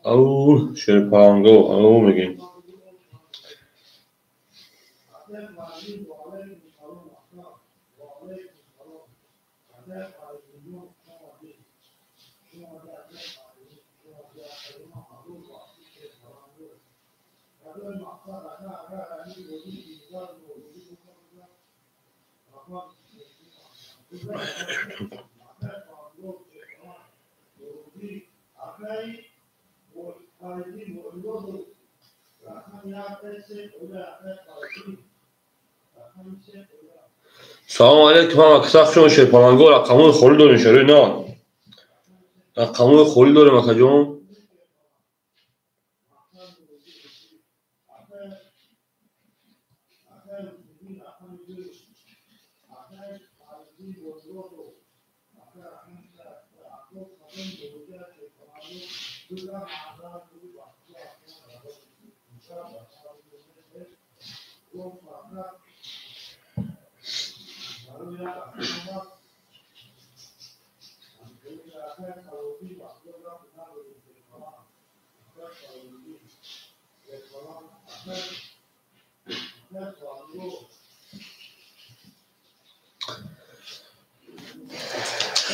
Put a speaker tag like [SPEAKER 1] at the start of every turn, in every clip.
[SPEAKER 1] Ау, шерпаланго, ау мегем. Салом алейкум, ҳама каса хуш омадед, шерпаланго. Рақамҳои холӣ дорем, шерои на. Рақамҳои холӣ дорем, акаҷон.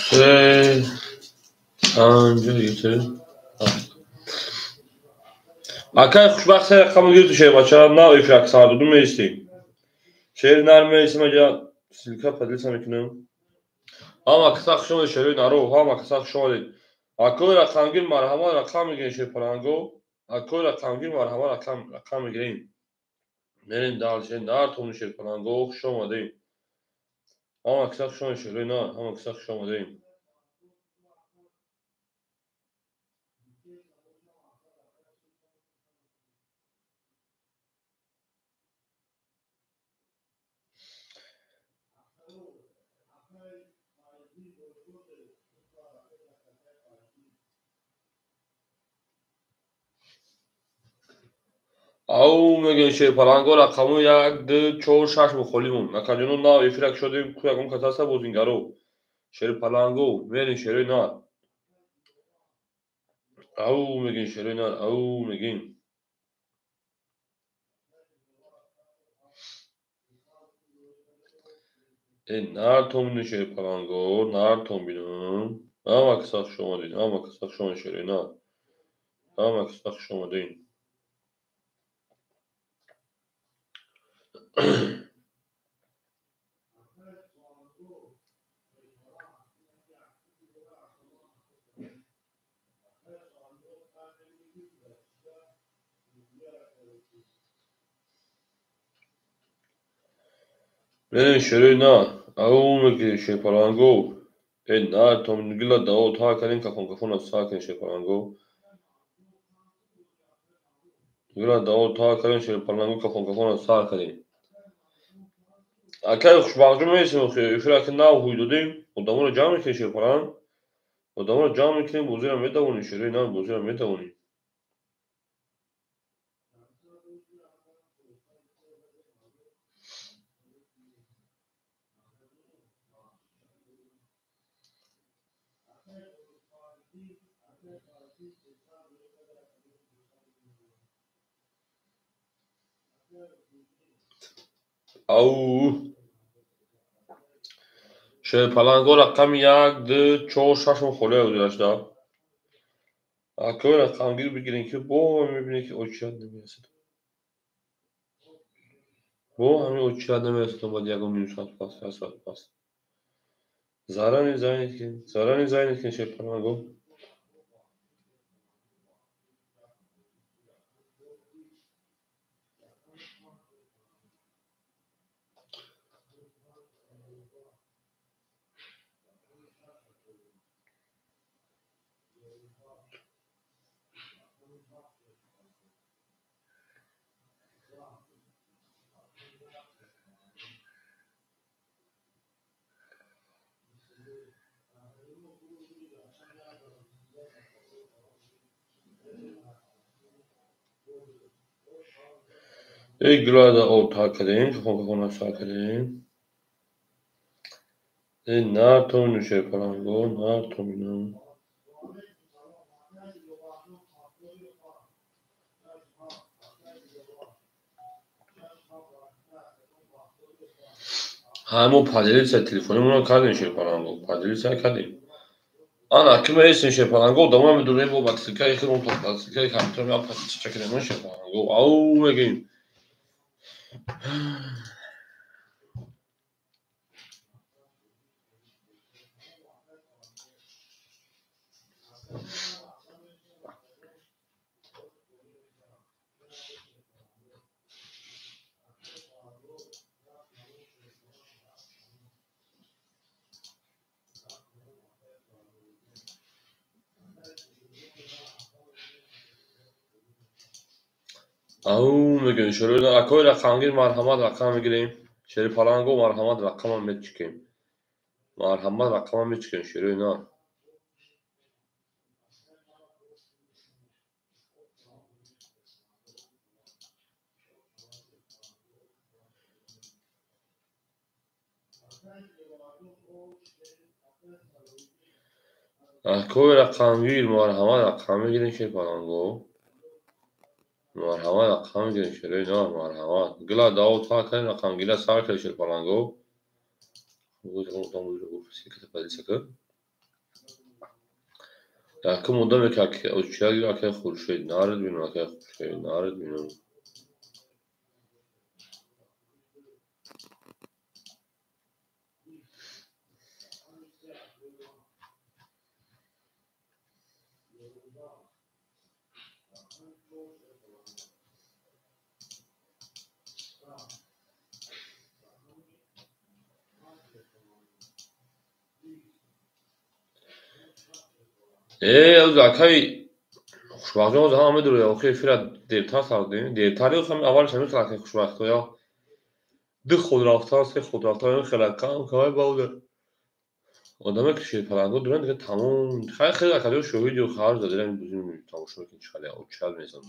[SPEAKER 1] Се, панҷ, се, ҳафт. Акай хушбахт, се рақамро гирифти, шербача, на эфир сар доду меистем. Шер нар меистем, аҷа ссылка поделиться мекунем. Ҳама каса хуш омадед, шерои наро, ҳама каса хуш омадед. Акои рақамгир марҳамат рақам мегирем, шерпаланго. Акои рақамгир марҳамат рақам мегирем. Мерем дальше, нар тони шерпаланго, хуш омадем. Ҳама каса хуш омадед, шерои нар, ҳама каса хуш омадем. Ау мегӯем, шерпаланго, рақамҳои як, ду, чор, шаш холӣ монд. Акаҷоно, нав эфирак шудем, ку ягон кас ҳаста бозингаро. Шерпаланго, мерем, шерои нар. Ау мегӯем, шерои нар, ау мегӯем. Э, нартон бину, шерпаланго, нартон бину. Ҳама каса хуш омадед, ҳама каса хуш омадед, шерои нар. Ҳама каса хуш омадед. Мерем, шерои нар. Ау мегӯем, шерпаланго. Э, нартон гила дао та кардем, кафон кафон сар кардем, шерпаланго. Гила дао та кардем, шерпаланго, кафон кафон сар кардем. Акай хушбахтҷон, меистем, эфираки нав ҳуй додем, одаморо ҷамъ мекунем, шерпаланг. Одаморо ҷамъ мекунем, бозиро метавонем, шерои нар, бозиро метавонем. Ау шерпаланго, рақами як, ду, чор, шашмо холӣ гузашта. Акои рақамгир бигирем, ки бо мебинем, ки очият намерасад. Бо ҳамин очият намерасад, баъд ягон ним соат пас, як соат пас. Зарани зайнед ки, зарани зайнед ки, шерпаланго. Эй гулада об тар кардем, хона сар кардем. Эй нар томину шерпаланго, нар томину. Ҳамо поделиться телефонимонро кардем шерпаланго, поделиться кардем. Ана ки мересем шерпаланго, дома медурем бо батилкаи худмон, батилкаи компютер ма поделиться кардем шерпаланго. Ау мегӯем. Ау мегӯем шерои акои рақамгир марҳамат рақам мегирем. Шери паланго марҳамат рақамам мечикем. Марҳамат рақамам мечикем шерои на. Акои рақамгир марҳамат рақам мегирем шери паланго. Марҳамат рақам мегирем шерои на марҳамат. Гила дао тар кардем рақамгира сар кардем шери паланго. Якум одаме ки очия акай Хуршед наред бинам акай Хуршед наред бинам. Акай Хушбахтҷон ҳозир ҳама медуред, охир эфира дертар сар додем. Дертар ё ҳами аввалаш ҳамин хел акай Хушбахтҳо ё ду ход рафтан, се ход рафтан, ҳамин хел кам камай бауда. Одаме ки шерпаланго дуранд дига тамом. Хай хеле акаҷон шоҳиди ҳар задирам бузим тамошо мекунем чӣ хеле очад месам.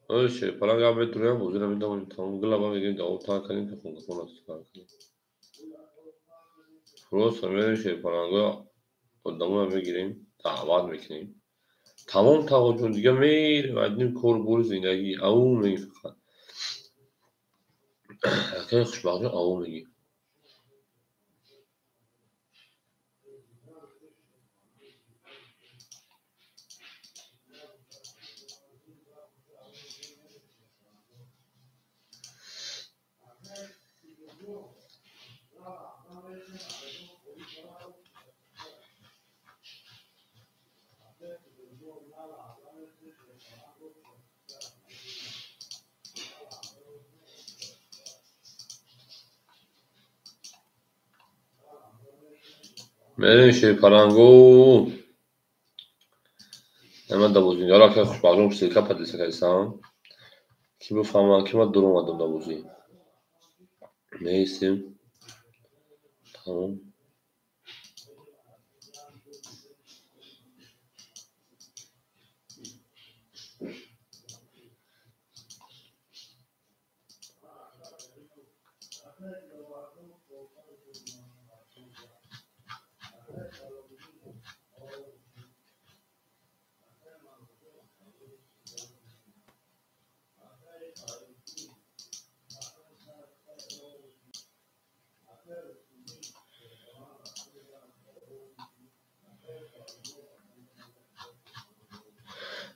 [SPEAKER 1] Ой шерпаланг ам медурем, бозира медавем тамом. Гила мегирем дао тар кардем ки хона сар кардем. Просто мерем шерпаланго одаморо мегирем, даъват мекунем. Тамом тағоҷон дига мерем адним кор бори зиндагӣ. Ау мегим фақат. Акай Хушбахтҷон ау мегим. Мерем шерпаланго. Ама да бозингар акай Хушбахтҷон ссылка поделиться кардисам. Ки бифаҳманд ки ман дур омадам да бозӣ. Меистем. Тамом.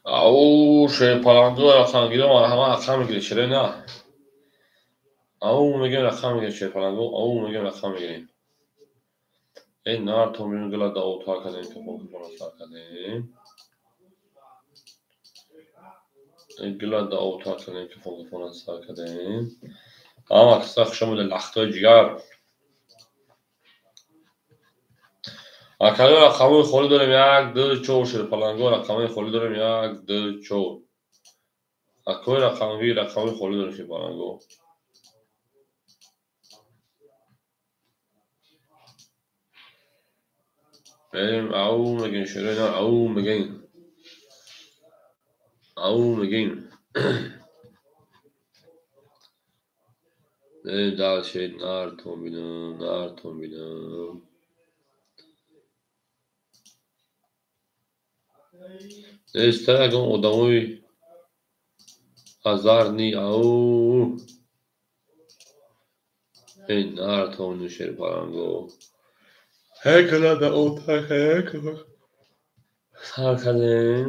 [SPEAKER 1] Ау шерпаланго рақамгиро марҳамат рақам мегиред шерои на. Ау мегӯем рақам мегирем шерпаланго, ау мегӯем рақам мегирем. Эй нар томину гила дао тар кардем ки хона сар кардем. Эй гила дао тар кардем ки хона сар кардем. Ама киса хуш омадед лахтои ҷигар. Акаё рақамҳои холӣ дорем 1, 2, 4 шерпаланго рақамҳои холӣ дорем 1, 2, 4. Акои рақамгир рақамҳои холӣ дорем шерпаланго. Мерем, ау мегем, шерои нар, ау мегем. Ау мегем. Мерем дальше, нартон бинам, нартон бинам. Неста ягон одамои азарни, ау. Эй, нартон шерпаланго. Ҳекала да отак, ҳекала. Сар кардем.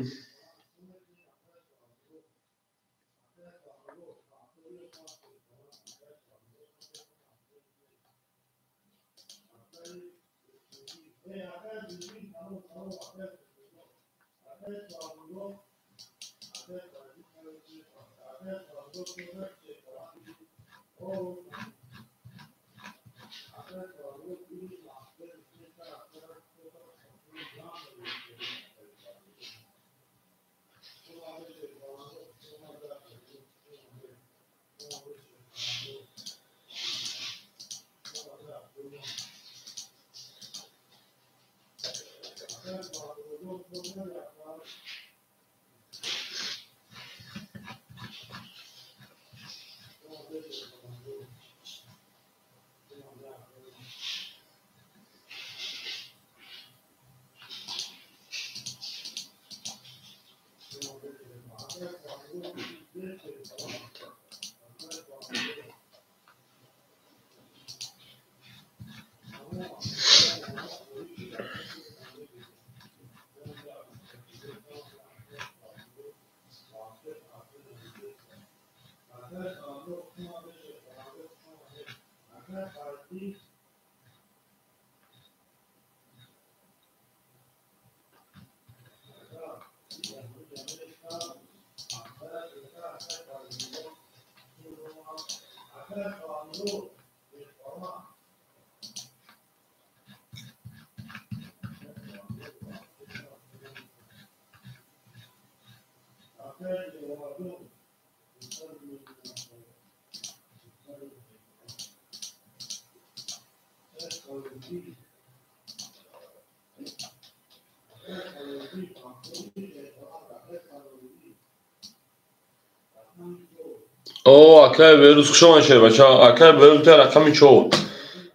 [SPEAKER 1] О, акай Берӯз, хуш омадед, шербача. Акай Берӯз, та рақами 4.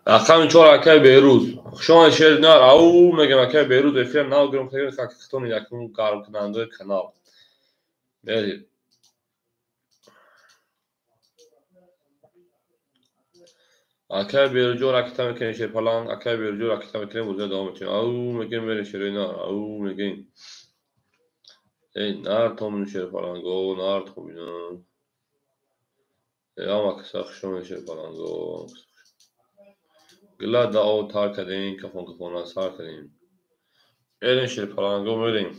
[SPEAKER 1] Рақами 4 акай Берӯз. Хуш омадед, шер нар. Ау, мегам акай Берӯз, эфир нав гирам, хеле хакхтони якум гармкунандаи канал. Мерем. Акай Берӯзҷон ракета мекунем, шерпаланг. Акай Берӯзҷон ракета мекунем, бозиро давом метиҳем. Ау, мегем, мерем, шерои нар. Ау, мегем. Эй, нар томин шерпаланго, нар томинам. Ама каса хуш омадед, шерпаланго. Гила дао тар кардем, кафон кафона сар кардем. Мерем, шерпаланго, мерем.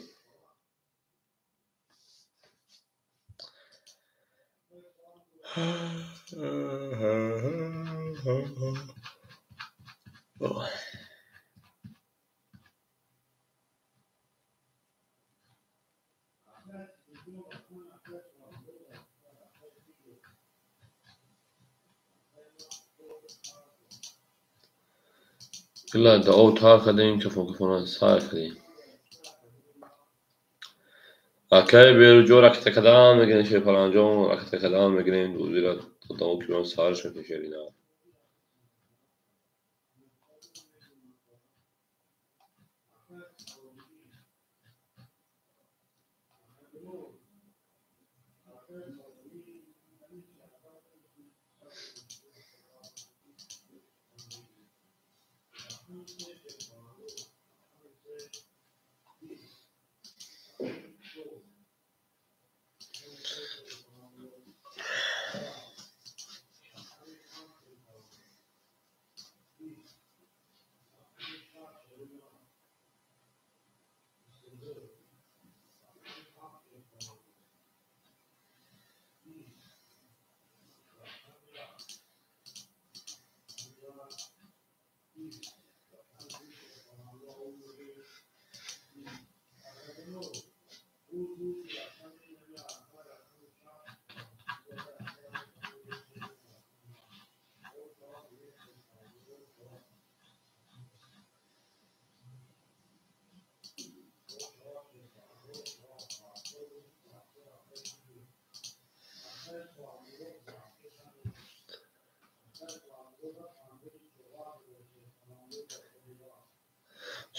[SPEAKER 1] Гила дао тар кардем, кафон кафона сар кардем. Акай Берӯзҷон ракета кардам мегирем, шерпаланҷон ракета кардам мегирем, бозиро одамо ки ман сарш мекунем, шери нар.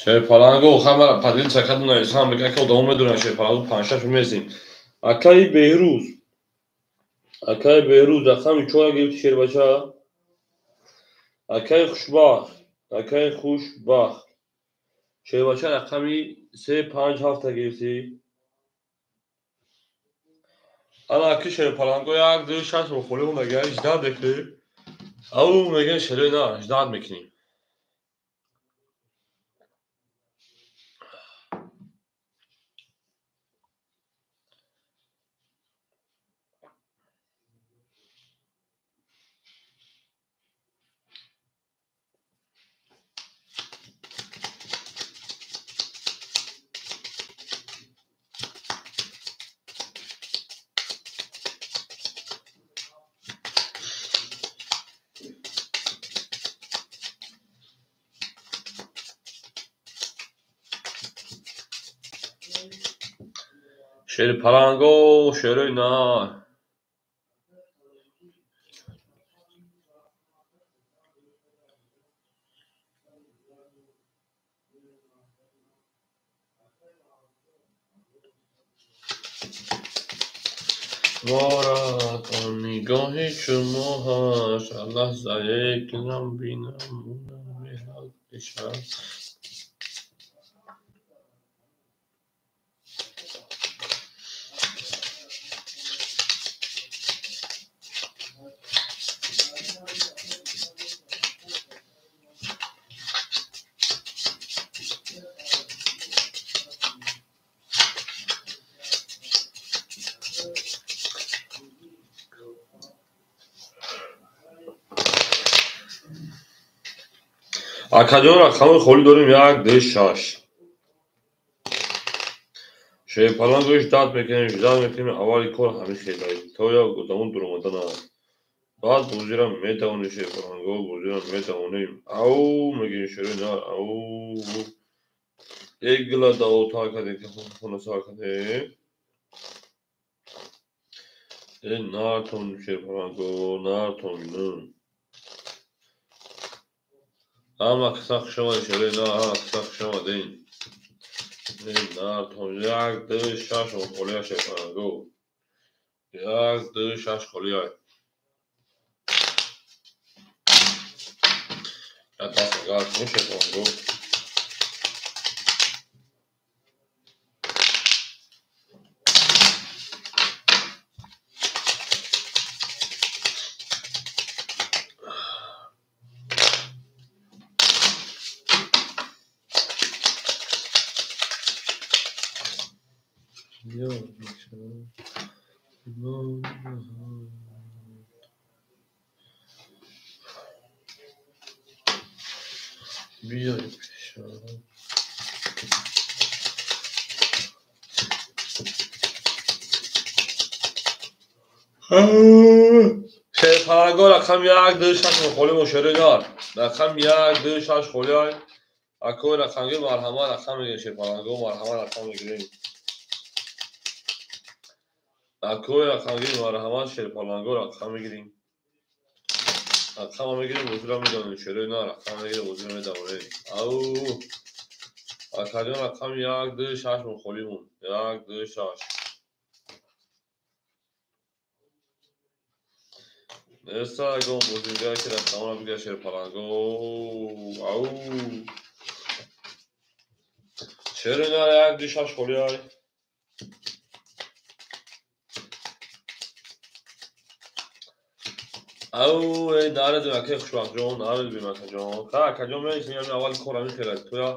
[SPEAKER 1] Шерпаланго хамара поделиться каду нависам, меган ки одамо медонанд Шерпаланго 5-6 мезим. Акаи Беҳрӯз. Акаи Беҳрӯз рақами 4 гирифти шербача. Акаи Хушбахт, акаи Хушбахт. Шербача рақами 3 5 7 гирифти. Ана аки Шерпаланго 1 2 6 мухолиф меган 18 мекунем. Ау меган шерои на 18 мекунем. Шерпаланго шерои на. Ворад он нигоҳи шумо ҳаст, лаҳзае кунам бинам беҳад. Акаҷон рақами холӣ дорем 1 2 6. Шерпаланго ждат мекунем, ждат мекунем, аввали кор ҳамин хелай. То як одамон дуромада на. Баъд бозира метавонем Шерпаланго, бозира метавонем. Ау мегирем шерои нар, ау. Эгла даота кадем, хонаса кадем. Э нартон Шерпаланго, нартон. Ама каса хуш омадед шерои нар, ама каса хуш омадед. Нартон 1 2 6 холия Шерпаланго. 1 2 6 холия. Я даст нигоҳ кун Шерпаланго. Шерпаланго рақами 1 2 6 мухолиф шерои нар. Рақами 1 2 6 холиай. Акои рақамги марҳамат рақам мегирем Шерпаланго, марҳамат рақам мегирем. Акои рақамги марҳамат Шерпаланго рақам мегирем. Рақам мегирем, бозиро медонем шерои нар, рақам мегирем, бозиро медонем. Ау. Акаҷон рақами 1 2 6 мухолифмон. 1 2 6. Эса ягон бозингар ки рақамро бигирад Шерпаланго. Ау. Шерои нар 1 2 6 холиай. Ау, эй наредем акаи Хушбахтҷон, наредем акаҷон. Ха, акаҷон менишинем, ҳамин аввали кор ҳамин хел аст. Туя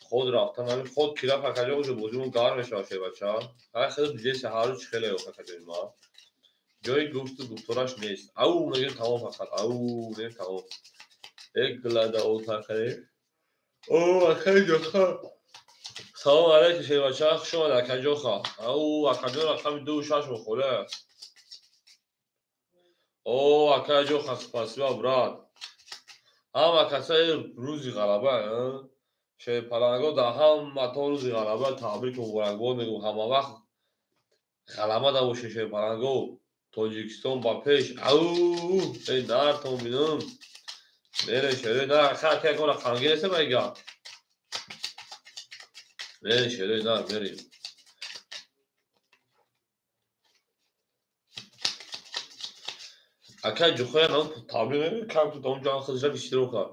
[SPEAKER 1] худ рафтан, ҳамин худ ки рафт акаҷон, уже бозимон гарм мешавад шербача. Ха, хеле дидеси ҳар рӯз чӣ хеле ёфт акаҷони ман. Ҷои гуфту гуфтораш нест. Ау, мегӯем тамом фақат. Ау, мегӯем тамом. Эглада отақе. О, акаҷон, ха. Салом алейкум шербача, хуш омадед акаҷон ха. Ау, акаҷон рақами 2 6 мухолиф аст. О, акаҷон ха, спасибо брат. Ҳама касаи рӯзи ғалаба, Шерпаланго дар ҳаматон рӯзи ғалаба табрик муборакбод мегӯм. Ҳама вақт ғалаба набошед Шерпаланго. Тоҷикистон ба пеш. Ау, эй нартон бинам. Мерем шерои нар. Ха, ки ягон рақамгир неста ба гап. Мерем шерои нар, мерем. Акай ҷухоя нам таблиғ мекунад, кам ту он ҷо худша иштирок кард.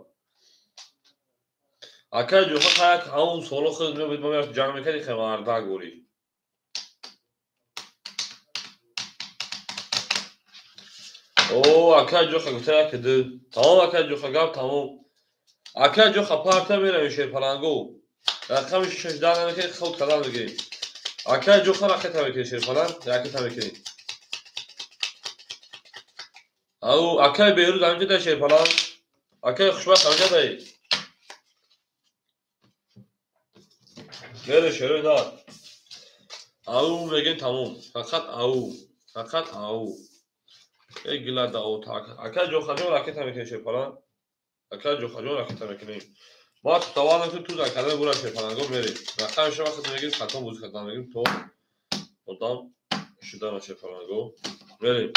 [SPEAKER 1] Акай ҷуха хаяк ҳамун соло худ мебуд, ма мерафт ҷанг мекарди, хе мардак бурӣ. О, акай ҷуха гуфта як ду. Тамом акай ҷуха гап тамом. Акай ҷуха парта меравем шерпаланго. Рақами шаш даҳ намекунӣ, худ калам мегирем. Акай ҷуха ракета мекунӣ шерпаланг, ракета мекунӣ. Ау, акай Беҳрӯз ҳаминҷа дай шерпаланг. Акай хушбахт ҳаминҷа дай. Мере шерои нар. Ау мегем тамом. Фақат ау. Фақат ау. Эй гила дао так. Акай ҷохаҷон ракета мекунӣ шерпаланг. Акай ҷохаҷон ракета мекунӣ. Ма тавар мекунем ту дар кадами бура шерпаланго мерем. Рақами шама худ мегирем, хатон бозӣ кардан мегирем то одам шудана шерпаланго. Мерем.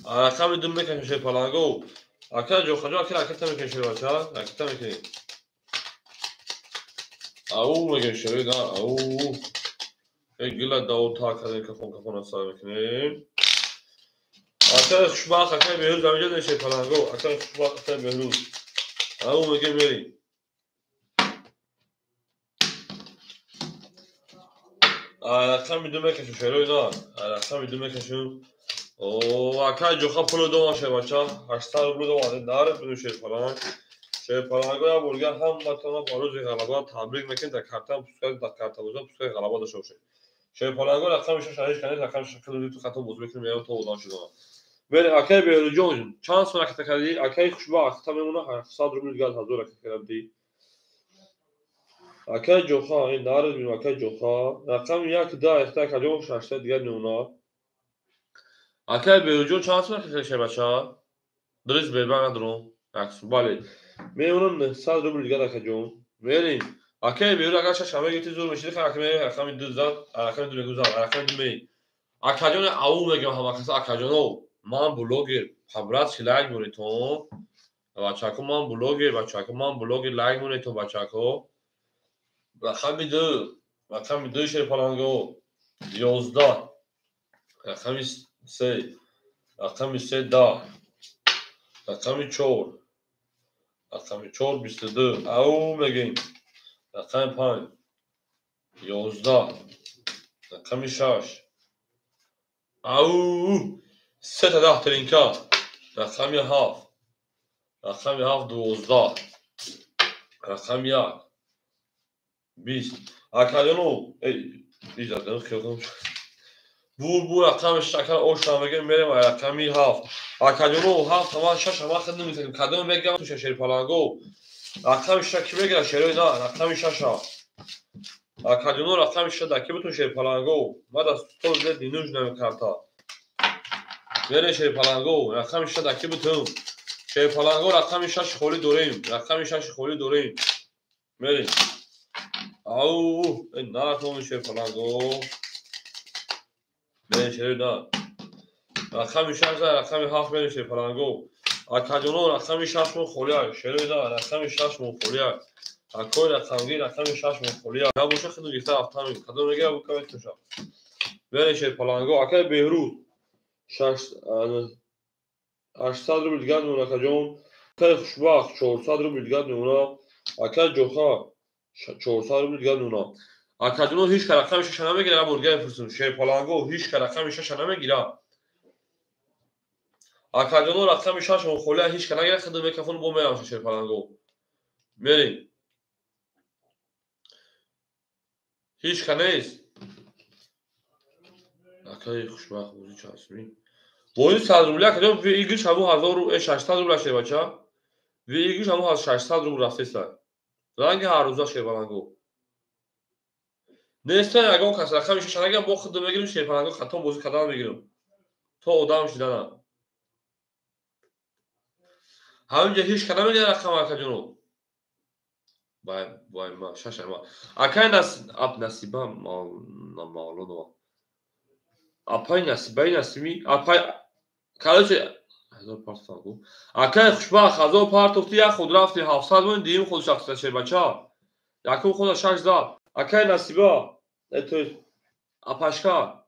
[SPEAKER 1] Рақами ду мекашем шерпаланго. Акай ҷохаҷон аки ракета мекунӣ шербача, ракета мекунӣ. Ау мегем шерои нар, ау. Эй гила дао та кадем кафон кафон асар мекунем. Акай хушбахт, акай Беҳрӯз ҳаминҷа дай шерпаланго. Акай хушбахт, акай Беҳрӯз. Ау мегем мерем. Рақами ду мекашем шерои нар. Рақами ду мекашем. О, акай ҷоха пуло дома шербача. 800 рубл дома. Нар буду шерпаланг. Шерпаланго як борга ҳаматонро ба рӯзи ғалаба табрик мекунем. Дар картаам пускай, дар картабозиам пускай ғалаба дошта бошед. Шерпаланго рақами шаш ҳеҷ канед, рақами шаш хеле ту хато бозӣ мекунем, меоям то одам шудам. Мерем акай Беҳрӯзҷон, чанд сом ракета кардӣ? Акай хушбахт, та мемона 700 рубл дигар 1000 ракета кардӣ. Акай ҷоха, ин наред бинем акай ҷоха. Рақами як да эхта акаҷон 600 дигар мемона. Акай Беҳрӯзҷон чанд сом ракета кардӣ шербача? Дуруст бебанг надорам. Яксум, бале. Мемонам 900 рубл дигар акаҷон. Мерем. Акай Беҳрӯз агар шаш ҳама гирифти зур мешиди, ха акай рақами ду зад, рақами ду мегӯ зад, рақами ду меи. Акаҷон ау мегӯям ҳама каса акаҷоно. Ман блогер, по-братски лайк монед-тон. Бачако ман блогер, бачако ман блогер лайк монед-тон бачако. Рақами ду, рақами ду шерпаланго. 11. Рақами се, рақами се 10. Рақами чор. Рақами чор 22. Ау мегӯем. Рақами панҷ 11. Рақами шаш. Ау сета даҳ тринка. Рақами ҳафт. Рақами ҳафт 12. Рақами як 20. Акаҷоно, эй, иҷозат хиёл бур бур рақами шакар ошна мегӯем, мерем рақами ҳафт. Акаҷоно ҳафт ҳама шаш ҳама худ намекунем. Кадом мегӯям ту шерпаланго. Рақами шаш ки мегирад шерои на, рақами шаша. Акаҷоно рақами шаша дар ки бутун шерпаланго. Ма дар стол зед нинуж намекарта. Мерем шерпаланго, рақами шаша дар ки бутун. Шерпаланго рақами шаш холӣ дорем, рақами шаш холӣ дорем. Мерем. Ау, эй нархоми шерпаланго. Мерем шерои на. Рақами шаш за рақами ҳафт мерем шерпаланго. Акаҷоно рақами шаш мо холӣ аст. Шерои на, рақами шаш мо холӣ аст. Акои рақамгир рақами шаш мо холӣ аст. Набоша худу гирифта рафтам. Кадом мегирад бу каме туша. Мерем шерпаланго. Акаи Беҳрӯз 800 рубл дигар мемона акаҷон. Акаи хушбахт 400 рубл дигар мемона. Акаи ҷоха 400 рубл дигар мемона. Акаҷоно ҳеҷ ка рақами шаша намегирад, як бор дигар мепурсем. Шерпаланго ҳеҷ ка рақами шаша намегирад. Акаҷоно рақами шаш мо холӣ ҳеҷ ка нагирад, худ микрофон бо мерам шерпаланго. Мерем. Ҳеҷ ка нест. Акаи хушбахт бозӣ чанд сумӣ? Бозӣ 100 рубл, акаҷон выигрыш ҳамун 1600 рубл шербача. Выигрыш ҳамун 600 рубл рафтеста. Ранги ҳаррӯза шерпаланго. Неста ягон кас рақами шаша нагирам, бо худ мегирем шерпаланго хатон бозӣ кардан мегирем. То одам шидана. Ҳаминҷа ҳеҷ ка намегирад рақам акаҷоно. Вай, вай, ма, шаша ма. Акай нас, ап насиба Мавлонова. Апай Насибаи Насими, апай, короче, ҳазор партофтам. Акай Хушбахт, ҳазор партофти, як худ рафти, 700 мон, дуюм худ шахса шербача. Якум худа шаш зад. Акай Насиба, то есть апашка.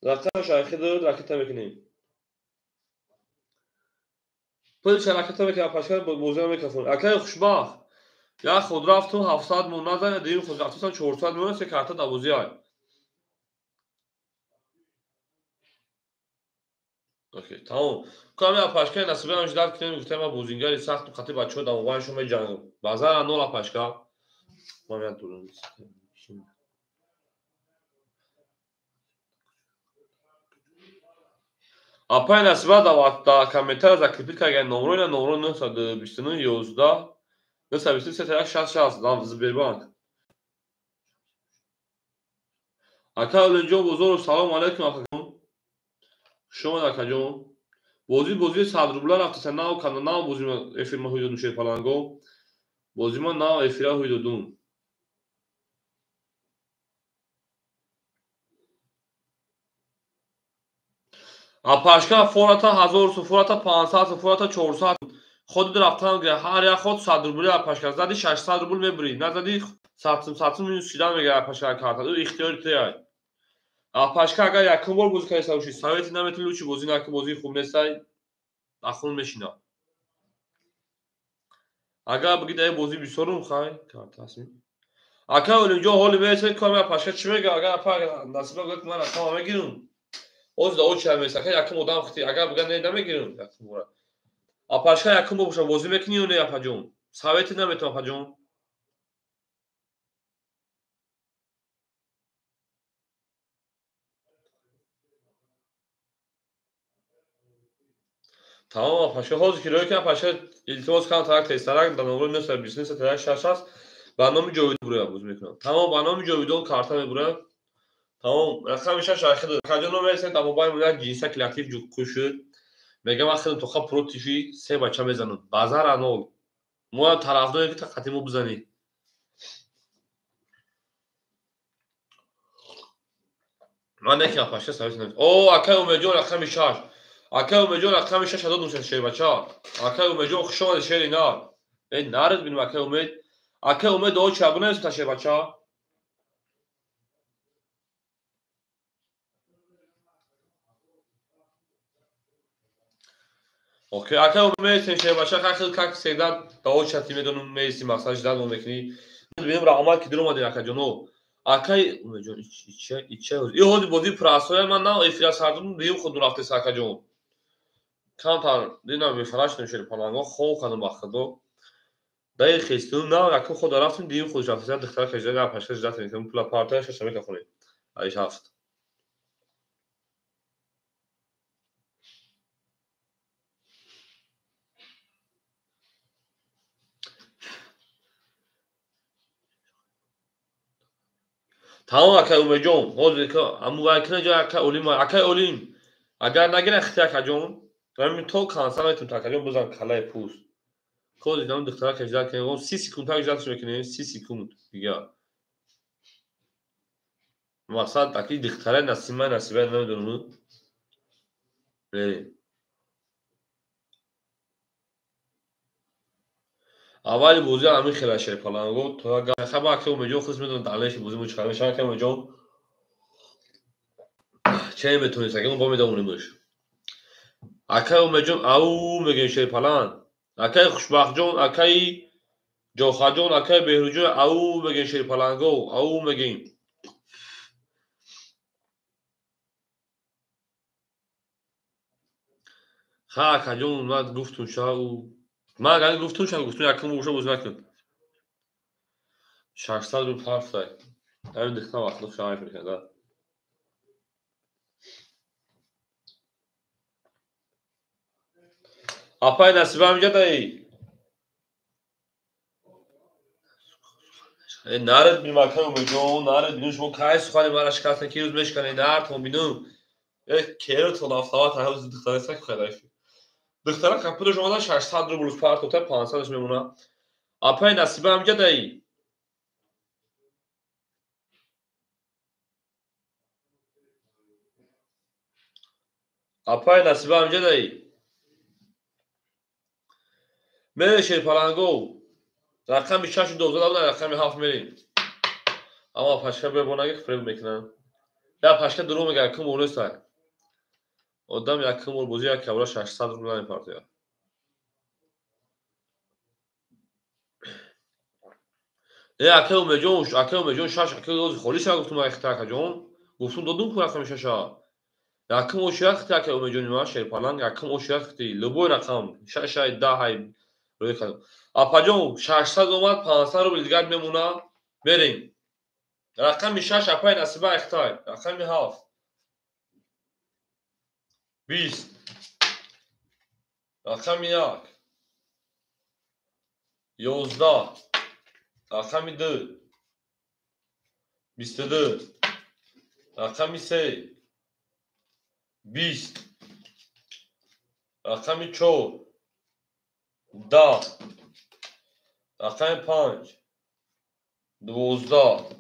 [SPEAKER 1] Рақами шайхи дод, ракета мекунем. Пулша ракета мекунем, апашка бозӣ мекафон. Акай Хушбахт, як худ рафту 700 мон назан, дуюм худ рафтусан 400 мон, се карта дар бозӣ ай. Окей, тамом. Ками апашка Насиба ждать кунем, гуфтем ма бозингари сахту қати бачаҳо дар мобайлшон меҷангам. Базара нол апашка. Ман як дурун. Апай Насиба дар комментария закрепить кардан номро ина номро 929 11 923 60 дар Сбербанк. Ака Олинҷон Бозоров, салом алейкум акаҷон. Шумо акаҷон. Бозӣ бозии 100 рубла рафтаса нав кана нав бозӣ эфир ма ҳуйдодум шерпаланго. Бозӣ ма нав эфира ҳуйдодум. Апашка фората 1000 фората 500 фората 400 худ рафтан ҳар як худ 100 рубли апашка зади 600 рубл мебурӣ, назади 700 минус шидан мега апашка карта. Ӯ ихтиёри туяй. Апашка агар якум бор бозӣ кардиса бошӣ, совети наметавонӣ лучи бозӣ накун, бозии хуб нестай, ахун мешина. Агар бигӣ дар бозӣ бисёрум хай, карта аст. Ака Олимҷон ҳоли мерасад, ками апашка чӣ мега? Агар апа Насиба гӯяд ман рақама мегирам. Оз да очи ҳам меса, якум одам хити, агар бигӯяд не намегирам, якум бора. Апашка якум бор боша бозӣ мекунӣ ё не апаҷон? Совети наметавонам апаҷон. Тамом апашка, ҳозир ки рӯй кунам апашка илтимос кардам тарак тезтарак дар номро 929 6 ба номи Ҷовидон бурая бозӣ мекунам. Тамом ба номи Ҷовидон карта мебурам. Тамом рақами шаш шайхи дод. Акаҷон номерсен дар мобайл як ҷинса креатив ҷуққӯ шуд. Мегам ман хеле тоха протифи се бача мезанам. Базара нол. Мо тарафдоре ки тақати мо бизанӣ. Ман неки апашка совет намедиҳам. О, акай Умедҷон рақами шаш. Акай Умедҷон рақами шаш дод мушад шербача. Акай Умедҷон хуш омадед шери нар. Э наред бинем акай Умед. Акай Умед дуо ча бинависед та шербача. Окей, акай Умед шербача хел как всегда дуо чати медонум меисти мақсад ждать мекунӣ. Бинем раҳмат ки дир омадед акаҷоно. Акай Умедҷон ича ича и ҳози бозии прасоя ман на эфира сардум дуюм худ рафтеса акаҷон. Камтар динам бефараш нашуд паланго хоб кардам ба худо. Даи хестум на якум худ рафтем дуюм худ рафтеса духтара кашида на пашка ждать мекунем пула парта шаша мекахонем. Айш ҳафт. Тамом акай Умедҷон, ҳозир аму вай кина ҷо акай Олим, акай Олим. Агар нагира хити акаҷон, ҳамин то канса метавонем акаҷон бизан калаи пӯст. Ҳозир нам духтара кашида кунем, 30 секунд так ждать мекунем, 30 секунд дига. Мақсад аки духтара Насима Насиба намедонам. Мерем. Аввали бозӣ ҳамин хела шерпаланго, то хаба акай Умедҷон худаш медонад далелши бозӣ мо чӣ қадар мешавад. Акай Умедҷон чӣ метавонист, аки мо бо медонемш. Акай Умедҷон ау мегӯем шерпаланг. Акай Хушбахтҷон, акай Ҷохаҷон, акай Беҳрӯҷон ау мегӯем шерпаланго, ау мегӯем. Ха акаҷон, ман гуфтум ша ӯ ман агар гуфтум ша гуфтум якум боша бозӣ накун. 600 рубл ҳафтай. Ҳамин духтар вақтро шаҳр мекарда. Апай Насиба ҳаминҷа даи. Э наред бинем акай Умедҷон, наред бинем шумо кай сухани мара шикастен ки рӯз мешиканед, нартон бинем. Э керотон автомат ҳамин духтара сак хадаф. Духтара капудаш омада 600 рубл партофта 500-аш мемона. Апай Насиба ҳаминҷа даи. Апай Насиба ҳамҷадаи. Мерем шерпаланго. Рақами 6 12 буда, рақами 7 мерем. Ама пашка бебонаги фреб мекунам. Я пашка дурӯғ мегӯяд, якум бор нестай. Одам якум бор бозӣ як кабра 600 рубл намепартояд. Э, акай Умеҷон, акай Умеҷон 6, акай ози холӣ ша гуфтум айхта акаҷон. Гуфтум додум ку рақами 6-а. Якум ош яхти акай Умеҷони ман шерпаланг, якум ош яхти любой рақам 6-ай, 10-ай рӯй кардам. Апаҷон 600 омад, 500 рубл дигар мемона. Мерем. Рақами 6 апай Насиба айхтай. Рақами 7. 20. Рақами 1. 11. Рақами 2. 22. Рақами 3. 20. Рақами 4. 10. Рақами 5. 12.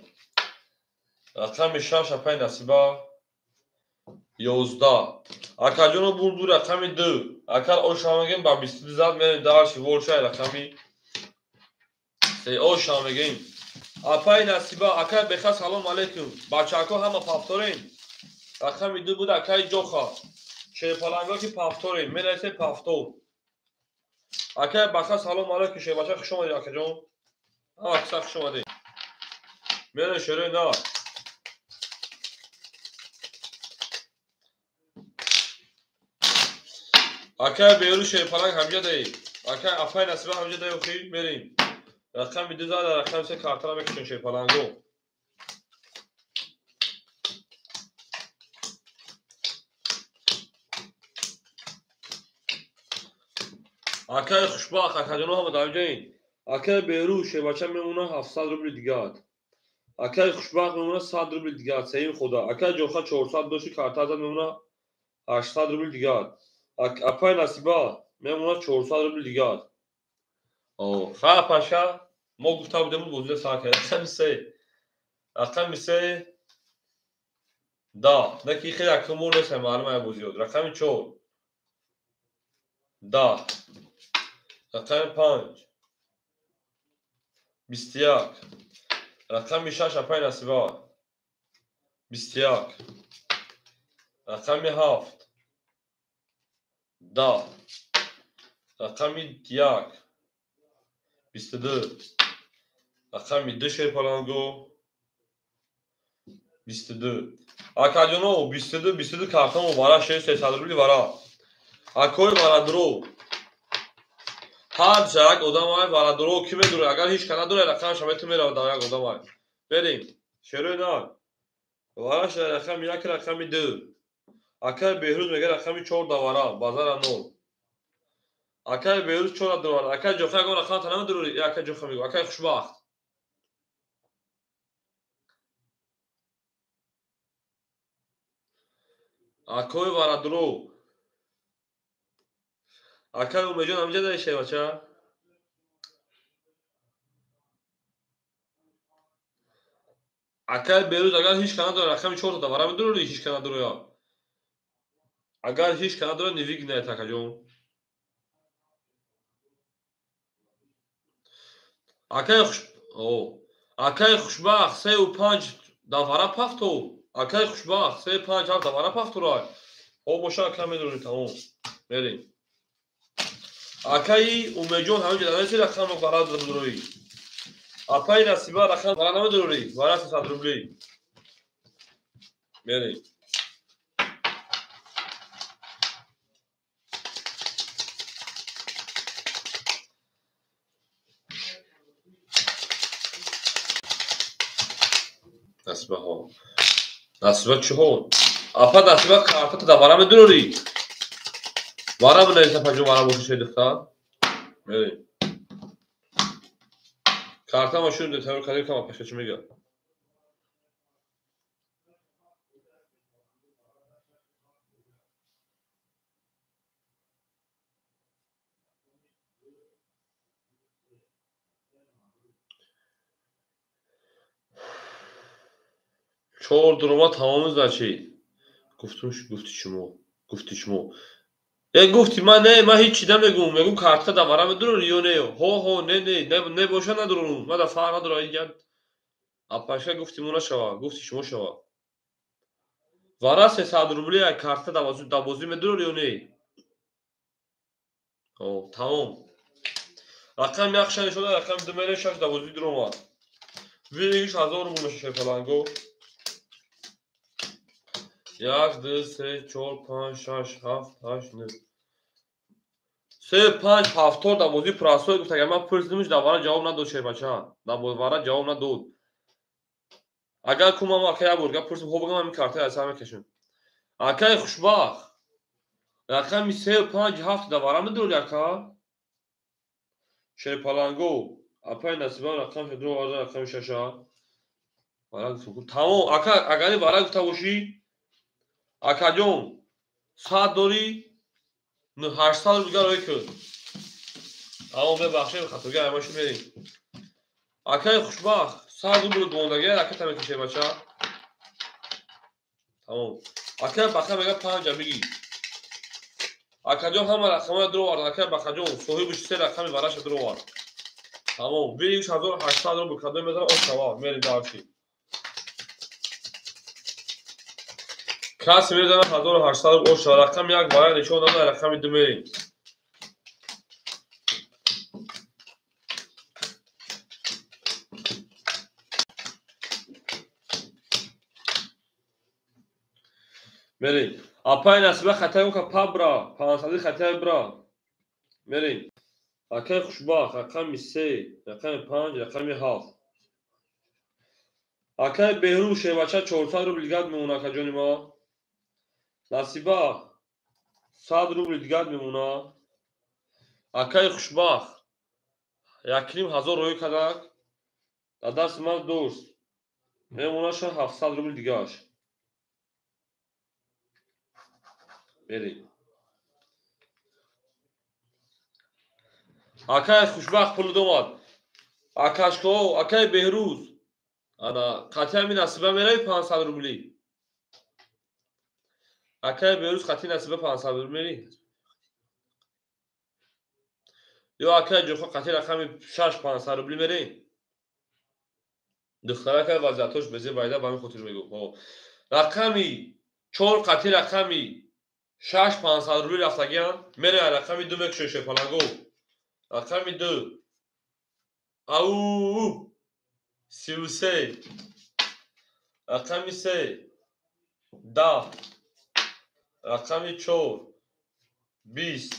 [SPEAKER 1] Рақами 6 апай Насиба 11. Акаҷоно бурду рақами 2. Акар оша мегем ба 22 зад мерем дарши волшай рақами 3 оша мегем. Апай Насиба, акай беха салом алейкум. Бачако ҳама пафторем. Рақами 2 буд акай Ҷоха. Шерпаланго ки пафторем. Менависем пафтор. Акай баха салом алейкум шербача хуш омадед акаҷон. Ҳама киса хуш омадед. Мерем шерои на. Акай Беру шерпаланг ҳамҷадаи. Акай апай Насиба ҳамҷадаи охи мерем. Рақами 2 зада, рақами 3 картара мекушем шерпаланго. Акай хушбахт, акаҷоно ҳама дар ҷоин. Акай Беру шербача мемона 700 рубли дигар. Акай хушбахт мемона 100 рубли дигар, сеюм худа. Акай Ҷоха 400 дошти карта зад мемона 800 рубли дигар. Апай Насиба мемона 400 рубли дигар. Ха паша мо гуфта будем бозида сар кард. Рақами 3. Рақами 3 10. Не ки хеле якум бор нест маълум ай бозиёт. Рақами 4 10. Рақами 5 21. Рақами 6 апай Насиба 21. Рақами 7 10. Рақами 1 22. Рақами 2 шерпаланго 22. Акаҷоно 22 22 картамо вара 600 рубли вара. Акои варадро. Ҳар як одам ай варадро ки медуре, агар ҳеч ка надуре рақамаш ҳама меравад дар як одам ай. Берем. Шерои на. Вараш рақами 1 рақами 2. Акай Беҳрӯз мега рақами 4 давара, базара 0. Акай Беҳрӯз 4 давара. Акай Ҷоха ягон рақам та намедурӣ? Акай Ҷоха мегӯ. Акай хушбахт. Акои варадро. Акай Умеҷон ҳамҷа даи шевача? Акай Беҳрӯз агар ҳеч ка надорад рақами 4 давара медурӣ, ҳеч ка надорад. Агар ҳеч ка надорад невигнает акаҷон. Акай хуш акай хушбахт 3 ва 5 давара пафто. Акай хушбахт 3 5 7 давара пафторай. О боша ака медурӣ тамом. Мерем. Акаи Умеҷон ҳамин ҷо намеси рақам вара дурӣ. Апаи Насиба рақам вара намедурӣ. Вара 300 рубли. Мерем. Насиба ҳо. Насиба чӣ ҳо? Апа Насиба картата давара медурӣ. Вара бинавис апаҷон, вара боши шедихта. Мерем. Карта машин тайёр кардем, кам апаша чӣ мегӯяд? Чор дурома тамоми значит. Гуфтум, гуфти шумо. Гуфти шумо. Гуфти ман не, ман ҳеҷ чӣ намегӯм. Мегӯм картка дар вара медурӣ ё не? Ҳо, ҳо, не, не, не боша надурум. Ман дар фарқ надорам. Апашка гуфти мо нашава, гуфти шумо шава. Вара 300 рубли як картка дар бозӣ медурӣ ё не? Тамом. Рақами як ша нишон дод, рақами ду мере шаш дар бозӣ дуромад. Виригиш 1000 рубл меша шерпаланго. 1, 2, 3, 4, 5, 6, 7, 8, 9. 3, 5, 7 дар бозӣ простой гуфт. Агар ман пурсидимш, дар вара ҷавоб надод шербача. Дар вара ҷавоб надод. Агар ку ман ака як бор гап пурсим, хо бигам ҳамин картаи аз сар мекашем. Акаи хушбахт, рақами 3, 5, 7 дар вара медурӣ ака? Шерпаланго, апаи Насиба рақамша дур оварда, рақами 6. Вара гуфтам. Тамом, ака, агар вара гуфта бошӣ, акаҷон, 100 дорӣ, 800 рубл дигар роӣ кун. Тамом, мебахшем, хатогӣ аймашу мерем. Акаи хушбахт, 100 рубл дуондагӣ ракета мекашем, бача. Тамом. Акаи баха мега 5 бигӣ. Акаҷон ҳама рақамҳоро дур овард. Акаи бахаҷон, соҳиби 3 рақами вараша дур овард. Тамом, бигиш 1800 рубл кадом мезанам, о шава, мерем дарши. Каси мезанам 1800 рубл, о шава, рақами 1 вара нишон дод, рақами 2 мерем. Мерем. Апай Насиба хатаи ка пабра, 500 хатаи бра. Мерем. Акаи хушбахт, рақами 3, рақами 5, рақами 7. Акаи Беҳрӯз шербача 400 рубл дигар мемона, акаҷони ма. Насиба 100 рубл дигар мемона. Акаи хушбахт 1500 роӣ кардак. Дар дасти ман дӯст мемонаша 700 рубл дигараш. Мерем. Акаи хушбахт пул домад. Акашко, акаи Беҳрӯз. Ана қатъи ҳамин Насиба мерави 500 рубли. Акаи Беҳрӯз қатъи Насиба 500 рубли мери. Ё акаи Ҷоха қатъи рақами 6 500 рубли мери. Духтарака вазъиятош безе байда, ба ҳамин хотир мегӯм. Рақами 4 қатъи рақами 6 500 рубли рафтагиам, мере рақами 2 мекушем шерпаланго. Рақами 2. Ау! 33. Рақами 3. 10. Рақами 4. 20.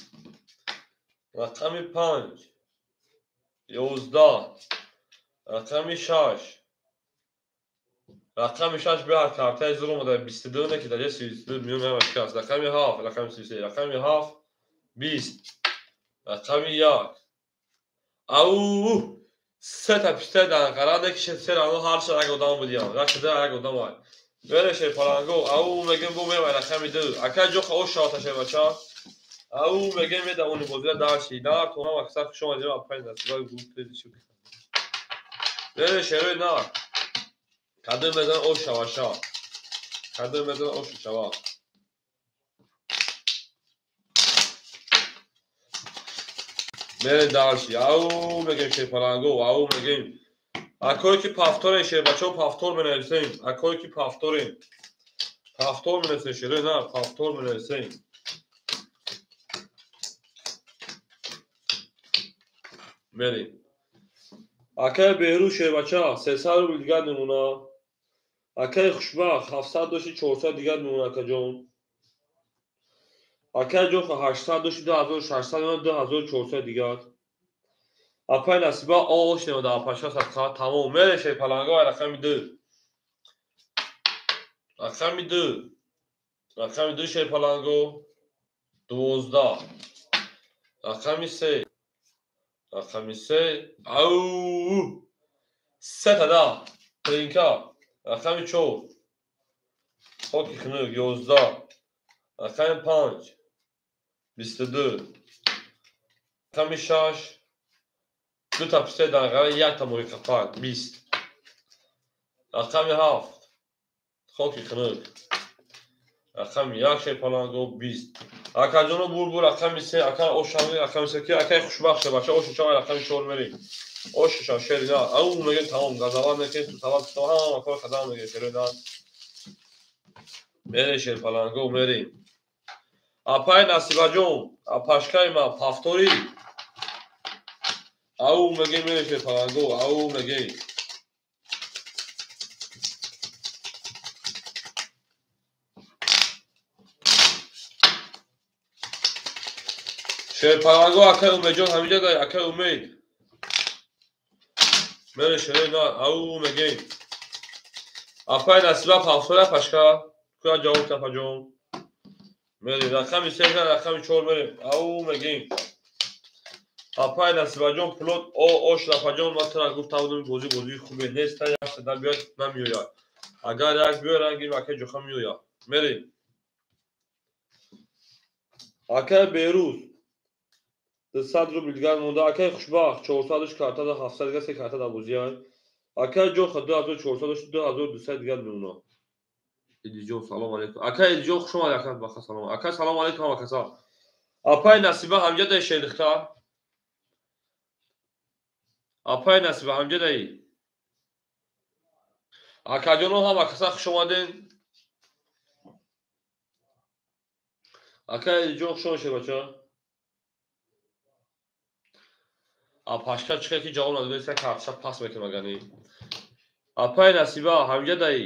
[SPEAKER 1] Рақами 5. 11. Рақами 6. Рақами 6 беҳар картаи зур омада 22 не ки дар 32 миён ҳамаш кас. Рақами 7, рақами 33, рақами 7, 20. Рақами 1. Ау! Се та писта дар Анқара не ки се рано ҳар шар як одам будиям. Як шуда як одам ай. Бере шерпаланго, ау мегем бу мевай рақами 2. Ака ҷо хаош шавата шербача. Ау мегем меда они бозира дарши. Нар тонам аксар хуш омадем апай насиба гуфт. Бере шерои нар. Кадом мезан ош шаваша. Кадом мезан ош шава. Мерем дарши. Ау мегем шерпаланго, ау мегем. Акое ки пафторен шербачаҳо пафтор менависем. Акое ки пафторен. Пафтор менависем шерои на, пафтор менависем. Мерем. Акаи Беҳрӯз шербача 300 рубл дигар мемона. Акаи хушбахт 700 дошти 400 дигар мемона акаҷон. Акаи Ҷоха 800 дошти 2600 мемона, 2400 дигар. Апаи Насиба ош немода апаша садқа. Тамом. Мере шерпаланго рақами 2. Рақами 2. Рақами 2 шерпаланго 12. Рақами 3. Рақами 3. Ау! 3 та да. Тринка. Рақами 4. Хоки хунук 11. Рақами 5. 22. Рақами 6. 2 та писта дар Анқара, 1 та моҳи қапак 20. Рақами 7. Хоки хунук. Рақами 1 шерпаланго 20. Акаҷоно бурбур рақами 3, ака ошами рақами 3 ки акай хушбахт шебача ошу чава рақами 4 мерем. Ошу ша шерина. Ау мегем тамом газават мекунем, тават ҳама кор қадам мегем шерина. Мерем шерпаланго мерем. Апай Насибаҷон, апашкаи ман пафтори. Ау мегем мерем шерпаланго, ау мегем. Шерпаланго акай Умедҷон ҳамиҷа дай акай Умед. Мере шерина, ау мегем. Апай Насиба пафтори апашка. Куя ҷавоб тапаҷон. Мерем рақами 3 рақами 4 мерем. Ау мегем. Апай Насибаҷон пулот ош рафаҷон ман тура гуфта будам бозӣ бозии хубе нест, як сада биёд намеояд. Агар як биёяд рангим акай ҷоха меояд. Мерем. Акай Берӯз 200 рубл дигар монда. Акай Хушбахт 400 карта да 700 дигар се карта да бозиай. Акай Ҷоха 2400 2200 дигар мемонад. Идиҷон салом алейкум. Акай Идиҷон хуш омадед ака баха салом. Акай салом алейкум ҳама каса. Апай Насиба ҳамҷа дай шердихта. Апай Насиба ҳамҷа дай. Акаҷоно ҳама каса хуш омаден. Акай Идиҷон хуш омадед бача. Апашка чихе ки ҷавоб надода, картша пас мекунам агани. Апай Насиба ҳамҷа дай.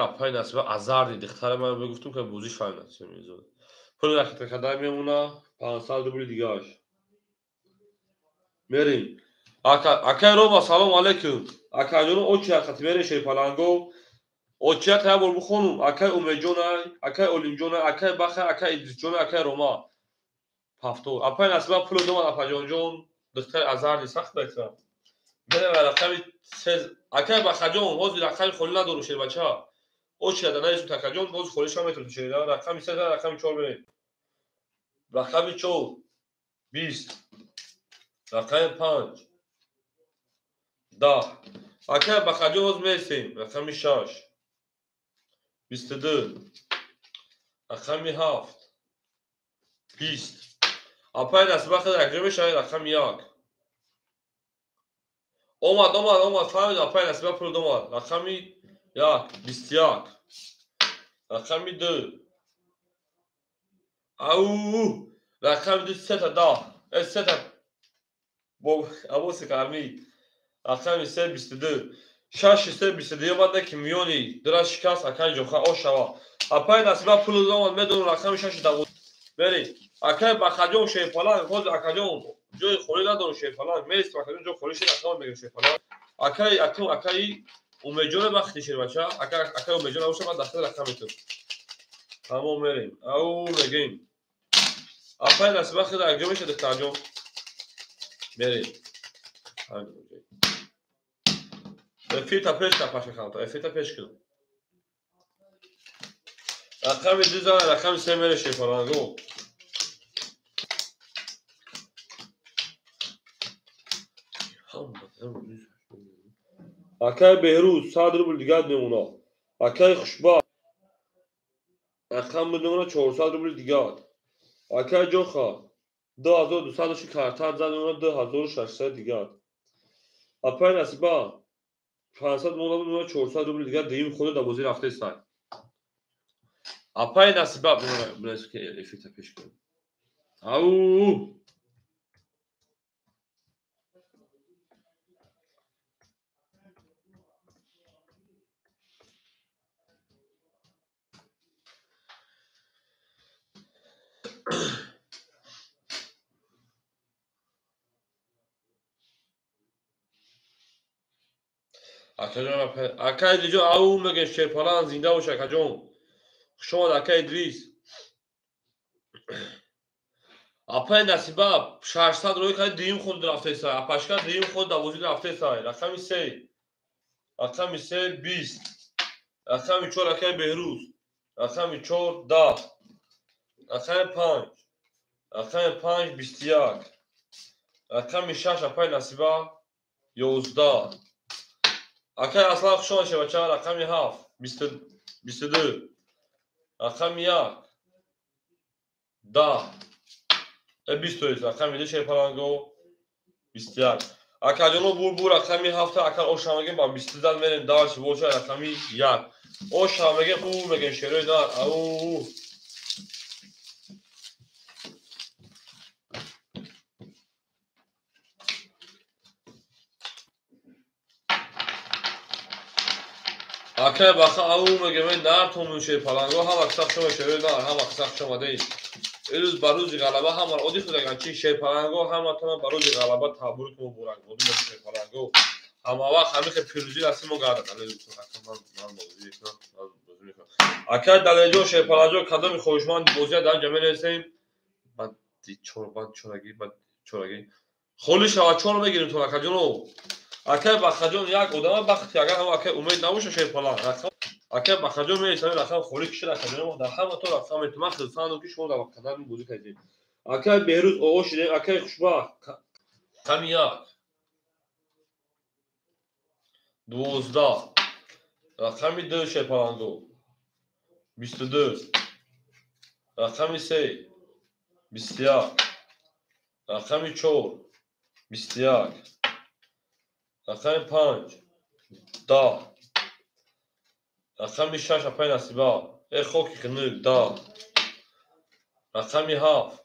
[SPEAKER 1] Апай Насиба азарди дихтари ман бигуфтум ки бозиш фаҳмид. Пул рахтакадай мемона 500 рубли дигааш. Мерем. Акай Рома салом алейкум. Акаҷоно очи ҳаққати мерем шерпаланго. Очият як бор бихонум. Акай Умедҷонай, акай Олимҷонай, акай Бахай, акай Идрисҷонай, акай Рома. Пафтор. Апай Насиба пул домад апаҷонҷон. Дихтари азарди сахт бекра. Мерем рақами 3. Акай Бахаҷон, ҳозир рақами холӣ надору шербача. Очият наису такаҷон, ҳозир холиша метавонӣ шерда. Рақами 3, рақами 4 мерем. Рақами 4 20. Рақами 5 10. Акай Бахаҷон ҳозир мересем. Рақами 6 22. Рақами 7 20. Апай Насиба хел якҷо мешавад рақами 1. Омад, омад, омад, фаҳмид, апай Насиба пул омад. Рақами 1 21. Рақами 2. Ау, рақами 2 сета 10. Сета бо абоси карми. Рақами 3 22. 6 3 22 омад ки миёни дира шикаст акай ҷоха ошава. Апай Насиба пул омад, медонам рақами 6 12. Бери. Акай Бахаҷон шерпаланг, ҳозир акаҷон ҷои холӣ надорам шерпаланг. Мересем акаҷон ҷои холӣ шед рақам мегирем шерпаланг. Акай акун акаи Умедҷон вақти шербача. Акай Умедҷон набошад ман дахтари рақам метавам. Тамом мерем. Ау мегем. Апай Насиба хел якҷо мешавад духтарҷон. Мерем. Эфирта пеш кун паша хамта, эфирта пеш кун. Рақами 2 зан, рақами 3 мере шерпаланго. Акай Беҳрӯз 100 рубл дигар мемонад. Акай Хушбахт рақам мемонад 400 рубл дигар. Акай Ҷоха 2200 ши карта зад мемонад 2600 дигар. Апай Насиба 500 монад 400 рубл дигар дуюм хода дар бозӣ рафтестай. Апай Насиба бинес ки эфирта пеш кунем. Ау! Акай Идрисҷон ау мегем шерпаланг зинда бош акаҷон. Хуш омад акай Идрис. Апай Насиба 600 рӯй кард дуюм худ рафтесай. Апашка дуюм худ дар бозӣ рафтесай. Рақами 3. Рақами 3 20. Рақами 4 акай Беҳрӯз. Рақами 4 10. Рақами 5. Рақами 5 21. Рақами 6 апай Насиба 11. Акай Аслан хуш омадед шербача. Рақами 7 22. Рақами 1 10. 20. Рақами 2 шерпаланго 21. Акаҷоно бур рақами 7 акар оша мегем ба 22 мерем дальше боша рақами 1. Оша мегем у мегем шерои нар. Ау. Акай баха ау мегем нар томун шерпаланго ҳама каса шумо шерои нар ҳама каса шумаде. Ирӯз ба рӯзи ғалаба ҳамаро одӣ шудаган чи шерпаланго ҳаматона ба рӯзи ғалаба табрук муборак одӣ шерпаланго ҳама вақт ҳамихе пирӯзӣ насиб мо гардад. Акай Далерҷон шерпаланҷон кадоми хоҳишманд бозия дар инҷа менависем чораги холӣ шавад чор мегирем то акаҷоно. Акай Бахаҷон як одама бахти агар ҳам акай Умед набоша шерпаланг акай Бахаҷон менависам рақам холӣ кишад акаҷон дар ҳама то рақам метуман хирсандам ки шумо дар қадар бозӣ кардед. Акай Беҳрӯз оғоз шудем. Акай Хушбахт рақами 1 12. Рақами 2 шерпаланго 22. Рақами 3 21. Рақами 4 21. Рақами 5 10. Рақами 6 апай Насиба хоки хунук 10. Рақами 7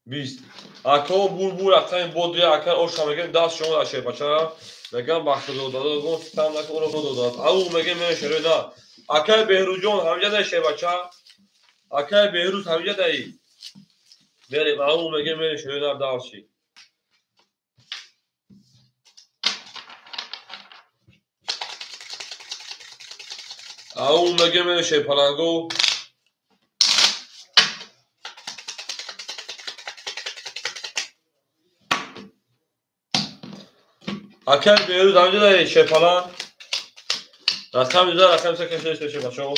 [SPEAKER 1] 20. Ако бур рақами бодуя акар оша мегем даст шумо дар шербача мегам бахтзодадо там нака уро додад. Ау мегем мерем шерои на. Акай Беҳрӯзҷон ҳамҷа дай шербача. Акай Беҳрӯз ҳамҷа дай. Мерем ау мегем мерем шерои на дарши. Ау мегем мерем шерпаланго. Акай Беҳрӯз ҳамҷа дай шерпаланг. Рақами 2 рақами 3 кашида шербачаҳо.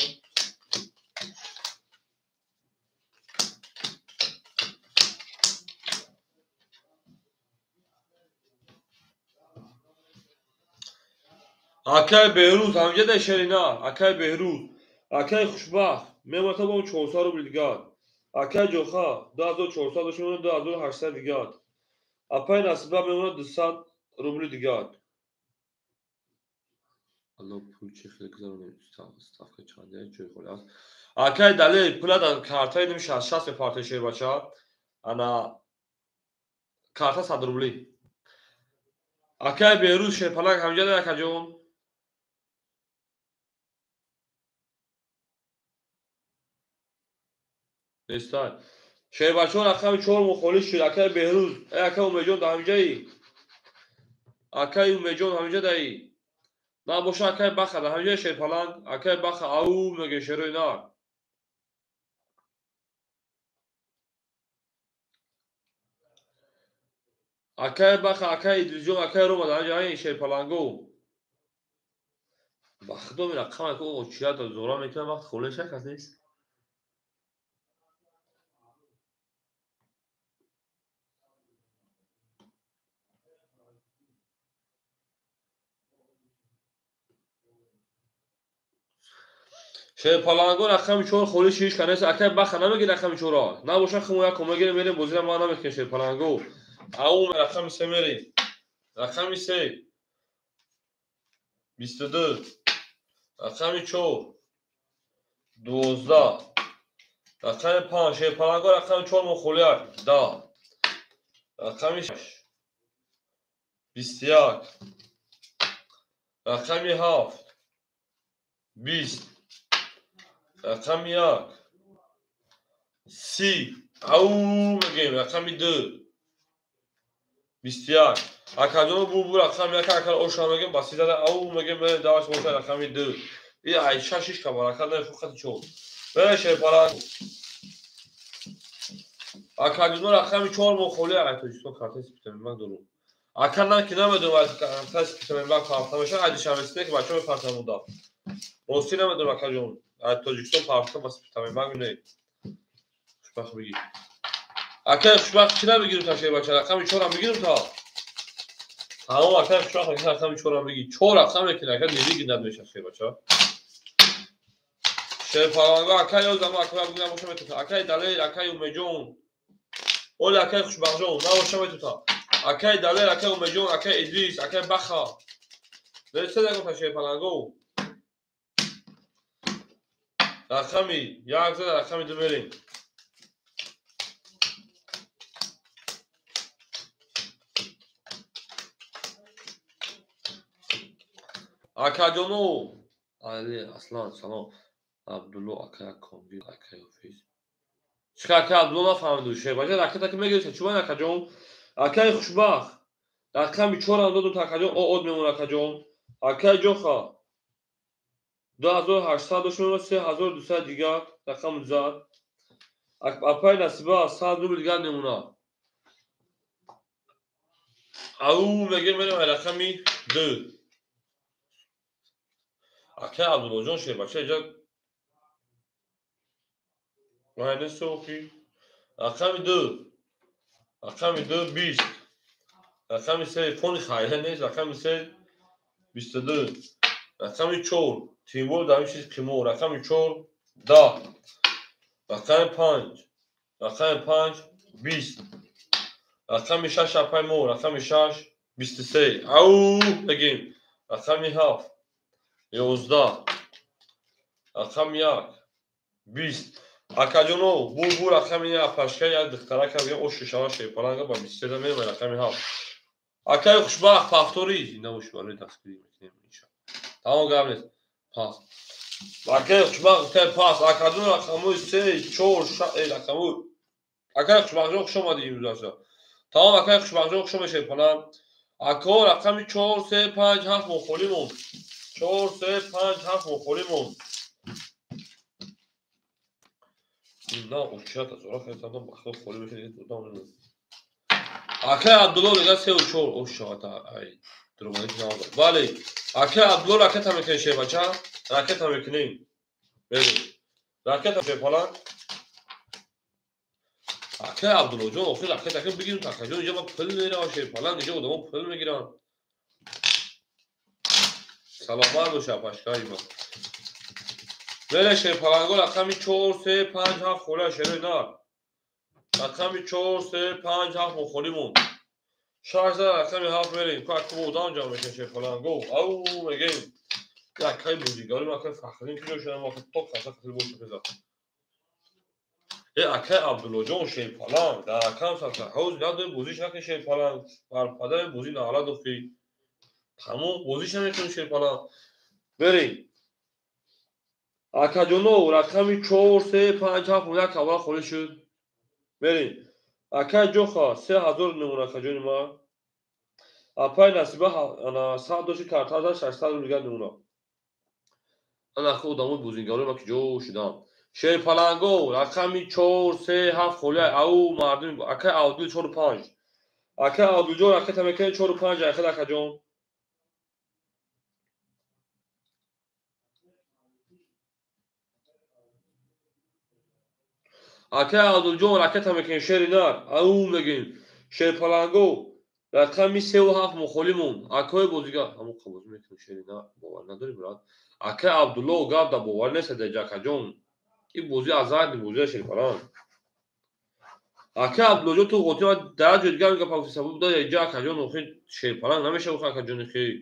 [SPEAKER 1] Акай Беҳрӯз ҳамҷа дай шерина. Акай Беҳрӯз. Акай Хушбахт мемонад бо 400 рубл дигар. Акай Ҷоха 2400 дошт мемонад 2800 дигар. Апай Насиба мемонад 200 рубли дигар. Алло пул чи хеле гузаронем ставка чанде ҷои холӣ аст. Акай Далер пула дар картаи ним 60 мепартои шербача. Ана карта 100 рубли. Акай Беҳрӯз шерпаланг ҳамҷа дай акаҷон. Нестай. Шербачаҳо рақами 4 мухолиф шуд. Акай Беҳрӯз, акай Умедҷон дар ҳамҷаи. Акай Умедҷон ҳамҷа даи. Набоша акай Баха дар ҳамҷаи шерпаланг. Акай Баха ау мегем шерои нар. Акай Баха, акай Идрисҷон, акай Рома дар ҳамҷаи шерпаланго. Ба худо рақам ако чия зора мекунам вақт холӣ шак кас нест. Шерпаланго рақами 4 холӣ шиш канест. Акай Баха намегир рақами 4-ро. Набоша хумо як мегирем мерем бозира ма намекунем шерпаланго. Ау рақами 3 мерем. Рақами 3 22. Рақами 4 12. Рақами 5 шерпаланго рақами 4 мо холӣ 10. Рақами 6 21. Рақами 7 20. Рақами 1 30. Ау мегем рақами 2 21. Акаҷоно бур рақами 1 акар оша мегем ба 30 ау мегем мерем даваш боша рақами 2. И ай 6 6 баракат не фақат 4. Мерем шерпаланг. Акаҷоно рақами 4 мо холӣ ай Тоҷикистон картаи Спитамен банк дорум. Ака на ки намедонам ай картаи Спитамен банк парта мешавад, ай душанбе ки бачаҳо мепартам монда. Ростӣ намедонам акаҷон. Ай Тоҷикистон парта ба Спитамен банк не. Хушбахт бигӣ. Акай хушбахт чӣ набигирам та шербача? Рақами 4-ам бигирам та. Тамом акай хушбахт рақами 4-ам бигир. 4 рақам мекунӣ ака невигинат мешавад шербача. Шерпаланго акай ёзам акай бигирам боша метута. Акай Далер, акай Умеҷон. Оли акай хушбахтҷон, набоша метута. Акай Далер, акай Умеҷон, акай Идрис, акай Баха. Мерсе дагон та шерпаланго. Рақами 1 зада рақами 2 мерем. Акаҷоно, Али Аслан, салом. Абдулло акай комби, акай офис. Чӣ акай Абдулло нафаҳмиду шербача ракета ки мегирифта чӣ акаҷон? Акай хушбахт. Рақами 4-ам додум та акаҷон, од мемон акаҷон. Акай Ҷоха. 2800 дошт мемонад, 3200 дигар рақам зад. Апай Насиба 100 рубл дигар мемонад. Ау мегем мерем рақами 2. Акай Абдуллоҷон шербача иҷа майнесохи. Рақами 2. Рақами 2 20. Рақами 3 фони хайра нест. Рақами 3 22. Рақами 4 тимбол дар ин чиз қимор. Рақами 4 10. Рақами 5. Рақами 5 20. Рақами 6 апай мо. Рақами 6 23. Ау мегем. Рақами 7 11. Рақами 1 20. Акаҷоно бур рақами 1 пашка як духтарака бигем ош шишава шерпаланга ба 23 да мерем рақами 7. Акаи хушбахт повтори набоши барои дастгирӣ мекунем иншо. Тамом гап нест. Пас. Акаи хушбахт гуфтаи пас. Акаҷон рақамҳои 3 4 6 рақамҳои Акаи хушбахтҷон хуш омадӣ имрӯзаша. Тамом акаи хушбахтҷон хуш омадӣ шерпаланг. Ако рақами 4 3 5 7 мо холӣ монд. 4 3 5 7 мо холӣ монд. На учата зора хестам бахо холӣ мешавад додам. Акай Абдулло мегӯяд 3 ва 4 ошата ай дурумани надор. Бале, акай Абдулло ракета мекунем шербача, ракета мекунем. Берем. Ракета шерпаланг. Акай Абдуллоҷон охир ракета ки бигирем акаҷон инҷа ма пул мерава шерпаланг, инҷа одамо пул мегиранд. Саломат бош апашкаи ма. Мере шерпаланго рақами 4 3 5 7 холӣ шерои нар. Рақами 4 3 5 7 мо холӣ монд. 6 зада рақами 7 мерем. Ку аку одам ҷамъ мешавад шерпаланго. Ау мегем. Акай бозигари ма акай Фахриддин куҷо шудам охир то қаса қасир боша хеза. Акай Абдуллоҷон шерпаланг дар рақам сабта. Ҳоз надорӣ бозиш накунӣ шерпаланг. Бар падари бозӣ наҳалат охӣ. Тамом бозиш намекунӣ шерпаланг. Берем. Акаҷоно рақами 4 3 5 7 як аввал холӣ шуд. Берем. Акай Ҷоха 3000 мемон акаҷони ма. Апай Насиба ана 100 доши карта зад 600 рубл дигар мемонад. Ана ахо одамои бозингарои ма ки ҷо шуданд. Шерпаланго рақами 4 3 7 холӣ. Ау мардум акай Абдул 4 5. Акай Абдулҷон ракета мекунед 4 5 айхел акаҷон. Акай Абдулҷон ракета мекунем шери нар. Ау мегем. Шерпаланго рақами 3 ва 7 мо холӣ монд. Акои бозигар ҳамон қабозӣ мекунем шери нар. Бовар надорӣ брат. Акай Абдулло гап да бовар нест даҷа акаҷон. Ин бозӣ азарди бозия шерпаланг. Акай Абдуллоҷон ту ғотӣ ма дар ҷои дигар гап ҳафти сабаб да иҷа акаҷон охир шерпаланг намешавад акаҷони хел.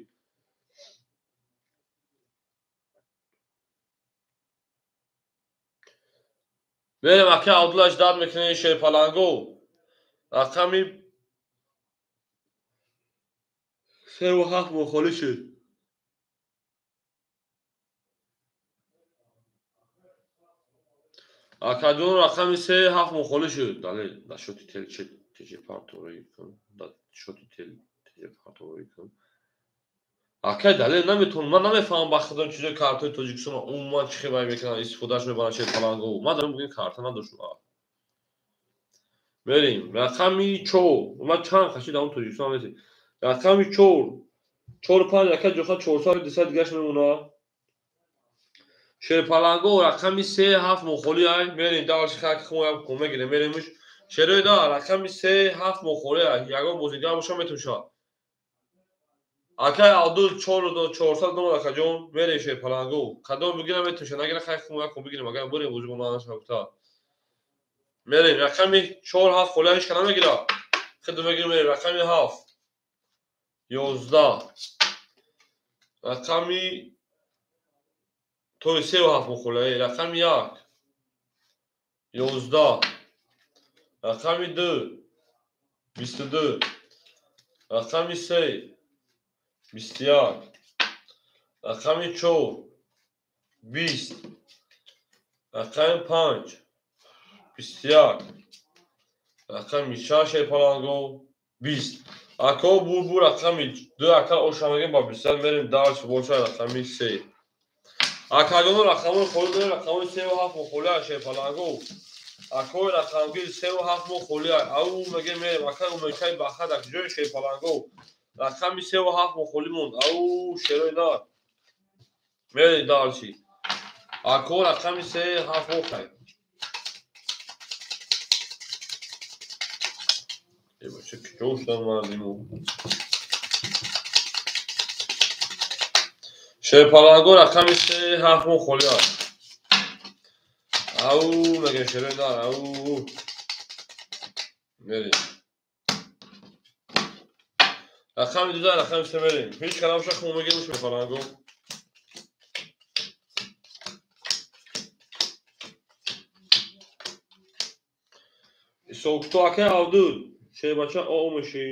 [SPEAKER 1] Мерем акай Абдуллаш дад мекунем шерпаланго. Рақами 3 ва 7 мо холӣ шуд. Акаҷон рақами 3 7 мо холӣ шуд. Далел да шоти тел че теже партовӣ кун. Да шоти тел теже партовӣ кун. Акай Далел наметавонам, ман намефаҳмам ба худам чизои картои Тоҷикистон умуман чӣ хел мекунанд, истифодааш мебаранд шерпаланго. Ман даром бигӯем карта надоштам. Мерем. Рақами 4. Ман чанд қаши дар Тоҷикистон нестем. Рақами 4. 4 5 акай Ҷоха 400 200 дигаш мемонад. Шерпаланго рақами 3 7 мо холӣ ай. Мерем далши хак хмо як кӯмак гирем. Меремш Шерои на рақами 3 7 мохолия. Ягон бозигар боша метуша. Акай Абдул 4 400 номад акаҷон, мерем шерпалангу. Кадом бигирам метуша, нагира хай хум якум бигирем, агар бурем бозигон наша гуфта. Мерем рақами 4 7 холия ҳеч ка намегира. Хидм мегирем мерем рақами 7 11 рақами тои 3 7 мохолия, рақами 1 11 рақами 2 22 рақами 3 21 рақами 4 20 рақами 5 21 рақами 6 шерпаланго 20. Ако бурбу рақами 2 ака оша мегем ба 21 мерем дарс боша рақами 3. Акаҷоно рақамои холӣ дорем, рақамои 3 ва 7 мохолия шерпаланго. Акои рақамгир 3 ва 7 мохолия. Ау мегем мерем ака умекай бахад акҷои шерпаланго. Рақами 3 ва 7 мохолӣ монд. Ау шерои нар. Мерем дарси. Ако рақами 3 7 мохай. Бача куҷо шудан мардиму? Шерпаланго рақами 3 7 мохолӣ аст. Ау мегем шерои нар, ау. Мерем. Рақами 2 рақами 3 мерем. Ҳеҷ ка набоша хум мегем шерпаланго. Исокто акай Абдул шербача омеши.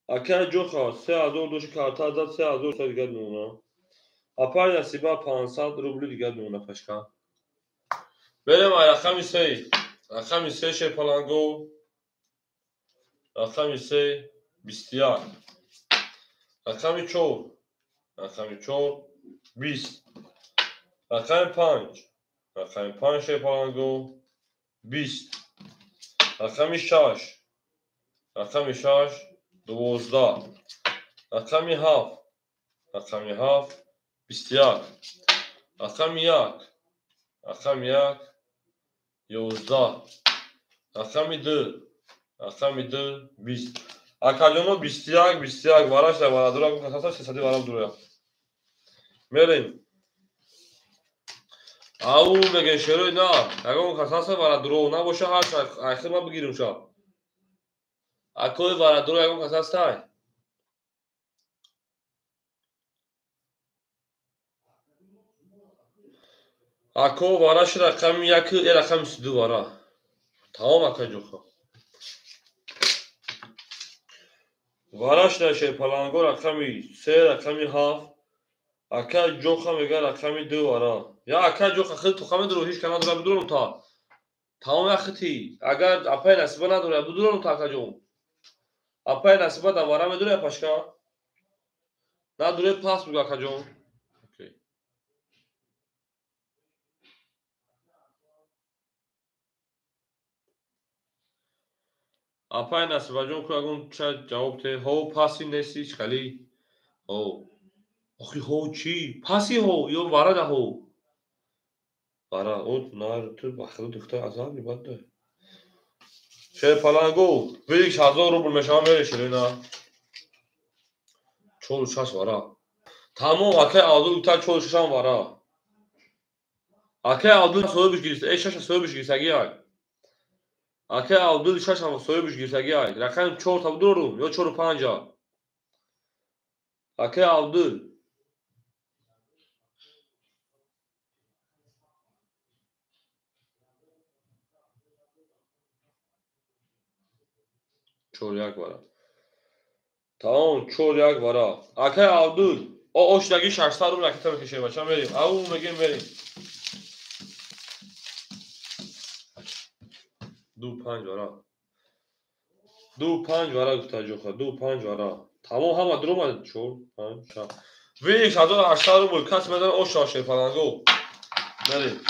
[SPEAKER 1] Акай ҷоха 3000 доши карта зад 3000 са дигар мемона. Апай Насиба 500 рубли дигар мемона пашка. Берем ай рақами 3. Рақами 3 шерпаланго. Рақами 3 21. Рақами 4. Рақами 4 20. Рақами 5. Рақами 5 шерпаланго 20. Рақами 6. Рақами 6 12. Рақами 7. Рақами 7 21. Рақами 1. Рақами 1 11. Рақами 2. Рақами 2 20. Акаҷоно 21 21 вараш дар варадура гуфта 300 варам дура. Мерем. Ау мегем шерои на, ягон кас ҳаста варадуро набоша ҳар айхир ма бигирим ша. Акои варадуро ягон кас ҳастай? Ако вараши рақами 1 э рақами 32 вара. Тамом акаҷоха. Вараш дар шерпаланго рақами 3 рақами 7 ака ҷоха мега рақами 2 вара. Я ака ҷоха хел тоха медуро ҳеҷ ка надора бидурам та. Тамом яхити. Агар апай Насиба надора бидурам та акаҷон. Апай Насиба дар вара медура пашка? Надуре пас буга акаҷон. Окей. Апай Насибаҷон ку ягон ча ҷавоб те. Ҳо паси неси чӣ хали? Ҳо. Охи ҳо чӣ? Паси ҳо ё вара да ҳо? Вара от нар ту бахиду духтар азар мебад. Шерпаланго вик 1000 рубл мешава мере шерина. 4 6 вара. Тамом акай Абдул та 4 6 ам вара. Акай Абдул соҳибиш гирифта, э 6 соҳибиш гирифтаги ай. Акай Абдул 6 ам соҳибиш гирифтаги ай. Рақами 4 та будурум ё 4 5. Акай Абдул 4 1 вара. Тамом 4 1 вара. Акай Абдул о ошдаги 600 рубл ракета мекашем бача мерем. Ау мегем мерем. 2 5 вара. 2 5 вара гуфта ҷоха 2 5 вара. Тамом ҳама дуромад 4 5 6. Вик 1800 рубл кас медан оша шерпаланго. Мерем.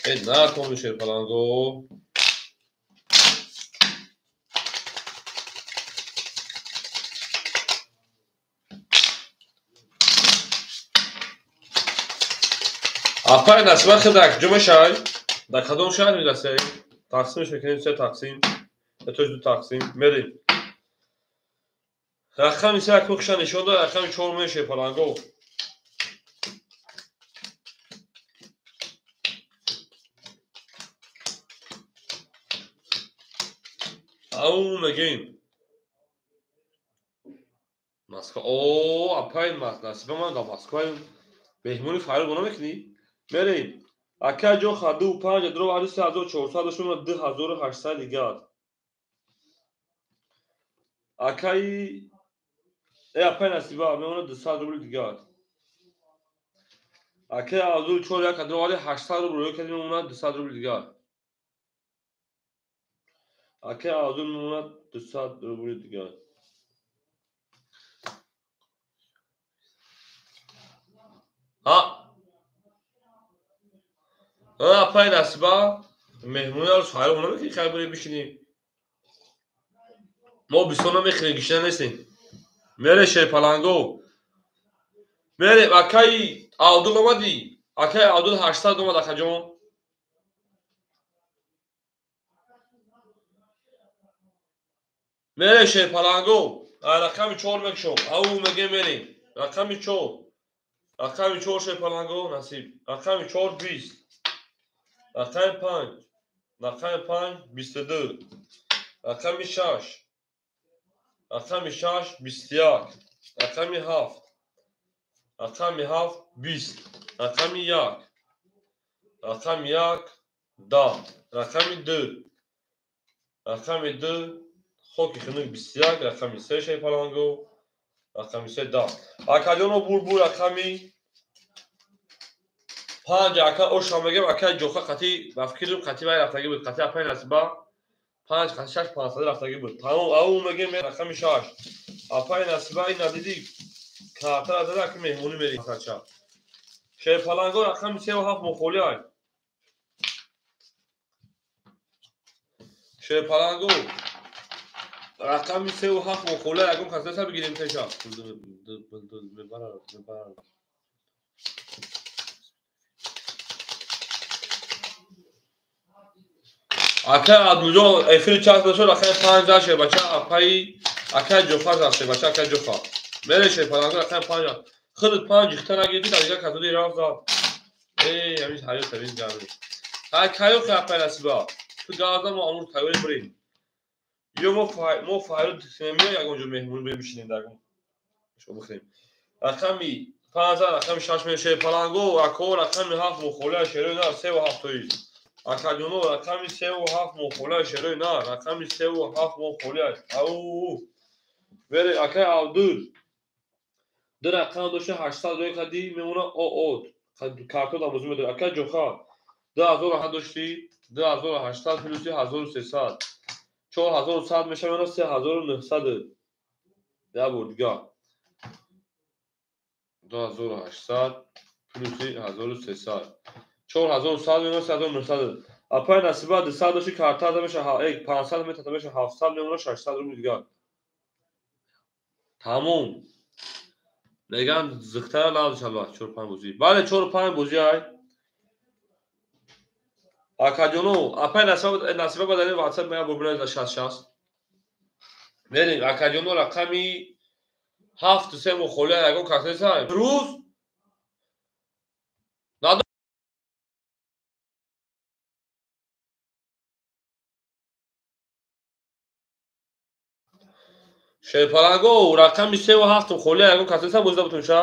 [SPEAKER 1] Э након шерпаланго. Апай Насиба хидак ҷо мешавай? Дар кадом шаҳр мерасӣ? Тақсимш мекунем, се тақсим, то ду тақсим, мерем. Рақами се акну хиша нишон дод, рақами чор меше паланго. Ау мегем. Москва. О, апай Насиба ман дар Москваем. Меҳмони фарёд бона мекунӣ? Мерем. Акай ҷо ду панҷ дро ари 3400 дошт, 2800 дигар. Акай апай Насиба мемонад 200 рубл дигар. Акай Абдул 4 як дро ари 800 рубл рӯй кардем, мемонад 200 рубл дигар. Акай Абдул мемонад 200 рубл дигар. Ҳа? Апай Насиба меҳмониро фарёд намекунӣ, хайр бурем бишинем. Мо бисёр намехӯрем, гишна нестем. Мере шерпаланго. Мере акай Абдул омадӣ? Акай Абдул 800 омад, акаҷон. Мере шерпаланго. Рақами 4 мекушом. Ау мегем мерем. Рақами 4. Рақами 4 шерпаланго насиб. Рақами 4 20. Рақами 5. Рақами 5 22. Рақами 6. Рақами 6 21. Рақами 7. Рақами 7 20. Рақами 1. Рақами 1 10. Рақами 2. Рақами 2 хоки хунук 21. Рақами 3 шерпаланго. Рақами 3 10. Акаҷоно бурбур рақами 5 ака оша мегем, акай ҷоха қати ба фикрим қати вай рафтагӣ буд, қати апай Насиба 5 қати 6 500 рафтагӣ буд. Тамом, ау мегем рақами 6. Апай Насиба ина дидӣ картара зада, аки меҳмонӣ мерӣ сача. Шерпаланго рақами 3 ва 7 мухоли ай. Шерпаланго рақами 3 ва 7 мухоли ай, ягон кас бигирем теша. Акай Абдулҷон эфири час дошт, рақами 5 зад шербача, апаи акай ҷофа зад шербача, акай ҷофа. Мере шерпаланго рақами 5. Худат 5 ихта нагирифтӣ, дар дигар касоди рафт зад. Эй, ҳамин ҳаёт ҳамин гарми. Ҳай кайё хи апай Насиба. Ту газда мо амур тайёрӣ бурем. Ё мо фарёд меоем ягон ҷо меҳмонӣ бурем бишинем дар ягон шо бихӯрем. Рақами 5 зад, рақами 6 мере шерпаланго, ако рақами 7 мухолия шерои нар 3 ва 7 тоиз. Акаҷоно рақами 3 ва 7 мухолия шерои нар, рақами 3 ва 7 мухолия. Ау. Вере акай Абдул. Ду рақам дошта 800 рӯй кардӣ, мемонад ОО. Карто дамозӣ медорӣ. Акай ҷоха 2000 доштӣ, 2800 плюси 1300. 4100 мешавад, мемонад 3900. Як бор дигар. 2800 плюси 1300. 4100 мемонад 3900. Апай Насиба 200 дошти, карта мешавад 500 метата мешавад 700 мемонад 600 рубл дигар. Тамом. Меган зихтара лавз шава 4-5 бозӣ. Бале 4-5 бозӣ ай. Акаҷоно, апай Насиба ба дар WhatsApp мея бубинед 60 60. Мерем акаҷоно рақами 7 3 мухолия ягон кас несай. Рӯз Шерпаланго рақами 3 ва 7 холия ягон кас неса бозида бутун ша?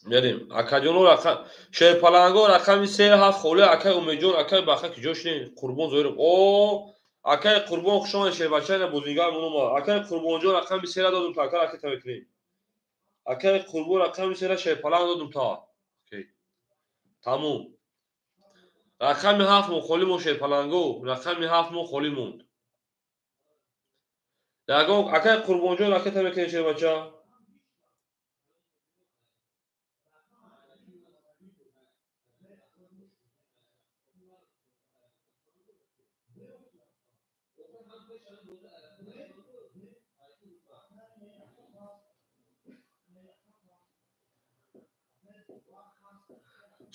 [SPEAKER 1] Мерем. Акаҷоно рақам Шерпаланго рақами 3 7 холия акай Умедҷон, акай Баха ки ҷо шудем? Қурбон Зоиров. О, акай Қурбон хуш омадед, шербача ина бозингар мон омад. Акай Қурбонҷон рақами 3 ра додум та, ака ракета мекунем. Акай Қурбон рақами 3 ра Шерпаланг додум та. Окей. Тамом. Рақами 7 мо холӣ монд шерпаланго, рақами 7 мо холӣ монд. Ягон акай Қурбонҷон ракета мекунем шербача.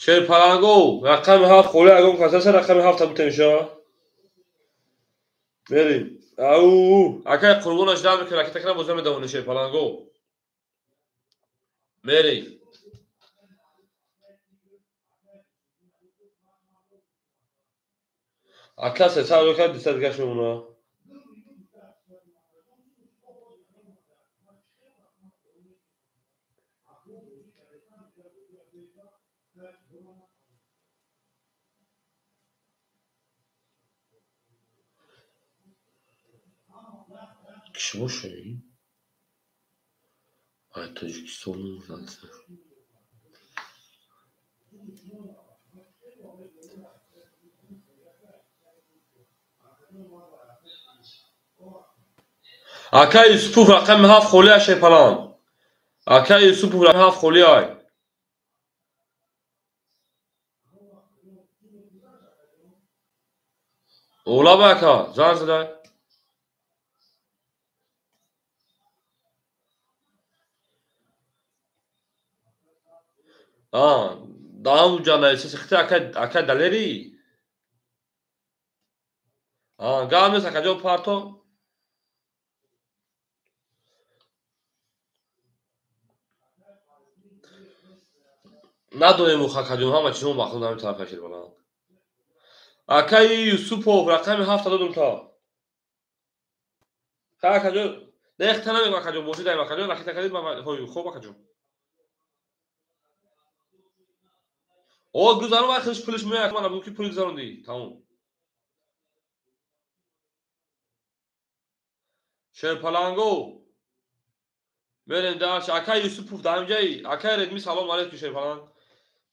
[SPEAKER 1] Шерпаланго рақами 7 холӣ ягон кас ҳаст, рақами 7 бутемша. Мерим. Ау, акай Қурбонаш дар мекунад, ракета кана боза медавонӣ Шерпаланго. Мерим. Ака 300 рукат 200 дигаш мемона. Киши боша ин? Ай Тоҷикистон муфлакса. Ака Юсупов рақами 7 холӣ ай Шерпаланг. Ака Юсупов рақами 7 холӣ ай. Олаба ака, занг задай. Даам ҷа нависа хити ака, ака Далери. Гап нест акаҷон, парто. Надонем акаҷон, ҳама чизмо махлуқ наметавонад кашид баланд. Акаи Юсупов рақами 7 додум та. Ха акаҷон, нехта намегӯ акаҷон, боши даем акаҷон, ракета кардид ҳой, хоб акаҷон. О, гузарон вай хелиш пулиш меояд, мана бугӯ ки пул гузарондӣ, тамом. Шерпаланго. Мерем дарш. Акаи Юсупов дар ҳамҷаи. Акаи Редми салом алейкум Шерпаланг.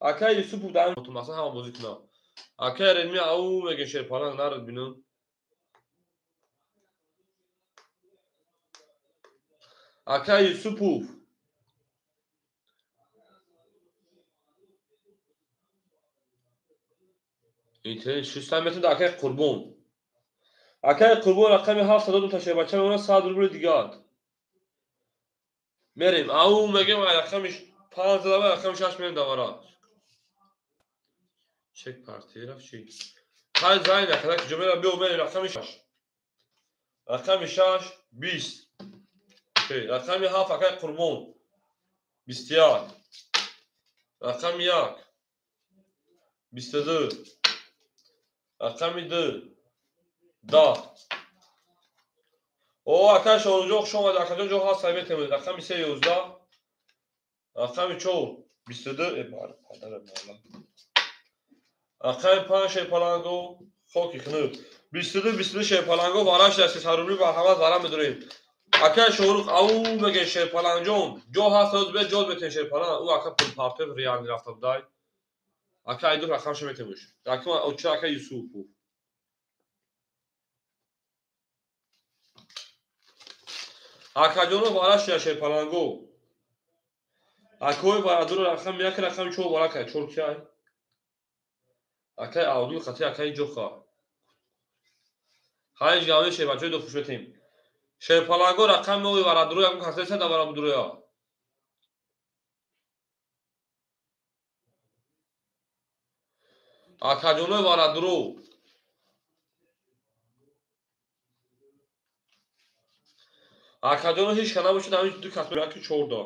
[SPEAKER 1] Акаи Юсупов дар ҳам масалан ҳама бозӣ кунад. Акаи Редми ау мегӯ Шерпаланг нарад бинам. Акаи Юсупов. Интернет шуста метавонад акаи Қурбон. Акаи Қурбон рақами 7 додум та шербача мемонад 100 рубли дигар. Мерем. Ау мегем ай рақами 5 задава рақами 6 мерем давара. Чек партия рафт чи? Хай зайн акада ки ҷо мерам биё мерем рақами 6. Рақами 6 20. Рақами 7 акаи Қурбон 21. Рақами 1 22. Рақами 2 10. О, акаи Шоҳруҷон хуш омадед. Акаҷон ҷо ҳаст, сай метавонед. Рақами 3 11. Рақами 4 22. Э, бар, падара мала. Рақами 5 Шерпаланго хоки хунук. 22 22 Шерпаланго вараш дар 300 рубли марҳамат вара медорем. Акаи Шоҳрух ау мегӯ Шерпалангҷон, ҷо ҳаст, ҳоз бе ҷо метавонед Шерпаланг. Ӯ ака пул партоф реални рафта будай. Ака айду рақамша метавониш. Рақами оча ака Юсупов. Акаҷоно вараш я Шерпаланго. Акои барадуро рақами 1 рақами 4 вара кай, 4 кай. Акаи Авдул хати акаи Ҷоха. Хайш гавни шербачаи ду хуш метем. Шерпаланго рақами ои варадуро ягон касеса да варадуроя. Акаҷонои варадуро. Акаҷоно ҳеч ка набошад, ҳамин ду кас яки 4 да.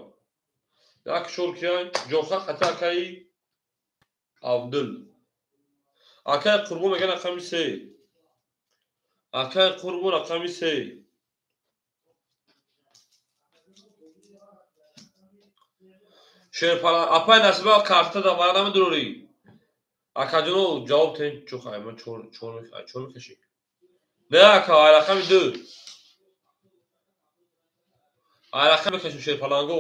[SPEAKER 1] Яки 4 кияй, Ҷоха хати акаи Абдул. Акаи Қурбон мегӯяд рақами 3. Акаи Қурбон рақами 3. Шерпаланг апай Насиба карта да вара намедурорӣ. Акаҷоно ҷавоб тен чуха, ай ман 4 4 мекашӣ. Не ака, ай рақами 2. Ай рақам мекашим Шерпаланго.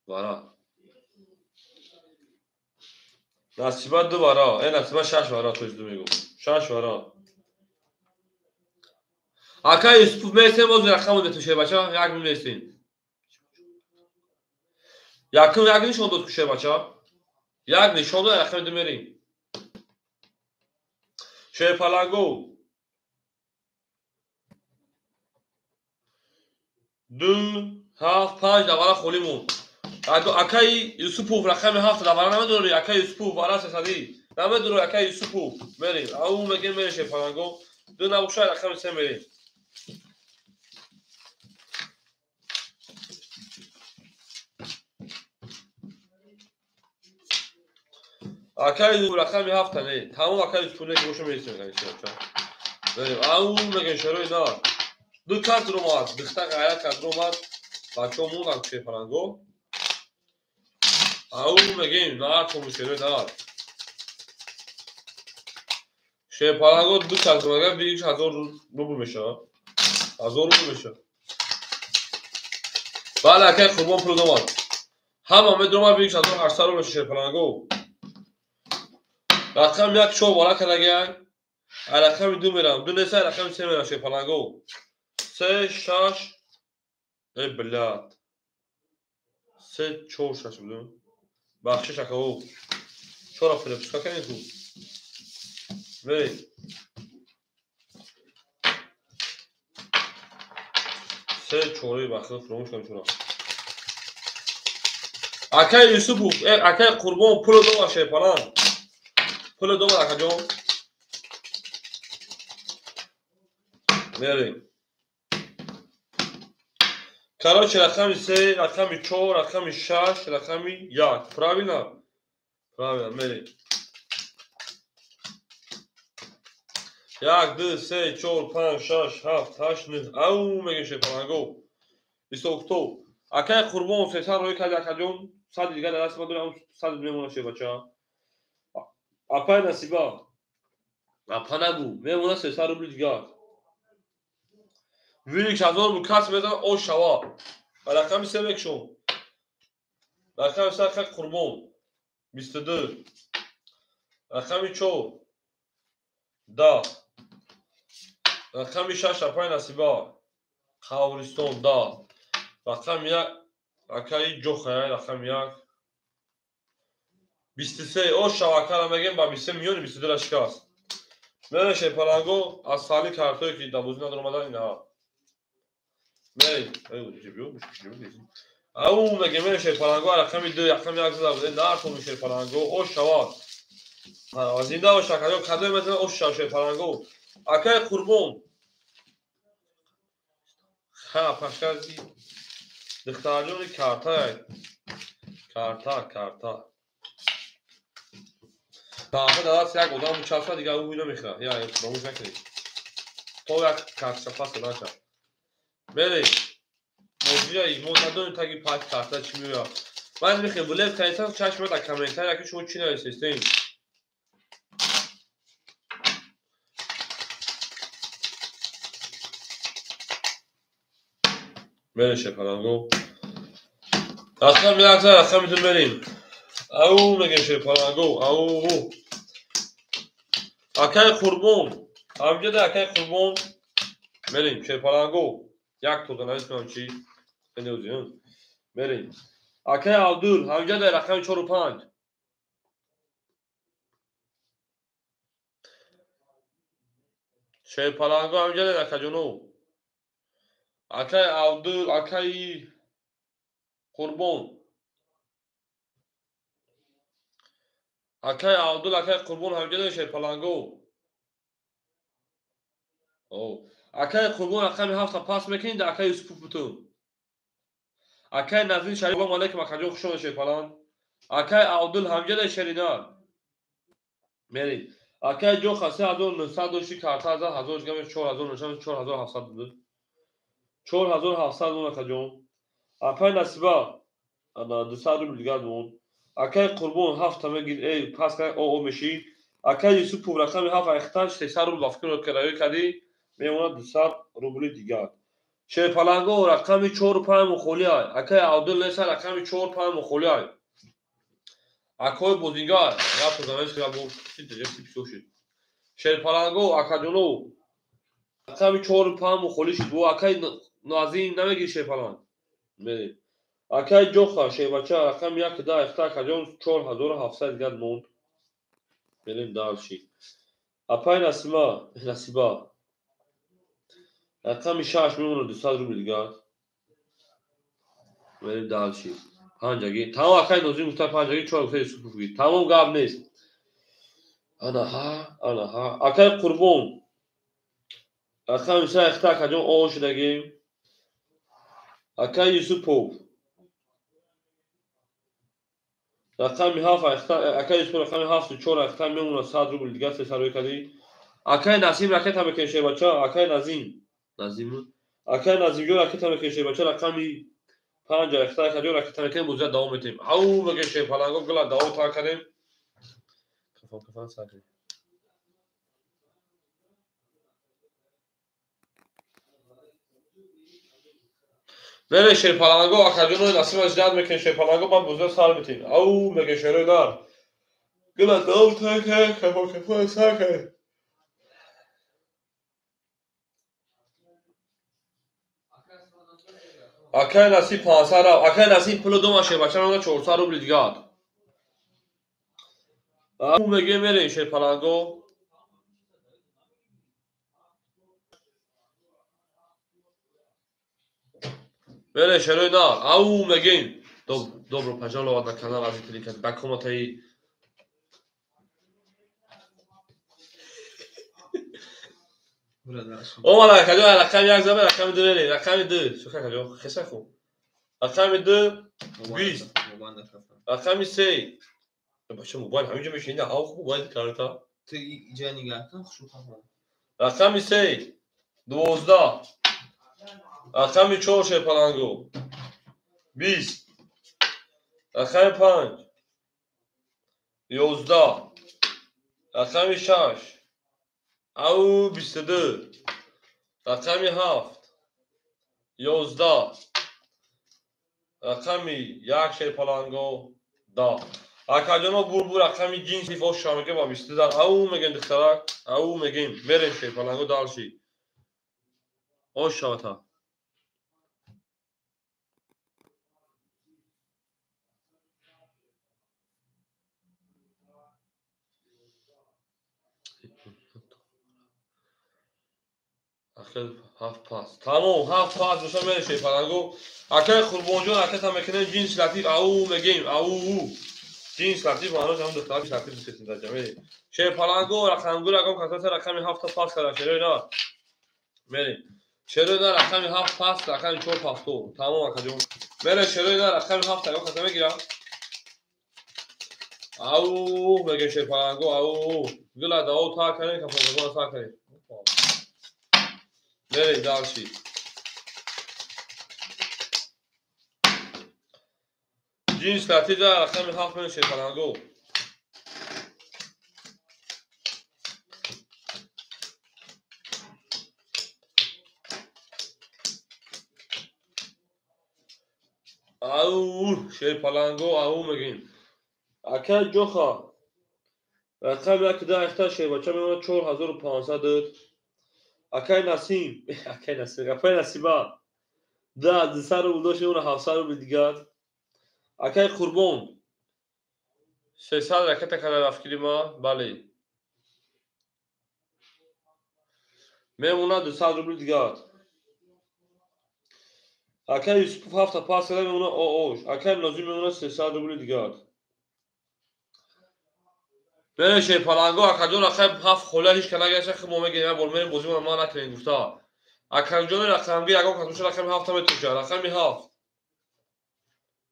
[SPEAKER 1] Вара. Насиба 2 вара. Э Насиба 6 вара, то есть 2 мегӯм. 6 вара. Ака Юсупов месем боз рақам метавонем шербача, як мемесем. Якум як нишон дод ку шербача. Як нишон дод, рақами 2 мерем. Шерпаланго. 2 7 5 давара холӣ монд. Акаи Юсупов рақами 7 давара намедорӣ, акаи Юсупов вара сесадӣ. Намедорӣ акаи Юсупов. Мерем. Ау мегем мерем шерпаланго. Ду набошад рақами 3 мерем. Акаи рақами 7 не. Тамом акаи Юсупов не ки боша мересем акаи. Мерем. Ау мегем шерои на. Ду кас омад, духта ғайрат кард омад. Бачаҳо монданд шерпаланго. Ау мегем нар тому шерои нар. Шерпаланго ду кас омад, 1000 рубл мешавад. 1000 рубл мешавад. Бале акаи Қурбон пул омад. Ҳама медонам 1800 рубл мешавад шерпаланго. Рақами 1 4 бора кардагиан. Рақами 2 мерам. 2 неса рақами 3 мерам шерпаланго. 3 6 эй блядь. 3 4 6 будем. Бахшиш акао. Чора филипска кардем ту. Мерем. 3 4 бахшиш фуромӯш кардем чора. Акаи Юсупов, акаи Қурбон пул дод шерпаланг. Пул дод акаҷон. Мерем. Короче, рақами 3, рақами 4, рақами 6, рақами 1. Правильно? Правильно, мерем. 1, 2, 3, 4, 5, 6, 7, 8, 9. Ау, мегем шерпаланго. Бисту. Акаи Қурбон 300 рӯй кард акаҷон. 100 дигар дар даст ма дорам, 100 мемонад шербача. Апай Насиба. Апа нагу, мемонад 300 рубли дигар. Вилик 1000 рубл кас мезанад, ош шава. Рақами 3 мекшом. Рақами 3 акаи Қурбон. 22. Рақами 4. 10. Рақами 6 апай Насиба. Қабристон 10. Рақами 1 акаи Ҷоха, рақами 1. 23. Ош шава акара мегем ба 23 миёни 22 шикаст. Мерем шерпаланго аз сали картое ки дар бозӣ надор омадан инаҳа. Мерем. Ау мегем мерем шерпаланго рақами 2, рақами 1 зада будем. Нартоми шерпаланго ош шавад. Зинда бош акаҷон, кадоме мезанад ош шава шерпаланго. Акаи Қурбон. Ха, пашкази духтарҷони карта. Карта, карта. Карта дар даст як одам мечаспад, дигар ӯ намехӯрад. Я, фаромӯш накунед. То як картча пас додан шавад. Мерем. Мозия мо надонем таги пас карта чӣ меояд. Ман мехоҳем билет харидам, чашм дар комментария ки шумо чӣ нависестем. Мерем шерпаланго. Рақами 1, рақами 2 мерем. Ау мегем шерпаланго, ау. Акаи Қурбон. Ҳамҷода акаи Қурбон. Мерем шерпаланго. Як тоза нависам чӣ? Мерем. Акаи Абдул, ҳамҷода рақами 4 5. Шерпаланго ҳамҷода акаҷоно. Акаи Абдул, акаи Қурбон. Акаи Абдул, акаи Қурбон ҳамҷода шерпаланго. Акаи Қурбон рақами 7 пас мекунед, акаи Юсупов бутун. Акаи Назир Шариф, салом алейкум акаҷон, хуш омадед шерпаланг. Акаи Абдул ҳамҷода шеринар. Мерем. Акаи Ҷоха 3900 дошти карта зад, 1000 гамеш 4900, 4700 буд. 4700 мон акаҷон. Апай Насиба ана 200 рубл дигар монд. Акаи Қурбон 7 мегир, эй пас кар о меши. Акаи Юсупов рақами 7 айхташ 300 рубл ба фикр кардаё кардӣ, мемонад 200 рубли дигар. Шерпаланго рақами 4 5 мухоли ай. Акаи Абдул неса рақами 4 5 мухоли ай. Акои бозингар, я позанеш ки бо шид. Шерпаланго акаҷоно рақами 4 5 мухоли шид. Бо акаи Назим намегири шерпаланг. Мерем. Акаи Ҷоха шербача рақами 1 10 айхта акаҷон 4700 дигар монд. Мерем дальше. Апай Насима, Насиба. Рақами 6 мемонад 200 рубл дигар. Мерем дальше. Панҷаги. Тамом акай Нозим гуфта панҷаги, чор гуфта Юсуповги. Тамом гап нест. Ана ҳа, ана ҳа. Акай Қурбон. Рақами се ахта акаҷон о шудагӣ. Акай Юсупов. Рақами ҳафт ахта, акай Юсупов рақами ҳафту чор ахта мемонад 100 рубл дигар се сарои кардӣ. Акай Насим ракета мекунем шербача, акай Назим. Назим. Акай Назимҷон ракета мекунем шербача, рақами панҷ ахта акаҷон ракета мекунем, бозия давом метем. Ау мегем шерпаланго гила давом та кардем. Кафан кафан сар кардем. Мере шерпаланго акаҷоно Насима ждат мекунем шерпаланго, баъд бозия сар метем. Ау мегем шерои нар. Гила давом та кардем, кафан кафан сар кардем. Акай Насиб 500 рафт. Акай Насиб пулу дома шербача мемонад 400 рубли дигар. Ау мегем мерем шерпаланго. Мерем шерои нар. Ау мегем. Добро пожаловать на канал Азиз Телека. Ба комнатаи омада акаҷон, рақами як зада, рақами ду мерем, рақами ду. Суха акаҷон, хеса хуб. Рақами ду бист. Рақами се. Бача мобайл ҳаминҷо мешинӣ, ҳав хуб мобайл карта.
[SPEAKER 2] Ту иҷа нигаҳ кун, хушу хафа.
[SPEAKER 1] Рақами се 12. Рақами чор шерпаланго 20. Рақами панҷ 11. Рақами шаш ау 22. Рақами ҳафт 11. Рақами як шерпаланго 10. Акаҷоно бурбур рақами ҷинси фоша мегем ва 22. Ау мегем духтарак, ау мегем мерем шерпаланго далши. Ош шавата. Ахир ҳафт пас. Тамом, ҳафт пас боша мерем шерпаланго. Акай Қурбонҷон ракета мекунем ҷинси латиф, ау мегем, ау. Ҷинс латиф маънош ҳам духтарак латиф бисетин дар ҷамъе. Шерпаланго рақамгул агом касаса рақами ҳафта пас кара шерои нар. Мерем. Шерои нар рақами ҳафт пас, рақами чор пасту. Тамом акаҷон. Мерем шерои нар рақами ҳафт агом каса мегирам. Ау мегем шерпаланго, ау. Гула дао та карем, кафонагон та карем. Мерем далши. Ҷинс латиф дар рақами ҳафт мерем шерпаланго. Ау шерпаланго, ау мегем. Акай Ҷоха рақами як да ахта шербача мемонад 4500. Акай Насим, акай Насим, акай Насиба 200 рубл дошт, мемонад 700 рубли дигар. Акай Қурбон 300 ракета карда рафт ма, бале. Мемонад 200 рубли дигар. Акай Юсупов ҳафта пас карда мемонад оош. Акай Нозим мемонад 300 рубли дигар. Мерем шерпаланго, акаҷон рақами ҳафт хола ҳеҷ ка нагашта, хуб мо мегирем, як бор мерем бозимона ма накунем гуфта. Акаҷони рақамги ягон кас боша рақами ҳафта метӯша. Рақами ҳафт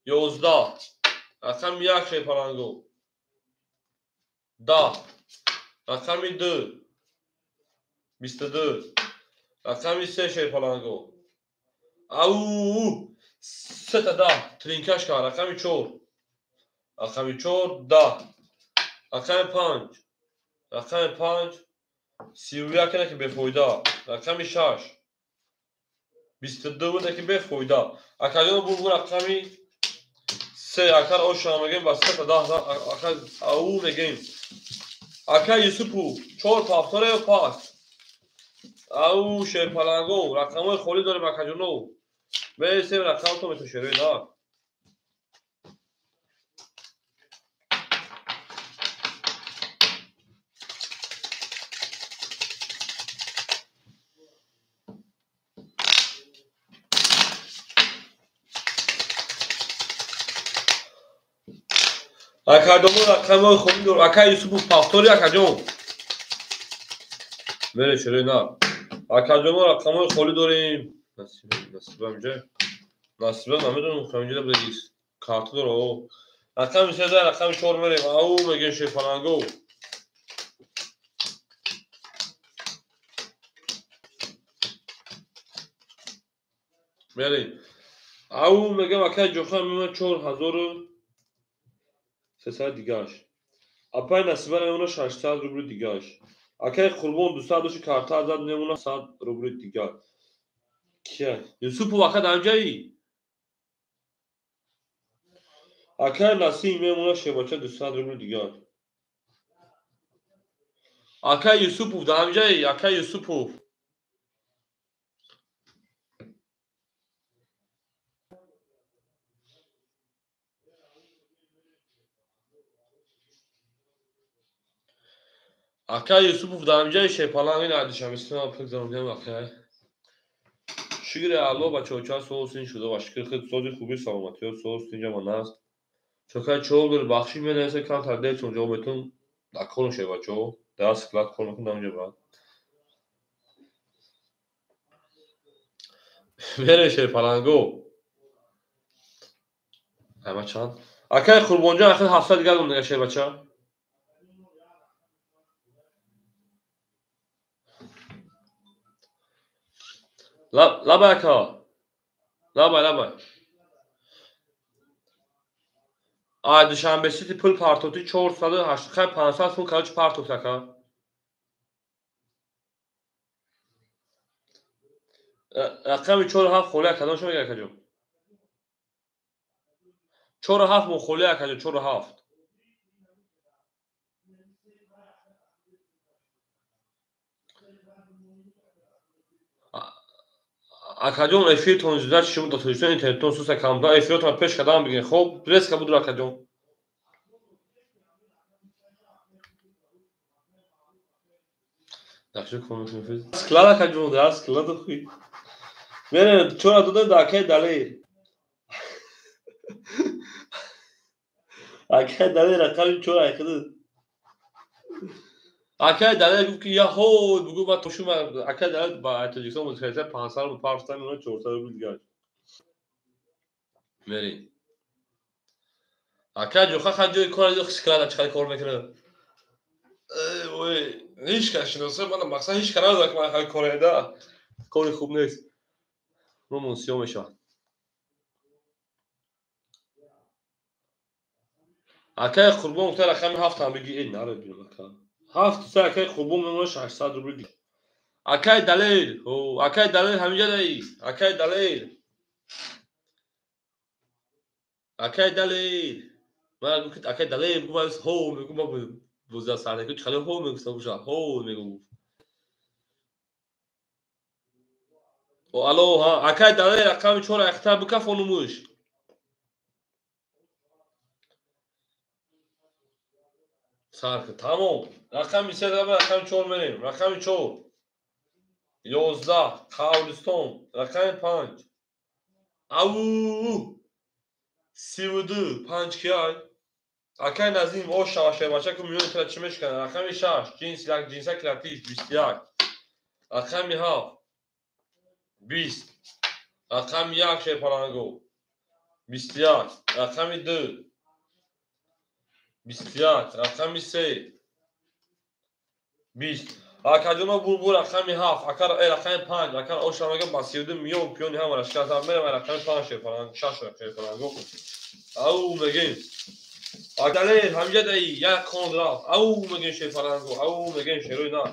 [SPEAKER 1] 11. Рақами як шерпаланго 10. Рақами ду 22. Рақами се шерпаланго ау сета даҳ тринкаш кар. Рақами чор, рақами чор 10. Рақами панҷ, рақами панҷ 31 ина ки бефоида. Рақами шаш 22 буда ки бефоида. Акаҷон бурбур рақами се акар оша мегем ба сета даҳ ака ау мегем. Ака Юсупу чор пафтора ё пас. Ау шерпаланго рақамҳои холӣ дорем акаҷоно. Мересем рақамто метошерои нар. Акадомо рақамҳои холӣ дор. Ака Юсупов повтори акаҷон. Мере шерои нар. Акаҷоно рақамҳои холӣ дорем. Насиба инҷа. Насиба намедонам ҳаминҷа будагис. Карта дора. Рақами 13 рақами 4 мерем. Ау мегем шефаланго. Мерем. Ау мегем акай ҷоха мемона 4300 дигаш. Апай Насиба мемона 600 рубли дигаш. Акай Қурбон 200 доши карта зад мемона 100 рубли дигар. Кия? Юсупов ака дар ҷаи? Акай Насим мемона шебача 200 рубли дигар. Акай Юсупов дар ҷаи? Акай Юсупов. Акай Юсупов дар ҷаи шепаланг ин адишам истимал пул гузарондем акай. Шукри Алло бачаҳо ча соусин шуда ва шукри худ сози хуби саломатиё соус инҷа ман аст. Чокай чол дор бахши менависа камтар дертон ҷавоб метун дар кор мешавед бачаҳо. Дар склад кор мекунам дар онҷа баъд. Мере шепаланго. Ама чанд? Акай Қурбонҷон ахир 700 дигар дом шебача. Лабай ака. Лабай, лабай. Ай Душанбе Сити пул партофти 480 хай 500 сум короче партофт ака. Рақами 4 7 холӣ ака, шумо мегӯяд акаҷон. 4 7 мо холӣ акаҷон, 4 7. Акаҷон эфиртон зуда шумо дар Тоҷикистон интернеттон суса камда эфиротон пеш кардам бигин. Хоб, резка буду акаҷон. Склад акаҷон, да склад хуй. Мере чора додем да акай Далер. Акай Далер рақами чора айхиди. Акай Далер гуфт ки яҳо бугу ма тошум акай Далер ба Тоҷикистон мутахассиса 500 рубл партофта мемона 400 рубл дигар. Мери. Акай ҷоха ха ҷои кор склад чӣ қадар кор мекунад. Ой, ҳеҷ кас шиноса ман мақсад ҳеҷ кас надорад ки ман хеле кор да. Кори хуб нест. Румон сиёҳ мешавад. Акай Қурбон гуфта рақами 7 ҳам биги. Эй наро бинам ака. 7 се акай Қурбон мемона 600 рубл дигар. Акай Далер, ҳо, акай Далер ҳаминҷа даи. Акай Далер. Акай Далер. Ман гуфт акай Далер гуфт ҳо мегӯ ма буза сарнеку чӣ хеле ҳо мегуфта буша. Ҳо мегуфт. О алло, ҳа, акай Далер рақами 4 ахта бикафонумуш. Сарк, тамом. Рақами 3 рақами 4 мерем. Рақами 4. 11 Қавлистон. Рақами 5. Ау! 32 5 кияй? Акай Назим ош шава шебача ки миёни тра чӣ мешканад? Рақами 6 ҷинс як ҷинса кратиш 21. Рақами 7 20. Рақами 1 шепаланго 21. Рақами 2 21. Рақами 3 20. Акаҷоно бурбур рақами 7, акар рақами 5, акар оша мега ба 32 миён пиёни ҳамара шикаста мерем рақами 5 шепаланго, 6 шепаланго. Ау мегем. Акалер ҳамҷа даи як кон рафт. Ау мегем шепаланго, ау мегем шерои на.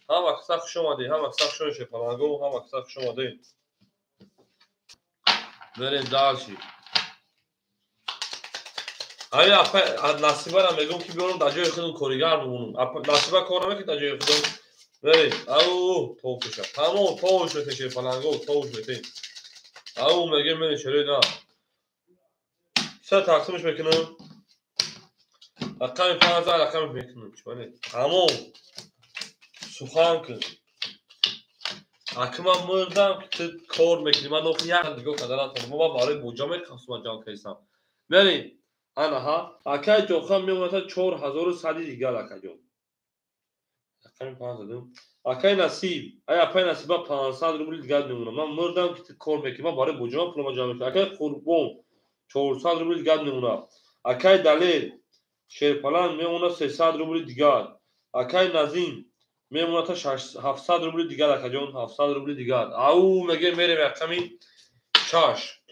[SPEAKER 1] Ҳама каса хуш омадед, ҳама каса хуш омадед шепаланго, ҳама каса хуш омадед. Мерем дальше. Ами апа Насибара мегӯм ки биёрам дар ҷои худам коригар бимонам. Насиба кор намекунад дар ҷои худам. Мерем. Ау тов шуд. Тамом тов шуд шепаланго, тов шуд. Ау мегем мерем шерои на. Се тақсимш мекунам. Рақами 5 рақами мекунам. Чӣ Тамом. Сухан кун. Аки ман мурдам ки ту кор мекунӣ. Ман охи як нигоҳ карда натавонам. Ман барои буҷа мехостам ҷамъ кардам. Мерем. Анаҳа, акай ҷоха мемонад 4100 дигар акаҷон. Рақами 5 задам. Акай Насиб, ай апай Насиба 500 рубли дигар мемонад. Ман мурдам ки кор мекунам, ман барои буҷама пулама ҷамъ мекунам. Акай Қурбон 400 рубли дигар мемонад. Акай Далер Шерпаланг мемонад 300 рубли дигар. Акай Назим мемонад 700 рубли дигар акаҷон, 700 рубли дигар. Ау меге мерем рақами 6.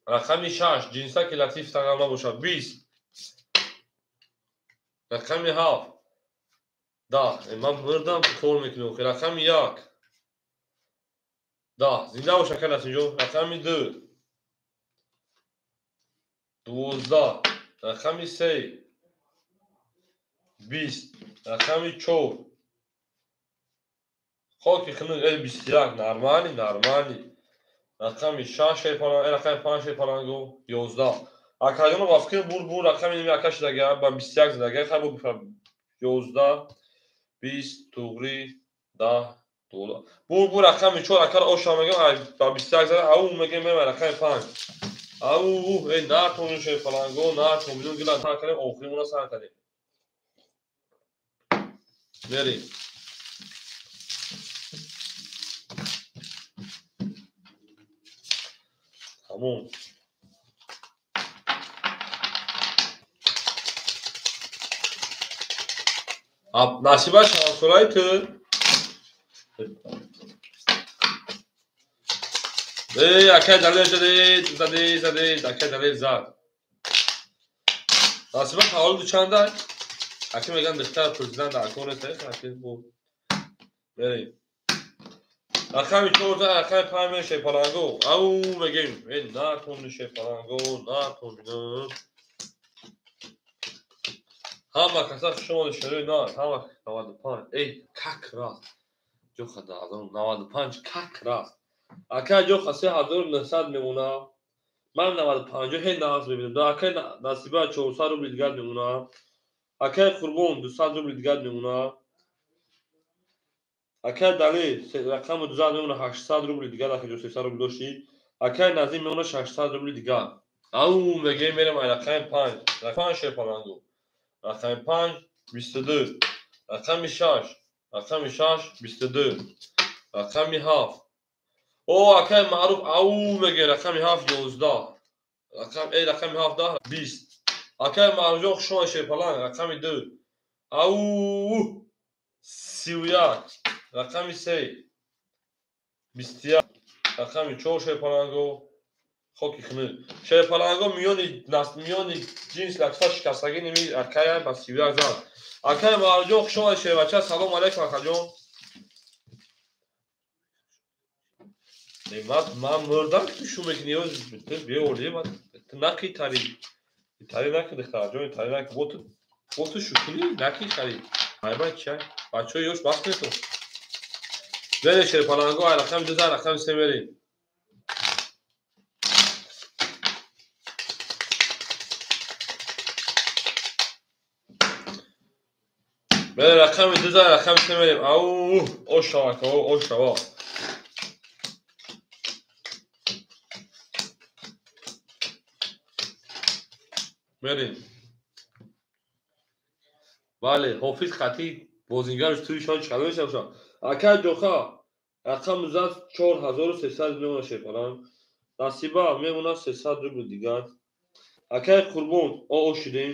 [SPEAKER 1] Рақами 6 ҷинса ки латиф тағам набошад 20. Рақами 7 10. Ман мурдам кор мекунам. Рақами 1 10. Зинда бош ака Насимҷон. Рақами 2 12. Рақами 3 20. Рақами 4 хоки хунук 21. Нормали, нормали. Рақами 6 шерпаланг, рақами 5 шерпалангу 11. Акаҷоно ба фикр бур бур рақами ними ака шудага ба 21 задага хай бу 11 20 туғри 10 12. Бур бур рақами 4 акара оша мегам ба 21 зада ау мегам мема рақами 5. Ау эй натоню шерпалангу натоню гила сар кардем охиримона сар кардем. Мерем. Тамом. Насиба чанд солаи ту? Эй, акай Далер задед, задед, задед, акай Далер зад. Насиба таваллуду чанда? Аки меган духтар президент акон нест, аки бу. Мерем. Рақами 4 рақами 5 мешавад шерпалангу. Ау мегем. Эй, натон шерпалангу, натон. Ҳама каса шумо шерои на, ҳама 95. Эй, как раз. Ҷоха 95 как раз. Ака ҷоха 3900 мемона. Ман 95 ҳе нағз мебинам. Акай Насиба 400 рубли дигар мемона. Акай Қурбон 200 рубли дигар мемона. Акай Далер рақами 200 мемона 800 рубли дигар, ака ҷо 300 рубли дошти. Акай Назим мемона 600 рубли дигар. Ау мегем мерем ай рақами 5. Рақами шерпалангу. Рақами 5 22. Рақами 6. Рақами 6 22. Рақами 7. О акай Маъруф ау меге рақами 7 11. Рақам эй рақами 7 10 20. Акай Маъруфҷон хуш омадед шерпаланг рақами 2. Ау 31. Рақами 3 21. Рақами 4 шерпалангу хоки хунук. Шерпалангу миёни ҷинс латифа шикастагӣ ними акая ба 31 зад. Акай Маъруфҷон хуш омадед шербача. Салом алайкум акаҷон. Ман мурдам ки ту шу мекунӣ, ту беолӣ, ту наки тари. Тари наки духтарҷон, тари наки. Бо ту шукунӣ, наки хари. Айбай чай. Бачаҳои ёш бас кунед ту. Бере шерпалангу, ай рақами 2 рақами 3 мерем. Бере рақами 2 рақами 3 мерем. Ау, ошава, ошава. Мерем. Бале, Ҳофиз хатӣ бозингарш туи шон чӣ мешавад? Акай ҷоха рақам зад 4300 мемонад шерпаланг. Насиба мемонад 300 рубл дигар. Акай Қурбон оо шудем.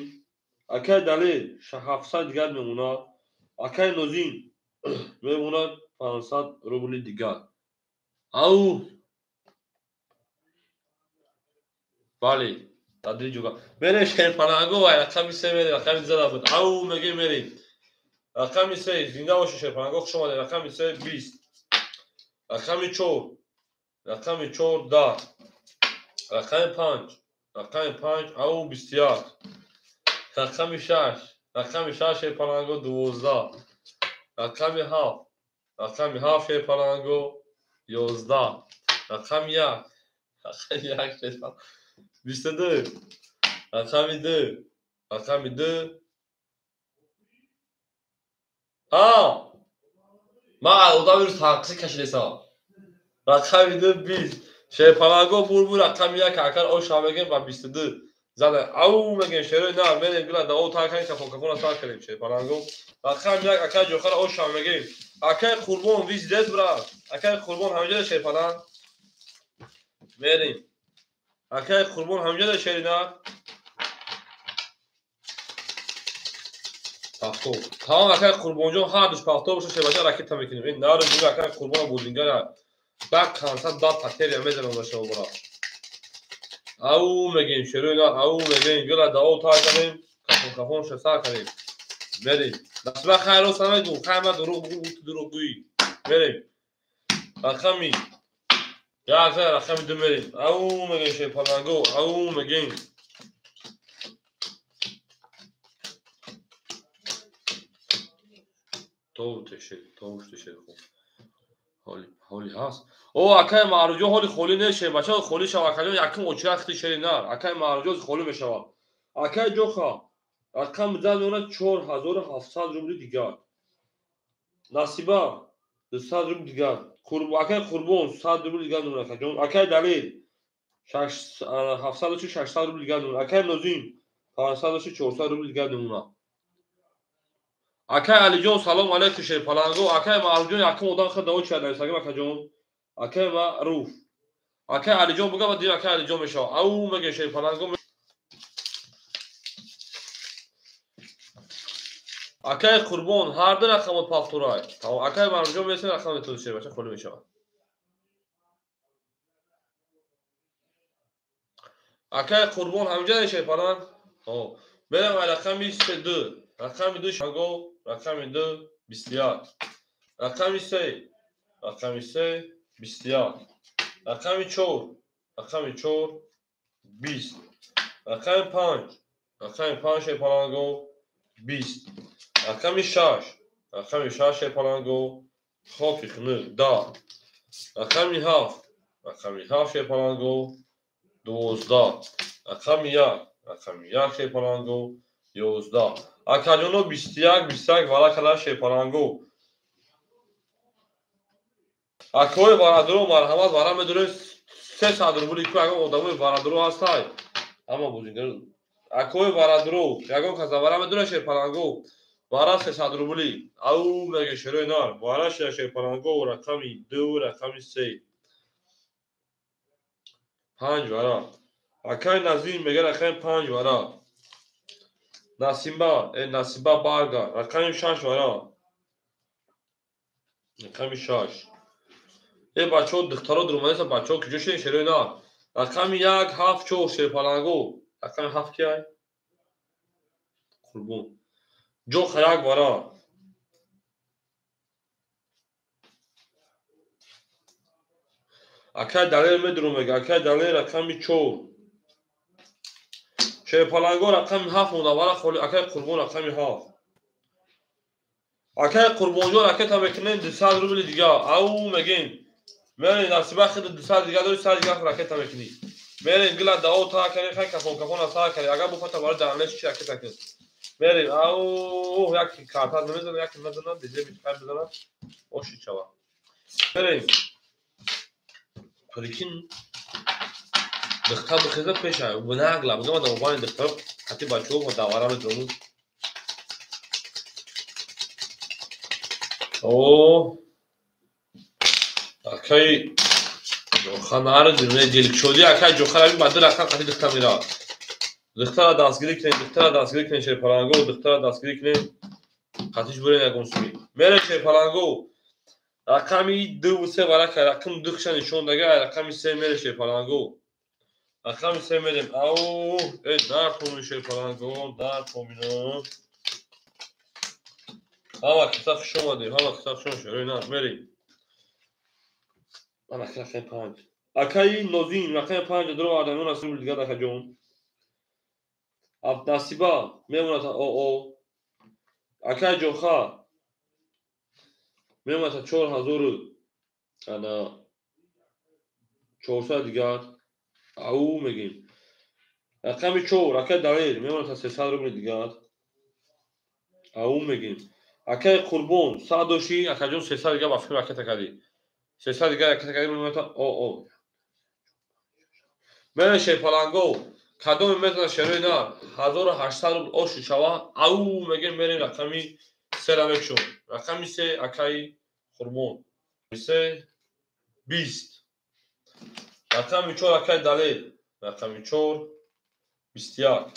[SPEAKER 1] Акай Далер 700 дигар мемонад. Акай Нозим мемонад 500 рубли дигар. Ау бале тадриҷ ҷуга. Мерем шерпалангу ва рақами 3 мерем, рақами 2 зада буд. Ау мегем мерем. Рақами 3 зинда бошед шерпалангу, хуш омадед. Рақами 3 20. Рақами 4. Рақами 4 10. Рақами 5. Рақами 5 ау 21. Рақами 6. Рақами 6 шерпалангу 12. Рақами 7. Рақами 7 шерпалангу 11. Рақами 1. Рақами 1 шерпалангу 22. Рақами 2. Рақами 2. А! Ман одам рӯз танқисӣ кашидесам. Рақами 2 20. Шерпалангу бур бур рақами 1 акар оша мегем ба 22. Зада ау мегем шерои нар мерем гила дао та кани кафон кафона сар кардем шерпаланго. Рақам як акай ҷохара ошам мегем. Акай Қурбон виздет брат. Акай Қурбон ҳамҷода шерпаланг. Мерем. Акай Қурбон ҳамҷода шери нар. Пахто. Тамом акай Қурбонҷон ҳар душ пахто боша шербача ракета мекунем. Ин нару ҷуга акай Қурбон бозингара. Бак кансат ба патерия мезанам ба шумо брат. Ау мегем шерои нар ау мегем гила дао та кардем кафон кафон ша сар кардем. Мерем. Насиба хайр рост намегӯм. Хайр ма дурӯғ бугӯ ту дурӯғгӯӣ. Мерем. Рақами як рақами ду мерем. Ау мегем шерпаланго ау мегем. Тов тешер хуб. Ҳоли ҳаст. О акай Маъруфҷон ҳоли холӣ нест шербача холӣ шава акаҷон якум очират хити шери нар. Акай Маъруфҷон холӣ мешавад. Акай Ҷоха рақам зад меонад 4700 рубли дигар. Насиба 200 рубли дигар. Акай Қурбон 100 рубли дигар мемонад акаҷон. Акай Далел 700 600 рубли дигар мемонад. Акай Нозим 500 400 рубли дигар мемонад. Акай Алиҷон салом алейкум шерпаланго. Акай Маъруфҷон якум одам хел даво чиад нависагим акаҷон. Акай Маъруф. Акай Алиҷон буга ва дим акай Алиҷон мешавад. Ау мегем шерпаланго. Акай Қурбон ҳар ду рақамот пахтурай. Тамом акай Маъруфҷон месен рақам методи шербача холӣ мешавад. Акай Қурбон ҳаминҷа шерпаланг? Ҳо. Мерам ай рақами ду. Рақами ду шанго, рақами ду 21. Рақами се, рақами се 21. Рақами чор, рақами чор 20. Рақами панҷ, рақами панҷ шерпаланго 20. Рақами шаш, рақами шаш шерпаланго хоки хунук 10. Рақами ҳафт, рақами ҳафт шерпаланго 12. Рақами як, рақами як шерпаланго 11. Акаҷоно 21 21 вара када шерпаланго. Акои варадуро марҳамат вара медорем 300 рубли ку ягон одамои варадуро ҳастай. Ҳама бозингар. Акои варадуро ягон каса вара медора шерпаланго. Вара 300 рубли. Ау меге шерои нар. Вара шерпаланго рақами ду рақами се. Панҷ вара. Акай Назим меге рақами панҷ вара. Насиба, Насиба барга, рақами шаш вара. Рақами шаш. Бачаҳо духтаро дуромадаста бачаҳо куҷо шудем шерои нар. Рақами як ҳафт чор шерпаланго. Рақами ҳафт киай? Қурбон. Ҷоха як вара. Акай Далер медуром мега. Акай Далер рақами чор. Шерпаланго рақами ҳафт монда вара холи акай Қурбон рақами ҳафт. Акай Қурбонҷон ракета мекунем 200 рубли дигар. Ау мегем. Мерем Насиба хиди 200 дигар дори 100 дигар ракета мекунӣ. Мерем гила дао та кардем хай кафон кафона сар кардем. Агар буфата барои даранеш чи ракета кун. Мерем ау як карта намезанам як мезанам дизе михай мезанам оши чава. Мерем. Прикинь духтар бихеза пеша нагла бугама да мобайни духтар хати бачаҳо давара медонум. О акай Ҷоха нарадим дилкушодӣ акай Ҷоха раби ба ду рақам хати духтар меравад. Духтара дастгирӣ кунем, духтара дастгирӣ кунем шерпаланго, духтара дастгирӣ кунем. Хатиш бурем ягон суми. Мерем шерпаланго. Рақами ду се варака рақами ду хиша нишон дага рақами се мерем шерпаланго. Рақами се мерем. Ау, нархомин шерпаланго, нархомино. Ҳама киса хуш омадем, ҳама киса хуш омадем, шерои нар, мерем. Ана рақами панҷ. Акаи Нозим рақами панҷ дро адамён аст рубли дигар акаҷон. Насиба мемонад о. Акаи Ҷоха мемонад 4000 ана 400 дигар. Ау мегем. Рақами чор акаи Далер мемонад 300 рубли дигар. Ау мегем. Акаи Қурбон 100 доши акаҷон 300 дигар ба фикр ракета кардӣ. 300 дигар ракета кардӣ мемонад о. Мерем шерпаланго. Кадоме мезана шерои нар 1800 рубл ошу шава. Ау мегем мерем рақами сера мекушом. Рақами се акаи Қурбон. Се 20. Рақами 4 акаи Далел. Рақами 4 21.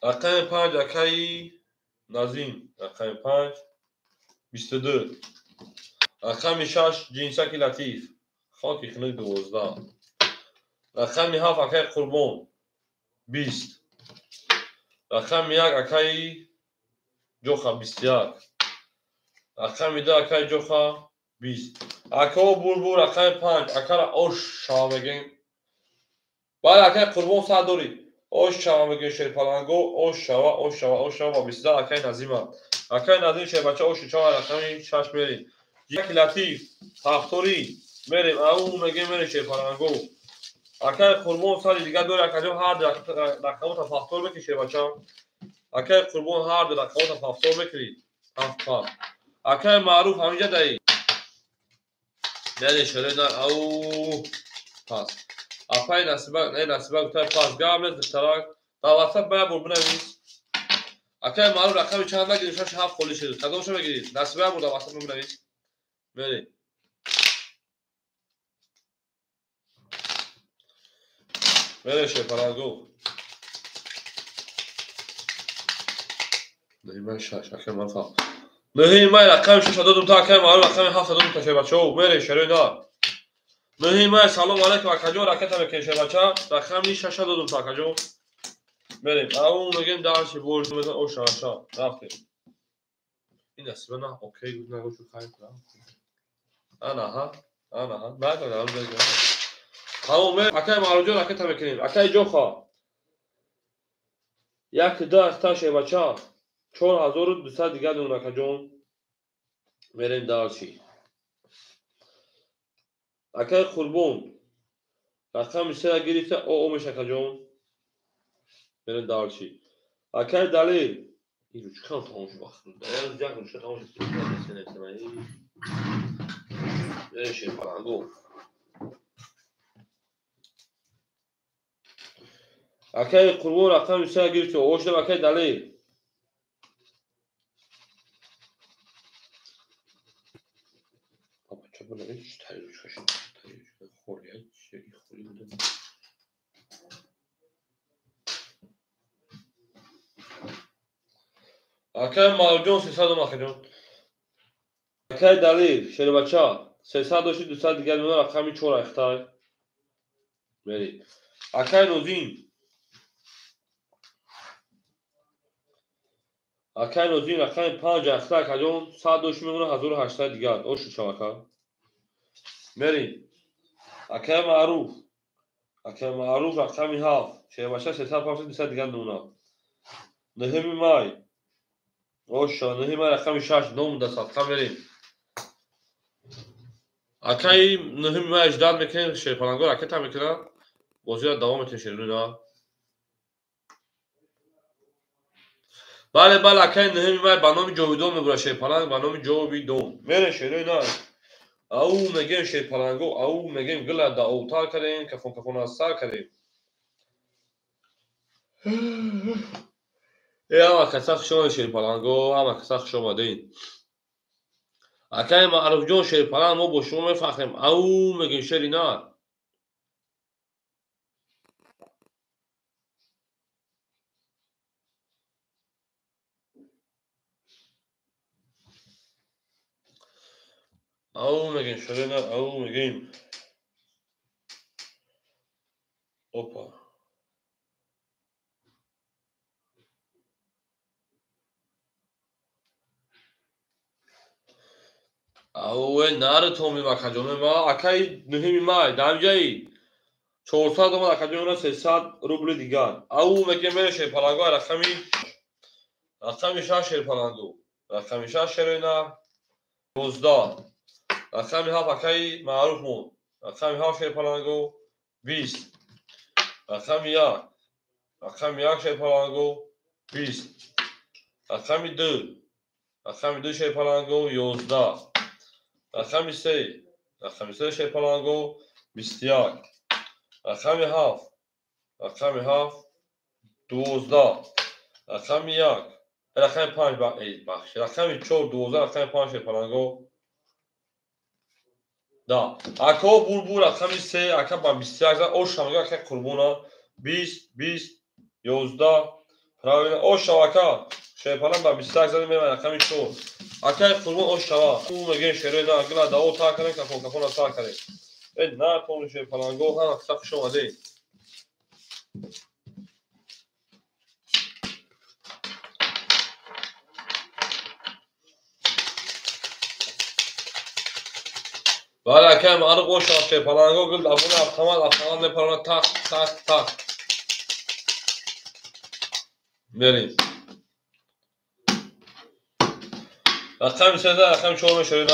[SPEAKER 1] Рақами 5 акаи Назим. Рақами 5 22. Рақами 6 Ҷинсаки Латиф. Хоки хунук 12. Рақами 7 акаи Қурбон 20. Рақами 1 акаи Ҷоха 21. Рақами 2 акаи Ҷоха 20. Акао бурбур рақами 5 акара ош шава мегем. Бале акаи Қурбон сад дорӣ. Ош шава мегем шерпаланго, ош шава, ош шава, ош шава ба 22 акаи Назима. Акаи Назим шербача ош шава рақами 6 мерем. Ҷинсаки Латиф ҳафторӣ мерем. Ау мегем мерем шерпаланго. Акаи Қурбон сади дигар дори акаҷон ҳар рақамота пафтор мекунӣ шербача. Акаи Қурбон ҳар рақамота пафтор мекунӣ. Ҳафт пафт. Акаи Маъруф ҳаминҷа даи. Яъне шерои нар ау пас. Апаи Насиба, не Насиба гуфтай пас. Гап нест духтарак. Дар WhatsApp ба як бор бинавис. Акаи Маъруф рақами чанд нагирифт, шаш ҳафт холӣ шуд. Кадомша мегирӣ? Насиба як бор дар WhatsApp бинавис. Мерем. Мерем шерпаланго. Нӯҳи май шаш, акаи Маъруф ҳафт. Нӯҳи май рақами шаша додум та акаи Маъруф рақами ҳафта додум та шербачао. Мерем шерои нар. Нӯҳи май салом алайкум акаҷон, ракета мекунем шербача. Рақами шаша додум та акаҷон. Мерем. Ау мегем дарси борис мезан ош шаша. Рафтем. Ин насиба на окей гуфт нагӯ чу хайр кунам. Ана ҳа, ана ҳа. Баъд ана бегам. Тамом, акаи Маъруфҷон ракета мекунем. Акаи Ҷоха. Як ду ахта шербача. 4200 дигар дон акаҷон. Мерем дарси. Акаи Қурбон рақами сера гирифта о меша акаҷон. Мерем дарси. Акаи Далел ин ручкам тамом шуд вақт. Як ручка тамом шуд. Мерем шерпаланго. Акаи Қурбон рақами сера гирифта о шудам акаи Далел. Акаи Маъруфҷон 300 дом акаҷон. Акаи Далел шербача 300 дошти 200 дигар мемонад рақами 4 ахтай. Мерем. Акаи Нозим. Акаи Нозим рақами 5 ахтай акаҷон 100 дошти мемонад 1800 дигар. Ошу шав ака. Мерем. Акаи Маъруф. Акаи Маъруф рақами 7. Шербача 350 200 дигар мемонад. Нӯҳуми май. Оша, нӯҳи май рақами 6 ном да садқа мерем. Акаи нӯҳуми май ждат мекунем, шерпаланго ракета мекунад. Бозиро давом метем шерӯна. Бале, бале, акаи нӯҳуми май ба номи Ҷовидон мебурад шерпаланг, ба номи Ҷовидон. Мерем шерӯна. Ау мегем шерпаланго, ау мегем гила да овтар кардем, кафон кафон аз сар кардем. Э ҳама каса хуш омадед шерпаланго, ҳама каса хуш омадед. Акаи Маъруфҷон шерпаланг мо бо шумо мефахрем. Ау мегем шери нар. Ау мегем шери нар, ау мегем. Опа. Ау нари томим акаҷони ма, акаи нӯҳуми май, дар ҳамҷаи 400 омад акаҷон 300 рубли дигар. Ау мегем мерем шерпаланго рақами 6 шерпаланго. Рақами 6 шерои нар 19. Рақами 7 акаи Маъруф монд. Рақами 7 шерпаланго 20. Рақами 1. Рақами 1 шерпаланго 20. Рақами 2. Рақами 2 шерпаланго 11. Рақами 3. Рақами 3 шерпаланго 21. Рақами 7. Рақами 7 12. Рақами 1. Рақами 5 бахш. Рақами 4 12, рақами 5 шерпаланго. Да. Ако бурбур рақами 3, ака ба 21 зад. Оша мега ака Қурбона. 20 20 11. Правильно. Оша ака. Шерпалан ба 21 зад мева рақами 4. Акай Қурбон ошава. У меге шереда гла дао та кане кафон кафона та кане. Э на тон шерпаланго ҳама қиса хуш омадед. Бале акай маъруф ошава шерпаланго гул абуна автомат автомат мепарона тақ тақ тақ. Мерим. Рақами 3 рақами 4 мешавед.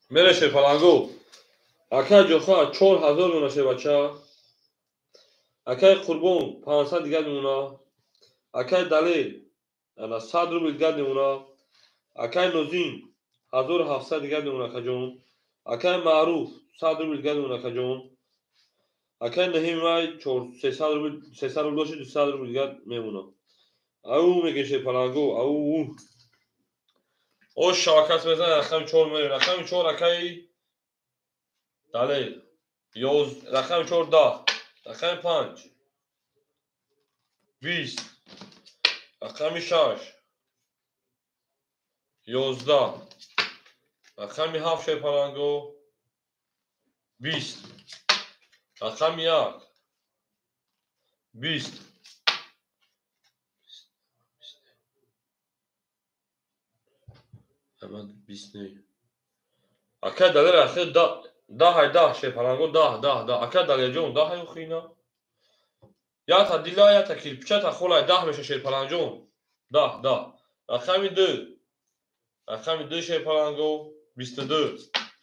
[SPEAKER 1] Мере шерпаланго. Акай Ҷоха 4000 мемона шербача. Акай Қурбон 500 дигар мемона. Акай Далел 100 рубл дигар мемона. Акай Нозим 1700 дигар мемона акаҷон. Акай Маъруф 100 рубл дигар мемона акаҷон. Акай Наҳимай 300 рубл 300 рубл дошт 200 рубл дигар мемона. Ау меге шерпаланго, ау. Ош шавакат мезанад рақами 4 мерем. Рақами 4 акай Далел 11, рақами 4 10, рақами 5 20, рақами 6 11, рақами 7 шерпаланго 20, рақами 1 20. Амад 20 не. Акай Далел ахир 10 10 шерпаланго 10 10 10. Акай Далелҷон 10 охина. Ята дила ята кирпичата холай 10 меша шерпаланҷон. 10 10. Рақами 2. Рақами 2 шерпаланго 22.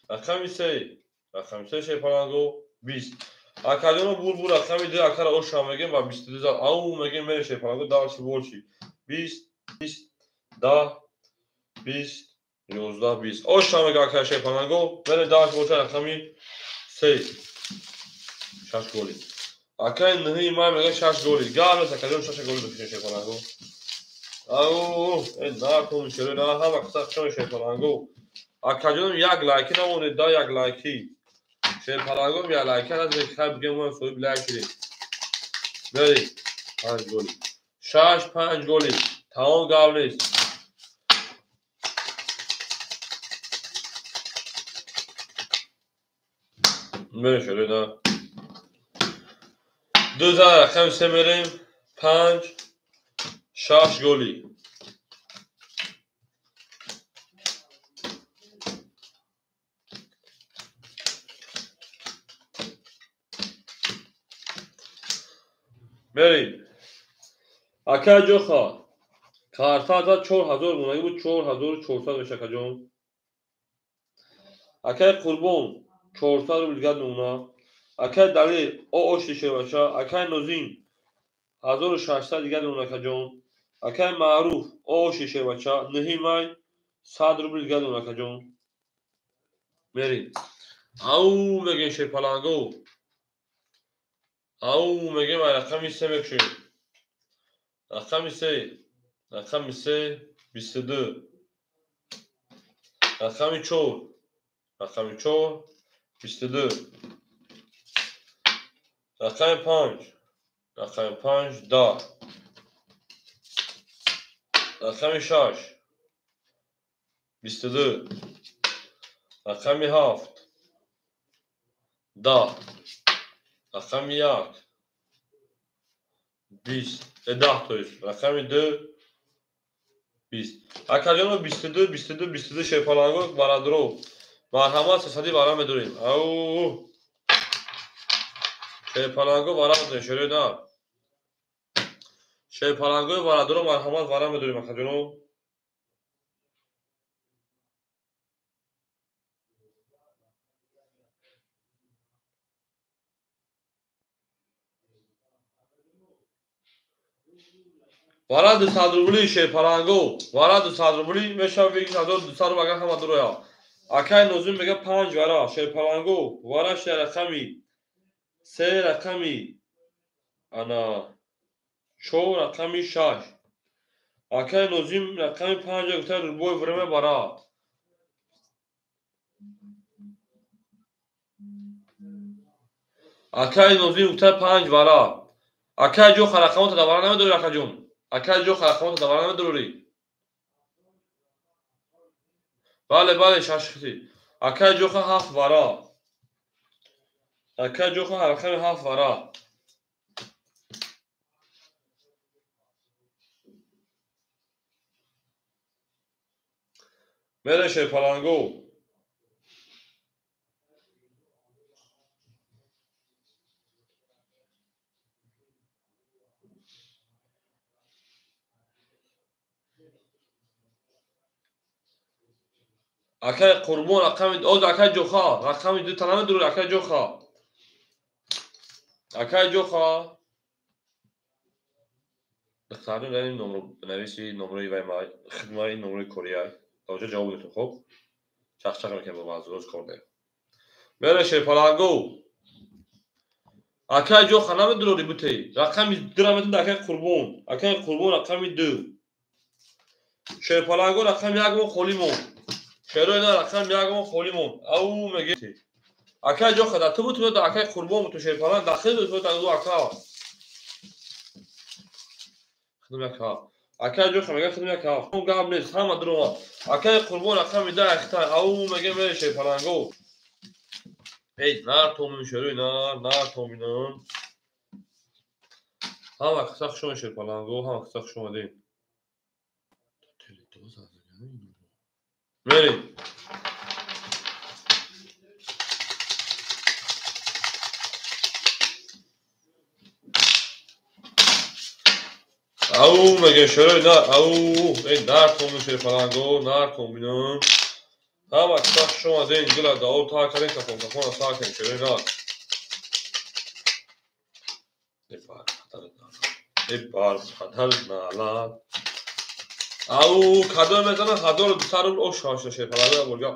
[SPEAKER 1] Рақами 3. Рақами 3 шерпаланго 20. Акаҷоно бурбур рақами 2 акара оша мегем ва 22 зад. Ау мегем мере шерпаланго дальше больше. 20 20 10 20 11 20. Оша мега акара шерпаланго мере дальше больше рақами 3. 6 голи. Акай 9 май мега 6 голи. Галес акаҷон 6 голи бикунед шерпаланго. Ау, э на кун шеро на ҳама қиса хушон шерпаланго. Акаҷоном як лайки намонед да як лайки. Шерпалангом як лайки назад хай бигем мо соҳиб лайк шудем. Бери 5 голи. 6 5 голи. Тамом гап нест. Бери шеро да. 2 зад рақами 3 мерем. 5 6 голи. Мерим. Акай Ҷоха карта зад 4000 монаги буд 4400 меша акаҷон. Акай Қурбон 400 рубл дигар мемона. Акай Далел ооши шербача. Акай Нозим 1600 дигар мемона акаҷон. Акай Маъруф ооши шербача. Наҳимай 100 рубл дигар мемона акаҷон. Мерим. Ау мегем шерпаланго. Ау мегем рақами 3 мекушем. Рақами 3. Рақами 3 22. Рақами 4. Рақами 4 22. Рақами 5. Рақами 5 10. Рақами 6 22. Рақами 7 10. Рақами 1 20. 10 то есть. Рақами 2 20. Акаҷоно 22 22 22 шерпаланго барадро. Марҳамат 300 вара медорем. Ау. Шерпаланго вара медорем шерои на. Шерпалангои барадро марҳамат вара медорем акаҷоно. Вара 200 рубли шерпаланго. Вара 200 рубли мешава 1200 рубл агар ҳама дуроя. Акай Нозим мега 5 вара шерпаланго. Вара ше рақами 3 рақами ана 4 рақами 6. Акай Нозим рақами 5 гуфта любой время бара. Акай Нозим гуфта 5 вара. Акай ҷоха рақамота да вара намедорӣ акаҷон. Акай ҷоха рақамота да вара намедорӣ. Бале, бале, шашхти. Акай ҷоха 7 вара. Акай ҷоха рақами 7 вара. Мере шерпаланго. Акай Қурбон рақами оз акай ҷоха рақами 2 та намедорӣ акай ҷоха. Акай ҷоха. Духтарон дар ин номро нависи номрои вай ма хидмаи номрои кория. Тоҷа ҷавоб метон хоб. Чақчақ мекунем бо мавзӯъ рӯз кор дорем. Мере шерпаланго. Акай ҷоха намедорӣ бутей. Рақами 2 ра метон акай Қурбон. Акай Қурбон рақами 2. Шерпаланго рақами 1 мо холӣ мон. Шерои на рақами 1 мо холӣ мон. Ау меге. Акай ҷоха да ту буту да акай Қурбон буту шерпаланг дахил буту да ду ака. Хидм ака. Акай ҷоха мега хидм ака. Гап нест, ҳама дурома. Акай Қурбон рақами 10 ахтай. Ау меге мере шерпаланго. Эй, нар томин шерои нар, нар томинон. Ҳама каса хуш омадед шерпаланго, ҳама каса хуш омадед. Мерем. Ау меге шерои нар, ау, эй нар томин шерпаланго, нар томинон. Ҳама каса хуш омадед, гула дао та кардем, кафон кафона та кардем шерои нар. Эй бар хатар нала. Ау, кадом мезанам 1200 рубл ош шаша шерпаланго бурга.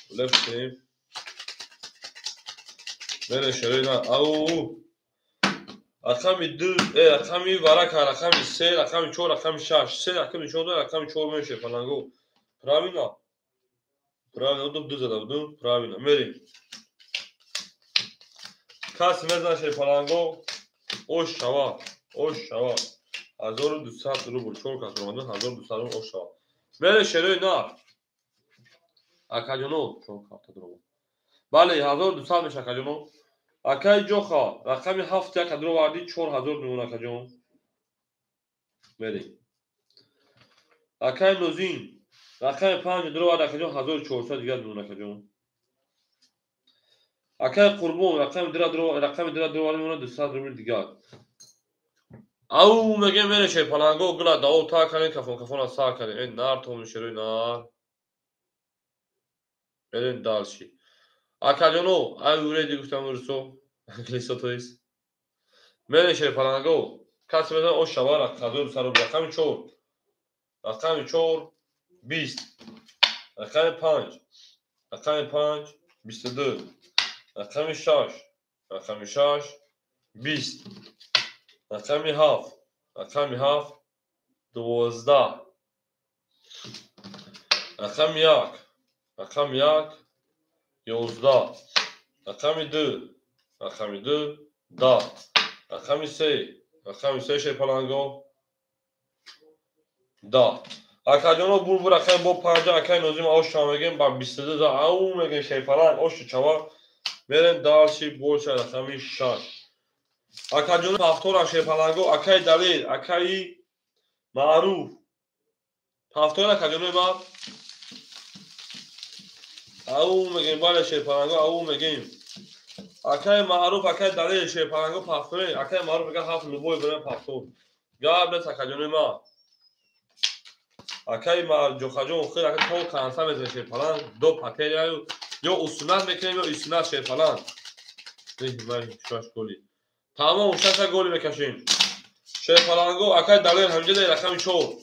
[SPEAKER 1] Лефтем. Мере шерои нар. Ау. Рақами 2, рақами варака, рақами 3, рақами 4, рақами 6, 3, рақами 4, рақами 4 меше шерпаланго. Правильно? Правильно, удоб 2 зада будум. Правильно. Мерем. Кас мезана шерпаланго. Ош шава, ош шава. 1200 рубл 4 кас ромадан 1200 рубл ош шава. Мере шерои нар. Акаҷоно 4 ҳафта рубл. Бале, 1200 меша акаҷоно. Акай ҷоха рақами 7 як кадро варди 4000 мемон акаҷон. Мерем. Акай Нозим рақами 5 дро варди акаҷон 1400 дигар мемон акаҷон. Акай Қурбон рақами 2 дро рақами 2 дро варди мемон 200 рубл дигар. Ау меге мере шерпаланго гула дао та кардем кафон кафона са кардем. Эй нар томин шерои нар. Мерем дальше. Акаҷоно, ай уреди гуфтам русо, англисо то есть. Мере шерпаланго, касе мезанад ош шава 1200 рубл рақами 4. Рақами 4 20. Рақами 5. Рақами 5 22. Рақами 6. Рақами 6 20. Рақами 7. Рақами 7 12. Рақами 1. Рақами 1 11. Рақами 2. Рақами 2 10. Рақами 3. Рақами 3 шерпаланго 10. Акаҷоно бур рақами бо 5 акай Нозим ош шава мегем ба 22 за ау мегем шерпаланг ош чава. Мерем дальше больше рақами 6. Акаҷоно ҳафтора шерпаланго акай Далер, акаи Маъруф. Ҳафтора акаҷоно ма. Ау мегем бале шерпаланго ау мегем. Акай Маъруф, акай Далер шерпаланго пафтор. Акай Маъруф мега 7 любой берем пафтор. Гап нест акаҷоно ма. Акай ҷохаҷон хел ака то канса мезанем шерпаланг, до патерияю ё усунат мекунем ё исунат шерпаланг. Шаш голи. Тамом, шаша голи мекашем. Шерпаланго акай Далер ҳамҷа дар рақами 4.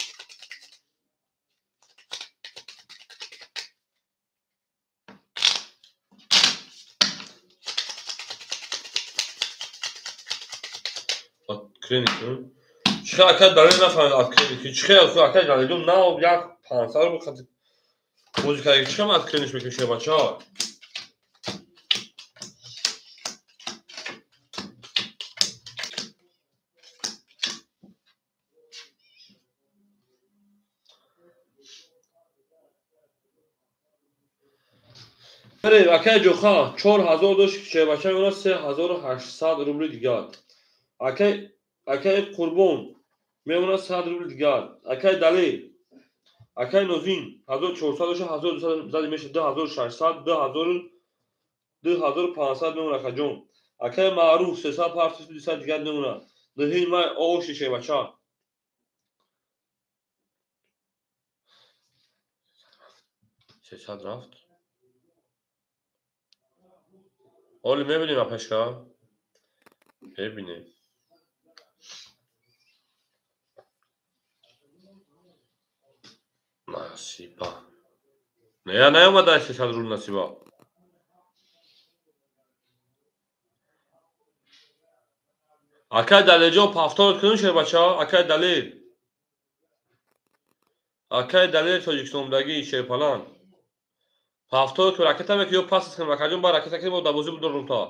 [SPEAKER 1] Открени. Чӣ акай Далер нафаҳмид открени. Чӣ акай Далер на як 500 рубл хат. Музика чӣ открениш мекунӣ шербача? Акай Ҷоха 4000 дошт шербача мемонад 3800 рубли дигар. Акай Қурбон мемонад 100 рубли дигар. Акай Далер, акай Нозин 1400 дошт 1200 зади мешавад 2600 2500 мемонад акаҷон. Акай Маъруф 300 партис 200 дигар мемонад. Ниҳин май оши шербача. 300 рафт. Оли мебинем апашка? Мебинем. Насиба. Не, наёмада 300 рубл Насиба. Акай Далерҷон повтор кунем шербача? Акай Далер. Акай Далер Тоҷикистондаги шерпаланг. Повтор кун ракета мекунӣ ё пас кунем акаҷон ба ракета кунем мо дабозӣ будорум та.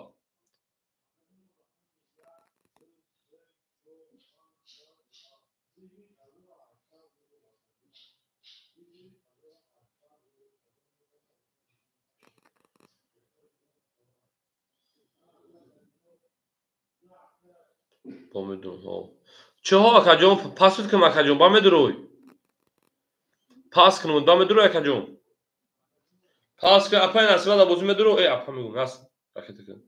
[SPEAKER 1] Бо медурам. Чиҳо акаҷон пас кунем акаҷон ба медурой. Пас кунем ба медурой акаҷон. Пас кун апай Насиба дабозӣ медуро апа мегӯм нас ракета кун.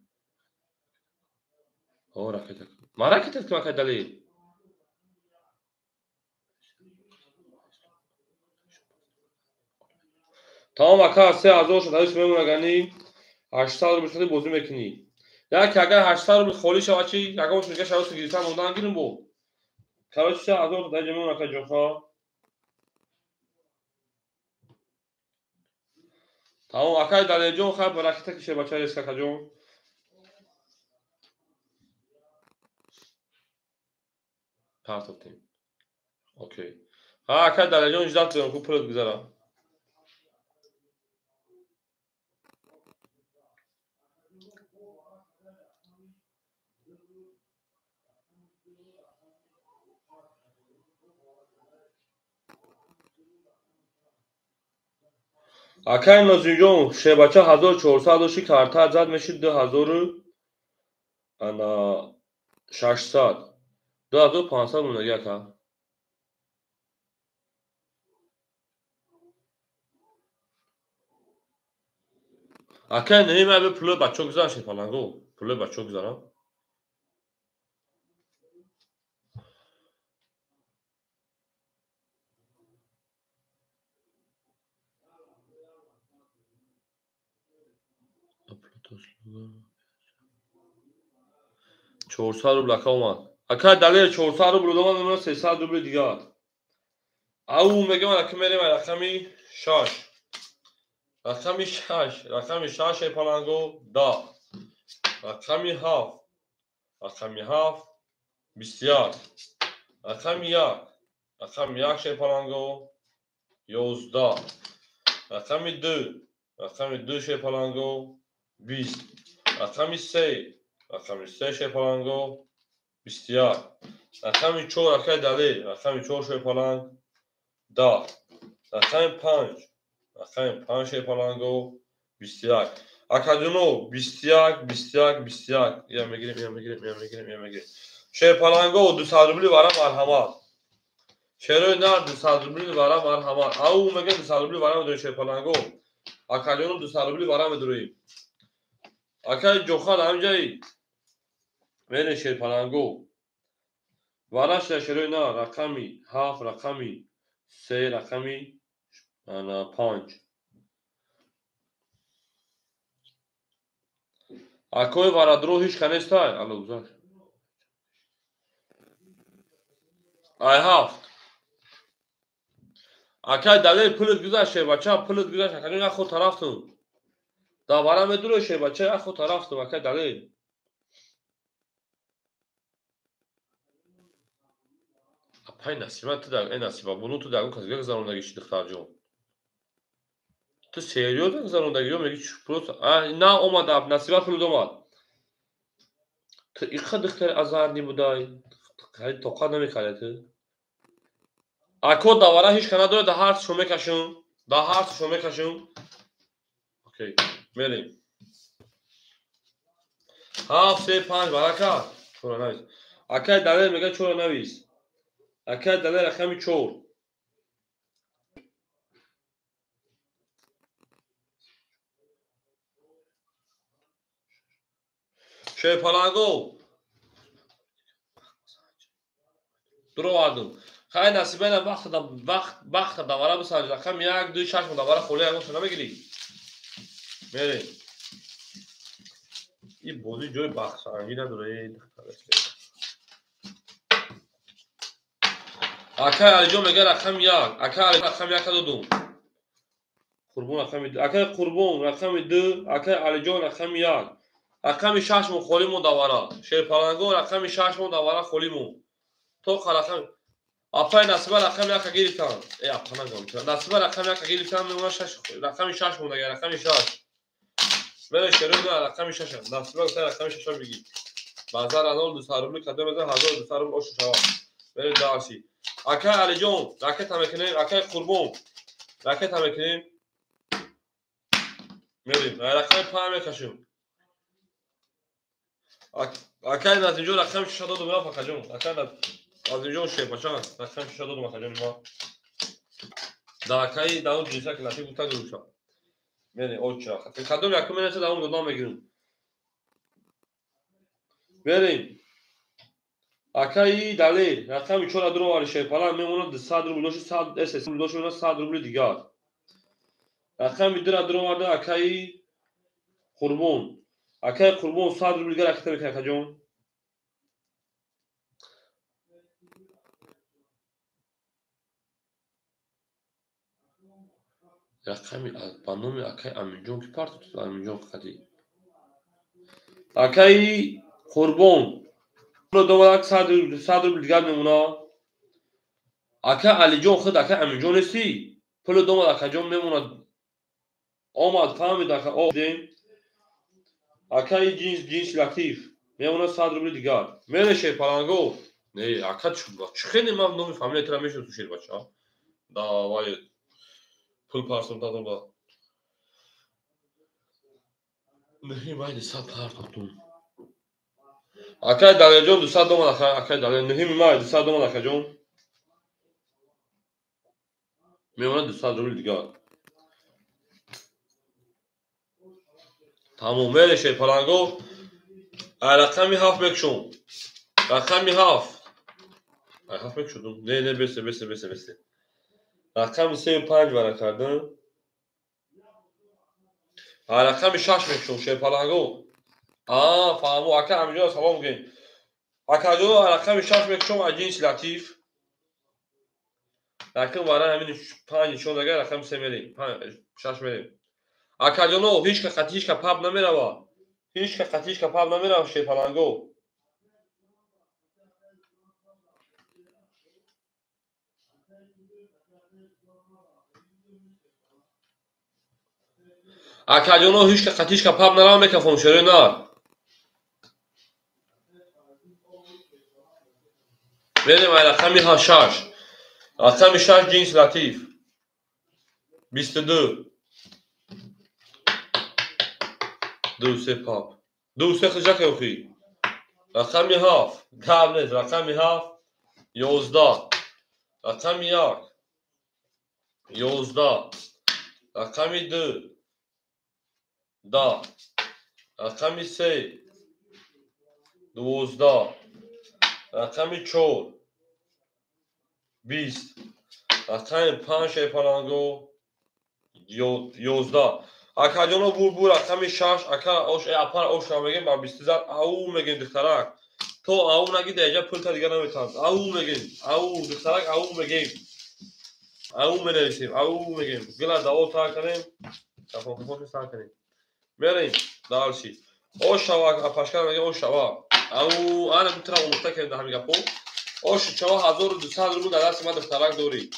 [SPEAKER 1] О ракета кун. Ма ракета кун акай Далер. Тамом ака 3000 шуд мемонад гани 800 рубл шуд бозӣ мекунӣ. Як агар 800 рубл холӣ шавад чӣ ягон шуд шавад гирифтан мондан гирим бо. Короче 3000 дар ҷамъ ака ҷоха. Тамом акай Далерҷон хай ба ракета ки шербача рес акаҷон. Партофтем. Окей. Ҳа акай Далерҷон ждат кунем ку пулат гузара. Акай Нозимҷон шербача 1400 дошти карта зад мешид 2600 2500 монаги ака. Акай неми ма пулои бачаҳо гузарам шерпаланго. Пулои бачаҳо гузарам. 400 рубл ака омад. Акай Далер 400 рубл омад, мемонад 300 рубли дигар. Ау мегӯям ака мерем рақами 6. Рақами 6, рақами 6 шерпаланго 10. Рақами 7, рақами 7 21. Рақами 1, рақами 1 шерпаланго 11. Рақами 2, рақами 2 шерпаланго 20. Рақами 3, рақами 3 шерпаланго 21. Рақами 4 акай Далер, рақами 4 шерпаланг 10. Рақами 5, рақами 5 шерпаланго 21. Акаҷоно 21, 21, 21. Я мегирем, я мегирем, я мегирем, я мегирем. Шерпаланго 200 рубли вара марҳамат. Шерои нар 200 рубли вара марҳамат. Ау мегӯям 200 рубли вара медорем шерпаланго. Акаҷоно 200 рубли вара медорем. Акай Ҷохан ҳамҷаи мерем шерпаланго. Вара шуда шерои нар рақами 7, рақами 3, рақами 5. Акои варадро ҳеч ка нестай? Алло гузашт. Ай ҳафт. Акай Далер пулит гузашт, шербача, пулит гузашт, акаҷон, як худ тарафтум. Давара медуро, шербача, як худ тарафтум, акай Далер. Апай Насиба, ту дар, э Насиба, буну ту дар кас гузарондаги ши, духтарҷон. Ту серьёзно гузарондаги ё меги просто на омада, Насиба пулит омад. Ту иқа духтари азарни будай, тоқат намекарди ту. Ако давара ҳеч ка надорад, да ҳар шо мекашум, да ҳар шо мекашум. Окей, мерем. 7 3 5 барака. Чора навис. Акай Далер мега чора навис. Акай Далер рақами 4. Шерпаланго. Дуровардум. Хай Насибена вақт давара бисанҷ. Рақам 1 2 6 давара холӣ ягон намегирӣ. Мерем. Ин бозӣ ҷои бахтсанҷӣ надорад. Акай Алиҷон мега рақами 1. Акай Али рақами 1 додум. Қурбон рақами 2. Акай Қурбон рақами 2. Акай Алиҷон рақами 1. Рақами 6 мо холӣ мо давара. Шерпаланго рақами 6 мо давара холӣ мо. То рақами апай Насиба рақами 1 гирифтан. Э апа нагам. Насиба рақами 1 гирифтан, мемона 6 рақами 6 мондага рақами 6. Мере шерӯна рақами 6. Насиба гуфта рақами 6 бигир. Базар анол 200 рубли кадом мезан 1200 рубл ошу шава. Мере дарси. Акай Алиҷон, ракета мекунем, акай Қурбон. Ракета мекунем. Мерем. Рақами 5 мекашем. Акай Назимҷон рақами 6 додум, акаҷон. Акай Назимҷон шербача, рақами 6 додум акаҷон ма. Да акаи Давуд ҷинса ки латиф гуфта гирӯша. Мерем, оча. Кадом якум менаса давом додам мегирем. Мерем. Акаи Далер, рақами 4 дуровари шерпалан мемонад 200 рубл дошт, 100 СС рубл дошт, мемонад 100 рубли дигар. Рақами 2 дуроварда акаи Қурбон. Акаи Қурбон 100 рубл дигар ракета мекунад, акаҷон. Рақами ба номи акаи Аминҷон ки партод Аминҷон қади. Акаи Қурбон домад 100 рубл дигар мемонад. Ака Алиҷон худ ака Аминҷон нестӣ? Пуло домад акаҷон мемонад. Омад фаҳмид ака дем. Акаи ҷинс Латиф мемонад 100 рубли дигар. Мере шерпаланго. Не, ака чӣ хеле ман номи фамилия тра мешиносам шербача. Давай пул парсом дадам ба. Нӯҳи майли 100 партохтум. Акай Далерҷон 200 домад, акай Далер нӯҳи май 200 домад акаҷон. Мемонад 200 рубли дигар. Тамом, мере шерпаланго. Ай рақами 7 мекушум. Рақами 7. Ай 7 мекушудум. Не, не, бесе, бесе, бесе, бесе. Рақами 3 5 вара кардам. Ай рақами 6 мекушум шерпаланго. Фаҳмо, ака Аминҷон салом гӯем. Акаҷон рақами 6 мекушум аз ҷинси Латиф. Рақам вара ҳамин 5 нишон дага, рақами 3 мерем. 6 мерем. Акаҷоно, ҳеч ка қатӣ ҳеч ка паб намерава. Ҳеч ка қатӣ ҳеч ка паб намерава шерпаланго. Акаҷоно, ҳеч ка қатӣ ҳеч ка паб нарава мекафон шерои нар. Мерем ай рақами 6. Рақами 6 ҷинс Латиф. 22. 2 3 паб. 2 3 хиҷа охи. Рақами 7. Гап нест. Рақами 7 11. Рақами 1 11. Рақами 2 10. Рақами 3 12. Рақами 4 20. Рақами 5 шерпаланго 11. Акаҷоно бур рақами 6 ака ош апар ош мегем ба 20 зад ау мегем духтарак. То ау наги даҷа пулта дигар наметавонад. Ау мегем, ау духтарак, ау мегем, ау менависем, ау мегем. Гила даво тар кардем, кафон сар кардем. Мерем дальше. О шава апашкар мегем, о шава. Ау ана битра омӯхта кардем дар ҳамин гапо. Ош чава 1200 рубл дар дасти ман духтарак дорӣ.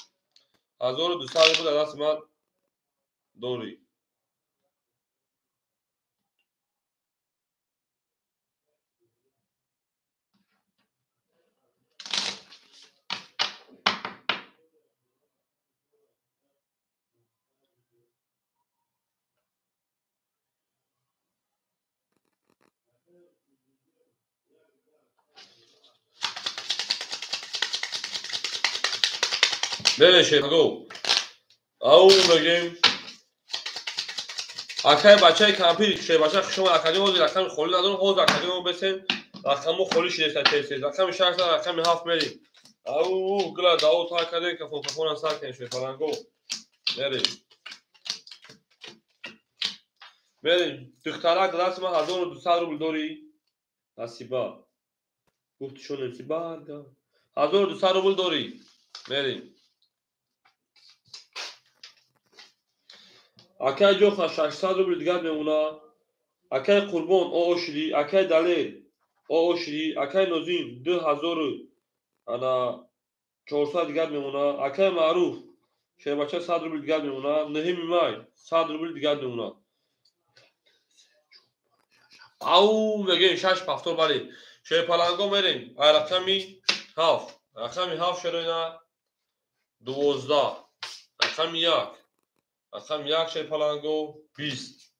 [SPEAKER 1] 1200 рубл дар дасти ман дорӣ. Мерем шерго. Ау мегем. Акай бачаи кампир шербача хуш омад. Акаҷон ҳозир рақами холӣ надорам. Ҳозир акаҷон бесен рақаму холӣ шидеста тез. Рақами 6 рақами 7 мерем. Ау гила даво тар кардем, кафон кафона сар кардем шерпаланго. Мерем. Мерем. Духтарак дасти ман 1200 рубл дорӣ. Насиба. Гуфти шонем сибарга. 1200 рубл дорӣ. Мерем. Акай Ҷоха 600 рубл дигар мемона. Акай Қурбон оо шидӣ, акай Далер оо шидӣ, акай Нозим 2000 ана 400 дигар мемона. Акай Маъруф шербача 100 рубл дигар мемона. 9 май 100 рубл дигар мемона. Ау мегем 6 повтор бале. Шерпаланго мерем. Ай рақами 7. Рақами 7 шероина 12. Рақами 1. Рақами 1 шерпаланго 20.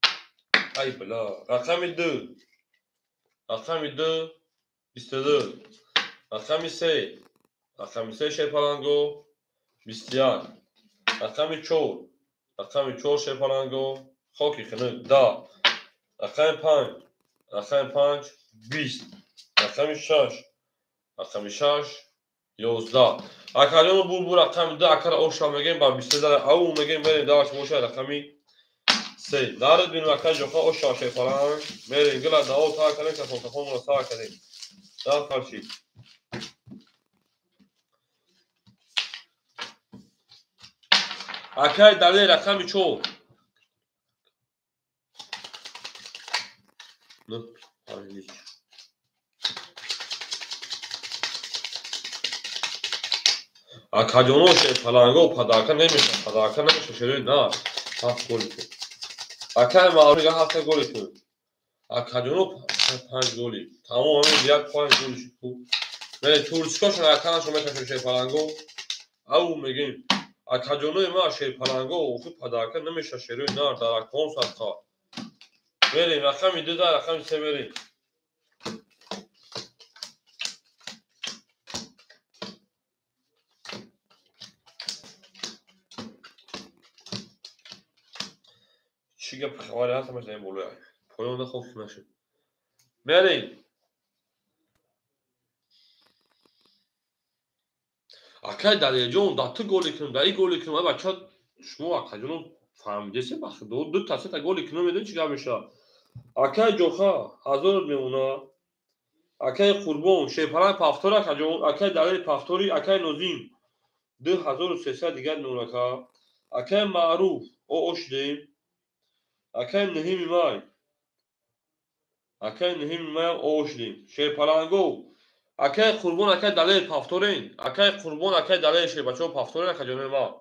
[SPEAKER 1] Ай бла. Рақами 2. Рақами 2 22. Рақами 3. Рақами 3 шерпаланго 21. Рақами 4. Рақами 4 шерпаланго хоки хунук 10. Рақами 5. Рақами 5 20. Рақами 6. Рақами 6 11. Акаҷону бу рақами 2 акара оша мегем ба 23 ау мегем мерем даваш боша рақами 3. Нарид бинем акаи Ҷоха оша шерпаланг мерем гила даво тар кардем, кафон кафонро сар кардем. Даф қарши. Акаи Далер рақами 4. 9 5 Акаҷоно шерпаланго падарка намеша, падарка намеша шерои на 7 голи ту. Акаи Маъруф мега 7 голи ту. Акаҷоно 5 голи. Тамом ҳамин як 5 голи шуд ку. Мерем турчикошон аканашон мекашем шерпаланго. Ау мегем акаҷонои ма шерпаланго охи падарка намеша шерои на даракон садқа. Мерем рақами 2 да рақами 3 мерем. Чӣ гап хабаре ҳаст ҳамаш дар ин болоя. Поён нахоб нашуд. Мерем. Акай Далерҷон, да ту голи кунам, да и голи кунам. Ай бача, шумо акаҷоно фаҳмидесе ба худо, ду та се та голи кунам медонӣ чӣ гап мешавад. Акай Ҷоха 1000 мемона. Акай Қурбон шерпаланг повтор акаҷон, акай Далер повтори, акай Нозим 2300 дигар мемона ака. Акай Маъруф оо шудем. Акай 9 май. Акай 9 май оо шудем. Шерпаланго акай Қурбон, акай Далер повторен. Акай Қурбон, акай Далер шербачаҳо повторен акаҷонои ма.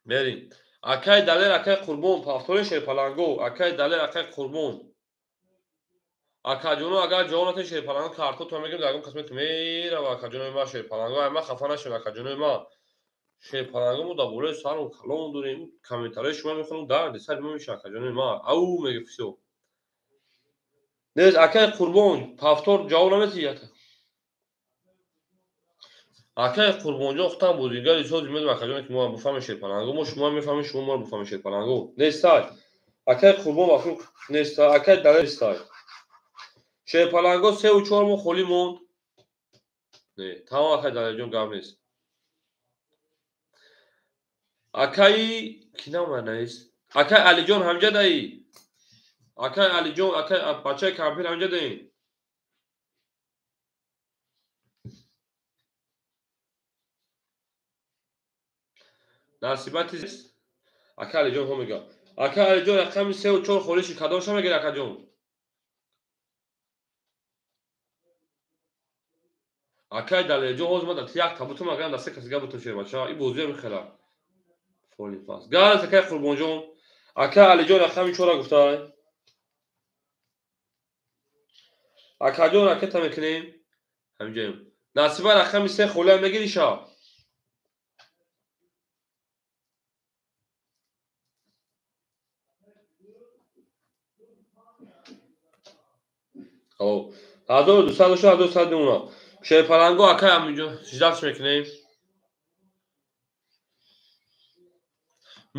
[SPEAKER 1] Мерем. Акай Далер, акай Қурбон повторен шерпаланго. Акай Далер, акай Қурбон. Акаҷоно агар ҷавоб натен шерпаланго картотон мегирем, дар ягон қисмат мерава акаҷонои ма шерпаланго. Ай ма хафа нашавед акаҷонои ма. Шерпаланго мо дар болои сармон калон дорем. Комментарияи шумо мехонам, дарди сари мо мешавад акаҷонои ма. Ау меги всё. Нест акай Қурбон повтор ҷавоб наметиҳад. Акай Қурбонҷон худтан бозигари сози медонам акаҷоне ки мо бифаҳмем шерпаланго. Мо шумо мефаҳмем, шумо моро бифаҳмед шерпаланго. Нестай. Акай Қурбон вафиқ нестай. Акай Далер нестай. Шерпаланго 3 ва 4 мо холӣ монд. Не, тамом акай Далерҷон гап нест. Акаи ки намояд нест. Акай Алиҷон ҳамҷа даи. Акай Алиҷон, акай бачаи кампир ҳаминҷа деин. Насибати ака Алиҷон ҳо мега. Ака Алиҷон рақами 3 ва 4 холӣ шид. Кадомша мегирӣ, акаҷон? Акай Далерҷон, ҳозир ман дар як табутум агар дар се каси гап бутум шер бача. И бозиам мехела. Фоли пас. Гараз акай Қурбонҷон. Акай Алиҷон рақами 4 гуфтай. Акаҷон ракета мекунем. Ҳаминҷоем. Насиба рақами 3 холиам мегирӣ ша? Хоб. 1200 дошта, 1200 мемона. Шерпаланго акай ҳаминҷо ждать мекунем.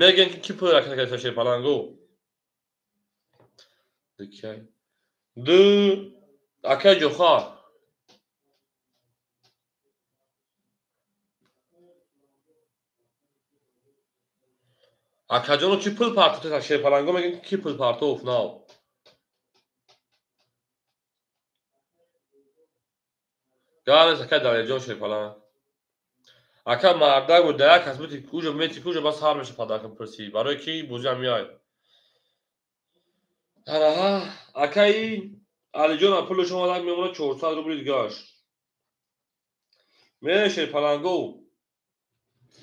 [SPEAKER 1] Мегӯем ки ки пул ракета кардааст шерпаланго? Дикай. Ду акай Ҷохар. Акаҷоно ки пул партофт шерпаланго мегӯем ки пул партофт нав. Гараз акай Далерҷон шерпаланг. Ака мардак буд, дар як кас бути куҷо мети куҷо бас ҳар меша падарка пурсӣ. Барои ки бозиам меояд. Араҳа, акаи Алиҷон пули шумо як мемонад 400 рубли дигаш. Мере шерпаланго.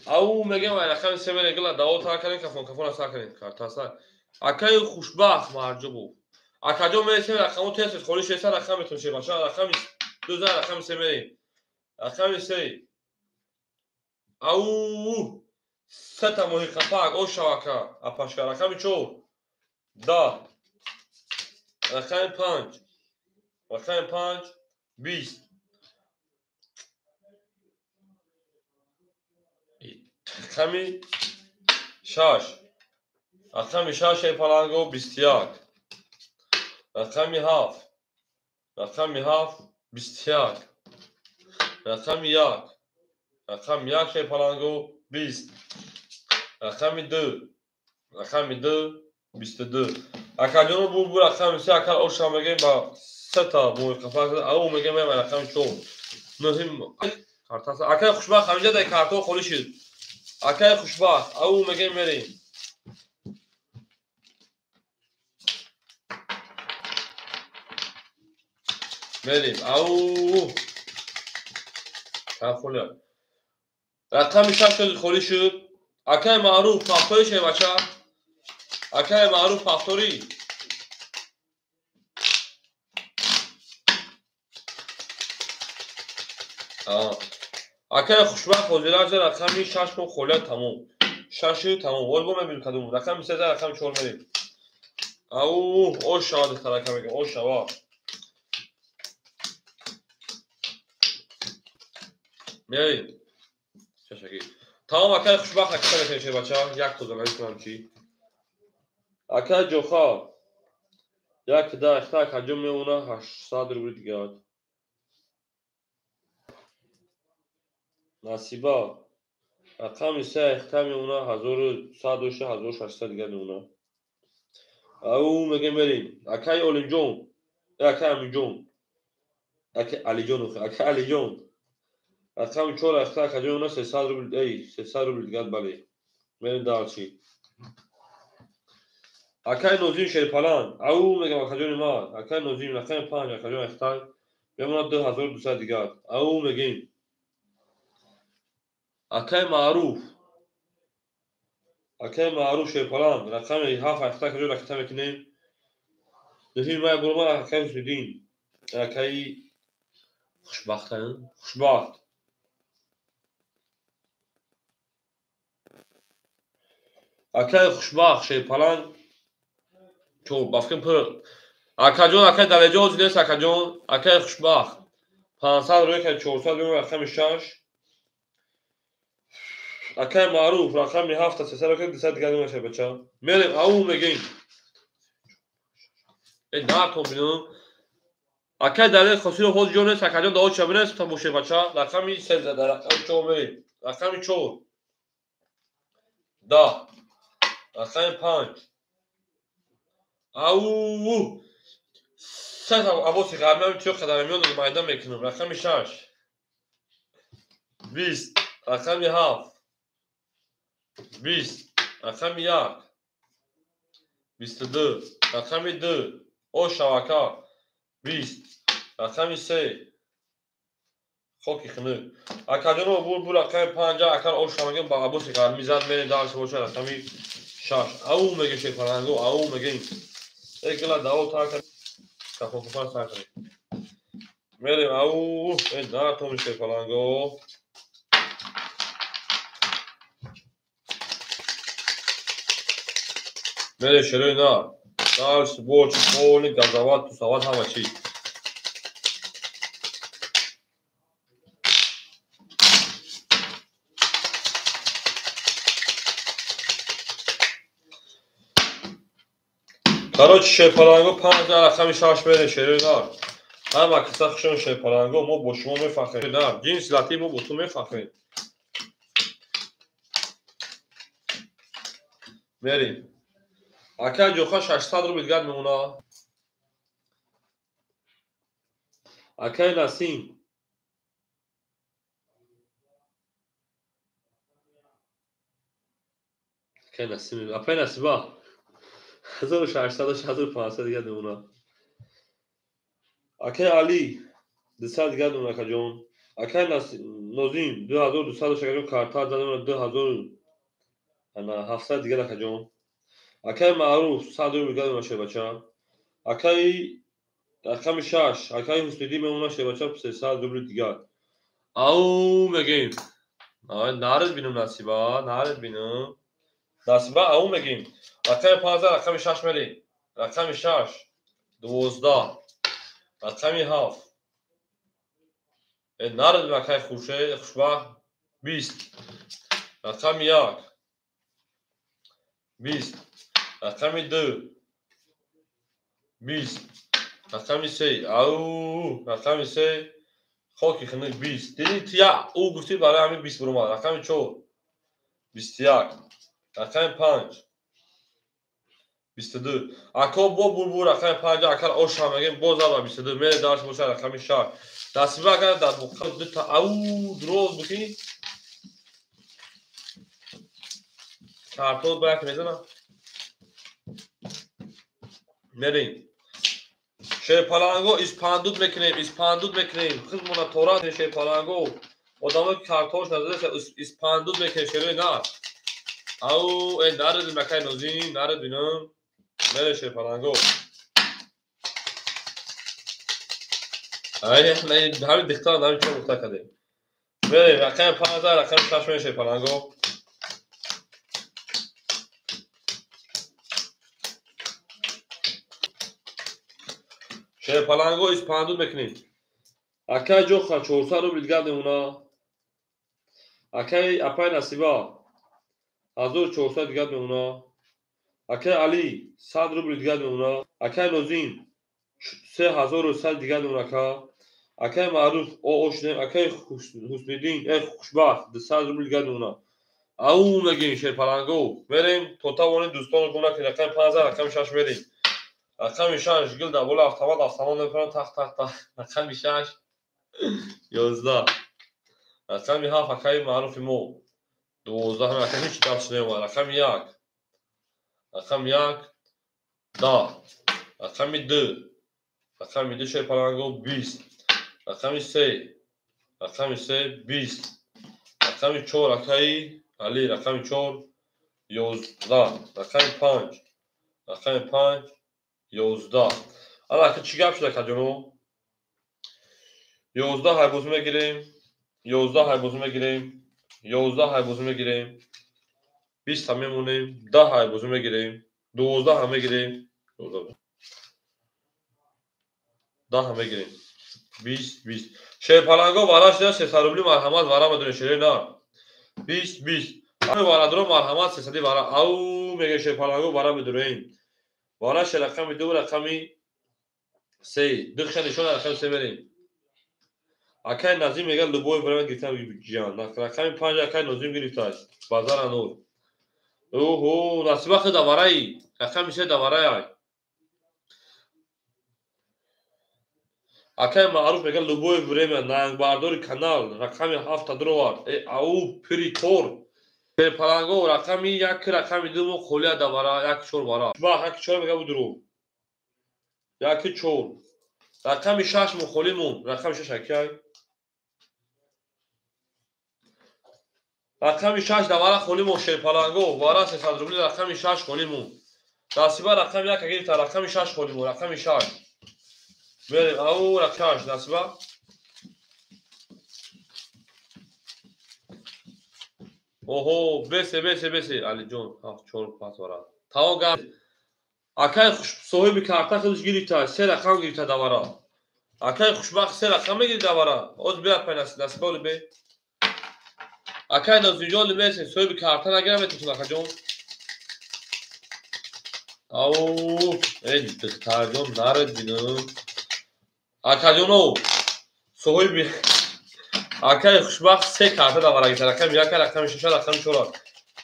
[SPEAKER 1] Ау мегем ай рақами 3 мере гила даво тар кардем кафон кафона сар кардем картаса. Акаи Хушбахт марҷо буд. Акаҷон мересем рақамо тез тез холӣ шеса рақам метон шербача рақами 2 за рақами 3 мерем. Рақами 3. Ау сета моҳи қапак о шавака апашка рақами 4 10 рақами 5 рақами 5 20 рақами 6 рақами 6 шерпаланго 21 рақами 7 рақами 7 21 рақами 1 рақами 1 шерпаланго 20 рақами 2 рақами 2 22. Акаҷоно бу рақами 3 акал оша мегем ба сета моҳи қафак ау мегем ба рақами 4 нуҳим картаса. Акай Хушбахт ҳаминҷа дар картҳо холӣ шуд. Акай Хушбахт ау мегем мерем. Мерем. Ау холӣ. Рақами 6 шуд холӣ шуд. Акай Маъруф пахторӣ шед бача. Акай Маъруф пахторӣ. Акай Хушбахт ҳозираҷа рақами 6 мо холия тамом. 6 тамом. Боз бо мебинем кадом. Рақами 3 рақами 4 мерем. Ау ош шава духтарака мегем. Ош шава. Мерем. Шашаки. Тамом акай Хушбахт акса мекунем шербача. Як тоза намекунам чӣ. Акай Ҷоха. Як да ихта акаҷон мемона 800 рубли дигар. Насиба. Рақами 3 ихта мемона 1100 дошта 1600 дигар мемона. Ау мегем мерем. Акай Олимҷон. Акай Аминҷон. Акай Алиҷон, акай Алиҷон. Рақами 4 ихта акаҷон мемона 300 рубли, эй 300 рубли дигар бале. Мерем дарчи. Акай Нозим шерпаланг. Ау мегам акаҷони ман. Акай Нозим рақами 5 акаҷон ихта мемона 2200 дигар. Ау мегем. Акай Маъруф. Акай Маъруф шерпаланг рақами 7 ихта акаҷон ракета мекунем. Нуҳим май бурма акай Ҳусиддин. Акай Хушбахт, Хушбахт. Акай Хушбахт шерпаланг чор бафкин пур. Акаҷон, акай Далеҷон ҳозир нест акаҷон. Акай Хушбахт 500 рӯй кард 400 рӯй рақами 6. Акай Маъруф рақами 7 300 рӯй кард 200 дигар мешавад бача. Мерем ау мегем. Э нартон бинам. Акай Далер Қосимов ҳозир ҷо нест акаҷон дао ча бинес та боше бача. Рақами 3 дар рақами 4 мерем. Рақами 4 10 рақами 5 Ау! Се абоси ғармиам чиё қадармиён майда мекунам. Рақами 6. 20. Рақами 7. 20. Рақами 1. 22. Рақами 2. О шавака. 20. Рақами 3. Хоки хунук. Акаҷоно бур рақами 5 акар ош шавагем ба абоси ғармӣ зад мерем дарс боша рақами 6. Ау меге шерпаланго, ау мегем. Эгла дао така кафофар сакре. Мерем ау, э да том шерпаланго. Мере шерои на. Дарс боч полни газават тусават ҳама чӣ. Короче, шерпаланго 5 рақами 6 мере шерои нар. Ҳама киса хушон шерпаланго, мо бо шумо мефахрем. Нар, ҷинси латиф мо бо ту мефахрем. Мерем. Ака ҷоха 600 рубл дигар мемона. Акаи Насим. Акаи Насим, апаи Насиба. 1600 1500 дигар мемона. Акаи Али 200 дигар мемона акаҷон. Акаи Нозим 2200 акаҷон карта зад 2700 дигар акаҷон. Акаи Маъруф 100 рубл дигар мемона шербача. Акаи рақами 6 акаи Ҳусниддин мемона шербача 300 рубл дигар. Ау мегем. Наред бинам Насиба, наред бинам. Насиба ау мегем. Рақами 5 рақами 6 мерем. Рақами 6 12. Рақами 7. Наред бинам акаи Хуршед, хушбахт 20. Рақами 1 20. Рақами 2 20. Рақами 3 ау, рақами 3 хоки хунук 20. Дидӣ ту як ӯ гуфтӣ барои ҳамин 20 буромад. Рақами 4 21. Рақами 5 22. Ако бо бурбур рақами 5 акар оша мегем боз ава 22. Мере дарс боша рақами 6. Насиба агар дар буқа дута ау дроз бикӣ картол ба як мезанам. Мерем. Шерпаланго испандуд мекунем, испандуд мекунем. Хизмона тора шерпаланго. Одамо картош назада испандуд мекунем шерои нар. Ау, наред макай нозим, наред бинам. Мере шерпаланго. Ай, ҳамин дихтар ҳамин чо гуфта кардем. Мере рақами 5 рақами 6 мере шерпаланго. Шерпаланго испандуд мекунем. Акай ҷоха 400 рубл дигар мемона. Акай апай Насиба 1400 дигар мемона. Акай Али 100 рубл дигар мемона. Акай Нозим 3100 дигар мемона ака. Акай Маъруф ошнем, акай Ҳусниддин, хушбахт 200 рубл дигар мемона. Ау мегем шерпаланго. Мерем то тавонем дӯстонро гум накунем. Рақами 5 рақами 6 мерем. Рақами 6 гил дар боло автомат автомат мепарам тах тах тах. Рақами 6 11. Рақами 7 акаи маъруфи мо 12. Рақами ҳеч дарс намеомад. Рақами 1. Рақами 1 10. Рақами 2. Рақами 2 шерпаланго 20. Рақами 3. Рақами 3 20. Рақами 4 акаи Али рақами 4 11. Рақами 5. Рақами 5 11. Ана ака чӣ гап шуда акаҷоно? 11 ҳайбозӣ мегирем, 11 ҳайбозӣ мегирем, 11 ҳайбозӣ мегирем, 20 ҳам мемонем, 10 ҳайбозӣ мегирем, 12 ҳам мегирем, 10 ҳам мегирем, 20 20. Шерпаланго вара шуда 300 рубли марҳамат вара медонед шерои нар. 20 20. Ҳами варадро марҳамат 300 вара. Ау мегӯем шерпаланго вара медуроем. Вара ше рақами 2 рақами 3. Духша нишон рақами 3 мерем. Акай Назим мегӯяд любой время гирифтам ҷиян. Рақами 5 акай Нозим гирифтааст. Базар анур. Оҳо, Насиба хел давараи. Рақами 3 давараи. Акай Маъруф мегӯяд любое время нангбардори канал рақами 7 дуровард. Э ау пири кор. Паланго рақами 1 рақами 2 мо холия давара 1 4 вара. Бах 1 4 мегӯяд будуру. 1 4. Рақами 6 мо холӣ мон. Рақами 6 акай. Рақами 6 давара холӣ мон шерпаланго вара 300 рубли рақами 6 холӣ мон. Насиба рақами 1 гирифта рақами 6 холӣ мон рақами 6. Мерем ау рақами 6 насиба. Оҳо бесе бесе бесе Алиҷон 7 4 5 вара. Тамом гап. Акай хуш соҳиби карта худаш гирифта се рақам гирифта давара. Акай хушбахт се рақам мегири давара. Оз бия пай насиба оли бе. Акай Нозимҷон месе соҳиби карта нагирам метавон акаҷон. Ау эй духтарҷон наред бинам. Акаҷоно соҳиби акай хушбахт се карта давара гирифта. Рақами 1, рақами 6, рақами 4.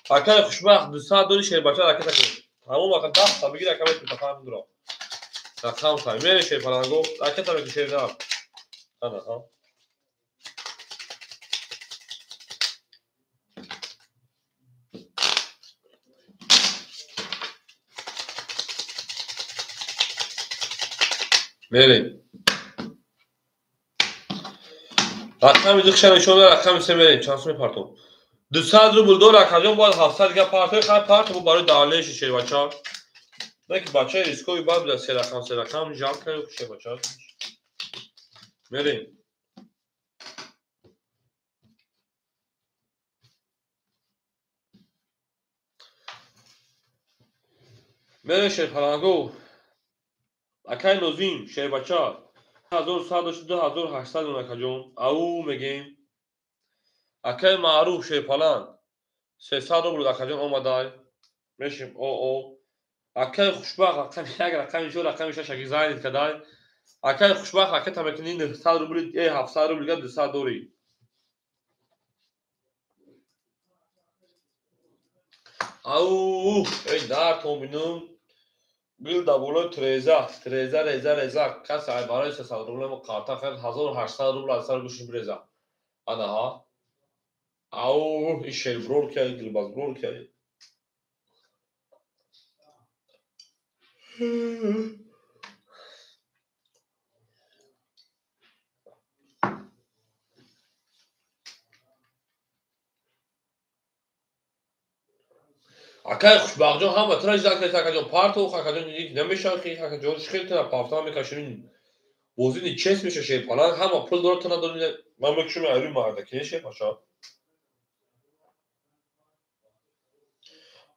[SPEAKER 1] Акай хушбахт 200 дори шербача ракета кун. Тамом ака 10 та бигир ака метавон тафаҳм дуро. Рақам тай мере шерпаланго ракета мекуши шернар. Ана ҳа. Мерем. Рақами 2 нишон дод, рақами 3 мерем. Чанд сум мепартом? 200 рубл дор акаҷон бояд 700 га партои хай парту барои далеши шербача. Не ки бачаи рискови бад буда се рақам се рақам жал кардем шербача. Мерем. Мерем шерпаланго. Акай Нозим шербача 1100 дошт 2800 мон акаҷон. Ау мегем. Акай Маъруф шерпаланг 300 рубл акаҷон омадай. Мешим о. Акай хушбахт рақами 1 рақами 4 рақами 6 аги зайнид кадай. Акай хушбахт ракета мекунӣ 900 рубл 700 рубл га 200 дорӣ. Ау эй дартон бинам. Гул да болои треза, треза, реза, реза. Кас ай барои 300 рубл мо карта харид 1800 рубл аз сар гӯшиш биреза. Ана ҳа. Ау, ин шерброр киай, гулбазброр киай. Акай хушбахтҷон ҳама тура ждать кардед акаҷон партов акаҷон намешавад ки акаҷон хеле тура партова мекашонӣ бозӣ нечест меша шерпаланг ҳама пул дорад ту надорӣ ман мекушам айрӯи мардаки не шерпаша.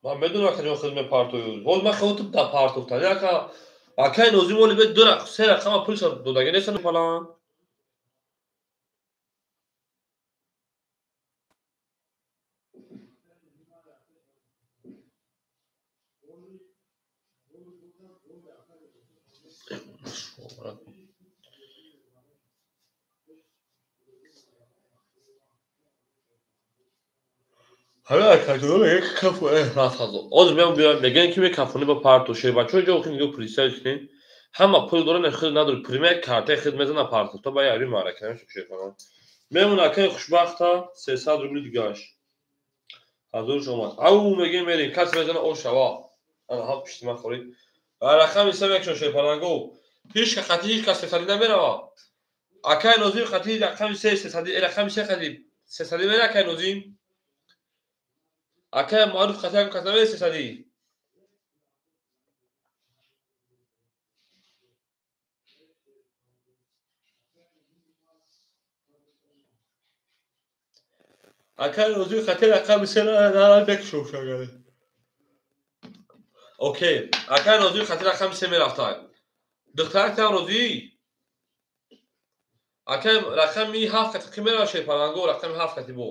[SPEAKER 1] Ман медонам акаҷон худ мепартовӣ. Ҳоз ман хело ту да партовтан. Ака акай Нозим оли бе ду се рақама пулша додаги нестан паланг. Ҳамин акаҷоно мегӯяд ки кафу рафт ҳазор. Ҳозир меям мегӯянд ки мекафонӣ ба парту шербачаҳо ҷо охир нигоҳ представить кунед. Ҳама пул дорад, не худ надорад. Пример картаи худ мезана парту то ба яри маърака намешавад шерпаланг. Мемон акаи хушбахта 300 рубли дигаш. Ҳазорш омад. Ау мегӯем мерем касе мезана о шава. Ана ҳа пишти ман хорид. Рақами 3 мекушам шерпаланго. Ҳеч ка хати ҳеч кас 300 намерава. Акаи Нозим хати рақами 3 300 рақами 3 хати 300 мера акаи Нозим. Акай Маъруф хати як кас намера 300. Акай Нозим хати рақами 3 нара мекушам шагаре. Окей. Акай Нозим хати рақами 3 мерафта. Духтарак там розӣ? Акай рақами 7 хати ки мерава шерпаланго рақами 7 хати бо.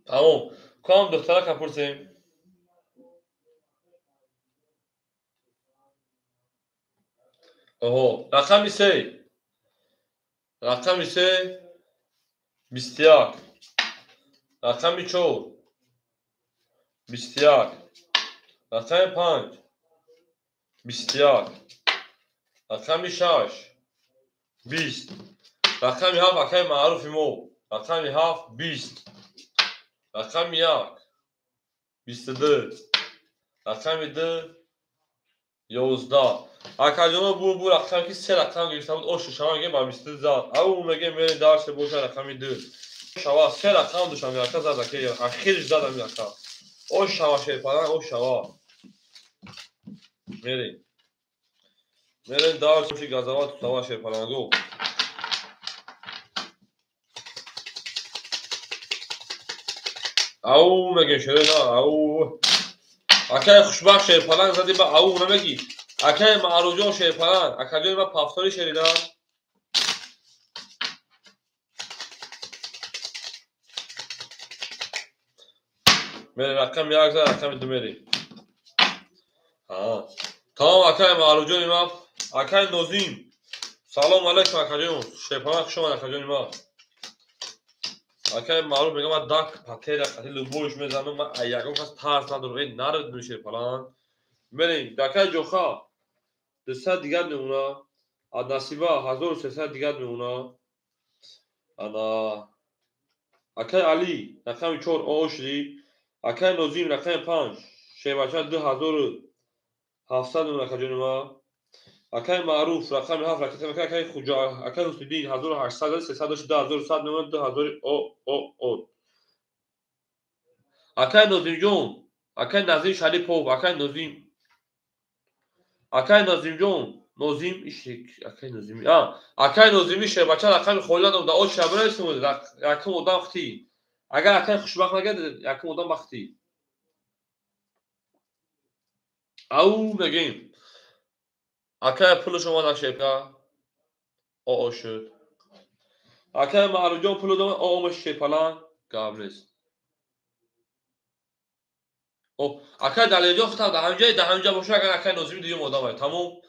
[SPEAKER 1] Тамом. Кам духтарака пурсем. Оҳо, рақами 3. Рақами 3 21. Рақами 4 21. Рақами 5 21. Рақами 6 20. Рақами 7 акаи маъруфи мо. Рақами 7 20. Рақами 1 22. Рақами 2 11. Акаҷоно бу рақам ки се рақам гирифта буд, ошу шава мегем ба 22 зад. Ау мегем мерем дарсе боша рақами 2. Шава се рақам душам яка зад аке, ахириш зад ами ака. О шава шерпалан, о шава. Мерем. Мерем дарсе газава тутава шерпаланго. Ау мегем шерена, ау. Акай хушбахт шерпалан зади ба ау намеги. Акай маъруфҷон шерпалан, акаҷони ма пафтори шеридан. Мерем рақами 1 зад, рақами 2 мерем. Тамом акай маъруфҷони ма, акай Нозим. Салом алейкум акаҷон, шерпалан хуш омад акаҷони ма. Акай маъруф мегӯяд ман дак патера қати любоиш мезанам, ман ягон кас тарс надорам. Эй наред ну шерпалан. Мерем дакай ҷоха 200 дигар мемона, аз Насиба 1300 дигар мемона. Ана акай Али рақами 4 о шуди, акай Нозим рақами 5 шербача 2700 мемона акаҷони ма. Акай Маъруф рақами 7 ракета акай Хуҷа, акай Ҳусниddin 1800 300 дошт 2100 мемона 2000 о о о. Акай Нозимҷон, акай Назим Шарипов, акай Нозим, акай Нозимҷон, Нозим ишек, акай Нозим, акай Нозими шербача рақами холӣ надорам, да оч шабрасим, якум одам хти. Агар акай хушбахт нагардад, якум одам бахти. Ау мегем. Акай пулаш омад шерпа. О шуд. Акай Маъруфҷон пул дод, о омад шерпалан, гап нест. О, акай Далерҷон худам дар ҳамҷои, дар ҳамҷо бошад, агар акай Нозими дуюм одам ай, тамом.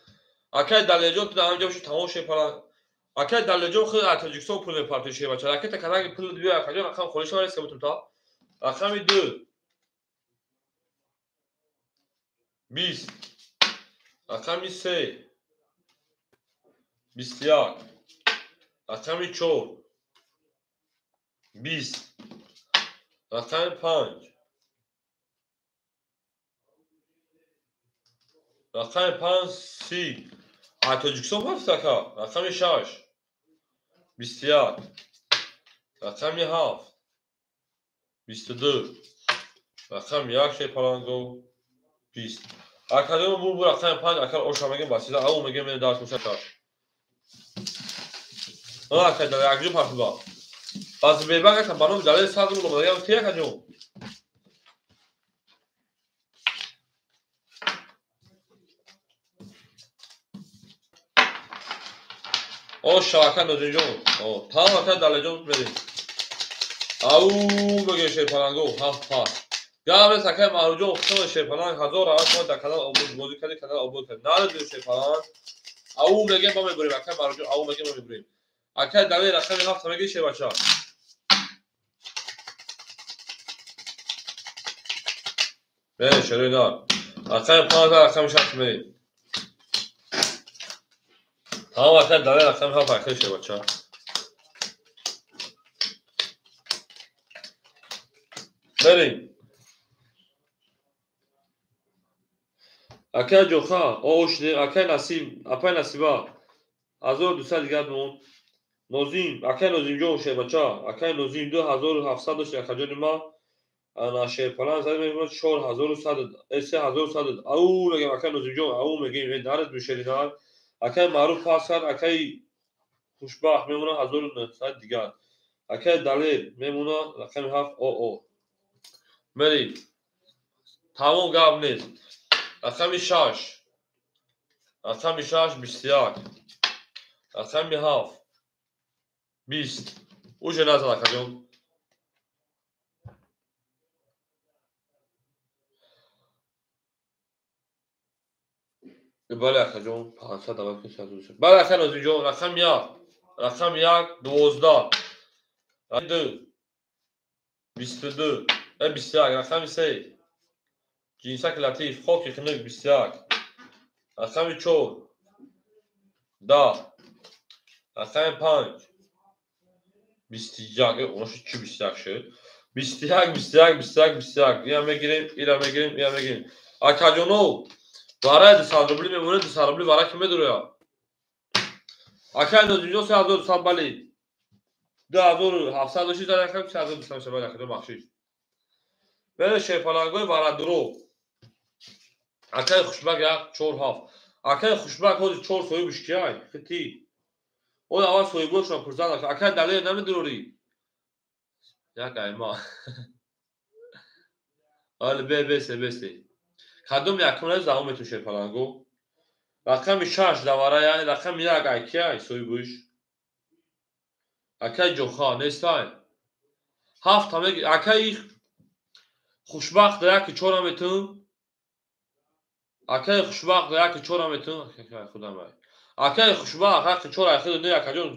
[SPEAKER 1] Акай Далерҷон ту дар ҳамҷо бошӣ, тамом шерпалан. Акай Далерҷон худ аз Тоҷикистон пул мепартои шербача. Ракета кадаги пул биё акаҷон, рақам холӣ шава нест бутум та. Рақами 2 20. Рақами 3 21. Рақами 4 20. Рақами 5 рақами 5 30. Аз Тоҷикистон рафт ака. Рақами 6 21. Рақами 7 22. Рақами 1 шерпаланго 20. Акаҷон бу рақами 5 акар оша мегем басида, ау мегем мене дарс муша шаш. Акай дар якҷо партиба. Бас бебак ака ба номи Далер 100 рубл омада. Ям ти акаҷон. О шака Нозимҷон. О, тамом ака Далерҷон мерем. Ау мегем шерпаланго 7 пас. Гап нест акай Маъруфҷон, худтон шерпаланг 1000 равад шумо дар канал обод бозӣ кардед, канал обод кардед. Наред шерпаланг. Ау мегем ба мебурем акай Маъруфҷон, ау мегем ба мебурем. Акай Далер рақами 7 меги шербача. Мерем шерина. Рақами 5 рақами 6 мерем. Тамом акай Далер рақами 7 акай шербача. Мерем. Акай Ҷоха, о шуди, акай Насиб, апай Насиба 1200 дигар мемон. Нозим, акай Нозимҷон шербача, акай Нозим 2700 дошт акаҷони ма. Ана шерпалан зад мемонад 4100, 3100. Ау мегем акай Нозимҷон, ау мегем, наред мешерина. Акай Маъруф пас кард, акай Хушбахт мемонад 1900 дигар. Акай Далер мемонад рақами 7 о о. Мерем. Тамом гап нест. Рақами 6 рақами 6 21. Рақами 7 20. Уже назад акаҷон. Бале акаҷон, 500 дават кун. Бале акай Нозимҷон, рақами 1 рақами 1 12. 2 22 21. Рақами 3 Ҷинсаки латиф, хоки хунук 21. Рақами 4 10. Рақами 5 21. Оно шуд чӣ 21 шуд? 21, 21, 21, 21. Ира мегирем, ира мегирем, ира мегирем. Акаҷоно, вараи 200 рубли мемонед, 200 рубли вара ки медурояд? Акай Нозимҷон 3200 бале. 2700 дошти дар якам 3200 мешавад акаҷон бахшиш. Бере шерпалангои варадуро. Акай Хушбак 1 4 7. Акай Хушбак ҳозир 4 соҳибш кияй? Хити. О аввал соҳибошро пурсанд. Акай Далер намедурорӣ? Як айма. Али бе бесе бесе. Кадом якум рез давом метун шерпаланго? Рақами 6 давара, яъне рақами 1 ай кияй соҳибш? Акай Ҷоха нестай. 7 ҳаме акай Хушбахт дар 1 4 метун. Акай Хушбахт дар 1 4 метун. Акай худам ай. Акай Хушбахт 1 4 ай худ не акаҷон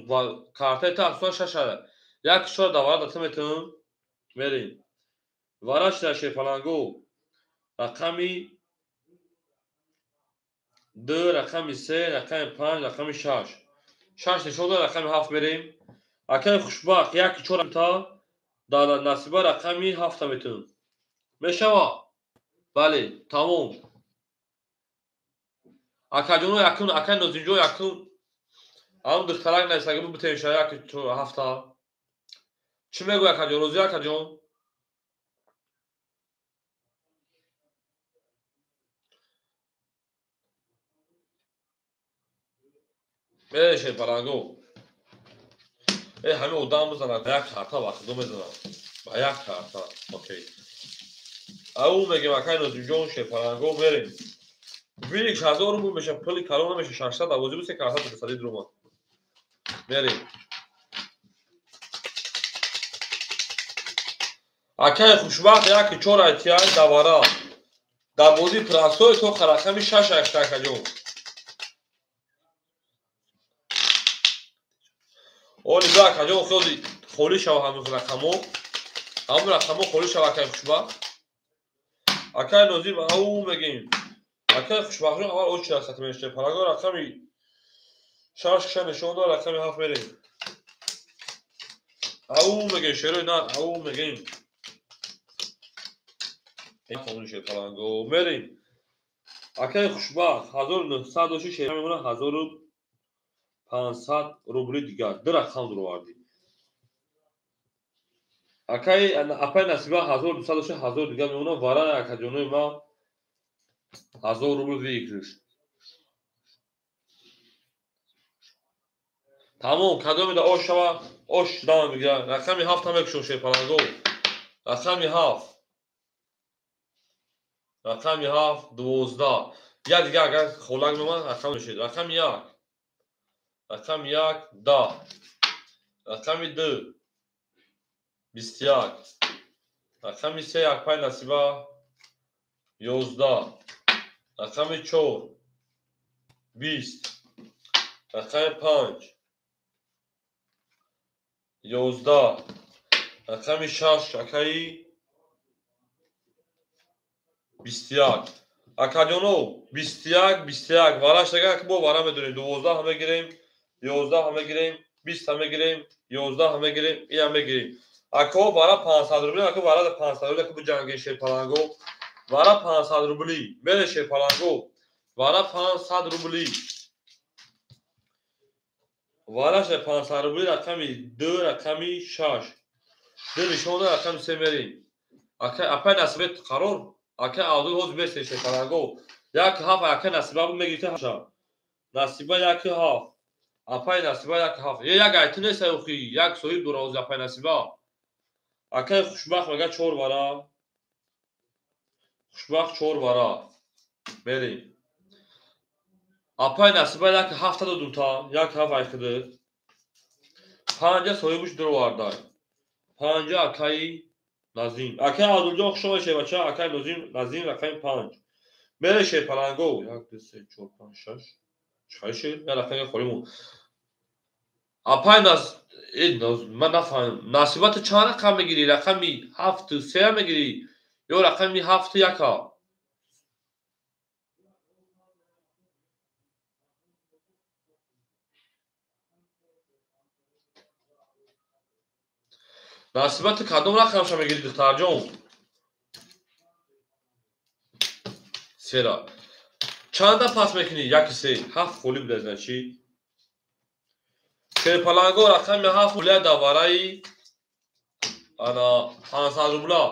[SPEAKER 1] картаи та 6 ай. 1 4 давара дата метун. Мерем. Вараш дар шерпаланго. Рақами 2, рақами 3, рақами 5, рақами 6. 6 нишон дод, рақами 7 мерем. Акай Хушбахт 1 4 та дар насиба рақами 7 метун. Мешава? Бале, тамом. Акаҷоно якун, акай Нозимҷон якун. Ам духтарак нависаги бу битем ша 1 7. Чӣ мегӯй акаҷон? Розӣ акаҷон? Э шерпаланго. Э ҳамин одам бизанад, як карта ба худо мезанад. Ба як карта. Окей. Ау мегем акай Нозимҷон шерпаланго мерем. Бинӣ 1000 рубл меша, пули калон намеша, 600 авози буд, се карта дусади дуромад. Мерем. Акай Хушбахт 1 4 айтияй давара. Дар бозии простой то рақами 6 айшта акаҷон. Оли бо акаҷон хеле холӣ шава ҳамин рақамо. Ҳамин рақамо холӣ шава акай Хушбахт. Акай Нозим ау мегем. Акай Хушбахтҷон аввал очи расат мешта. Палаго рақами 6 кша нишон дод, рақами 7 мерем. Ау мегем шерои на, ау мегем. Қонуни шерпаланго мерем. Акай Хушбахт 1900 дошти шер мемонад 1500 рубли дигар. Ду рақам дуровардӣ. Акай апай Насиба 1200 дошти 1000 дигар мемонад. Вара акаҷонои ма 1000 рубл выигрыш. Тамом, кадоме да ош шава, ош дам мегирад. Рақами 7 мекушем шерпаланго. Рақами 7. Рақами 7 12. Як дигар агар холак мемонад рақам мешавад. Рақами 1. Рақами 1 10. Рақами 2 21. Рақами 3 акпай Насиба 11. Рақами 4 20. Рақами 5 11. Рақами 6 акаи 21. Акаҷоно 21 21. Вараш дагар бо вара медонем. 12 мегирем, 11 мегирем, 20 мегирем, 11 мегирем, ия мегирем. Ако вара 500 рубли, ако вара 500 рубли, ако биҷанги шерпаланго. Вара 500 рубли, мере шерпаланго. Вара 500 рубли. Вараш 500 рубли рақами 2, рақами 6. 2 нишон дод, рақами 3 мерем. Акай апай Насибет қарор. Акай Абдул ҳозир бесе шерпаланго. 1 7 акай Насиба мегирифта 8. Насиба 1 7. Апай Насиба 1 7. Е як айти нест охи, як соҳиб дора ҳозир апай Насиба. Акай Хушбахт мега 4 вара. Хушбахт 4 вара. Мерем. Апай Насиба 1 7 додум та, 1 7 айхиди. 5 соҳибш дуровардай. 5 акаи Назим. Акай Абдулҷон хуш омадед шербача, акай Нозим, Назим рақами 5. Мере шерпаланго. 1 2 3 4 5 6. Чӣ шер? Я рақами холӣ мон. Апай Наз ман нафаҳмидам. Насиба ту чанд рақам мегирӣ? Рақами 7 3 мегирӣ ё рақами 7 1? Насиба ту кадом рақамша мегирӣ, духтарҷон? Сера. Чанда пас мекунӣ? Яки се. Ҳафт холӣ буда, значит. Шерпаланго рақами ҳафт рубля давараи ана 500 рубля.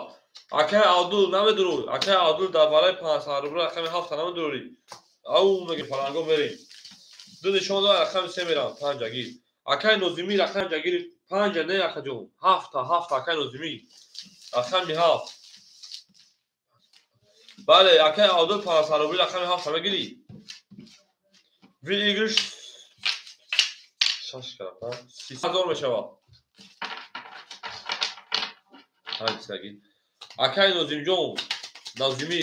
[SPEAKER 1] Акай Абдул намедурӯ. Акай Абдул давараи 500 рубля рақами ҳафта намедурӣ. Ау меги паланго мерем. Ду нишон дора рақами се мерам, панҷа гир. Акай Нозимӣ рақами ҷа гир, панҷа не акаҷон, ҳафта, ҳафта акай Нозимӣ. Рақами ҳафт. Бале, акай Абдул 500 рубли рақами ҳафта мегирӣ. Выигрыш шаш карата, 300 мешавад. Ҳа, акай Нозимҷон, Нозимӣ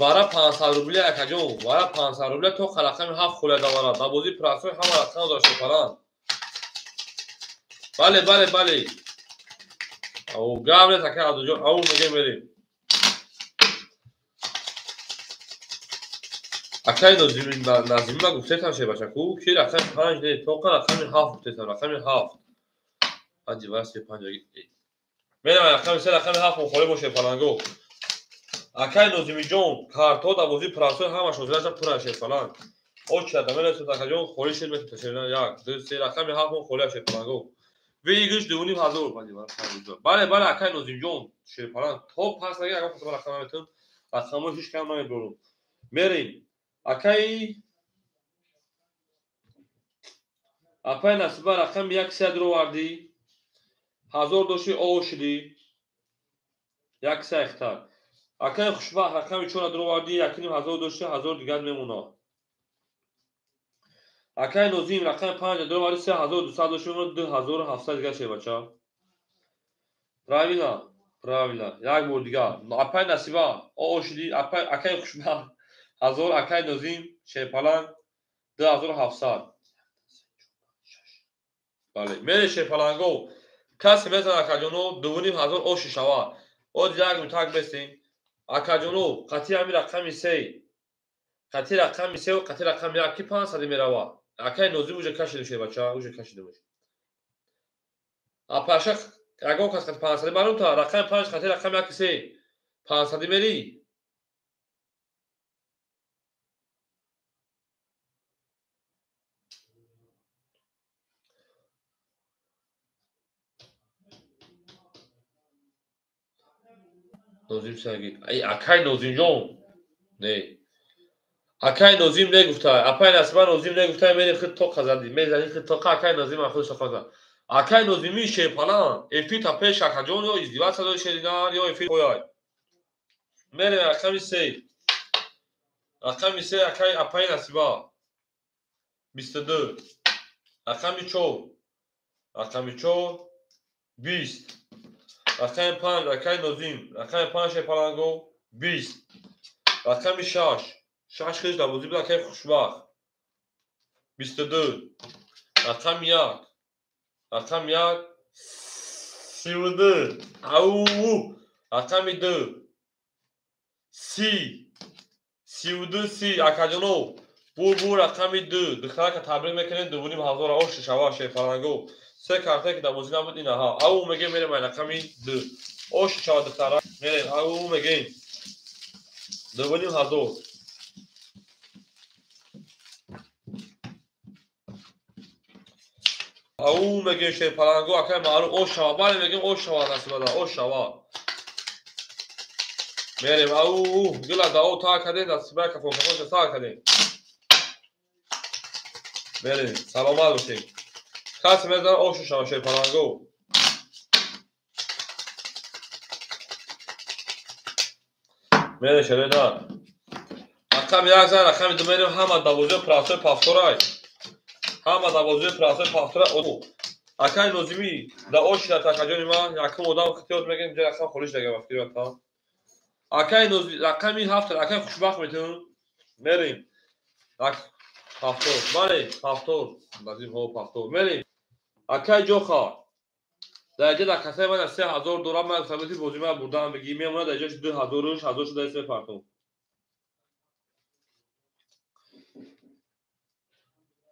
[SPEAKER 1] вара 500 рубли акаҷон, вара 500 рубля то рақами ҳафт холя давара. Дар бозии прасой ҳама рақам дошта паранд. Бале, бале, бале. Ау гап нест акай Абдуҷон, ау мегем мерем. Акай Нозимӣ, Назимӣ ма гуфтетам шебачаку, ки рақами панҷ не, тоқа рақами ҳафт гуфтетам, рақами ҳафт. Панҷи вара се панҷ. Мерам рақами се, рақами ҳафт мухолиф боше паланго. Акай Нозимиҷон, картҳо дар бозии прасой ҳамаш ҳозираша пурра шерпаланг. Очада мерасад акаҷон, холӣ шед метавонад шерна. Як, ду, се, рақами ҳафт холӣ шерпаланго. Выигрыш 2500. Бале, бале, акай Нозимҷон, шерпаланг. То пас наги ягон касба рақам наметавон. Рақамҳо ҳеҷ кам намебурам. Мерем. Акай апай Насиба рақами як се дуровардӣ. Ҳазор дошти ошидӣ. Як се ихтар. Акай Хушбахт рақами чора дуровардӣ, 1500 дошти, ҳазор дигар мемонад. Акай Нозим рақами панҷ дуровардӣ, 3200 дошти, мемонад, 2700 дигар шебача. Правильно, правильно. Як бор дигар. Апай Насиба ошидӣ, апай акай Хушбахт ҳазор, акай Нозим шерпаланг 2700. Бале, мере шерпаланго. Касе мезанад акаҷоно 2500 оши шавад. Оз як мутак бестем. Акаҷоно, қатъи ҳами рақами се. Қатъи рақами се ва қатъи рақами як ки 500 меравад. Акай Нозим уже кашидем шебача, уже кашидем. Апаша ягон кас қатъи 500 маълум та рақами панҷ қатъи рақами як се 500 мерӣ. Нозим саги. Ай акай Нозимҷон. Не. Акай Нозим негуфта. Апай Насиба Нозим негуфта, мери худ тоқа зади. Мезани худ тоқа акай Нозим худ шафаза. Акай Нозими шерпалан. Эфир та пеш акаҷон ё издиваться дори шеринар ё эфир ояй. Мерем рақами се. Рақами се акай апай Насиба. 22. Рақами чор. Рақами чор 20. Рақами панҷ акай Нозим. Рақами панҷ шерпаланго 20. Рақами шаш. Шаш хеш дар бозӣ буд акай Хушбахт. 22. Рақами як. Рақами як 32. Ау! Рақами ду. 30. 32 30 акаҷоно. Бур бур рақами ду. Духтарака табрик мекунем 2500 оши шава шерпаланго. Се картае ки дар бозӣ набуд инаҳа. Ау мегем мерем ай рақами ду. Оши шава духтарак. Мерем ау мегем. 2500. Ау мегем шерпаланго акай маъруф ош шава. Бале мегем ош шава насибада, ош шава. Мерем ау гила дао та кадем насиба кафон кафон та кадем. Мерем саломат бошед. Касе мезанад ошу шава шерпаланго. Мерем шереда. Рақами як зан, рақами ду мерем ҳама давозии прасои пафторай. Ҳама давозии прасои пафторай. Акай Нозимӣ да оши акаҷони ман якум одам хитиёт мегем ҷа рақам холиш дага вақтиёта. Акай Нозим рақами ҳафт акай Хушбахт метавон. Мерем. Ҳафтор. Бале, ҳафтор. Назим ҳо пафтор. Мерем. Акай Ҷоха. Дар ҷа дар касаи ман 3000 дорам, ман сабати бозӣ ман бурдаам бигӣ мемонад дар ҷош 2000 1000 шуда эс мепартом.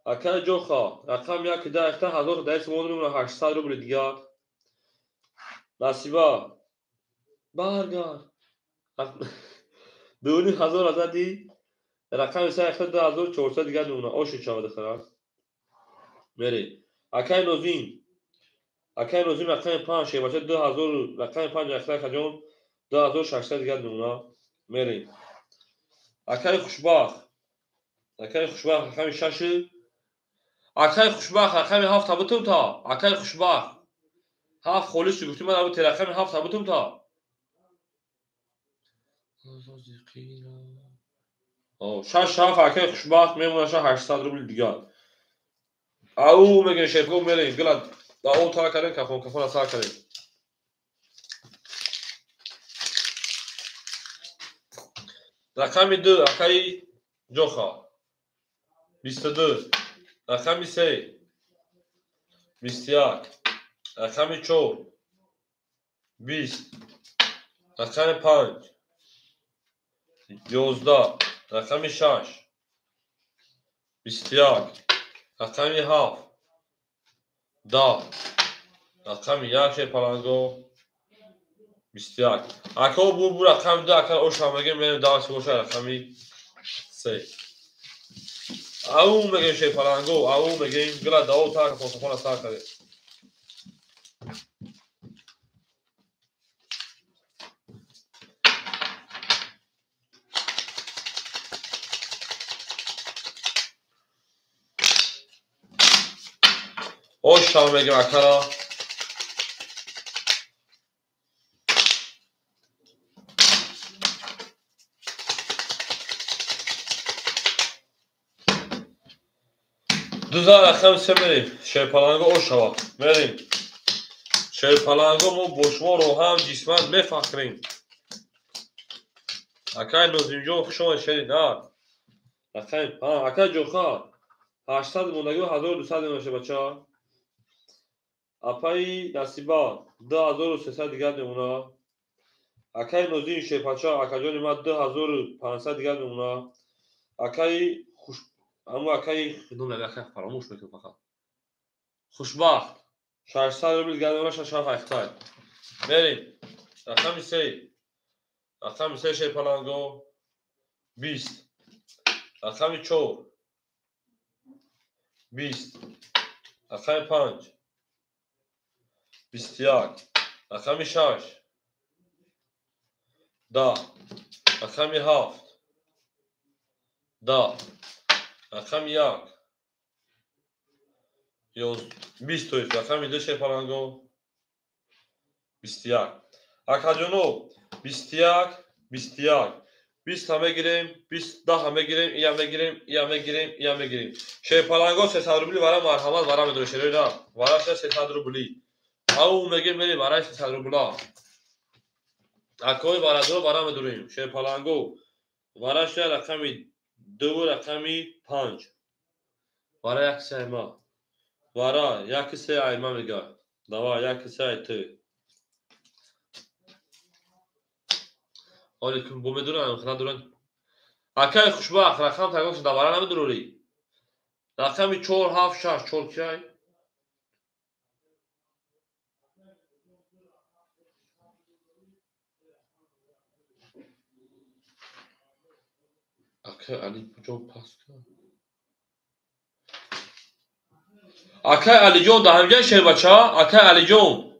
[SPEAKER 1] Акай Ҷоха, рақами як да ихта ҳазор дар эс мемонад 800 рубли дигар. Насиба баргард. 2500 азади рақами се ахта 2400 дигар мемона. Оши чава духтарак. Мерем. Акай Нозим. Акай Нозим рақами 5 шербача 2000 рақами 5 ахта акаҷон 2600 дигар мемона. Мерем. Акай Хушбахт. Акай Хушбахт рақами 6. Акай Хушбахт рақами 7 табутум та. Акай Хушбахт 7 холӣ шуд гуфтим ман абу рақами 7 табутум та. 6 7 акай Хушбахт мемона 800 рубл дигар. Ау мегӯем шерпо мерем гила дао та кардем кафон кафона сар кардем. Рақами 2 акаи Ҷоха 22, рақами 3 21, рақами 4 20, рақами 5 11, рақами 6 21, рақами 7 10, рақами 1 шерпаланго 21. Ако бу рақами 2 ака оша мегем мерем давси боша рақами 3. Ау мегем шерпаланго, ау мегем гила дао та кафона сар кардем. Оша мегем акара. Дуза рақами се мерем. Шерпаланго ошава. Мерем. Шерпаланго мо бо шумо роҳам ҷисман мефахрем. Акай Нозимҷон хуш омадед шери на. Рақами 5 акай Ҷоха 800 мондагӣ 1200 мемоша бача. Апаи Насиба 2300 дигар мемона. Акаи Нозим шерпача акаҷони ман 2500 дигар мемона. Акаи хуш аммо акаи номи акаи фаромӯш мекунам фақат. Хушбахт 600 рубл дигар мемона 6 7. Мерем. Рақами 3. Рақами 3 шерпаланго 20. Рақами 4 20. Рақами 5 21. Рақами 6 10. Рақами 7 10. Рақами 1 20 то есть рақами 2 шерпаланго 21. Акаҷоно 21 21 20 мегирем, 20 10 мегирем, ия мегирем, ия мегирем, ия мегирем. Шерпаланго 300 рубли вара марҳамат вара медорем шероира. Вара 300 рубли. Ау мегем мерем вара 300 рубла. Акои варадо вара медорем. Шерпаланго вара ша рақами 2 рақами 5. Вара 1 3 айма. Вара 1 3 айма мега. Давай 1 3 ай ту. Алейкум бо медорам, надорам. Акай Хушбахт рақам тагош да вара намедорӣ. Рақами 4 7 6 4 киай? Акай Али ҷон пас кард. Акай Алиҷон да ҳамҷа шербача, акай Алиҷон.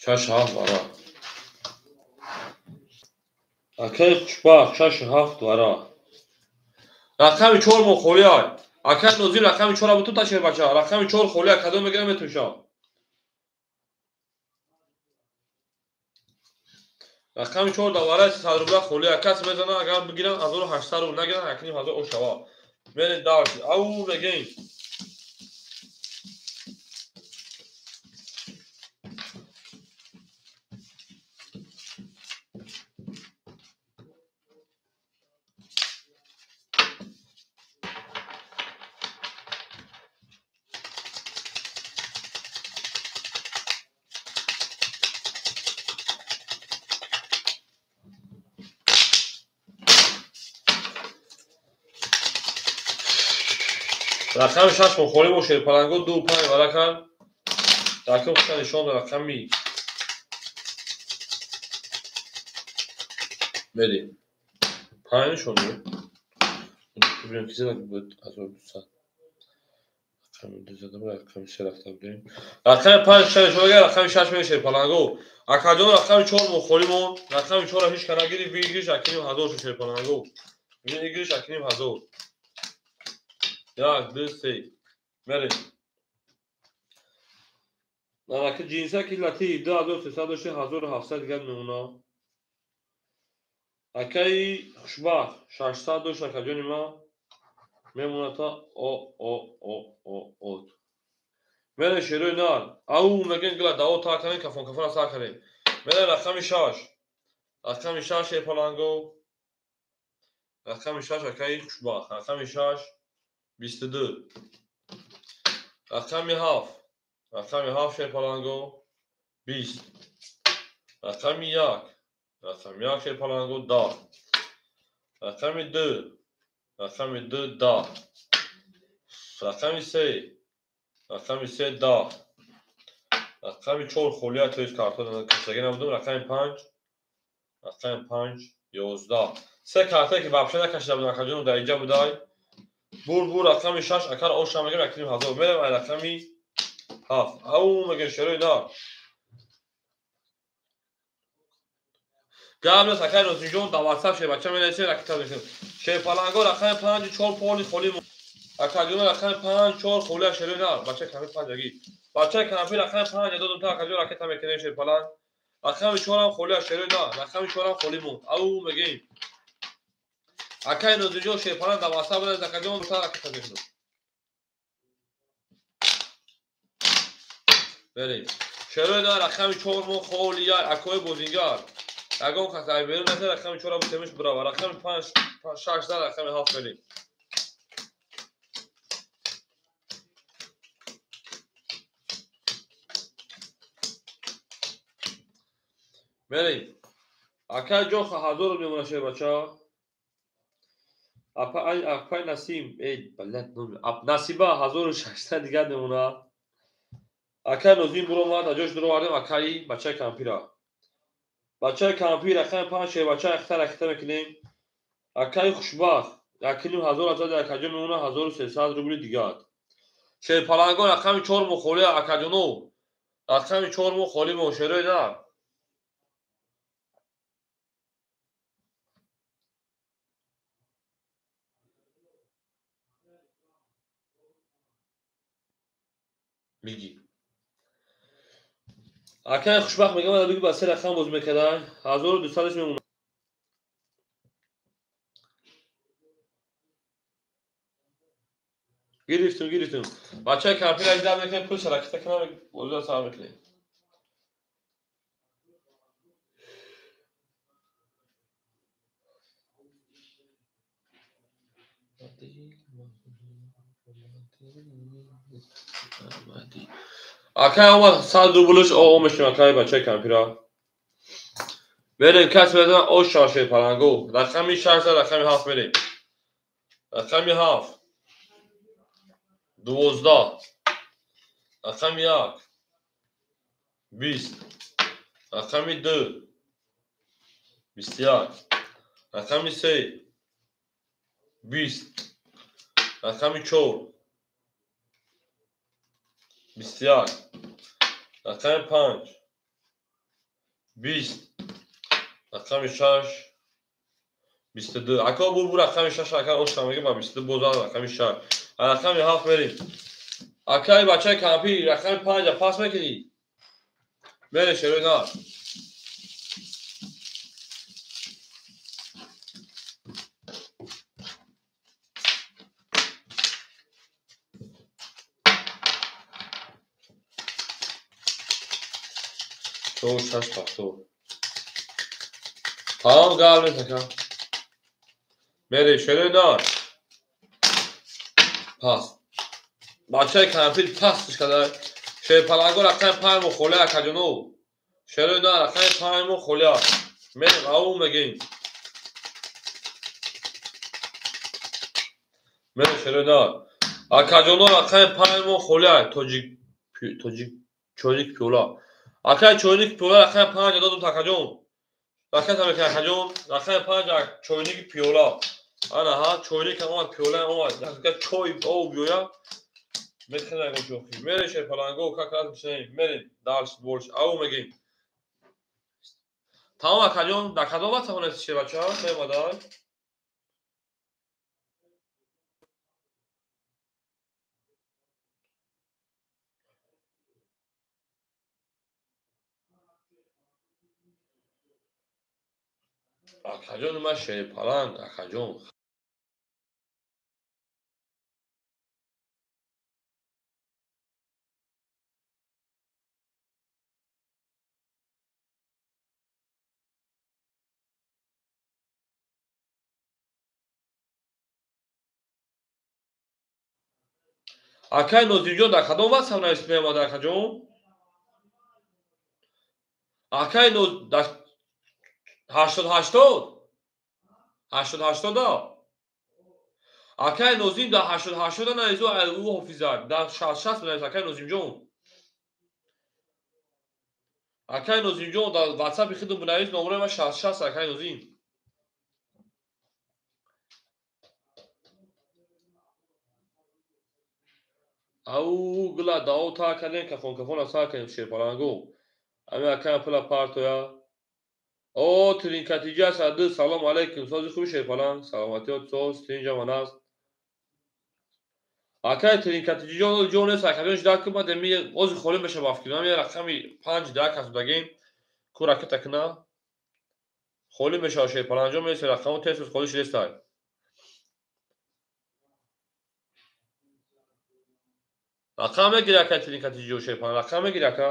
[SPEAKER 1] 6 7 вара. Акай Хушбахт 6 7 вара. Рақами 4 мо холӣ ай. Акай Нозир рақами 4 бутун та шербача. Рақами 4 холӣ ай кадом мегирам метушам. Рақами 4 да вара 300 рубла холӣ ай. Кас мезана агар бигирам 1800 рубл нагирам 1500 ошава. Мерем дальше. Ау мегем. Рақами 6 мо холӣ бо шерпаланго 2 5 вара кард. Рақам хуша нишон дод рақами мерем. 5 нишон дод. Бибинем ки зада буд 1200. Рақами 2 зада буд, рақами 3 рафта будем. Рақами 5 хуша нишон дод, рақами 6 мерем шерпаланго. Акаҷон рақами 4 мо холӣ монд. Рақами 4-ро ҳеҷ кас нагирифт, выигрыш акним 1000 шуд шерпаланго. Выигрыш акним 1000. 1, 2, 3. Мерем. Нанаки ҷинса ки латиф 2300 дошти 1700 дигар мемона. Акаи хушбахт 600 дошт акаҷони ма мемона та о о о о о. Мерем шерои нар. Ау мегем гила даво та кардем кафон кафона сар кардем. Мерем рақами 6. Рақами 6 шерпаланго. Рақами 6 акаи хушбахт. Рақами 6 22. Рақами 7. Рақами 7 шерпаланго 20. Рақами 1. Рақами 1 шерпаланго 10. Рақами 2. Рақами 2 10. Рақами 3. Рақами 3 10. Рақами 4 холия то есть картон кашидаги набудум. Рақами 5. Рақами 5 11. Се картае ки вообще накашида будам акаҷоном дар инҷа будай. Бур бур рақами 6 акар оша мегем акним 1000. Мерем ай рақами 7. Ау мегем шерои нар. Гап нест акай Нозимҷон дар WhatsApp шербача менависем ракета мекунем. Шерпаланго рақами 5 4 поли холӣ. Акаҷон рақами 5 4 холия шерои нар. Бачаи кампи 5 аги. Бачаи кампи рақами 5 додум та акаҷон ракета мекунем шерпаланг. Рақами 4 ҳам холия шерои нар. Рақами 4 ҳам холӣ монд. Ау мегем. Акай Нозимҷон шерпаланг дар WhatsApp менависад акаҷон та ракета мекунем. Берем. Шерои нар рақами 4 мо холия акои бозингар. Ягон кас ай берун наса рақами 4 ро темиш бирава. Рақами 5 6 дар рақами 7 берем. Берем. Акай ҷон 1000 мемона шербача. Апай Насим, эй, блядь, номер. Насиба 1600 дигар мемона. Акай Нозим буромад, аҷош дуровардем акаи бачаи кампира. Бачаи кампир рақами 5 шербача ахта ракета мекунем. Акаи хушбахт 1500 азад акаҷон мемона 1300 рубли дигар. Шерпаланго рақами 4 мо холӣ акаҷоно. Рақами 4 мо холӣ мо шерои нар. Биги. Акаи хушбахт мегам ада биги ба се рақам боз мекардай. 1200 мемона. Гирифтум, гирифтум. Бачаи кампир ажда мекунем, пул ракета кунам, бозиро сар мекунем. Акай омад 100 рублш о мешем акай бачаи кампира. Берем кас безан о шаше паланго. Рақами 6 рақами 7 берем. Рақами 7 12. Рақами 1 20. Рақами 2 21. Рақами 3 20. Рақами 4 21. Рақами 5 20. Рақами 6 22. Ака бур бур рақами 6 ака оша мега ба 22 бозан рақами 6. Рақами 7 мерем. Акаи бачаи кампи рақами 5 пас мекунӣ? Мере шерои нар. 4 6 7. Тамом гап нест ака. Мере шерои нар. Пас. Бачаи кампир пасш карда. Шерпаланго рақами 5 мо холия акаҷоно. Шерои нар рақами 5 мо холия. Мерем ау мегем. Мерем шерои нар. Акаҷоно рақами 5 мо холия тоҷик тоҷик чойник пиёла. Акай чойник пиёла рақами 5 додум такаҷон. Ракета мекунад акаҷон. Рақами 5 чойник пиёла. Ана ҳа чойник омад пиёла омад. Чой об биёя. Мехӯрем шӯхӣ. Мерем шерпаланго как раз мешавем. Мерем дальше больше. Ау мегем. Тамом акаҷон, дар кадом вақт тавонисти шербача? Меомадай? Акаҷон ман шерпаланг, акаҷон. Акай Нозимҷон дар кадом вақт савнавис меомада акаҷон? Акай Ноз дар 80 80? 80 80-а? Акай Нозим дар 80 80-а навису ӯ ҳофизак. Дар 60 60 навис акай Нозимҷон. Акай Нозимҷон дар ватсапи худум бинавис номраи ман 60 60 акай Нозим. Ау гула дао та кардем кафон кафона сар кардем шерпаланго. Ами акай пула партоя. О тринкатиҷа саду салом алейкум. Сози хуби шерпаланг. Саломатиёт соз тинҷа ман аст. Акай тринкатиҷон ҷон нест акаҷон жда кун баъд ми ози холӣ меша ба фикр. Ман рақами 5 да кас будагем. Ку ракета куна. Холӣ мешава шерпаланг ҷон меси рақаму тез холӣ шидестай. Рақам мегири акай тринкатиҷо шерпаланг. Рақам мегири ака?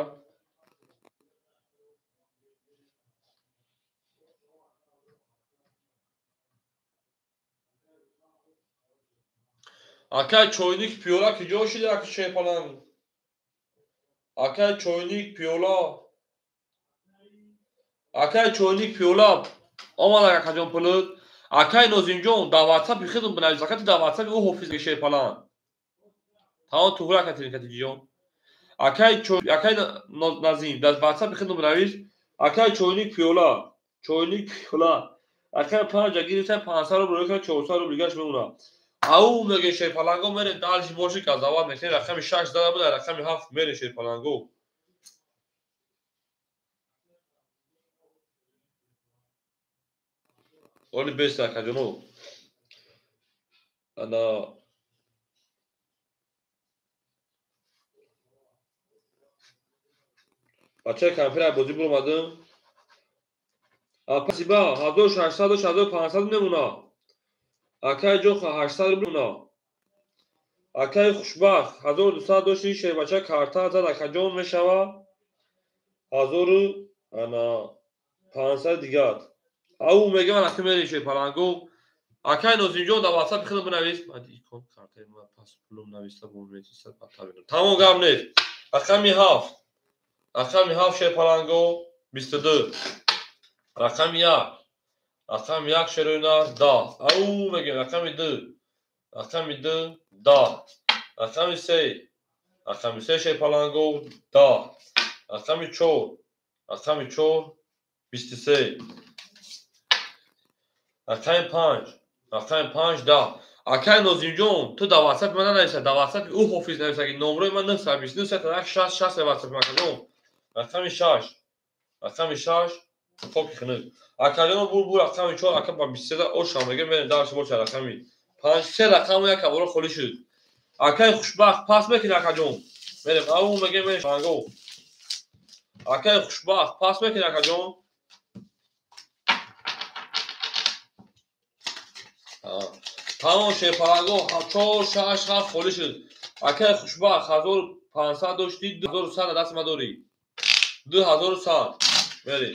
[SPEAKER 1] Акай чойник пиёла киҷо шиди ака шерпаланг? Акай чойник пиёла. Акай чойник пиёла. Омад акаҷон пулут. Акай Нозимҷон дар ватсапи худум бинавис. Ака ту дар ватсапи ӯ ҳофиз шерпаланг. Тамом туғри ака тринкатиҷон. Акай чой акай Назим дар ватсапи худум бинавис. Акай чойник пиёла. Чойник пиёла. Акай 5 гирифта 500 рубл рӯй 400 рубл дигаш мемонад. Ау меге шерпаланго мерем дальше боши казават мекунем рақами 6 зада буда рақами 7 мерем шерпаланго. Оли бест акаҷоно. Ана бачаи кампира бозӣ буромадам. Апасиба 1600 1500 мемона. Акай ҷоха 800 рубл мемона. Акай хушбахт 1200 дошти шербача карта зад акаҷон мешава 1500 дигар. Ау мегам ака мерем шерпаланго. Акай Нозимҷон дар ватсапи худам бинавис. Ман икон картаи ман пас пулум нависта бо метисад. Тамом гап нест. Рақами 7. Рақами 7 шерпаланго 22. Рақами 1. Рақами 1 шероина 10. Ау мегем рақами 2. Рақами 2 10. Рақами 3. Рақами 3 шерпаланго 10. Рақами 4. Рақами 4 23. Рақами 5. Рақами 5 10. Акай Нозимҷон, ту дар ватсапи ман нанависа, дар ватсапи ӯ ҳофиз нависа ки номрои ман 929 60 60 ватсапи ман акаҷон. Рақами 6. Рақами 6 хоки хунук. Акаҷон бур бур рақами 4 ака ба 23 ошам мегем мерем дальше боша рақами 5 се рақаму як авро холӣ шуд. Акай хушбахт пас мекунӣ акаҷон. Мерем ау мегем мерем шанго. Акай хушбахт пас мекунӣ акаҷон. Тамом шерпаланго 4 6 7 холӣ шуд. Акай хушбахт 1500 доштӣ 2100 даст ма дорӣ. 2100. Мерем.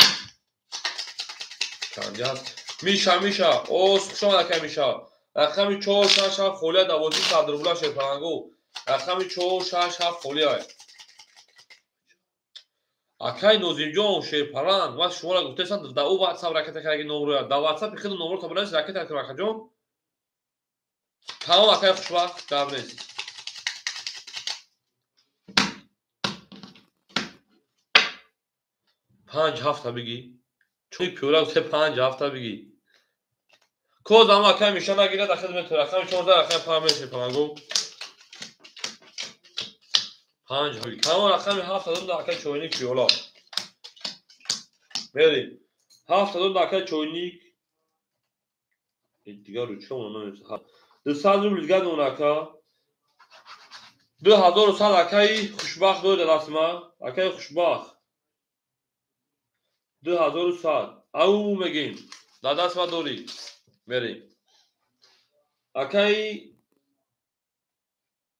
[SPEAKER 1] Чанди ҳаст? Миша Миша. О хуш омад акай Миша. Рақами 4 6 7 холия дар бозии 100 рубла шерпаланго. Рақами 4 6 7 холия. Акай Нозимҷон шерпаланг, ман шуморо гуфтаистам дар ӯ ватсап ракета кардаги номроя. Дар ватсапи худ номро то бинавис ракета кун акаҷон. Тамом акай хушбахт гап нест. 5 ҳафта бигӣ. Чун пиёла 3 5 ҳафта бигӣ. Коз ама акай миша нагирад, ахир метавонад. Рақами 14 рақами 5 мерем шерпаланго. 5 камон рақами 7 додум дар акай чойник пиёла. Мерем. 7 додум дар акай чойник. Дигар ручка мон намерасад. 200 рубл дигар дон ака. 2100 акаи хушбахт доред дар дасти ман. Акаи хушбахт. 2100. Ау мегем. Дар даст ман дорӣ. Мерем. Акаи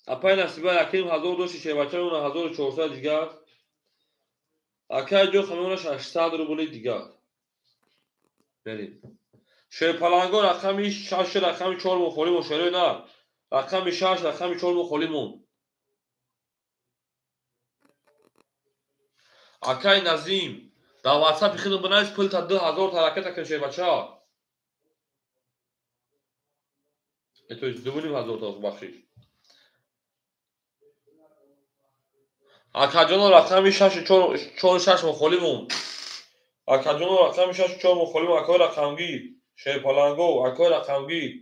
[SPEAKER 1] апай Насиба 1500 дошти шербача мемона 1400 дигар. Акаи ҷоха мемона 600 рубли дигар. Мерем. Шерпаланго рақами 6 рақами 4 мон холӣ мон шерои на. Рақами 6 рақами 4 мон холӣ мон. Акаи Назим дар ватсапи худам бинавис пул та 2000 та ракета кун шербача. То есть 2500 та бахшиш. Акаҷоно рақами 6 4 6 мон холӣ мон. Акаҷоно рақами 6 4 мон холӣ мон. Акои рақамгир. Шерпаланго, акои рақамгир.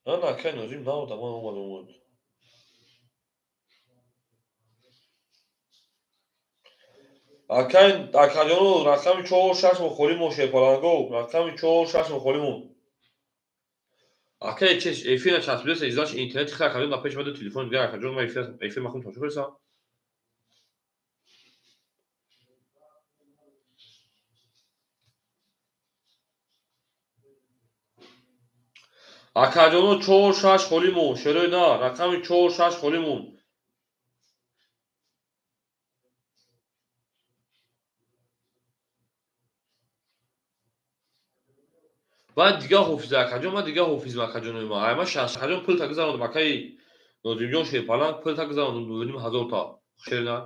[SPEAKER 1] На, на, акаи Нозим наода, ман омадам. Акаи акаҷоно рақами 4 6 мон холӣ мон шерпаланго, рақами 4 6 мон холӣ мон. Акаи чеш эфира часпидаса издаш интернети хеле акаҷон дар пеши ма ду телефон дигар акаҷон ма эфир махум тамошо кардам. Акаҷоно 4 6 холӣ мон шерои на, рақами 4 6 холӣ мон. Баъд дигар ҳофиза акаҷон, ман дигар ҳофизам акаҷонои ман. Ай ман 6 акаҷон пул та гузарондам акаи Нозимҷон шерпаланг пул та гузарондам 2500 та. Шер на.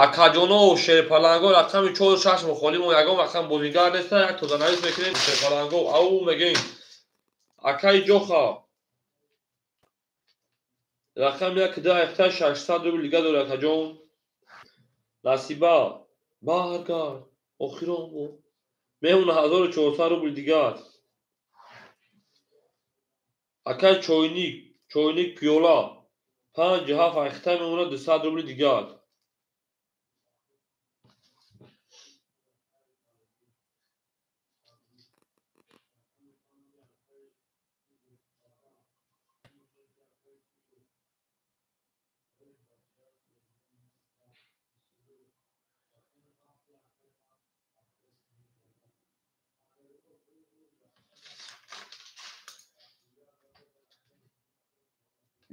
[SPEAKER 1] Акаҷоно шерпаланго рақами 4 6 мон холӣ мон, ягон рақам бозингар неста, як тозанавис мекунем шерпаланго, ау мегем. Акаи ҷоха рақами 1 2 7 600 рубл дигар дорад акаҷон. Насиба баргард охирон бо мемона 1400 рубл дигар. Акаи чойник, чойник пиёла 5 7 ахта мемона 200 рубл дигар.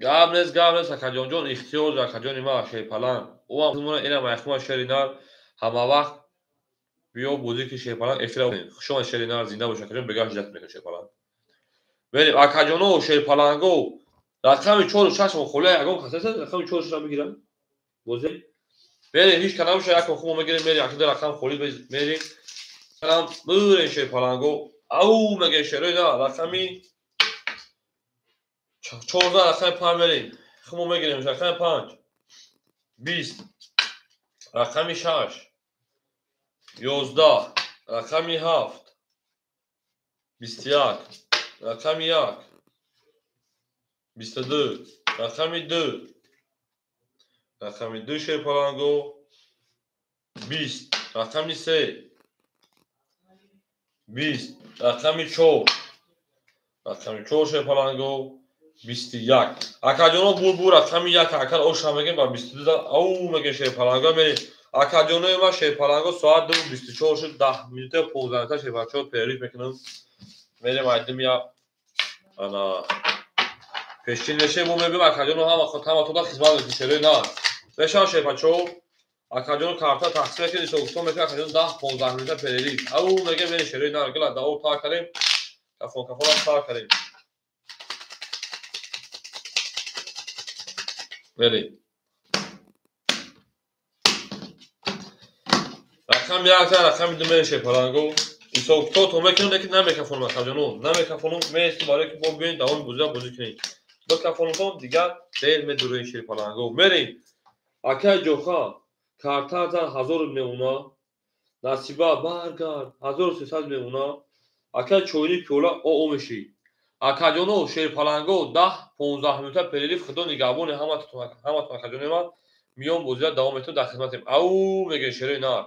[SPEAKER 1] Гап нест, гап нест, акаҷонҷон, ихтиёр акаҷони ман шерпаланг. Ӯ ҳам инам айхма шери нар ҳама вақт биё бозӣ ки шерпаланг эфира. Хуш омад шери нар, зинда бош акаҷон, бегаҳ ҳиҷрат мекунад шерпаланг. Мерем акаҷоно шерпаланго рақами 4 6 мон холӣ ягон кас нест, рақами 4 6 мегирам. Бозӣ. Мерем ҳеҷ кас набошад, як хуб мегирем, мерем акида рақам холӣ мерем. Рақам мурем шерпаланго. Ау мегем шерои на рақами 14 рақами 5 мерем. Хуб мегирем рақами 5 20 рақами 6 11 рақами 7 21 рақами 1 22 рақами 2 рақами 2 шерпаланго 20 рақами 3 20 рақами 4 рақами 4 шерпаланго 21. Акаҷоно бурбур рақами 1 акар оша мегем ба 22 ау мегем шерпаланго мерем. Акаҷонои ман шерпаланго соат 2:24 шуд, 10 минута 15 минута шерпаланго перерыв мекунам. Мерем айдим я ана пешчин мешем, мо мебинем акаҷоно ҳама ҳама тода хизмат мекунем шерои на. Мешавад шерпачо акаҷоно карта тақсим мекунем, ҳисобкитоб мекунем акаҷоно 10-15 минута перерыв. Ау мегем мерем шерои на, гила даво та кардем, кафон кафон та кардем. Мерем. Рақами 1 рақами 2 мерем шерпаланго. Ҳисоб-китобтон мекунем, лекин намекафонам, акаҷоно, намекафонам, меистем барое ки бо биёем давоми бозиро бозӣ кунем. Бикафонатон дигар дер медурем шерпаланго. Мерем. Акай ҷоха, карта зан 1000 мемона. Насиба баргард 1300 мемона. Акай чойни пиёла оо мешӣ. Акаҷоно, шерпаланго 10-15 минута перерыв, худо нигаҳбони ҳаматон акаҷони ман. Миён бозиро давом метавон, дар хидматем. Ау мегӯем шерои нар.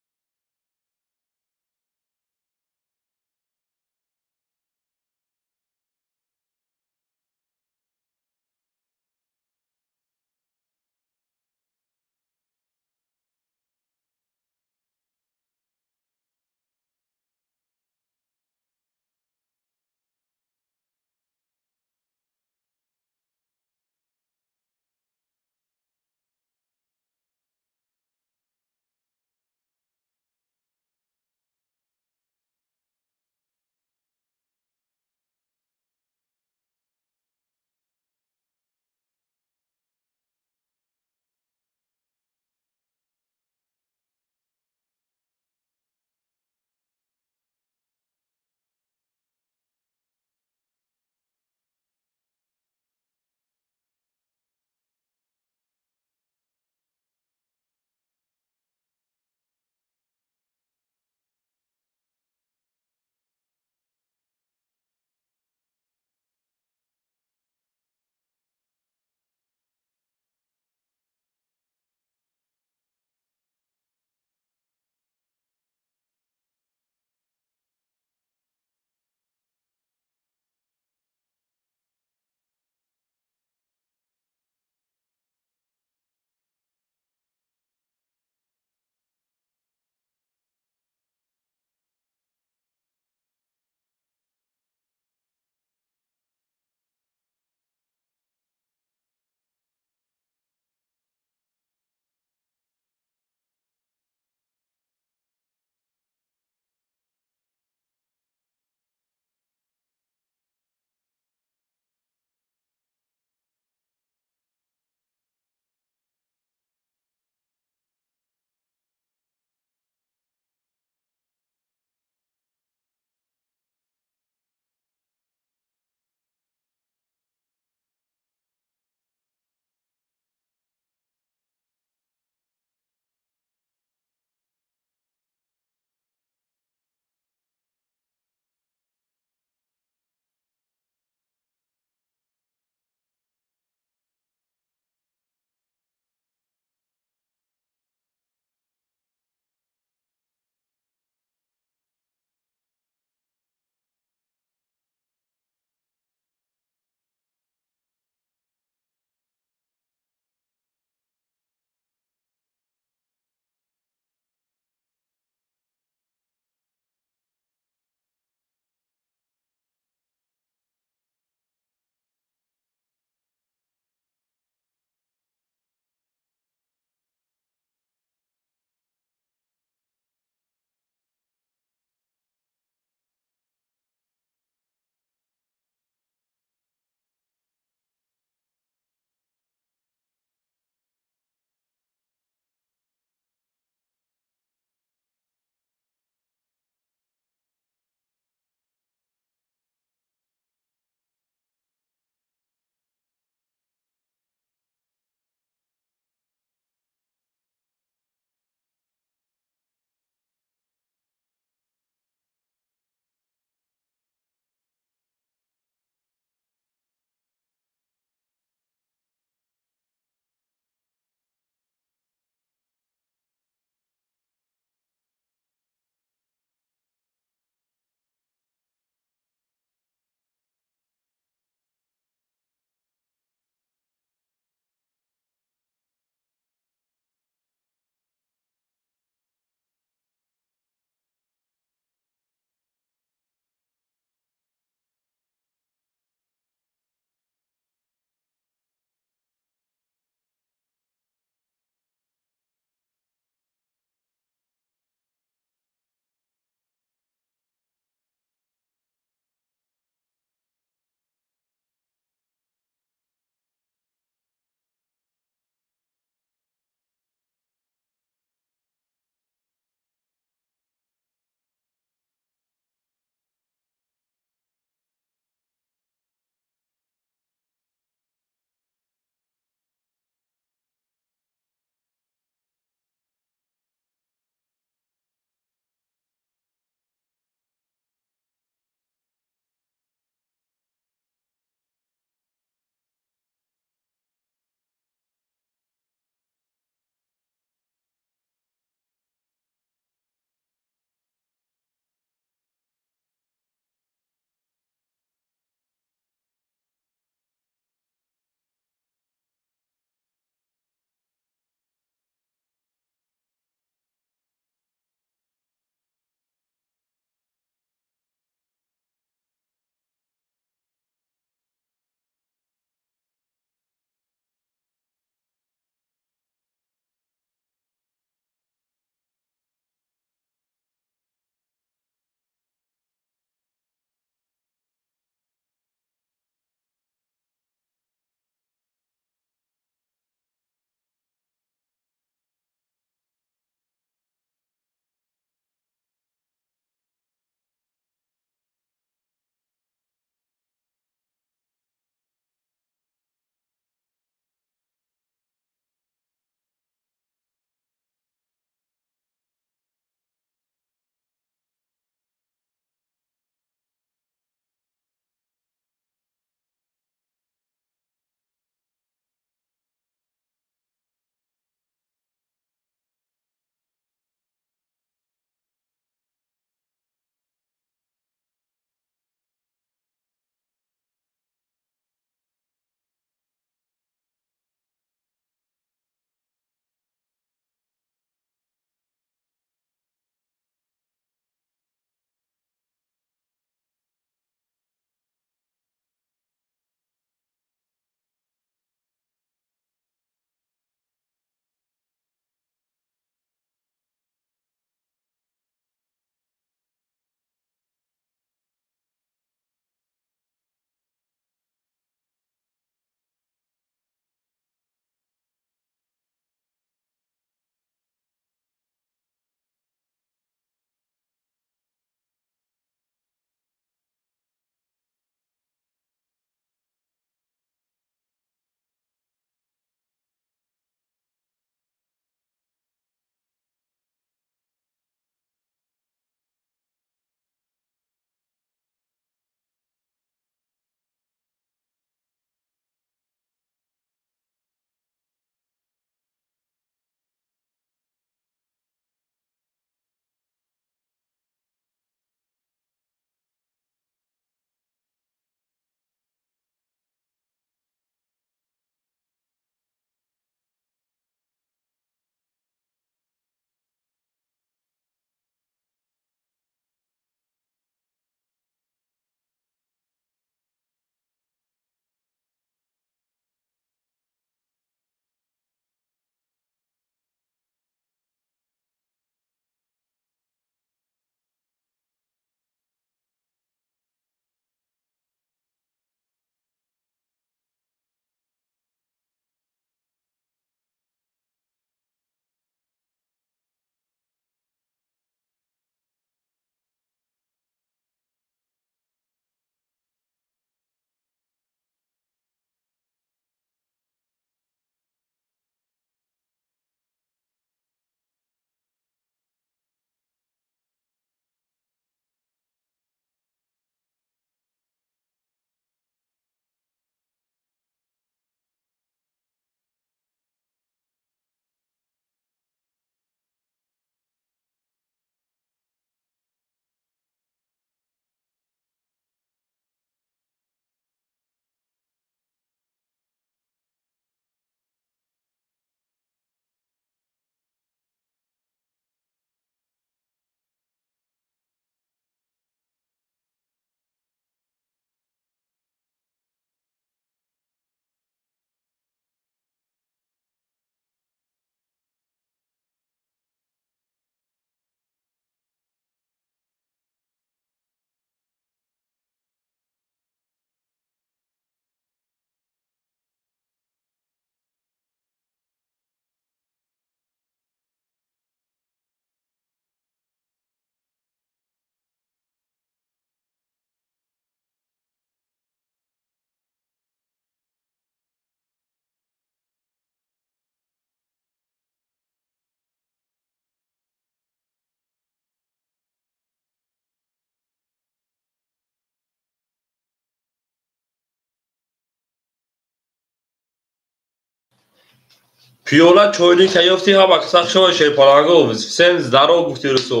[SPEAKER 1] Пиёла чойник ёфти ҳама каса хуш омадед шерпаланго. Всем здоров гуфти русо.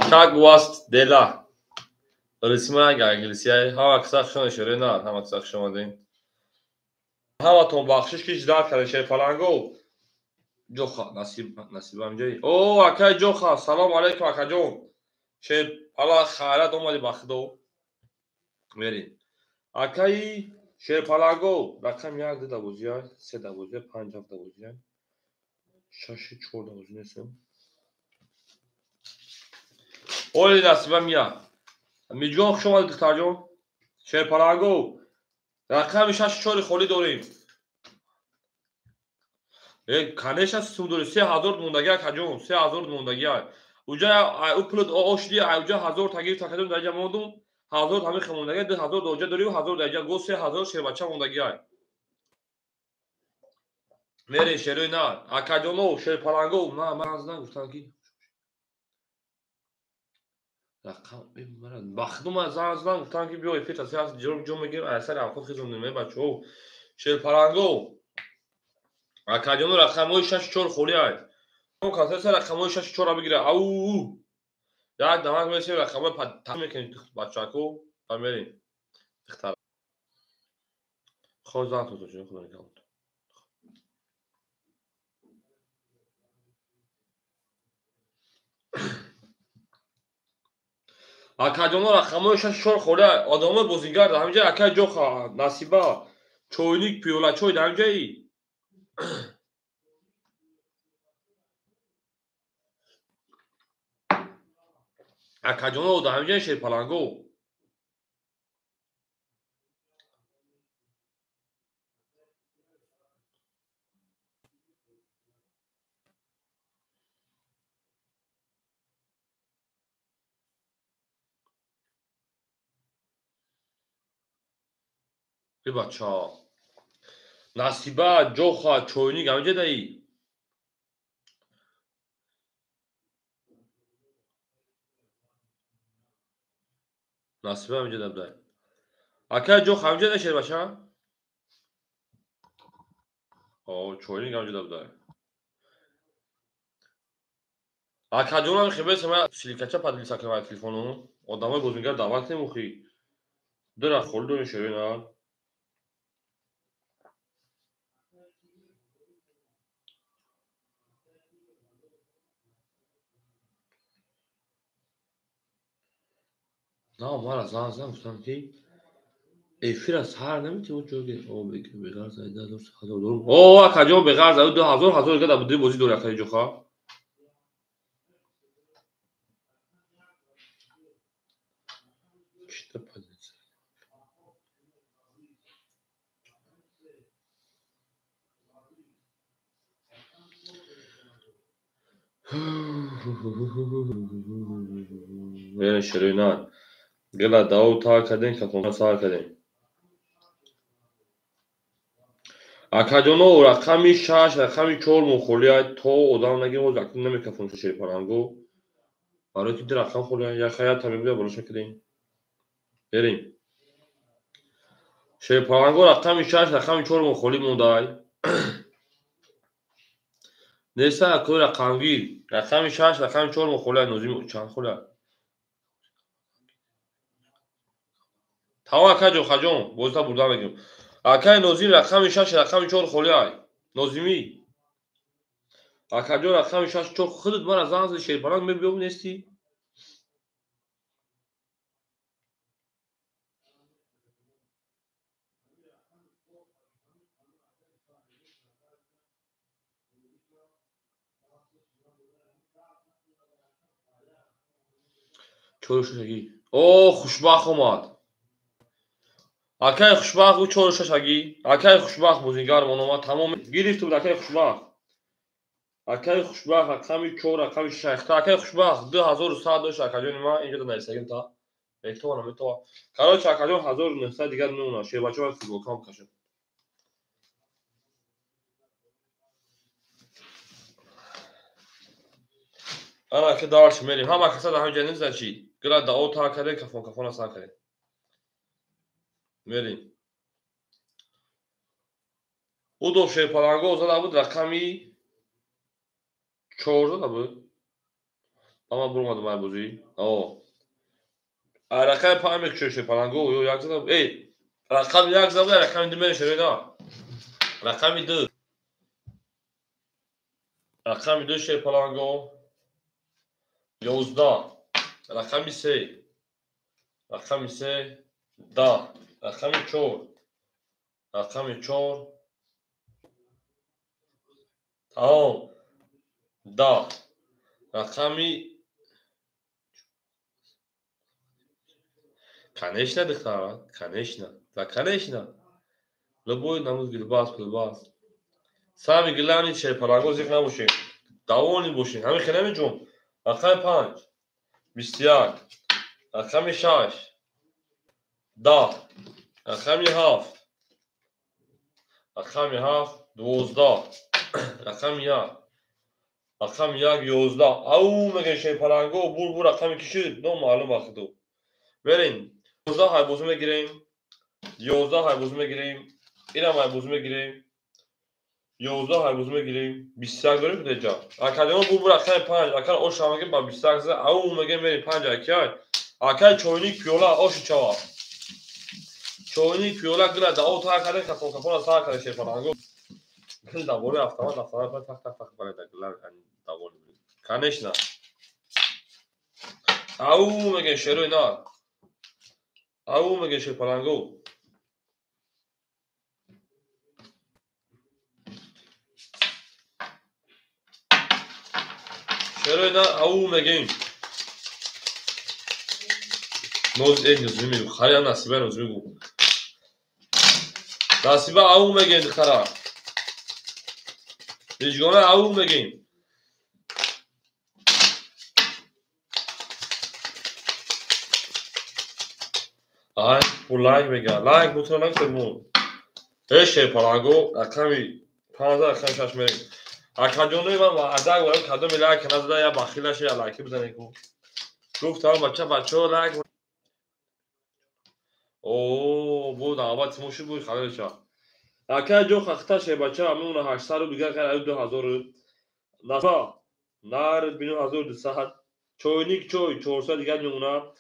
[SPEAKER 1] Как у вас дела? Русима англисия. Ҳама каса хуш омадед шерои нар. Ҳама каса хуш омадед. Ҳаматон бахшиш ки ждать кардед шерпаланго. Ҷоха насиб насибам ҷои. О, акай Ҷоха, салом алейкум акаҷон. Шерпала хайрат омадӣ ба худо. Мерем. Акаи шерпаланго рақам 1 2 12 3 12 5 7 12 6 4 12 нестам. Оли насибам я. Миҷон хуш омадед духтарҷон. Шерпаланго рақами 6 4 холӣ дорем. Конечно, сум дорем. 3000 мондаги акаҷон, 3000 мондаги. Уҷа ӯ пулат ошди, уҷа 1000 та гирифт акаҷон, дар ҷа мондум. 1000 ҳамин хел мондаги, 2000 доҷа дорӣ, 1000 дар ҷа го 3000 шербача мондаги. Мере шерои на, акаҷоно, шерпаланго, на ман аз гуфтам ки рақам бахдум аз зан гуфтам ки биё эфир таси ҳаст ҷо мегирем, асари авқот хизондем, э бачаҳо. Шерпаланго акаҷоно рақамҳои 6 4 холӣ ай. Касаси рақамҳои 6 4-ро бигира. Ау! Як дамак месем рақамҳои тақсим мекунем бачако ва мерем. Духтар. Хо зан то ҷон худо нигаҳбон. Акаҷоно рақамҳои 6 4 холӣ ай. Одамои бозигар дар ҳамин ҷа акай Ҷоха, Насиба, чойник, пиёлачой дар ҳамин ҷаи. Акаҷоно дар ҳамин ҷаи шерпаланго. Э бача. Насиба, Ҷоха, чойник ҳамин ҷа даи. Насиба ҳамин ҷа дай. Акай Ҷоха ҳамин ҷа дай шербача? О, чойник ҳамин ҷа дай. Акаҷонам хебес ма силикача поделиться кардам телефону. Одамои бозингар даъват кунем охи. Дира холӣ дорем шерои на. На, мара зан зан гуфтам ки эфира сар наметавон ҷоги. О, беғарз ай 2000 дорум. О, акаҷон беғарз ай 2000 ҳазор дига дар буди бозӣ дори акаи Ҷоха. Чита позиция. Яъне шерои на. Гела дао та кардем, кафона сар кардем. Акаҷоно рақами 6, рақами 4 мухоли ай то одам нагирем, ҳозир акнун намекафонем шерпаланго. Барои ки ду рақам холи ай, як хаят тамим болош мекардем. Берем. Шерпаланго рақами 6, рақами 4 мухоли монда ай. Неста акои рақамгир. Рақами 6, рақами 4 мухоли ай, Нозим чанд холи ай? Тамом акай Ҷохаҷон, бозита бурда мегирем. Акай Нозим рақами 6, рақами 4 холӣ ай. Нозимӣ. Акаҷон рақами 6 4 худат мара занг зади шерпаланг мебиём нестӣ? Чору шашагӣ. О, хушбахт омад. Акай хушбахт гу чору шашагӣ. Акай хушбахт бозигармон омад. Тамом гирифту буд акай хушбахт. Акай хушбахт рақами 4, рақами 6. Акай хушбахт 2100 дошт акаҷони ман инҷо нависагим та. Метавонам, наметавонам. Короче, акаҷон 1900 дигар мемонад. Шербача бояд футболкам бикашад. Ана ки дальше мерем. Ҳама каса дар ҳамин ҷа нест чи? Гила дао та кардем, кафон кафона сар кардем. Мерем. Удо шерпаланго зада буд рақами 4 зада буд. Ама бурмадам ай бозӣ. О. Ай рақами 5 мекушад шерпаланго ё як зада. Эй, рақами 1 зада буд, рақами 2 мешавад на. Рақами 2. Рақами 2 шерпаланго 11. Рақами 3. Рақами 3 10. Рақами 4. Рақами 4 тамом 10. Рақами конечно духтара, конечно. Да, конечно. Любой намуз гилбас, гилбас. Сами главный шерпаланго зиқ набошем. Довольный бошем. Ҳамин хеле меҷон. Рақами 5 21. Рақами 6 10. Рақами 7. Рақами 7 12. Рақами 1. Рақами 1 11. Ау мегӯяд шерпаланго бур бур рақами ки шуд? Номаълум вақту. Берин. 11 ҳайбозӣ мегирем. 11 ҳайбозӣ мегирем. Инам ҳайбозӣ мегирем. 11 ҳайбозӣ мегирем. 21 дорем деҷа. Академия бур бур рақами 5. Акар ош ҳамаги ба 21 за. Ау мегӯем берин 5 акай. Акай чойник пиёла оши чава. Чойник пиёла гила да о та карда кафон кафон сар карда шерпаланго. Гил да бори автомат автомат так так так баре да гила довольный. Конечно. Ау мегӯем шерои нар. Ау мегӯем шерпаланго. Шерои нар ау мегӯем. Ноз эй нозми мегӯ. Харя насиба нозми гӯ. Насиба ау мегӯем духтара. Ҳеҷгона ау мегӯем. Ай, бу лайк мегӯяд. Лайк бутуна накунед. Эй шерпаланго рақами 5 рақами 6 мерем. Акаҷонои ман ваъда дорам кадоме лайк назада я бахил наша я лайки бизанед ку. Гуфтам бача бачаҳо лайк. О, бу навбат мо шуд буй халелша. Акай ҷо хахта ше бача мемона 800 рубл дигар хайр 2000 рубл. Насба нар бину 1200. Чойник чой 400 дигар мемона.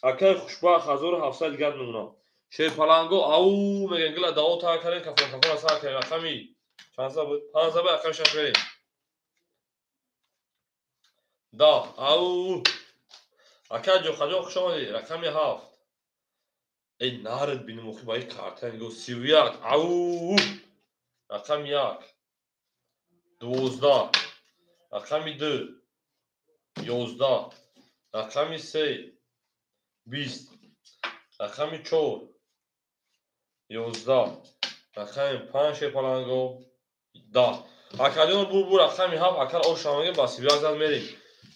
[SPEAKER 1] Акай хушбахт 1700 дигар мемона. Шерпаланго ау мегӯянд гила дао та кардем кафон кафон сар кардем рақами чанд за буд? 5 за буд рақами 6 мерем. 10 ау акай ҷохаҷон хуш омадед рақами 7. Эй нард бинем охи ба ин карта нигоҳ 31 ау рақами 1 12 рақами 2 11 рақами 3 20 рақами 4 11 рақами 5 шерпаланго 10. Акаҷон бур бур рақами 7 акар ош ҳамаги ба 31 зад мерем.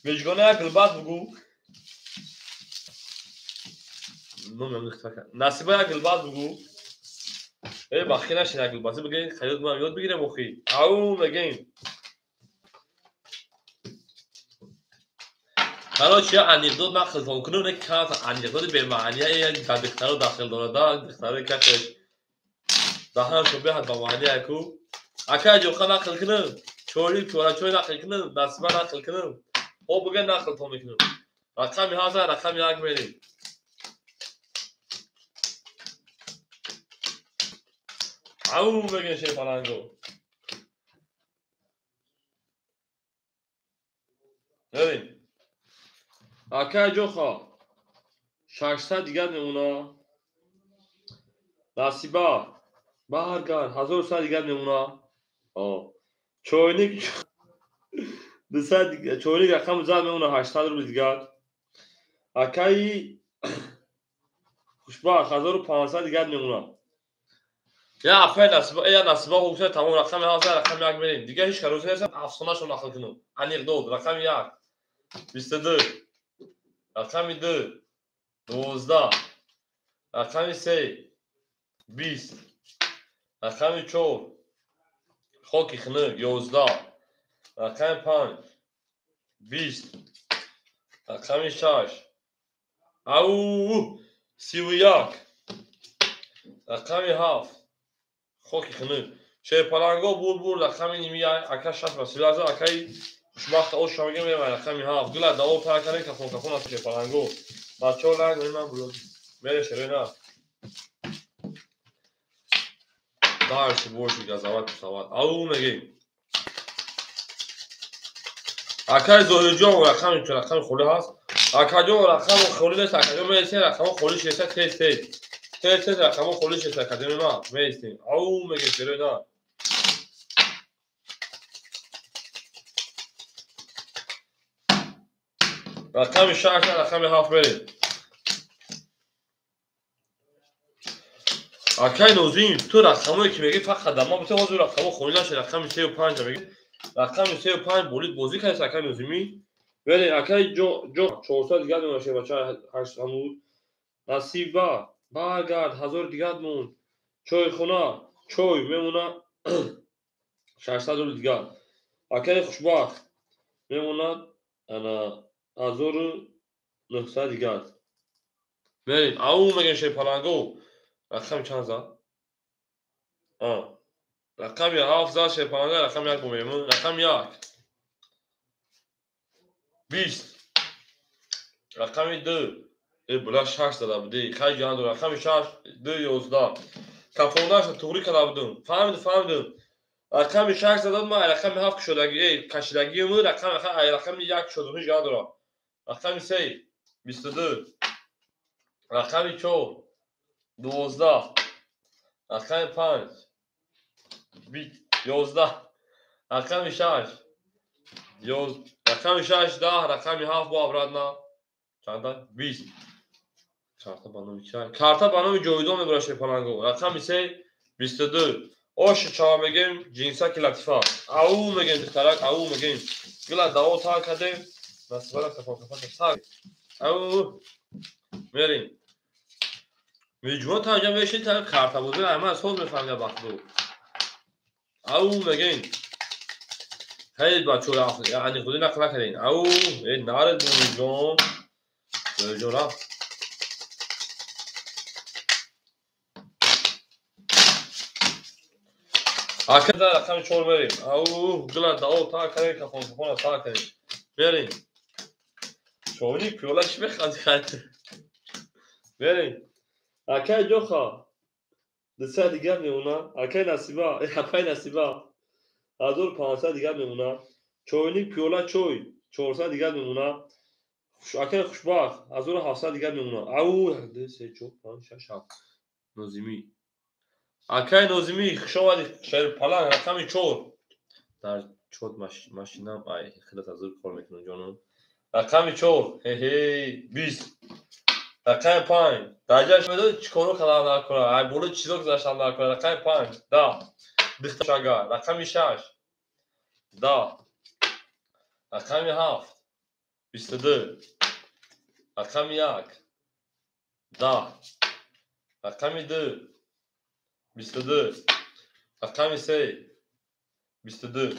[SPEAKER 1] Меҷгона як гилбас бугӯ. Насиба як гилбас бугӯ. Эй бахил нашин як гилбаси бигӯед хаёт ман ёд бигирем охи. Ау мегӯем. Короче, я анекдот нақл кунам, не каса анекдоти бемаъния як ба духтаро дахл дорад, да духтаро кашаш даҳаншо беҳад ба маъния ку. Акай ҷоха нақл кунам, чойи чорачой нақл кунам, насиба нақл кунам. Хоб бигӯ нақл то мекунам. Рақами 7 рақами 1 мерем. Ау мегӯем шерпаланго. Бибин. Акай ҷоха 600 дигар мемона. Насиба баргард 1100 дигар мемона. Чойник 200 чойник рақами зад мемона 800 рубл дигар. Акаи хушбахт 1500 дигар мемона. Я апай насиба, я насиба ҳукса тамом рақами 7 рақами 1 мерем. Дигар ҳеч кароси нестам афсонашо нақл кунам. Анекдот рақами 1 22 рақами 2 12 рақами 3 20 рақами 4 хоки хунук 11 рақами 5 20 рақами 6 ау 31 рақами 7 хоки хунук. Шерпаланго бур рақами ними ака шаш ба силаза акаи хушбахт ош шамага мерем рақами ҳафт. Гила даво тар кардем кафон кафон аст шерпаланго. Бачаҳо ланг ман бур. Мере шерена. Дальше больше газовать тусовать. Ау мегем. Акаи Зоҳирҷон рақами рақами холӣ ҳаст. Акаҷон рақами холӣ нест. Акаҷон меистем рақами холӣ шеста тез тез. Тез тез рақами холӣ шеста акаҷони ма меистем. Ау мегем шерена. Рақами шаш рақами ҳафт мерем. Акай Нозим, ту рақамое ки мегӣ фақат дар ма бите ҳозир рақамо холӣ нашед, рақами 3 5 мегӣ. Рақами 3 5 болид бозӣ кардед акай Нозимӣ. Вале акай ҷо 400 дигар мемонад бача 8 амуд. Насиба баргард 1000 дигар монд. Чойхона чой мемонад 600 рубл дигар. Акай Хушбахт мемонад ана 1900 дигар. Мерем, ау мегем шерпаланго. Рақами чанд зад? Рақами 7 зад шерпаланга, рақами 1 бо мемон. Рақами 1. 20. Рақами 2. Була 6 зада буди. Хай ҷан дор. Рақами 6 2 11. Кафондаша туғри када будум. Фаҳмидум, фаҳмидум. Рақами 6 задад ма рақами 7 кушодаги, кашидагиюм рақами 1 кушодум, ҳеҷ ҷан дорам. Рақами 3 22. Рақами 4 12. Рақами 5 11. Рақами 6 рақами 6 10. Рақами 7 бо обратно чанда 20. Карта ба номи чай? Карта ба номи Ҷовидон мебарад шерпаланго. Рақами 3 22. Оши чава мегем ҷинсаки латифа. Ау мегем духтарак, ау мегем. Гила даво тар кардем. Насибара кафон кафон тар. Ау мерем. Меҷмӯа танҷа мешид та карта бозӣ ама соз мефаҳмида бахту. Ау мегем. Хеле бачаҳо яъне худи нақл накардем. Ау, наред меҷон. Меҷон рафт. Ака рақами 4 мерем. Ау, гила даво тар кардем, кафон кафона тар кардем. Мерем. Чойник пиёла чӣ механдӣ хайр? Мерем. Акай Ҷоха 200 дигар мемонад. Акай Насиба, апай Насиба 1500 дигар мемонад. Чойник пиёла чой 400 дигар мемонад. Акай Хушбахт 1700 дигар мемонад. Ау 1 2 3 4 5 6 7. Нозимӣ. Акай Нозимӣ хуш омадӣ шерпаланг рақами 4. Дар чот машинам ай хеле зур кор мекунам ҷонам. Рақами 4 хе-хе 20. Рақами 5. Дарҷаш медод чӣ коро кардан дар кора? Ай боло чизо гузаштан дар кора. Рақами 5 10. Дихта шага. Рақами 6 10. Рақами 7 22. Рақами 1 10. Рақами 2 22. Рақами 3 22.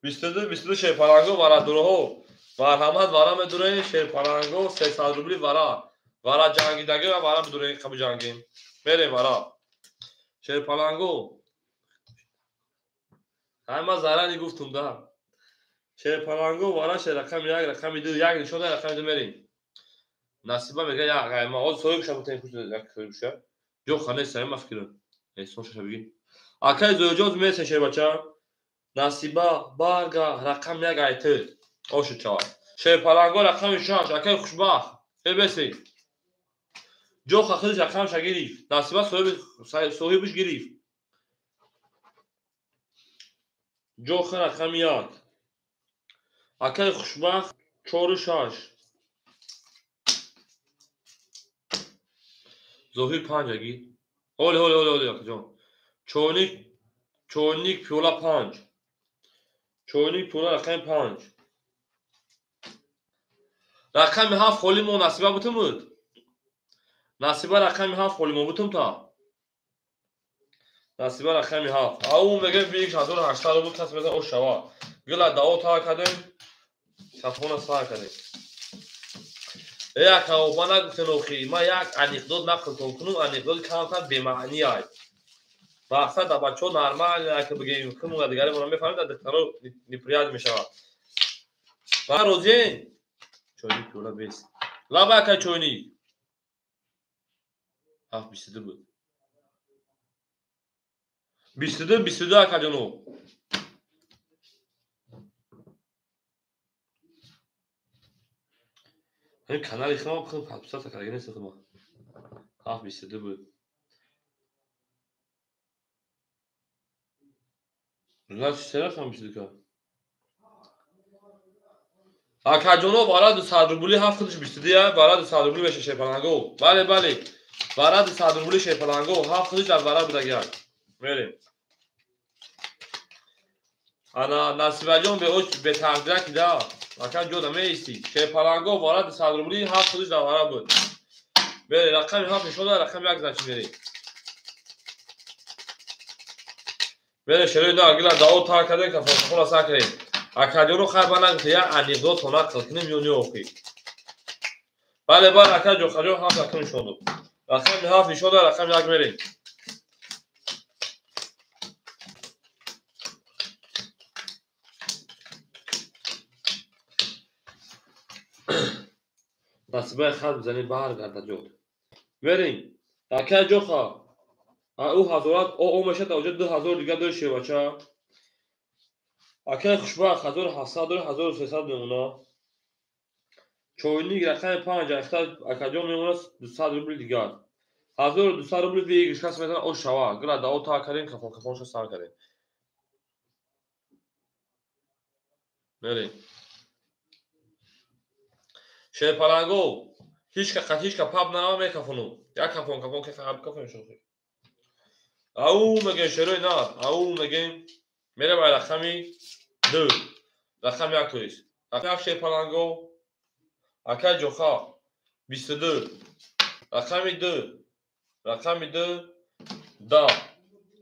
[SPEAKER 1] 22 22 шерпаланго варадуроҳо. Марҳамат вара медурем шерпаланго 300 рубли вара. Вара ҷангидаги ва вара бидурем қабу ҷангем. Мерем вара. Шерпаланго. Ҳама зарари гуфтум да. Шерпаланго вара шер рақами 1 рақами 2 1 нишон да рақами 2 мерем. Насиба мега як ма ҳозир соҳиб ша бутем куш як соҳиб ша. Ҷо хане саи ма фикрам. Эҳсон ша бигин. Акай Зоҳирҷон месен шербача. Насиба барга рақами 1 айти. Ошу чава. Шерпаланго рақами 6 акай Хушбахт. Беси. Ҷоха худаш рақамша гирифт. Насиба соҳибаш гирифт. Ҷоха рақами 1. Акай Хушбахт 4 6. Зоҳир 5 аги. Оли оли оли оли акаҷон. Чойник чойник пиёла 5. Чойник пиёла рақами 5. Рақами 7 холӣ мо Насиба бутумуд. Насиба рақами 7 холӣ мо бутум та. Насиба рақами 7. Ау мегем 1800 рубл кас мезан ош шава. Гила даво тар кардем. Кафона сар кардем. Як ма нагуфтем охи, ма як анекдот нақлтон кунум, анекдот камтар бемаъни ай. Мақсад да бачаҳо нормально ки бигем, химуга дигаре мона мефаҳмед, да духтаро неприят мешавад. Ба розиен? Чойник пиёла бес. Лаба ака чойник. 7.22 буд. 22 22 акаҷоно. Ҳамин канали химам хим подписаться кардаги нест хима. 7.22 буд. Значит, чера хам 22 ка? Акаҷоно бара 200 рубли ҳафт худаш 22 я, бара 200 рубли меша шерпаланго. Бале, бале. Бара 200 рубли шерпаланго, ҳафт худаш дар бара будагиак. Мерем. Ана Насибаҷон беоч бетақдира кида. Ака ҷода меисти. Шерпаланго бара 200 рубли ҳафт худаш дар бара буд. Бере рақами ҳафт нишон дод, рақами як значит мерем. Бере шерои на гила дао та кардем, кафон сар кардем. Акаҷоно хайр ба нагуфта, як анекдот нақл кунем ё не охи. Бале, бале, ака ҷохаҷон ҳафт рақам нишон дод. Рақами ҳафт нишон дод, рақами як мерем. Насибаи хат бизанӣ баргарда ҷод. Мерем. Ака ҷоха. Ӯ ҳазорат о мешад, оҷа 2000 дигар дори шербача. Акаи хушбахт 1700 дори 1300 мемона. Чойник рақами 5 ахта акаҷон мемона 200 рубли дигар. 1200 рубли выигрыш кас метавонад ош шава. Гила дао та кардем, кафон кафонша сар кардем. Мерем. Шерпаланго ҳичка қатишка паб нарава мекафону. Як кафон кафон ки кафон шохи. Ау мегем шерои нар, ау мегем мерем ай рақами 2. Рақами 1 то есть. Рақами 1 шерпаланго. Акай ҷоха 22. Рақами 2. Рақами 2 10.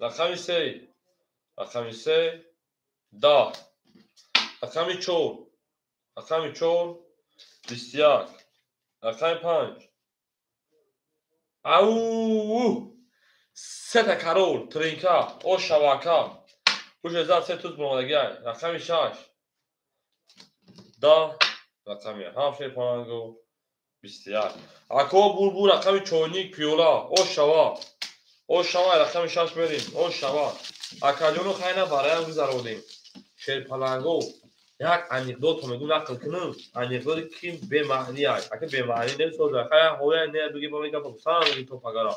[SPEAKER 1] Рақами 3. Рақами 3 10. Рақами 4. Рақами 4 21. Рақами 5. Ау! Сета карол, тринка, о шавака. Уже за се туз бомадагиай. Рақами 6. 10. Рақами 7 шерпаланго 21. Ако булбул рақами чойник пиёла, о шава. О шава рақами 6 мерем. О шава. Акаҷоно хайна бараям гузаронем. Шерпаланго як анекдот мегӯм нақл кунам. Анекдоти ки бемаъни ай. Ака бемаъни несоза. Хая ҳоя не биги ба мегапа сам то пагара.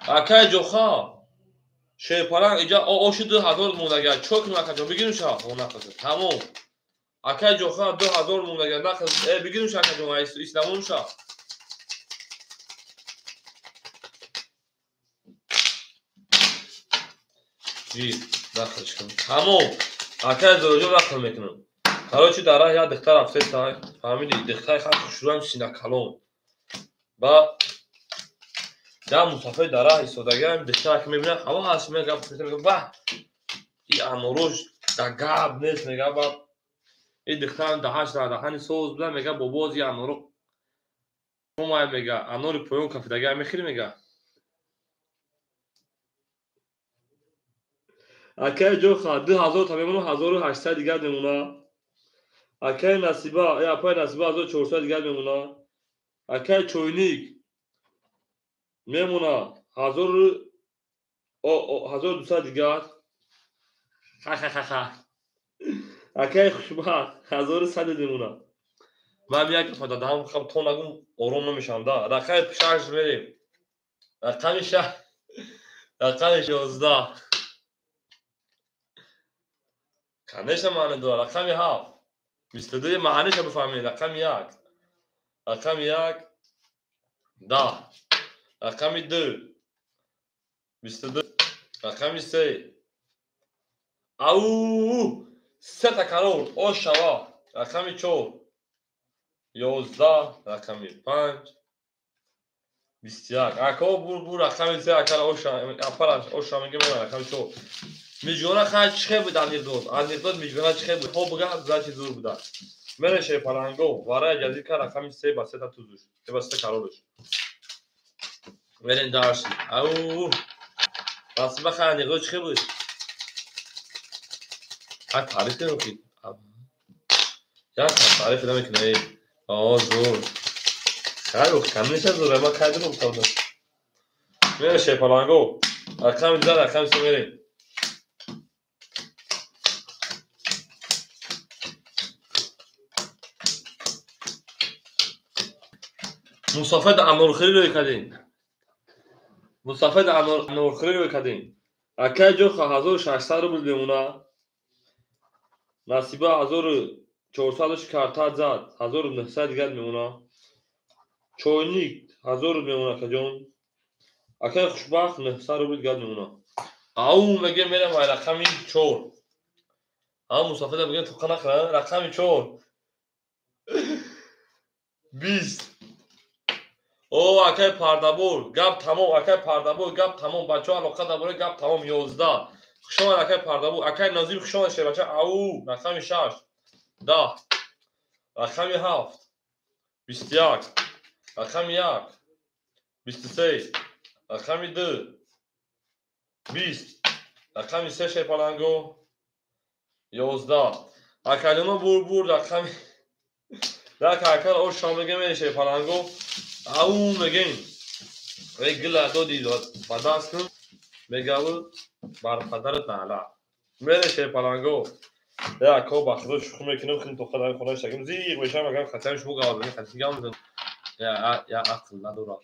[SPEAKER 1] Акай ҷоха шерпаланг иҷа оши 2000 мондагиа. Чо кунам акаҷон? Бигирим ша? Нақл тамом. Акай ҷоха 2000 мондагиа нақл бигирим ша акаҷон, исламон ша. Гир, нақлш кун. Тамом. Акай зоҷон нақл мекунам. Короче, дар раҳ як духтар рафтеста, фаҳмидӣ? Духтари хат хушрӯям синакалон. Ба да мусофир дар раҳ истодагиам, духтара ки мебинам, ҳаво ҳаст, мегап, мегап, ба и анорош да гап нест, мегап, ба и духтарам даҳаш дар даҳани соз буда, мега бобоз и аноро омай, мега анори поён кафидагиам мехӯри, мега. Акай ҷоха 2000 та мемона, 1800 дигар мемона. Акай Насиба, апай Насиба 1400 дигар мемона. Акай чойник мемона 1200 дигар. Ха-ха-ха-ха. Акай хушбахт 1100 мемона. Ман як дафъа даҳам хаб то нагум ором намешавам да. Рақами 6 мерем. Рақами 6. Рақами 11. Конечно маъни дорад. Рақами 7. 22 маъниша бифаҳмед. Рақами 1. Рақами 1 10. Рақами 2 22. Рақами 3. Ау! Сета карол, о шава. Рақами 4 11. Рақами 5 21. Ако бур рақами 3 акара оша, апара оша мегем рақами 4. Миҷгона хай чӣ хел буд анекдот? Анекдот миҷгона чӣ хел буд? Хо буга, значит зур буда. Мере шерпаланго, варая ҷазирка рақами 3 ба 3 та тузуш, 3 ба 3 та каролуш. Мерем дарси. Ау! Насиба хай нигоҳ чӣ буд? Ҳа таъриф намекунӣ. Як таъриф намекунӣ. О, зур. Хай, кам неша зур, ман кай дурӯғ гуфтам. Мере шерпаланго. Рақами 2, рақами 3 мерем. Мусофир анорхӯрӣ рӯй кардем. Мусофир анорхӯрӣ рӯй кардем. Акай ҷоха 1600 рубл мемона. Насиба 1400 карта зад, 1900 дигар мемона. Чойник 1000 мемона акаҷон. Акай хушбахт 900 рубл дигар мемона. Ау мегем мерам ай рақами 4. Ау мусофир мегем тоқа нахӯра, рақами 4. 20. О, акай пардабор, гап тамом, акай пардабор, гап тамом, бачаҳо алоқа дабора, гап тамом, 11. Хуш омад акай пардабор, акай Назим хуш омад шербача, ау, рақами 6, 10, рақами 7, 21, рақами 1, 23, рақами 2, 20, рақами 3 шерпаланго, 11. Акайлоно бур, рақами акар ош мегем шерпаланго. Ау мегем. Эй гила доди ба даст кун, мегаву бар падарат наъла. Мере шерпаланго. Я ко ба худо шӯхӣ мекунам, хин тоқа дар хона шагим зиқ мешам, агар хатам шумо гап занӣ, хати гап мезанам. Я ақл надорам.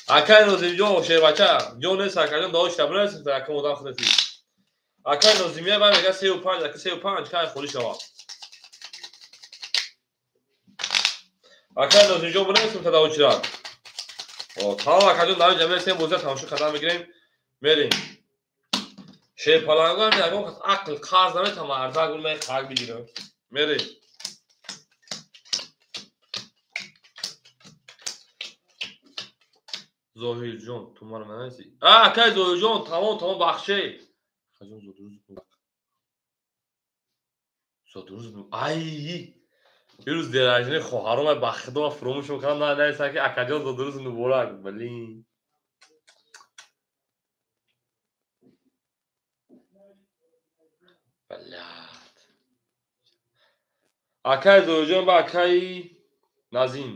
[SPEAKER 1] Акай Нозимҷон, шербача, ҷон нест акаҷон, дао шида бирасед, акам одам худати. Акай Нозимия бай мега 35, ака 35 кай холӣ шавад. Акай Нозимҷон бинависем та дао чирад. Тамом акаҷон, дави ҷамъ мерасем, бозия тамошо кардан мегирем, мерем. Шерпаланго ҳам ягон кас ақл қарз наметавонад, арза гул меи хак бигирам. Мерем. Зоҳирҷон, ту маро нанависӣ? А, акай Зоҳирҷон, тамом, тамом, бахше. Акаҷон, зодрӯз зодрӯз ай Ирӯз деражини хоҳаром ба худо фуромӯш мекунам, нависам ки акаҷон зодрӯз муборак. Блин. Блядь. Акай Зоҳирҷон ба акаи Назим.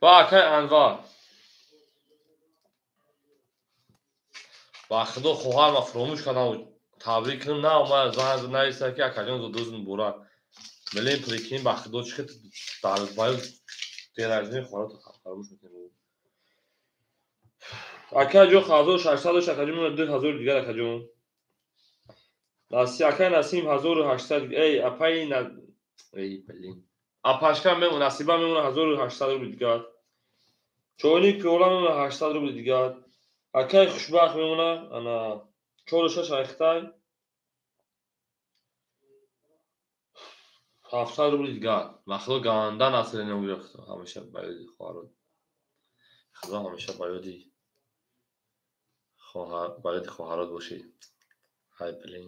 [SPEAKER 1] Ба акаи Анвар. Ба худо хоҳар ма фуромӯш кардам, табрик кунам, на ма занг нависам ки акаҷон зодрӯз муборак. Блин, прикинь, ба худо чӣ дар деражини хоҳарото фаромӯш мекунем. Акаҷон 1600 дошт, акаҷон мемона 2000 дигар акаҷон. Акай Насим 1800, эй апаи эй блин. Апашка мемона, Насиба мемона 1800 рубл дигар. Чойник пиёла мемона 800 рубл дигар. Акай хушбахт мемона ана 46 айхтай 700 рубл дигар. Ба худо ганда насринам гирифт, ҳамеша ба ёди хоҳарот. Худо ҳамеша ба ёди хоҳар, ба ёди хоҳарот бошед. Ай блин.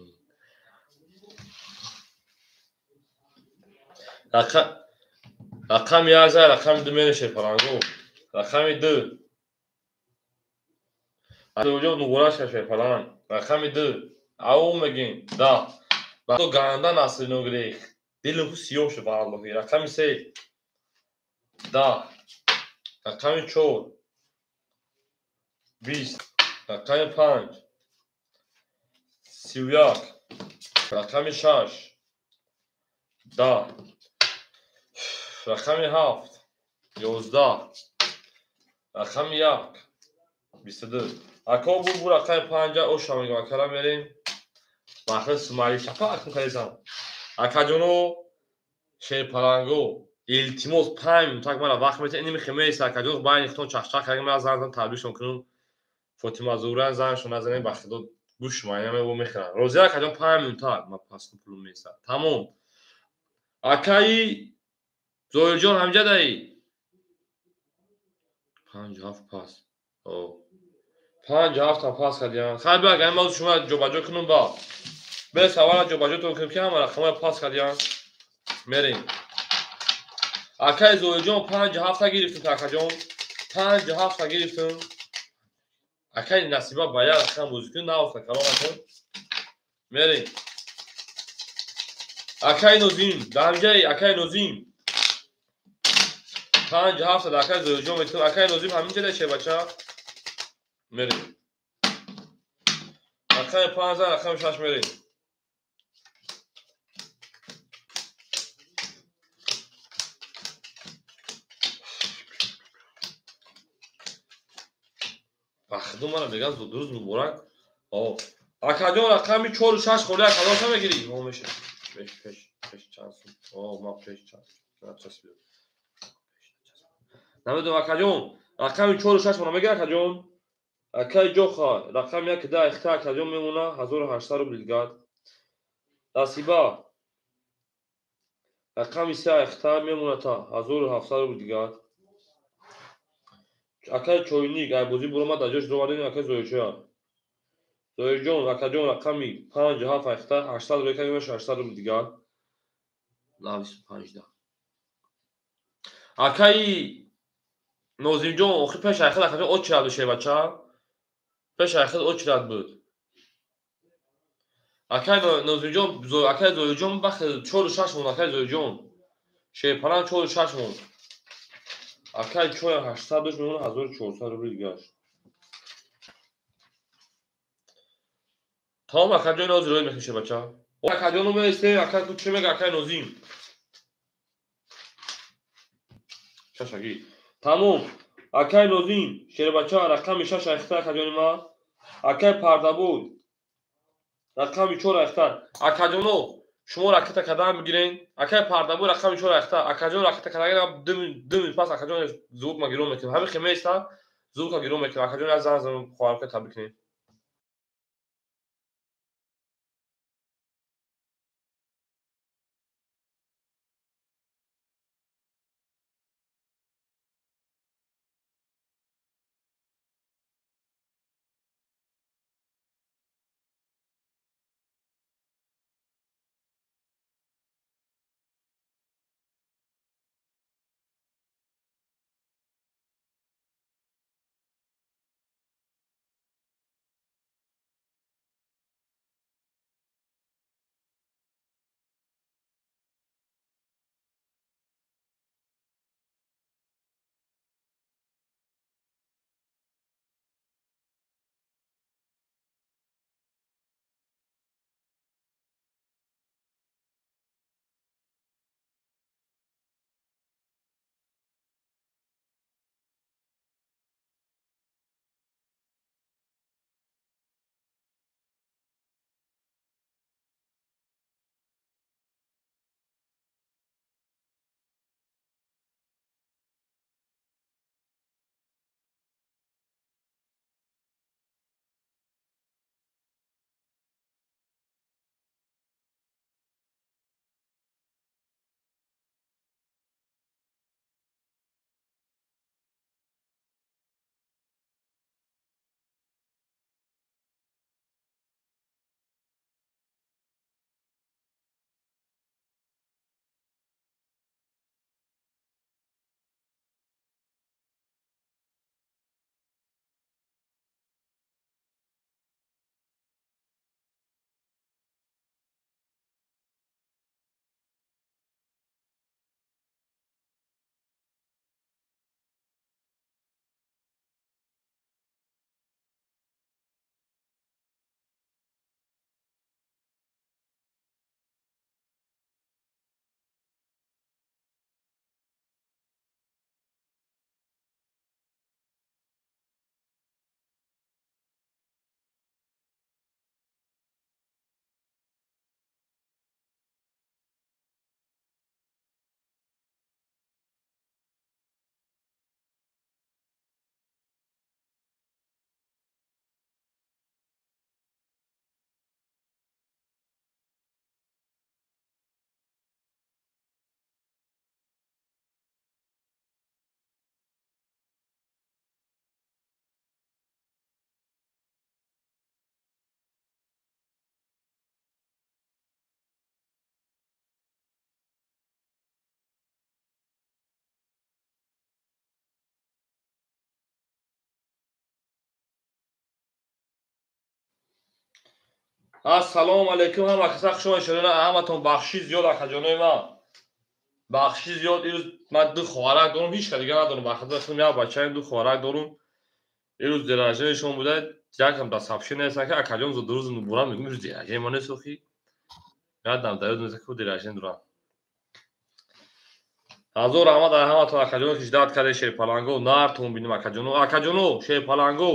[SPEAKER 1] Рақами 1, рақами 2 мере шерпаланго. Рақами 2. Азоҷон муборак шав шерпаланг. Рақами 2. Ау мегем 10. Ба худо ганда насринам гирифт. Дилам ху сиёҳ шуд валлоҳи. Рақами 3. 10. Рақами 4. 20. Рақами 5. 31. Рақами 6. 10. Рақами 7. 11. Рақами 1. 22. Ако бу рақами 5 оша мегӯям, акара мерем. Бахри Сумайли шапа акун кардесам. Акаҷоно шерпаланго, илтимос 5 минутак мара вақт метиҳед, иними хемеист акаҷон, байни худтон чахчах кардем, ман занг задам табликшон кунам. Фотима Зуҳран занашон назанем, ба худо гӯш майна мебо мехӯрам. Розия акаҷон 5 минутак, ман пас пулум месад. Тамом. Акаи Зоҳирҷон ҳамҷа даи? 5 7 пас. 5 7 пас кардиан. Хай биё агар ман шумо ҷобаҷо кунам ба. Бе савола ҷобаҷотон кунем ки ҳама рақамҳоя пас кардиан. Мерем. Акай Зоиҷон 5 7 гирифтем, акаҷон. 5 7 гирифтем. Акай Насиба ба як рақам бозӣ кун, наофта калом накун. Мерем. Акай Нозим, дар ҳамҷаи акай Нозим. 5 7 акай Зоиҷон метавон. Акай Нозим ҳамин ҷода шебача. Мерем. Рақами 5 рақами 6 мерем. Бахду мана меган зудрӯз муборак. Акаҷон рақами 4 6 холӣ акадоша мегирӣ? О меша. Пеш пеш пеш чанд сум. О ма пеш чанд. Начаспид. Намедонам акаҷон, рақами 4 6 мана мегирӣ акаҷон? Акай ҷоха, рақами 1 10 ихта акаҷон мемона 1800 рубл дигар. Насиба рақами 3 ихта мемона та 1700 рубл дигар. Акай чойник, ай бозӣ буромад дар ҷош довардем акай Зоиҷон. Зоиҷон, акаҷон рақами 5 7 ихта 800 рубл мемона 600 рубл дигар. 95. Акай Нозимҷон, охир пеш айхел акаҷон очирад бишед бача. Пеш айхел очирад буд. Акай Нозимҷон, акай Зоиҷон бахт 4 6 мон акай Зоиҷон. Шерпалан 4 6 мон. Акай чой 800 дошт мемона 1400 рубл дигар. Тамом акаҷон ҳозир рӯй мекунем шербача. Акаҷону меистем, акай ку чӣ мега акай Нозим. Шашаги. Тамом. Акай Нозим, шербача рақами 6 айхта акаҷони ма. Акай Пардабой рақами 4 айхта. Акаҷоно, шумо ракета кадан мегирен. Акай Пардабой рақами 4 айхта. Акаҷон ракета кадан 2 минут пас акаҷон звук ма гирон мекунем. Ҳамин хел меиста, звука гирон мекунем. Акаҷон як зан зан хоҳарка табрик кунем. Ассалому алайкум ҳама каса хуш омадед шерона, ҳаматон бахши зиёд акаҷонои ман. Бахши зиёд ирӯз ман ду хоҳарак дорум, ҳеч ка дига надорум. Ба худо худам як бачаем, ду хоҳарак дорум. Ирӯз день шон буда, якам дар сообщение нависанд ки акаҷон зудрӯз муборак мегӯм, ирӯз день ма нест охи. Ядам дар ёд нест ки день дорам. Ҳазор раҳмат дар ҳаматон акаҷоно ки ждать кардед шерпаланго, нартон бинем акаҷоно, акаҷоно шерпаланго.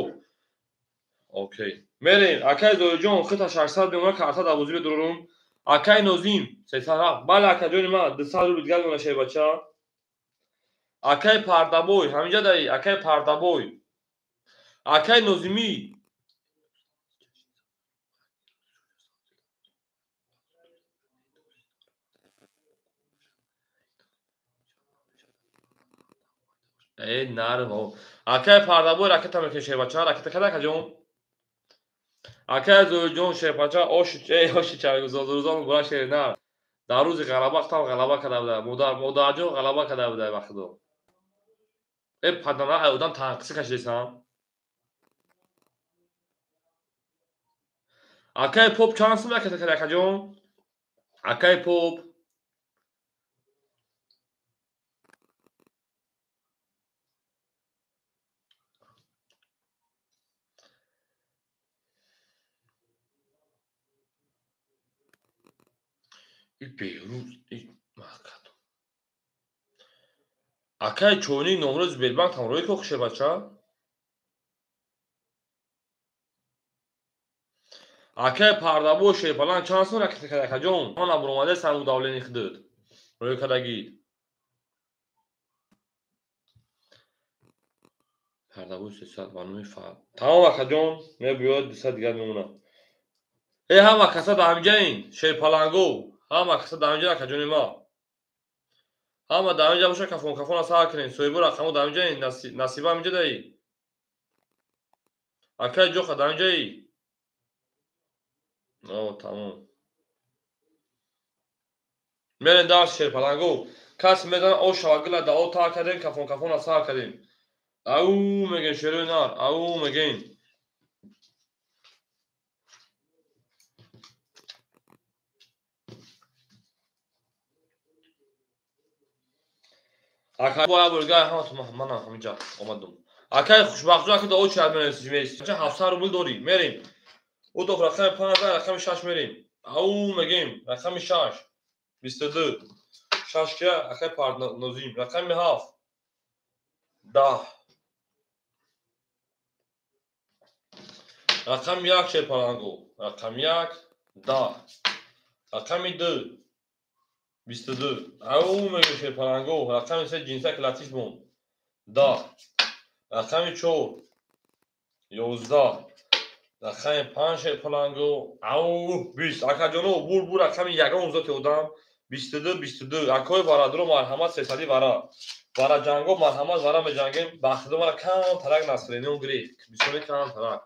[SPEAKER 1] Окей. Мерем, акай Зоиҷон, хита 600 мемона карта дар бозӣ медорум. Акай Нозим, 307. Бале акаҷони ман, 200 рубл дигар мемона шербача. Акай Пардабой, ҳаминҷа даи, акай Пардабой. Акай Нозимӣ. Э, нарм. Акай Пардабой ракета мекунем шербача, ракета када акаҷон? Акай Зоиҷон шербача оши, оши чаргузозрӯзон бура шер на. Дар рӯзи ғалаба хатам ғалаба карда буда. Модар, модарҷон ғалаба карда буда ба худо. Э, падана ай одам танқисӣ кашидесам. Акай Поп чанд сум ракета карда акаҷон? Акай Поп и Беҳрӯз, и маҳкадом. Акай чойник номро Сбербанк ҳамроҳӣ ко шербача? Акай Пардабо шерпалан чанд сум ракета карда акаҷон? Ман абуромада саму давлени худат. Рӯй кардагӣ. Пардабо 300 ба номи Фар. Тамом акаҷон, мебиёд 200 дигар мемонад. Э, ҳама каса дар ҳаминҷаин, шерпаланго. Ҳама каса дар ҳаминҷа акаҷони ма. Ҳама дар ҳаминҷа боша кафон кафона сар кунем. Соҳибо рақамо дар ҳаминҷаин, Насиба ҳаминҷа даи. Акай Ҷоха дар ҳаминҷаи. О, тамом. Мерем дарс шерпаланго. Кас медана о шава гила да о тар кардем, кафон кафона сар кардем. Ау мегем шерои нар, ау мегем. Акай бо як бурга ҳаматон манам ҳаминҷа омадум. Акай хушбахтҷон ака да о чиад менависӣ меисӣ. 700 рубл дорӣ. Мерем. Утоқ рақами 5, рақами 6 мерем. Ау мегем, рақами 6. 22. 6 кия акай Парнозим. Рақами 7. 10. Рақами 1 шерпаланго. Рақами 1 10. Рақами 2 22. Ау мегем шерпаланго. Рақами 3 ҷинсак латиш бон. 10. Рақами 4 11. Рақами 5 шерпаланго. Ау 20. Акаҷоно бур бур рақами ягон зоти одам 22 22. Акои барадро марҳамат 300 вара. Вара ҷанго марҳамат вара меҷангем. Ба худо мара кам тарак насренион гирифт. Бисёре кам тарак.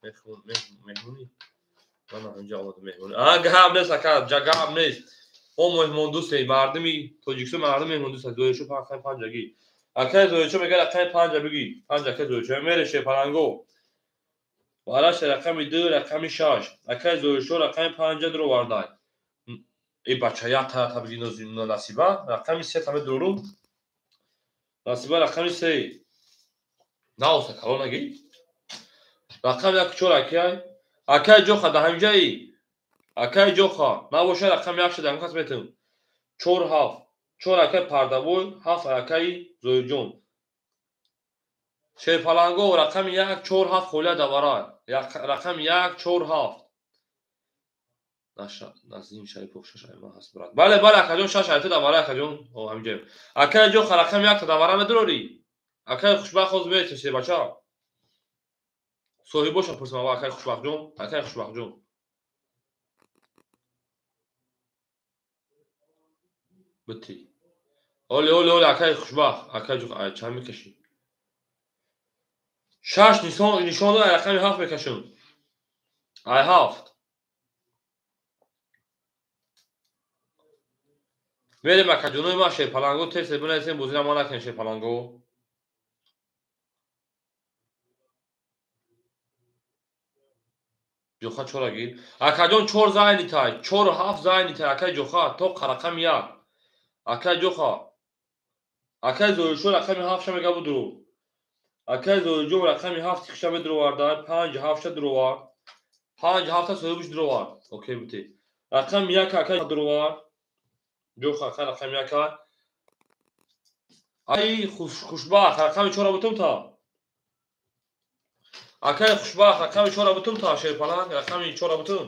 [SPEAKER 1] Меҳмонӣ. Ман ҳаминҷа омадам меҳмонӣ. А гап нест ака, гап нест. Мо меҳмондӯстем, мардуми Тоҷикистон мардуми меҳмондӯст аст. Зоиршо рақами панҷагӣ. Акай Зоиршо мегӯяд рақами панҷа бигӣ. Панҷ акай Зоиршо мере шерпаланго. Вараш рақами 2, рақами 6. Акай Зоиршо рақами 5 дуровардай. Э бача як тарафа бигӣ Насиба, рақами 3 та медурум. Насиба рақами 3. Наоса калонагӣ. Рақами 1 4 акай. Акай Ҷоха дар ҳаминҷаи. Акай Ҷоха, набоша рақами 1 шуда ҳам кас метавон. 4 7. 4 акай Пардабой, 7 акай Зоирҷон. Шерпаланго рақами 1 4 7 холия давара. Рақами 1 4 7. Наша Назим Шарипов 6 ай ман ҳаст брат. Бале, бале акаҷон 6 ай ту давара акаҷон. О ҳаминҷа. Акай Ҷоха рақами 1 та давара медурорӣ. Акай Хушбахт ҳозир метавон шербача. Соҳибоша пурсам аввал акай Хушбахтҷон, акай Хушбахтҷон. Бити. Оли, оли, оли, акай Хушбахт, акай Ҷоха, ай чанд мекашӣ? 6 нишон дод, рақами 7 мекашам. Ай 7. Мерем акаҷонои ман шерпаланго, тез бинависем бозира ма накунем шерпаланго. Ҷоха чора гир. Акаҷон чор зайнитай, чору ҳафт зайнитай, акай ҷоха, то рақами як. Акай ҷоха. Акай Зоиршо рақами ҳафтша мега будуру. Акай Зоирҷон рақами ҳафт хиша медуроварда, панҷ ҳафтша дуровард. Панҷ ҳафта соҳибш дуровард. Окей бути. Рақами як акай дуровард. Ҷоха акай рақами яка. Ай хушбахт рақами чора бутум та. Акай хушбахт рақами чора бутум та шерпаланг рақами чора бутум.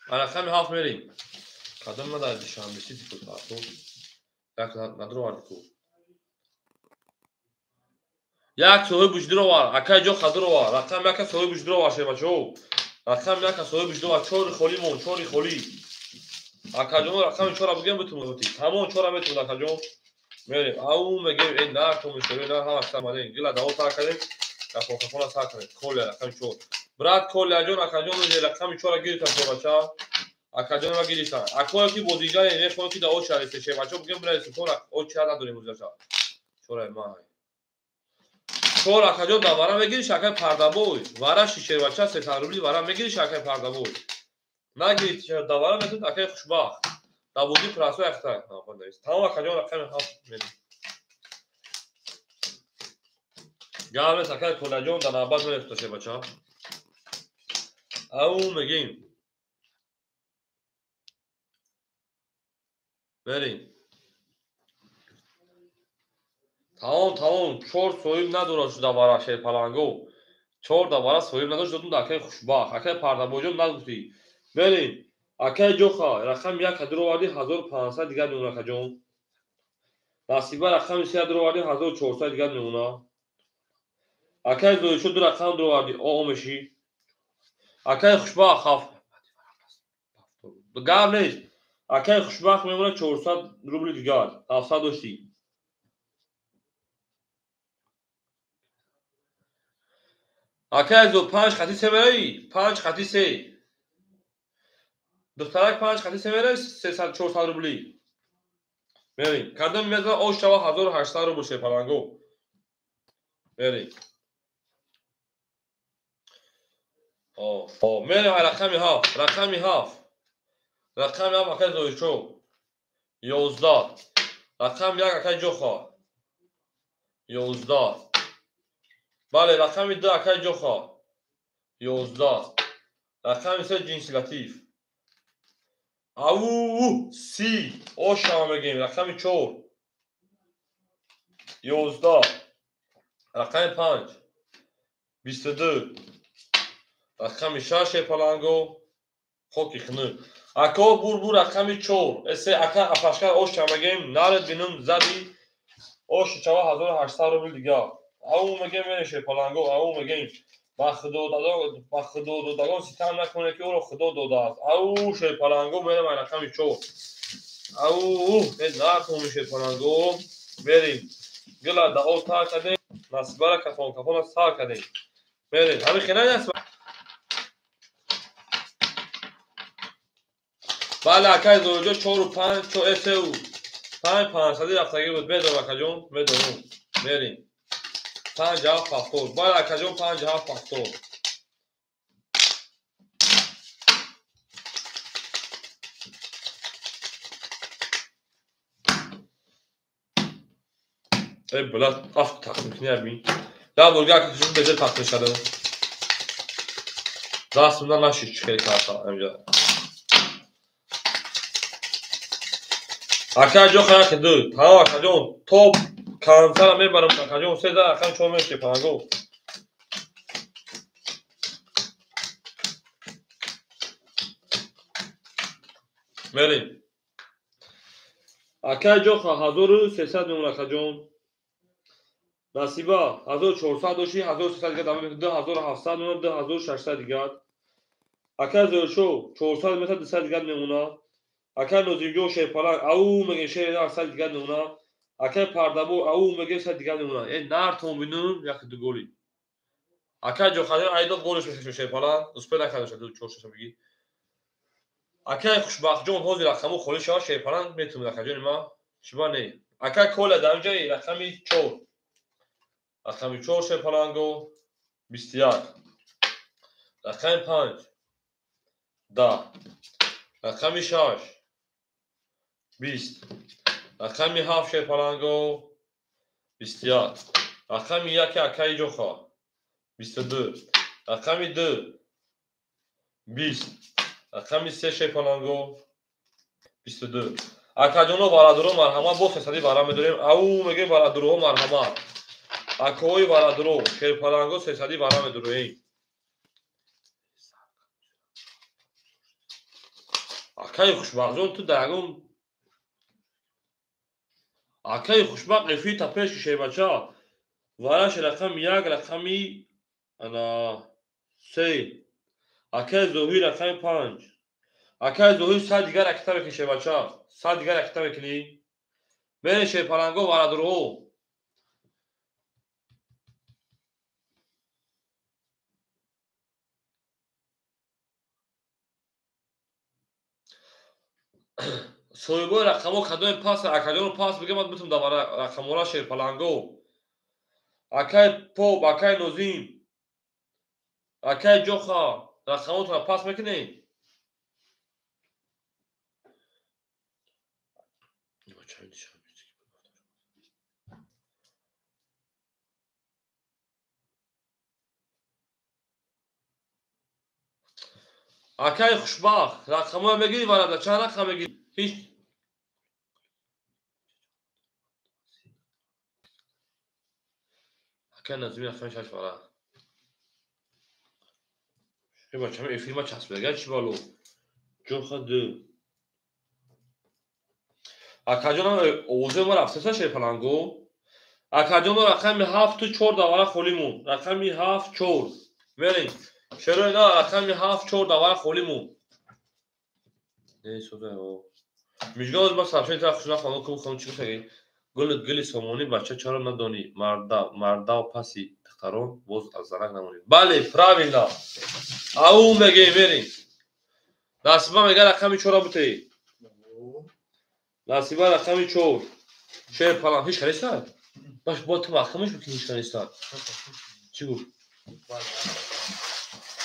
[SPEAKER 1] Рақами ҳафт мерим. Кадом надар Душанбе Сити ку тарту. Як надуроварди ку. Як соҳибш дуровар, акай ҷоха дуровар. Рақами яка соҳибш дуровар шербачаҳо. Рақами яка соҳибш дуровар. Чори холӣ мон, чори холӣ. Акаҷон рақами чора бигем бутум. Тамом чора метун акаҷон. Мерем. Ау мегем э нар то мешаве нар ҳама самадем. Гила даво сар кардем. Кафон сар кардем. Коля рақами чор. Брат Коля ҷон акаҷон рақами чора гирифтан шербача. Акаҷон ма гирифтан. Акое ки бозигаре мехоҳем ки даво шавед шербача бигем бирасем. Чора о чара надорем ӯзаша. Чора ма. Чор акаҷон да вара мегириш акай пардабой. Вараши шербача 300 рубли вара мегириш акай пардабой. Нагирифти чара да вара метун акай хушбахт. Да бозӣ прасо яхта. Тамом акаҷон рақами ҳафт мерим. Гап нест акай Колаҷон да навбат мерефта шербача. Ау мегим. Мерим. Тамом тамом чор соҳиб надорад шуда вара шерпаланго. Чор да вара соҳиб надошт додум да акай хушбахт. Акай пардабойҷон нагуфтӣ. Мерим. Акай ҷоха рақами як дуровардӣ 1500 дигар мемона акаҷон. Насиба рақами се дуровардӣ 1400 дигар мемона. Акай Зоиршо ду рақам дуровардӣ о мешӣ. Акай хушбахт ҳафт. Гап нест. Акай хушбахт мемона 400 рубли дигар. 700 доштӣ. Акай зо панҷ хати се меравӣ? Панҷ хати се. Духтарак панҷ хати се меравӣ 300 400 рубли. Мерим. Кадом мезана ош шава 1800 рубл шерпаланго. Мерим. О, мерим рақами ҳафт, рақами ҳафт. Рақами ҳафт акай Зоиршо. 11. Рақами як акай Ҷоха. 11. Бале, рақами ду акай Ҷоха. 11. Рақами се Ҷинси Латиф. Ау, си. Ошама мегем. Рақами чор. 11. Рақами панҷ. 22. Рақами шаш шерпаланго. Хоки хунук. Ако бурбур рақами чор. Эсе ака апашка оша мегем. Наред бинум зади. Ош чава 1800 рубл дигар. Ау мегем мерем шерпаланго. Ау мегем. Ба худо додагон ситам накунед ки ӯро худо додааст. Ау шерпаланго мерем ай рақами чор. Ау наркун шерпаланго. Мерем. Гила дао тар кардем. Насибара кафон кафона сар кардем. Мерем. Ҳамин хела аст. Бале акай Зоирҷон чору панҷ чор сеу панҷ панҷсади рафтагӣ буд. Медонам акаҷон, медонам. Мерем. Панҷ ҳафт ҳафтод. Бале акаҷон панҷ ҳафт ҳафтод. Э била афт тақсим кунӣ абин. Да бурга акаҷон беҷа тақсим шуда. Дастумда нашид чӣ хеле карта инҷа. Акай ҷоха як ду. Тамом акаҷон то консара мебарам акаҷон се за рақам чор меши панго. Мерим. Акай ҷоха 1300 мемон акаҷон. Насиба 1400 дошти 1300 дигар давом 2700 мемон 2600 дигар. Акай Зоиршо 400 метр 200 дигар мемона. Акай Нозимҷон шерпаланг ау мегем шер 100 дигар мемона. Акай Пардабо ау мегем 100 дигар мемона. Э нартон бинум як ду голи. Акай Ҷохаҷон айдо голиш мешавад шерпаланг. Успе накарда ду чор шаша бигӣ. Акай Хушбахтҷон ҳозир рақаму холӣ шавад шерпаланг метунад акаҷони ма. Чиба не? Акай Коля дар инҷа рақами чор. Рақами чор шерпаланго. 21. Рақами 5 10. Рақами 6 20. Рақами 7 шерпаланго 21. Рақами 1 акаи Ҷоха 22. Рақами 2 20. Рақами 3 шерпаланго 22. Акаҷоно барадуро марҳамат, бо сесади вара медорем. Ау мегӯем барадуроҳо марҳамат. Акои барадуро шерпаланго сесади вара медорем. Акаи хушбахтҷон ту дар ягон акаи хушбахт эфир пеши шербача. Вараш рақами 1, рақами ана 3. Акаи Зоҳир рақами 5. Акаи Зоҳир сад дигар ракета мекунӣ шербача. Сад дигар ракета мекунӣ. Мерем шерпаланго барадурҳо. Соҳибои рақамҳо кадоме пас акаҷоно пас бигӯ, ман битум дар рақамҳора шерпаланго. Акаи Поп, акаи Нозим, акаи Ҷоха, рақамҳотонро пас мекунед? Акаи хушбахт, рақамҳоро мегирӣ варада? Чанд рақам мегирӣ? Ҳеҷ акаи Назими рақами 6 вара. Бача, эфир ма часпидага чӣ бало? Ҷоха 2. Акаҷонам овози ма рафтеса шерпаланго. Акаҷоно рақами 7 4 давара холӣ монд. Рақами 7 4. Мерем. Шерои на рақами 7 4 давара холӣ монд. Не соза. Мижгон ма сабшен та хушна хонум кум хонум чӣ гуфтаги? Гул гули сомонӣ бача чаро надонӣ? Марда мардав паси духтарон боз аз занак намонӣ. Бале, правильно. Ау мегем мерем. Насиба мега рақами 4 бутей. Насиба рақами 4. Шерпалан ҳеч хариста? Баш бо ту маҳкамаш бикунӣ ҳеч хариста. Чӣ гуфт?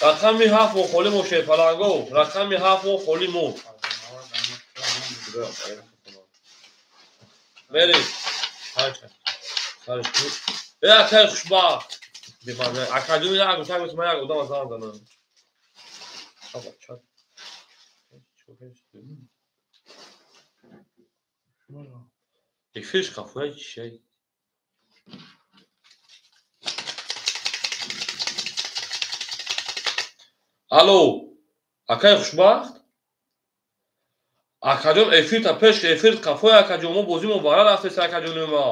[SPEAKER 1] Рақами 7 мо холӣ мо шерпаланго. Рақами 7 мо холӣ мо. Мерем. Э акаи хушбахт. Акаҷон як гуфта ман як одам аз занг занам. Эфирш хафоя чӣ? Алло, акаи хушбахт? Акаҷон эфир та пеш эфир қафои акаҷон мо бозӣ мо бара рафтеса акаҷони ма.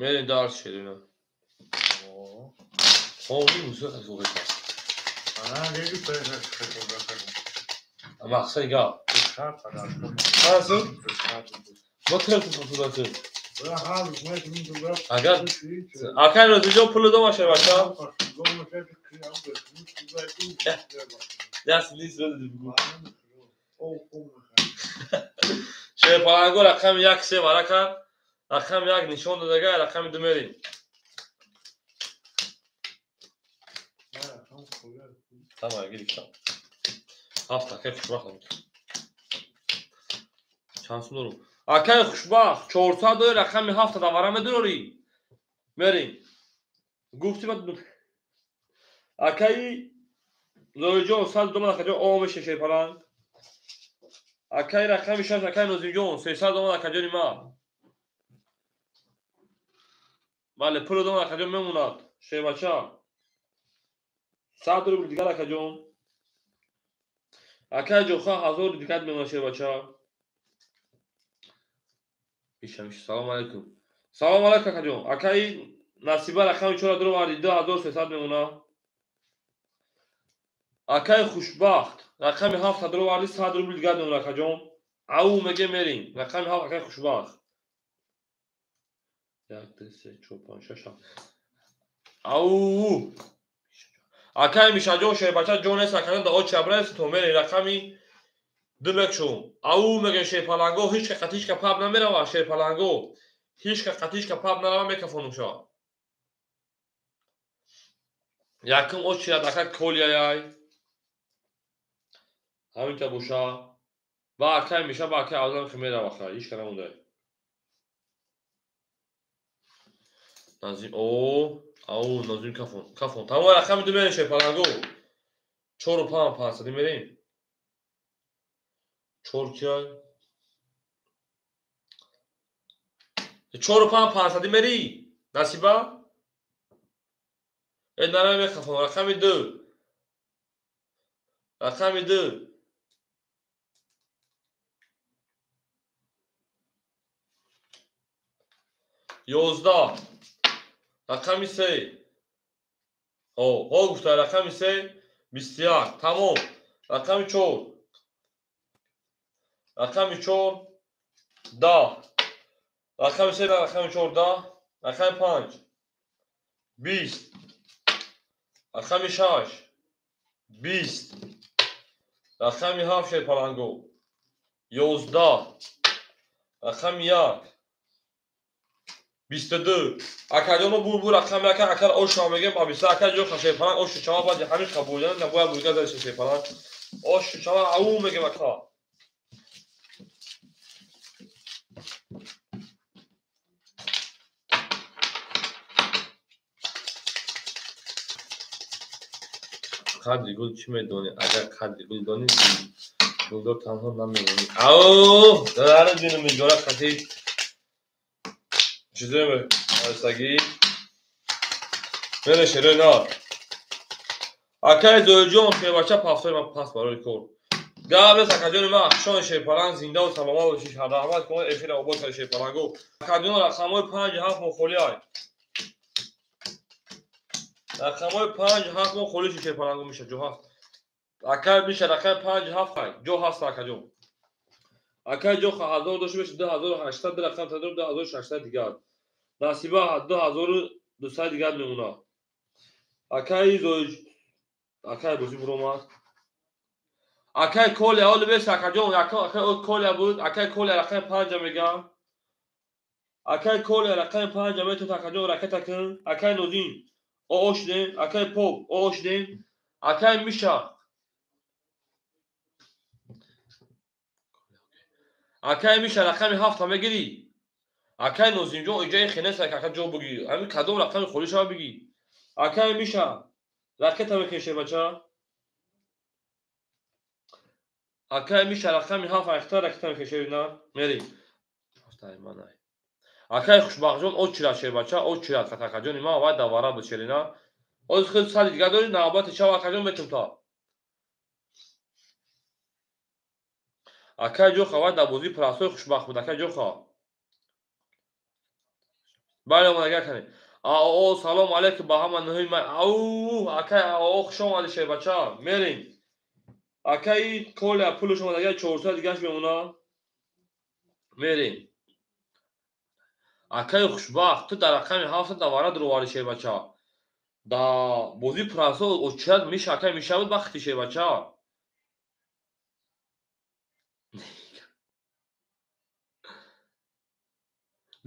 [SPEAKER 1] Мерем дарс шерина. Хони мусиқа гӯшта. Мақсади гап. Ҳасу? Мо телефон пусудасу. Агар акаи Розиҷон пул дома шербача. Даст нест бигӯ. Шерпаланго рақами 1 3 вара кард. Рақами 1 нишон додага, рақами 2 мерем. Тамом, гирифтам. 7 акаи хушбахт. Чанд сум дорум? Акаи хушбахт 400 дори рақами 7 давара медорӣ? Мерем. Гуфти ба акаи Зоҳирҷон 100 доман акаҷон о меша шерпаланг. Акаи рақами 6 акаи Нозимҷон 300 доман акаҷони ма. Бале, пул доман акаҷон мемонад. Шербача. 100 рубл дигар акаҷон. Акаи Ҷоха 1000 дигар мемонад шербача. Ишам, салом алейкум. Салом алейкум акаҷон. Акаи Насиба рақами 4 дуроварди 2300 мемонад. Акаи хушбахт рақами 7 дуроварди 100 рубл дигар мемонад акаҷон. Ау меге мерем. Рақами 7 акаи хушбахт. 1 2 3 4 5 6 7. Ау акаи Мишаҷон шербача ҷон нест акаҷон да очи абраев то мерем рақами Ду мекшум. Ау мегӯем шерпаланго, ҳеч ка қатишка паб намерава шерпаланго. Ҳеч ка қатишка паб нарава мекафонум ша. Якум очирад ака Колияяй. Ҳаминта боша. Ба акай меша, ба акай авлам хи мерава хай, ҳеч ка намондай. Назим, о, ау, Назим кафон, кафон. Тамом рақами ду мерем шерпаланго. 4 5 500 мерем. 4 кияй? 4 5 500 мери? Насиба? Э нарам мехафон, рақами ду. Рақами ду. 11. Рақами се. О, ҳо гуфта рақами се 21. Тамом. Рақами 4. Рақами 4 10. Рақами се рақами 4 10. Рақами 5 20. Рақами 6 20. Рақами 7 шерпаланго 11. Рақами 1 22. Акаҷоно бур бур рақами ака акар ош мегем ба 20 ака ҷо шерпаланг ош чава баъди ҳамин қабулдан набояд бурга зад шерпаланг ош чава ау мегем ака. Қадри гул чӣ медонӣ? Агар қадри гул донӣ, гулдор танҳо намемонӣ. Ау, дари динум иҷора қатӣ чизое меостагӣ. Мере шерои нар. Акаи Зоирҷон шербача пафтои ман пас барои кор. Гап нест акаҷони ман, ахшони шерпаланг зиндаву саломат бошӣ. Раҳмат кунад эфира обод карди шерпалангу. Акаҷон рақамҳои 5 7 мо холӣ ай. Рақамҳои 5 7 мо холӣ шерпалангу меша ҷо ҳаст. Акай меша рақами 5 7 ай. Ҷо ҳаст акаҷон. Акай ҷо 1000 дошта бошад 2800 рақам тадор 2600 дигар. Насиба 2200 дигар мемонад. Акай Зоир акай бозӣ буромад. Акай Коля ҳоли бес акаҷон, акай Коля буд, акай Коля рақами 5 мегам. Акай Коля рақами 5 метавонад акаҷон ракета кун. Акай Нозим оо шудем, акай Поп оо шудем, акай Миша. Акай Миша рақами 7 мегирӣ. Акай Нозимҷон иҷои хенест ака ҷо бигӣ. Ҳамин кадом рақами холӣ шава бигӣ. Акай Миша ракета мекунӣ бача. Акай Миша рақами 7 айхта ракета мекунӣ на? Мери. Акай Хушбахтҷон очирад шербача, очирад акаҷони ман вай давара буд шерина. Оз худ сади дигар дорӣ навбати шав акаҷон метум та. Акай Ҷоха вай дар бозии прасои хушбахт буд акай Ҷоха. Бале омадагӣ акани. Ао салом алейкум ба ҳама нуҳи ман. Ау акай ао хуш омадӣ шербача. Мерем. Акаи Коля пулаш омадагӣ 400 дигараш мемонад. Мерем. Акаи Хушбахт ту дар рақами 7 давара дуроварди шербача. Дар бозии прасо очирад Миша акай Миша буд вақти шербача.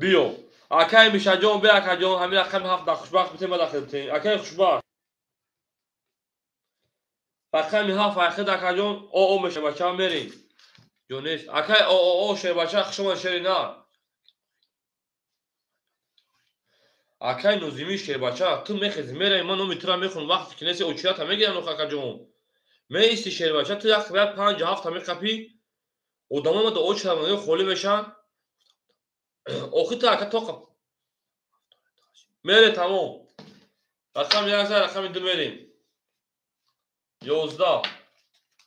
[SPEAKER 1] Биё. Акай Мишаҷон, бе акаҷон, ҳамин рақами 7 дар Хушбахт битем ба дахл битем. Акаи Хушбахт. Рақами 7 айхид акаҷон, оо мешербача мерем. Ҷо нест. Акай оо шербача хуш омадӣ шери нар. Акай Нозимӣ шербача, ту мехези меравӣ, ман номи тура мехонам, вақте ки неси очирата мегирам нох акаҷон. Меисти шербача, ту як 5 7 меқапӣ, одамо ма да очират холӣ мешанд. Охи ту ака тоқа. Мере тамом. Рақами 1 рақами 2 мерем. 11.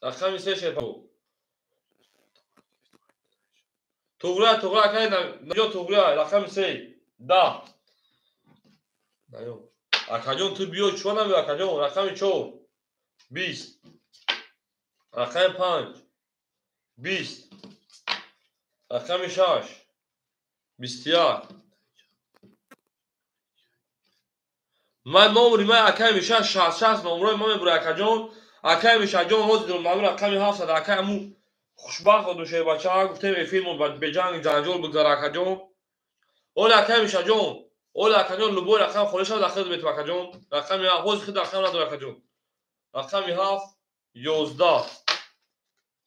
[SPEAKER 1] Рақами 3 шерпаланг. Туғра, туғра акай, ҷо туғра, рақами 3 10. Акаҷон ту биё чико намеё акаҷон, рақами 4 20. Рақами 5 20. Рақами 6 21. Ман номри ман акай Миша 66 номрои ман мебура акаҷон. Акай Мишаҷон ҳозир номри рақами 7 акай аму Хушбахт буду шербача, гуфтем эфирмон беҷанг ҷанҷол бигзара акаҷон. Оли акай Мишаҷон, оли акаҷон, любой рақам холӣ шавад, ахир метум акаҷон. Рақами ҳафт, ҳозир худ рақам надор акаҷон. Рақами 7 11.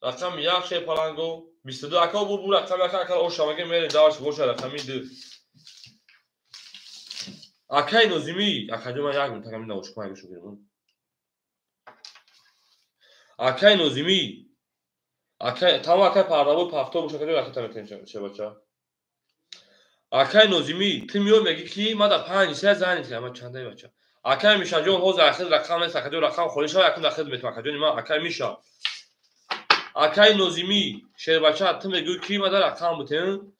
[SPEAKER 1] Рақами 1 шерпаланго 22. Ака бу рақами ака ака ошамаге мерем даваш боша рақами 2. Акай Нозимӣ, акаҷон ман як минут аками навошкам агашо гирам. Акай Нозимӣ, акай тамом акай Пардабой пафто боша акаҷон ракета метем шебача. Акай Нозимӣ, ту миёй мегӣ ки ма дар 5 се занг кардам, ман чандаи бача. Акай Мишаҷон ҳозир ахир рақам нест акаҷон, рақам холӣ шава, якум ахир метем акаҷони ман, акай Миша. Акай Нозимӣ, шербача, ту мегӯӣ ки ма дар рақам бутем,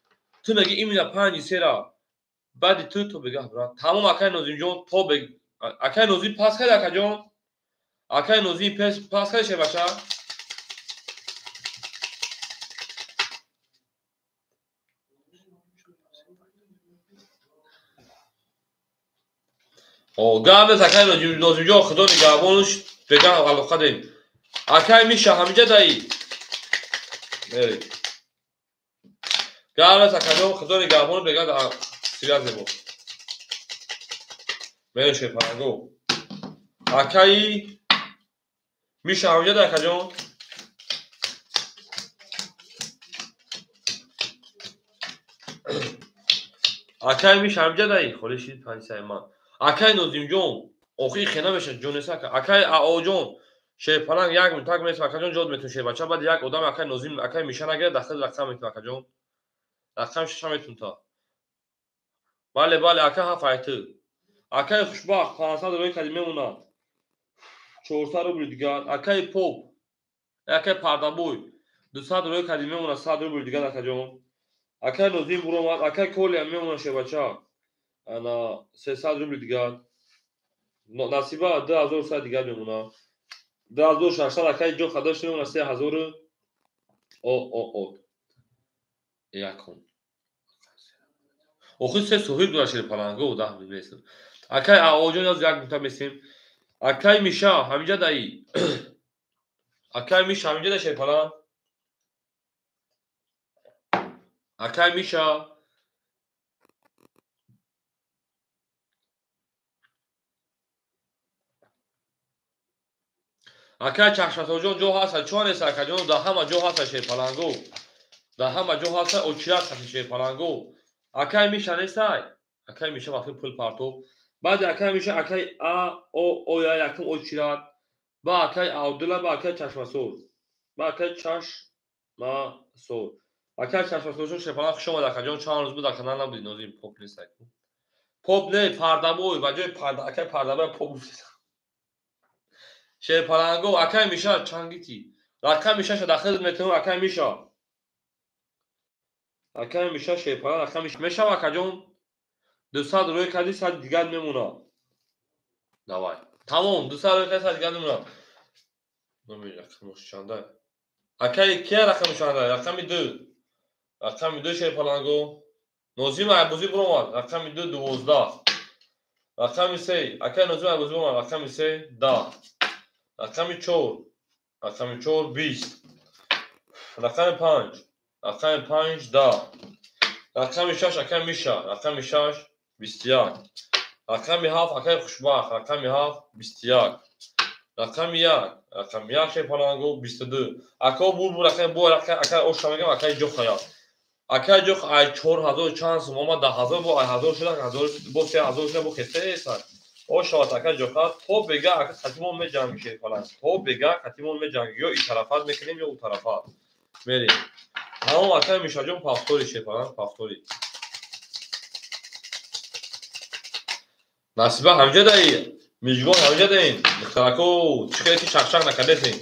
[SPEAKER 1] ту мегӣ именно 5 сера. Баъди ту то бегаҳ брат. Тамом акай Нозимҷон, то бег акай Нозим пас кард акаҷон. Акай Нозим пас кард шербача. О, гап нест акай Нозимҷон, худо нигаҳбонш, бегаҳ алоқа дем. Акай Миша ҳамиҷа даи. Мери. Гап нест акаҷон, худо нигаҳбон, бегаҳ связи бо. Мери шерпаранго. Акаи Миша ҳамиҷа даи акаҷон. Акаи Миша ҳамиҷа даи. Холӣ шид 5 сай ман. Акай Нозимҷон, охи хена мешад ҷонеса ака. Акай Аоҷон, шерпаланг як минут так месм акаҷон, ҷод метун шербача. Баъд як одам акай Нозим, акай Миша нагирад, дахил рақам метун акаҷон. Рақам шаша метун та. Бале, бале, ака ҳафт айту. Акай Хушбахт 500 рӯй кади мемонад. 400 рубл дигар. Акай Поп, акай Пардабой 200 рӯй кади мемонад, 100 рубл дигар акаҷон. Акай Нозим буромад, акай Колия мемонад шербача. Ана 300 рубл дигар. Насиба 2100 дигар мемонад. 2600 акай ҷо хадаш мемонад 3000. О о о. Якум. Охир се соҳиб дорад шерпаланго, 10 милиметр. Акай Аоҷон аз як минута месем. Акай Миша ҳамиҷа даи. Акай Миша ҳамиҷа даи шерпаланг. Акай Миша акай Чашмасоҷон ҷо ҳаст, чон нест акаҷон, дар ҳама ҷо ҳаст шерпаланго. Дар ҳама ҷо ҳаст, очират ҳаст шерпаланго. Акай Миша нестай? Акай Миша вақти пул партоб. Баъд акай Миша акай А О О я якум очират. Ба акай Абдулла, ба акай Чашмасор. Ба акай Чашмасор. Акай Чашмасорҷон шерпаланг хуш омад акаҷон, чанд рӯз буд дар канал набудӣ, Нозим поп нест. Поп не, Пардабой, ба ҷои Парда акай Пардабой поп гуфтед. Шерпаланго, акай Миша чангити. Рақами шаша дахил метавон акай Миша. Акай Миша шерпаланг рақами мешава акаҷон. 200 рӯй кади 100 дигар мемонад. Давай. Тамом, 200 рӯй кади 100 дигар мемонад. Номи рақамош чанда? Акай кия рақами чанда? Рақами 2. Рақами 2 шерпаланго. Нозим Айбозӣ буромад. Рақами 2 12. Рақами 3. Акай Нозим Айбозӣ буромад. Рақами 3 10. Рақами 4. Рақами 4 20. Рақами 5. Рақами 5 10. Рақами 6 акай Миша. Рақами 6 21. Рақами 7 акай Хушбахт. Рақами 7 21. Рақами 1. Рақами 1 шерпаланго 22. Ако бур рақами бо акай оша мегам акай ҷохая. Акай ҷох ай 4000 чанд сум омад 10000 бо ай 1000 шуда 1000 бо 3000 шуда бо хеста. Ошават ака ҷоха то бега ака қатимон меҷанги шерпаланг. То бега қатимон меҷанги. Ё ин тарафат мекунем ё у тарафат. Мерем. Тамом акай Мишаҷон пафтори шерпаланг пафтори. Насиба ҳамҷа даи. Мижгон ҳамҷа даин. Духтарако чӣ хеле ки шақшақ накардесин.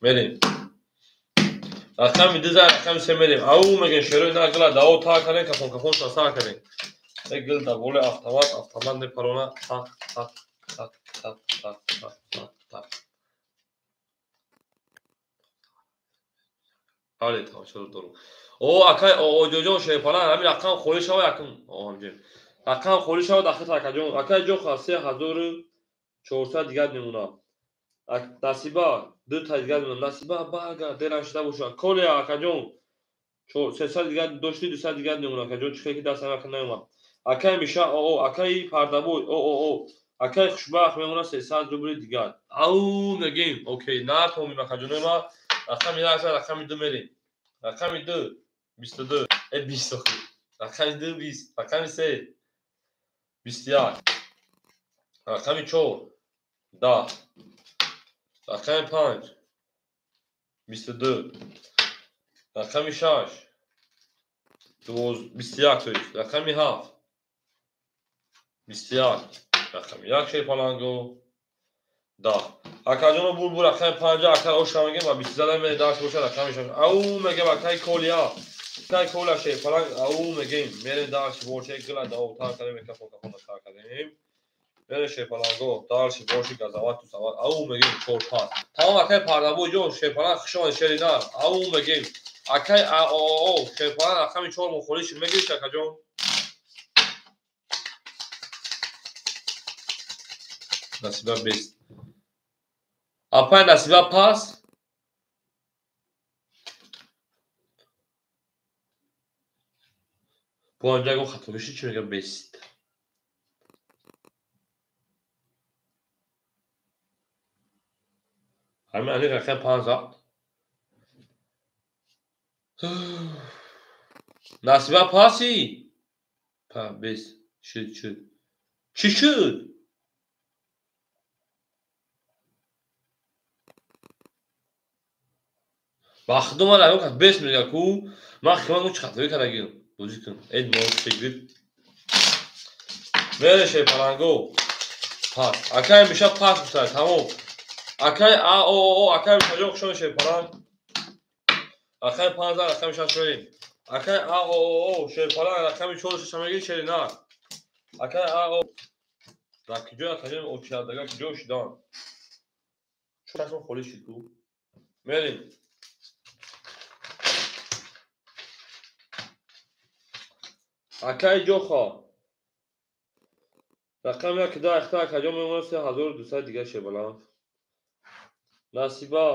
[SPEAKER 1] Мерем. Рақами 2 за рақами 3 мерем. Ау мегӯем шерои на гила дао та кардем, кафон кафон шаса кардем. Гил дар болои автомат, автомат мепарона. Так, так, так, так, так, так, так, так. Али тамошо дорум. О, акай Оҷоҷон шерпаланг ҳамин рақам холӣ шава якум. О, ҳамҷа. Рақам холӣ шава дахил акаҷон. Акай ҷоха 3400 дигар мемонад. Насиба Ду та дигар мемонад. Насиба баргард, дерам шида бошад. Колия акаҷон, 300 дигар дошти, 200 дигар мемонад акаҷон, чӣ хеле ки дастам ака наомад. Акай Миша оо, акаи Пардабой оо, акаи Хушбахт мемонад 300 рубли дигар. Ау мегем, окей, натомим акаҷонои ма. Рақами як зад, рақами ду мерем. Рақами ду, 22, 20 охи. Рақами ду, 20, рақами се, 21, рақами чор, 10, рақами панҷ, 22, рақами шаш, 21, то есть, рақами ҳафт, 21, рақами як шерпаланго, 10. Акаҷоно булбул рақами панҷа, акай оша мегем ва 20 зада мерем дарс боша рақами шаш. Ау мегем акай Колия. Акай Колия шерпаланг ау мегем. Мерем дарси борча гила да тар кардем, кафон кафон тар кардем. Мерем шерпаланго дарси борчи газават ту сават. Ау мегем 4 5. Тамом акай Пардабой ҷон шерпаланг хуш омадед шеринар. Ау мегем. Акай ао шерпаланг рақами 4 мухолиш мегириш акаҷон. Насиба 20. Апай Насиба пас. Бо инҷа ягон хатогиши чӣ мегӯям 20. Ҳамин ани рақами 5 зад. Насиба паси? Па 20. Шуд шуд. Чӣ шуд? Ба худо ман ягон кас 20 мега ку, ман хиёл кунам чӣ хатогӣ кардагим. Бозӣ кун. Эй носегир. Мере шерпаланго. Пас. Акай Миша пас гуфта, тамом. Акай а о о акай Мишаҷон хуш омадед шерпаланг. Рақами 5 рақами 6 мерем. Акай а о о шерпаланг рақами 4 6 мегирӣ шеринар. Акай а о дар куҷо акаҷон очирадага куҷо шидан? Чашм холӣ шуд ку. Мерем. Акай Ҷоха. Рақами як да ахта акаҷон мемонад 3200 дигар шербаланд. Насиба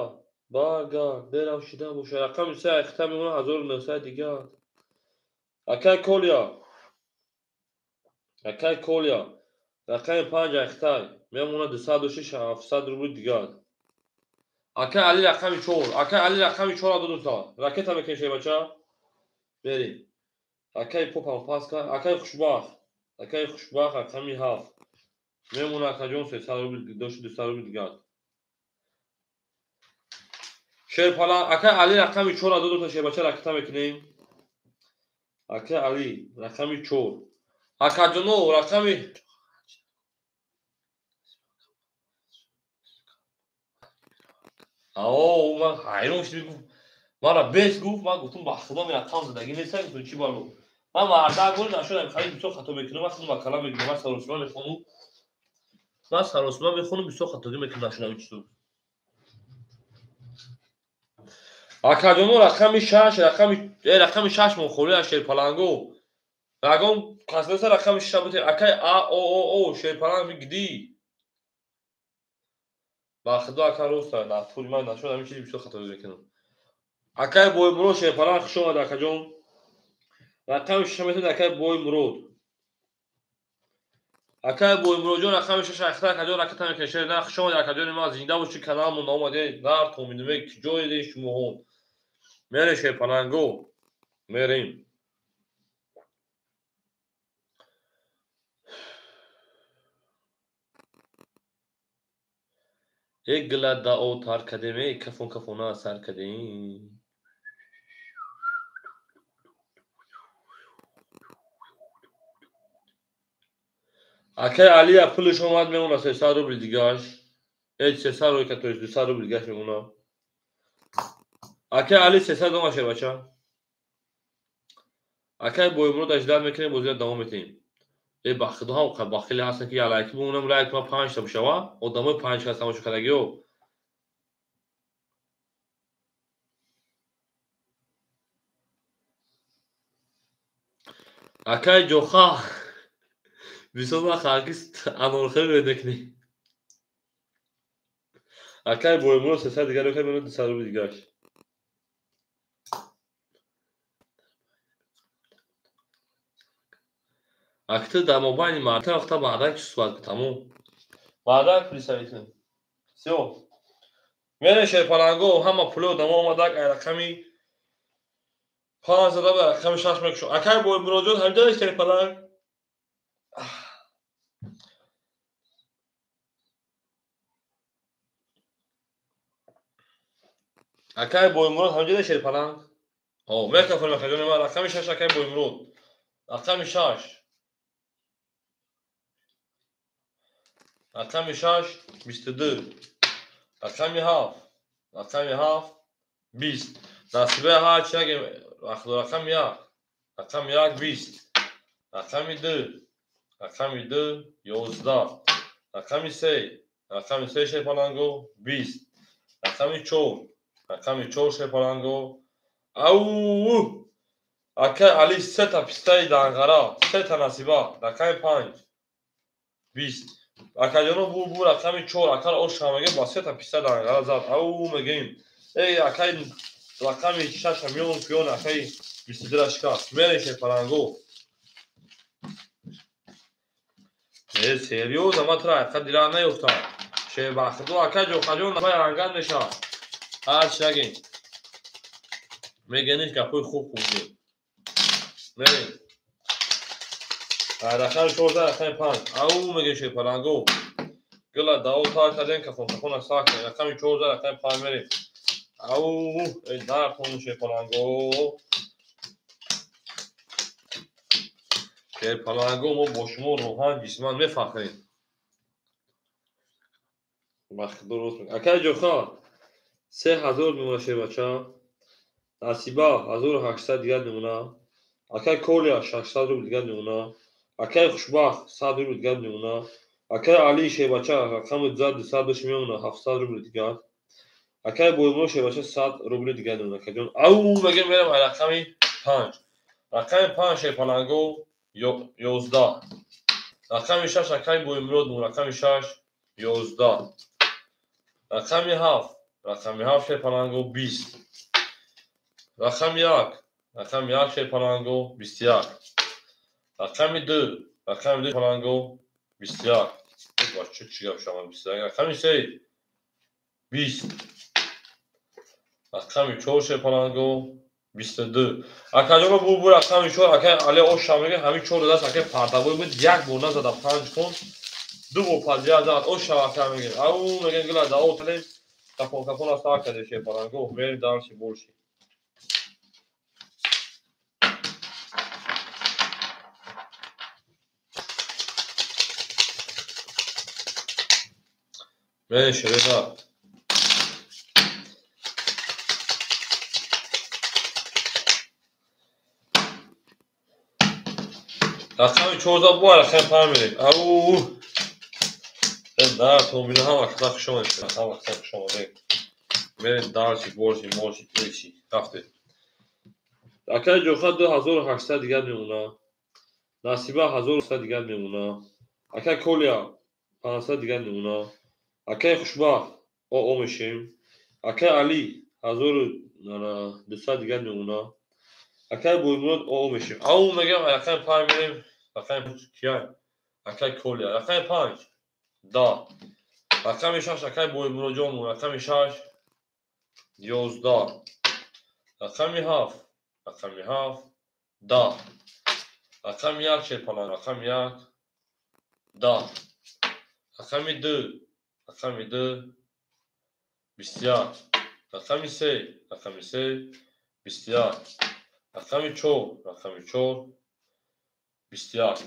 [SPEAKER 1] баргард, дерам шида бошад. Рақами се ахта мемонад 1900 дигар. Акай Колия. Акай Колия. Рақами 5 ахта мемонад 206 700 рубли дигар. Акай Али рақами 4. Акай Али рақами 4 додута. Ракета мекунем шербача. Мерем. Акай попам пас кард. Акай Хушбахт. Акай Хушбахт рақами 7. Мемонад акаҷон 300 рубли дошти 200 рубли дигар. Шерпаланг акай Али рақами 4 додута шербача ракета мекунем. Акай Али рақами 4. Акаҷоно рақами ао ман ҳайрон шудам гуфт мара 20 гуфт ман гуфтам ба худо ин рақам задагӣ нест гуфтам чӣ бало. Ман мардак гул нашудам хеле бисёр хато мекунам ман худам макала мегирам ман саросима мехонам. Ман саросима мехонам бисёр хатогӣ мекунам нашудам ин чизо. Акаҷоно рақами 6 рақами 6 мон холӣ аз шерпаланго. Рагон касбеса рақами 6 бутем. Акай а о о о шерпаланг мигдӣ. Ба худо ака роста натури ман нашудам ин чизи бисёр хатогӣ мекунам. Акай Боймурод шерпаланг хуш омад акаҷон. Рақами 6 метавонед акай Боймурод. Акай Боймуродҷон рақами 6 ахта акаҷон ракета мекунед. Шерина хуш омадед акаҷони ман зинда бошед каналмон наомадед. Нар томинуме куҷоед шумоҳо. Мерем шерпаланго. Мерем. Як гила дао тар кардем, эй кафон кафона сар кардем. Акай Алия пулиш омад мемонад 300 рубли дигаш. Эй 300 рубли, то есть 200 рубли дигаш мемонад. Акай Али 300 омад шербача. Акай Боймурод аждад мекунем, бозиро давом метиҳем. Э ба худо ҳам бахиле ҳастанд ки лайк бимонам, лайк ман 5 та бишава. Одамои 5 кас тамошо кардагиё. Акай Ҷоха бисёр вақт ҳаргиз анорхӯр мекунӣ. Акай Боймурод 300 дигар ёкар, мена 200 рубли дигарш. Акты дар мобайни марта вақта мардак суҳбат кун, тамом. Мардак присавитин. Всё. Мерем шерпаланго, ҳама пули одамо омадак, ай рақами 5 зада ба рақами 6 мекушо. Акай Боймуродҷон ҳамҷода шерпаланг. Акай Боймурод ҳамҷода шерпаланг. О, мекафонем акаҷони ман, рақами 6 акай Боймурод. Рақами 6. Рақами 6 22. Рақами 7. Рақами 7 20. Насибаи ҳар чи нагем, рақами 1. Рақами 1 20. Рақами 2. Рақами 2 11. Рақами 3. Рақами 3 шерпаланго 20. Рақами 4. Рақами 4 шерпаланго. Ау! Акай Али сета пистаи данғара, сета насиба. Рақами 5 20. Акаҷоно бу рақами 4 акар оша мегем ба сета писта данғара зад. Ау мегем. Эй акай рақами 6 миён пиён акай 22 шикаст. Мерем шерпаланго. Э серьёзно ман тура ҳақиқат дила наёфтам. Шербахту акай ҷохаҷон бай анган мешавад. Ҳар чи нагем. Мегениш гапҳои хуб хуб гӯем. Мерем. Рақами 14 рақами 5. Ау мегем шерпаланго. Гила даво тар кардем, кафон кафона сар кардем. Рақами 14 рақами 5 мерем. Ау, эй нархон шерпаланго. Шерпаланго мо бо шумо рӯҳан ҷисман мефахрем. Бахт дуруст мегӯ. Акай ҷоха 3000 мемона шербача. Насиба 1800 дигар мемона. Акай Колия 600 рубл дигар мемона. Акай Хушбахт 100 рубл дигар мемона. Акай Али шербача рақами 200 дош мемона 700 рубл дигар. Акай Боймурод шербача 100 рубл дигар мемона. Акаҷон ау мегем мерам ай рақами 5. Рақами 5 шерпаланго 11. Рақами 6 акай Боймурод мемона. Рақами 6 11. Рақами 7. Рақами 7 шерпаланго 20. Рақами 1. Рақами 1 шерпаланго 21. Рақами 2. Рақами 2 паланго 21. Бача чӣ гап шавад 21. Рақами 3 20. Рақами 4 шерпаланго 22. Акаҷоно бу рақами 4 акай Али оша мега ҳамин 4 даст акай пардавой буд як бор назада 5 кун ду бор падия зад оша ака мега. Ау мега гила дао талем кафон кафон сар карде шерпаланго мерем дарси больше. Мерем шереда. Рақами 14 бу рақами 5 мерем. Ау! Дар томбина ҳама ката хуш омадед. Ҳама ката хуш омадед. Мерем дарси, борси, морси, песи. Рафтед. Акай ҷоха 2800 дигар мемона. Насиба 1100 дигар мемона. Акай Колия 500 дигар мемона. Акай Хушбахт о мешем. Акай Али 1200 дигар мемона. Акай Боймурод о мешем. Ау мегем рақами 5 мерем. Рақами 5 кия? Акай Колия. Рақами 5 10. Рақами 6 акай Боймуродҷон. Рақами 6 11. Рақами 7. Рақами 7 10. Рақами 1 шерпаланг. Рақами 1 10. Рақами 2. Рақами 2 21. Рақами 3. Рақами 3 21. Рақами 4. Рақами 4 21.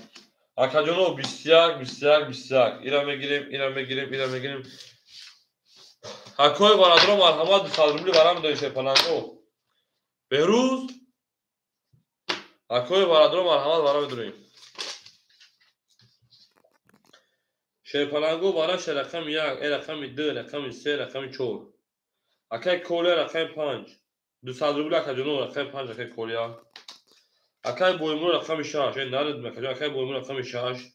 [SPEAKER 1] Акаҷоно 21 21 21. Ира мегирем, ира мегирем, ира мегирем. Акои бародаро марҳамат 200 рубли барам доред шерпаланго. Беҳрӯз акои бародаро марҳамат барам дорем. Шерпаланго бараш рақами 1, рақами 2, рақами 3, рақами 4. Акай Колия рақами 5. 200 рубли акаҷоно рақами 5 акай Колия. Акай Боймурод рақами 6. Э наред акаҷон акай Боймурод рақами 6.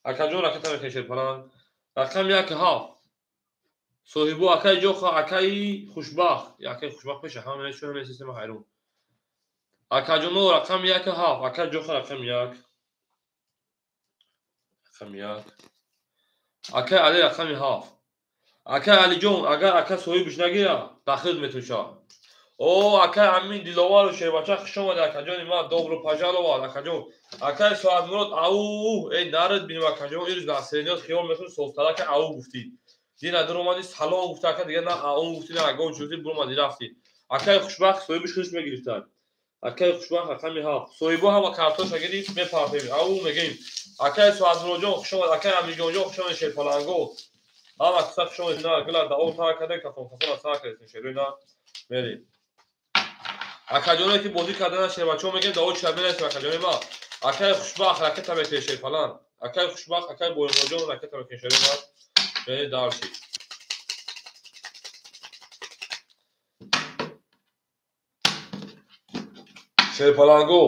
[SPEAKER 1] Акаҷон ракета мекунед шерпаланг. Рақами 1 7. Соҳибо акай ҷоха, акаи хушбахт, акаи хушбахт пеша ҳама менависем, менависем ҳайрон. Акаҷоно рақами 1 7, акай ҷоха рақами 1. Рақами 1. Акай Али рақами 7. Акай Алиҷон, агар ака соҳибш нагира, дахил метуша. О, акай Амин Диловару шербача хуш омади, акаҷони ман, добро пожаловать, акаҷон. Акай Соатмурод, ау, эй нарид бинем акаҷон, ирӯз насрениёт хиёл мекунӣ, софтарака ау гуфтӣ. Дина дур омадӣ, салом гуфта, ака дига на ау гуфтӣ, на агон чӯфтӣ, буромадӣ рафтӣ. Акай хушбахт соҳибиш хуш мегирифтад. Акай хушбахт рақами 7. Соҳибо ҳама картоша гирифт, мепартем. Ау мегӯем. Акай Соатмуродҷон хуш омад, акай Амирҷонҷон хуш омад, шерпаланго. Ҳама киса хуш омад, на гила дао таа карда, кафон кафон таа кардем, шерои на мерем. Акаҷоне ки бозӣ кардана шербачаҳо мегӯем, дао чида менависем акаҷони ма. Акай хушбахт ракета мекунем шерпаланг. Акай хушбахт, акай Боимроҷон ракета мекунем шерои ма. Мерем дарши. Шерпаланго.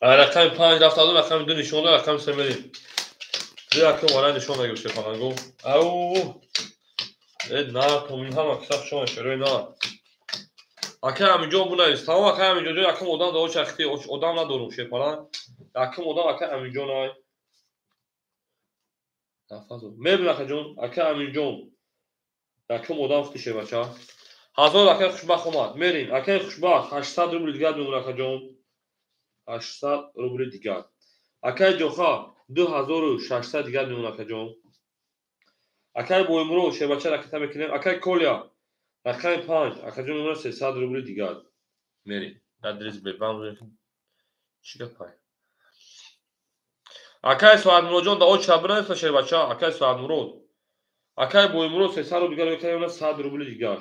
[SPEAKER 1] Рақами 5 рафта, рақами 2 нишон дод, рақами 3 мерем. Ду якум вара нишон дагир шерпаланго. Ау! Э на, томин ҳама киса хуш омад шерои на. Акай Аминҷон бунавис. Тамом акай Аминҷон, якум одам дао чахти, одам надорум шерпаланг. Якум одам акай Аминҷон ай. Нафазо. Мебин акаҷон, акай Аминҷон. Якум одам хути шербача. 1000 акай хушбахт омад. Мерим. Акай хушбахт 800 рубли дигар мемонад акаҷон. 800 рубли дигар. Акай Ҷоха 2600 дигар мемонад акаҷон. Акай Боимурод шербача ракета мекунем. Акай Коля рақами 5 акаҷон мемонад 300 рубли дигар. Мерим. Адрес бебам. Чӣ гапай? Акай Соатмуродҷон дао ча бинависа шербача. Акай Соатмурод. Акай Боимурод 300 рубли дигар мекунад, 100 рубли дигар.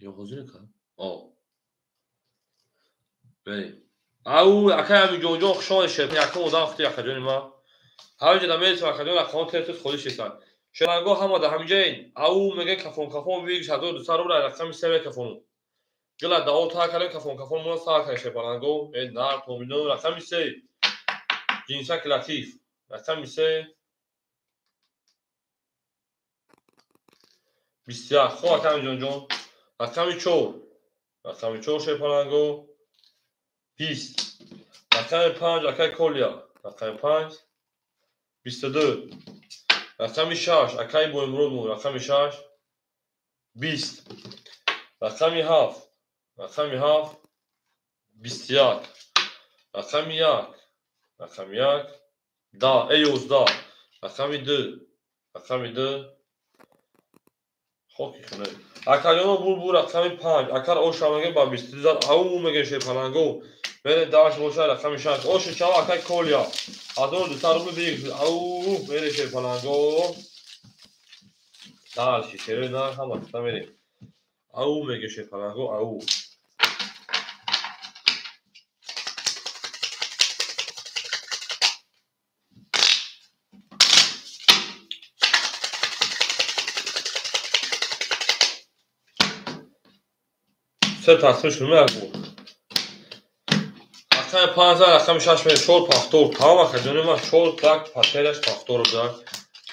[SPEAKER 1] Ё ҳозир кард? О. Мерим. Ау, акай Аминҷонҷон хуш омадед шер. Якум одам хути акаҷони ма. Ҳаминҷо да мерисем акаҷон, рақамҳо тез-тез холӣ шестанд. Шерпаланго ҳама да ҳаминҷаин. Ау мегӯяд кафон кафон вигш 1200 рубл рақами 3 мекафону. Гила дао таа кардем, кафон кафон мона саа кардем шерпаланго. Э нар томино рақами 3. Ҷинсак Латиф. Рақами 3. 21. Хоб акай Аминҷонҷон. Рақами 4. Рақами 4 шерпаланго. 20. Рақами 5 акай Коля. Рақами 5. 22. Рақами 6 акай Боимурод мон. Рақами 6. 20. Рақами 7. Рақами 7. 21. Рақами 1. Рақами 1. 10. 11. Рақами 2. Рақами 2. Хоки хунай. Акаҷоно бур рақами 5. Акар оша мегӯем ба 22 зад. Ау мегӯем шерпаланго. Мере даш боша рақами 6. Оша чава акай Коля. 1200 рубл бигир. Ау мере шерпаланго. Дальше шерои на ҳама киса мерем. Ау мегӯем шерпаланго, ау. Се тақсим шуд меагу. Рақами 5 рақами 6 мерем 4 пахтор. Тамом акаҷони ман 4 так патераш пахтор дорад.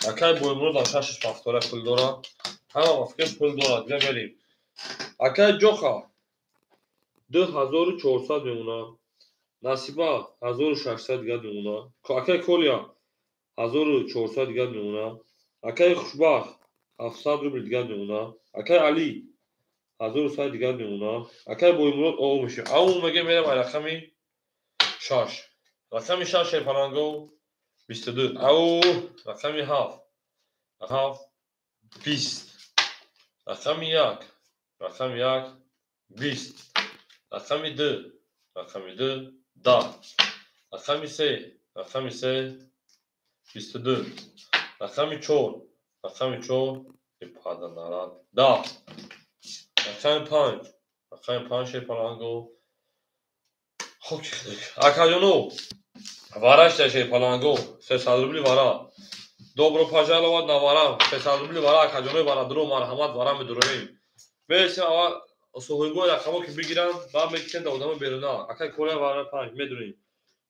[SPEAKER 1] Акай Боимурод ам 6 пахтора пул дорад. Ҳама вақт пул дорад, дига мерем. Акай Ҷоха 2400 мемонад. Насиба 1600 дигар мемонад. Акай Коля 1400 дигар мемонад. Акай Хушбахт 700 рубл дигар мемонад. Акай Али 1100 дигар мемонад. Акай Боимурод ау мешавад. Ау мегӯем мерем ай рақами 6. Рақами 6 шерпаланго 22. Ау рақами 7. 7 20. Рақами 1. Рақами 1 20. Рақами 2. Рақами 2 10. Рақами 3. Рақами 3 22. Рақами 4. Рақами 4 пада нарад 10. Рақами 5. Рақами 5 шерпаланго. Хоки акаҷоно вараш да шерпаланго 300 рубли вара. Добро пожаловать на вара. 300 рубли вара акаҷонои варадуро марҳамат вара медуроем. Мересем аввал соҳибои рақамҳо ки бигиранд, баъд мекушем да одамо беруна. Акай Коля вара 5 медурем.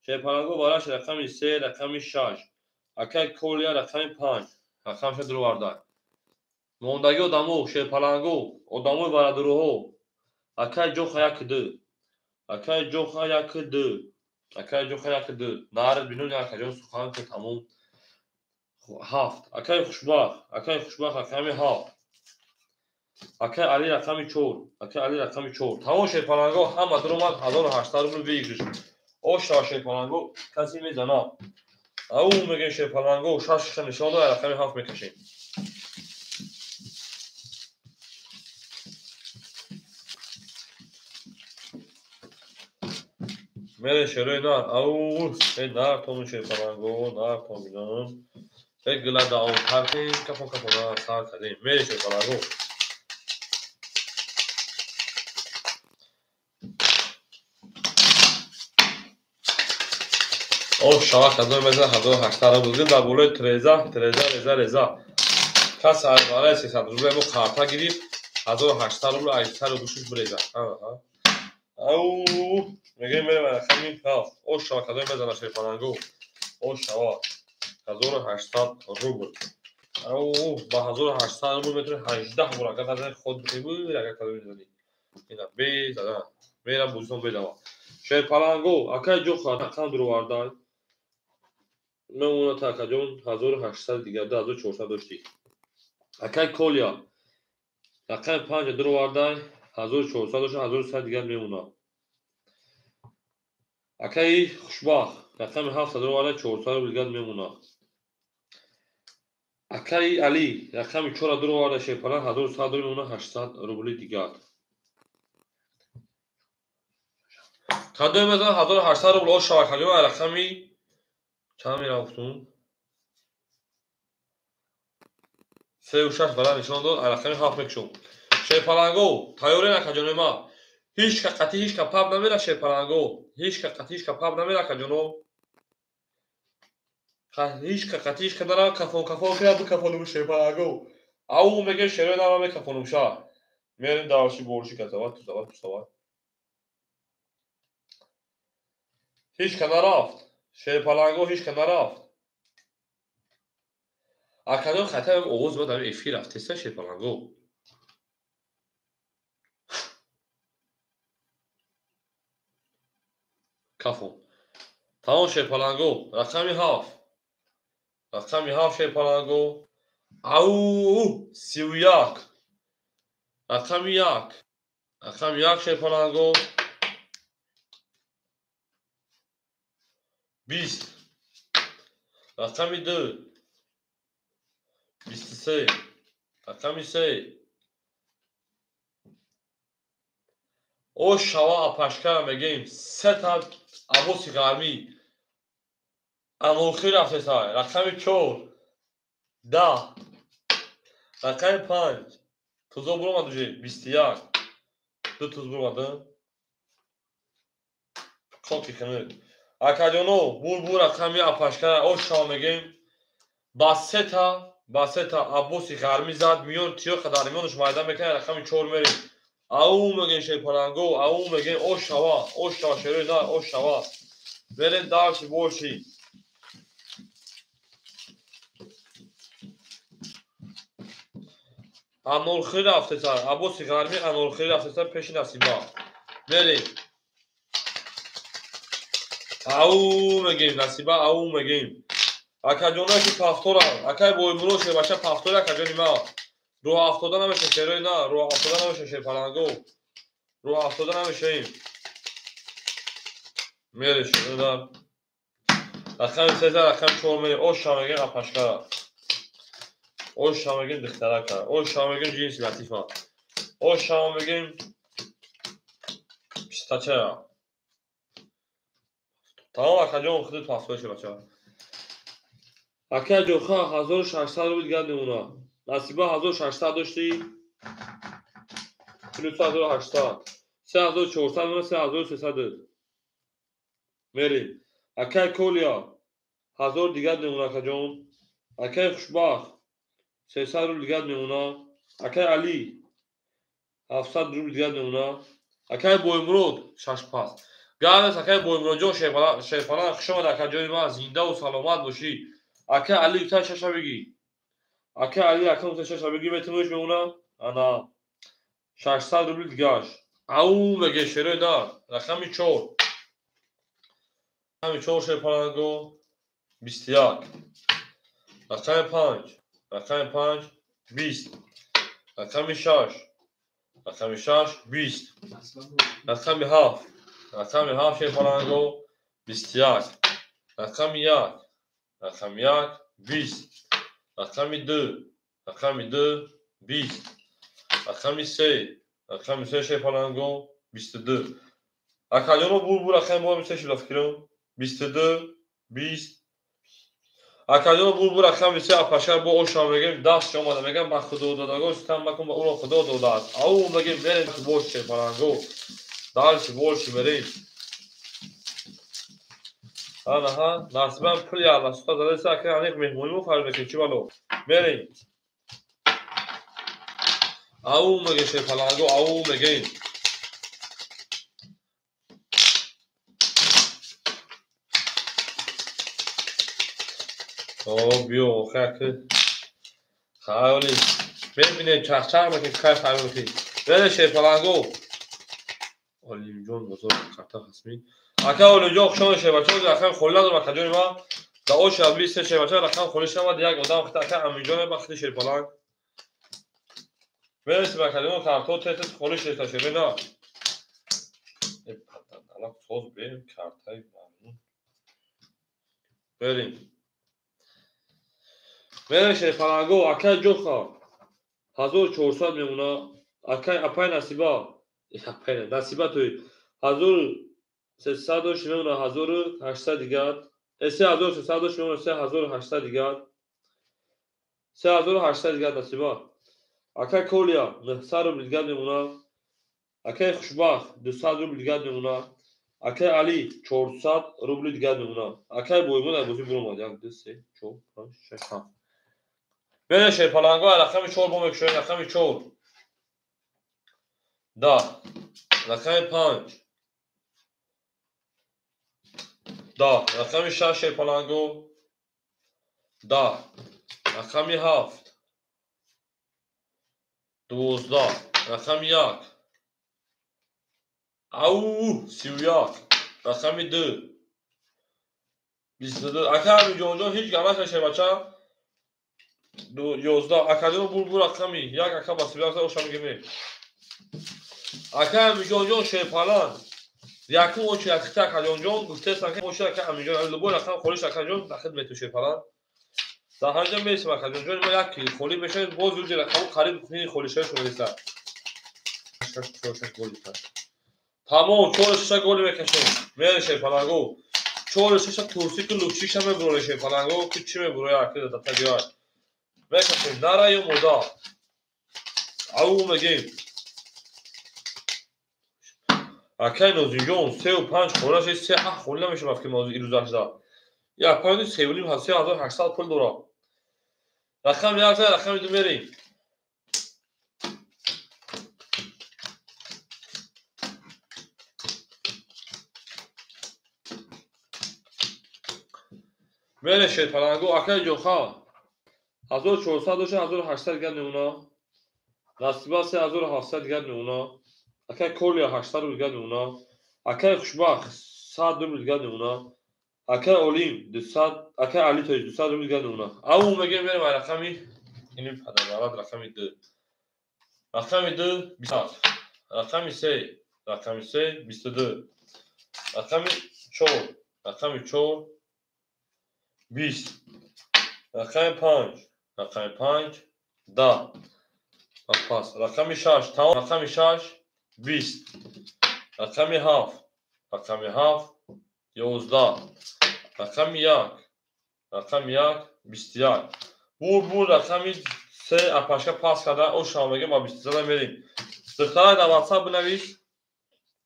[SPEAKER 1] Шерпаланго вараш рақами 3, рақами 6. Акай Коля рақами 5. Рақамша дуроварда. Мондаги одамо, шерпаланго, одамои барадуруҳо. Акай ҷоха як ду. Акай ҷоха як ду. Акай ҷоха як ду. Нарид бинун акаҷон сухан ки тамом. Ҳафт. Акай хушбахт. Акай хушбахт рақами ҳафт. Акай Али рақами чор. Акай Али рақами чор. Тамом шерпаланго ҳама дуромад 1800 рубл выигрыш. Ошава шерпаланго касе мезанад. Ау мегӯем шерпаланго шашша нишон дод, рақами ҳафт мекашем. Мере шерои нар. Ау, э нар тон шерпаланго, нар тон бинон. Э гила даом кардем, кафон кафон сар кардем. Мере шерпаланго. О, шава кадом мезан 1800 рубл дар болои треза, треза, реза, реза. Кас аз барои 300 рубл мо карта гирифт, 1800 рубл аз сару гӯшиш биреза. Аҳа. Ау, мегӯем мерем рақами ҳафт. О, шава кадом мезана шерпаланго. О, шава 1800 рубл. Ау, ба 1800 рубл метавонӣ 18 бор агар назани худ бихӯрӣ, агар кадом мезанӣ. Ина безада. Мерам бозисон бедава. Шерпаланго, акай ҷоха рақам дуровардай. Мемонад акаҷон 1800 дигар 2400 доштӣ. Акай Колия рақами 5 дуровардай, 1400 дошт, 1100 дигар мемонад. Акаи Хушбахт рақами 7 дуровардай, 400 рубл дигар мемонад. Акаи Али рақами 4 дуровардай, шерпаланг 1100 рубл мемонад, 800 рубли дигар. Кадом мезанад 1800 рубл ош шава акаҷон рақами чанд мерафтум? 3 6 бара нишон дод, рақами ҳафт мекушом. Шерпаланго, тайёрен акаҷоно ма. Ҳеҷ ка қатӣ ҳеҷ ка паб намера шерпаланго. Ҳеҷ ка қатӣ ҳеҷ ка паб намера акаҷоно. Ҳеҷ ка қатӣ ҳеҷ ка нара кафон кафон кира бикафонум шерпаланго. Ау мегӯем шерои нара мекафонум ша. Мерем дарши борши казават тузават тусават. Ҳеҷ ка нарафт. Шерпаланго ҳеҷ ка нарафт. Акаҷон хатаем овоз ма дар эфир рафтеста шерпаланго. Кафон. Тамом шерпаланго, рақами ҳафт. Рақами ҳафт шерпаланго. Ау, 31. Рақами як. Рақами як шерпаланго. 20. Рақами ду. 23. Рақами се. О шава апашкара мегӯем сета абоси ғармӣ анохир рафтеса. Рақами чор. 10. Рақами панҷ. Тузо буромад уже 21. Ду туз буромад. Коки хунук. Акаҷоно бур рақами апашкара о шава мегӯем ба сета абоси ғармӣ зад миён тиёқа дар миёнаш майда мекунад рақами чор мерем. Ау мегӯем шерпаланго, ау мегӯем о шава, о шава шерои нар, о шава. Мерем дарши борши. Анорхир рафтеса, абоси ғармӣ анорхир рафтеса пеши насиба. Мерем. Ау мегӯем насиба, ау мегӯем. Акаҷоно ки пафторам, акай Боймурод шербача пафтори акаҷони ма. Рӯҳ афтода намеша шерои на, рӯҳ афтода намеша шерпаланго. Рӯҳ афтода намешаем. Мере шерои на. Рақами сеза, рақами чор мере. Ош шава мегӯем апашкара. Ош шава мегӯем духтарака. Ош шава мегӯем ҷинси латифа. Ош шава мегӯем пистачая. Тамом акаҷон худат пафтори шербача. Акай ҷоха 1600 рубл дигар мемонад. Насиба 1600 доштӣ. Плюс 1800. 3400 мемонад, 3300. Мерем. Акай Колия 1000 дигар мемонад акаҷон. Акай Хушбахт 300 рубл дигар мемонад. Акай Али 700 рубл дигар мемонад. Акай Боймурод шаш пас. Гарнес акай Боймуродҷон шерпаланг хуш омад акаҷони ман, зиндаву саломат бошӣ. Акай Али ютай шаша бигӣ. Ака Али рақами 6 бигӣ метавониш мемона. Ана 600 рубли дигаш. Ау меге шерои нар. Рақами 4. Рақами 4 шерпаланго 21. Рақами 5. Рақами 5 20. Рақами 6. Рақами 6 20. Рақами 7. Рақами 7 шерпаланго 21. Рақами 1. Рақами 1 20. Рақами 2. Рақами 2 20. Рақами 3. Рақами 3 шерпаланго 22. Акаҷоно бур рақами бо 3 шуда фикрам. 22 20. Акаҷоно бур рақами 3 апашар бо оша мегем даст омада мегам ба худо додаго ситам макун ба уро худо додааст. Ау мегем мерем бош шерпаланго. Дальше больше мерем. Анаҳа, насибам пул яла сута задаиса ака аниқ меҳмонӣ мо фарз мекунем чӣ бало. Мерем. Ау меге шерпаланго, ау мегем. О, биё, хаки. Хаёли. Мебинем чахчах мекунем, кайф хаёл мекунем. Мерем шерпаланго. Олимҷон бозор карта ҳастми. Ака Олимҷон хушомад шербача, рақам холӣ надорам акаҷони ман. Да оша 23 шербача рақам холӣ шавад як одам хита ака Аминҷон ба хити шерпаланг. Мерасим акаҷон карто тез холӣ шеста шербена. Э падар, соз бем картаи мамнун. Берим. Мерем шерпаланго ака ҷоха. 1400 мемона. Ака апай Насиба. Апай Насиба той 1300 мемона 1800 дигар. 3300 мемона 3800 дигар. 3800 дигар Насиба. Ака Колия 900 рубл дигар мемона. Акаи Хушбахт 200 рубл дигар мемона. Акаи Али 400 рубли дигар мемона. Акаи Боймон аз бозӣ буромад. 1 2 3 4 5 6 7. Мерем шерпаланго рақами 4 бо мекушоем. Рақами 4. 10. Рақами 5. 10. Рақами 6 шерпаланго 10. Рақами 7. 12. Рақами 1. Ау 31. Рақами 2. 22. Ака Аминҷонҷон ҳеҷ гап наша шербача. 11. Акаҷон бур рақами 1 ака ба 31 оша мегем. Ака Аминҷонҷон шерпаланг. Якум очи акита акаҷонҷон гуфтест ака очи ака Аминҷон любой рақам холиш акаҷон дахил мету шерпаланг. Дар ҳанҷа мерасим акаҷонҷон мо як холӣ мешавад боз уҷи рақаму қариб кунӣ холишҳои шумо мерасад. 6 4 6 гол Тамом 4 6 гол мекашем. Мере шерпаланго. 4 6 турси ки лучиша мебуроре шерпаланго ки чӣ мебуроя аки датагиёй. Мекашем нара ё мода. Ау мегем. Акай Нозимҷон 3 5 хона шед 3 7 холӣ намешавад ки мо ирӯзашда. Як паёни 3.5 3800 пул дорам. Рақам 1 рақами 2 мерем. Мере шерпаланго акай ҷоха 1400 доша 1800 дигар мемона. Насиба 3700 дигар мемона. Акай Колия 800 рубл дигар мемона. Акай Хушбахт 100 рубл дигар мемона. Акай Олим 200, акай Али тоҷ 200 рубл дигар мемона. Ау мегем мерем рақами ини падаралат рақами 2. Рақами 2 20. Рақами 3, рақами 3 22. Рақами 4, рақами 4 20. Рақами 5, рақами 5 10. Пас рақами 6, тамом рақами 6 20. Рақами 7, рақами 7 11. Рақами 1, рақами 1 21. Бур рақами 3 апашка пас карда оша мегем ба 23 мерем. Духтара дар WhatsApp бинавис.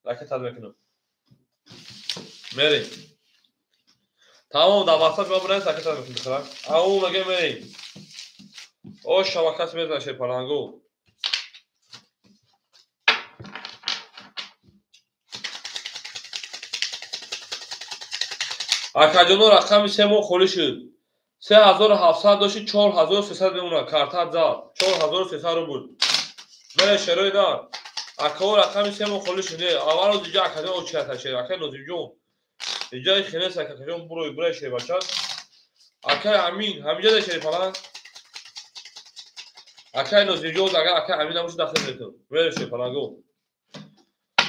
[SPEAKER 1] Ракет мекунам. Мерем. Тамом дар WhatsApp бинавис ракет мекунам духтара. Ау мегем мерем. Ош шабакас мезана шерпаланго. Акаҷоно рақами 3 мо холӣ шуд. 3700 дошти 4300 мемонад. Карта зад. 4300 рубл. Мере шерои нар. Акао рақами се мо холӣ шуд. Аввал рӯз иҷа акаҷон очията шер. Акай Нозимҷон. Иҷаи хелес акаҷон бурой бурай шербача. Акай Амин, ҳамиҷа да шерпаланг. Акай Нозимҷон, агар акай Амин набошад дахл метавон. Мере шерпаланго.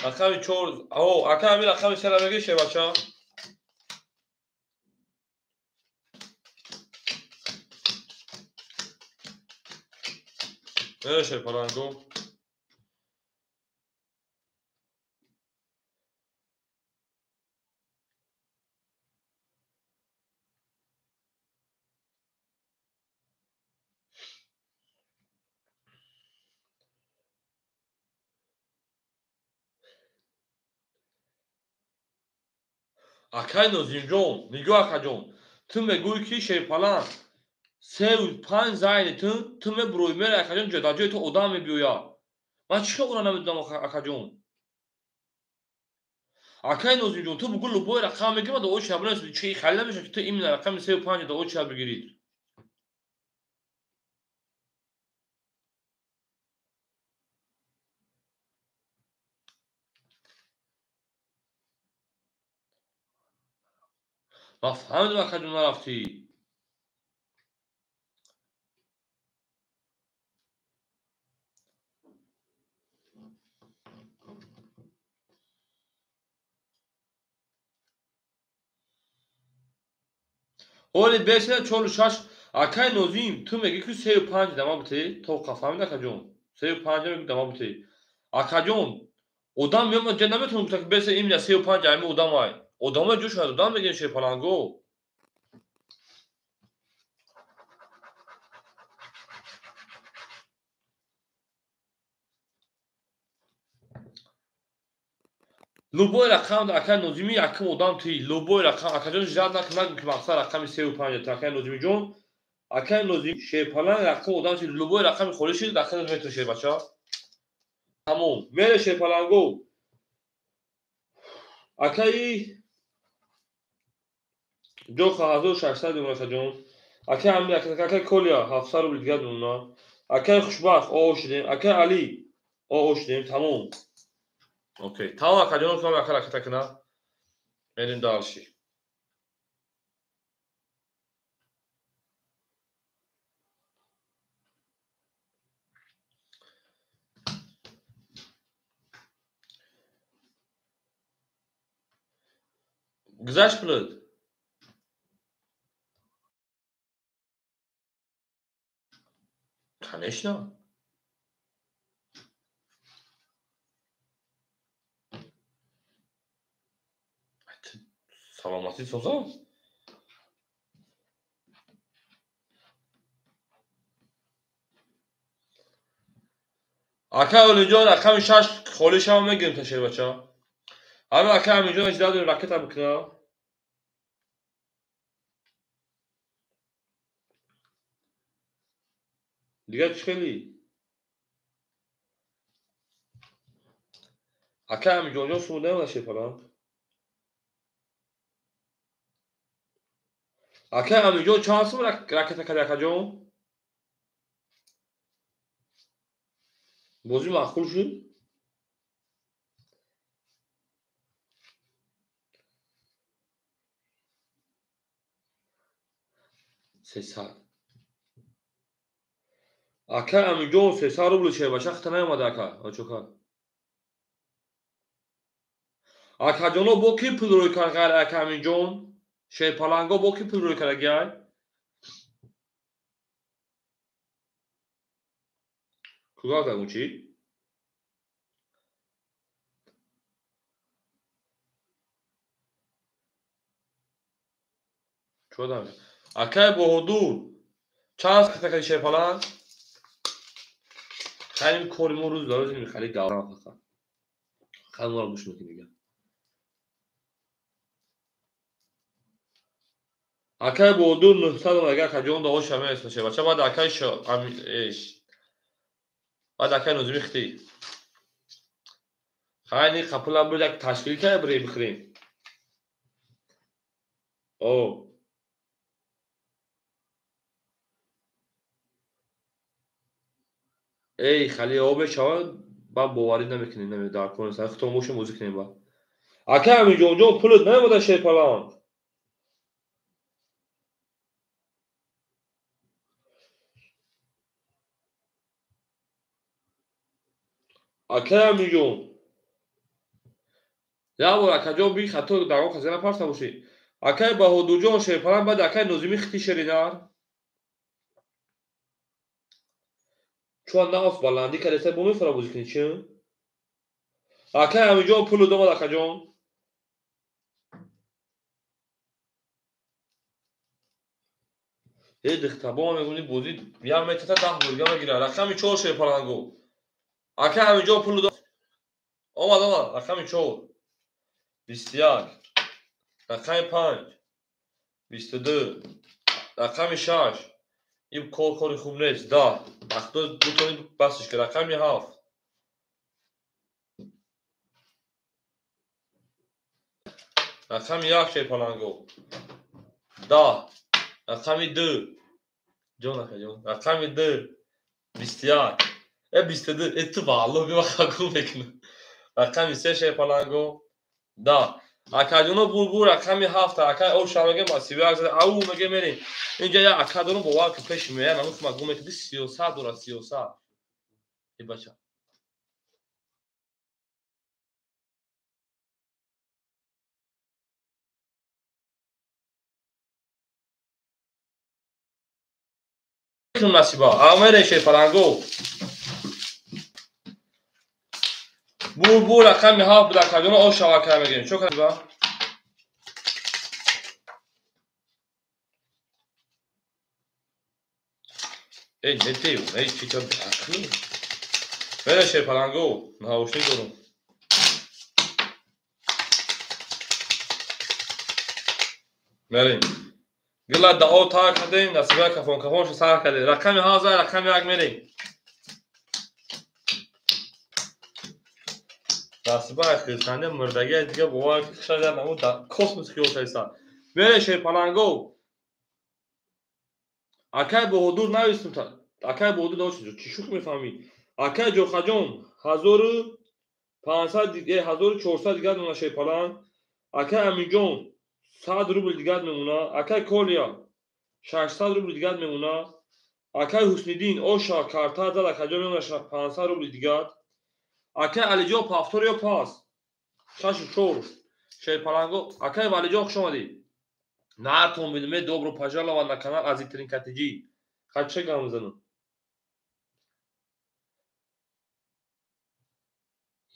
[SPEAKER 1] Рақами 4, ао, акай Амин рақами 3 мегири шербача. Мере шерпаланго. Акай Нозимҷон, нигоҳ акаҷон, ту мегӯӣ ки шерпаланг 3 5 зайни ту мебуроӣ мераи акаҷон, дар ҷои ту одам мебиёяд. Ман чӣ хел ӯро намедонам акаҷон? Акай Нозимҷон, ту бугӯ любой рақам мегирӣ, ман дар очи абонент чи хеле намешавад ки ту именно рақами 3 5 дар очи бигирӣ. Ман фаҳмидам акаҷон нарафтӣ. Ҳоли бесина 4 6 акай Нозим, ту мегӯӣ ки 3 5 дама бутӣ, то фаҳмид акаҷон? 3 5 мегӯ дама бутӣ. Акаҷон, одам меомад ҷа наметавонам гуфта ки беса именно 3 5 ами одам ай. Одамои ҷӯшад одам мегирем шерпаланго. Любой рақам акай Нозими якум одам ти, любой рақам акаҷон жад накун, нагӯ ки мақсад рақами 3 5 акай Нозимиҷон. Акай Нозим шерпаланг якум одам ти, любой рақами холӣ шид, дахил метавон шербача. Тамом. Мере шерпаланго. Акаи Ҷоха 1600 мемонад акаҷон. Акай Амир, акай Колия 700 рубл дигар мемонад. Акай Хушбахт оо шудем. Акай Али оо шудем. Тамом. Окей. Тамом акаҷон, кам ака ракета кина. Мерем дальше. Гузашт пулат? Конечно. Саломатӣ соза? Ака Олиҷон, рақами 6 холӣ шава мегирем та шербача. Ҳама ака Аминҷон иҷоза дорем ракета бикуна. Дигар чӣ хелӣ? Ака Аминҷонҷон суму намеда шерпаланг. Ака Аминҷон чанд сум ракета кардӣ акаҷон? Бозӣ маъқул шуд? 300. Ака Аминҷон 300 рубл шербача хата наомада ака. Очока. Акаҷоно бо ки пул рӯй кард ғайр ака Аминҷон? Шерпаланго бо ки пул рӯй кардагиай? Кугар дагун чӣ? Чӣ Акай Баҳодур, чанд ракета кардӣ шерпаланг? Хайли кори мо рӯз ба рӯз хеле гаврам фақат. Хеле моро гӯш мекунӣ дигар. Акай Баҳодур 900 омада акаҷон да оша мерасад шербача. Баъд акай баъд акай Нозими хитӣ. Хайли қапула буд як ташкил кардем бирем бихӯрем. О. Эй, хали об мешавад, ба боварӣ намекунем, наме дар кор нест. Худтон бошем бозӣ кунем ба. Ака Аминҷонҷон, пулат наомада шерпаланг. Ака Аминҷон. Як бор акаҷон би хато дар он хазина парта бошӣ. Акай Баҳодурҷон шерпаланг, баъд акай Нозимӣ хити шеринар. Чун наоф баландӣ кардеса бо мефора бозӣ кунӣ чи? Акай Аминҷон пулу домад акаҷон. Э дихта бо ман мегӯни бозӣ як метата 10 бурга мегирад. Рақами 4 шерпалангу. Акай Аминҷон пулу дом омад омад рақами 4 21 рақами 5 22 рақами 6 ин кор кори хуб нест 10 вақто бутонӣ басиш ки рақами 7 рақами 1 шерпаланго 10 рақами 2 ҷон акаҷон рақами 2 21 22 ту валло биваха гум мекунам рақами 3 шерпаланго 10 акаҷоно бурбур рақами 7 акай оша меге ма 31 зада ау меге мерем инҷа як ака дорум бовар ки пеши меяд намух ма гум мекунам 33 дорад 33 э бача насиба а мерем шерпаланго бурбур рақами 7 буд акаҷоно оша ака мегем чо кардиба эй не дею эй чита ақли мере шерпаланго наушник дорум мерем гила дао тар кардем насиба кафон кафоншо сар кардем рақами 7 рақами 1 мерем насиба хирсанде мурдагия дига бовар шада намуд космос хиёл кардиса мере шерпаланго акай Баҳодур навистум акай Баҳодур навистум чӣ шӯхӣ мефаҳмӣ акай Ҷохаҷон 1500 1400 дигар мемона шерпаланг акай Аминҷон 100 рубл дигар мемона акай Колия 600 рубл дигар мемона акай Ҳусниддин оша карта зад акаҷон мемона 500 рубл дигар акай Алиҷон повтор ё пас 6-4 шерпаланго акай Валиҷон хуш омадӣ Натон бидуме добро пожаловать на канал Азизтарин Катиҷӣ. Хай чӣ гап мезанам?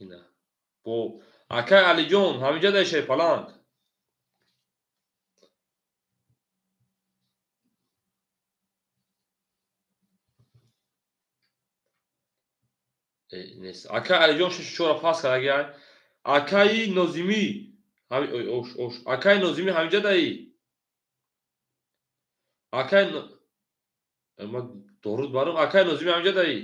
[SPEAKER 1] Ина. Бо акай Алиҷон ҳаминҷа дай шерпаланг. Нест. Акай Алиҷон 6-4 пас кардагиай. Акаи Нозимӣ ош ош. Акаи Нозимӣ ҳаминҷа даи. Акай ма доруд барум акай Нозимӣ ҳаминҷа даи.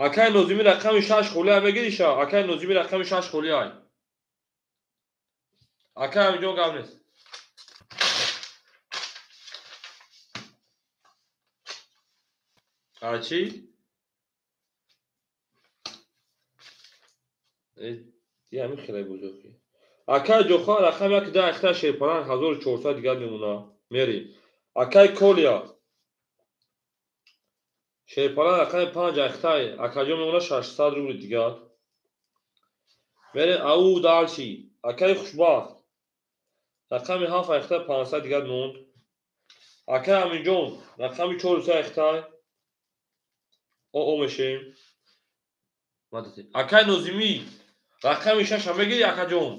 [SPEAKER 1] Акай Нозимӣ рақами 6 холиай мегириша. Акай Нозимӣ рақами 6 холиай. Акай Аминҷон гап нест. А чӣ? Ҳамин хеле бузурги. Акай Ҷоха рақами 1 10 ахта шерпаланг 1400 дигар мемона. Мери. Акай Колия шерпаланг рақами 5 ахтай акаҷон мемона 600 рубл дигар. Мери ау далчи. Акай Хушбахт рақами 7 ахтай 500 дигар монд. Акай Аминҷон рақами 4 ахтай о мешем. Акай Нозимӣ рақами 6 мегири акаҷон.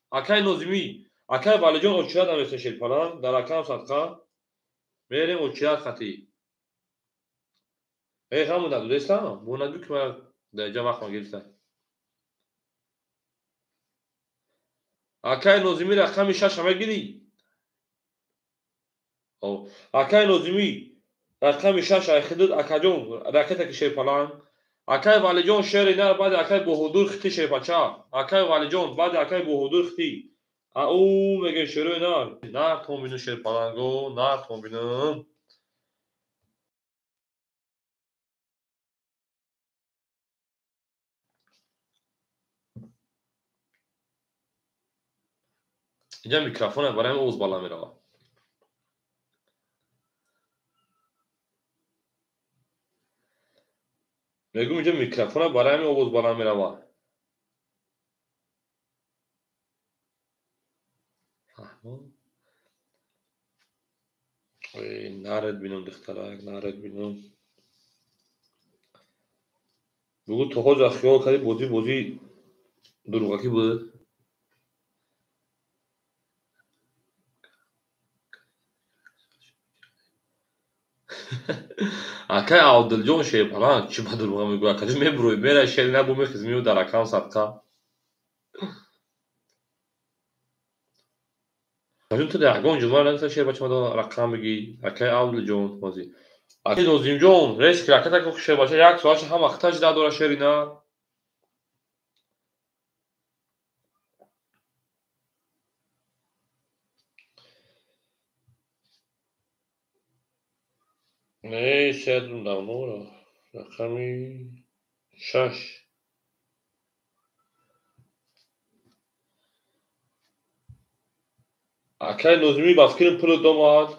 [SPEAKER 1] Акай Нозимӣ, акай Валиҷон очират наместа шерпаланг дар рақам садқа мерем очират хатӣ. Эй ғаму надудеста? Бо нагӯ ки ман дар ҷа вақтма гирифта. Акай Нозимӣ рақами 6 мегирӣ? Акай Нозимӣ рақами 6 айхидуд акаҷон ракета ки шерпаланг. Акай Валиҷон шери нар баъди акай Баҳодур хити шерпача. Акай Валиҷон баъди акай Баҳодур хити. Ау мегӯем шерои нар. Нар тон бину шерпаланго, нар тон бинум. Инҷа микрофон барои овоз баланд меравад. Мегӯм инҷа микрофон барои ҳамин овоз баланд меравад. Наред бинам, духтарак, наред бинам. Бугӯ то ҳозир хиёл кардӣ бозӣ бозии дурӯғакӣ буд? Акай Абдулҷон Шерпаланг чӣ ба дурӯға мегӯяд? Акаҷон мебурӯй, мерай шери набу мехез меояд дар ракам садқа. Акаҷон ту ягон ҷумла нагуфта шербача рақам бигӣ. Акай Абдулҷон ҳозир. Акай Нозимҷон реск раката ку шербача як соатша ҳама хиташ дадора шери на. Не, седум давно рақами 6. Акай Нозимӣ ба фикрам пулат омад.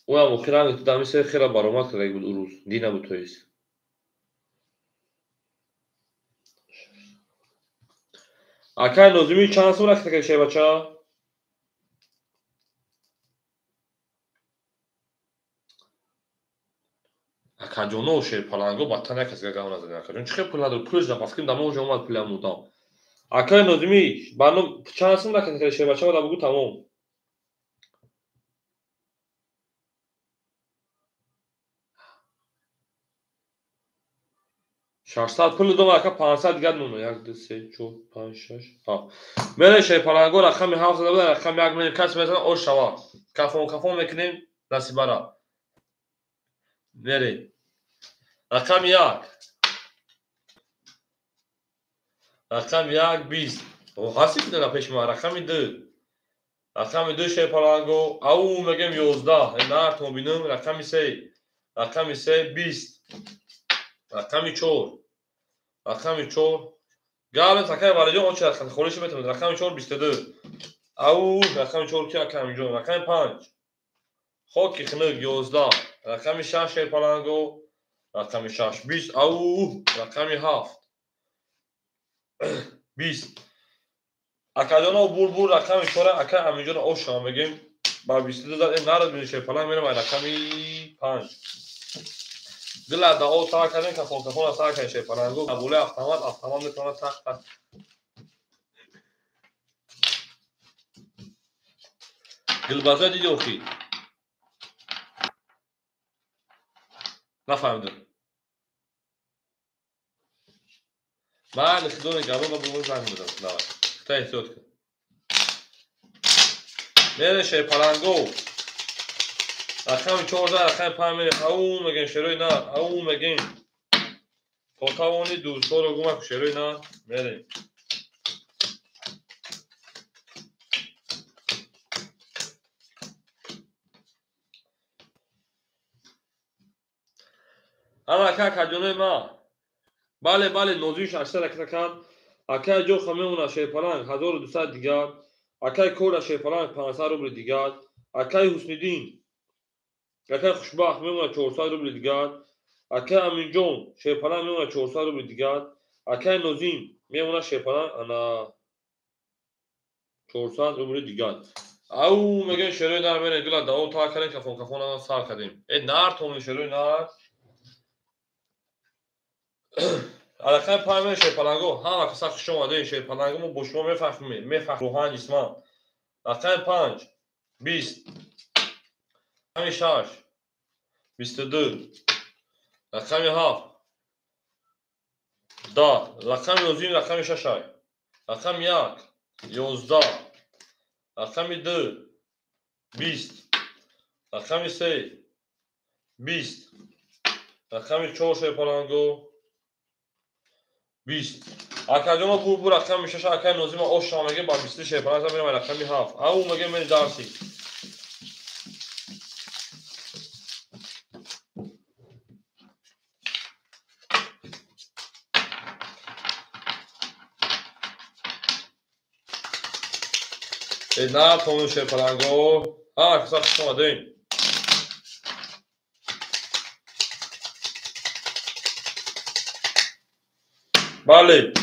[SPEAKER 1] Ӯам охиран дами се хела баромад карда буд ӯ рӯз. Дина буд то есть. Акай Нозимӣ чанд сум раката карди шербача? Акаҷоно шерпаланго ба тан як касга гап назадем. Акаҷон чӣ хел пул надорӣ? Пулаш ба фикрам дамо уже омад пулам мудам. Акай Нозимӣ чанд сум раката карди шербача? Мада бугӯ тамом. 600 пул додам ака 500 дигар мемонад. 1 2 3 4 5 6 7. Мере шерпаланго рақами 7 зада буд, рақами 1 мерем кас мезанад ош шава. Кафон кафон мекунем насибара. Мерем. Рақами 1. Рақами 1 20. Ҳасти ки пеши ман рақами 2. Рақами 2 шерпаланго, ау мегем 11. Нартон бинам рақами 3. Рақами 3 20. Рақами 4. Рақами 4. Гале такай валиҷон очи рақами холиши метавонад. Рақами 4 22. Ау рақами 4 ки акам ҷон. Рақами 5. Хоки хунук 11. Рақами 6 шерпаланго. Рақами 6 20. Ау рақами 7. 20. Акаҷоно бур рақами 4 ака Аминҷон оша мегем. Ба 22 зад нарад бини шерпаланг мерам рақами 5. Дила дао сар кардем, кафон кафон сар кардем шерпаланго. Болои автомат, автомат метавонад тах тах. Гулбаза диди охи? Нафаҳмидам. Ман худо нигаҳбон ба бобо занг мезанам. Давай. Хита эҳтиёт кун. Мере шерпаланго. Рақами 14, рақами 5 мерем. Ау мегем шерои нар, ау мегем. То тавони дӯстҳоро гум накун шерои нар. Мерем. Ана ака акаҷонои ман. Бале, бале, Нозим 600 раката кард. Акай ҷоха мемонад шерпаланг 1200 дигар. Акай Кора шерпаланг 500 рубли дигар. Акай Ҳусниддин, акай Хушбахт мемонад 400 рубли дигар. Акай Аминҷон шерпаланг мемонад 400 рубли дигар. Акай Нозим мемонад шерпаланг ана 400 рубли дигар. Ау мегӯем шерои нар мерем гула дао тар кардем кафон кафон сар кардем. Э нар томин шерои нар. Рақами 5 мерем шерпаланго. Ҳама каса хуш омадед шерпаланго мо бо шумо мефаҳмем, мефаҳмем рӯҳан ҷисман. Рақами 5 20. Рақами 6 22. Рақами 7 10. Рақами Нозим рақами 6. Рақами 1 11. Рақами 2 20. Рақами 3 20. Рақами 4 шерпаланго 20. Акаҷоно бур рақами 6 акай Нозима оша мегем ба 20 шерпаланг мерем рақами 7. Ау мегем мери дарси. На томон шерпаланго. Ҳама каса хуш омадем. Бале,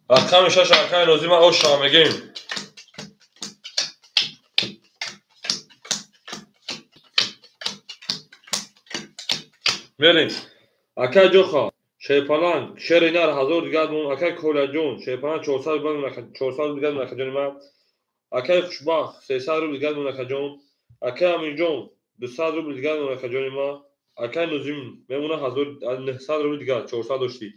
[SPEAKER 1] рақами 6 акай Нозима оша мегем. Мерем. Акай Ҷоха, шерпаланг, шери нар 1000 дигар мон, акай Коляҷон, шерпаланг 400 рубл, 400 дигар мон, акаҷони ман. Акай Хушбахт, 300 рубл дигар мон, акаҷон. Акай Аминҷон, 200 рубл дигар мон, акаҷони ман. Акай Нозим мемона 1900 рубл дигар, 400 доштӣ.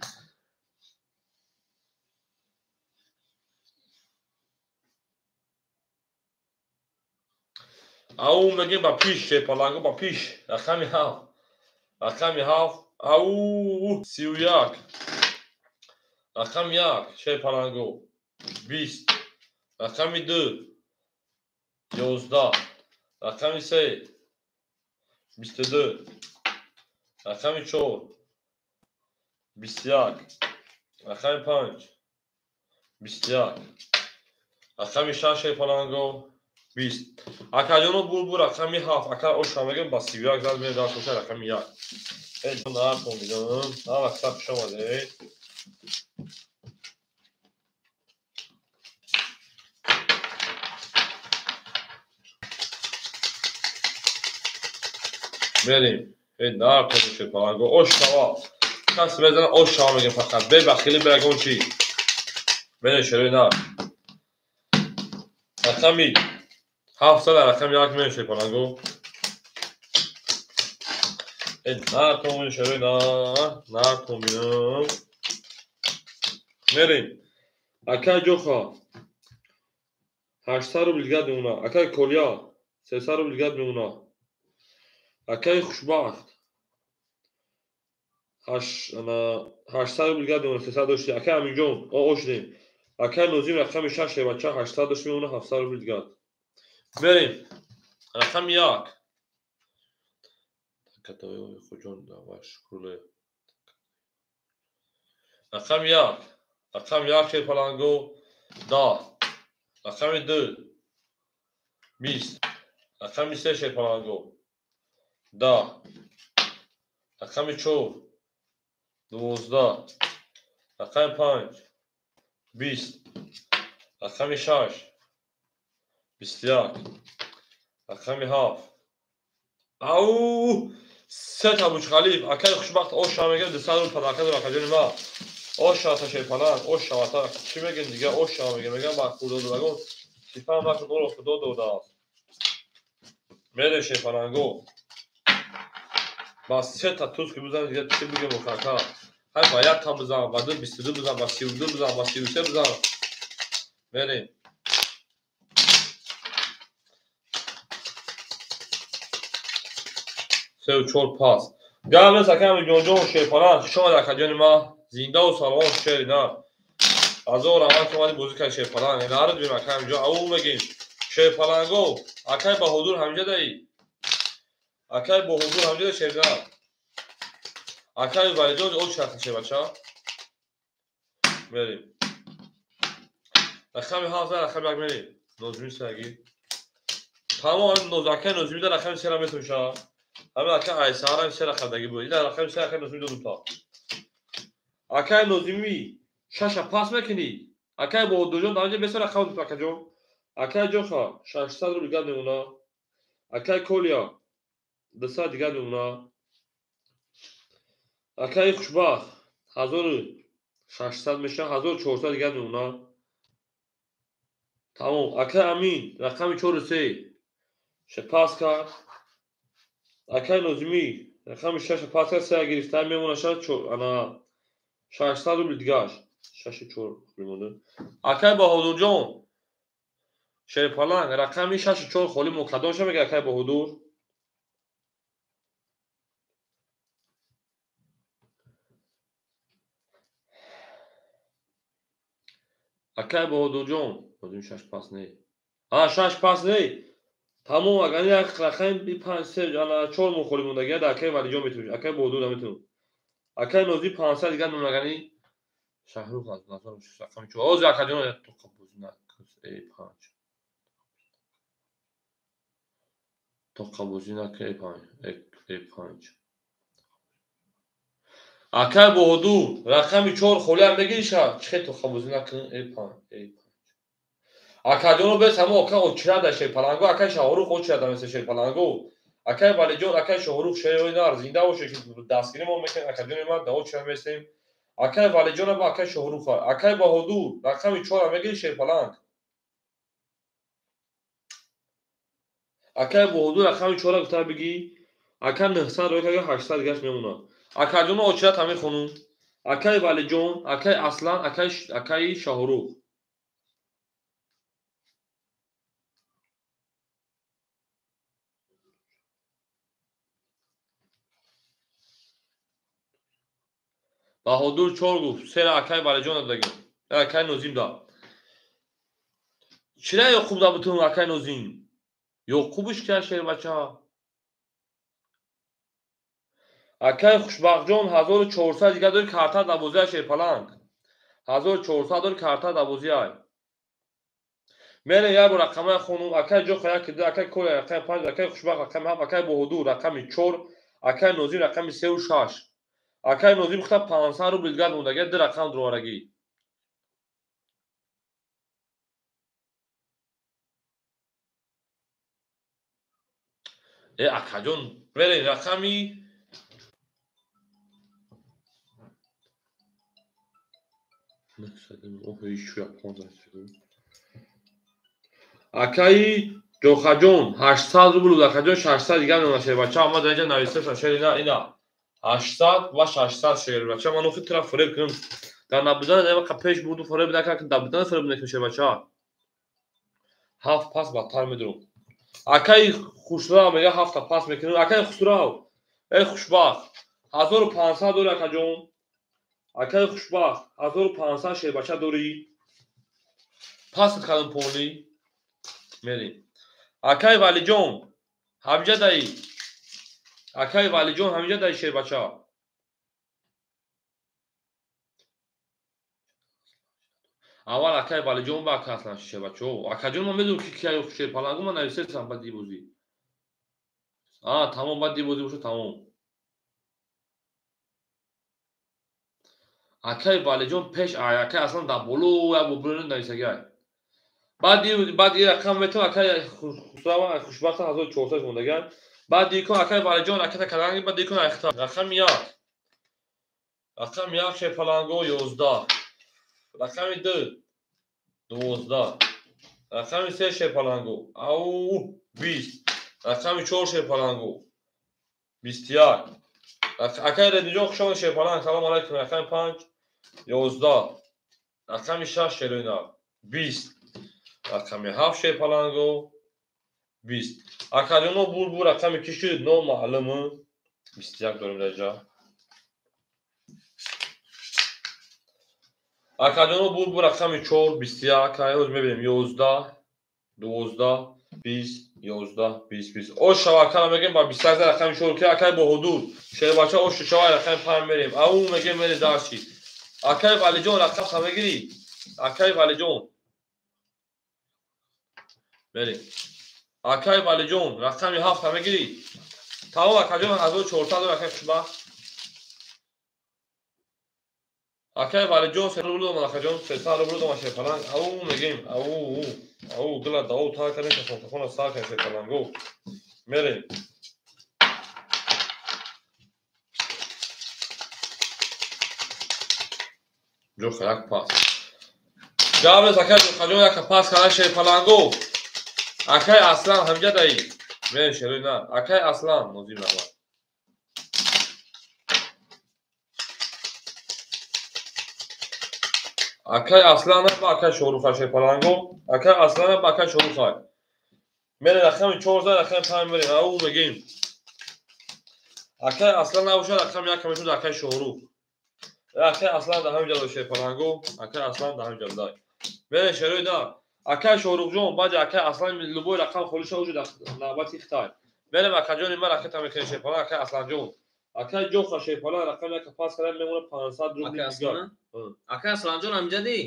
[SPEAKER 1] Ау мегем ба пиш, шерпаланго ба пиш, рақами 7. Рақами 7, ау 31. Рақами 1, шерпаланго 20. Рақами 2, 11. Рақами 3, 22. Рақами 4, 21. Рақами 5, 21. Рақами 6, шерпаланго 20. Акаҷоно булбу рақами 7, ака оша мегем ба 31 зад мерем дар шоша рақами 1. Эй ҷон ҳартон бидонам, ҳар вақт хуш омадед. Мерем. Эй нартон шерпаланго ош шава. Кас мезана ош шава мегем фақат. Бе бахили бе ягон чӣ. Мерем шерои нар. Рақами 7 рақами 1 мерем шерпаланго. Эй нартон шерои нар, нартон бинам. Мерем. Акай Ҷоха 800 рубл дигар мемона. Акай Колия 300 рубл дигар мемона. Акай Хушбахт 800 рубл дигар мемона, 300 дошти. Акай Аминҷон ошдем. Акай Нозим рақами 6 шебача 800 дошти мемона, 700 рубл дигар. Мерем. Рақами 1. Рақами 1. Рақами 1 шерпаланго 10. Рақами 2 20. Рақами 3 шерпаланго 10. Рақами 4 12. Рақами 5 20. Рақами 6 21. Рақами 7. Ау! Се та Бучхалиф, акай Хушбахт оша мегем 200 рубл падака дора акаҷони ман. Оша та шерпаланг, оша та чӣ мегем дигар, оша мегем, мегам ба худододагон сифам вақт моро худо додааст. Мерем шерпаланго. Ба се та туз ки бизанем дигар чӣ бигем охака. Ҳай ба як та бизан, ба ду 22 бизан, ба 32 бизан, ба 33 бизан. Мерем. Се 4 пас. Гап нест акай Аминҷонҷон шерпаланг, хуш омадед акаҷони ман. Зинда у саломат шери нар. Ҳазор раҳмат ки омадӣ бозӣ карди шерпаланг. Нарид бим акай Аминҷон, ау мегем. Шерпаланго, акай Баҳодур ҳамҷа даи. Акай Баҳодур ҳамҷа даи шернар. Акай Валиҷон оч шахи шербача. Мерем. Рақами 7 рақами 1 мерем. Нозими саги. Тамом акай Нозими да рақами 3 метавиша. Ҳамин акай Айсаҳарам 3 рақамдаги буд. Ина рақами 3 акай Нозими додум та. Акай Нозими 6 пас мекунӣ. Акай Баҳодурҷон дар инҷа бесар рақам дод акаҷон. Акай Ҷоха 600 рубл дигар мемона. Акай Колия 200 дигар мемона. Акай Хушбахт 1600 меша, 1400 дигар мемона. Тамом. Акай Амин рақами 4 3 пас кард. Акай Нозими рақами 6 пас кард, 3 гирифта мемона ана 600 рубл дигар. 6 4 мемона. Акай Баҳодурҷон шерпаланг рақами 6 4 холӣ муқаддам ша мега акай Баҳодур. Акай Баҳодурҷон, Нозим 6 пас не. А 6 пас не. Тамом агар як рақами 5 3 ана 4 мо холӣ мондагӣ да акай Валиҷон метавонӣ. Акай Баҳодур наметавонӣ. Акай Нозим 500 дигар мемонагани Шаҳрух аз назар рақами 4. Ҳозир акаҷон як тоқа бозӣ накун. 5. Тоқабозӣ накун, э5. Акай Баҳодур, рақами 4 холиам мегириша? Чӣ хел тоқабозӣ накун, э5, э5. Акаҷоно бес ҳамо ака очирада шерпаланго, акай Шаҳрух очирада меса шерпаланго. Акай Валиҷон, акай Шоҳрух шерои нар, зинда бошед, ки дастгирӣ мо мекунед, акаҷони ман да очира месем. Акай Валиҷона ба акай Шоҳруха. Акай Баҳодур, рақами 4 мегири шерпаланг. Акай Баҳодур рақами 4 гуфта бигӣ. Ака 900 рӯй кага 800 дигаш мемонад. Акаҷоно очират ҳамин хонум. Акай Валиҷон, акай Аслан, акаи Шоҳрух. Баҳодур 4 гуфт, сера акай Валиҷон дадагим. Акай Нозим да. Чира Ёқуб да бутун акай Нозим? Ёқубиш ки шербача? Акай Хушбахтҷон 1400 дига дори карта дабозия шерпаланг. 1400 дори карта дабозия. Мере як бор рақамаи хонум, акай Ҷоха 1 2, акай Коля рақами 5, акай Хушбахт рақами 7, акай Баҳодур рақами 4, акай Нозим рақами 3 ва 6. Акай Нозим хита 500 рубл дигар мондагӣ, ду рақам дуроварагӣ. Э акаҷон, мере рақами акаи Ҷохаҷон 800 рубл буд, акаҷон 600 дигар мемонад шербача. Ама дар инҷа нависта шери на ина 800 ва 600 шербача. Ман охир тура фиреб кунам. Дар набудан ка пеш бурду фиреб накард, дар будан фиреб накунам шербача. 7 пас бадтар медурам. Акаи Хушрав мега 7 пас мекунам. Акаи Хусрав, эй Хушбахт, 1500 дори акаҷон. Акаи Хушбахт, 1500 шербача дорӣ. Пасат кардам поли. Мерем. Акаи Валиҷон, ҳамҷа даи. Акаи Валиҷон, ҳамҷа даи шербача. Аввал акаи Валиҷон ба ака Аслан шербачо. Акаҷон ман медонам ки кияй шерпалангу, ман нависесам баъд дибозӣ. Тамом, баъд дибозӣ боша тамом. Акаи Валиҷон пеш акаи Аслан дар боло як бобуро нависагиай. Баъд ин рақам метавон акаи Хусрава Хушбахта 1400 мондагиай. Баъд дикон акаи Валиҷон ракета каданги, баъд дикон айхта. Рақами 1. Рақами 1 шерпаланго 11. Рақами 2 12. Рақами 3 шерпаланго ау 20. Рақами 4 шерпаланго 21. Акаи Редиҷон хуш омадед шерпаланг, салом алайкум. Рақами 5 11. Рақами 6 шероина 20. Рақами 7 шерпаланго 20. Акаҷоно бур рақами ки шуд номаълум 21 дорем дар ҷа. Акаҷоно бур рақами 4 21. Ҳоз мебинем 11 12 20 11 20 20. Ош шава акара мегем ба 21 рақами 4 ки акаи Баҳодур шербача ош шава рақами 5 мерем. Ау мегем мере дарши. Акаи Валиҷон рақам са мегирӣ? Акаи Валиҷон мерем. Акаи Валиҷон рақами 7 мегирӣ? Тамом акаҷон 1400 акаи Хушбахт. Акаи Валиҷон 300 рубл додам, акаҷон 300 рубл додам шерпаланг. Ау мегем, ау ау дила дао та кардем, кафонтафона сар кардем шерпаланго. Мерем. Ҷоха як пас. Ҷавез акаи Ҷохаҷон як пас карда шерпаланго. Акаи Аслан ҳамҷа даи. Мерем шерои на. Акаи Аслан Нозим раҳмат. Акаи Аслан ба акаи Шоҳруха шерпаланго. Акаи Аслан ба акаи Шоҳруха. Мере рақами 14 рақами 5 мерем. Ау мегем. Акаи Аслан набошад рақами 1 мешуд акаи Шоҳрух. Акаи Аслан дар ҳамин ҷо шерпаланго. Акаи Аслан дар ҳамин ҷо дай. Мере шерои да. Акаи Шоҳрухҷон баъди акаи Аслан любой рақам холӣ шава уҷо навбати хитай. Мерем акаҷони ман ракета мекунем шерпаланг акаи Асланҷон. Акаи Ҷоха шерпаланг рақами 1 пас карда мемонад 500 рубл дигар.
[SPEAKER 2] Акаи Асланҷон ҳамҷадӣ?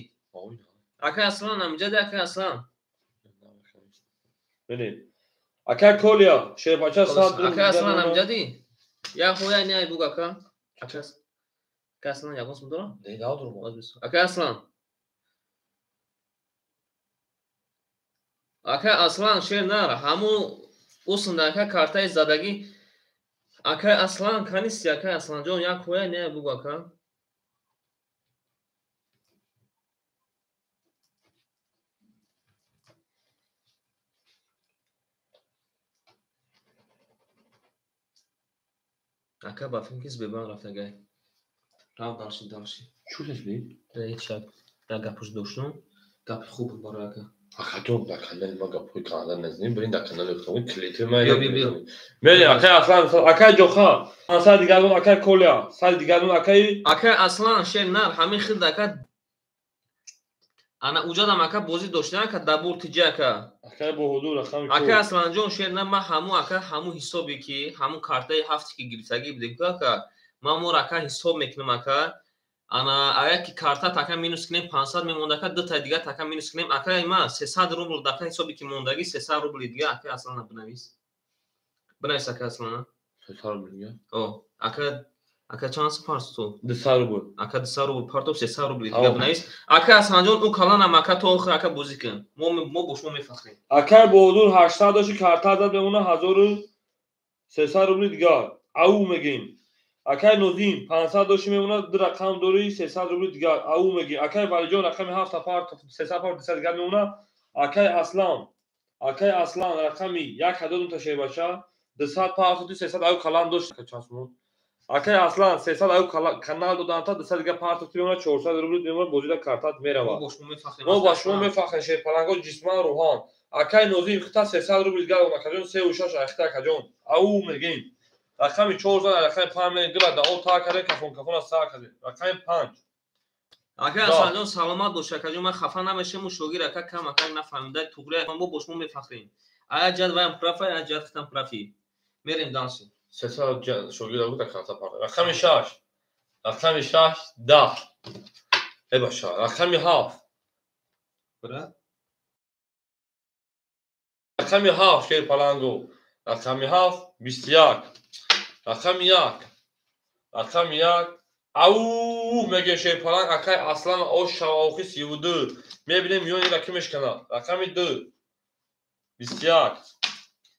[SPEAKER 2] Акаи Аслан ҳамҷадӣ, акаи Аслан.
[SPEAKER 1] Бинед. Ака Колия, шербача 100 рубл.
[SPEAKER 2] Ака Аслан амҷади? Я хоя не ай буг ака. Ака Аслан ягон сум дора?
[SPEAKER 1] Не, надорам.
[SPEAKER 2] Ака Аслан. Ака Аслан шер нар, ҳаму усунда ака картаи задагӣ. Ака Аслан канисти ака Асланҷон як хоя не ай буг ака. Ака ба фикр ки Сбербанк рафтагай. Рав далши далши.
[SPEAKER 1] Чӣ шуд?
[SPEAKER 2] Ҳеч як гапуш доштум. Гапи хуб буд барои ака.
[SPEAKER 1] Акаҷон, дар канали ма гапҳои канада назанем, бирин дар канали худамон клипи ма.
[SPEAKER 2] Биё, биё, биё.
[SPEAKER 1] Мерем, акай Аслан, акай Ҷоха, сари дигарон акай Колия, сари дигарон акай
[SPEAKER 2] Акай Аслан шер нар, ҳамин хилд ака. Ана уҷадам ака бозӣ доштем ака дабур тиҷа ака.
[SPEAKER 1] Акай Баҳодур рақами
[SPEAKER 2] Ака Асланҷон шер нар, ман ҳаму ака ҳаму ҳисобе ки ҳаму картаи ҳафте ки гирифтагӣ будем ку ака, ман моро ака ҳисоб мекунам ака. Ана агар ки карта така минус кунем 500 мемонда ака, дутаи дигар така минус кунем ака, ма 300 рубл дака ҳисобе ки мондагӣ 300 рубли дигар ака Аслана бинавис. Бинавис ака Аслана.
[SPEAKER 1] 300 рубл дигар?
[SPEAKER 2] О, ака ака чанд сум партов?
[SPEAKER 1] 200 рубл.
[SPEAKER 2] Ака 200 рубл партов, 300 рубли дигар бинавис. Ака Асланҷон, ӯ каланам ака то охир ака бозӣ кун. Мо бо шумо мефахрем.
[SPEAKER 1] Акай Баҳодур 800 дошти карта зад мемона 1300 рубли дигар. Ау мегем. Акай Нозим 500 дошти мемона ду рақам дори 300 рубли дигар. Ау мегем. Акай Валиҷон рақами 7 партов 300 партов 200 дигар мемона. Акай Аслан, акай Аслан рақами 1000 та шербача 200 партов 300 ау калан дошт чанд сум. Акай Аслан 300 ау канал доданта 200 дигар партов мемона 400 рубли мемона бозида картат мерава.
[SPEAKER 2] Мо бо шумо мефахрем.
[SPEAKER 1] Мо бо шумо мефахрем шерпаланго ҷисман рӯҳан. Акай Нозим хита 300 рубли дигар акаҷон 3.6 ахита акаҷон. Ау мегем. Рақами 4 зад, рақами 5 мегем. Гила да о та кардем, кафон кафон аз са кардем. Рақами 5.
[SPEAKER 2] Акай Асланҷон саломат бош акаҷон, ман хафа намешавам, шогир ака кам ака нафаҳмида туғри мо бо шумо мефахрем. Ая ҷад ваям прафа, ая ҷад хитам прафи. Мерем дальше.
[SPEAKER 1] 300 шогир буд карта пар. Рақами 6. Рақами 6 10. Э баша, рақами 7.
[SPEAKER 2] Бра?
[SPEAKER 1] Рақами 7 шер паланго. Рақами 7 21. Рақами 1. Рақами 1. Ау меге шер паланг акай Аслан ош шавохи 32. Мебинем миёни ра ки мешкана. Рақами 2. 21.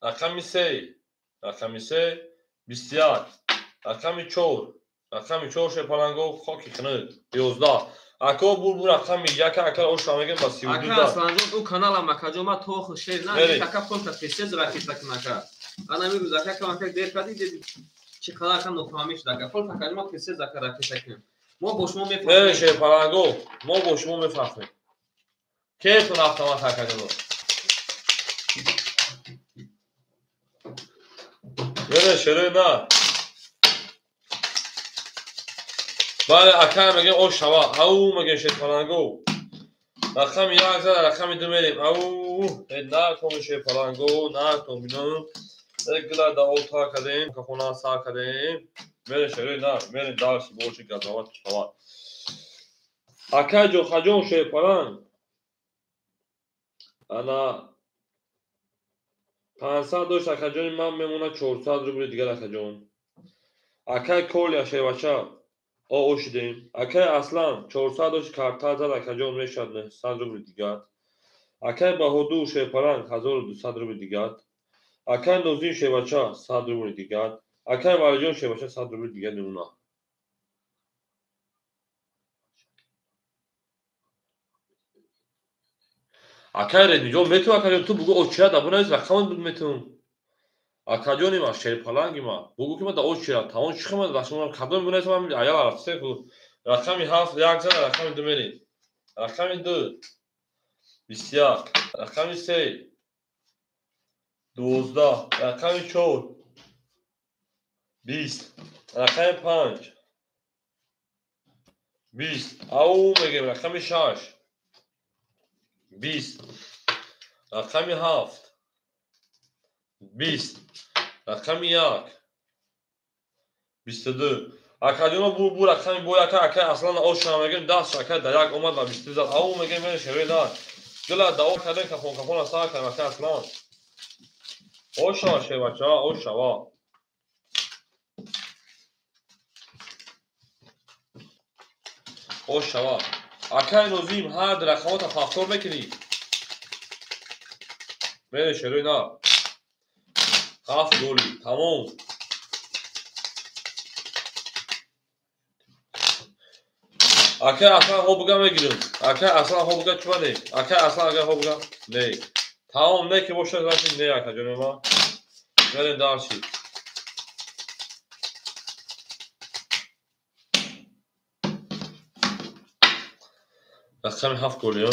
[SPEAKER 1] Рақами 3. Рақами 3 21. Рақами 4. Рақами 4 шер паланго хоки хинуд 11. Ако бур рақами 1 ака ош мегем ба 32.
[SPEAKER 2] Ака Асланҷон ӯ каналам акаҷон ма то шер на ака фонта тез ракета кун ака. Ана мирӯз ака кам ака дер кардӣ чӣ қадар ака нофаҳмӣ шуд ака. Фонта акаҷон ма тез ака ракета кунем. Мо бо шумо мефахрем.
[SPEAKER 1] Э шер паланго, мо бо шумо мефахрем. Кетон автомат акаҷон. Бере шере на. Бале ака мегем ош шава. Ау мегем шер паланго. Рақами 1 зад, рақами 2 мерем. Ау, на том шер паланго, на том бином. Гила да о та кардем, кафона са кардем. Мере шере на, мере дальше больше газоват шава. Ака Ҷохаҷон шер паланг. Ана 500 дошт акаҷони ман мемона 400 рубли дигар акаҷон. Акай Колия шербача о шудем. Акай Аслан 400 дошт карта зад акаҷон мешавад 900 рубли дигар. Акай Баҳодур шерпаланг 1200 рубли дигар. Акай Нозим шербача 100 рубли дигар. Акай Валиҷон шербача 100 рубли дигар мемона. Акай Редиҷон мету акаҷон ту бугу очира да бунавис рақамат буд мету. Акаҷони ма шерпаланги ма бугу ки ма да очира тавон чӣ хема дашмонам кадом бунавис ман аял рафте ку. Рақами 7 1 зад, рақами 2 мерем. Рақами 2 21. Рақами 3 12. Рақами 4 20. Рақами 5 20. Ау мегем рақами 6 20. Рақами 7 20. Рақами 1 22. Акаҷоно бур рақами бо яка акай Аслан ош мегем даст акай да як омад ва 22 зад. Ау мегем мере шере на. Гила да о кардем кафон кафон са кардем акай Аслан. Ошава шербача, ошава. Ошава. Акай Нозим, ҳар рақамота повтор мекунӣ. Мере шерои нар. 7 голи, тамом. Акай Аслан хо буга мегирам. Акай Аслан хо буга чума не? Акай Аслан агар хо буга не. Тамом не ки бошад значит не ака ҷони ма. Мерем дальше. Рақами 7 голи, а?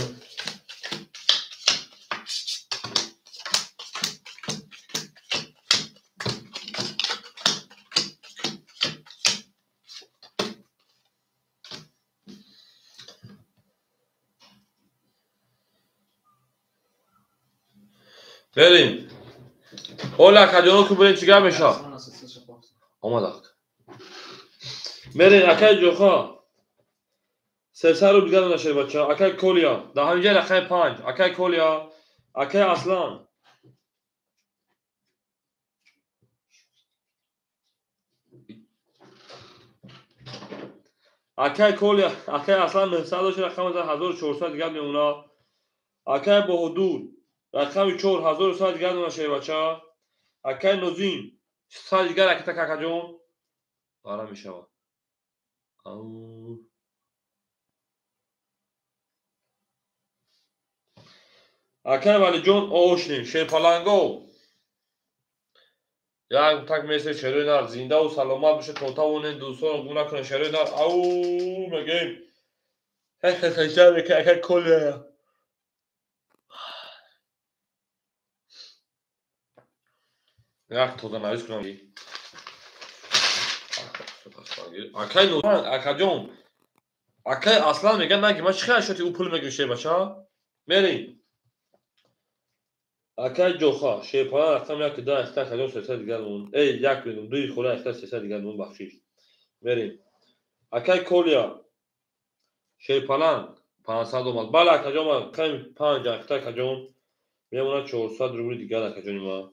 [SPEAKER 1] Мерем. Ола акаҷоно ку бирем чӣ гап мешавад? Омадак. Мерем акай ҷоха. 300 рубл дигар нашед бача. Акай Колия. Дар ҳаминҷа рақами 5. Акай Колия, акай Аслан. Акай Колия, акай Аслан 900 дошт, рақами 1400 дигар мемонад. Акай Баҳодур рақами 4100 дигар нашед бача. Акай Нозим 100 дигар ракета какаҷон. Бара мешавад. Ау. Акай Валиҷон ошнем, шерпаланго. Як так месе шерои нар, зиндаву саломат бошед, то тавонем дӯстонро гум накунем шерои нар. Ау мегӯем. Хе-хе-хе, акай Колия. Як тозанавис кунам. Акай Нозим, акаҷон. Акай Аслан мегӯяд наги ман чӣ хел шоти ӯ пул мегирӣ шербача? Мерем. Акай ҷоха, шерпалан рақам 1 2 3 акаҷон 300 дигар мон. Эй, 1 мегӯм, 2 хӯра 3 300 дигар мон бахшиш. Мерем. Акай Колия, шерпалан 500 омад. Бале акаҷон, ман рақами 5 акаҷон мемонад 400 рубли дигар акаҷони ман.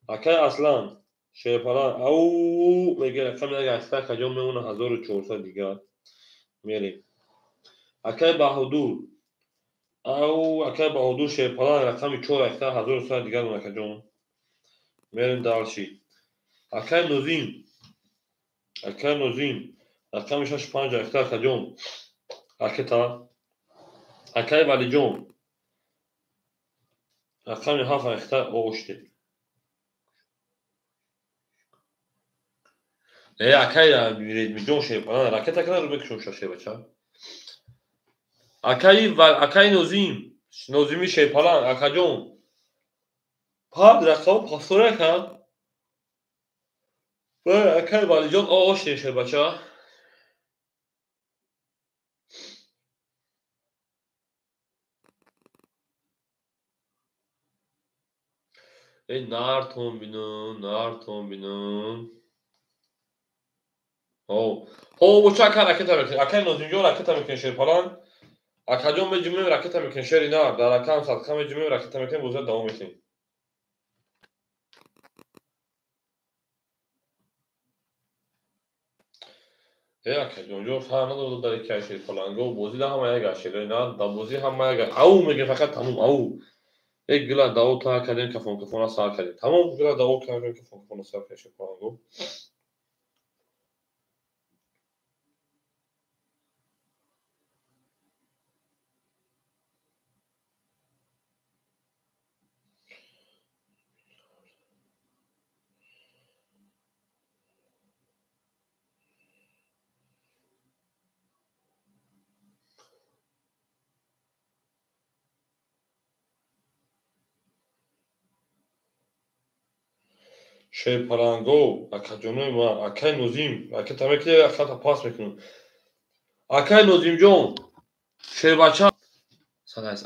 [SPEAKER 1] Акай Аслан, шерпалан, ау мегӯяд рақами 1 акаҷон мемонад 1400 дигар. Мерем. Акай Баҳодур, ау акай Баҳодур шерпалан рақами 4 1100 дигар акаҷон. Мерем дальше. Акай Нозим, акай Нозим рақами 6 5 акаҷон. Ракета. Акай Валиҷон рақами 7 ракета оште. Э, акай Редмиҷон шерпалан ракета кана ру мекушам шербача. Акай Нозим, Нозими шерпалан, акаҷон. Пад рақам пасора кан. Акай Валиҷон оште шербача. Эй, нартон бинам, нартон бинам. О, хо, боча ака ракета мекунем. Акай Нозимҷон ракета мекунем шерпалан. Акаҷон меҷумем ракета мекунем шери нар. Дар ракам садқа меҷумем ракета мекунем, боза давом мекунем. Э, акаҷонҷон фарқ надорад дар яке аз шерпаланго. Бозӣ да ҳама як аст шерои нар. Дар бозӣ ҳама як аст. Ау мегӯем фақат тамом, ау. Э, гила даво та кардем, кафон кафона сар кардем. Тамом, гила даво кардем, кафон кафона сар кардем шерпаланго. Шерпаланго, акаҷонои ман, акай Нозим, ракета мекунӣ, ракета пас мекунам. Акай Нозимҷон, шербача,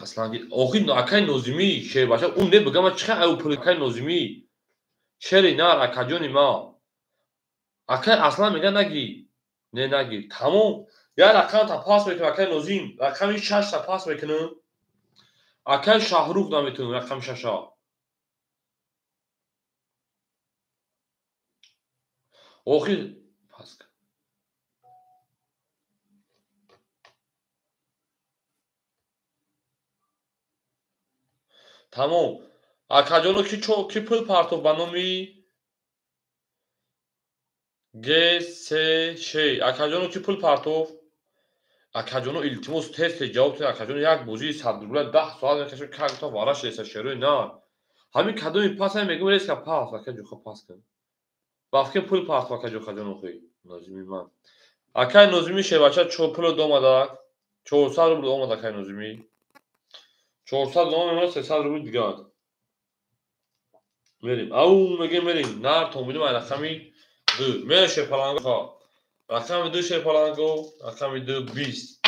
[SPEAKER 1] Аслан, охи акай Нозимӣ, шербача, ӯ не бигам, ман чӣ хел аю пул акай Нозимӣ, шери нар, акаҷони ман. Акай Аслан мегӯяд нагир, не нагир, тамом. Як рақамта пас мекунам, акай Нозим, рақами 6-та пас мекунам. Акай Шаҳрух наметавонам, рақами 6-а. Охир пас тамом. Акаҷоно ки пул партофт ба номи ГСШ? Акаҷоно ки пул партофт? Акаҷоно илтимос тез тез ҷавоб диҳед. Акаҷоно як бозии 100 рубля 10 соат мекашад, как то вараш реса шерои на. Ҳамин кадоми пас ҳам мегӯм реска пас, акаҷоха пас кун. Бафки пул партофт акаҷоха ҷонохи. Нозими ман. Акай Нозими шевача пул омада, 400 рубл омада акай Нозими. 400 омада, 300 рубл дигар. Мерим. Ау мегем мерим. Нар томидим ай рақами 2. Мере шепаланго. Рақами 2 шепаланго, рақами 2 20.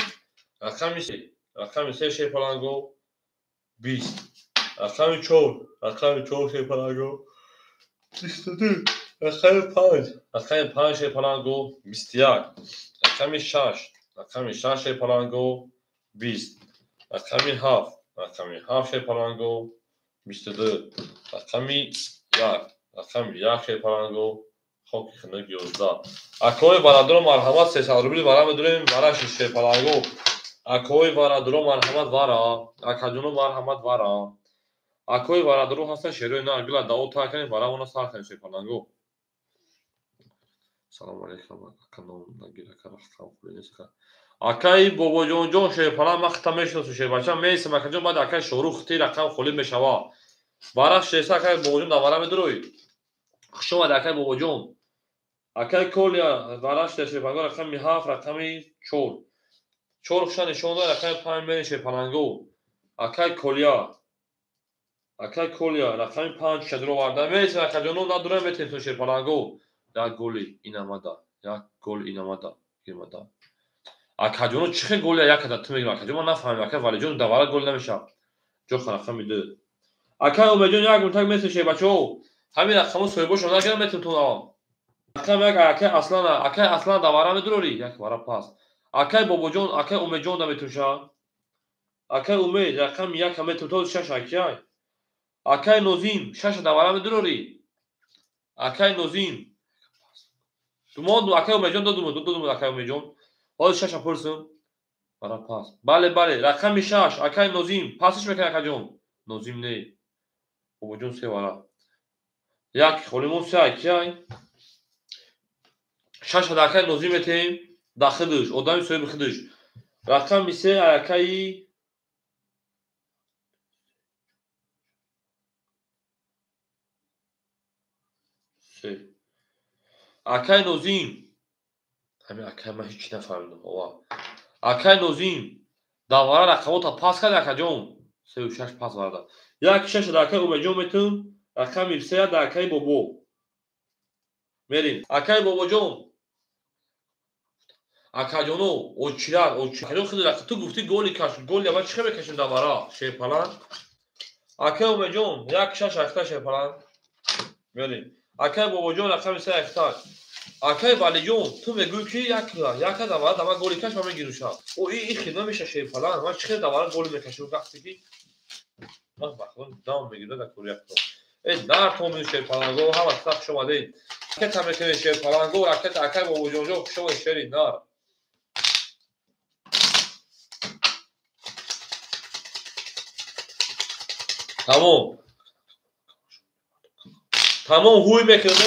[SPEAKER 1] Рақами 3, рақами 3 шепаланго 20. Рақами 4, рақами 4 шепаланго 22. Рақами 5, рақами 5 шепаланго 21. Рақами 6, рақами 6 шепаланго 20. Рақами 7, рақами 7 шепаланго 22. Рақами 1, рақами 1 шепаланго хоки хунук 11. Акои барадро марҳамат 300 рубли вара медурем вараши шепаланго. Акои барадро марҳамат вара, акаҷоно марҳамат вара. Акои барадро ҳастан шерои на гила дао та кунем вара мона сар кунем шепаланго. Салом алейкум ака ном нагир ака рақам хули нест ака. Акаи бобоҷонҷон шепаланг ман хита мешиносам шербача меистам акаҷон баъд акаи Шорух хити рақам холӣ мешава. Вараш шеса акаи бобоҷон дар вара медуроӣ. Хуш омадӣ акаи бобоҷон. Акаи Колия вараш шепаланго рақами 7 рақами 4. 4 хуша нишон дод рақами 5 мери шепаланго. Акаи Колия. Акаи Колия рақами 5 шадро оварда. Меистам акаҷоно надурам метем шепаланго. Як голи инамада, як гол инамада, гирмада. Акаҷоно чӣ хел голи як ада ту мегирам акаҷон ман нафаҳмидам акаи Валиҷон давара гол намешавад. Ҷоха рақами 2. Акаи Умедҷон як мунтак месем шербачаҳо. Ҳамин рақамо соҳибошон нагирам метем ту навам. Рақами 1 акаи Аслан, акаи Аслан давара медурорӣ, як вара пас. Акаи Бобоҷон, акаи Умедҷон да метумша. Акаи Умед рақами 1 метум то 6 акай. Акаи Нозим 6 давара медурорӣ. Акаи Нозим думон акаи Умедҷон додум акаи Умедҷон. Ҳозир 6 пурсум. Вара пас. Бале, бале, рақами 6 акаи Нозим пасиш мекунад акаҷон. Нозим не. Бобоҷон 3 вара. Як холимон 3 акай. 6 акаи Нозим метем да хидиш, одами соҳиби хидиш. Рақами 3 акаи се. Акаи Нозим. Ҳамин акаи ман ҳеҷ нафаҳмидам. Ова. Акаи Нозим давара рақамота пас кард акаҷон. 3 ва 6 пас варда. 1 6 да акаи Умедҷон метум, рақами 3 да акаи Бобо. Мерим. Акаи Бобоҷон. Акаҷоно, очират, очират. Худи рақам ту гуфтӣ голи каш, голи ман чӣ хел мекашем давара? Шерпаланг. Акаи Умедҷон 1 6 акта шерпаланг. Мерим. Акаи Бобоҷон рақами 3 акта. Акаи Валиҷон, ту мегӯӣ ки яка давара дама голи каш ман мегирӯша. О и хел намеша шерпаланг. Ман чӣ хел давара голи мекашам вақте ки ман бахлон дам мегирам дар кори якто. Э нар томин шерпаланго ҳама сах хуш омадед. Ракета мекунед шерпаланго, ракета акаи Бобоҷонҷон хуш омадед шери нар. Тамом. Тамом ҳуй мекунем,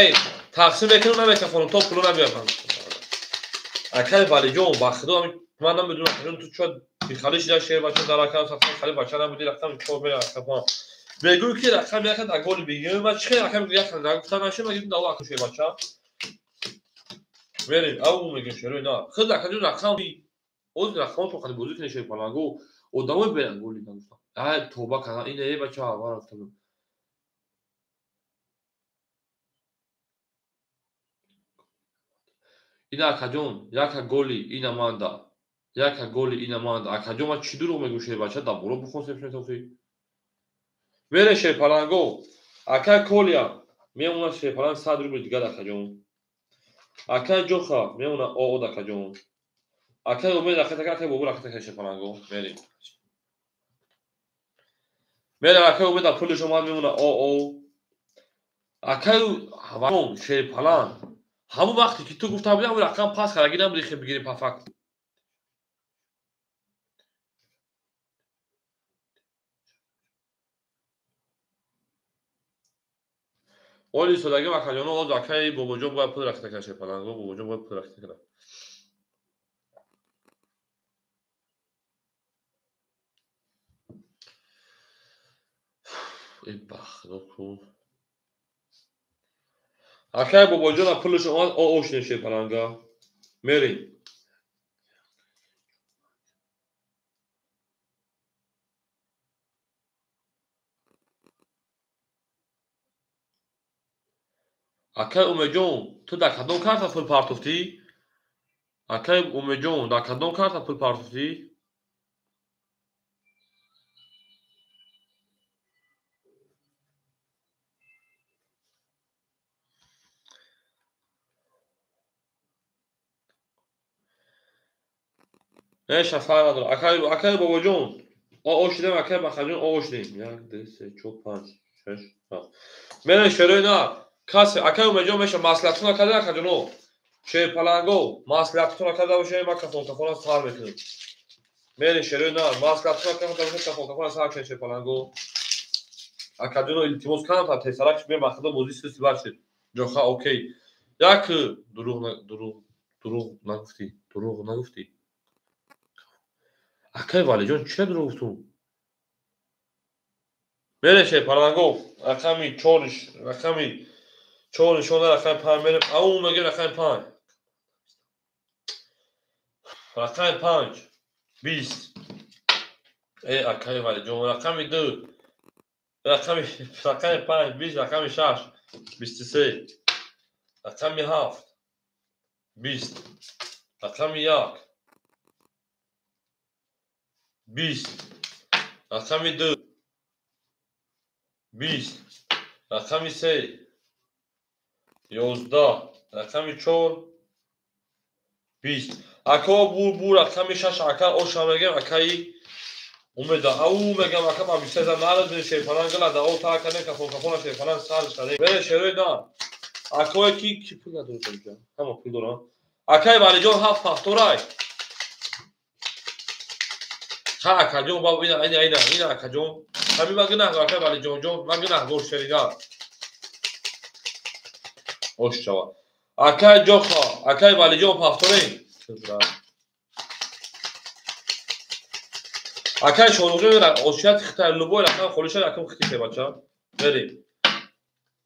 [SPEAKER 1] эй, тақсим мекунем, намекафонам, то пуло набиёрам. Акаи Валиҷон, ба худо ман намедонам, акаҷон ту чояд бихали шида шербача дар рақам сафар хали бача набуди, рақами 4 мера рақам. Мегӯй ки рақами 1 да голи бигирем, ман чӣ хел рақами 1 нагуфта нашем, мегӯем даво ака шербача. Мерем, ау мегӯем шерои на. Худ акаҷон рақам оз рақамо то қади бозӣ кунед шерпаланго, одамои беран голи нагуфта. Ай тоба кардам, ин эй бача вара гуфтам. Ина акаҷон, яка голи ина манда. Яка голи ина манда. Акаҷон ман чӣ дурӯғ мегӯм шербача, дар боло бухон сепшметохӣ. Мере шерпаланго. Акаи Колия мемонад шерпаланг 100 рубл дигар акаҷон. Акаи Ҷоха мемонад ООД акаҷон. Акаи Умед ракета, акаи Бобур ракета шерпаланго. Мерем. Мере акаи Умед пулиш омад мемонад ОО. Акаи Ҳавон шерпаланг. Ҳамон вақте ки ту гуфта будӣ, ҳамон рақам пас кардаги набуди, хе бигирӣ по факт. Оли содаги вакаҷоно оз акаи бобоҷон бояд пул рахта кунад, шерпаланго бобоҷон бояд пул рахта кунад. Э бахто ку. Акаи бобоҷона пулаш омад, ошне шерпаланга. Мерем. Акай Умедҷон, ту дар кадом карта пул партофтӣ? Акай Умедҷон, дар кадом карта пул партофтӣ? Не, шафар надорам. Акай бобоҷон, ошидем, акай Бахаҷон, ошидем. 1, 2, 3, 4, 5, 6, 7. Мерем шерои на. Касе, акай Умедҷон меша маслиҳатона карда, акаҷоно. Шерпаланго, маслиҳатона карда бошед, ман кафон кафона сар мекунам. Мерем шерои на, маслиҳатона карда бошед, кафон кафона сар кунем шерпаланго. Акаҷоно илтимос кардам, та тезтарак бем, ба худо бозӣ суси башед. Ҷоха, окей. Як дурӯғ дурӯғ дурӯғ нагуфтӣ, дурӯғ нагуфтӣ. Акай Валиҷон, чия дурӯғ гуфтум? Мерем шерпаланго, рақами 4, рақами 4 нишона, рақами 5 мерем. Ау мегем рақами 5. Рақами 5 20. Э акай Валиҷон, рақами 2, рақами 5 20, рақами 6 23, рақами 7 20, рақами 1 20, рақами 2 20, рақами 3 11, рақами 4 20. Ако бу рақами 6 ака оша мегем, акаи Умеда. Ау мегам ака ба 23 зан нарад бин шерпаланг да о та кане кафон кафона шерпаланг сарш каде. Бере шерои на. Акое ки пул надорад инҷа? Ҳама пул дорам. Акаи Валиҷон 7 пахторай. Ха акаҷон баб ина ина ина ина акаҷон. Ҳами ма гунаҳ акаи Валиҷон ҷон, ма гунаҳгор шерина. Ош шава. Акай ҷоха, акай Валиҷон пахторин. Акай Шоҳруғҷон ошият хитай любой рақам холиша рақам хити шебача. Мерем.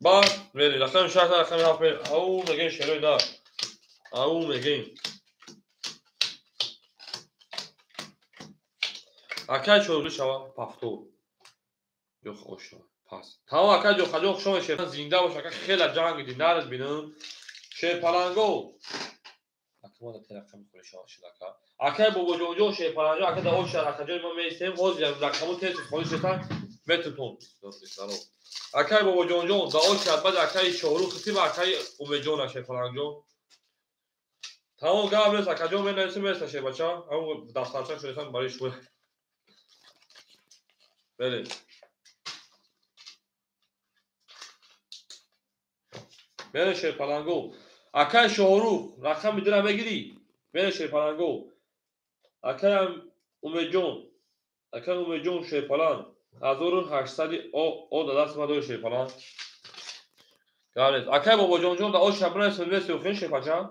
[SPEAKER 1] Баъд мерем. Рақами 6, рақами 7 мерем. Ау мегем шерои на. Ау мегем. Акай Шоҳруғҷон шава пахтор. Ҷоха ош шава. Пас. Тамом акай ҷохаҷон хуш омадед шер. Зинда бош ака, хела ҷанг дид, нараз бинам. Шерпаланго. Акамада рақами холӣ шава шид ака. Акай бобоҷонҷон шерпаланго ака да ош акаҷони ма меистем. Ҳозир рақаму тез холӣ шетан метутон. Акай бобоҷонҷон да ош баъд акаи Шоҳрух хити ва акаи Умедҷон шерпалангҷон. Тамом гап нест акаҷон, менависем места шербача. Ҳамон дафтарча шудасан барои шумо. Берем. Бере шерпаланго. Акай Шоҳрух рақами 2 мегирӣ? Бере шерпаланго. Акай Умедҷон, акай Умедҷон шерпаланг 1800 о да даст ма дори шерпаланг. Гап нест. Акай бобоҷонҷон да ош шабна силвестр охин шерпача.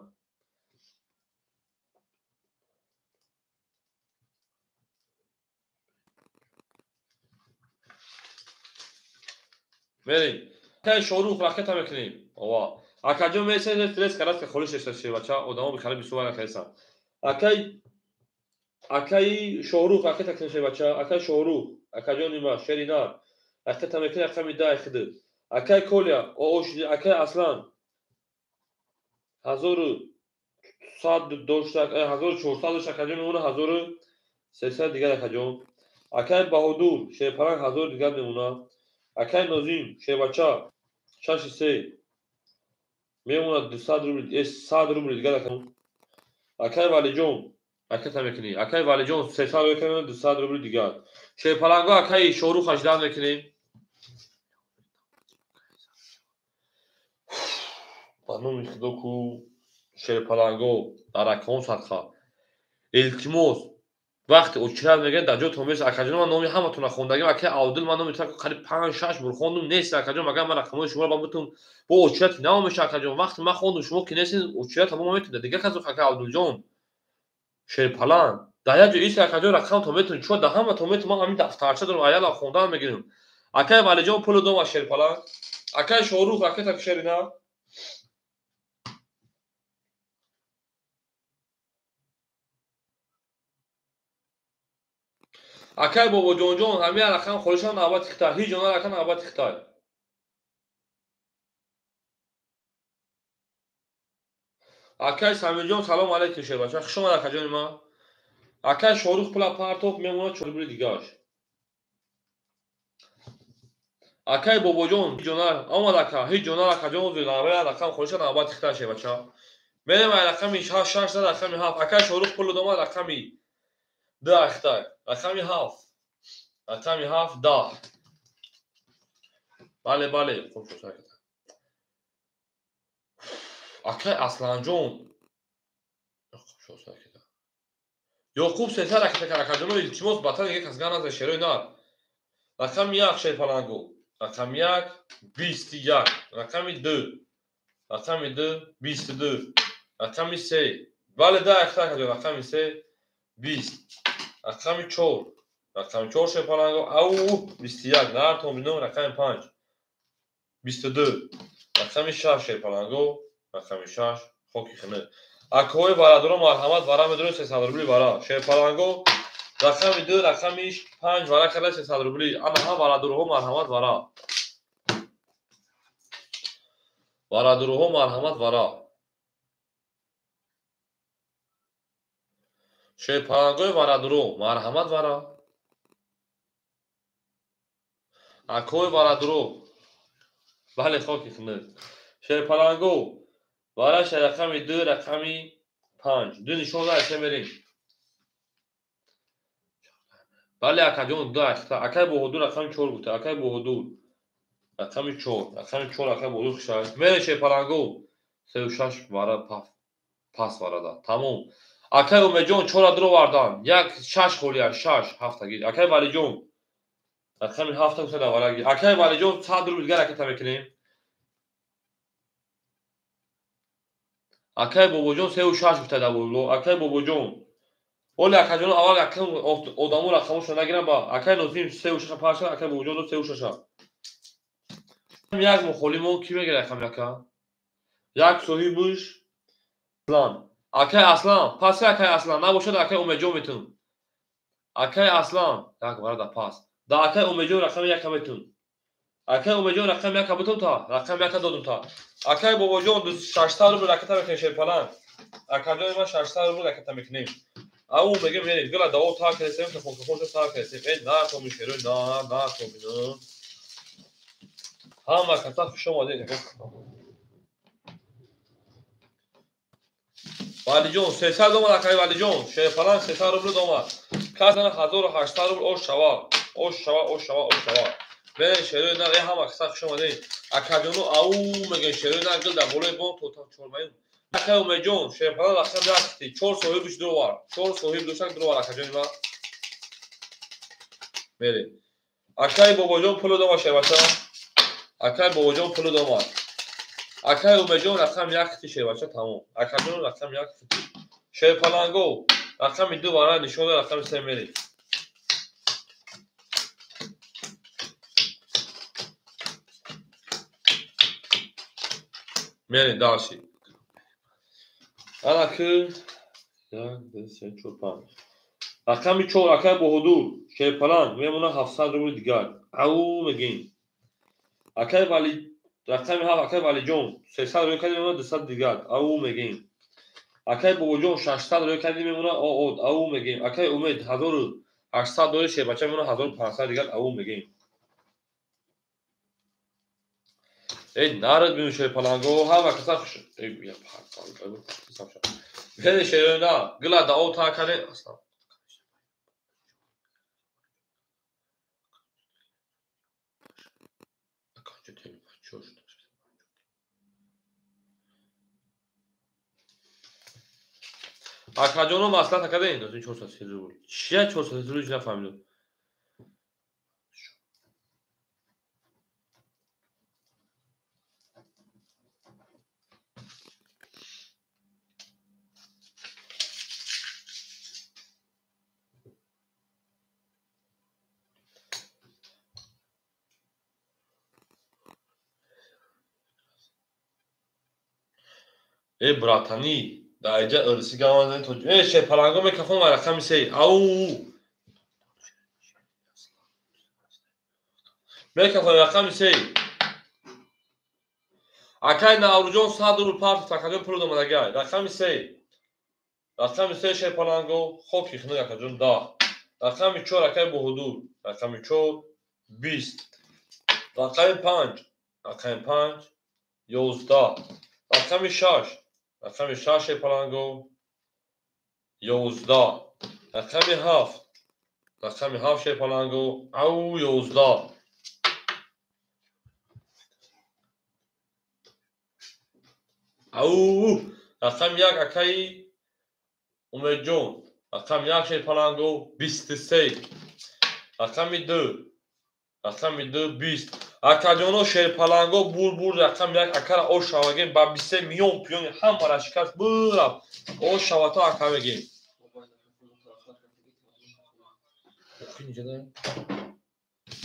[SPEAKER 1] Мерем. Акай Шоҳрух ракета мекунем. Ова. Акаҷон месен стресс караска холӣ шеша шербача, одамо бихали бисёр накарсан. Акаи Шоҳрух ракета кунем шербача, акаи Шоҳрух, акаҷони ма шерина ракета мекунем рақами 10 хиди. Акаи Коля, ош, акаи Аслан 1100 дошта, 1400 дошта акаҷон мемона 1300 дигар акаҷон. Акаи Баҳодур шерпаланг 1000 дигар мемона. Акаи Нозим шербача 6 3 мемонад 200 рубл, 100 рубл дигар акаҷон. Акаи Валиҷон ракета мекунӣ. Акаи Валиҷон 300 рубл мекунӣ, 200 рубл дигар. Шерпаланго акаи Шоҳрух 18 мекунем. Ба номи Худо ку шерпаланго дар акаон садқа. Илтимос, вақте очират мегӯяд дар ҷо тон бес. Акаҷон, ман номи ҳаматонро хондагим. Акаи Авдул, ман номи қариб 5-6 бор хондум, нест акаҷон. Магар ман рақамҳои шуморо ба бутун бо очират намеша акаҷон. Вақте ман хондум, шумо ки нестед, очират мо метунед. Дигар касо акаи Авдулҷон шерпаланг дар як ҷо ист акаҷон, рақам то метунед. Чо дар ҳама то метунед. Ман ҳамин дафтарча дорам, аяла хондан мегирам. Акаи Валиҷон пулу дома шерпаланг. Акаи Шоҳрух, акаи такшерина. Акай Бобоҷонҷон, ҳамин рақам холишам навбати Хитай. Ҳеҷ ҷона рақам навбати Хитай. Акай Самирҷон, салом алейкум шербача. Хуш омад акаҷони ман. Акай Шоҳрух пула партоф мемонад 4 рубли дигааш. Акай Бобоҷон, ҳеҷ ҷона омад ака, ҳеҷ ҷона акаҷон рақам холишам навбати Хитай шербача. Мерем ай рақами 6 рақами 7. Акай Шоҳрух пулу домад рақами 2 Хитай. Рақами 7. Рақами 7 10. Бале, бале, хуб шуд сар кард. Акай Асланҷон. Хуб шуд сар кард. Ёқуб сесар ракета кард акаҷоно, илтимос батан дига кас гап назад шерои нар. Рақами 1 шерпаланго. Рақами 1 21. Рақами 2. Рақами 2 22. Рақами 3. Бале, 10 Хитай акаҷон, рақами 3 20. Рақами 4. Рақами 4 шерпаланго. Ау 21. Нар томино рақами 5. 22. Рақами 6 шерпаланго. Рақами 6 хоки хина. Акои барадоро марҳамат вара медорем 300 рубли вара. Шерпаланго рақами 2 рақами 5 вара карда 300 рубли. Ана ҳам барадорҳо марҳамат вара. Барадорҳо марҳамат вара. Шерпалангои варадуро марҳамат вара. Акои варадуро. Бале, хоки хина. Шерпаланго вараша рақами 2 рақами 5. 2 нишон дар се мерем. Бале акаҷон 2 ахта. Акай Боҳодур рақами 4 гуфта. Акай Боҳодур рақами 4. Рақами 4 акай Боҳодур хушай. Мерем шерпаланго 36 вара пас варада. Тамом. Акай Умедҷон 4 дуро вардан. 1 6 холия 6 ҳафтаги. Акай Валиҷон рақами 7 гуфта дар вараги. Акай Валиҷон 100 рубл дигар ракета мекунем. Акай Бобоҷон 36 гуфта дар боло. Акай Бобоҷон. Оли акаҷон аввал якум одамо рақамошро нагирам ба акай Нозим 36 паша, акай Бобоҷон 36. Як мухолимо ки мегирад рақами ака? Як соҳибуш Аслан. Акай Аслан, паси акай Аслан, набошад акай Умедҷон метун. Акай Аслан, як варада пас. Да акай Умедҷон рақами 1 метун. Акай Умедҷон рақами 1 бутун та, рақами 1 додум та. Акай Бобоҷон 600 рубл ракета мекунем шерпаланг. Акаҷони ман 600 рубл ракета мекунем. Ау мегем мерем, гала даво та кардем, та хонка та кардем. Э на то мишеро, на на то мино. Ҳама каса хуш омадед. Валиҷон 300 омад акай Валиҷон, шерпаланг 300 рубл омад. Касана 1800 рубл ош шава, ош шава, ош шава, ош шава. Мерем шерои нар, э ҳама каса хуш омадед. Акаҷону ау мегем шерои нар гил дар болои бом то 4 маин. Акай Умедҷон шерпаланг рақам 1 4 соҳибиш дуровар. 4 соҳиб дошак дуровар акаҷони ман. Мерем. Акай Бобоҷон пулу дома шербача. Акай Бобоҷон пулу дома. Акай Умедҷон рақам 1 шербача тамом. Акаҷон рақам 1. Шерпаланго рақами 2 вара нишон дод, рақами 3 мерем. Мерем дальше. Ана ки 1 2 3 4 5. Рақами 4 акай Боҳодур шерпаланг мемонад 700 рубли дигар. Ау мегем. Акай Вали рақами 7 акай Валиҷон 300 рӯй кардем мемонад 200 дигар. Ау мегем. Акай Бобоҷон 600 рӯй кардем мемонад оод. Ау мегем. Акай Умед 1800 дори шербача мемонад 1500 дигар. Ау мегем. Эй нарад бинем шерпаланго ҳама каса хуш. Эй я пар. Мерем шерои на гила дао та кардем аслан. Акаҷоно маслиҳат накардаед? 430 рубл. Чия 430 рубл нафаҳмидам. Э братани, дар инҷа ырси гаванзани тоҷ. Э шерпаланго мекафон ва рақами се. Ау! Мекафон рақами се. Акай Наврӯзҷон 100 рубл партофт, акаҷон пул омадагай. Рақами се. Рақами се шерпаланго, хоки хунук акаҷон 10. Рақами 4 акай Боҳудур. Рақами 4 20. Рақами 5. Рақами 5 11. Рақами 6. Рақами 6 шерпаланго 11. Рақами 7. Рақами 7 шерпаланго ау 11. Ау рақами 1 акаи Умедҷон. Рақами 1 шерпаланго 23. Рақами 2. Рақами 2 20. Акаҷоно шерпаланго бур рақами 1 акара ош шавагем ба 23 миён пиёни ҳамара шикаст бурав. Ош шавато ака мегем.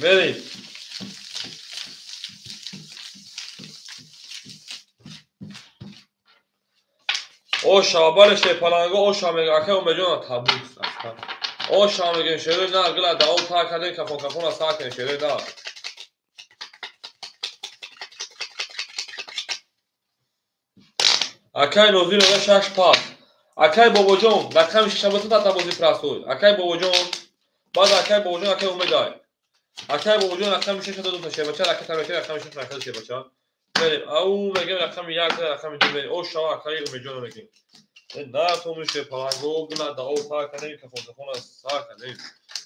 [SPEAKER 1] Мерем. Ош шава бале шерпаланго ош шава мегем акай Умедҷон табрик ака. Ош шава мегем шерои нар гила давом тар кардем кафон кафона сар кардем шерои нар. Акай Нозир ага 6 пас. Акай Бобоҷон рақами 6 бата тата бози прасой. Акай Бобоҷон баъд акай Бобоҷон акай Умедай. Акай Бобоҷон рақами 6 додум шебача ракета мекунем рақами 6 ракета шебача. Мерем ау мегем рақами 1 рақами 2 мерем. Ош шава акай Умедҷон мегем. На тому шерпаланго гуна дао тар кардем кафон кафона сар кардем.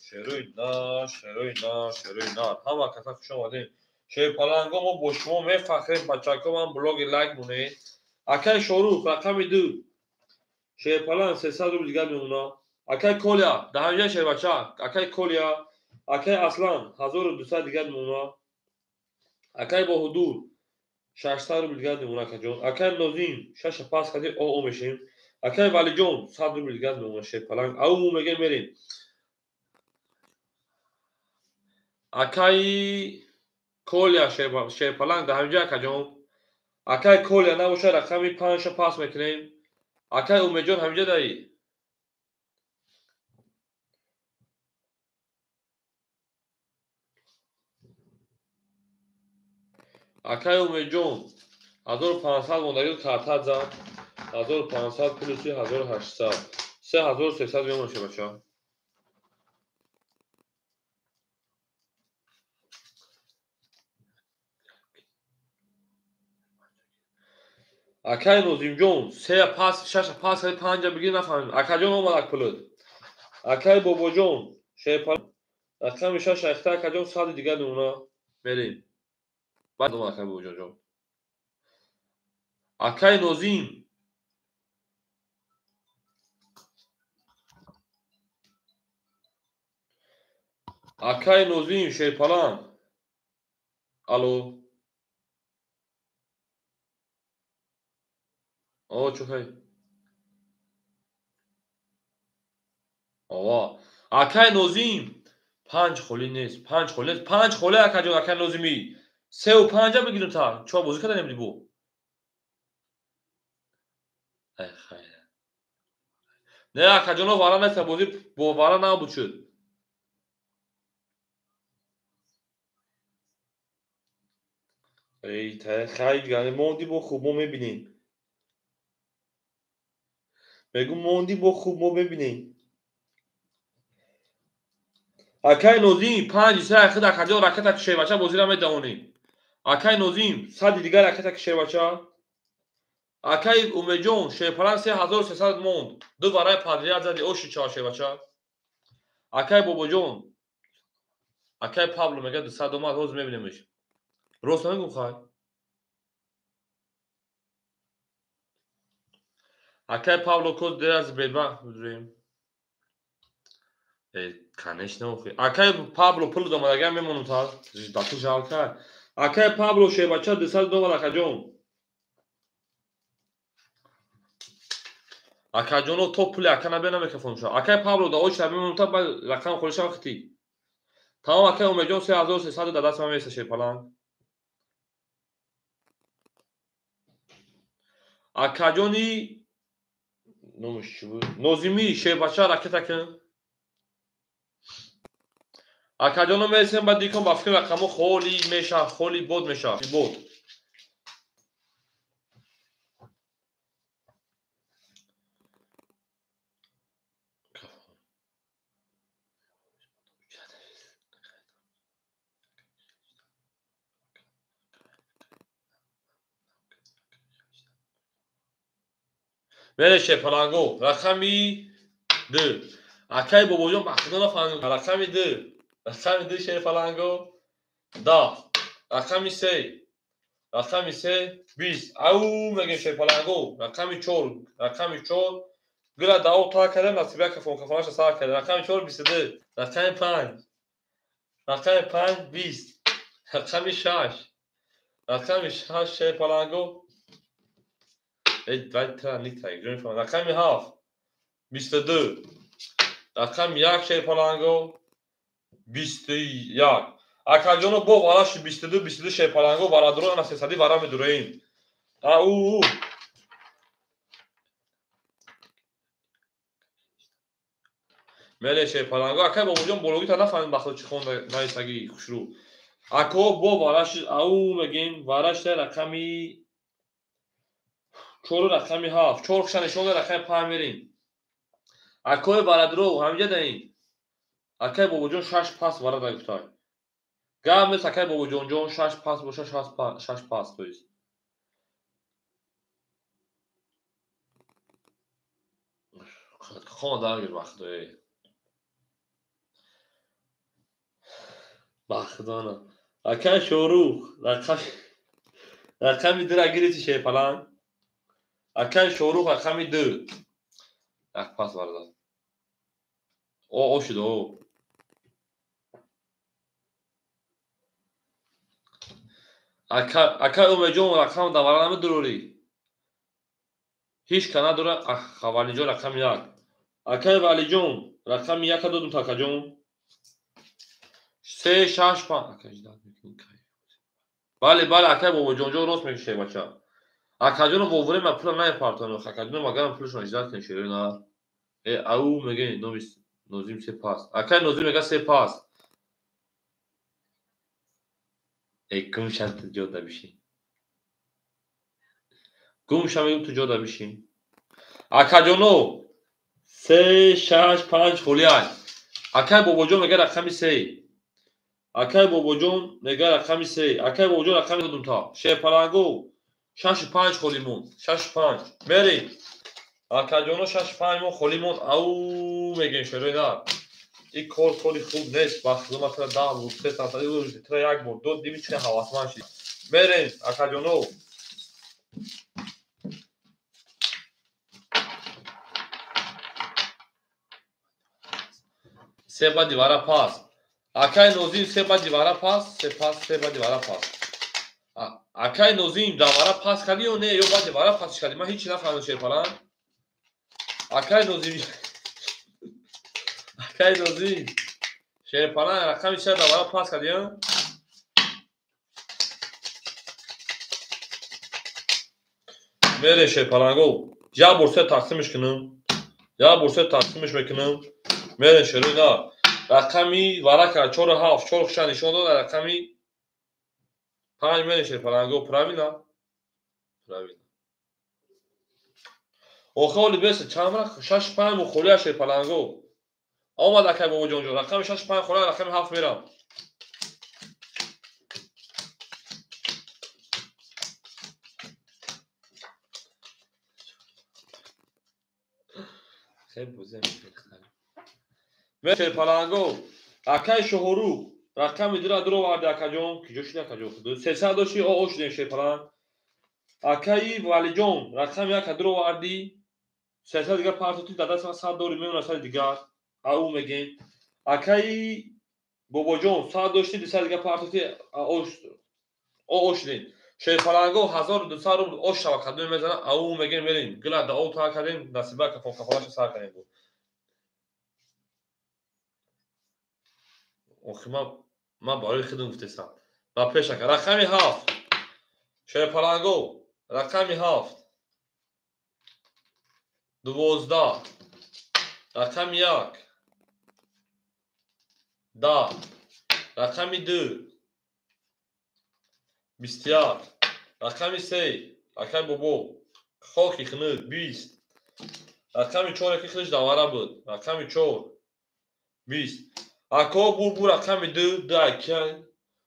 [SPEAKER 1] Шерои нар, шерои нар, шерои нар. Ҳама каса хуш омадем. Шерпаланго мо бо шумо мефахрем бачако ман блоги лайк монед. Акай Шорух рақами 2. Шерпаланг 300 рубл дигар мемона. Акай Коля дар ҳамҷа шербача. Акай Коля, акай Аслан 1200 дигар мемона. Акай Боҳудур 600 рубл дигар мемона акаҷон. Акай Нозим 6 пас кардем о мешем. Акай Валиҷон 100 рубл дигар мемона шерпаланг. Ау мегем мерем. Акай Коля шерпаланг дар ҳамҷа акаҷон. Акай Коля набошад рақами 5 пас мекунем. Акай Умедҷон ҳамҷа дарӣ. Акай Умедҷон 1500 мондагӣ картат зад. 1500 плюси 1800. 3300 мемонад шебача. Акай Нозимҷон 3 пас 6 пас 5 бигир нафаҳмидам. Акаҷон омад ак пулот. Акай Бобоҷон шерпал рақами 6 ахта акаҷон 100 дигар мемона. Мерем. Баъд омад акай Бобоҷон. Акай Нозим Акай Нозим шерпаланг. Алло. О, чухай. Ова. Акай Нозим 5 холи нест, 5 холи нест, 5 холи акаҷон акай Нозими. 3 ва 5 бигирем та. Чо бозӣ карда намедӣ бу? Ай хайр. Не акаҷоно вара нест, бозӣ бо вара набуд шуд. Эй, та хайр, яъне монди бо хуб мо мебинем. Мегум монди бо хуб мо мебинем. Акай Нозим 5 3 худ акаҷон ракета ки шербача бозира медавонем. Акай Нозим 100 дигар ракета ки шербача. Акай Умедҷон шерпаланг 3300 монд. Ду вараи подряд зади оши чава шербача. Акай Бобоҷон акай Пабло мега 200 омад, ҳозир мебинемш. Рост намегум хай? Акай Павло код дераз бедбахт будем. Конечно, охи. Акай Пабло пул домадаган мемонум та. Дату жалка. Акай Пабло шебача 200 доллар акаҷон. Акаҷоно то пули ака набия намекафон ша. Акай Пабло да оча мемонум та ба рақам холиша вақти. Тамом акай Умедҷон 3300 да даст ман меса шепалан. Акаҷони номаш чӣ буд? Нозимӣ шебача ракета кун. Акаҷоно мересем ба дикон ба фикр рақамо холи меша, холи бод меша. Бод. Мере шепаланго, рақами 2. Акай бобоҷон ба худо нафаҳмид. Рақами 2. Рақами 2 шерфаланго 10. Рақами 3. Рақами 3 20. Ау мегем шерфаланго. Рақами 4. Рақами 4. Гула дао та кардем насибя кафон кафонаша сар кардем. Рақами 4 22. Рақами 5. Рақами 5 20. Рақами 6. Рақами 6 шерфаланго. Эй, вай тра нита, ҷон фаҳм. Рақами 7 22. Рақами 1 шерфаланго 21. Акаҷоно бо вараши 22 22 шерпаланго варадуро ана 300 вара медураем. Ау. Мере шерпаланго акай бобоҷон бологита нафаҳмид бахто чӣ хонда нависаги хушрӯ. Ако бо вараши ау мегем варашта рақами 4 рақами 7. 4 хша нишон да рақами 5 мерем. Акои варадуро ҳамиҷа даин. Акай бобоҷон 6 пас вара да гуфтай. Гап нест акай бобоҷонҷон 6 пас боша 6 пас то есть. Хон дагир бахдое. Бахдона. Акай Шорух рақами 2 ра гирифти шерпаланг. Акай Шорух рақами 2. Як пас вара дад. О шуд о. Акай Умедҷон рақам да вара намедурорӣ. Ҳеҷ ка надора. Валиҷон рақами 1. Акай Валиҷон рақами 1 додум такаҷон. 3 6 5. Акай ждат мекунӣ кай. Бале, бале, акай бобоҷонҷон рост мекушед бача. Акаҷоно во время пула намепартонем. Акаҷоно магарам пулашон ждат кунед шерои на. Ау мегӯ номи Нозим 3 пас. Акай Нозим мега 3 пас. Гум ша ту ҷода бишин. Гум ша мегӯм ту ҷода бишин. Акаҷоно 3 6 5 холиай. Акай бобоҷон мега рақами 3. Акай бобоҷон мега рақами 3. Акай бобоҷон рақами додум та. Шерпаланго 6 5 холи монд. 6 5. Мерем. Акаҷоно 6 5 мо холи монд. Ау мегӯем шерои нар. Ин кор кори хуб нест. Ба худо ман тра 10 бор 3 сантиметр тра як бор дод диби чӣ ҳавасманд шид. Мерем акаҷоно. Се баъди вара пас. Акай Нозим се баъди вара пас, се пас, се баъди вара пас. Акай Нозим да вара пас кардӣ ё не? Ё баъди вара пасш кардӣ? Ман ҳеҷ нафаҳмидам шерпаланг. Акай Нозим Акай Нозим шерпаланг рақами чиа да вара пас кардӣ? Мере шерпаланго. Як бор се тақсимш кунам. Як бор се тақсимш мекунам. Мере шерои на. Рақами варака 4 7 4 хша нишон дод рақами 5 мере шерпаланго. Правильно? Правильно. Охе оли беса чанд рақам 6 5 мухолия шерпаланго. Омад акай бобоҷонҷон рақами 6 5 холия рақами 7 мерам. Хеле бозӣ мехарам. Шерпаланго акай Шоҳрух рақами 2 ра дуроварди акаҷон. Киҷо шуди акаҷон? Худо 300 дошти о шудем шерпаланг. Акаи Валиҷон рақами 1 дуроварди. 300 дига партоти дар даст ман 100 дори мемонад сари дигар. Ау мегем. Акаи Бобоҷон 100 дошти 200 дига партоти ош дем. Шерпаланго 1200 рубл ош шава кадом мезана ау мегем мерем. Гила да об та кардем насиба кафон кафолаша сар кардем. Охи ман барои худам гуфтестам. Ба пеш ака. Рақами 7. Шерпаланго рақами 7. 12. Рақами 1. 10. Рақами 2. 21. Рақами 3. Акай бобо. Хоки хунук 20. Рақами 4 ки худаш давара буд. Рақами 4. 20. Ако бурбу рақами 2 2 акай.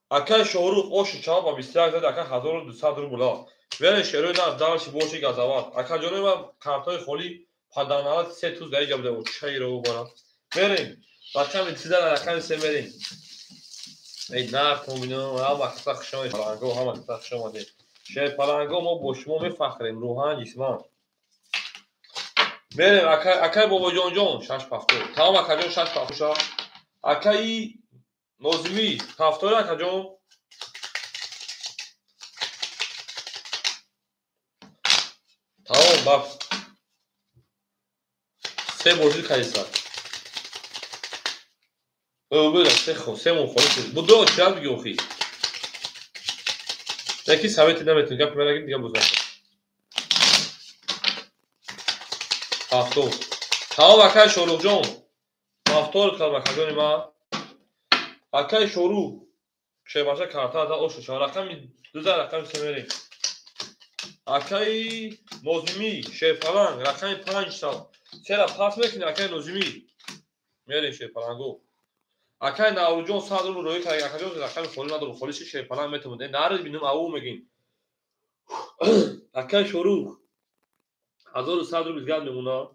[SPEAKER 1] Акай Шоҳрух оши чава ба 21 зад ака 1200 рубл. Вере шерои на дальше боши газават. Ака ҷонои ман картои холӣ паданалат се туз дар иҷа буда. Чайро бара. Мерем. Рақами 3 рақами 3 мерем. Эй нар комбино ҳама каса хуш омадед. Паланго ҳама каса хуш омадед. Шер паланго мо бо шумо мефахрем рӯҳан ҷисман. Мерем акай Бобоҷонҷон 6 70. Тамом акаҷон 6 70 ша. Акаи Нозимӣ 70 акаҷон. Тамом ба се бозӣ кардиса. Буда се хо се мон холӣ шуд. Будо чиад биги охи. Яки совети наметун гап мерагим дига боз накун. 70. Тамом акай Шоҳрухҷон. 70 кардам акаҷони ман. Акай Шоҳрух шербача карта да ошу шава. Рақами 2 рақами 3 мерем. Акаи Нозимӣ шерпаланг рақами 5 сал. Сера пас мекунӣ акаи Нозимӣ. Мерем шерпаланго. Акаи Наврӯзҷон 100 рубл роӣ кард. Акаҷон рақами холӣ надорам. Холиши шерпаланг метавонад. Нарид бинам ау мегин. Акаи Шоҳрух 1100 рубл дигар мемонад.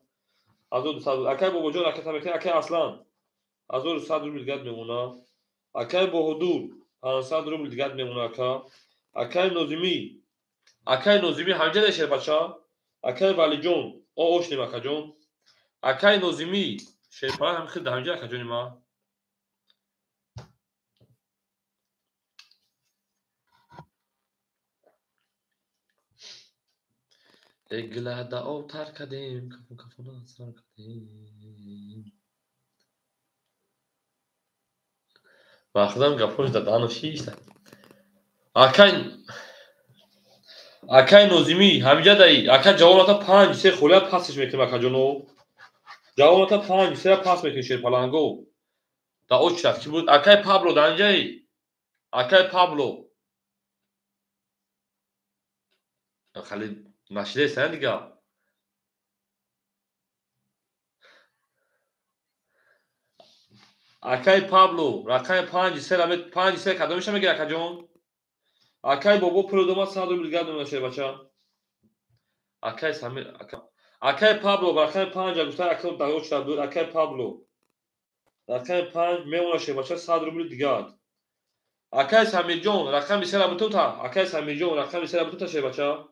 [SPEAKER 1] 1200 рубл. Акаи Бобоҷон ракета мекунад. Акаи Аслан 1100 рубл дигар мемонад. Акаи Боҳодур 500 рубл дигар мемонад ака. Акаи Нозимӣ. Акаи Нозимӣ ҳамҷа да шербача. Акаи Валиҷон ошнем акаҷон. Акаи Нозимӣ шерпаланг ҳам хел ҳамҷа акаҷони ман. Гила да об тар кардем, кафон кафона сар кардем. Ва худам гапош да даҳанам шишта. Акай Нозимӣ ҳамиҷа даи. Ака ҷавобата 5 3 холия пасш мекунем акаҷоно. Ҷавобата 5 3 пас мекунем шерпаланго. Да очрат ки буд? Акай Пабло дар инҷаи? Акай Пабло. Хали нашидеста дига. Акай Пабло рақами 5 3 5 3 кадомиша мегир акаҷон? Акай Бобо пул дома 100 рубл дигар мемонад шербача. Акай Самир акай Пабло рақами 5 гуфта ака дар очрат буд. Акай Пабло рақами 5 мемонад шербача 100 рубл дигар. Акай Самирҷон рақами 3 бутун та. Акай Самирҷон рақами 3 бутун та шербача.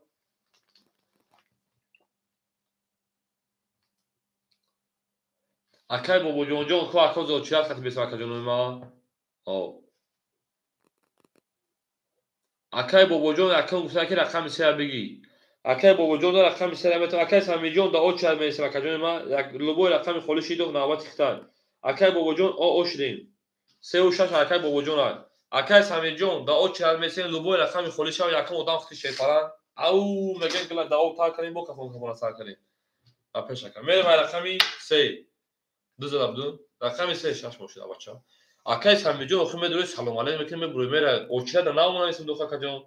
[SPEAKER 1] Акай Бобоҷонҷон ко ака зочият хати бесам акаҷонои ман. Акай Бобоҷон акам гуфта ки рақами 3 бигӣ. Акай Бобоҷон рақами 3 метавон. Акай Самирҷон да очрат мересем акаҷони ман. Як любой рақами холӣ шидох навбати хитай. Акай Бобоҷон ошдем. 3 ва 6 акай Бобоҷон ай. Акай Самирҷон да очрат мересем любой рақами холӣ шав якам одам хити шерпаланг. Ау мегем гила да об тар кардем бо кафон кафона сар кардем. Ба пеш ака. Мерем ай рақами 3. 2 зада будум. Рақами 3 6 бошид бача. Акай Самирҷон охир медурӣ салом алейкум мекунем мебурӣ мера очрат наомада нестем духа акаҷон.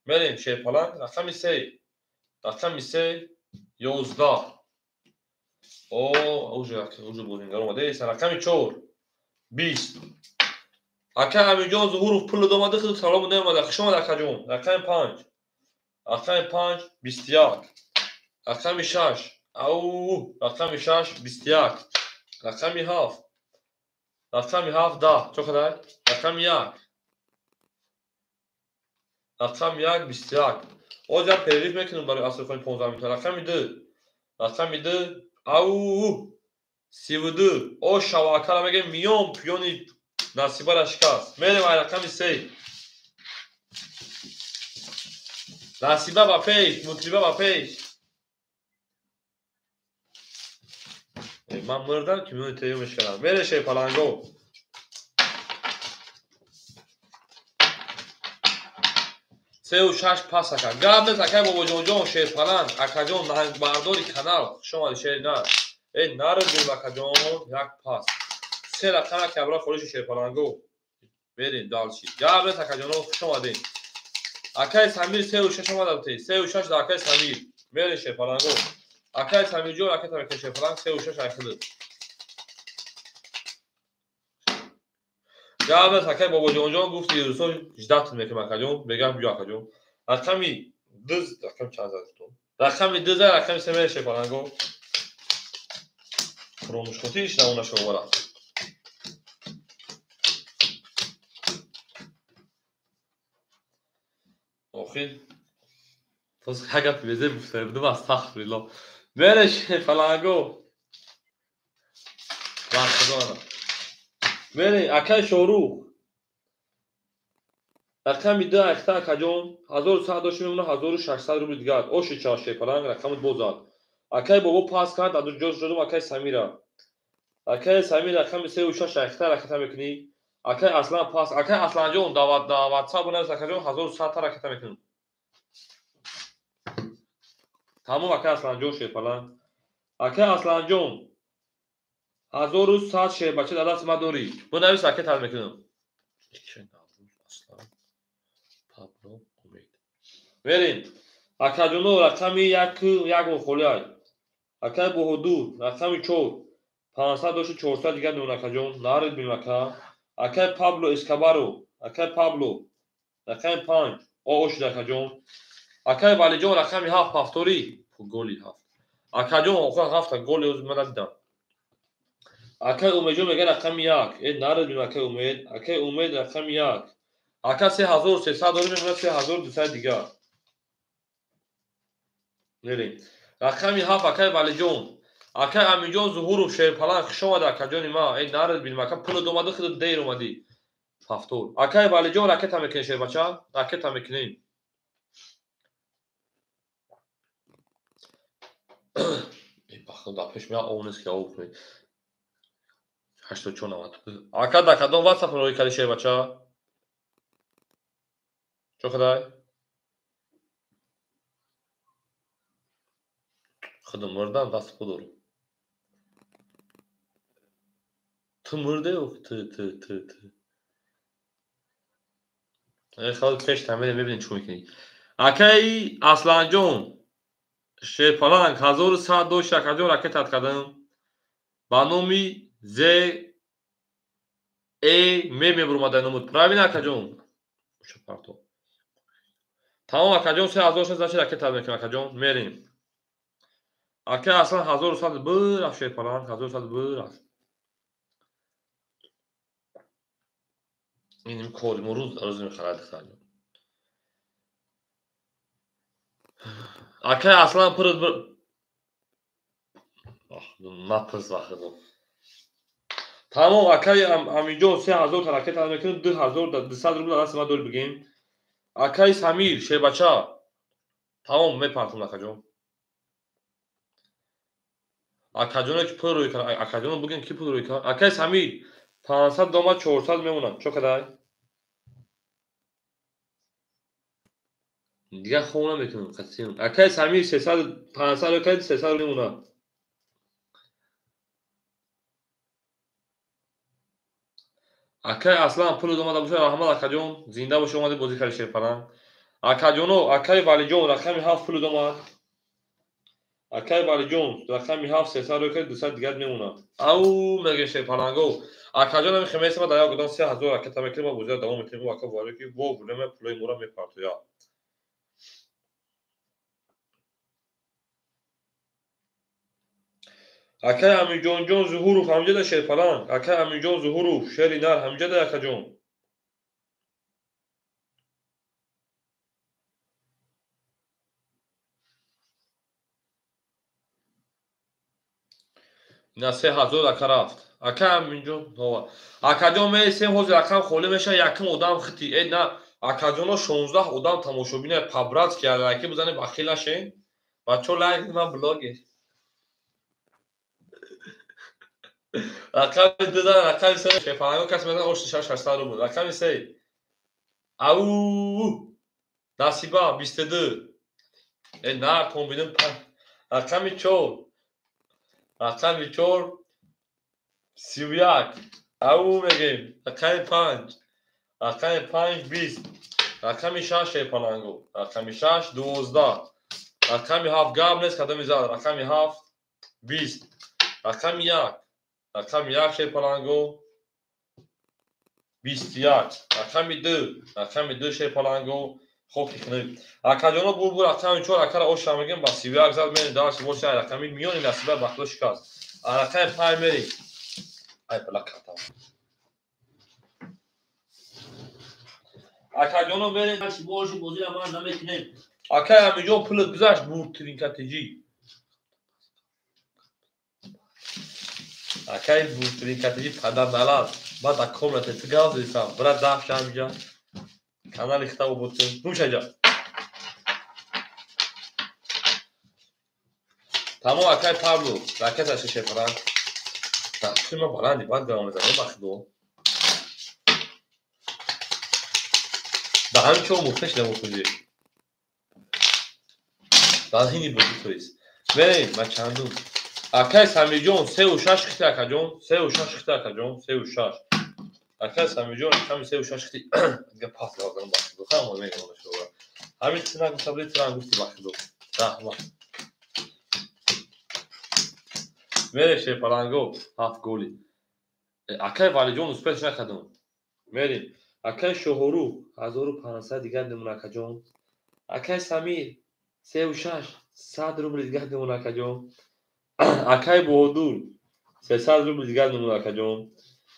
[SPEAKER 1] Мерем шерпаланг рақами 3. Рақами 3 11. О, уже бозингар омада. Рақами 4 20. Ака Амирҷон Зуҳуров пул домада худ салом наомада. Хуш омад акаҷон. Рақами 5. Рақами 5 21. Рақами 6. Ау, рақами 6 21. Рақами 7. Рақами 7 10. Чо қадар? Рақами 1. Рақами 1 21. Оз як перерыв мекунем барои асрхони 15 минута. Рақами 2. Рақами 2 ау 32. О шава акара мегем миён пиёни насибара шикаст. Мерем ай рақами 3. Насиба ба пеш, мутриба ба пеш. Ман мурдам ки миёни тею мешканам. Мере шерпаланго. Сеу шаш пас ака. Гап нест акай бобоҷонҷон шерпаланг, акаҷон наҳангбардори канал. Хуш омадӣ шери нар. Эй нарӯ акаҷон, як пас. Се рақам як абра холиши шерпаланго. Мерем далчи. Гап нест акаҷоно, хуш омадед. Акай Самир 3 6 омада бутед. 3 6 да акай Самир. Мерем шерпаланго. Акай Самирҷон, акай Тамир шерпаланг 3 6 айхилд. Гап нест акай бобоҷонҷон гуфти рӯзҳо ждат мекунам акаҷон, бегам биё акаҷон. Рақами 2 рақами чанд зад гуфтам? Рақами 2 зад, рақами 3 мере шерпаланго. Фуромӯшхотиш равона шовара. Охир тоз гапи безеб гуфта будам, астағфируллоҳ. Мере шерпаланго. Ва худо ана. Мере акай Шорух. Рақами 2 айхта акаҷон 1100 дошт мемона 1600 рубли дигар. Оши ча шерпаланг рақамат боз зад. Акай бобо пас кард, аз ҷош додум акай Самира. Акай Самир рақами 3 6 айхта ракета мекунӣ. Акай Аслан пас, акай Асланҷон дар WhatsApp бинавис акаҷон 1100 та ракета мекунам. Тамом акай Асланҷон шерпаланг. Акай Асланҷон 1100 шербача дар дасти ман дорӣ. Бинавис ракета мекунам. Мерем. Акаҷоно рақами 1 як холиай. Акай Баҳодур рақами 4 500 дошти 400 дигар мемон акаҷон. Нарид бим ака. Акай Пабло Эскобаро, акай Пабло рақами 5 о ошид акаҷон. Акай Валиҷон рақами 7 повтори. Голи 7. Акаҷон охир 7 голи оз ман надидам. Акай Умедҷон мега рақами 1. Э нарид бим акай Умед. Акай Умед рақами 1. Ака 3300 дорем мемонад 3200 дигар. Мерем. Рақами 7 акай Валиҷон. Акай Аминҷон Зуҳуров шерпаланг хуш омада акаҷони ма. Эй нарид бинем ака пулат омада худат дер омадӣ. Повтор. Акай Валиҷон ракета мекунем шербача. Ракета мекунем. Эй бахто дар пеш меа ов нест ки ов кунед. 84 90. Ака дар кадом WhatsApp роӣ кардӣ шербача? Чо кадай? Худо мурдам даст худ дорам. Ту мурде ту ту ту ту. Эй хал пеш тамере мебинем чӣ мекунӣ. Акай Асланҷон шерпаланг 1100 дошт акаҷон ракетат кардам. Ба номи З Э М мебуромада номуд. Правильно акаҷон? Парто. Тамом акаҷон 3600 значит ракетат мекунам акаҷон. Мерем. Акай Аслан 1100 бирафт шерпаланг 1100 бирафт. Иним кори мо рӯз рӯз мехарад духтарҷон. Акай Аслан пурат напурс вақт. Тамом акай Аминҷон 3000 та ракета мекунем 2200 рубл даст ман дори бигем. Акай Самир шербача. Тамом мепартам акаҷон. Акаҷоне ки пул рӯй кард, акаҷоно бигем ки пул рӯй кард. Акай Самир 500 дома 400 мемонад. Чо кадай? Дигар хоб намекунам қатъиян. Акай Самир 300 500 рӯй кард 300 мемонад. Акай Аслан пул омада бошад, раҳмат акаҷон, зинда бошӣ омадӣ бозӣ кардӣ шерпаланг. Акаҷоно, акай Валиҷон рақами 7 пул омад. Акай Валиҷон рақами 7 300 рӯй кард 200 дигар мемонад. Ау мегӯем шерпаланго. Акаҷон ҳами хемесама дар як одам 3000 ракета мекунем ва бозиро давом метиҳем. Ака вале ки во время пулои моро мепартояд. Акай Аминҷонҷон Зуҳуров ҳамҷада шерпаланг. Акай Аминҷон Зуҳуров шери нар ҳамҷада акаҷон. Ина 3000 ака рафт. Ака ҳаминҷо акаҷон месем ҳозир рақам холӣ мешавад, якум одам хити. Э на, акаҷоно 16 одам тамошобина по-братски лайки бизанед, бахил нашед. Бачаҳо лайк, ман блогер. Рақами ду зан, рақами се шефаланго кас мезанад ош 600 рубл. Рақами се. Ау! Насиба 22. Э на, комбинам рақами 4. Рақами 4 31. Ау мегем. Рақами 5. Рақами 5 20. Рақами 6 шефаланго. Рақами 6 12. Рақами 7 гап нест кадоми зад. Рақами 7 20. Рақами 1. Рақами 1 шефаланго 21. Рақами 2. Рақами 2 шефаланго хоки хунук. Акаҷоно бур рақами 4 акара оша мегем ба 31 зад мерем дарси боша рақами миёни насиба бахто шикаст. Рақами 5 мерем. Ай бала ката. Акаҷоно мерем дарси боши бозира ман намекунем. Акай ҳаминҷо пулат гузашт бурд тринкатиҷи. Акай бурд тринкатиҷи падар налад. Баъд дар комната ту гап задисам. Брат дафша ҳаминҷа. Канали хита обод кун. Гумша ҷа. Тамом акай Пабло. Ракета шешепаран. Дафти ма баланди баъд гап мезанам бахидо. Да ҳамин чо мухташ намухӯҷи. Дар ҳини бозӣ тоист. Мерем ма чандум. Акай Самирҷон 3 6 хити акаҷон, 3 6 хити акаҷон, 3 6. Акай Самирҷон рақами 3 6 хити. Дига пас гап бахидо. Ҳама мегӯям шумо. Ҳамин чиз нагуфта будед, тиран гуфти бахидо. Раҳмат. Мерем шерпаланго 7 голи. Акай Валиҷон успеш накардам. Мерем. Акай Шоҳорух 1500 дигар мемон акаҷон. Акай Самир 3 6 100 рубл дигар мемон акаҷон. Акай Боҳодур 300 рубл дигар мемон акаҷон.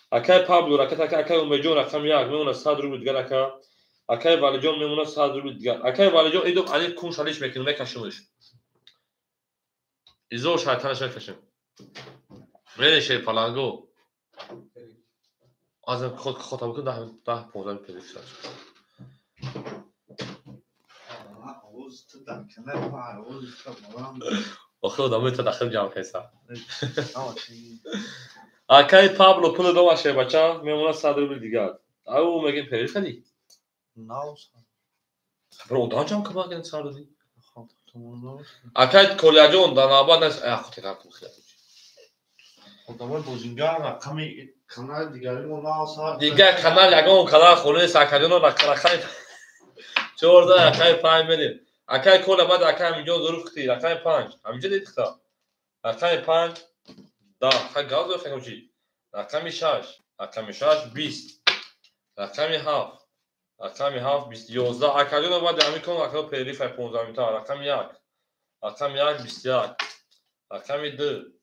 [SPEAKER 1] Акай Пабло ракет ака, акай Умедҷон рақами 1 мемонад 100 рубл дигар ака. Акай Валиҷон мемонад 100 рубл дигар. Акай Валиҷон идо али кун шалиш мекунем, мекашимш. Изо шайтанаш мекашем. Мере шерпаланго. Азам худ худ бикун 10 10 15 пеш. Охир одамои та дахил ҷамъ кайса. Акай Пабло пули домаше бача мемонад 100 рубл дигар. Ау мегем переш кардӣ? Бро одам ҷамъ кунад сар додӣ? Акай Колияҷон дар навбат нест. Ах худ кун хилат.
[SPEAKER 3] Одамои бозингар рақами канали дигари мо наосар.
[SPEAKER 1] Дигар канал ягон канал хона нест акаҷоно рақами 14 рақами 5 мерем. Акай Коля баъд акай ҳаминҷо зуруф хити рақами 5. Ҳаминҷо дид хита. Рақами 5 10. Хай газ дор хай чи? Рақами 6. Рақами 6 20. Рақами 7. Рақами 7 20 11. Акаҷоно баъд ҳамин кон акаҷо перерыв 15 минута. Рақами 1. Рақами 1 21. Рақами 2.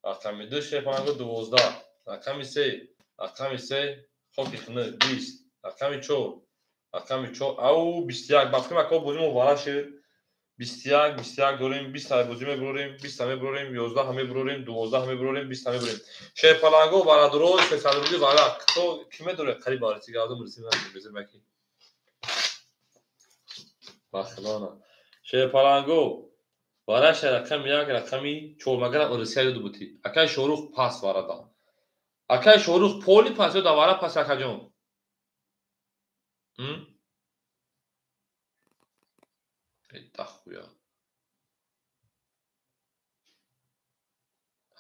[SPEAKER 1] Рақами 2 шефанго 12. Рақами 3. Рақами 3 хоки хунук 20. Рақами 4. Рақами 4 ау 21. Ба фикрам ака бозӣ мо вара шуд. 21 21 дорем, 20 та бозӣ мебурорем, 20 та мебурорем, 11 мебурорем, 12 мебурорем, 20 та мебурорем. Шерпаланго варадуро 300 рубли вара. Кто ки медоре қариб барси газм рисим безем баки. Бахлона. Шерпаланго вараша рақами 1 рақами 4 магарам Русия ёд бути. Акай Шорух пас варада. Акай Шорух поли пас ё давара пас акаҷон. Тахуя.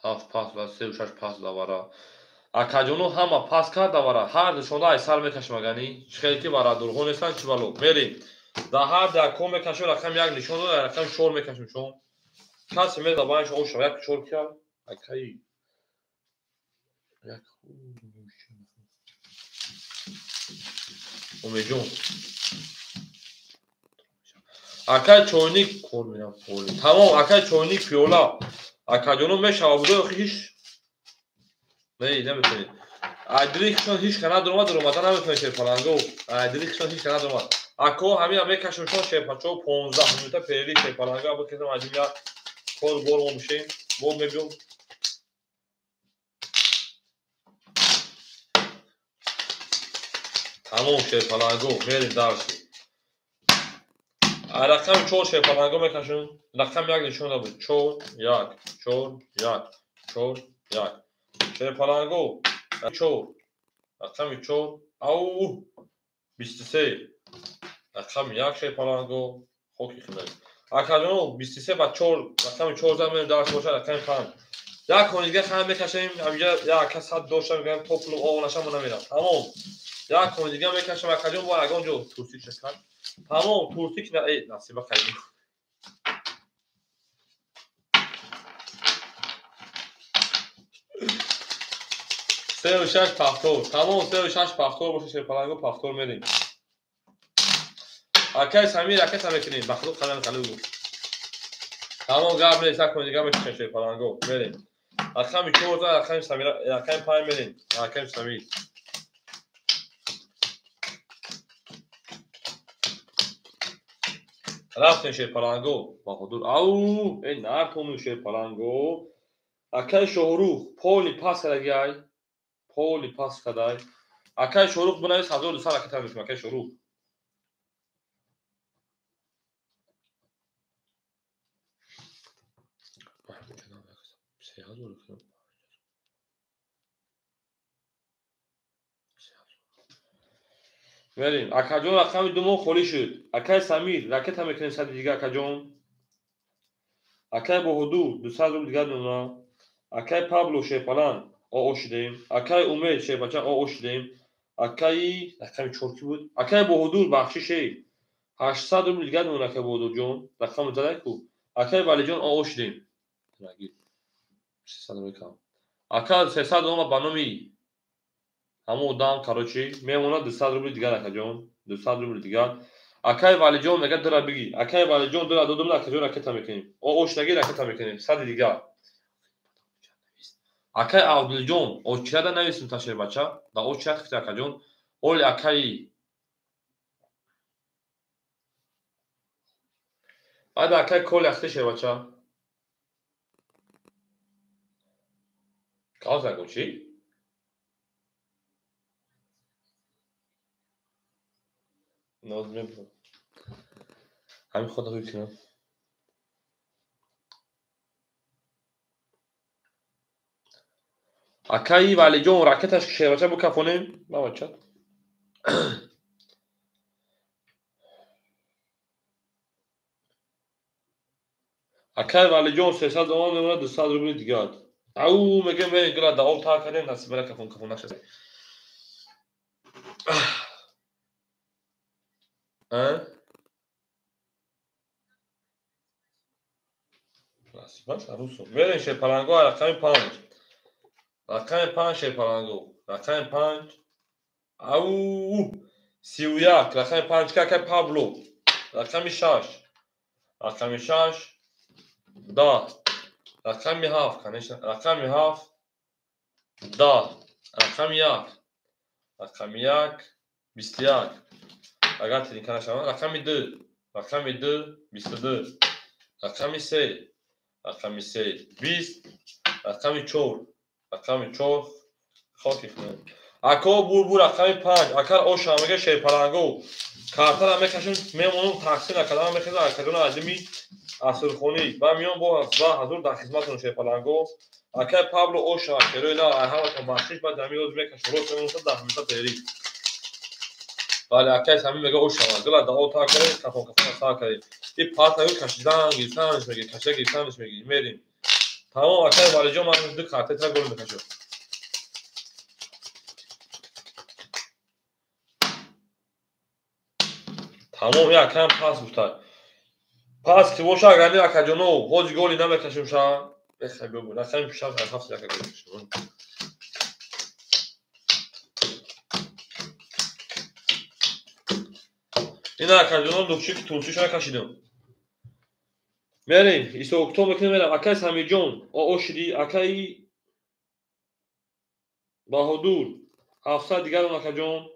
[SPEAKER 1] 7 пас ва 3 6 пас давара. Акаҷоно ҳама пас кард давара. Ҳар душонда ай сар мекашем агани. Чӣ хеле ки варадурҳо нестанд чӣ бало. Мерем. Дар ҳар дако мекашем рақами 1 нишон дод, рақами 4 мекашем шон. Касе медабанш оша 1 4 кард. Акай. Як Умедҷон. Акай чойник кор мерам поли. Тамом акай чойник пиёла. Акаҷоно мешава будо охи ҳеч не наметонед. Айдирихшон ҳеч ка надуромад, дуромада наметонед шерпаланго. Айдирихшон ҳеч ка надуромад. Ако ҳамина мекашем шон шерпачо 15 минута перерыв шерпаланго бикезам аз ин кор бор мо мешем. Бо мебиём. Тамом шерпаланго, мерим дарси. Рақами 4 шерпаланго мекашем. Рақами 1 нишон набуд. 4 1 4 1 4 1. Шерпаланго 4. Рақами 4 ау 23. Рақами 1 шерпаланго хоки хинай. Акаҷоно 23 ба 4 рақами 4 зад мерим дарс боша рақами 5. Як кон дига хам мекашем, ҳаминҷа як кас сад дошта мегӯям то пулум ов наша мо намерам. Тамом. Як кон дига мекашем акаҷон бо ягон ҷо турсик шакар. Тамом турсик на насиба хайр. Се шаш пахтор. Тамом се шаш пахтор боша шерпаланго пахтор мерим. Акай Самир ракета мекунем. Ба худо қалам қалу. Тамом гап нест, як кон дига мекашем шерпаланго мерим. Рақами 4 рақами Самир, рақами 5 мерим. Рақами Самир. Рафтем шерпаланго. Баҳодур. Ау, эй нартону шерпаланго. Акай Шоҳрух поли пас кардагиай. Поли пас кардай. Акай Шоҳрух бинавис 1200 ракета мекунем, акай Шоҳрух. Мерим. Акаҷон рақами 2 мо холӣ шуд. Акай Самир ракета мекунем сади дига акаҷон. Акай Баҳодур 200 рубл дигар мемонад. Акай Пабло шерпаланг оо шудем. Акай Умед шербача оо шудем. Акай рақами 4 ки буд? Акай Баҳодур бахшише 800 рубл дигар мемонад акай Баҳодурҷон. Рақами задай ку. Акай Валиҷон оо шудем. 300 рубл кам. Ака 300 рубл ба номи ҳамон одам короче мемонад 200 рубл дигар акаҷон. 200 рубл дигар. Акай Валиҷон мегӯяд дура бигӣ. Акай Валиҷон дура додум, акаҷон ракета мекунем. Оо шудагӣ ракета мекунем. 100 дигар. Акай Абдулҷон очирада нависем та шербача. Да очират хифта акаҷон. Оли акай баъд акай коли ахти шербача. Кауза чӣ? Ҳамин худо ҳукм. Акай Валиҷон ракеташ шербача букафонем. Бабача. Акай Валиҷон 300 сомон мемонад 200 рубли дигар. Ау мегӯям мерем гила да об тар кардем насибара кафон кафон нашад. Насибаш арусо. Мерем шерпаланго рақами 5. Рақами 5 шерпаланго. Рақами 5. Ау 31 рақами 5 ки акай Пабло. Рақами 6. Рақами 6 10. Рақами 7, конечно. Рақами 7 10. Рақами 1. Рақами 1 21. Агар тиринка нашавад. Рақами 2. Рақами 2 22. Рақами 3. Рақами 3 20. Рақами 4. Рақами 4 хоки хунем. Ако бурбур рақами 5. Акар оша мега шерпаланго. Картара мекашем мемонум тақсим накардам мехезам акаҷон адими асрхонӣ. Ба миён бо 1000 дар хизматон шерпаланго. Акай Пабло оша шерои на ҳаматон бахшиш баъд ҳамин роз мекашем. Роз мемонум 10 минута перӣ. Бале акай Самир мега ошава. Гила дао та кардем, кафон кафон сар кардем. И партаю кашидан гирифтанаш меги, кашида гирифтанаш меги. Мерим. Тамом акай Валиҷон ман ду карта та гол мекашам. Тамом як кам пас гуфта. Пас ки боша агар не акаҷоно, ҳоҷи голи намекашем ша. Бехай бибу, рақами 6 7 яка гол мекашем. Ина акаҷоно духчи ки турсиша кашидам. Мерем, исо окто мекунем мерам. Акай Самирҷон, оо шуди, акай Баҳодур, 700 дигарон акаҷон.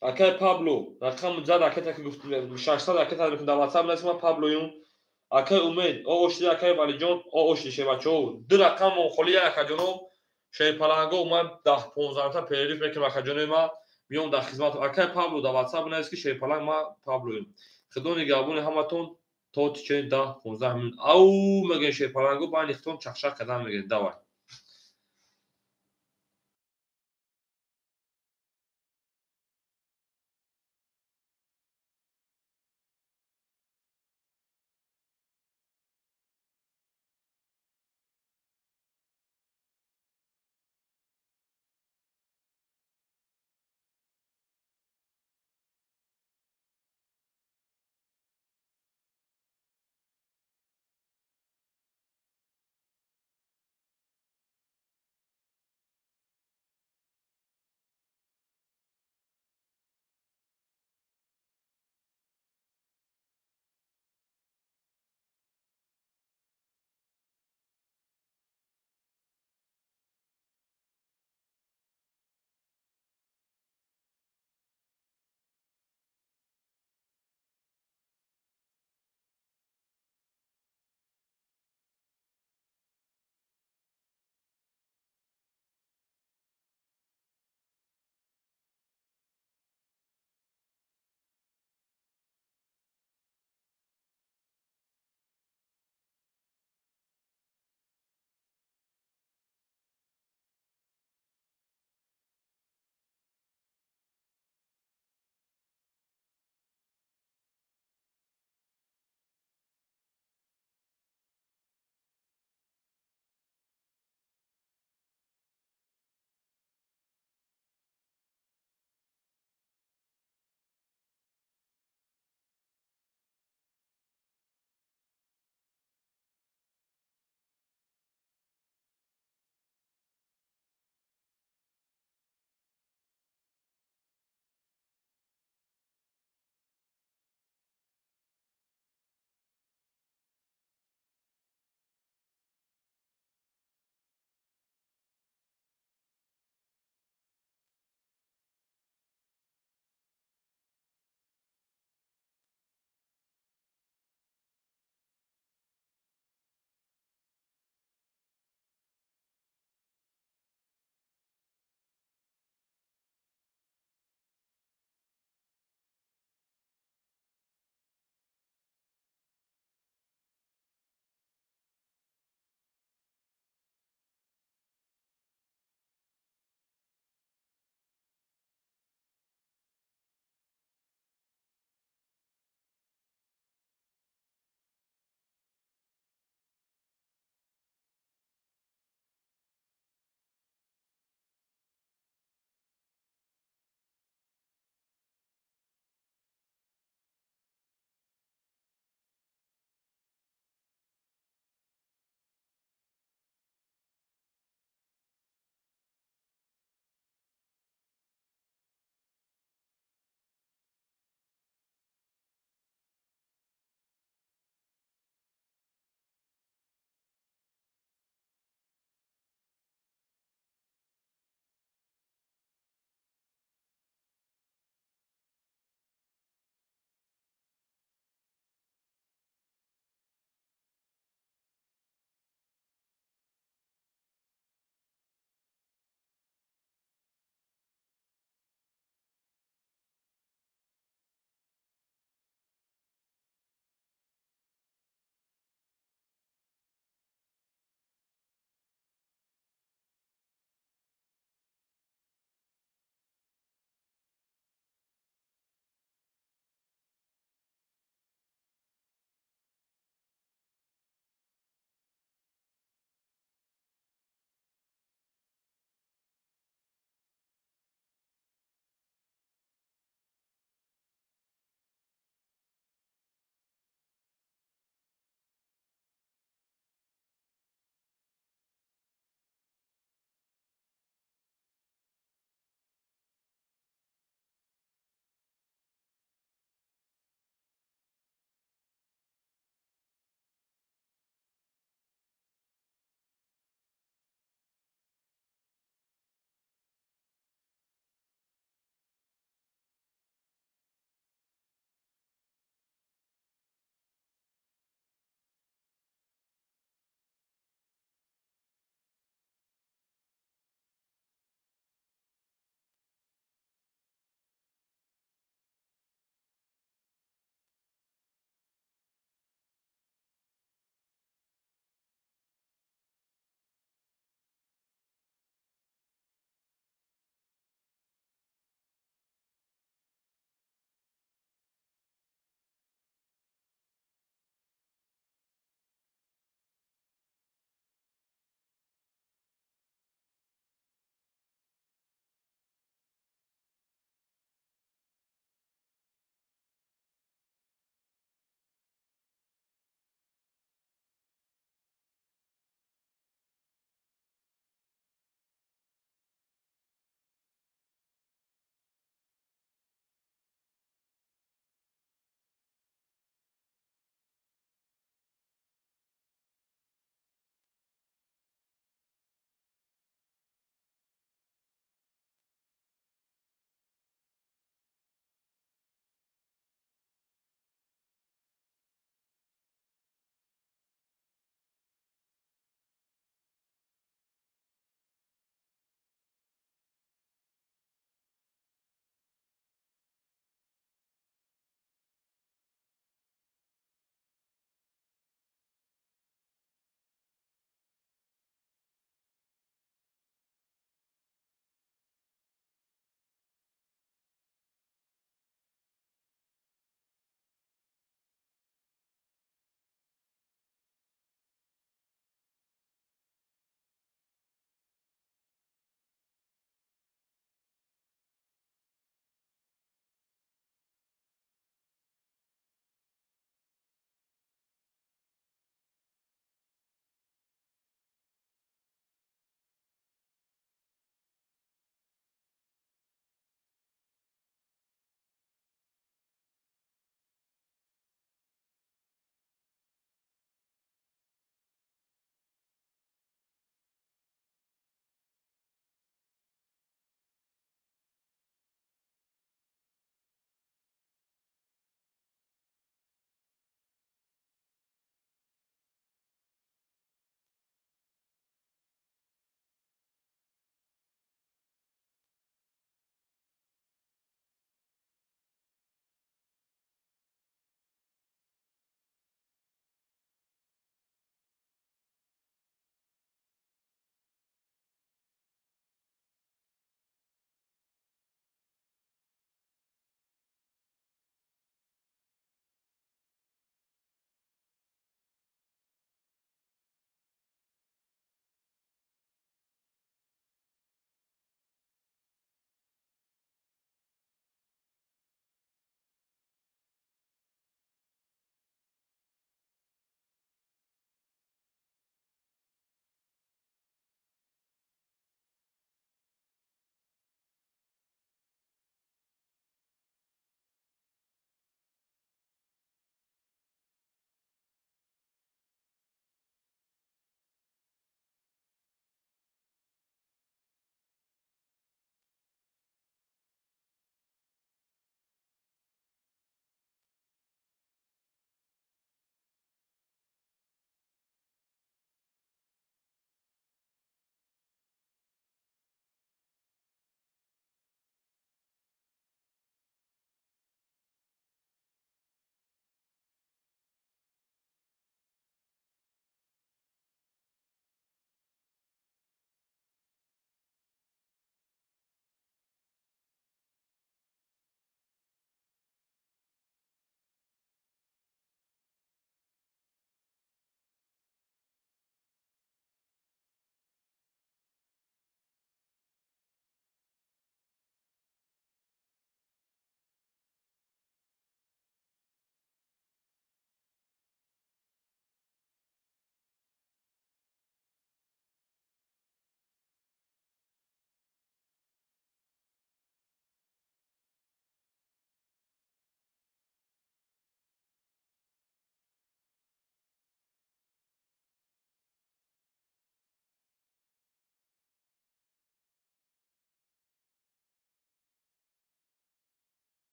[SPEAKER 1] Акай Пабло, рақам зад ракета ки гуфт 600 ракета мекунам дар WhatsApp нависам ман Паблоюм. Акай Умед, оо шуди, акай Валиҷон, оо шуди шербачаҳо. Ду рақам холӣ акаҷоно. Шерпаланго ман 10-15 та перерыв мекунам акаҷонои ман. Миём дар хизмат. Акай Пабло, дар WhatsApp бинавис, ки Шерпаланг, ма Паблоем. Худо нигаҳбони ҳаматон то течение 10-15 минут. Ау мегӯем, шерпалангу байни худтон чақчақ кардан мегӯем. Давай.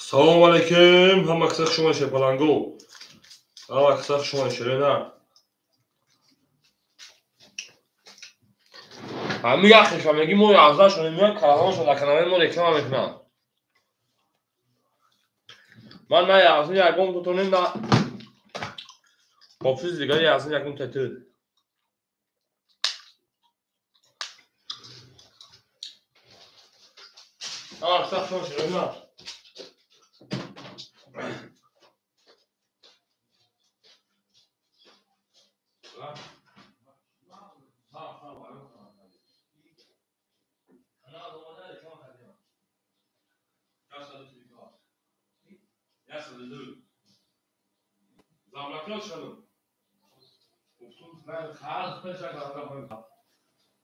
[SPEAKER 1] Салом алейкум, ҳама каса хуш омадед Шерпаланго. Ҳама каса хуш омадед Шерена. Ҳами яхеша меги мо 11 шона меян калоншон дар канали мо реклама мекунанд. Ман на 11 ягон тутонем на ҳофиз дигари 11 ягон тату. Ҳама каса хуш омадед Шерена.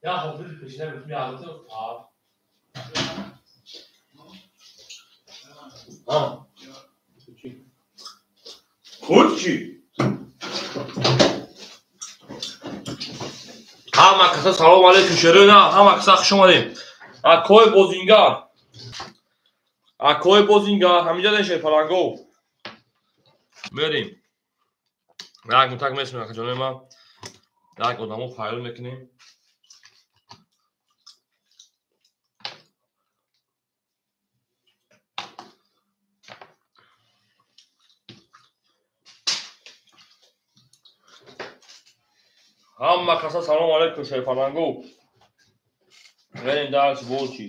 [SPEAKER 1] Ya hafif peşine bütün yardım abi. Ha. Кучи. Ҳама каса салом алейкум Шерина, ҳама каса хуш омадед. Акои бозингар. Акои бозингар, ҳаминҷа ден Шерпаланго. Мерим. Як мутак месмем акаҷонои ман. Як одамо файл мекунем. Ҳама каса салом алейкум Шерпаланго. Мерим дарс болчи.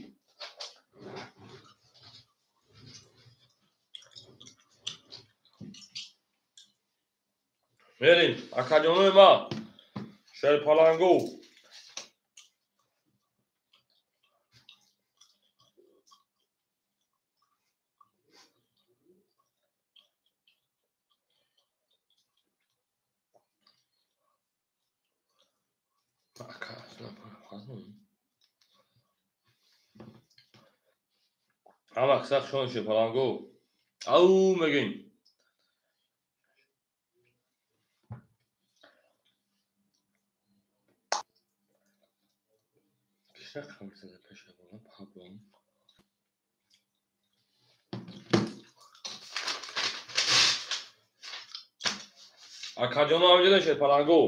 [SPEAKER 1] Мерим акаҷонои ман Шерпаланго. Ҳама каса хуш омадед Шерпаланго. Ау мегӯем. Акаҷоно ҳаминҷа Шерпаланго.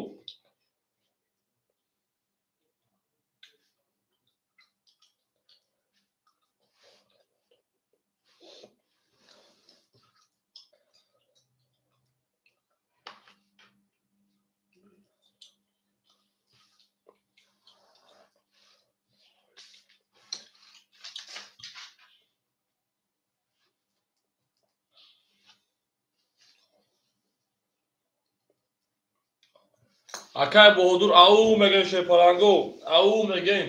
[SPEAKER 1] Акай Баҳодур ау мегӯем Шерпаланго, ау мегӯем.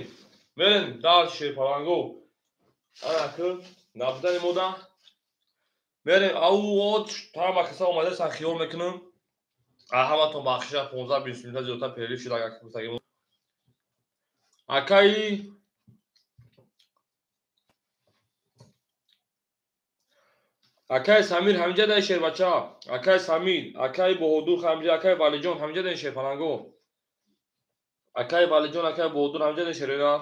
[SPEAKER 1] Мерем дар Шерпаланго. Анаку набудани мода. Мерем ау от ҳама каса омадасан хиёл мекунам. Ҳаматон бахшиша 15-20 минута зиёдтар перерыв шуда агар. Акай Самир ҳаминҷа дай шербача. Акай Самир, акай Баҳодур ҳаминҷа, акай Валиҷон ҳаминҷа дай Шерпаланго. Акай Валиҷон, акай Баҳодур ҳаминҷа дай Шерина.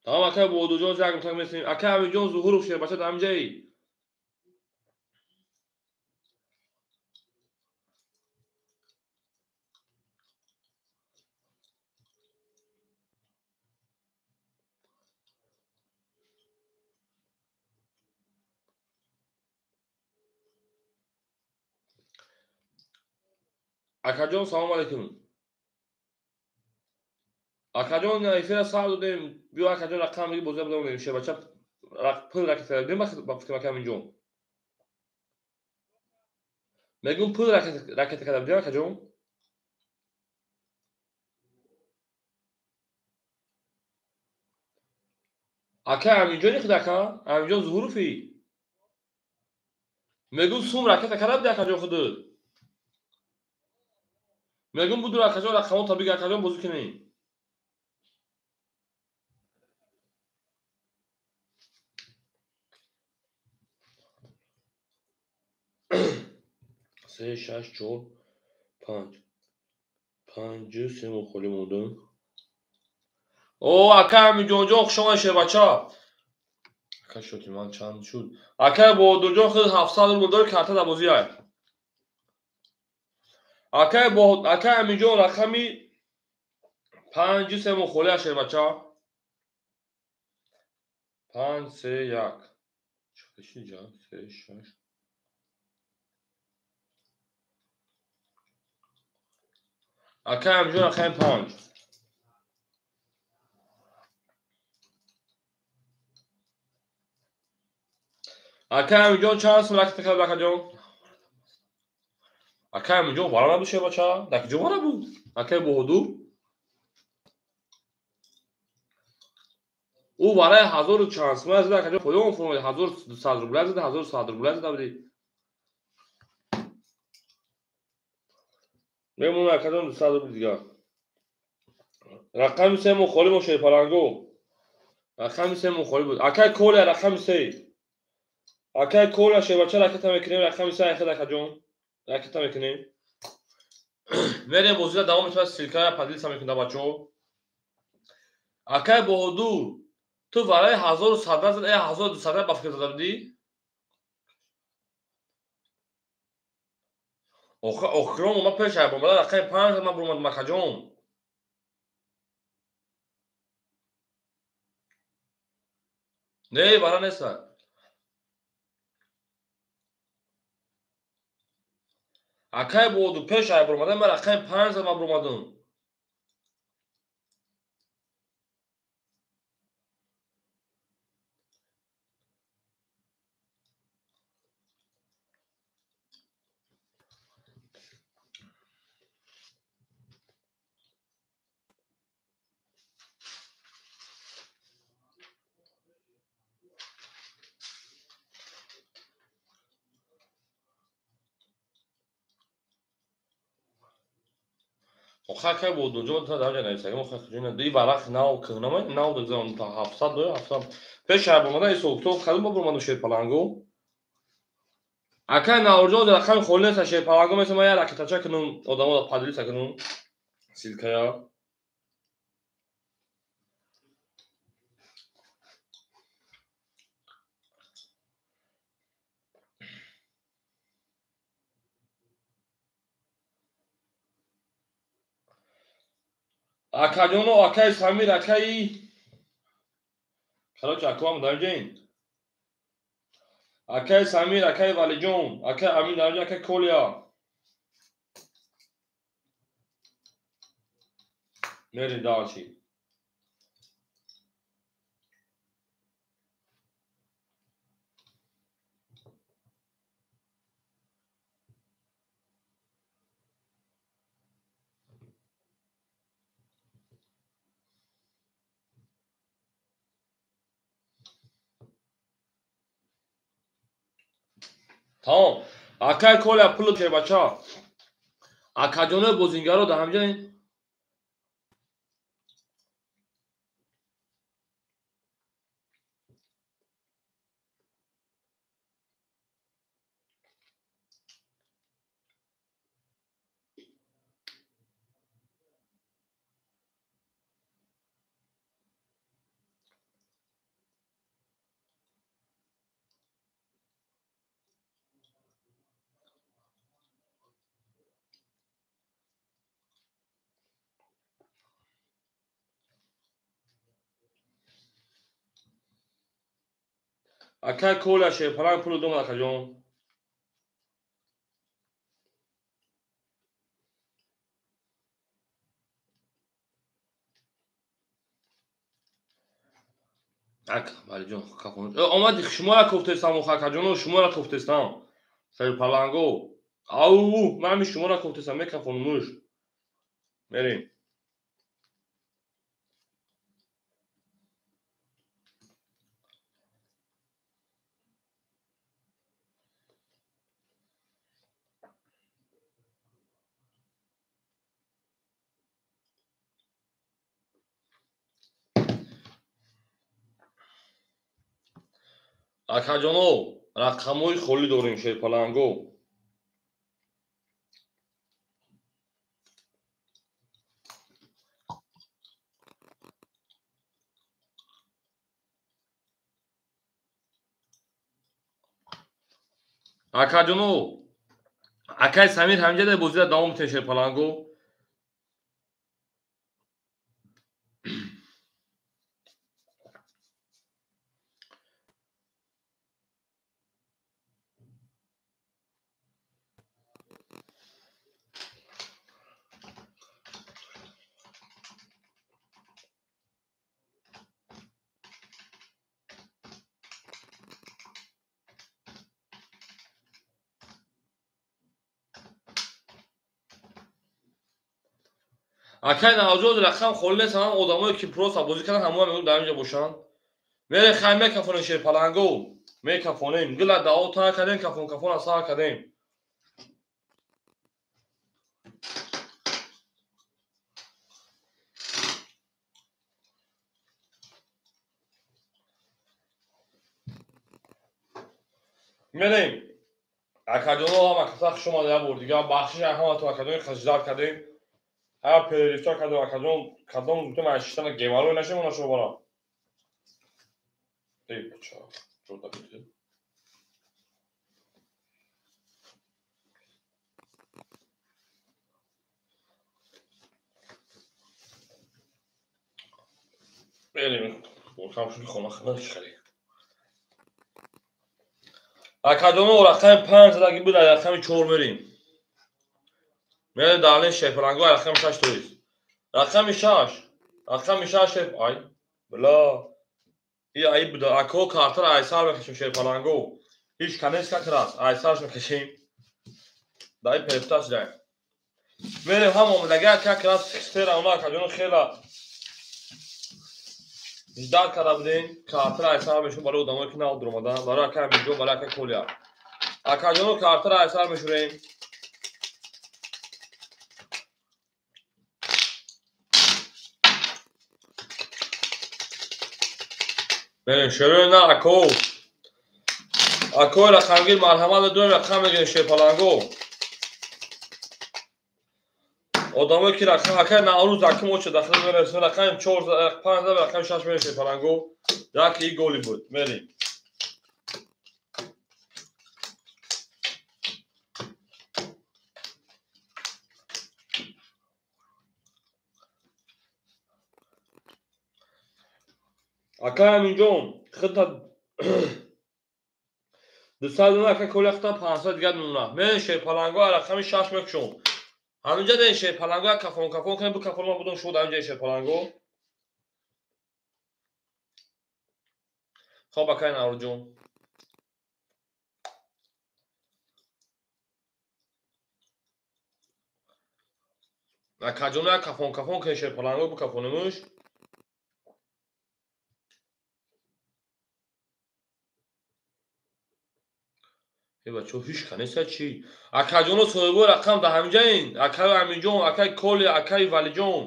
[SPEAKER 1] Тамом акай Баҳодурҷон як мутак месем. Акай Аминҷон Зуҳуров шербача дар ҳаминҷаи. Акаҷон салом алейкум. Акаҷон эфира сар додем. Биё акаҷон рақам бигир бозия бидонем шербача пул ракета додем ба фикр акам инҷо. Мегӯм пул ракета карда будем акаҷон. Ака Аминҷони худ ака, Аминҷон Зуҳурофи. Мегӯм сум ракета карда буди акаҷон худат. Мегӯм буду акаҷон рақамото бигир акаҷон бозӣ кунем. Се, шаш, чор, панҷ. Панҷу сему холӣ мондам. О, ака Амиҷонҷон, хуш омадед, шербача. Ака, шоти ман чанд шуд? Ака Баҳодурҷон, худ 700 рубл дори, карта дар бозӣ ай. Ака Амиҷон, рақами панҷу сему холӣ ай, шербача. Панҷ, се, як. Чӣ се, шаш. Ака Амиҷон, рақами панҷ. Ака Амиҷон, чанд сум ракета кард, акаҷон? Ака Амиҷон, вара набуд, шербача? Дар куҷо вара буд? Акаи Баҳодур? Ӯ вараи ҳазору чанд сума зада, акаҷон, поён фуромад, 1200 рубля зада, 1100 рубля зада будӣ. Мемонад, акаҷон, 200 рубли дигар. Рақами сему холӣ мо, шерпаланго. Рақами сему холӣ буд. Акаи Коля, рақами се. Акаи Коля, шербача, ракета мекунем, рақами се айхед, акаҷон. Ракета мекунем. Мерем бозиро давом метавад, ссылкая поделиться мекунем, бачаҳо. Акаи Баҳодур, ту вараи 1100 зад, 1200 ба фикр зада будӣ? Охирон омад пеш айбомада, рақами панҷ ман буромадам, акаҷон. Не, вара неста. Акаи Баҳодур, пеш айбомада, ман рақами панҷ зад ман буромадам. Охир акаи Баҳодурҷон, ту дар ҷа нависагӣ, охир ҷона ди варақ нав кӯҳнамай, нав дагзан та 700 дой, 700. Пеш айбомада ҳисоб-китоб кардам, ба буромадам, шерпаланго. Акаи Наврӯзҷон, рақами холӣ нест, шерпаланго, месам ман як ракетача кунам, одамо поделиться кунам. Ссылкая. Акаҷоно, акаи Самир, акаи, короче, акоам дар ҷаин. Акаи Самир, акаи Валиҷон, акаи Амин дар ҷа, акаи Колия. Мерем дальше. Тамом. Акаи Коля, пул шербача. Акаҷонои бозингаро дар ҳамҷа. Акаи Коля, шерпаланг, пулу домад, акаҷон. Ак, Валиҷон, омади, шуморо кофтестам, акаҷоно, шуморо кофтестам. Шерпаланго. Ау, ман ҳамин шуморо кофтестам, мекафонумуш. Мерем. Акаҷоно, рақамҳои холӣ дорем, шерпаланго. Акаҷоно, акай Самир ҳаминҷа дар бозида давом метем шерпаланго. Акай Навҷод рақам холӣ нест, ҳамон одамое ки просто бозӣ карданд, ҳамоя мегӯям дар инҷа бошанд. Мере хай мекафонем шерпаланго, мекафонем. Гила дао та кардем, кафон кафона сар кардем. Мерем. Акаҷоно ҳама каса хуш омада як бор дигар. Бахшиш ҳаматон акаҷони хаждар кардем. Ҳа перерифта кардем акаҷон, кадом гуфтем ай шиштана геморрой нашемона шумо бара. Эй бача, ҷода бите. Мерем, кам шуди хона хона хеле. Акаҷоно рақами 5 задаги буд, рақами 4 мерем. Мерем дар шерпаланго рақами 6 тоист. Рақами 6, рақами 6 шер ай бла. И ай буда ако картара ай сар мекашем шерпаланго. Ҳеч канес как раз ай сарш мекашем. Дай перефташ дай. Мерем ҳам омадага как раз сера уна акаҷоно хела ждат карда будем. Картара ай сар мешум барои одамое ки нав дуромадан, барои ака Амирҷон, барои ака Колия. Акаҷоно картара ай сар мешурем. Мерем шерои на ако. Акои рақамгир марҳамат дуем рақам мегирем шерпаланго. Одамое ки рақам акай Наврӯз аким оча дахл мерасем рақами 4 5 рақами 6 мерем шерпаланго. Як и голи буд. Мерем. Акай Аминҷон, хита 200 дона ака Коля хита 500 дигар мемонад. Мерем шерпаланго рақами 6 мекушом. Ҳаминҷа дар шерпаланго як кафон кафон кунем, бу кафон ман будам шуд ҳаминҷа шерпаланго. Хоб акай Наврӯзҷон. Акаҷон як кафон кафон кунем шерпаланго бу кафонемуш. Э бачо ҳеч канеса чӣ? Акаҷоно соҳибои рақам дар ҳаминҷаин. Акаи Аминҷон, акаи Коли, акаи Валиҷон.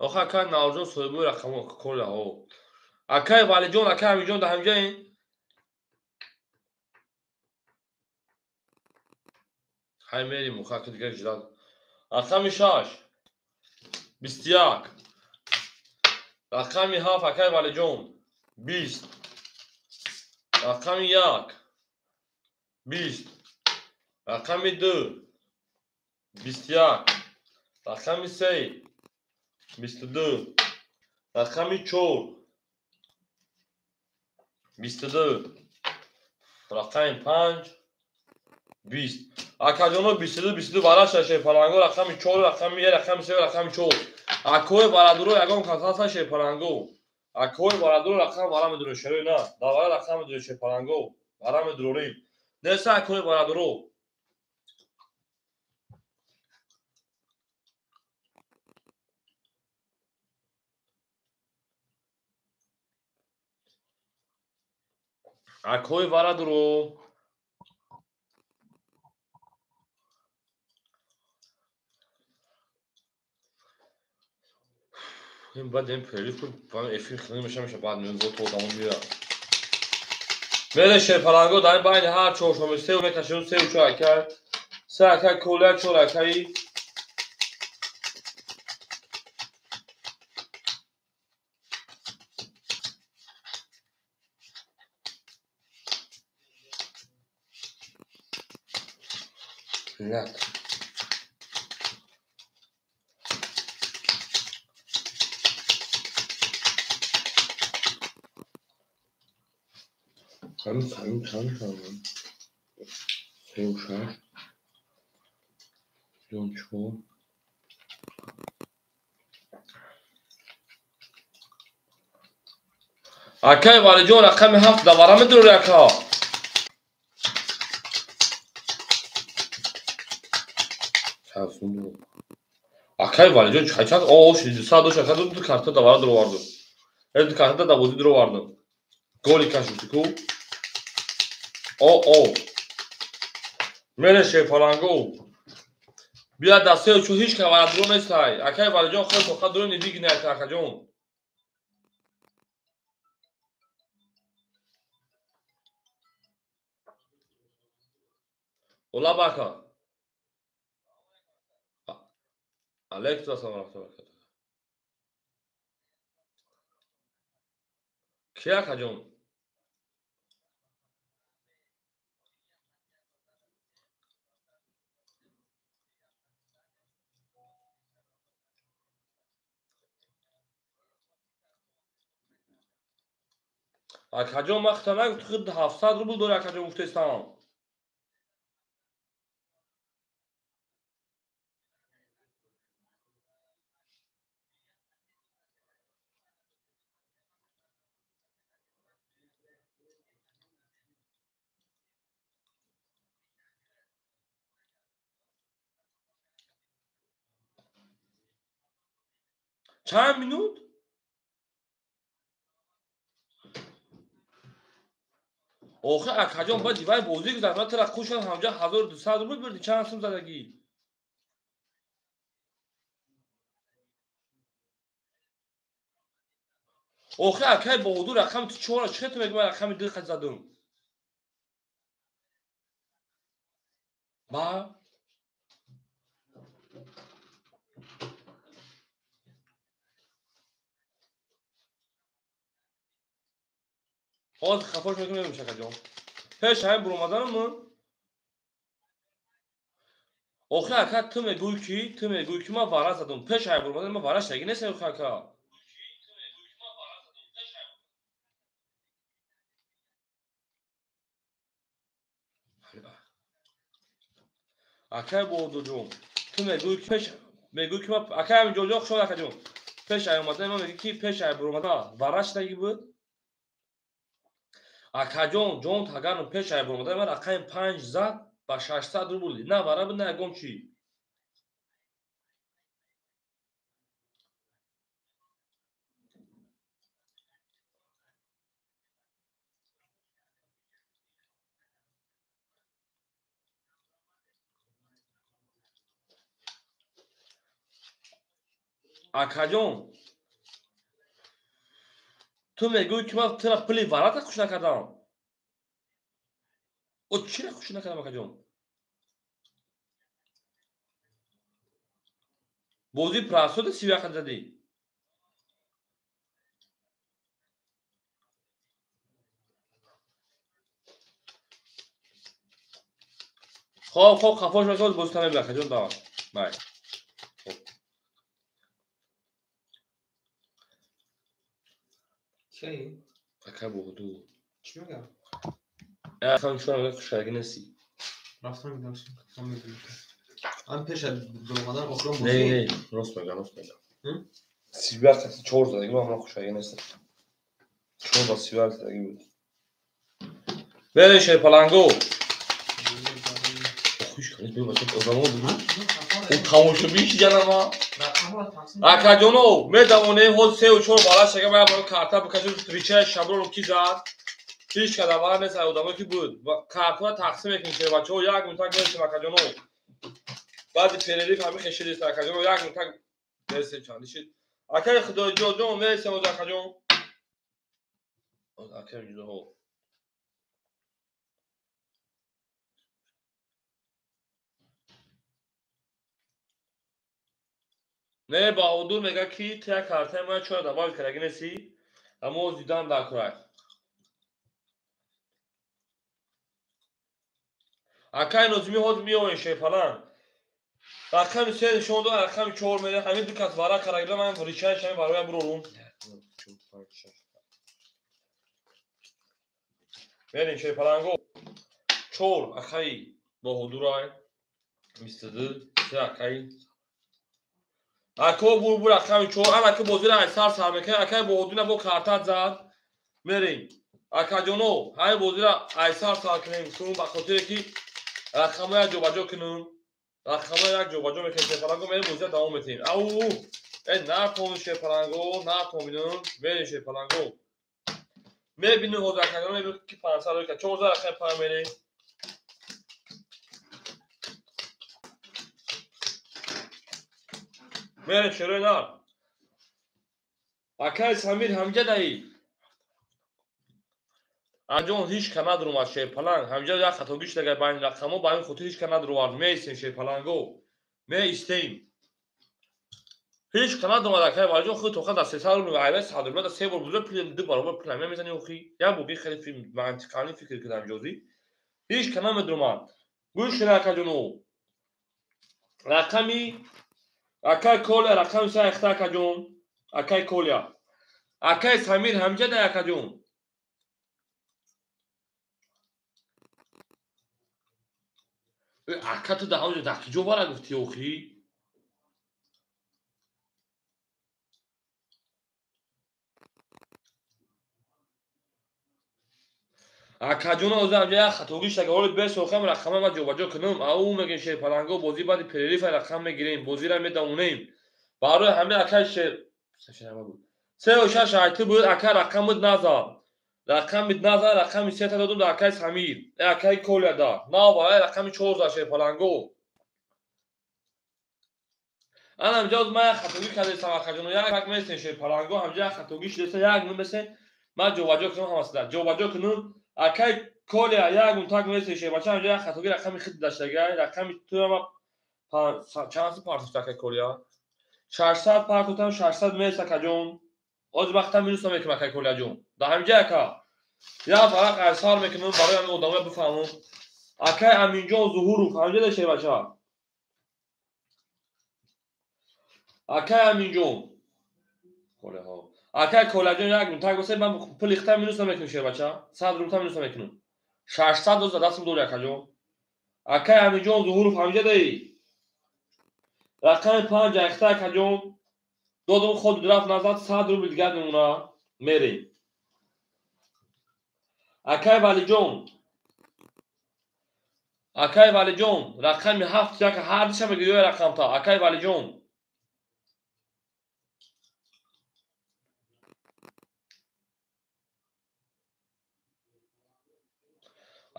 [SPEAKER 1] Охи акаи Наврӯзҷон соҳибои рақам Коля ҳо. Акаи Валиҷон, акаи Аминҷон дар ҳаминҷаин. Ҳай мерим, охи ака дигар ждат. Рақами 6 21. Рақами 7 акаи Валиҷон 20. Рақами 1 20. Рақами 2 21. Рақами 3 22. Рақами 4 22. Рақами 5 20. Акаҷоно 22 22 вараша шерпаланго рақами 4 рақами 1 рақами 3 рақами 4. Акои барадуро ягон кас ҳаста шерпаланго. Акои барадуро рақам вара медурем шерои на. Дар вара рақам медурем шерпаланго. Вара медурорем. Неста акои барадуро. Акои барадуро. Ин баъд ин перерыв кун, эфир хеле меша, баъд меён бо то одамо меояд. Мере шерпаланго дар ин байни ҳар чоршанбе се мекашем, сеу чор акай, се акай Коля, чор акаи Як. Кам кам кам кам. Сеу шаш. Ҷон чор. Акай Валиҷон рақами ҳафт давара медурори ака. Акай Валиҷон чанд о 600 дош ака ду карта давара дуровардум. Ду карта да бозӣ дуровардум. Голи кашуди ку. О о. Мере шефаланго. Бия дастаи чу ҳеч кавара дуро нестай. Акай Валиҷон хел тоқа дуро нидигнай акаҷон. Ола бака. Алейкум ассалом ва раҳматуллоҳи ва баракатуҳ. Ки акаҷон? Акаҷон ман хита нагуфт худ 700 рубл дори акаҷон гуфтестам. Чанд минут? Охи акаҷон баъди вай бозӣ гузашт ман тура хушам ҳамҷа 1200 рубл бурдӣ чанд сум задагӣ? Охи акай Баҳодур рақами ту чора чӣ ту мегӯ ман рақами ду қад задум? Ба? Ҳозир хафош мекунем шакаҷон. Пеш ҳамин буромаданам охи ака ту мегӯӣ ки ман вара задум. Пеш ҳамин буромаданам ман вара шаги нестам охи ака. Акай Баҳодурҷон, ту мегӯӣ ки пеш мегӯӣ ки ман акай ҳамин ҷоҷо хуш омад акаҷон. Пеш ҳамин омадан ман мегӯӣ ки пеш ҳамин буромадан вара шаги буд. Акаҷон ҷон тагарм пеш ай буромадан ман рақами 5 зад ба 600 рубл. На вара буд на ягон чӣ. Акаҷон ту мегӯӣ ки ман тура пули варата хуш накардам. О чира хуш накардам акаҷон? Бозии прасода 31 қад задӣ. Хоб хоб хафош мекунад бозӣ тамом акаҷон давай. Бай.
[SPEAKER 2] Кӣ?
[SPEAKER 1] Ака Баҳодур.
[SPEAKER 2] Чӣ мегӯям?
[SPEAKER 1] Ахан чун хушаги нестӣ.
[SPEAKER 2] Рафтам дидам. Ам пеш аз буромадан охирон
[SPEAKER 1] Не,
[SPEAKER 2] бозӣ.
[SPEAKER 1] не, рост мегӯям, рост мегӯям. 31 қати 4 задагӣ ман хушаги нестам. 4 ба 31 задагӣ буд. Бере шерпаланго. Хуш канис бе бача одамо буд. О тамошобин шиданама. Акаҷоно, медавонем ҳоз сеу чор бала шага ман барои карта бикашам ричаи шаброро ки зад. Ҳеч када бала нест ай одамо ки буд. Картаро тақсим мекунем шер бачаҳо як минутак мересем акаҷоно. Баъди перерыв ҳамин хешидест акаҷоно як минутак мересем чанд шид. Акаи Худоҷон мересем оз акаҷон. Акаи ҷудоҳо. Не Баҳодур мегӯяд ки ту як картаи ман чора добавить кардаги нестӣ? Аммо оз дидан дар курак. Акай Нозимӣ ҳозир меоем шерпаланг. Рақами се нишон дод, рақами чор мерем. Ҳамин ду кас варақ карда ман ричаи шами бароя бурорум. Мерем шерпаланго. Чор акаи Баҳодурай. 22 се акаи. Ако бур рақами чор. Ана ки бозиро аз сар сар мекунем. Акаи Баҳодур бо картат зад. Мерем. Акаҷоно, ҳамин бозиро аз сар сар кунем. Сум ба хотире ки рақамҳо як ҷобаҷо кунем. Рақамҳо як ҷобаҷо мекунем. Шерпаланго мерем бозиро давом метиҳем. Ау, э натонем шерпаланго, натонем. Мерем шерпаланго. Мебинем ҳозир акаҷоно, мебинем ки 500 рӯй кард. 14 рақами панҷ мерем. Мерем шерои нар. Акаи Самир ҳамҷа даӣ. Анҷон ҳеҷ ка надурумад шерпаланг. Ҳамҷа як хатогӣ шудагай байни рақамҳо, ба ҳамин хотир ҳеҷ ка надурумад. Меистем шерпаланго. Меистем. Ҳеҷ ка надурумад акаи Валиҷон, худ тоқа дар 300 рубл айвай 100 рубл да се бор бузург пул ду баробар пул мезанӣ охи. Як бор хеле мантиқани фикр кардам ҷозӣ. Ҳеҷ ка намедурумад. Гӯш кунед акаҷоно. Рақами акаи Коля, рақами се ахта акаҷон. Акаи Коля. Акаи Самир ҳамҷа да акаҷон. Ака ту дар ҳамҷо дар киҷо вара гуфтӣ охи? Акаҷон ҳозир ҳамҷа як хатогӣ шуда, ҳоли бесохам рақама ма ҷобаҷо кунам. Ау мегем шерпаланго бозӣ баъди перерифа рақам мегирем, бозиро медавонем. Барои ҳамин акаи шер сеу шаш айти буд, ака рақамит назад. Рақамит назад, рақами сета додум дар акаи Самир, акаи Коля да. Нав барои рақами чор зад шерпаланго. Ана ҳамҷа ман як хатогӣ кардесам акаҷоно, як местем шерпаланго, ҳамҷа як хатогӣ шудеса, як намесем, ман ҷобаҷо кунам ҳамасида. Ҷобаҷо кунам. Акаи Коля як мунтак местем шербача, ҳамҷа як хатогӣ рақами хид даштагай, рақами туама чанд партофт акаи Коля? 600 партофтам, 600 мест акаҷон. Ҳозир вақта минус намекунам акаи Коляҷон. Дар ҳамҷа ака як варақ айсар мекунам барои ҳамин одамоя бифаҳмам. Акаи Аминҷон Зуҳуров ҳамҷа да шербача. Акаи Аминҷон. Коляҳо. Акаи Коляҷон як мунтак басе, ман пули хита минус намекунам шербача. 100 рубл минус намекунам. 600 доз дастам дори акаҷон. Акаи Аминҷон Зуҳуров ҳамҷа даи. Рақами 5 айхта акаҷон. Додум худ рафт назад 100 рубл дигар мемона. Мерем. Акаи Валиҷон. Акаи Валиҷон рақами 7 як ҳар диша мегирӣ рақамта. Акаи Валиҷон.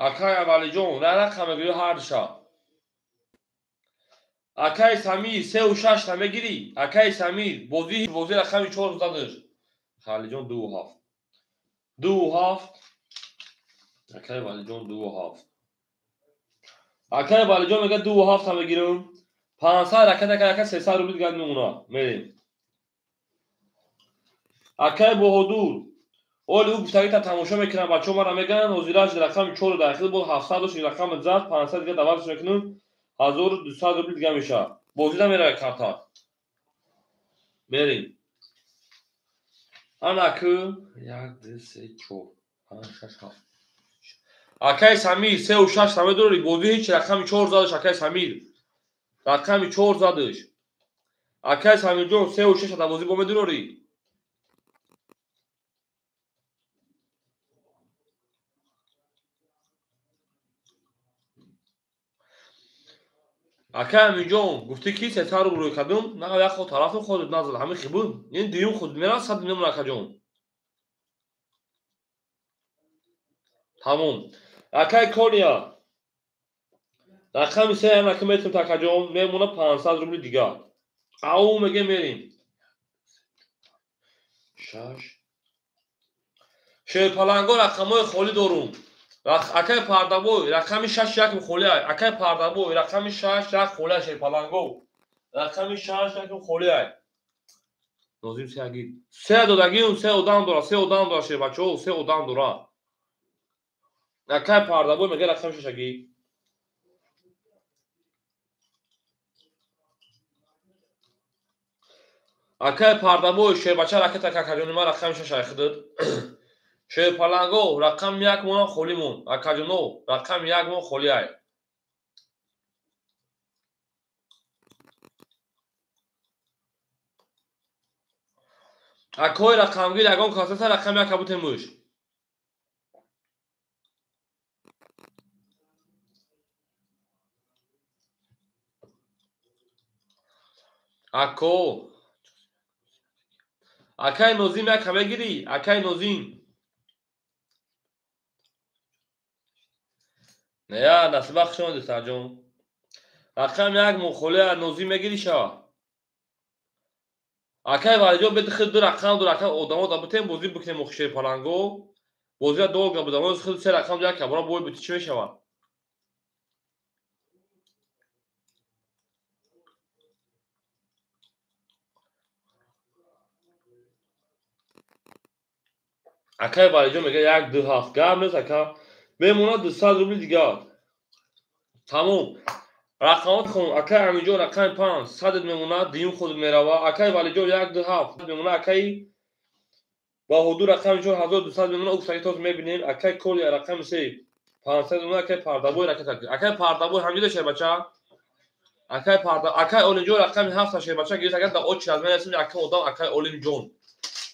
[SPEAKER 1] Акаи Валиҷон рақам мегирӣ ҳар диша. Акаи Самир 3 ва 6 та мегирӣ. Акаи Самир бозӣ рақами 4 задаш. Халиҷон 2 ва 7. 2 ва 7. Акаи Валиҷон 2 ва 7. Акаи Валиҷон мегӯяд 2 ва 7 та мегирам. 500 ракат ака 300 рубл дигар мемона. Мерем. Акаи Баҳодур оли ӯ гуфтагита тамошо мекунам, бачаҳо мара мегӯянд ҳозираш рақами 4 дахил буд, 700 дошт, рақами зад, 500 дигар даватш мекунам, 1200 рубл дигар мешавад. Бозӣ намеравад карта. Мерем. Ана ку 1 2 3 4 5 6 7. Акаи Самир 3 ва 6 та медорӣ, бозӣ ҳеҷ рақами 4 задаш акаи Самир. Рақами 4 задаш. Акаи Самирҷон 3 ва 6 та бозӣ бо медорӣ. Акаи Аминҷон гуфтӣ ки 300 рубл рӯй кардум, на як ход тарафи худат назад, ҳамин хи буд. Ин дуюм худ меравад 100 мемона акаҷон. Тамом. Акаи Коля рақами 3 анаки метавонад акаҷон, мемона 500 рубли дигар. Ау меге мерем. 6 Шерпаланго рақамҳои холӣ дорум. Акаи Пардабой рақами 6 як холӣ. Акаи Пардабой рақами 6 як холӣ шерпаланго. Рақами 6 як холӣ. Нозим се агид. Се додагиум, се одам дора, се одам дора шербачаҳо, се одам дора. Акаи Пардабой мега рақами 6 агид. Акай Пардабой шербача ракета какаҷони ман рақами 6 айхидид. Шерпаланго рақами 1 мон холӣ мон. Акаҷоно рақами 1 мон холӣ ай. Акои рақамгир ягон касаса рақами 1 кабутемуш. Ако акай Нозим як мегирӣ? Акай Нозим. Не, насиба хуш омадӣ духтарҷон. Рақами 1 мухолия Нозим мегирӣ шава. Акай Валиҷон беди худ ду рақам ду рақам одамо да бутем бозӣ бикунем охи шерпаланго. Бозия долго буда. Мо худ се рақам ду як бора бой бути чӣ мешавад? Акай Валиҷон мега 1 2 7. Гап нест ака. Мемонад 200 рубли дигар. Тамом. Рақамот хон. Акай Аминҷон рақами 5 100 мемонад, дуюм худ мерава. Акай Валиҷон 1 2 7 мемонад. Акай Баҳодур рақами 4 1200 мемонад. Уксаги тоз мебинем. Акай Колия рақами 3 500 мемонад. Акай Пардабой ракета. Акай Пардабой ҳамҷида шербача. Акай Парда, акай Олимҷон рақами 7 шербача гирифт. Агар дар очи аз мерасим якам одам акай Олимҷон.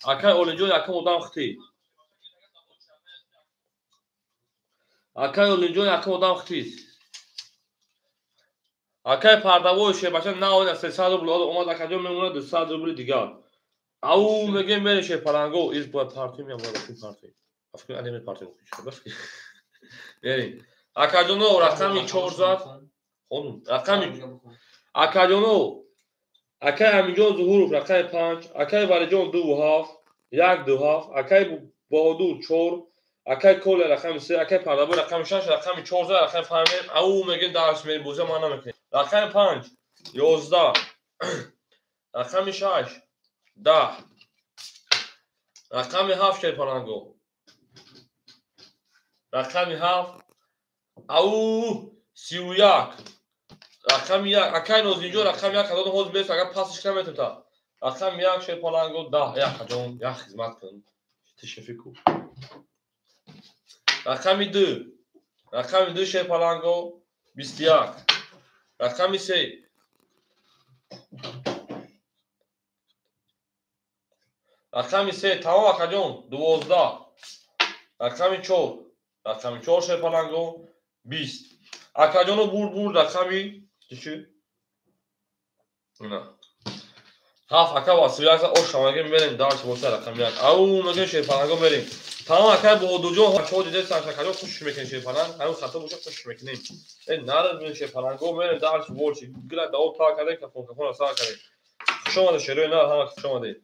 [SPEAKER 1] Акай Олимҷон якам одам хити. Акай Олимҷон якам одам хитист. Акай Пардавой шербача наояд 300 рубл омад. Акаҷон мемонад 200 рубли дигар. Ау мегем мерем шерпаланго. Из бояд партӣ меомад партӣ. Афкун анеме партӣ бафки. Мерем. Акаҷоно рақами 4 зад. Хонум рақами Акаҷоно акай Аминҷон Зуҳуров рақами 5, акай Валиҷон 2 7, 1 2 7, акай Баҳодур 4, акай Коля рақами 3, акай Пардабой рақами 6, рақами 4 зад, рақами 5 мерем. Ау мегем дарс мерем бозия ман намекунем. Рақами 5 11, рақами 6 10, рақами 7 шерпаланго. Рақами 7 ау 31, рақами 1 акай Нозимҷон рақами 1 кадом ҳозир бес агар пасиш наметем та. Рақами 1 шерпаланго 10. Як ҷон, як хизмат кун. Тишафику. Рақами 2, рақами 2 шерпаланго 21, рақами 3, рақами 3 тамом акаҷон 12, рақами 4, рақами 4 шерпаланго 20. Акаҷоно бурд бурд рақами чӣ? На. 7 ака ва 31 ош шамаге мерем дарс боса рақами 1. Ау мегем шерпаланго мерем. Тамом акай Баҳодурҷон бачаҳо дидед акаҷон хуш мекунем шерпаланг, ҳамин хато боша хуш мекунем. Э нарад мерем шерпаланго мерем дарс борчи. Гила дао та кардем кафон кафон сар кардем. Хуш омадед шерои нар ҳама хуш омадед.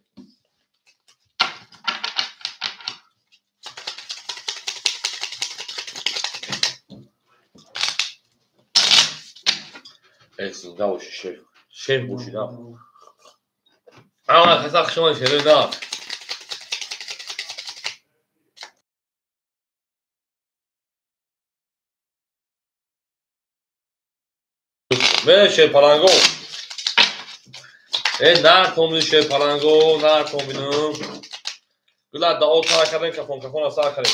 [SPEAKER 1] Э зинда боши шеф. Шеф боши да. Ама каса хуш омадед шерои нар. Мерем шерпаланго. Э нар комбини шерпаланго, нар комбинум. Гула дао тара кардем кафон кафон сар кардем.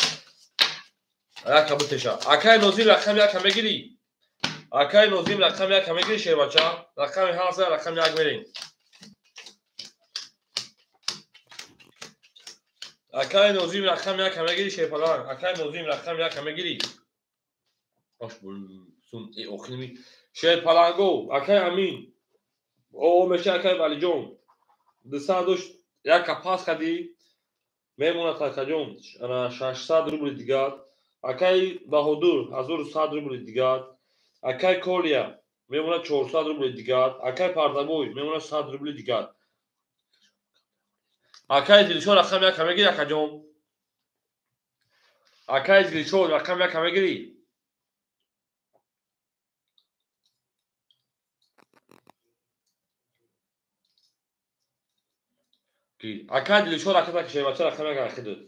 [SPEAKER 1] Як бутеша. Акай Нозим рақами 1 мегирӣ? Акай Нозим рақами 1 мегирӣ шербача? Рақами 7 рақами 1 мерем. Акай Нозим рақами 1 мегирӣ шерпаланг? Акай Нозим рақами 1 мегирӣ? Ош сум э охирми шерпаланго акай Амин. О меша акай Валиҷон. 200 дошт як пас кардӣ мемонад акаҷон 600 рубли дигар. Акай Баҳодур 1100 рубли дигар. Акай Колия мемонад 400 рубли дигар. Акай Пардабой мемонад 100 рубли дигар. Акай Дилшод рақами 1 мегирӣ акаҷон? Акай Дилшод рақами 1 мегирӣ? Акай Дилшод ракета шербача рақами 1 ахидуд.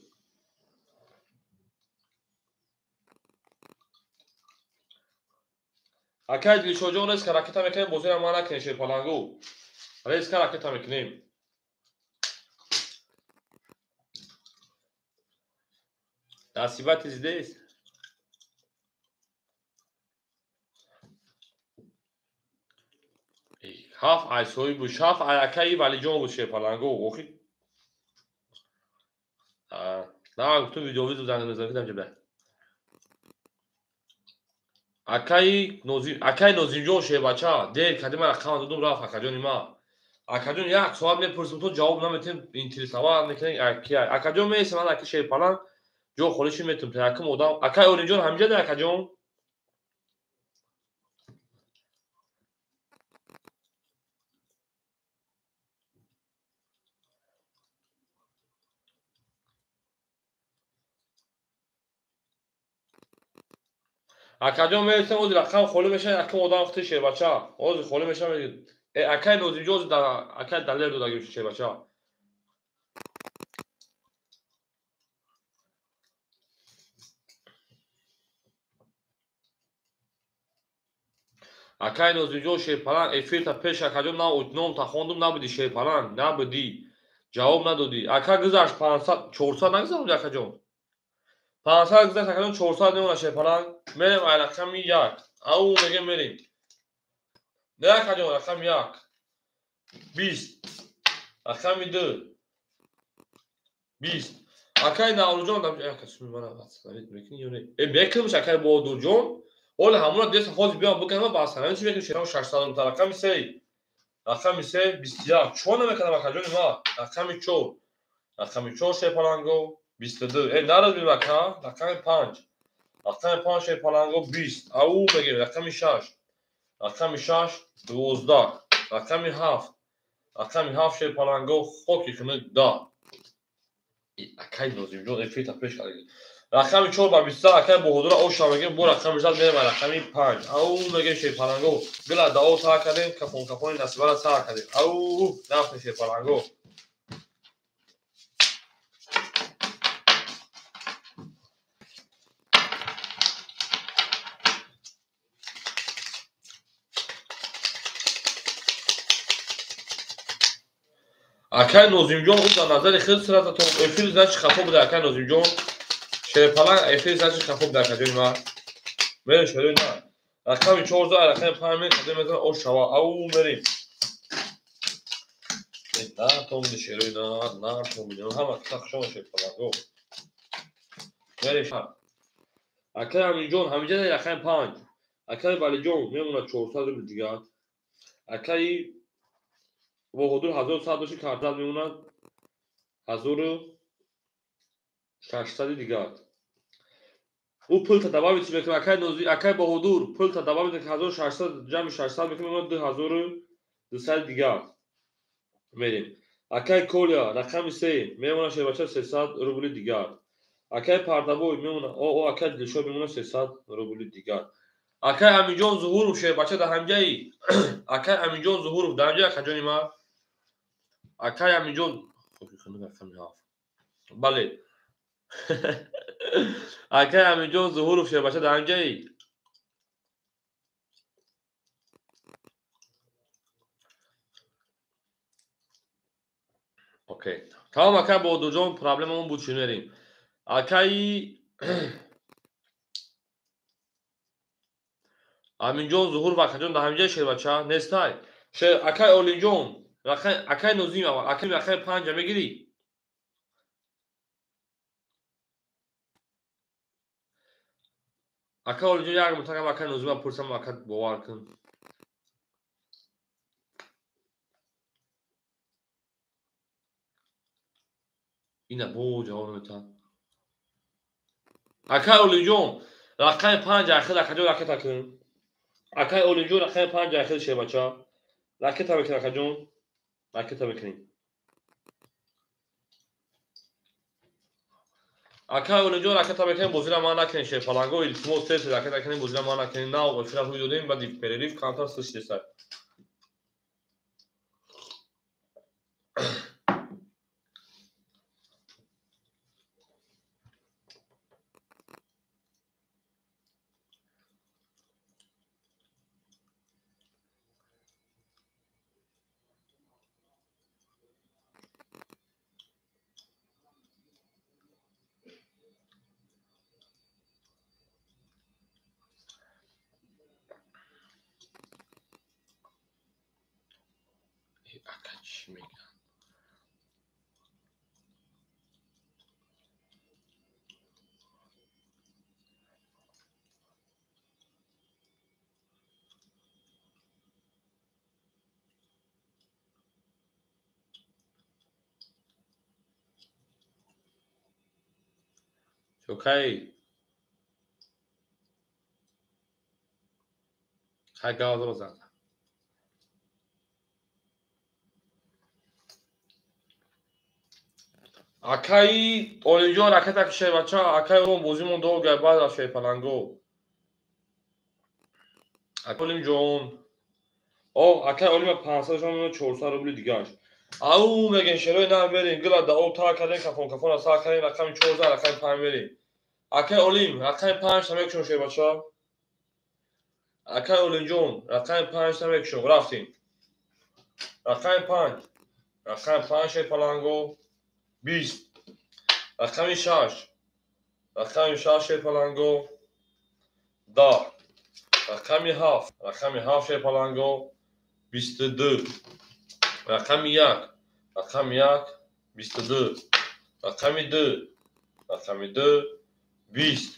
[SPEAKER 1] Акай Дилшодҷон резка ракета мекунем, бозиро ман накунем шерпалангу. Резка ракета мекунем. Насибати здесь. Ҳафт ай соҳиб буд, ҳафт ай акаи Валиҷон буд шерпаланго. Охи. На, гуфтум видеовизу занг мезанам, кидам ҷабе. Акаи Нозим, акаи Нозимҷон шербача, дер кади ман рақам додум рафт акаҷони ма. Акаҷон як соат мепурсим, то ҷавоб наметем, интересава мекунем акия. Акаҷон меистам, ман аки шерпаланг ҷо холиши метум. Та якум одам, акаи Олимҷон ҳамҷа да акаҷон? Акаҷон меистам, ози рақам холӣ мешавад, якум одам хути шербача. Ози холӣ мешавад. Акаи Нозимҷон ози акаи Далер додаги шербача. Акаи Нозимҷон шерпаланг эфирта пеш акаҷон номта хондум, набуди шерпаланг, набуди. Ҷавоб надодӣ. Ака гузашт 500, 400 нагузарондӣ акаҷон? 500 гузашт акаҷон, 400 мемонад шерпаланг. Мерем ай рақами 1. Ау мегем мерем. Не акаҷон, рақами 1. 20. Рақами 2. 20. Акаи Наврӯзҷон, ака суми мана ватсанавид мекунӣ ё не? Мекунамш акаи Бодурҷон. Ҳоло ҳамона деса ҳозир биём бикунам, басанавид чӣ мекунем? Шерам 600 рубл. Рақами 3. Рақами 3 21. Чо намекунам акаҷони ма? Рақами 4. Рақами 4 шерпаланго 22. Наразбим ака, рақами 5. Рақами 5 шерпаланго 20. Ау мегем рақами 6. Рақами 6 12. Рақами 7. Рақами 7 шерпаланго хоки хунук 10. Акаи Нозимҷон эфирта пеш кард. Рақами 4 ба 23 акаи Боҳодура оша мегем, бо рақами 6 мерем рақами 5. Ау мегем шерпаланго. Била дао сар кардем, кафон кафони насибара сар кардем. Ау рафтем шерпаланго. Акаи Нозимҷон ӯ дар назари худ сразу то эфир значит хафо буда акаи Нозимҷон. Шерпаланг эфир значит хафо буда акаҷони ма. Мерем шерои на. Рақами 14, рақами 5 мерем, кадом мезанам ош шава. Ау мерем. На томди шерои на, на томди. Ҳама киса хушома шерпаланг. Мерем шар. Акаи Аминҷон ҳаминҷа рақами 5. Акаи Валиҷон мемонад 400 рубл дигар. Акаи Боҳодур 1100 дошти картат мемонад 1600 дигар. Ӯ пулта добавить мекунад акаи Нози, акаи Боҳодур пулта добавить мекунад 1600 ҷамъи 600 мекунад мемонад 2200 дигар. Мерем. Акаи Коля рақами 3 мемонад шербача 300 рубли дигар. Акаи Пардабой мемонад, о акаи Дилшод мемонад 300 рубли дигар. Акаи Аминҷон Зуҳуров шербача дар ҳамҷаи. Акаи Аминҷон Зуҳуров дар ҳамҷаи акаҷони ма. Акаи Аминҷон бале. Акаи Аминҷон Зуҳуров шербача дар ҳамҷаи. Окей. Тамом акаи Бодурҷон проблемамон буд, чӣ мерем. Акаи Аминҷон Зуҳуров акаҷон дар ҳамҷаи шербача нестай. Акаи Олимҷон, акаи Нозим аввал, акаи рақами 5 мегирӣ? Акаи Олимҷон як мутакам акаи Нозима пурсам, ака бовар кун. Ина бо ҷавоб наметавад. Акаи Олимҷон рақами 5 ахир акаҷон ракета кун. Акаи Олимҷон рақами 5 ахир шербача. Ракета мекунем акаҷон. Ракета мекунем. Акаи Олимҷон ракета мекунем, бозира ман накунем шерпаланго, илтимос тез ракета кунем, бозира ман накунем. На, эфира ҳуй додем, баъди перерыв камтар сушидесай. Ака чӣ мегӯянд? Окей. Хай гавзро зад. Акаи Олимҷон ракета кишай бача, акаи Олим бозимон долгай баъд аз шерпаланго. Акаи Олимҷон. О, акаи Олима 500 шон 400 рубли дигаш. Ау мегӯем шерои нар мерем, гила да об тар кардем, кафон кафона сар кардем, рақами 14, рақами 5 мерем. Акаи Олим, рақами 5 та мекушем шербача. Акаи Олимҷон, рақами 5 та мекушем, рафтем. Рақами 5, рақами 5 шерпаланго 20. Рақами 6, рақами 6 шерпаланго 10. Рақами 7, рақами 7 шерпаланго 22. Рақами 1, рақами 1, 22. Рақами 2, рақами 2, 20.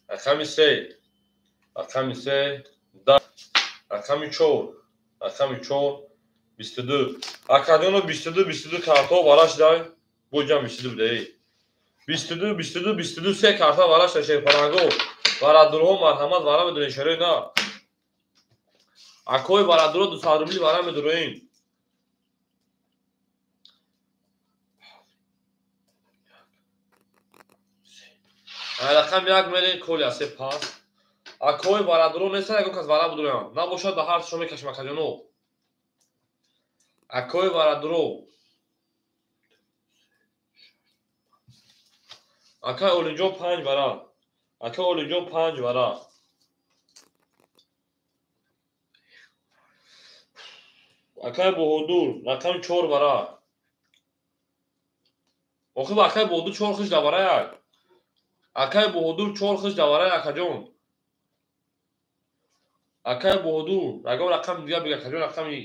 [SPEAKER 1] Рақами 3, рақами 3, 10. Рақами 4, рақами 4, 22. Акадёно 22, 22 картҳо вараш дай. Буҷам 22 будаи. 22, 22, 22 се карта вараш дай шерпаланго. Варадурҳо марҳамат вара медурен шерои на. Акои варадурҳо 200 рубли вара медуроем. Рақам 1 мерем, коли асе пас. Акои варадуро нестан, ягон кас вара будуроям. Набошад ба ҳар шо мекашем акаҷоно. Акои варадуро. Акаи Олимҷон 5 вара. Акаи Олимҷон 5 вара. Акаи Боҳодур рақами 4 вара. Охир акаи Боҳодур 4 хиш давара як. Акаи Боҳодур 4 хиш давара акаҷон. Акаи Боҳодур ягон рақами дигар бига акаҷон, рақами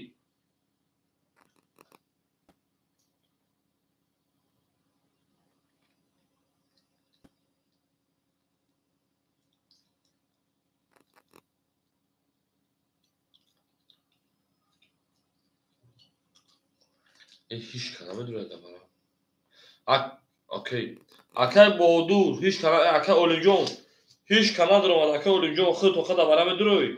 [SPEAKER 1] ҳеҷ ка намедонад давара. Окей. Акаи Боҳодур ҳеҷ ка, акаи Олимҷон ҳеҷ ка надоромад. Акаи Олимҷон худ тоқа давара медурӯй.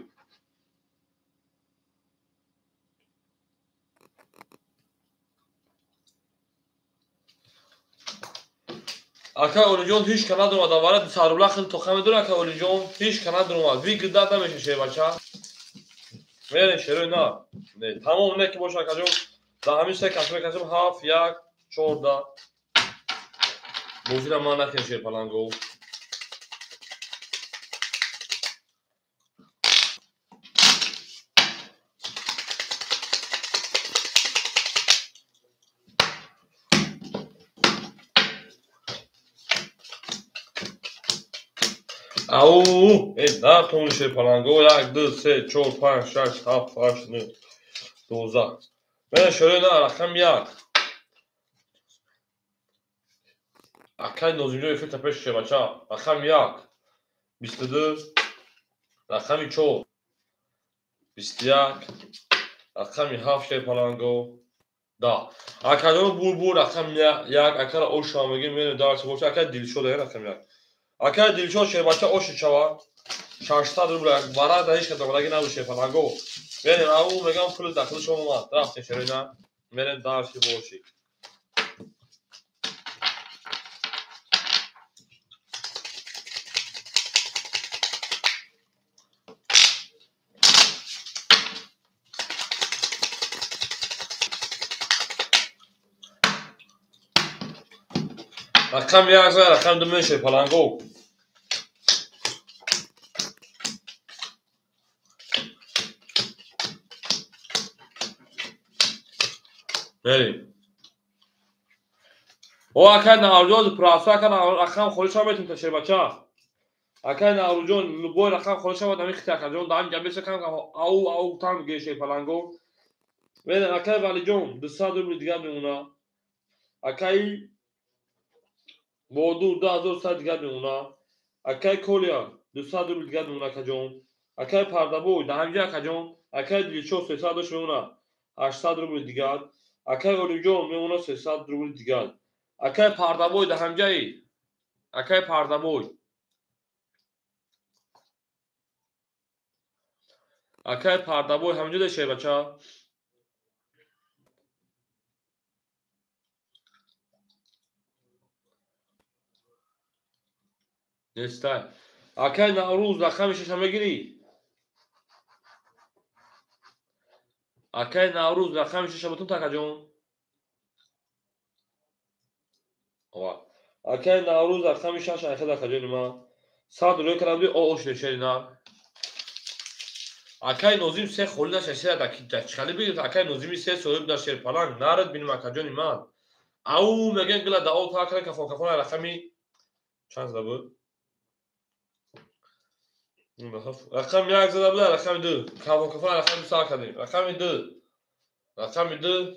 [SPEAKER 1] Акаи Олимҷон ҳеҷ ка надоромад давара 200 рубла худ тоқа медурӯй. Акаи Олимҷон ҳеҷ ка надоромад. Вигда намеша шербача. Мерем шерои на. Не, тамом не ки боша акаҷон. Да ҳамин се кас мекашем 7, 1, 14. Бозира ман накунем шерпаланго. Ау, да тон шерпаланго 1, 2, 3, 4, 5, 6, 7, 8, 9, 12. Мен шерои на рақами 1. Акаи Нозимҷон эфир пеш шебача. Рақами 1, 22, рақами 4, 21, рақами 7 шерпаланго 10. Акаҷон бур рақами 1, акара оша мегем, мене дарси боша, акаи Дилшод рақами 1. Акаи Дилшод шербача оши чава. 600 рубл вара да ҳеҷ кас давараги набуд шерпаланго. Мерем, ау мегам пули дахли шумо омад. Рафтем шерои на. Мерем дарси боши. Рақами 1 зай, рақами 2 мешавӣ паланго. Мерем. О, акай Наврӯзҷон, просто ака рақам холӣ шава метавонӣ та шербача. Акай Наврӯзҷон, любой рақам холӣ шава, ҳамин хити акаҷон, да ҳамин ҷабеса кам ау ау там гешей паланго. Мерем акай Валиҷон 200 рубли дигар мемона. Акай Бодур 2100 дигар мемона. Акай Колия 200 рубли дигар мемона акаҷон. Акай Пардабой даҳамҷа акаҷон. Акай Дилшод 300 дош мемона 800 рубли дигар. Акай Олимҷон мемона 300 рубли дигар. Акай Пардабой даҳамҷаи. Акай Пардабой. Акай Пардабой ҳамҷа дошай бача. Нестай. Акай Наврӯз рақами шаша мегирӣ? Акай Наврӯз рақами шаша бутун такаҷон. Ова. Акай Наврӯз рақами шаша айхед акаҷони ман. 100 рӯй кардам о ошне шерина. Акай Нозим се холи наша сера да чхали бигирд. Акай Нозими се соҳиб дар Шерпаланг нарад биним акаҷони ман. Ау мегӯян гила да о та кафон кафон рақами чанд зада буд? Рақами як зада буда, рақами ду. Кафон кафон рақами ду сар кардем. Рақами ду. Рақами ду.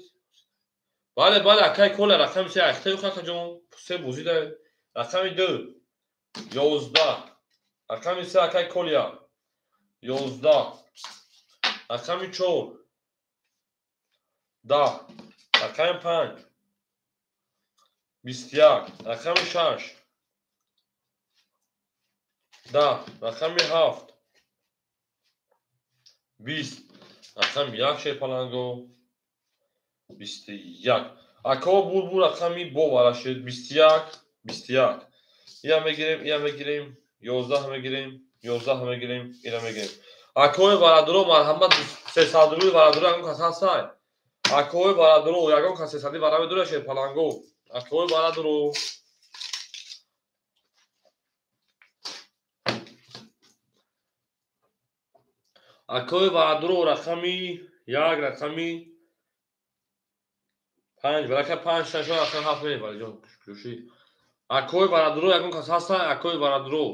[SPEAKER 1] Бале, бале, акай Коля рақами се айхтаю акаҷон. Се бозӣ да. Рақами ду. 11. Рақами се акай Коля. 11. Рақами 4. 10. Рақами 5. 21. Рақами 6. 10. Рақами 7. 20. Рақами 1 Шерпаланго. 21. Ако булбул рақами бовара шуд. 21. 21. Ия мегирем, ия мегирем. 11 мегирем, 11 мегирем, ира мегирем. Акои барадуро марҳамат 300 рубли барадуро ягон кас ҳастай. Акои барадуро ягон кас 300 вара медура Шерпаланго. Акои барадуро. Акои барадуро рақами 1, рақами 5, барака 5, 6, рақами 7 мерем валиҷон. Кӯши. Акои барадуро ягон кас ҳастай? Акои барадуро.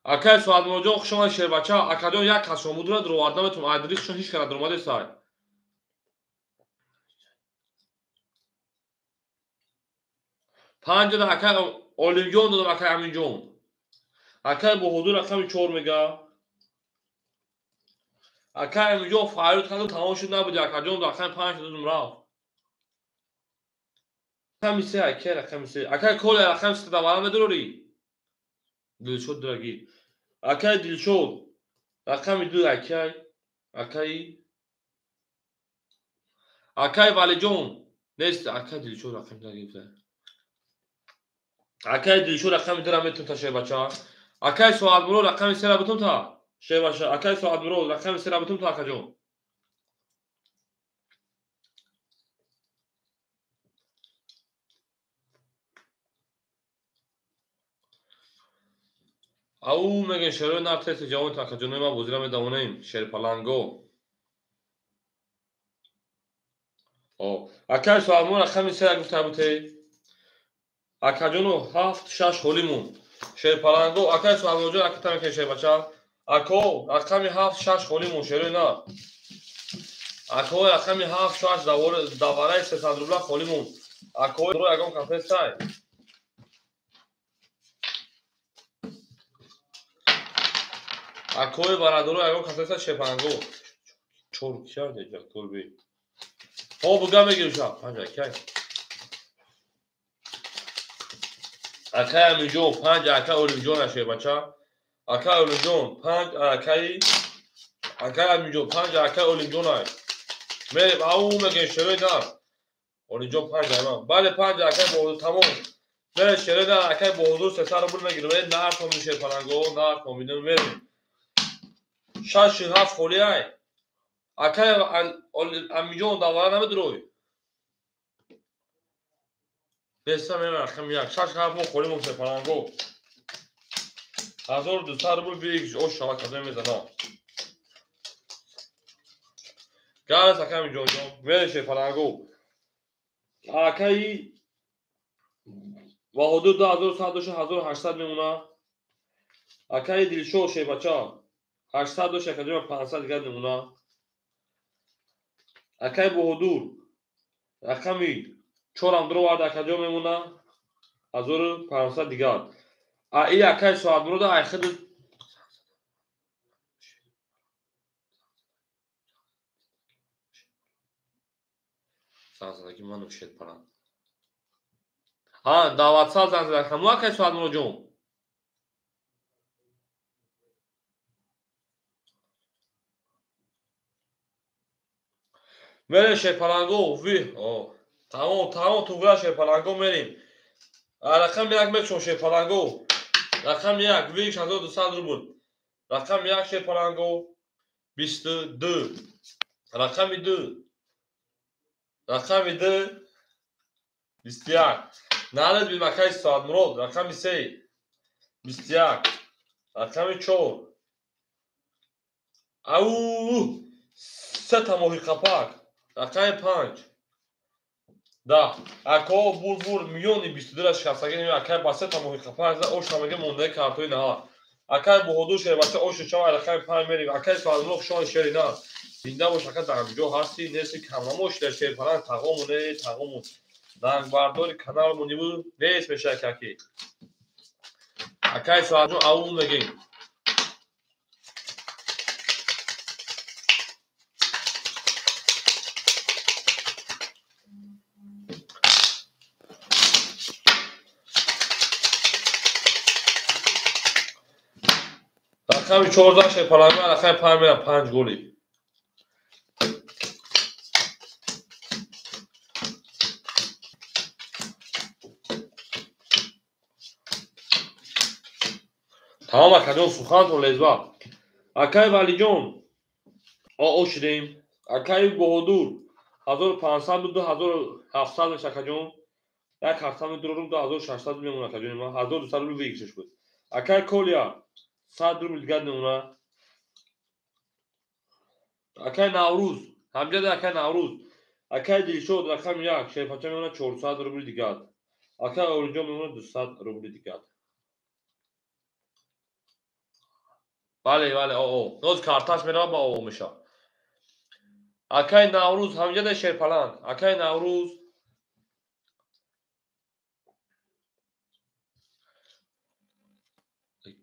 [SPEAKER 1] Акай Суадмуроҷон хуш омадед шербача. Акаҷон як кас шумо мудра дуроварда метавонам. Айдри хушон ҳеҷ кара дуромадесай. Панҷ додам акай Олимҷон додам акай Аминҷон. Акай Баҳодур рақами 4 мега. Акай Аминҷон фарёд кардам тамом шуд набуди акаҷон рақами 5 додам рафт. Рақами 3 акай рақами 3. Акай Коля рақами 3 давара медурорӣ? Дилшод дорогӣ. Акай Дилшод рақами 2 акай. Акай Акай Валиҷон нест. Акай Дилшод рақами 2 гирифта. Акай Дилшод рақами 2 ра метун та шербача. Акай Соатмурод рақами 3 ра бутун та шербача. Акай Соатмурод рақами 3 ра бутун та акаҷон. Ау мегӯян шерои нар тест ҷавони акаҷонои ман бозира медавонем. Шерпаланго. Акай Соатмурод рақами 3 ра гуфта буте. Акаҷоно 7 6 холӣ монд. Шерпаланго. Акай Соатмуроҷон аката мекунем шербача. Ако рақами 7 6 холӣ монд шерои нар. Ако рақами 7 6 давараи 300 рубла холӣ монд. Ако ягон кафе сай. Акои барадуро ягон кафе сай Шерпаланго. 4 кия деҷа турби. Ҳо буга мегирим ша. 5 акай. Акай Аминҷон 5 акай Олимҷон шербача. Акай Олимҷон 5 акай акай Аминҷон 5 акай Олимҷон ай. Мерем ау мегӯем шерои нар. Олимҷон 5 айман. Бале 5 акай Баҳодур тамом. Мерем шерои нар акай Баҳодур 300 рубл мегирем. Нар томин Шерпаланго, нар томин мерем. 6 7 холӣ ай. Акай Аминҷон давара намедурой. Неста мерем рақами 1. 6 7 мо холӣ мон Шерпаланго. 1200 рубл биг ош шава кадом мезана. Гарас акай Аминҷонҷон. Мерем Шерпаланго. Акай Баҳодур 2100 дошт 1800 мемона. Акаи Дилшод шербача 800 дошт акаҷон, 500 дигар намуна. Акаи Боҳодур рақами 4 дуровард акаҷон, мемона 1500 дигар. А и акаи Соатмурода айхиди занзадаги ману шерпаранд. Ҳа, дар ватсап занг зада ҳамун акаи Соатмуроҷон. Мерем шерпаланго, ви. Тамом, тамом, туғра шерпаланго мерем. Рақами 1 мекшон шерпаланго. Рақами 1 ви 1200 рубл. Рақами 1 шерпаланго 22. Рақами 2. Рақами 2 21. Наред бимакаи Соатмурод. Рақами 3 21. Рақами 4. Ау! Сета моҳи қапак. Рақами 5. Да. Ако бур миёни 22 шикастагӣ неми акай ба сета моҳи қапак за оша мега мондаи картои наҳа. Акай Боҳодур шербача ошу чава рақами 5 мерим. Акай Соатмурод хушони шери на. Зинда бош ака, дар ҷо ҳастӣ, нести камнамош дар шерпаланг тағому не тағому. Рангбардори каналмон ибу нест мешавад каки. Акай Соатҷон ау мегем. Рақами 14 шерпаланг, рақами 5 мерам, 5 голи. Тамом акаҷон, сухантон лезба. Акаи Валиҷон оо шудем. Акаи Боҳодур 1500 буд, 2700 меш акаҷон. Як ҳафта медурорум, 2600 мемона акаҷони ман. 1200 рубл выигрыш буд. Акаи Колия 100 рубл дигар мемона. Акаи Наврӯз, ҳамҷади акаи Наврӯз. Акаи Дилшод рақами 1 шерпача мемона 400 рубл дигар. Акаи Олимҷон мемона 200 рубл дигар. Бале, бале, оо. Ноз карташ мерава ба оо меша. Акаи Наврӯз ҳамҷади шерпаланг. Акаи Наврӯз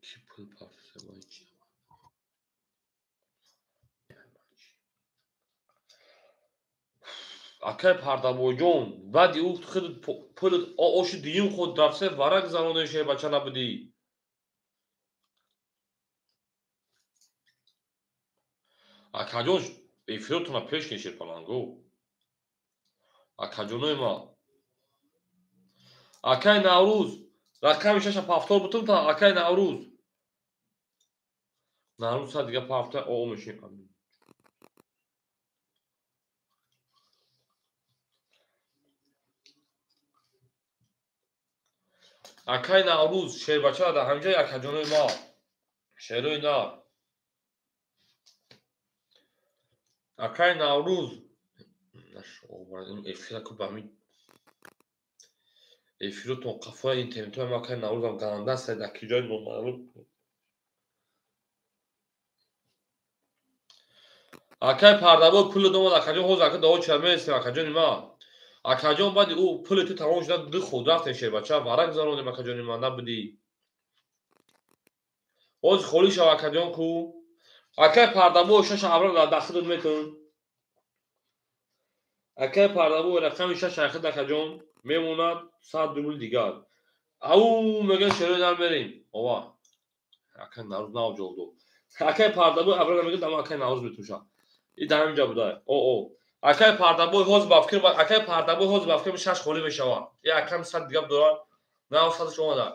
[SPEAKER 1] ки пул партофта чи? Акаи Пардабойҷон, баъди ӯ худ пул оши дуюм худ рафсе варак занони шербача набудӣ. Акаҷон, эфиротона пеш кин шерпаланго. Акаҷонои ма. Акаи Наврӯз, рақами 6 пафтор бутум та акаи Наврӯз. Наврӯз са дига пафта оо мешин. Акаи Наврӯз шербача дар ҳамҷои акаҷонои ма. Шерои нар. Акаи Наврӯз эфираку ба ҳамин эфиротон қафои интернетҳои ма акаи Наврӯзам ганда аст дар ки ҷои номаълум. Акаи Пардабой пули домад акаҷон, ҳозир ака дао чира мересем акаҷони ма. Акаҷон баъди ӯ пули ту тамом шуда ду худ рафтем шербача варак заронем акаҷони ма набудӣ. Ҳозир холӣ шав акаҷон ку. Акаи Пардабой 6 авро дар дахилот метун. Акаи Пардабой рақами 6 айхид акаҷон мемонад 100 рубл дигар. Ау мегӯяд шерои нар мерем. Ова. Акаи Наврӯз нав ҷавоб дод. Акаи Пардабой авро мегӯяд ама акаи Наврӯз метӯша. И дар ҳамин ҷо буда. О. Акаи Пардабой ҳозир ба фикр акаи Пардабой ҳозир ба фикр 6 холӣ мешавад. И акам 100 дигар дорад. Нав 100 омада.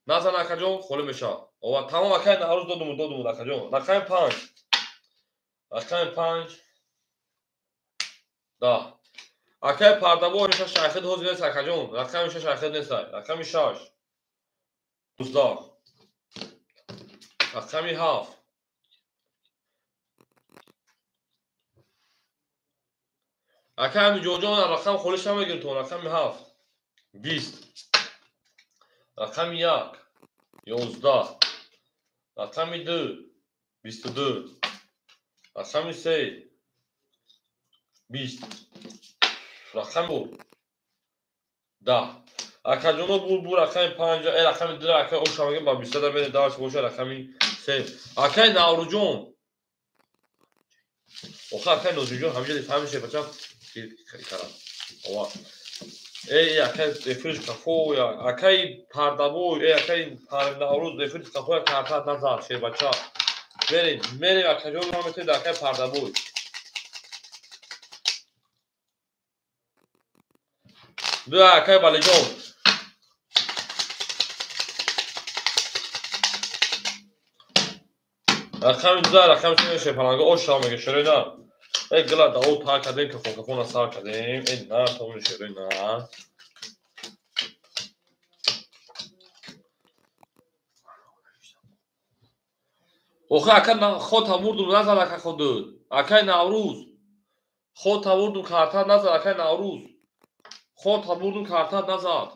[SPEAKER 1] Назан акаҷон холӣ мешавад. Ова тамом акаи Наврӯз додум акаҷон. Рақами 5. Рақами 5. Да. Акаи Пардабой 6 айхид ҳозир нест акаҷон. Рақами 6 айхид нест. Рақами 6. 19. Рақами 7. Акаи Амиҷонҷон рақам холиш намегиртон. Рақами 7. 20. Рақами 1. 11. Рақами 2 22. Рақами 3 20. Рақами 10. Акаҷоно бур рақами 5, рақами 2 акай оша мегем ба 20 да мере дарс боша рақами 3. Акай Наврӯзҷон. Оха акай Нозимҷон ҳамиҷа фаҳмише бача карам. Ова. Эй акай эфириш қафоя, акай Пардабой, эй акай Наврӯз эфириш қафоя карта назар шербача. Мерем, мерем акаҷон метавонед акай Пардабой. Ду акай Валиҷон. Рақами 2 рақами 3 шерпаланга ош шава мега шерои на. Эй гила дао та кардем ки кафона сар кардем. Эй на томни шерои на. Охе ака хота бурдум назад ака худут. Акай Наврӯз. Хота бурдум карта назад акай Наврӯз. Хота бурдум карта назад.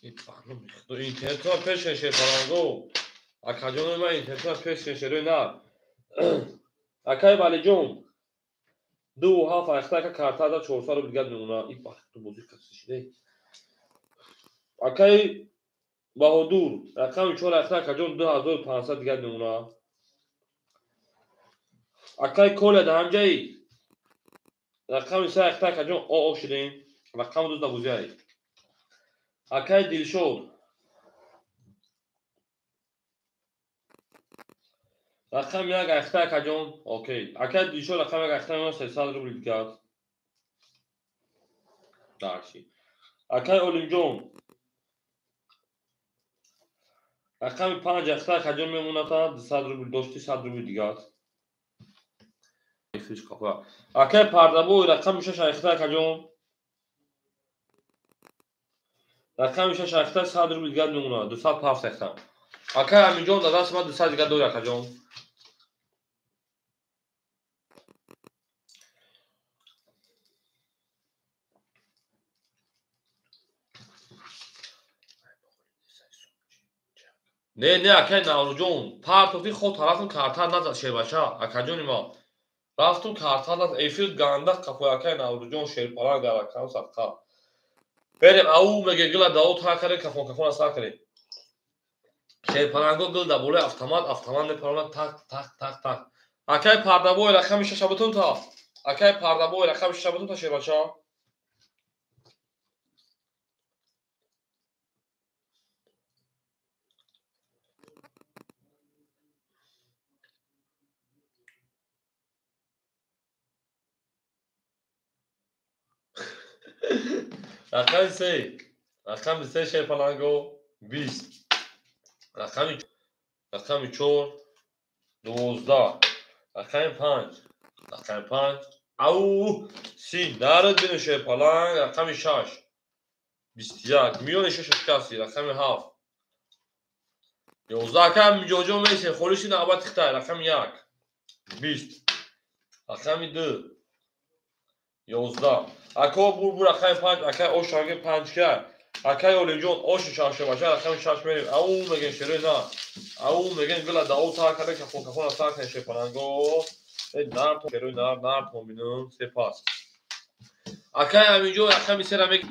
[SPEAKER 1] Интернетро пеш шерпаланго. Акаҷони ман интернетро пеш шерои на. Акай Валиҷон. 2 7 айхта ака карта да 400 рубл дигар мемона. И бахту бозӣ касишиде. Акай Баҳодур рақами 4 айхта акаҷон 2500 дигар мемона. Акай Коля да ҳамҷаи рақами 3 айхта акаҷон о шудем. Рақами 2 да бозиай. Акай Дилшод рақами 1 айхта акаҷон окей. Акай Дилшод рақами 1 айхта мемона 300 рубл дигар. Дарши. Акай Олимҷон рақами 5 айхта акаҷон мемонад 200 рубл дошти 100 рубл дигар. Акай Пардабой рақами 6 айхта акаҷон рақами 6 айхта 100 рубл дигар мемонад 207 айхта. Акай Аминҷон дар дасти ман 200 дигар дори акаҷон. Не, не, акай Наврӯзҷон, партофти ход тарафтум карта назад шербача, акаҷони ман. Рафтум карта назад, эфир ганда қафои акай Наврӯзҷон шерпаланг дар акам садқа. Берем, ау меге гила дао та кардем, кафон кафона сар кардем. Шерпаланго гил да болои автомат, автомат мепаронад так так так так. Акай Пардабой рақами 6 бутун та. Акай Пардабой рақами 6 бутун та шербача. Рақами 3, рақами 3 шерпаланго 20. Рақами 4 12. Рақами 5, рақами 5 ау 30 нарад бину шерпаланг рақами 6 21 миёни 6 шикасти рақами 7 11 ака миҷоҷо месем холиши навбати хитай рақами 1 20 рақами 2 11 ако бур рақами 5 акай ошанги 5 ка акай Олимҷон оши шаш баша рақами 6 мерем ау мегем шерои на ау мегем гила дао та карда кафон кафона сар кардем шерпаланго нар шерои нар нар тон бинум сепас акай Аминҷон рақами 3 мег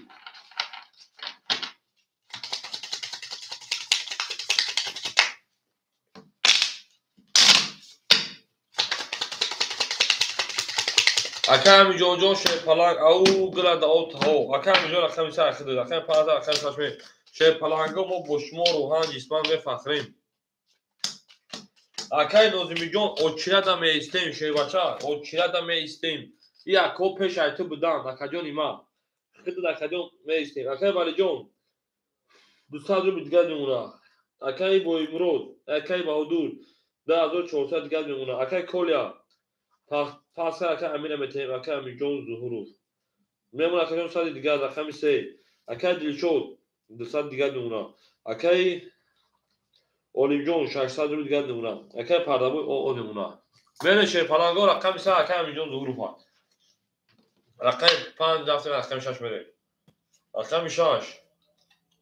[SPEAKER 1] Акай Амиҷонҷон шерпаланг ау гила дао таҳо. Акай Амиҷон рақами 3 ахид рақами 5 рақами 6 ме шерпаланго мо бо шумо рӯҳан ҷисман мефахрем. Акай Нозимиҷон очирада меистем шербача, очирада меистем. И ако пеш ай ту буданд акаҷони ман. Хидд акаҷон меистем. Акай Валиҷон 200 рубл дигар мемонад. Акай Боимурод, акай Баҳодур 2400 дигар мемонад. Акай Коля пас акай Амина метаҳем, акай Аминҷон Зуҳуров мемонад акаҷон 100 дигар рақами 3. Акай Дилшод 200 дигар мемонад. Акай Олимҷон 600 рубл дигар мемонад. Акай Пардабой о мемонад. Мере шерпаланго рақами 3 акай Аминҷон Зуҳуров. Рақами 5 рафтем рақами 6 мерем. Рақами 6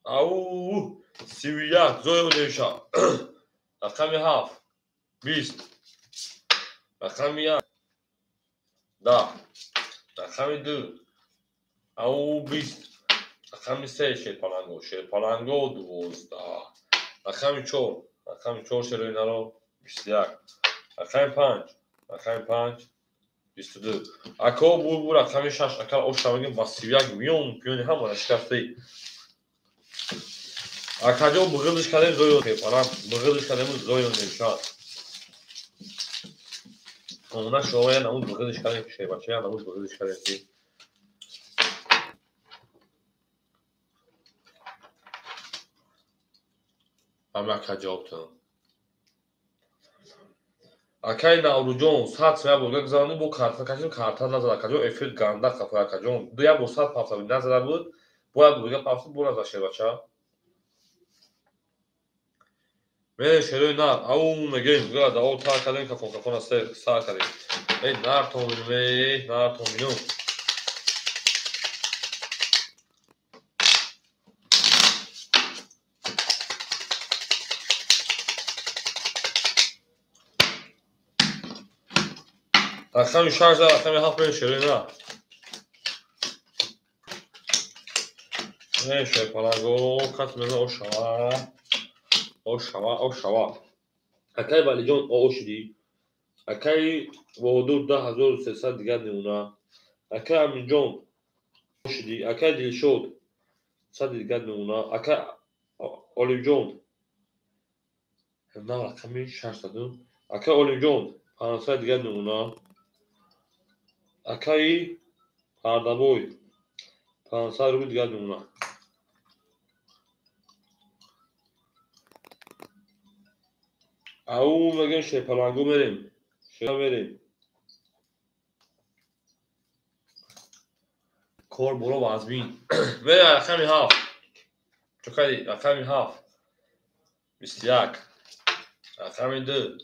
[SPEAKER 1] ау 31 зоё меша. Рақами 7 20. Рақами 1 10. Рақами 2 ау 20. Рақами 3 шерпаланго, шерпаланго 12. Рақами 4, рақами 4 шерои наро 21. Рақами 5, рақами 5 22. Ако бу рақами 6 ака оша мегем ба 31 миён пиёни ҳамона шикастаи. Акаҷон буғилдиш кардем зоё пепарам, буғилдиш кардем зоё мешад. Она шоя намуд буғилдиш кардем шебача намуд буғилдиш кардем ки. Ама ака ҷавоб додам. Акай Наврӯҷон 100 сум як бор гузаронӣ бо карта кашидем, карта назад акаҷон, эфир ганда қафои акаҷон. Ду як бор 100 пафта буд, назада буд, бо як бор дига пафта бо назад шербача. Мерем шерои нар, ау мегем, гуя даво тар кардем, кафон кафона сар кардем. Эй нар то бинум, эй нар то бинум. Рақами 6 да рақами 7 мерем шерои нар. Мерем шерпаланго, кас меза ошава. Ошава, ошава. Акай Валиҷон ошидӣ. Акай Баҳодур 10300 дигар намуна. Акай Аминҷон ошидӣ. Акай Дилшод 100 дигар намуна. Акай Олимҷон на рақами 600. Акай Олимҷон 500 дигар намуна. Акай Пардабой 500 рубл дигар намуна. Ау мегем шерпаланго мерем. Шер мерем. Кор боло вазмин. Мерем рақами 7. Чо кардӣ? Рақами 7. 21. Рақами 2.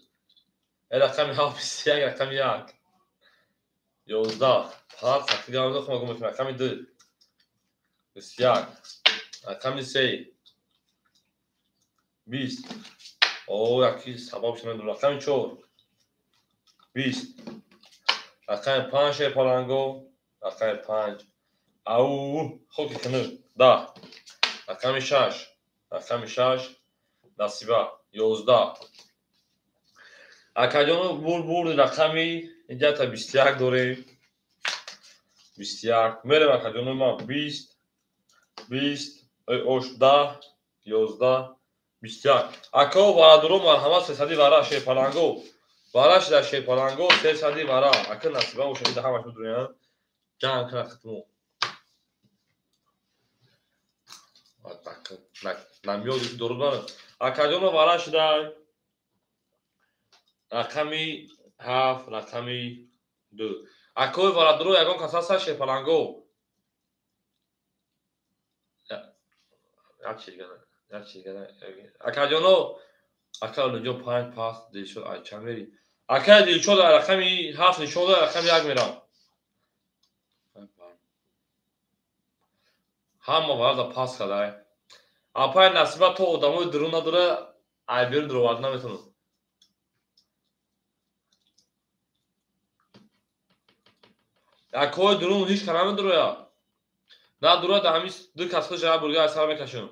[SPEAKER 1] Рақами 7 21, рақами 1. 11. Фақат хати гамза хумагум мекунам. Рақами 2. 21. Рақами 3. 20. О, яки сабаб шуд. Рақами 4. 20. Рақами 5 шерпаланго. Рақами 5. Ау, хоки хунук. 10. Рақами 6. Рақами 6. Насиба. 11. Акаҷоно бур рақами инҷа 21 дорем. 21. Мерем акаҷоно ма 20 20 10 11 21. Ако бародаро марҳамат 300 вара шерпаланго. Вараш дар шерпаланго 300 вара. Ака насиба бошад да ҳамаш медонам. Ҷанг кунад хитмо. Намёд дору дорам. Акаҷоно вараш дар рақами 7, рақами 2. Акои бародаро ягон кас ҳаст шерпаланго? Як чиз гана. Акаҷоно, ака Олимҷон 5 пас Дилшод ай чанд мери? Акай Дилшод рақами 7 нишон дод, рақами 1 мерам. Ҳама варда пас кардай. Апай Насиба то одамои дурун надора, ай берун дуровард наметонад. Акои дурун ҳеҷ ка намедуроя. Надуроя да ҳамин ду кас худаш як бурга аз сар мекашам.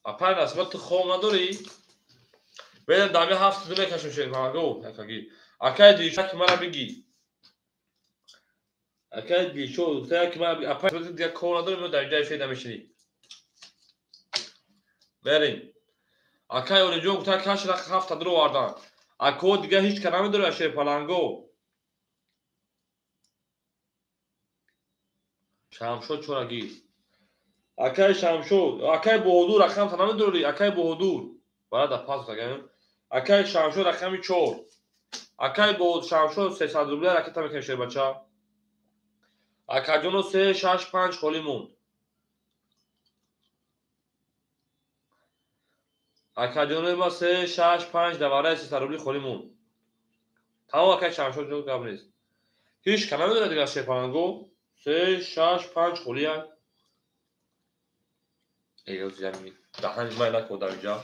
[SPEAKER 1] Апай Насиба ту хоб надорӣ? Берем дами 7 ду мекашем шерпаланго якагӣ. Акай Дилшод ки мара бигӣ. Акай Дилшод гуфта ки мара бигӣ. Апай дигар кор надорӣ, мо дар инҷа эфир намешинӣ. Берем. Акай Олимҷон гуфта каш рақам 7 дуро овардан. Ако дигар ҳеҷ ка намедорад шерпаланго. Шамшод чорагӣ. Акай Шамшод, акай Баҳодур рақам та намедорӣ, акай Баҳодур. Баъд пас гуфтагам. Акай Шамшод рақами 4. Акай Баҳодур Шамшод 300 рубля ракета мекунем шербача. Акаҷоно 3 6 5 холӣ монд. Акаҷонои ма 3 6 5 давараи 300 рубли холӣ монд. Тамом акай Шамшод ҷон гап нест. Ҳеҷ ка намедорад дигар шерпаланго. 3 6 5 холия. Эй, зами. Даҳани май накодам инҷа.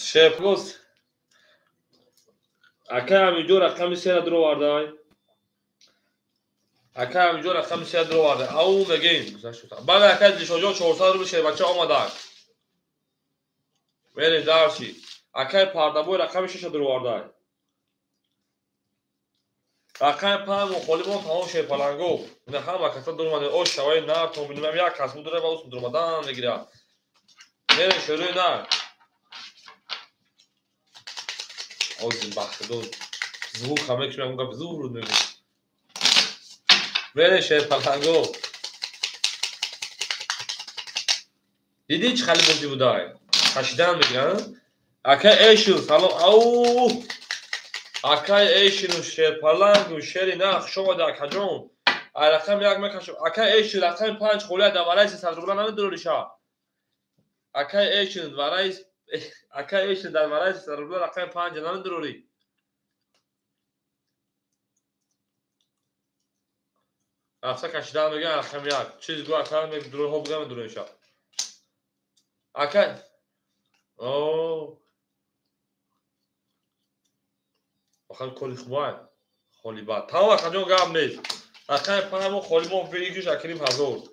[SPEAKER 1] Шефгоз. Акай ҳаминҷо рақами 3-ра дуровардай. Акай ҳаминҷо рақами 3-ра дуровардай. Ау мегем. Бале, акай Дилшодҷон 400 рубл шербача омадак. Мерем дарси. Акай Пардабой рақами 6-ра дуровардай. Рақами 5 мухолибон тамом шерпаланго. Ина ҳама каса дуромаде. Ош шаваи нар то бинам як кас будура ба ус дуромадан мегирад. Мерем шерои нар. Озим бахтидо звук ҳам мекушам гап зур мегӯ. Мерем шерпаланго. Дидӣ чӣ хали бозӣ будай? Кашидан мегиранд. Акай Эшил салом. Ау! Акай Эшилу шерпалангу шери нар хуш омадӣ акаҷон. Ай рақами 1 мекашам. Акай Эшил рақами 5 холия дар вараи 300 рубла намедурориша. Акай Эшил вараи акай Эшил дар вараи 300 рубла рақами 5 намедурорӣ. Рафта кашидан мегӯян рақами 1. Чиз гӯ акай дурҳо буга медурориша. Акай о охир коли хубай холи бад. Тамом акаҷон гап нест. Рақами 5 мо холи мо бигиш акрим 1000.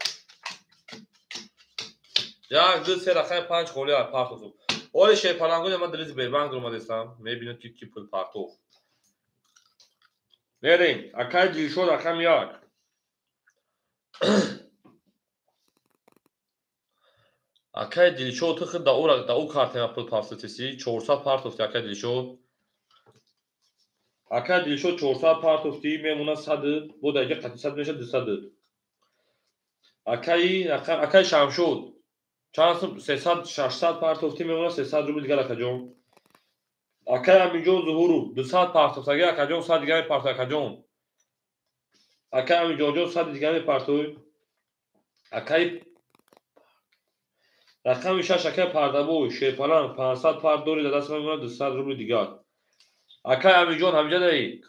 [SPEAKER 1] 1 2 3 рақами 5 холи партоф. Оли шерпалангони ман дар Сбербанк омадастам. Мебинам ки ки пул партоф. Мерем. Акай Дилшод рақами 1. Акай Дилшод ту худ да ӯ картема пул партофтеси. 400 партофти акай Дилшод. Акай Дилшод 400 партофти мемонад 100, бо дар инҷа қатъи 100 мешавад 200. Акай Шамшод чанд сум 300 600 партофти мемонад 300 рубл дигар акаҷон. Акай Аминҷон Зуҳуров 200 партофт, агар акаҷон 100 дигар мепартояд акаҷон. Акай Аминҷонҷон 100 дигар мепартояд. Акай рақами 6 акай Пардабой шерпаланг 500 парт дори дар даст мемонад 200 рубл дигар. Акай Аминҷон ҳаминҷа даи.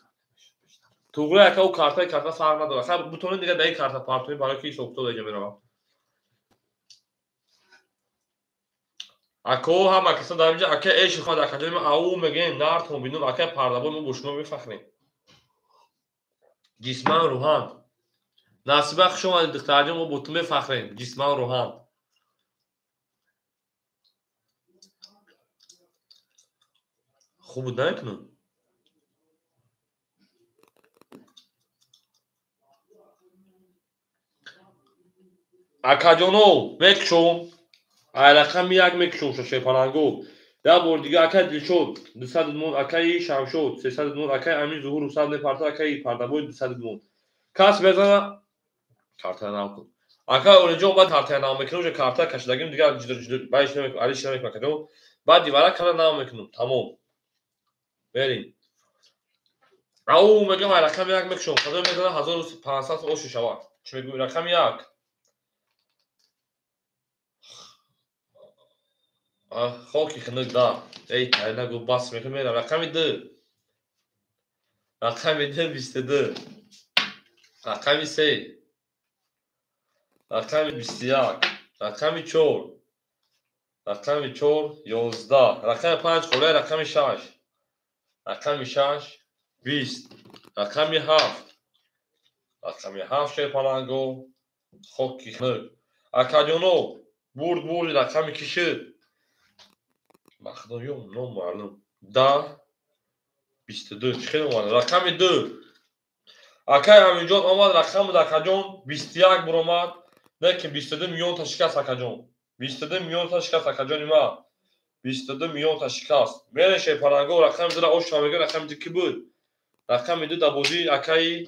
[SPEAKER 1] Туғри ака ӯ картаи карта фарқ надорад. Хай бутонед дигар даи карта партоӣ барои ки ҳисобкитоб даиҷа меравад. Ако ҳама каса дар инҷа акай Эши хомад акаҷони ма ау мегӯем нартон бинум акай Пардабой мо бо шумо мефахрем. Ҷисман рӯҳан. Насиба хуш омадед духтарҷон мо бо ту мефахрем. Ҷисман рӯҳан. Хуб буд намекунам? Акаҷоно мекушом. Ай рақами 1 мекушом шерпаланго. Як бор дига акай Дилшод 200 мон, акаи Шамшод 300 мон, акай Амин Зуҳуров 100 мепарта, акаи Пардабой 200 мон. Кас мезана карта нав кун. Акай Олиҷон баъд карта нав мекунам, уже карта кашидагим дигар баъдиш намекунам, алиш намекунам акаҷон. Баъд дивара карта нав мекунам. Тамом. Мерем. Ау мегӯям ай рақами 1 мекушом. Хадо мезана 1500 ошу шавад. Чӣ мегӯӣ рақами 1? Хоки хунук да. Эй, нагу бас мекунам мерам. Рақами 2. Рақами 2 22. Рақами 3. Рақами 21. Рақами 4. Рақами 4 11. Рақами 5 холия рақами 6. Рақами 6 20. Рақами 7. Рақами 7 шерпаланго. Хоки хунук. Акаҷоно бурд бурд рақами кишид. Бахдоём номаълум. 10 22 чӣ хел омад? Рақами 2. Акай Аминҷон омад рақам буд акаҷон 21 буромад. Не ки 22 миллионта шикаст акаҷон. 22 миллионта шикаст акаҷони ма. 22 миллионта шикаст. Мерем шерпаланго рақами 2-ра ош мегӯям рақами 2 ки буд? Рақами 2 дар бозии акаи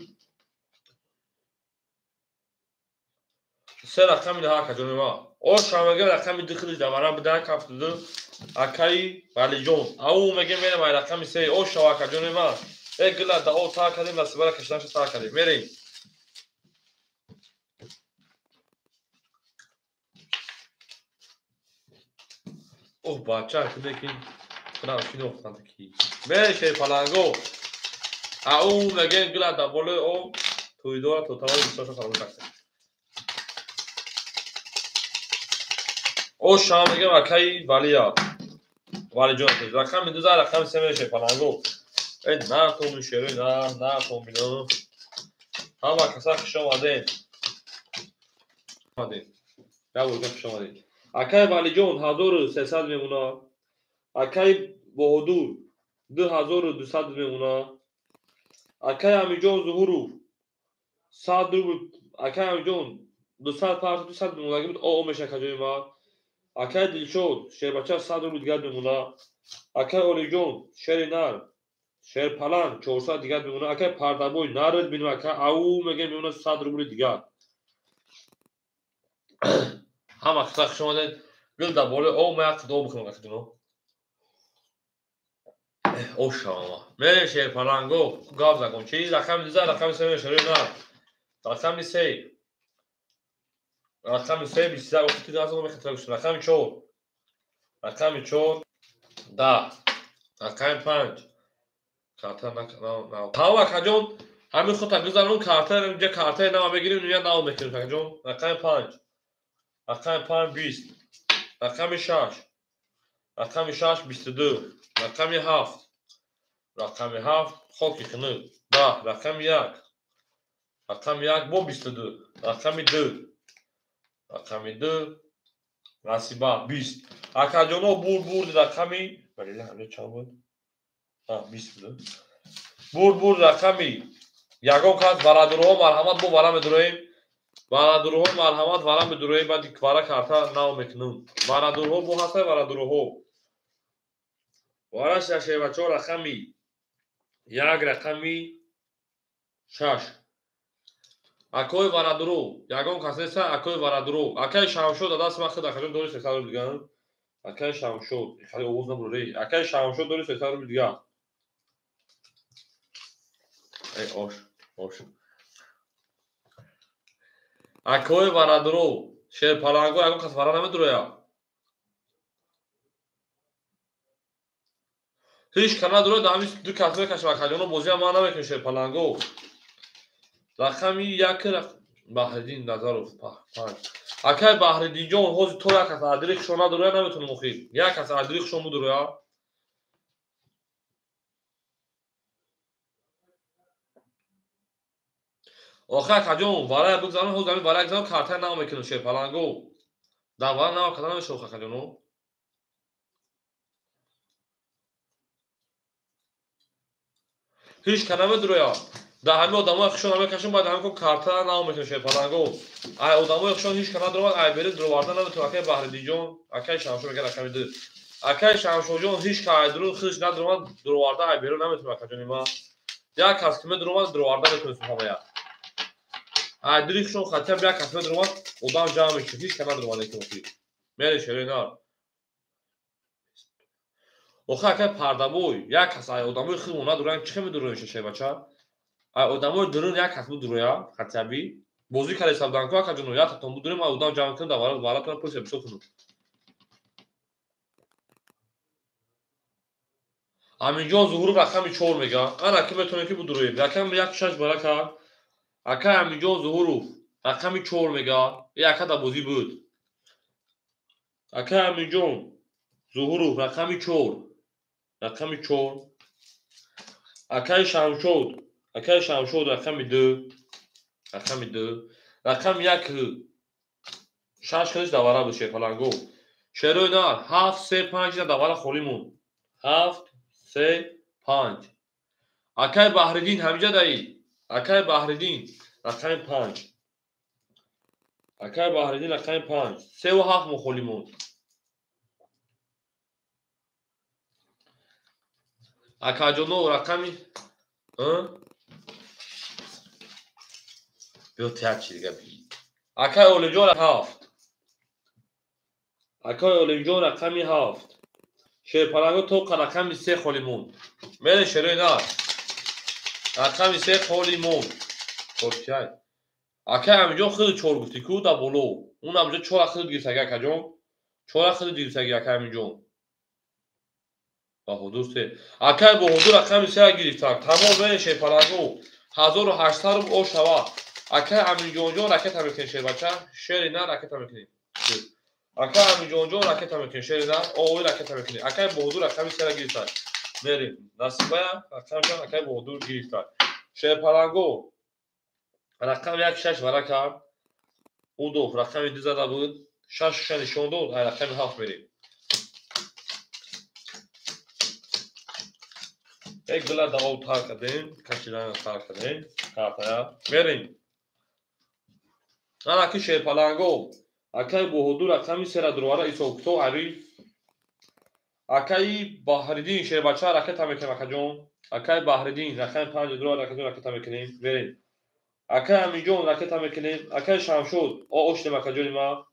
[SPEAKER 1] се рақами 9 акаҷони ма. Ош мегӯям рақами 2 худиш дар вара будан 72 акаи Валиҷон. Ау мегӯям мерем ай рақами 3 ош шава акаҷони ма. Э гила да о тар кардем насибара кашиданша тар кардем. Мерем. Оҳ бача куде ки худам шинохтанд ки. Мерем шерпаланго. Ау мегем гила дар болои об тӯйдора то тамоми бисёрша фаромӯш накунед. О шам мегем акаи Валия. Валиҷон рақами 2 рақами 3 мешавад паланго. Э на томи шерои на томино. Ҳама каса хуш омадед. Омадед. Як хуш омадед. Акаи Валиҷон 1300 мемонад. Акаи Баҳодур 2200 мемонад. Акаи Амиҷон Зуҳуров 100 рубл. Акаи Амиҷон 250 200 мемонад. О мешавад каҷои ма. Акаи Дилшод шербача 100 рубл дигар мемонад. Акаи Олиҷон шери нар шерпаланг 400 дигар мемонад. Акаи Пардабой нард бинем ака ау мегем мемонад 100 рубли дигар. Ҳама каса хуш омадед. Гул дар болои об ма як қидо бихӯрам акаҷоно. Ошама. Мерем шерпаланго гап закун. Чи рақами 2 рақами 3 мешавад нар. Рақами 3. Рақами 3 23 охти дазо мехоҳад гӯш. Рақами 4. Рақами 4 10. Рақами 5. Карта на ҳама акаҷон ҳамин худ гузарон карта инҷа картаи нав мегирем, я нав мекунем акаҷон. Рақами 5. Рақами 5 20. Рақами 6. Рақами 6 22. Рақами 7. Рақами 7 хоки хунук 10. Рақами 1. Рақами 1 бо 22. Рақами 2. Рақами 2 насиба 20. Акаҷоно бурд рақами бале ҳамин чанд буд? 20 буд. Бурд рақами ягон кас барадурҳо марҳамат бо вара медуроем. Барадурҳо марҳамат вара медуроем, баъди вара карта нав мекунем. Барадурҳо бо ҳастай барадурҳо. Вара шашевачо рақами 1 рақами 6. Акои варадуру ягон кас неста акои варадуру. Акаи Шамшод даст ман худ акаҷон дори 300 рубл дигар. Акаи Шамшод хали овоз набур. Акаи Шамшод дори 300 рубл дигар. Эй ош ош. Акои варадуру шерпаланго ягон кас вара намедуроя. Ҳеҷ кас надурояд, ҳамин ду кас мекашам акаҷоно бозиам ман намекунем шерпаланго. Рақами 1 Баҳриддин Назаров 5. Акаи Баҳриддинҷон ҳозир то як кас адри хушо надуроя наметонам охир. Як кас адри хушо мудуроя. Охир акаҷон варая бигзарон, ҳозир ҳамин варая гузарон картаи нав мекунем шерпаланго. Дар вара нав карда намешавад акаҷоно. Ҳеҷ кас намедуроя. Дар ҳамин одамои хушон намекашем, баъд ҳамин карта нав мекунем шерпаланго. Ай одамои хушон ҳеҷ кас надуромад, ай бери дуроварда наметавонад. Акаи Баҳриддинҷон, акаи Шамшод мегӯяд рақами 2. Акаи Шамшодҷон ҳеҷ кас ай дурун худаш надуромад, дуроварда ай берун наметавонад акаҷони ман. Як кас ки медуромад, дуроварда метавонад ҳамая. Ай дури хушон хотя бы як кас медуромад, одам ҷамъ мешавад, ҳеҷ кас надуромад лекин охир. Мере шерои нар. Охир акаи Пардабой, як кас ай одамои худмон надуроянд, чӣ хел медуроем шербача? Ай одамои дурун як кас будуроя, хотя бы. Бозӣ карда ҳисабдан ку акаҷоно, як татон будурем, ай одам ҷамъ кунем, дар варатона пул бисёр кунем. Аминҷон Зуҳуров рақами 4 мега. Ана ки метавонем ки будуроем. Рақами 1 6 барака. Акаи Аминҷон Зуҳуров рақами 4 мега. Е ака дар бозӣ буд. Акаи Аминҷон Зуҳуров рақами 4. Рақами 4. Акаи Шамшод, акаи Шамшод рақами 2. Рақами 2. Рақами 1 6 хелиш дар вара буд шерпаланго. Шерои нар 7 3 5 дар вара холӣ монд. 7 3 5. Акаи Баҳриддин ҳамиҷа даи. Акаи Баҳриддин рақами 5. Акаи Баҳриддин рақами 5. 3 ва 7 мо холӣ монд. Акаҷоно рақами биё як чи дига би. Акаи Олимҷон 7. Акаи Олимҷон рақами 7. Шерпаланго то рақами 3 холӣ монд. Мере шерои нар. Рақами 3 холӣ монд. Чорчай. Акаи Амиҷон худ 4 гуфтӣ ку дар боло. Он амҷо 4 худ гирифтаги акаҷон. 4 худ гирифтаги акаи Амиҷон. Баҳодур се. Акай Баҳодур рақами се гирифтак. Тамом берин шерпаланго. 1800 рубл о шава. Акай Аминҷонҷон ракета мекунем шербача. Шери на ракета мекунем. Акай Аминҷонҷон ракета мекунем. Шери на ои ракета мекунем. Акай Баҳодур рақами сера гирифтак. Мерим. Насибая рақамшон акай Баҳодур гирифтак. Шерпаланго рақами 1 6 вара кард. Удов рақами 2 зада буд. 6 ша нишон дод. Ай рақами 7 мерим. Як гила давоб тар кардем, кашидан тар кардем, картая. Мерим. Ана ки шерпаланго. Акай Баҳодур рақами сера дурвара исоб китоб ари. Акаи Баҳриддин шербача ракета мекунем акаҷон. Акаи Баҳриддин рақами 5 дурвара ракета мекунем. Мерим. Акаи Аминҷон ракета мекунем. Акаи Шамшод оошдем акаҷони ма.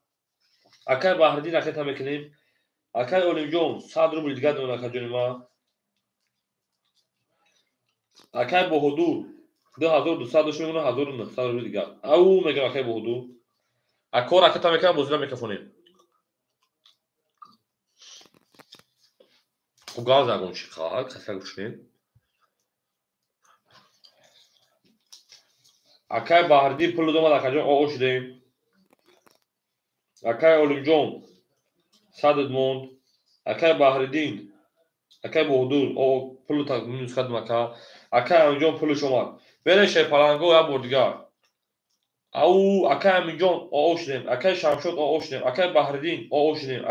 [SPEAKER 1] Акаи Баҳриддин ракета мекунем. Акаи Олимҷон 100 рубл дигар дон акаҷони ма. Акай Баҳодур 2200 дошт мегӯна 1900 рубл дигар. Ау мегӯям акай Баҳодур. Ако ракета мекунам бозира мекафонем. Хуб гав загон чи қад каса гӯшнем. Акай Баҳриддин пул домад акаҷон оо шудем. Акай Олимҷон 100 монд. Акай Баҳриддин акай Баҳодур о пулу минус кардем ака. Акай Аминҷон пулаш омад. Берен шерпаланго як бор дигар. Ау акай Аминҷон оо шудем. Акай Шамшод оо шудем. Акай Баҳриддин оо шудем.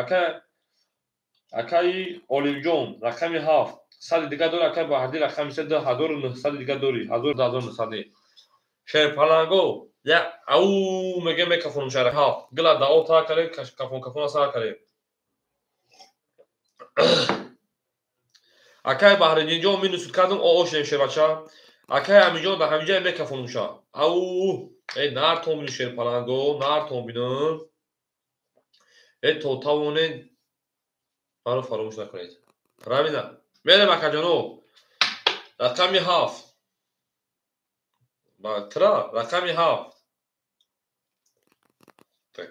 [SPEAKER 1] Акай Олимҷон рақами 7 100 дигар дори. Акай Баҳриддин рақами 3 2900 дигар дори. 1900. Шерпаланго я ау мегем мекафонум шара 7. Гила дао тар кардем, кафон кафона сар кардем. Акай Баҳриддинҷон минус кардам, оо шудем шербача. Акай Аминҷон дар ҳаминҷа мекафонум ша. Ау, э нартон бину шерпаланго, нартон бину. Э то тавонед маро фаромӯш накунед. Равина. Мерем акаҷоно. Рақами 7. Ба тра рақами 7.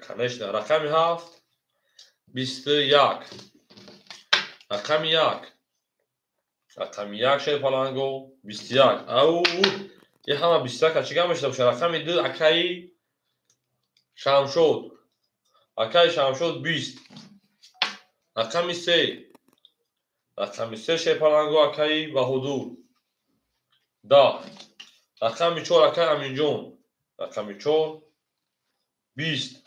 [SPEAKER 1] Конечно, рақами 7 21. Рақами 1. Рақами 1 шерпаланго 21. Ау, и ҳама 21 а чӣ гап мешуда боша? Рақами 2 акаи Шамшод. Акаи Шамшод 20. Рақами 3. Рақами 3 шерпаланго акаи Баҳодур 10. Рақами 4 акаи Аминҷон. Рақами 4 20.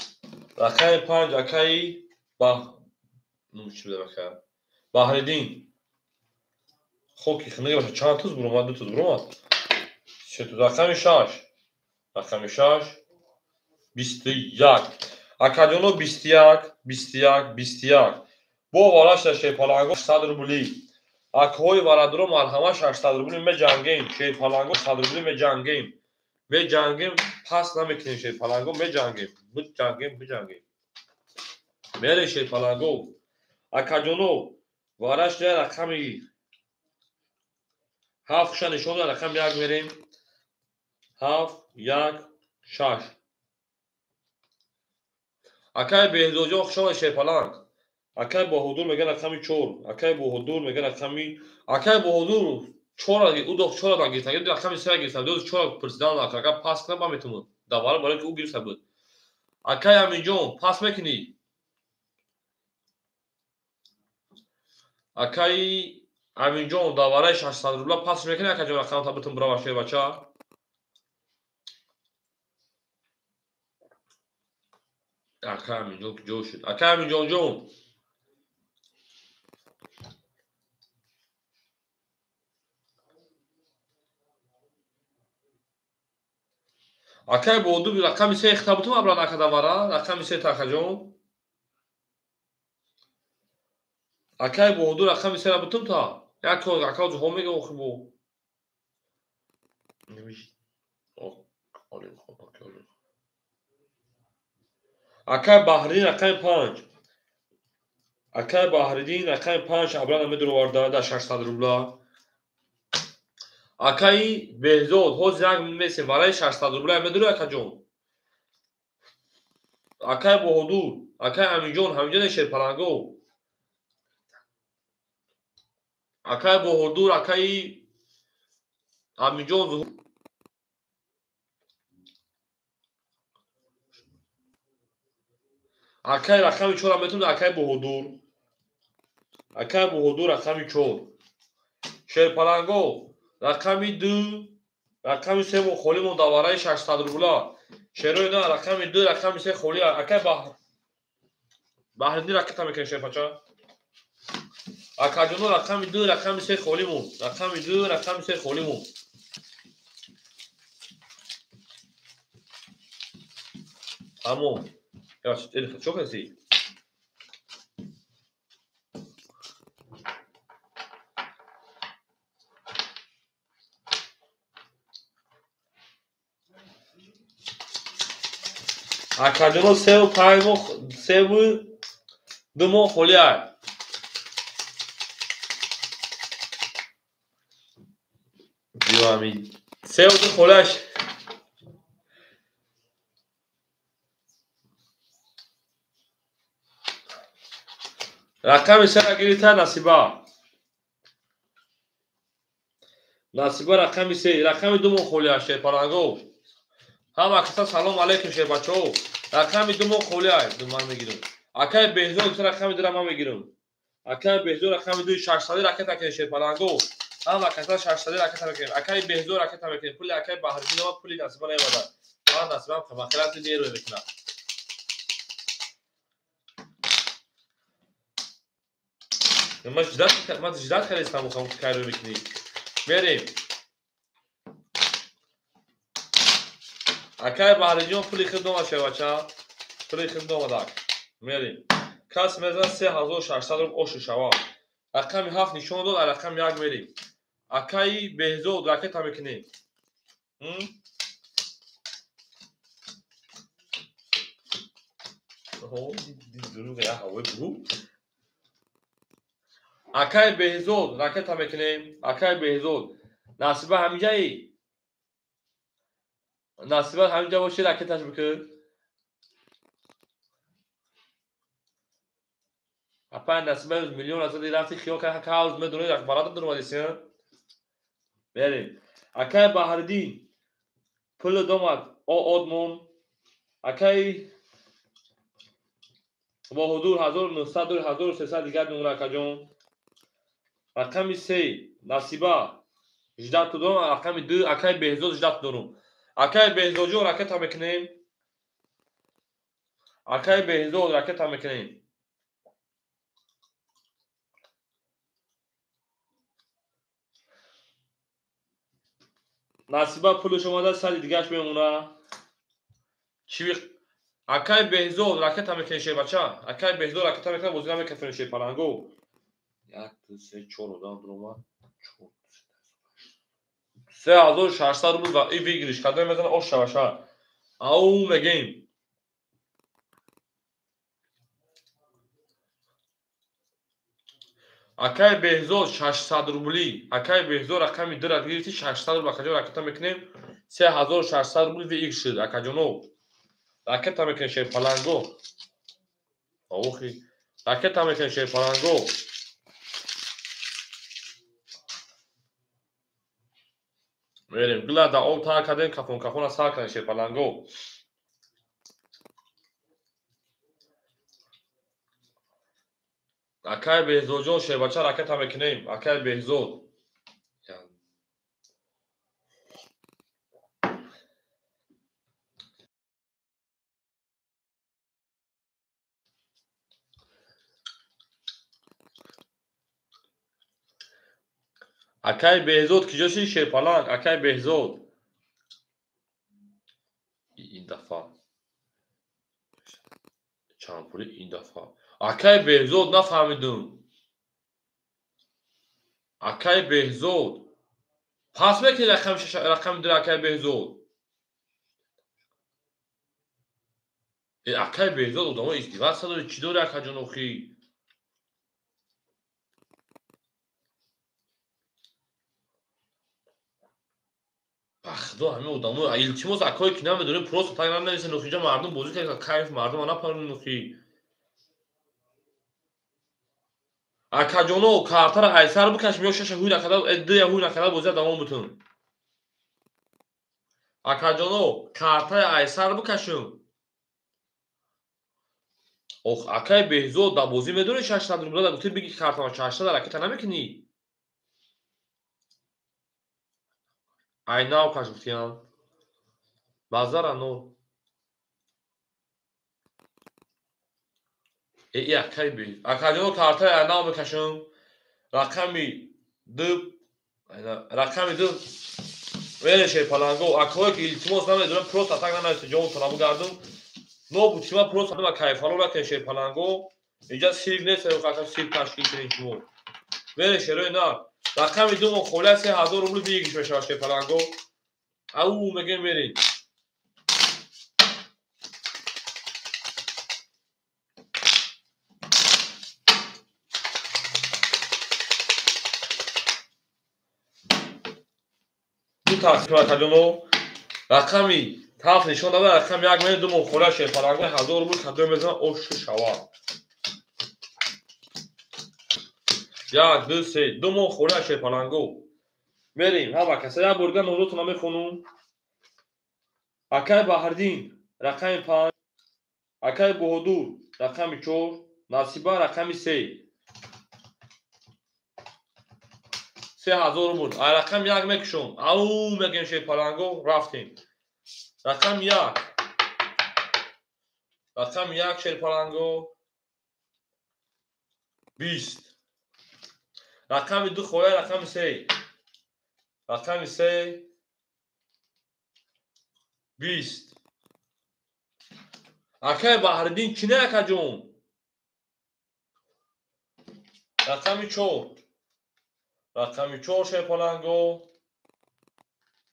[SPEAKER 1] Рақами 5 акаи Баҳриддин. Хоки хунук бошад. Чанд туз буромад? 2 туз буромад. 3 туз. Рақами 6. Рақами 6 21. Акаҷоно 21 21 21. Бо варашта шерпаланго 100 рубли. Акҳои варадуро марҳама 600 рубли меҷангем. Шерпаланго 100 рубли меҷангем. Меҷангем, пас намекунем шерпаланго, меҷангем. Биҷангем, биҷангем. Мере шерпаланго. Акаҷоно варашта рақами 7 ша нишон дод, рақами 1 мерем. 7 1 6. Акай Беҳзодҷон хуш омадед шерпаланг. Акай Баҳодур мегӯяд рақами 4. Акай Баҳодур мегӯяд рақами Акай Баҳодур 4 ӯ 4 гирифта, рақами 3 гирифта, 4 пурсидан ака пас кунам ба метавонад. Давара барои ки ӯ гирифта буд. Акай Аминҷон пас мекунӣ? Акай Аминҷон давараи 600 рубла пас мекунӣ акаҷон рақамта битун бирава шербача? Акай Аминҷон ки ҷо шуд. Акай Аминҷонҷон акай Баҳодур рақами 3 хита бутун абран ака давара рақами 3 та акаҷон. Акай Баҳодур рақами 3 ра бутун та. Як ака ҷаҳон мега охи бо. Акай Баҳриддин рақами 5. Акай Баҳриддин рақами 5 абрана медуроварда дар 600 рубла. Акаи Беҳзод ҳозир як месем барои 600 рубла медури акаҷон. Акай Баҳодур, акай Аминҷон ҳаминҷо не шерпаланго. Акай Баҳодур, акаи Аминҷон Зуҳур. Акай рақами 4 метавонад, акай Баҳодур. Акай Баҳодур рақами 4. Шерпаланго рақами 2, рақами 3 мо холӣ монда барои 600 рубла. Шерои на рақами 2, рақами 3 холӣ. Акай Баҳриддин ракета мекунем шерпача. Акаҷоно рақами 2, рақами 3 холӣ монд. Рақами 2, рақами 3 холӣ монд. Тамом. Чо каси? Акаҷоно 3 5 моҳ, 3 2 моҳ холӣ ай. Дивами. 3 2 холиаш. Рақами 3 гирифта Насиба. Насиба рақами 3, рақами 2 моҳ холӣ ай шерпаланго. Ҳама каса салом алейкум шербачаҳо. Рақами 2 моҳ холӣ ай, ман мегирам. Акай Беҳзод рақами 2 ман мегирам. Акай Беҳзод рақами 2 600 ракета кунем шерпаланго. Ҳама каса 600 ракета мекунем. Акай Беҳзод ракета мекунем. Пули акай Баҳриддин омад, пули Насиба наомада. Ман Насибам махирати нерӯ мекунам. Ман ждать кардистам, хам кайро мекунӣ. Мерем. Акай Баҳриҷон пули худ омад шербача. Пули худ омадак. Мерем. Кас мезанад 3600 рубл ошу шава. Рақами 7 нишон дод, рақами 1 мерем. Акаи Беҳзод ракета мекунем. Акаи Беҳзод ракета мекунем. Акаи Беҳзод. Насиба ҳаминҷаи? Насиба ҳаминҷа боши, ракеташ бикун. Апай Насиба миллион азади рафти хиёл кард, ҳар рӯз медонед, барада дуромадиси. Мерем. Акаи Баҳриддин пул домад, одмон. Акаи Баҳодур 1900, 1300 дигар мемонад акаҷон. Рақами 3 Насиба ждать дорум, рақами 2 акаи Беҳзод ждать дорум. Акаи Беҳзодҷон ракета мекунем. Акаи Беҳзод ракета мекунем. Насиба пулаш омада, сади дигараш мемонад. Чи акаи Беҳзод ракета мекунем шербача. Акаи Беҳзод ракета мекунад, бозӣ намекунем шерпаланго. 1 2 3 4 одам дуромад. 4 3600 рубл ва и выигрыш. Кадом мезана ош шаваша. Ау мегем. Акаи Беҳзод 600 рубли. Акаи Беҳзод рақами 2 ра гирифти 600 рубл акаҷон ракета мекунем. 3600 рубл выигрыш шуд акаҷоно. Ракета мекунем шерпаланго. Охи. Ракета мекунем шерпаланго. Мерем. Гила да об тар кардем, кафон кафона сар кардем шерпаланго. Акаи Беҳзодҷон шербача ракета мекунем. Акаи Беҳзод. Акаи Беҳзод киҷо ши шерпаланг? Акаи Беҳзод. Ин дафъа. Чанд пули ин дафъа? Акаи Беҳзод нафаҳмидум. Акаи Беҳзод. Пас мекунӣ рақами 2 акаи Беҳзод? Акаи Беҳзод одамо издеваться дори, чӣ дори акаҷон охи? Ба худо ҳамин одамо илтимос акое ки намедонем просто так нанависен охи, мардум бозӣ кард, кайф мардума напарон охи. Акаҷоно, картара айсар бикашм ё шаша ҳуй накарда, дуя ҳуй накарда бозия давом бутун. Акаҷоно, картаи айсар бикашм. Ох, акай Беҳзод, дар бозӣ медонӣ 600 рубла да гуфтӣ биги картама 600 ракета намекунӣ? Ай нав каш гуфтиям. Базара но. Акай Беҳзод. Акаҷоно, картаи ай нав мекашам. Рақами ду, рақами ду. Вере шерпаланго, акое ки илтимос намедонам, просто так нанависед, ҷонтона бигардум. Нобудшима просто ма кайфало накунед шерпаланго. Инҷа сирк нест, ака сирк ташкил кунед шумо. Вере шерои нар. Рақами ду мо холия 3000 рубл бигиш мешавад шерпаланго. Ау мегем мерем. Ду тақсим акаҷоно. Рақами ҳафт нишон дада, рақами як мени ду мо холия шерпаланго 1000 рубл кадом мезанад ош шавад. 1, 2, 3, ду мо холия шерпаланго. Мерем, ҳама каса як бор дигар номзотона мехонум. Акай Баҳриддин рақами 5, акай Баҳодур рақами 4, Насиба рақами 3. 3000 рубл. Ай рақами 1 мекушом. Ау мегем шерпаланго, рафтем. Рақами 1. Рақами 1 шерпаланго 20. Рақами 2 холия рақами 3. Рақами 3 20. Акай Баҳриддин чӣ не акаҷон? Рақами 4. Рақами 4 шерпаланго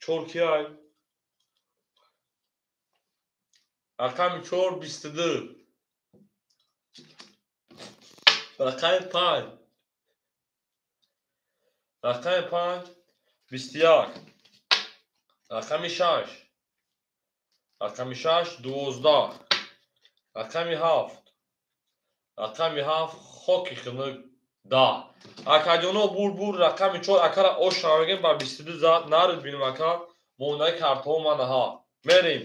[SPEAKER 1] 4 киай? Рақами 4 22. Рақами 5. Рақами 5 21. Рақами 6. Рақами 6 12. Рақами 7. Рақами 7 хоки хунук 10. Акаҷоно бур рақами 4 акара ош шавагем ба 22 зад нарид бинем ака мондаи картҳо манаҳа. Мерем.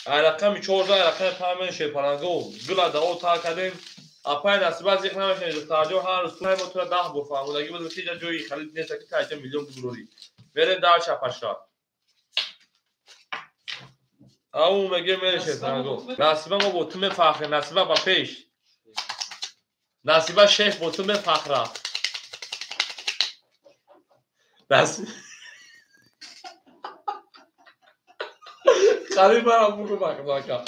[SPEAKER 1] Ай рақами 4 ай рақами 5 мен шерпаланго гула дао тар кардем. Апай Насиба зиқ намешавед духтарҷон, ҳар рӯз туй мо тура 10 бор фаҳмодагӣ буд ки инҷа ҷои халид нест ки та миллион бигурорӣ. Мерем дар чапашра. Ау меге мере шерпаланго. Насиба мо бо ту мефахрем, Насиба ба пеш. Насиба шеф бо ту мефахра. Қариб марам бугу бахнака.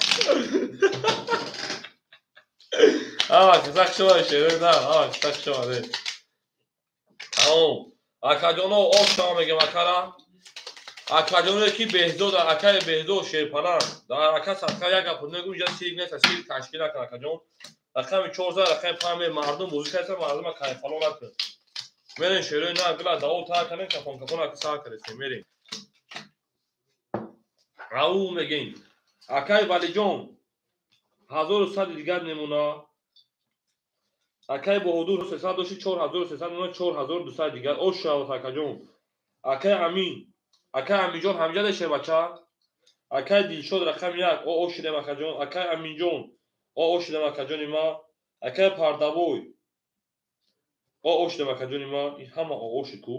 [SPEAKER 1] Ама кизак шума шере на, ама кизак шума не. Ау, акаҷоно об шума мегем акара. Акаҷоно ки Беҳзод, акаи Беҳзод шерпаланг. Дар ака садқа як гап нагу, инҷа сирк нест, сирк ташкил накун акаҷон. Рақами 4 рақами 5 мардум бозӣ карданд, мардума кайфало накун. Мерем шерои на гула дао тар кардем, кафон кафон ака сар кардем, мерем. Ау мегем. Акаи Валиҷон 1100 дигар мемона. Акаи Баҳодур 300 дошти 4300 мемона, 4200 дигар. Ош шавад акаҷон. Акаи Амин, акаи Аминҷон ҳамҷа доште бача. Акаи Дилшод рақами 1, о ош шудем акаҷон. Акаи Аминҷон, о ош шудем акаҷони ма. Акаи Пардабой, о ош шудем акаҷони ма. Ин ҳама о оши ку.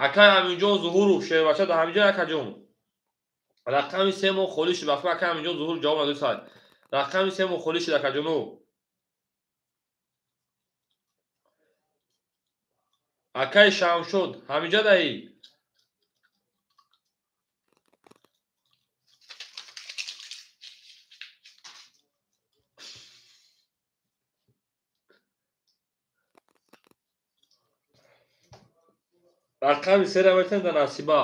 [SPEAKER 1] Акаи Аминҷон Зуҳуров шербача дар ҳамиҷа акаҷон. Рақами 3 мо холӣ шуд. Вақти акаи Аминҷон Зуҳуров ҷавоб надод. Рақами 3 мо холӣ шуд акаҷоно. Акаи Шамшод ҳамиҷа даҳӣ. Рақами 3 метавонем дар Насиба.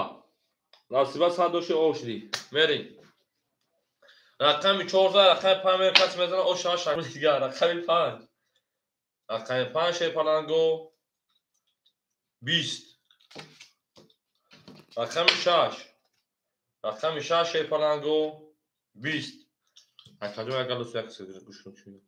[SPEAKER 1] Насиба 100 дошти об шудӣ. Мерем. Рақами 4 рақами 5 мерем касе мезанад ош шава шакли дигар. Рақами 5. Рақами 5 шерпаланго 20. Рақами 6. Рақами 6 шерпаланго 20. Акаҷон як галус як гӯш кун.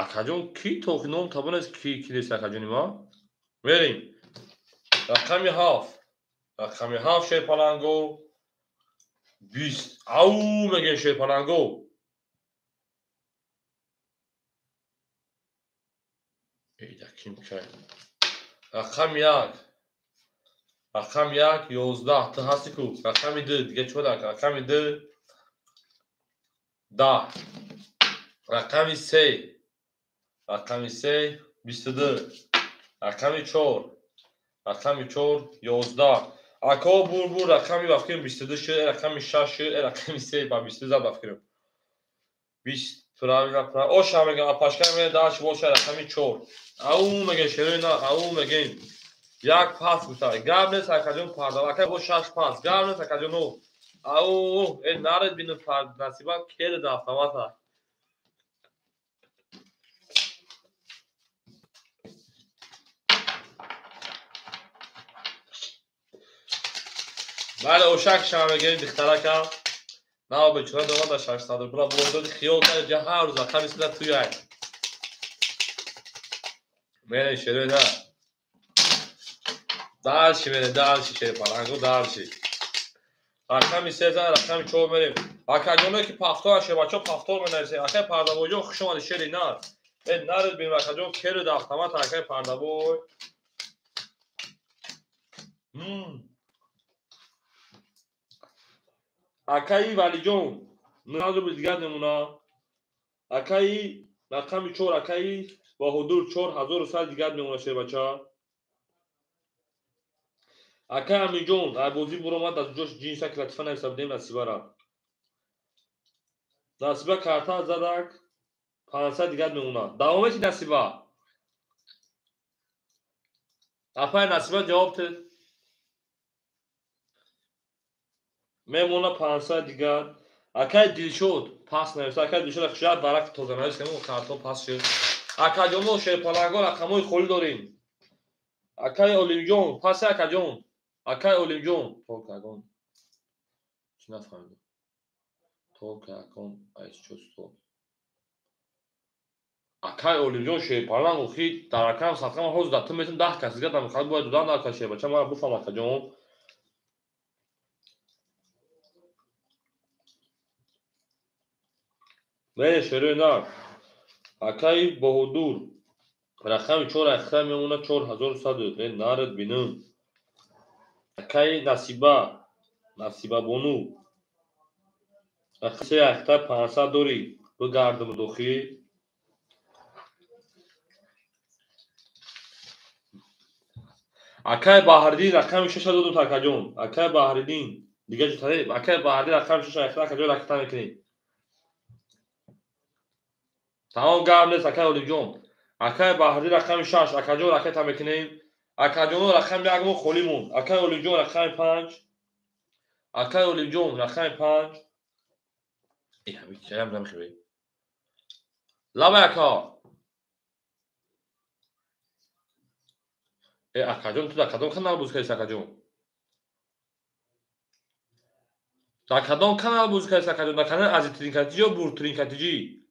[SPEAKER 1] Акаҷон ки то ном табонест ки ки нест акаҷони ма? Мерем. Рақами 7. Рақами 7 шерпаланго 20. Ау мегем шерпаланго. Эйда ким кай. Рақами 1. Рақами 1 11. Ту ҳасти ку? Рақами 2 дига чӣ бояд? Рақами 2 10. Рақами 3. Рақами 3 22. Рақами 4. Рақами 4 11. Ако бур рақами ба фикрам 22 шуд, рақами 6 шуд, рақами 3 ба 22 зад ба фикрам. 20 правильно, правильно. Оша мегам, апашка мегам, дальше боша рақами 4. Ау мегам, шерои на, ау мегам. Як пас гуфта. Гап нест акаҷон парда. Ака бо 6 пас. Гап нест акаҷон. Ау, наред бину насиба кеда да автомата. Бале, ошак шама мегирем дихтаракам. На бечора дома да 600 рубла бурдоди хиёл кард ҷа ҳар рӯз рақами сида туяй. Мерем шерои на. Дальше мерем, дальше шерпаланго, дальше. Рақами 3 зан, рақами 4 мерем. Акаҷоне ки пафтор шебачо пафтор менависем. Акай пардабойҷон хуш омадед шери нар. Э наред бинем акаҷон керу да автомат акай пардабой. Акаи Валиҷон 9 рубл дигар намуна. Акаи рақами 4 акаи Баҳодур 4100 дигар мемона шербача. Акаи Амиҷон айбозӣ буромад аз ҷош ҷинса ки латифа нависа будем Насибара. Насиба карта задак 500 дигар мемона. Давом мети Насиба. Апай Насиба ҷавоб тед. Мемона 500 дигар. Акай Дилшод пас нависа. Акай Дилшод хушад барак тоза навис кунем карто пас шуд. Акаҷонмо шерпаланго рақамҳои холӣ дорем. Акай Олимҷон пас акаҷон. Акай Олимҷон токагон. Чӣ нафаҳмидам. Токагон айс чӯсто. Акай Олимҷон шерпаланг охи дар рақам садқам ҳозир дар ту метун 10 кас дигар дар муқабил бояд додан дар кас шербача мара буфаҳм акаҷон. Не, шерои на. Акаи Баҳодур рақами 4 ахта мемона 4100. Не, наред бинам. Акаи Насиба, Насиба бону. Рақами 3 ахта 500 дорӣ. Бигардам дохил. Акаи Баҳриддин рақами 6 додум акаҷон. Акаи Баҳриддин дигар ҷо таре. Акаи Баҳриддин рақами 6 ахта акаҷон ракета мекунем. Тамом гап нест акаи Олимҷон. Акаи Баҳриддин рақами 6 акаҷон ракета мекунем. Акаҷоно рақами 1 мо холӣ монд. Акаи Олимҷон рақами 5. Акаи Олимҷон рақами 5. Э, ҳамин чаям намехӯрӣ. Лабай ака. Э, акаҷон ту дар кадом канал бозӣ кардӣ акаҷон? Дар кадом канал бозӣ кардӣ акаҷон? Дар канали Ази Тринкатиҷи ё Бур Тринкатиҷи?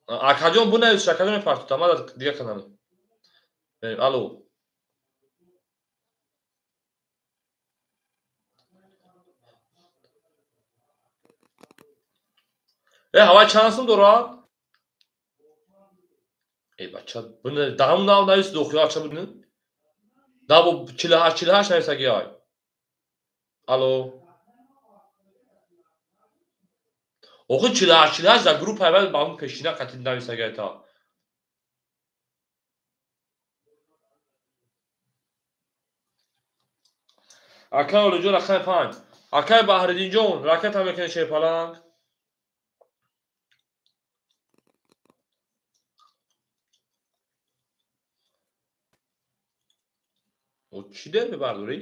[SPEAKER 1] Акаҷон бунавис, акаҷон мепартота, ман дар дигар канал. Алло. Э, ҳавай чанд сум дорад? Э, бача, буна даҳум нав навис дохил ача буна. Да бо 48 48 нависаги ай. Алло. Охи 48 48 дар группа аввал ба ҳамун пешина қатъи нависаги айта. Акай Олиҷон рақами 5. Акай Баҳриддинҷон ракета мекунед шерпаланг. О чӣ дер мебардорӣ?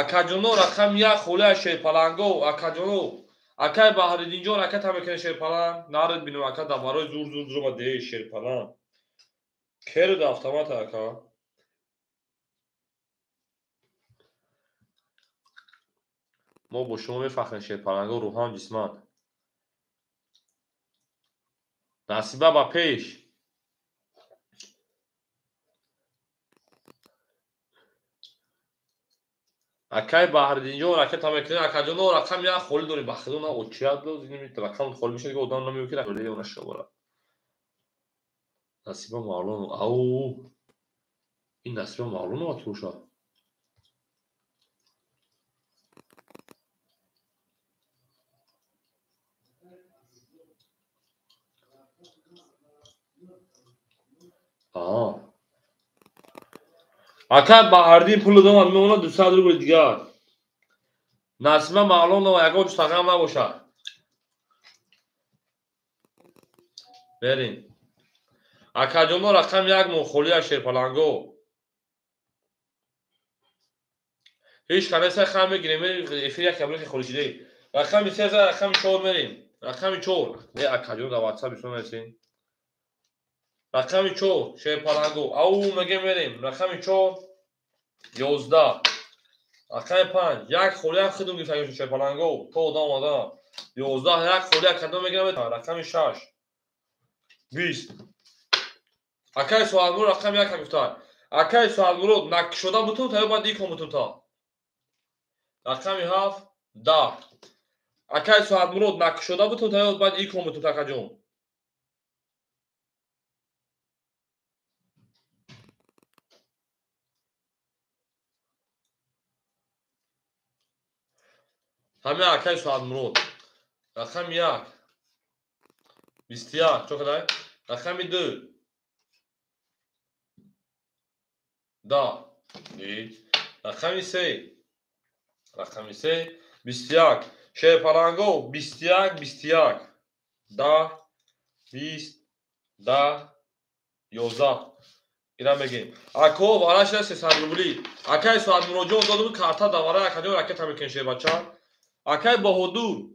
[SPEAKER 1] Акаҷоно рақами 1 холия шерпаланго. Акаҷоно акай Баҳриддинҷон ракета мекунед шерпаланг. Наред бинем ака дар барои зур зур зур омад деи шерпаланг. Керу да автомата ака. Мо бо шумо мефахрем, шерпаланго, рӯҳан, ҷисман. Насиба ба пеш. Акай Баҳриддинҷон ракета мекунем. Акаҷоно, рақами як холӣ дорем. Ба худо на очият рақам холӣ мешавад, ки одам намеёбад, ки рақам нашавад. Насиба Мавлонова. Ау! Ин Насиба Мавлонова ки бошад? Акай Баҳриддин пул додам, мемонад 200 рубл дигар. Насиба Мавлонова ягон ҷустағам набошад. Берем. Акаҷоно, рақами як мон холия, шерпаланго. Ҳеҷ канеса хам мегирем, эфир як кабрихи холӣ шидаи. Рақами се за рақами чор мерем. Рақами чор. Не, акаҷон, дар WhatsApp бисёр нависем. Рақами чор, шерпаланго. Ау, меге мерем. Рақами чор, 11. Рақами панҷ. Як холиам худум гирифта шерпаланго. То одам омада. 11 як холия кадом мегирам? Рақами шаш. 20. Акай Суалмурод рақами як гуфтанд. Акай Суалмурод накшода бутун та ё баъд икон бутун та? Рақами ҳафт, 10. Акай Суалмурод накшода бутун та ё баъд икон бутун та, акаҷон? Ҳамин акай Суалмурод. Рақами як. 21. Чо кадай? Рақами ду. 10. Рақами се. Рақами се. 21. Шерпаланго 21, 21. 10, 20, 10, 11. Ира мегем. Ако вараша 300 рубли. Акай Суалмуроджон додум карта давара, акаҷон ракета мекунем, шербача. Акай Баҳодур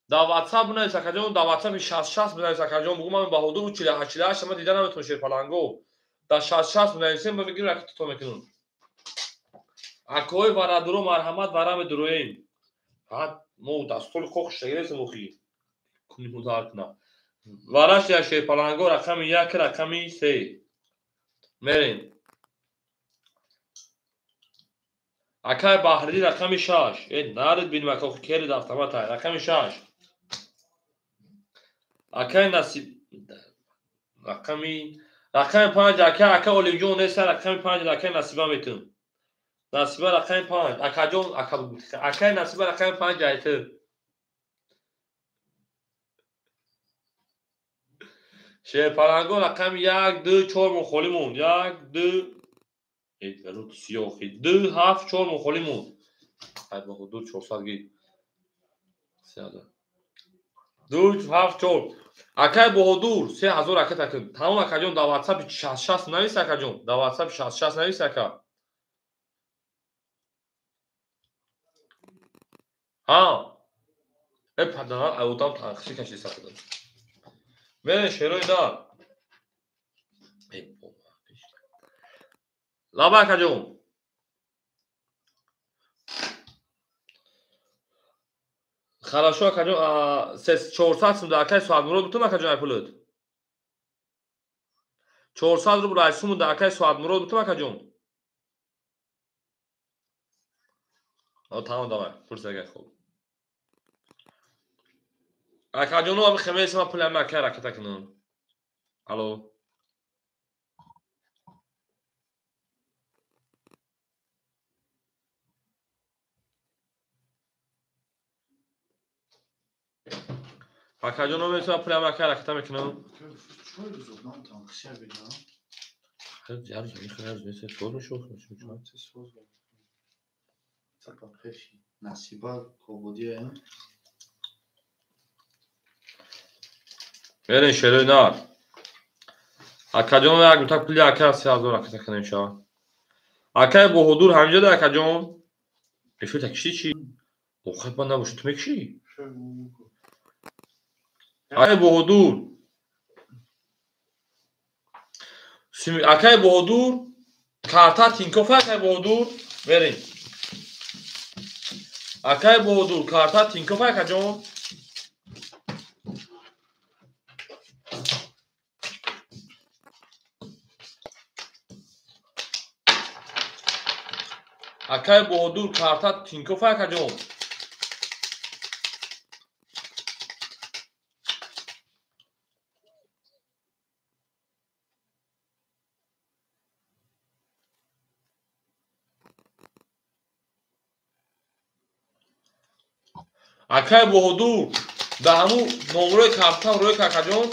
[SPEAKER 1] дар WhatsApp бинавис, акаҷон, дар WhatsApp 66 бинавис, акаҷон, бугу ман Баҳодур 48 48 ман дида наметавонам, шерпаланго. Дар 66 бинависем, ба мегирем, ракета то мекунем. Акои варадуро марҳамат, вара медуроем. Ҳад мо дастоли қоқ шагиресем охи. Куним удар кунам. Вараш я шерпаланго рақами як, рақами се. Мерем. Акай Баҳриддин рақами шаш. Э, нарид бинем, ака, охи керид автомата. Рақами шаш. Акай Насиб рақами панҷ, ака Олимҷон неста, рақами панҷ акай Насиба метун. Насиба рақами панҷ. Акаҷон, ака, акай Насиба рақами панҷ айту. Шерпаланго рақами як, ду, чор мон холӣ монд. Як, ду, сиёхи. Ду, ҳафт, чор мон холӣ монд. Ай Баҳодур 400 ги. Ду, ҳафт, чор. Акай Баҳодур 3000 ракета кун. Тамом, акаҷон, дар WhatsApp 66 навис, акаҷон. Дар WhatsApp 66 навис, ака. Ҳа. Э, падаран, ай одам танқисӣ кашида сахда. Мерем шерои дар. Э, бобо. Лаба, акаҷон. Хорошо, акаҷон, 400 сум да акай Суалмурод бутун, акаҷон, ай пулут. 400 рубл ай сум да акай Суалмурод бутун, акаҷон. Тамом, давай, пурсага хуб. Акаҷоно, ами хемес ма пули ами акай ракета кунам. Алло. Акаҷоно, меса пули ами акай ракета мекунам. Мерем шерои нар. Акаҷон, як мутак пули ака 3000 ракета кунем ша. Акай Баҳодур ҳаминҷо да, акаҷон. Эфир та киши чи? Охир ба набоши, ту мекишӣ? Акай Баҳодур. Акай Баҳодур карта Тинькофф, акай Баҳодур. Мерем. Акай Баҳодур, карта Тинькофф акаҷон. Акай Баҳодур, карта Тинькофф акаҷон. Акай Баҳодур, дар ҳамун номрои картам рӯй акаҷон.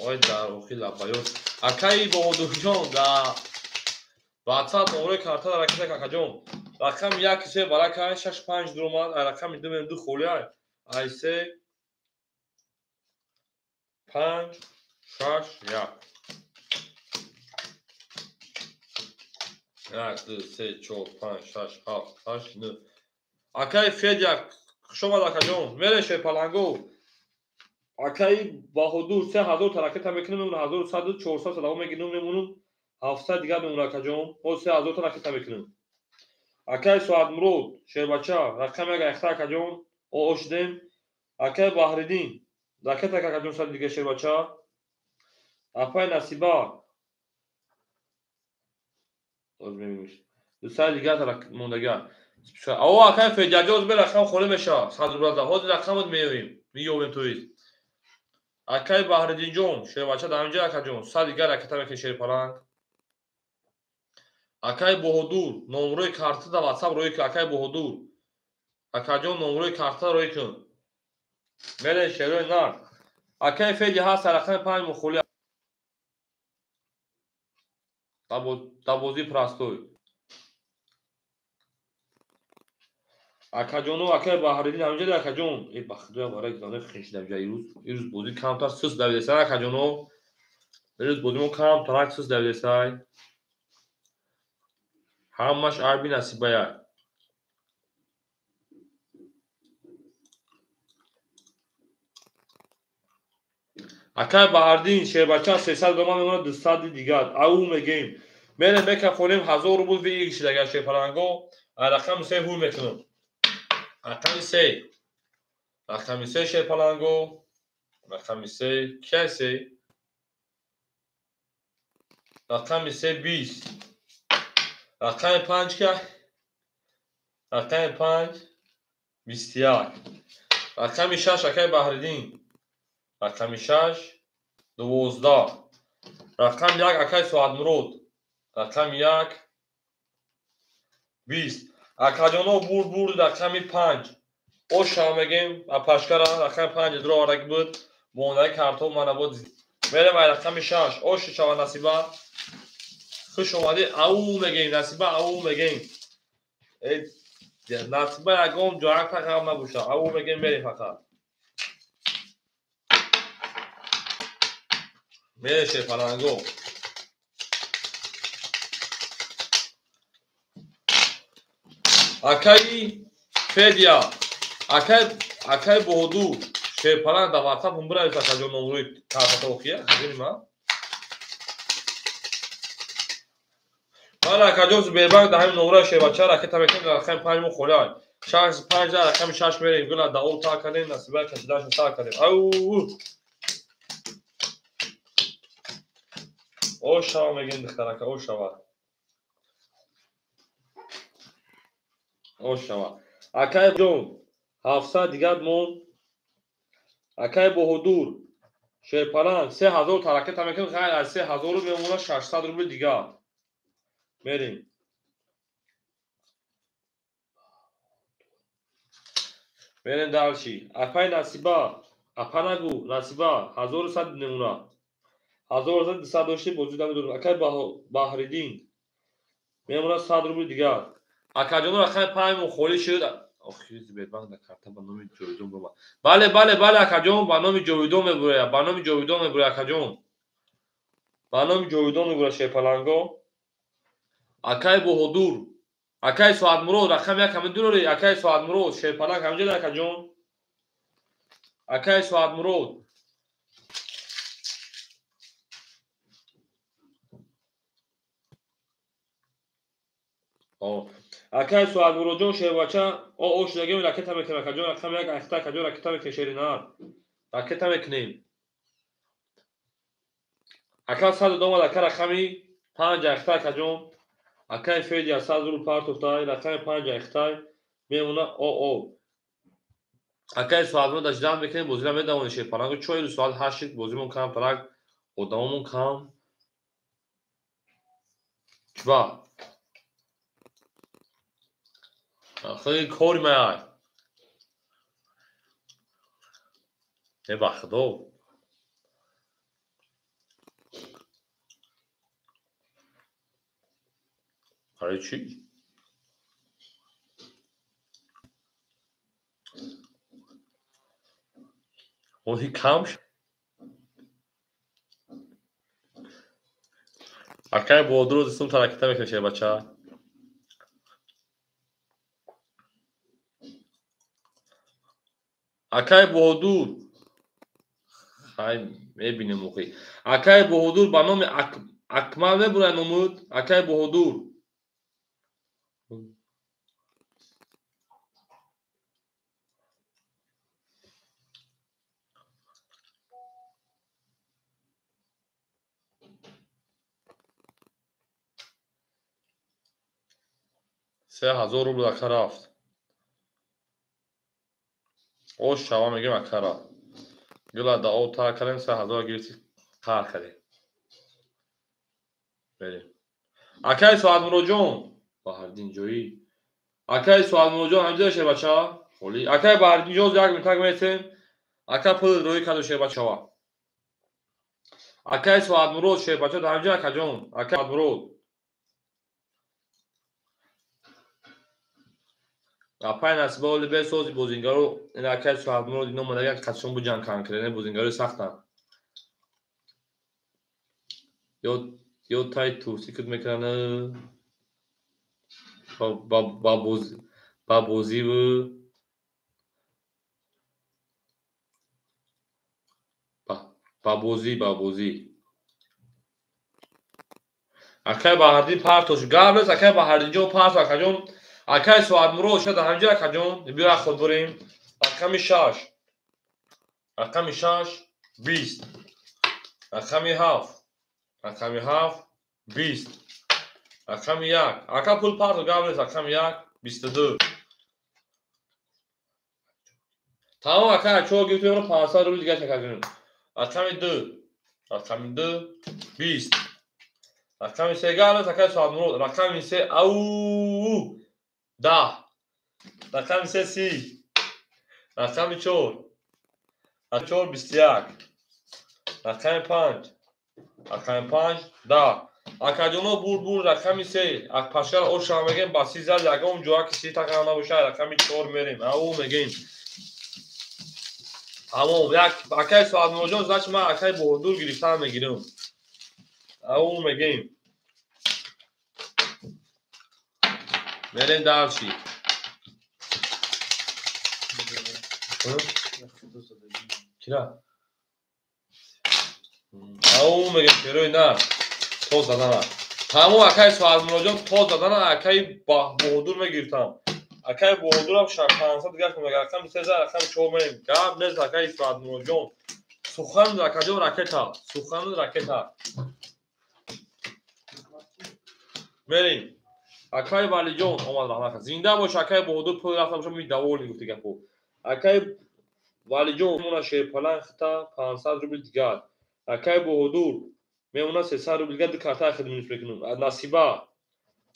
[SPEAKER 1] Ой, дар охир лабаёт. Акаи Баҳодурҷон, дар WhatsApp номрои карта дар ракета акаҷон. Рақами 1 3 барака 6 5 дуромад, рақами 2 мем 2 холӣ ай 3 5 6 1. 1 2 3 4 5 6 7 8 9. Акаи Федя, хуш омад акаҷон. Мерем шерпаланго. Акаи Баҳодур, 3000 та ракета мекунем, мемонам 1100 400 садақо мегирем, мемонам 700 дигар мемонам акаҷон. Мо 3000 та ракета мекунем. Акаи Соатмурод, шербача, рақами 1 айхта акаҷон. Ошидем. Акаи Баҳриддин, ракета акаҷон сад дига шербача. Апаи Насиба. Дусаи дигар мондага. Аво акаи Федяҷон, бе рақам холӣ мешавад. 100 рубл. Ҳозир рақамот меёвем. Меёвем тоист. Акаи Баҳриддинҷон, шербача дар инҷа акаҷон, 100 дигар ракета мекунем шерпаланг. Акаи Баҳодур, номрои карта дар WhatsApp рӯй кун. Акаи Баҳодур, акаҷон, номрои карта рӯй кун. Мерем шерои нар. Акаи Федя ҳаст рақами 5 мухоли. Дар бозии простой. Акаҷону акаи Баҳриддин ҳаминҷа акаҷон. Э, ба худоя барои гузарони хешидам ҷа ирӯз. Ирӯз бозӣ камтар сус давидесай акаҷоно. Ирӯз бозимо камтарак сус давидесай. Ҳамаш айби Насибая. Акаи Баҳриддин, шербача 300 дома мемонад, 200 дигар. Ау мегем. Мерем мекафонем 1000 рубл выигрыш шидага шерпаланго. Рақами 3 ҳуй мекунам. Рақами 3. Рақами 3 шерпаланго. Рақами 3 кияй 3? Рақами 3 20. Рақами 5 кияй? Рақами 5 21. Рақами 6 акаи Баҳриддин. Рақами 6 12. Рақами 1 акаи Соатмурод. Рақами 1 20. Акаҷоно, бурд бурд рақами 5. Оша мегем, апашкара рақами 5 дро овардаги буд. Мондаги картон мана буд. Мерем ай рақами 6. Оша шава Насиба. Хуш омадӣ. Ау мегем, Насиба, ау мегем. Э, Насиба ягон ҷояк тақам набоша. Ау мегем, мерем фақат. Мерем шерпаланго. Акаи Федя, акаи Баҳодур, шерпаланг дар WhatsApp ҳум бинавис акаҷон номрои картата охия, акаҷони ман. Бале акаҷон, Сбербанк дар ҳамин номрои шербача ракета мекунем, дар рақами 5 мо холӣ. 6 5 дар рақами 6 мерем, гула даол та кардем, Насиба кашидаашро та кардем. Ау! Ошава мегем духтарака, ошава. Ошава. Акаи ҷон, 700 дигар монд. Акаи Баҳодур, шерпаланг 3000 та ракета мекунем, ғайр аз 3000 мемонад 600 рубли дигар. Мерем. Мерем дальше. Апаи Насиба, апа нагу, Насиба 1100 мемонад. 1100 200 дошти бозӣ намедонам. Акаи Баҳриддин мемонад 100 рубли дигар. Акаҷоно, рақами 5 мо холӣ шуд. Охири Сбербанк дар карта ба номи Ҷовидон буромад. Бале, бале, бале акаҷон, ба номи Ҷовидон мебурояд, ба номи Ҷовидон мебурояд акаҷон. Ба номи Ҷовидон мебурояд шерпаланго. Акаи Баҳодур, акаи Соатмурод, рақами 1 ҳамин дурори, акаи Соатмурод, шерпаланг ҳаминҷа акаҷон. Акаи Соатмурод. Акай Суадмуроджон шербача о шудагем ракета мекунем акаҷон рақами як айхта акаҷон ракета мекунем шеринар. Ракета мекунем. Ака сад омад ака рақами 5 айхта акаҷон. Акай Федя 100 рубл партофтай рақами 5 айхтай мемона о. Акай Суадмурод даждан мекунем бозира медавонем шерпалангу чойру соат 8 бозимон кам парак одамомон кам. Чба? Ахи кори май. Не ба худо. Барои чӣ? Оҳи кам. Акай Баҳодур дӯстум таракита мекунем шербача. Акай Баҳодур хай мебинем охи. Акай Баҳодур ба номи Акмал мебурад номуд? Акай Баҳодур. 3000 рубл ака рафт. Ош шава мегем акара. Гила да об тар кардем 3000 гирифти қар кардем. Берем. Акай Суадмуроджон Баҳриддин ҷоӣ. Акай Суадмуроджон ҳамҷода шербача? Холи. Акай Баҳриддин ҷон як минтак метем. Ака пул рӯй карду шербачава. Акай Суадмурод шербача дар ҳамҷода акаҷон. Акай Суадмурод. Апай Насиба оли бесози бозингаро ин акай Суадмурод ино мадаган қатшон буҷан конкретно бозингарои сахтанд. Ё тай турсӣ куд мекунанд ба бозиву ба бозӣ. Акай Баҳриддин партош гап нест акай Баҳриддинҷон парто акаҷон. Акай Суадмурод шуда ҳамҷо акаҷон биё худ бурем. Рақами 6. Рақами 6 20. Рақами 7. Рақами 7 20. Рақами 1. Ака пул парто гап нест рақами 1 22. Тамом ака чо гирифтем 500 рубл дигар чака кунем. Рақами 2. Рақами 2 20. Рақами 3 гап нест акай Суадмурод. Рақами 3 ау 10. Рақами 3 30. Рақами 4. 4 21. Рақами 5. Рақами 5 10. Акаҷоно бур рақами 3. Пашкар оша мегем ба 30 зад ягон ҷоя ки 30 тақа набошад рақами 4 мерем. Ау мегем. Тамом як акай Суадмуроджон значит ман акай Баҳодур гирифтан мегирам. Ау мегем. Мерем дальше. Кира? Ау мегем шерои на. То задана. Тамом акай Суадмуроджон то задана акай Баҳодур мегирифтам. Акай Баҳодурам 500 дигар мегирам. Рақами 3 рақами 4 мерем. Гап нест акай Суадмуроджон. Сухан акаҷон ракета. Сухан ракета. Мерем. Акай Валиҷон омад раҳмат. Зинда бош акай Баҳодур пул рафта бошам ми довольный гуфти гапо. Акай Валиҷон мемона шерпаланг хита 500 рубл дигар. Акай Баҳодур мемона 300 рубл дигар ду карта хид минус мекунам. Насиба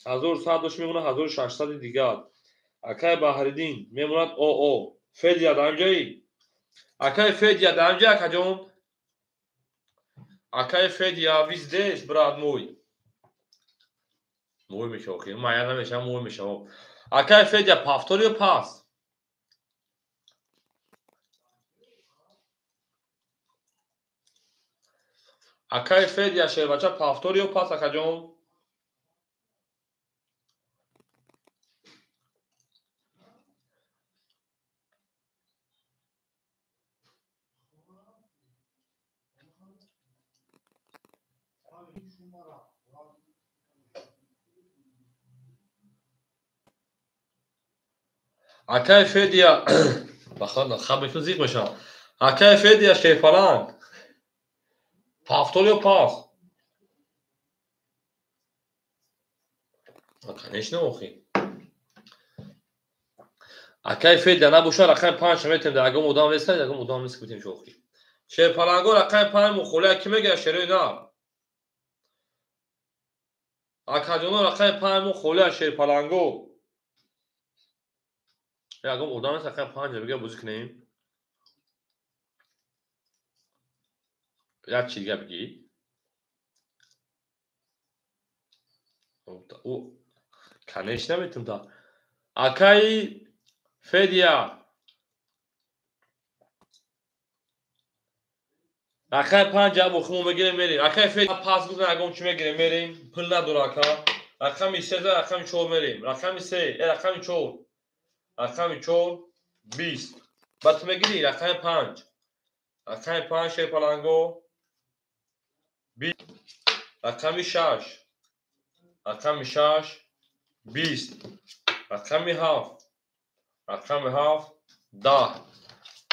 [SPEAKER 1] 1100 дош мемона 1600 дигар. Акай Баҳриддин мемонад ОО. Федя дар ҳамҷои? Акай Федя дар ҳамҷои акаҷон? Акай Федя вы здесь, брат мой? Мой мешава, охи. Мая намешава, мой мешава. Акай Федя повтор ё пас? Акай Федя шербача повтор ё пас акаҷон? Акай Федия бахад хаб мекун зиқ мешавам. Акай Федия шерпаланг. Повтор ё пас? Конечно, охи. Акай Федия набошад, рақами 5 метем, дар ягон одам нест, ягон одам нест битем шохи. Шерпаланго рақами 5 мухолия ки мегирад шерои нар? Акаҷоно рақами 5 мухолия шерпаланго. Ягон одам нест рақами 5 бигира бозӣ кунем. Як чи дига бигӣ. Конечно метум та. Акаи Федия. Рақами 5 ҷавоб мегирем мерем. Акаи Федия пас гуфтан ягон чи мегирем мерем. Пул надора ака. Рақами 3 рақами 4 мерем. Рақами 3, рақами 4. Рақами 4 20. Баъд ту мегирӣ рақами 5. Рақами 5 шерпаланго 20. Рақами 6. Рақами 6 20. Рақами 7. Рақами 7 10.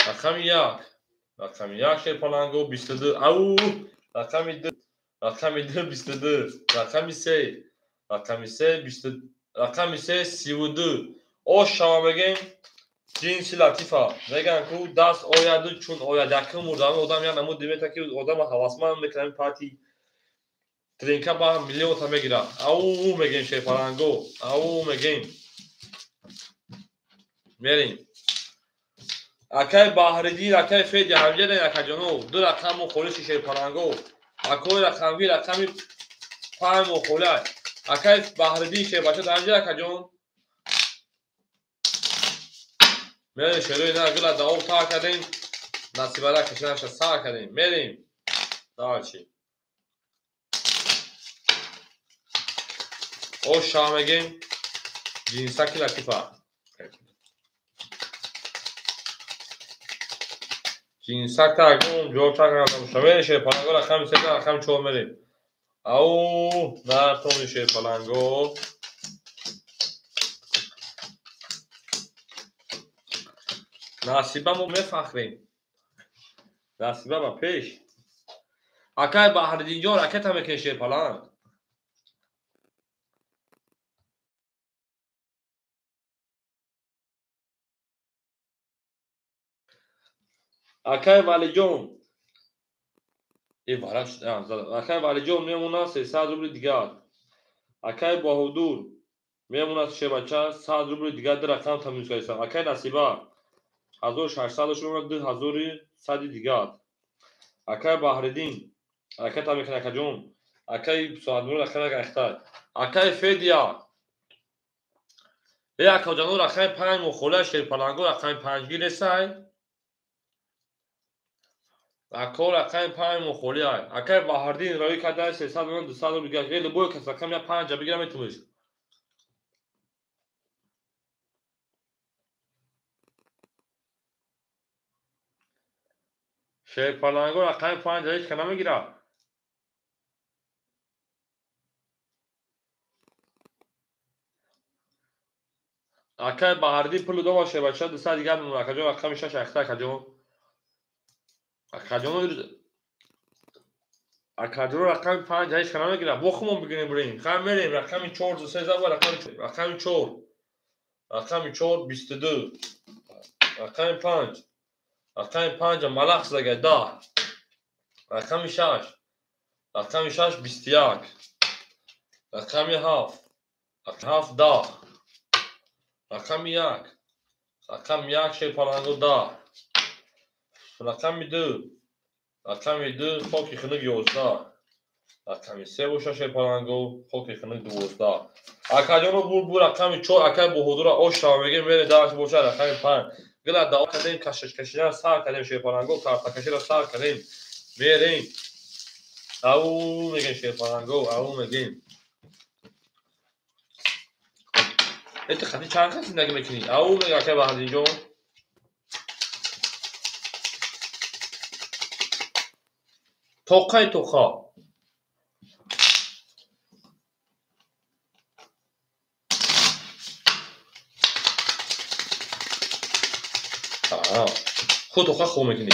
[SPEAKER 1] Рақами 1. Рақами 1 шерпаланго 22. Ау! Рақами 2. Рақами 2 22. Рақами 3. Рақами 3 20. Рақами 3 32. Ош шава мегем ҷинси латифа. Меган ку даст ояду чун ояд. Якум мурдами одам як намуд димета ки одама ҳавасманд мекунад пати тринка ба миллионта мегирад. Ау мегем шерпаланго. Ау мегем. Мерем. Акай Баҳриддин, акай Федя ҳамҷа акаҷоно ду рақаму холиши шерпаланго. Акои рақамги рақами 5 мухолай. Акай Баҳриддин шербача ҳамҷа акаҷон. Мерем шерои на гула давоб тар кардем. Насибара кашиданаша сар кардем. Мерем. Дальше. Ош шава мегем. Ҷинсаки латифа. Ҷинсак тагум ҷавоб чакардам. Шамери шерпаланго рақами 3 рақами 4 мерем. Ау, нартони шерпаланго. Насиба мо мефахрем. Насиба ба пеш. Акай Баҳриддинҷон ракета мекунӣ шерпаланг. Акай Валиҷон. Акай Валиҷон мемонад 300 рубли дигар. Акай Баҳодур мемонад шербача 100 рубли дигар ду рақам тамиз кардам. Акай Насиба 1600 мемонад 2100 дигар. Акай Баҳриддин ракета мекунад акаҷон. Акай Соатмур рақам ахтар. Акай Федия. Э акаҷоно рақами 5 мухола шерпаланго рақами 5 гиресай. Ако рақами 5 мухоли ай. Акай Баҳриддин роӣ карда 300 мемонад 200 рубли дигар. Э любой кас рақами 5 бигира метавониш. Шерпаланго рақами 5 ҳеҷ ка намегирад. Акай Баҳриддин пулу дома шербача 200 дигар мемонад. Акаҷон рақами 6 ахта акаҷон. Акаҷон рақами 5 ҳеҷ ка намегирад. Бо хумон бигирем бурем. Хай мерем рақами 4 3 рақами 4. Рақами 4 22. Рақами 5. Рақами 5 малах шудагай 10. Рақами 6. Рақами 6 21. Рақами 7. Рақами 7 10. Рақами 1. Рақами 1 шерпаланго 10. Рақами 2. Рақами 2 хоки хунук 11. Рақами 3 боша шерпаланго хоки хунук 12. Акаҷоно бур рақами 4 акай Баҳодура ош шава мегем мере даш боша рақами 5. Гула давом кардем, кашишкашидан сар кардем, шерпаланго картакаширо сар кардем. Мерем. Ау мегем шерпаланго, ау мегем. Это хати чанд кас зиндагӣ мекунӣ? Ау мега акай Баҳриддинҷон. Тоқай тоқа. Худ тоқа хоб мекунӣ.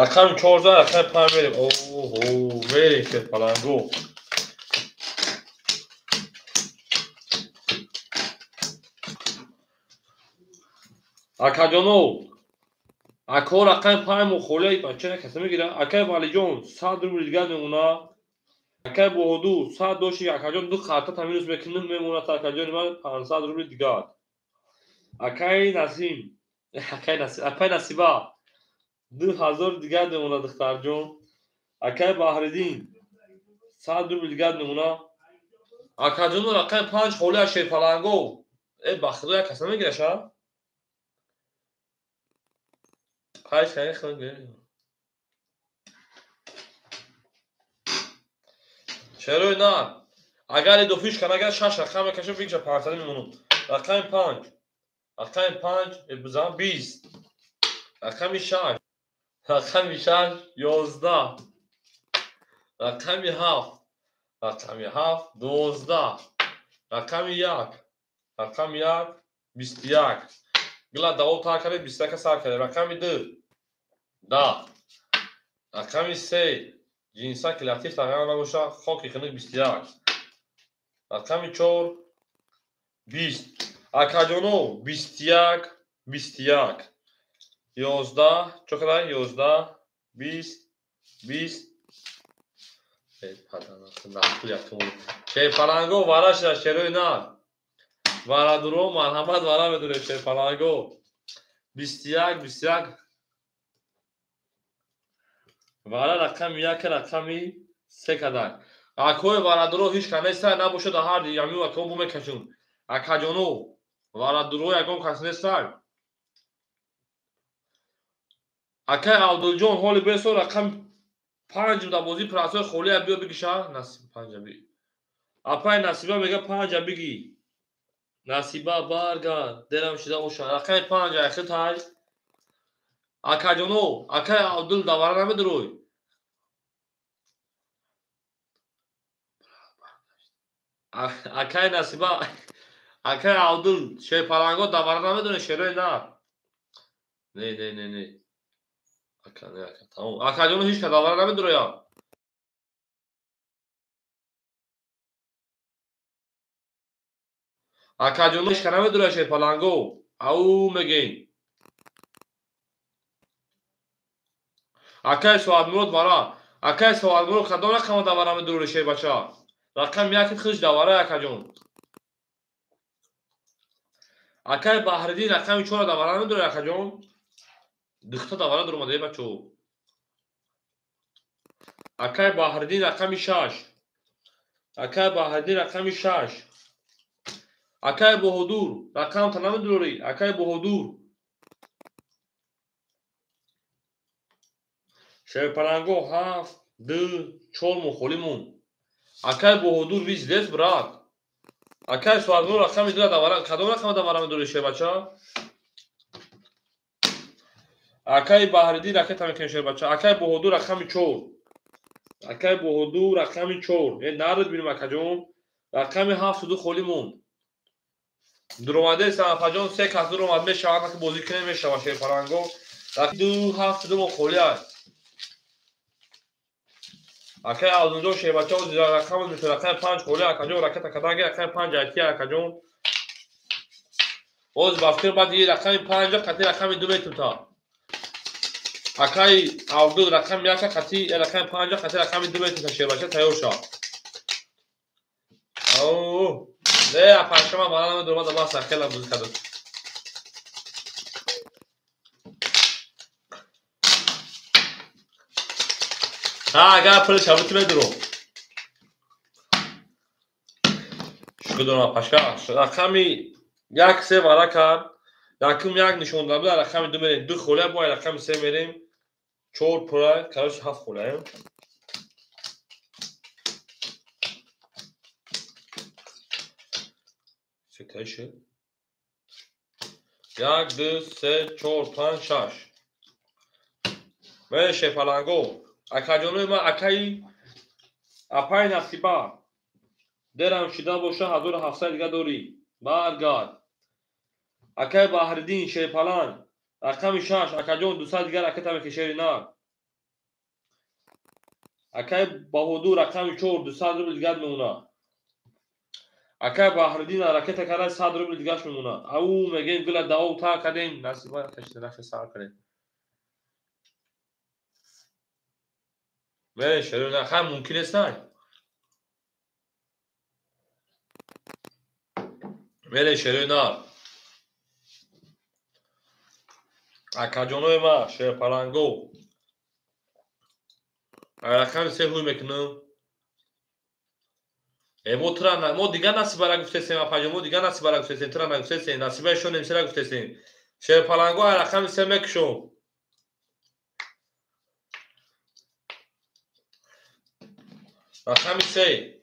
[SPEAKER 1] Рақами 14, рақами 5 мерем. Оҳо, мерем шерпаланго. Акаҷоно, ако рақами 5 мо холия бача каса мегира. Акай Валиҷон 100 рубл дигар мемона. Акай Боҳодур 100 дошти, акаҷон ду карта таминус мекунем, мемонад акаҷони ман 500 рубл дигар. Акай Насим, акай Насим, акай Насиба 2000 дигар мемонад духтарҷон. Акай Баҳриддин 100 рубл дигар мемона. Акаҷоно рақами 5 холия шерпаланго. Э ба худо як каса мегираша? Хайш хайш хонге. Шерои на. Агар ду фиш кан агар 6 рақам мекашам бигша 500 мемонам. Рақами 5. Рақами 5 бизан 20. Рақами 6. Рақами 6 11. Рақами 7. Рақами 7 12. Рақами 1. Рақами 1 21. Гила давом тар кардем, 21 сар кардем. Рақами 2 10. Рақами 3 ҷинса ки латиф тағйир набоша, хоки хунук 21. Рақами 4 20. Акаҷоно 21 21. 11 чо кадай? 11 20 20. Шерпаланго вара шуда шерои нар. Варадуро марҳамат вара медурем шерпаланго. 21 21. Вара рақами 1 рақами 3 кадай. Акои варадуро ҳеҷ кас нестай, набошад ҳар ямю акон бу мекашун. Акаҷоно варадуро ягон кас нестай. Акай Абдулҷон ҳоли бесо рақами 5 дар бозии прасои холия биё бигиша. Насиб 5 би. Апай Насиба мега 5 биги. Насиба баргард, дерам шида боша. Рақами 5 айхитай. Акаҷоно, акай Абдул давара намедурой. Акай Насиба, акай Абдул шерпаланго давара намедуре, шерои нар. Не, не, не, не. Ака, не, ака, тамом. Акаҷоно ҳеҷ кас давара намедуроя. Акаҷоно ҳеҷ кас намедуроя шерпаланго. Ау мегем. Акай Соатмурод вара. Акай Соатмурод кадом рақама давара медурори шербача? Рақами 1 худш давара акаҷон. Акай Баҳриддин рақами 4 давара намедурори акаҷон. Духта давара дуромада бачо. Акай Баҳриддин рақами 6. Акай Баҳриддин рақами 6. Акай Боҳодур рақамта намедурори. Акай Боҳодур. Шерпаланго 7 2 4 мо холӣ монд. Акай Боҳодур виздес брат. Акай Соатмурод рақами 2 давара, кадом рақама давара медурори шербача? Акай Баҳриддин ракета мекунем шербача. Акай Боҳодур рақами 4. Акай Боҳодур рақами 4. Э нард бинем акаҷон. Рақами 7 холӣ монд. Дуромаде Санафаҷон 3 кас дуромад мешавад, ки бозӣ кунем мешавад шерпаланго. 2 7 мо холӣ аст. Акай Абдулҷон шербача рақами рақами 5 холӣ акаҷон ракета каданги рақами 5 айти акаҷон. Боз ба фикр баъд рақами 5 қати рақами 2 метута. Акай Абдул рақами 1 қати рақами 5 қати рақами 2 метута шербача тайёр шав. Оу, не апашама мана намедурам, да бас хела бозӣ кардам. Агар пули шабути медурам. Шукр дорам апашка. Рақами 1 3 вара кард. Якум 1 нишон дод, рақами 2 мерем. 2 холия бо рақами 3 мерем. 4 пура, короче 7 холия. Сетаи шуд. 1 2 3 4 5 6. Мерем шерпаланго. Акаҷонои ман акаи апай Насиба. Дерам шида боша 1700 дига дорӣ. Баргард. Акай Баҳриддин Шерпаланг рақами 6 акаҷон 200 дигар ракета мекашери нар. Акай Баҳодур рақами 4 200 рубл дигар мемонад. Акай Баҳриддин ракета карда 100 рубл дигаш мемонад. Ау мегем гула дао та кардем, насиба кашида сар кардем. Мере шерои нар, хай мумкин нест най. Мере шерои нар. Акаҷонои ма Шерпаланго рақами 3 ҳуй мекунам. Мо тура мо дигар насибара гуфтесем, апаҷон, мо дигар насибара гуфтесем, тура нагуфтесем, насибаи шо немсера гуфтесем. Шерпаланго рақами 3 мекушом. Рақами 3.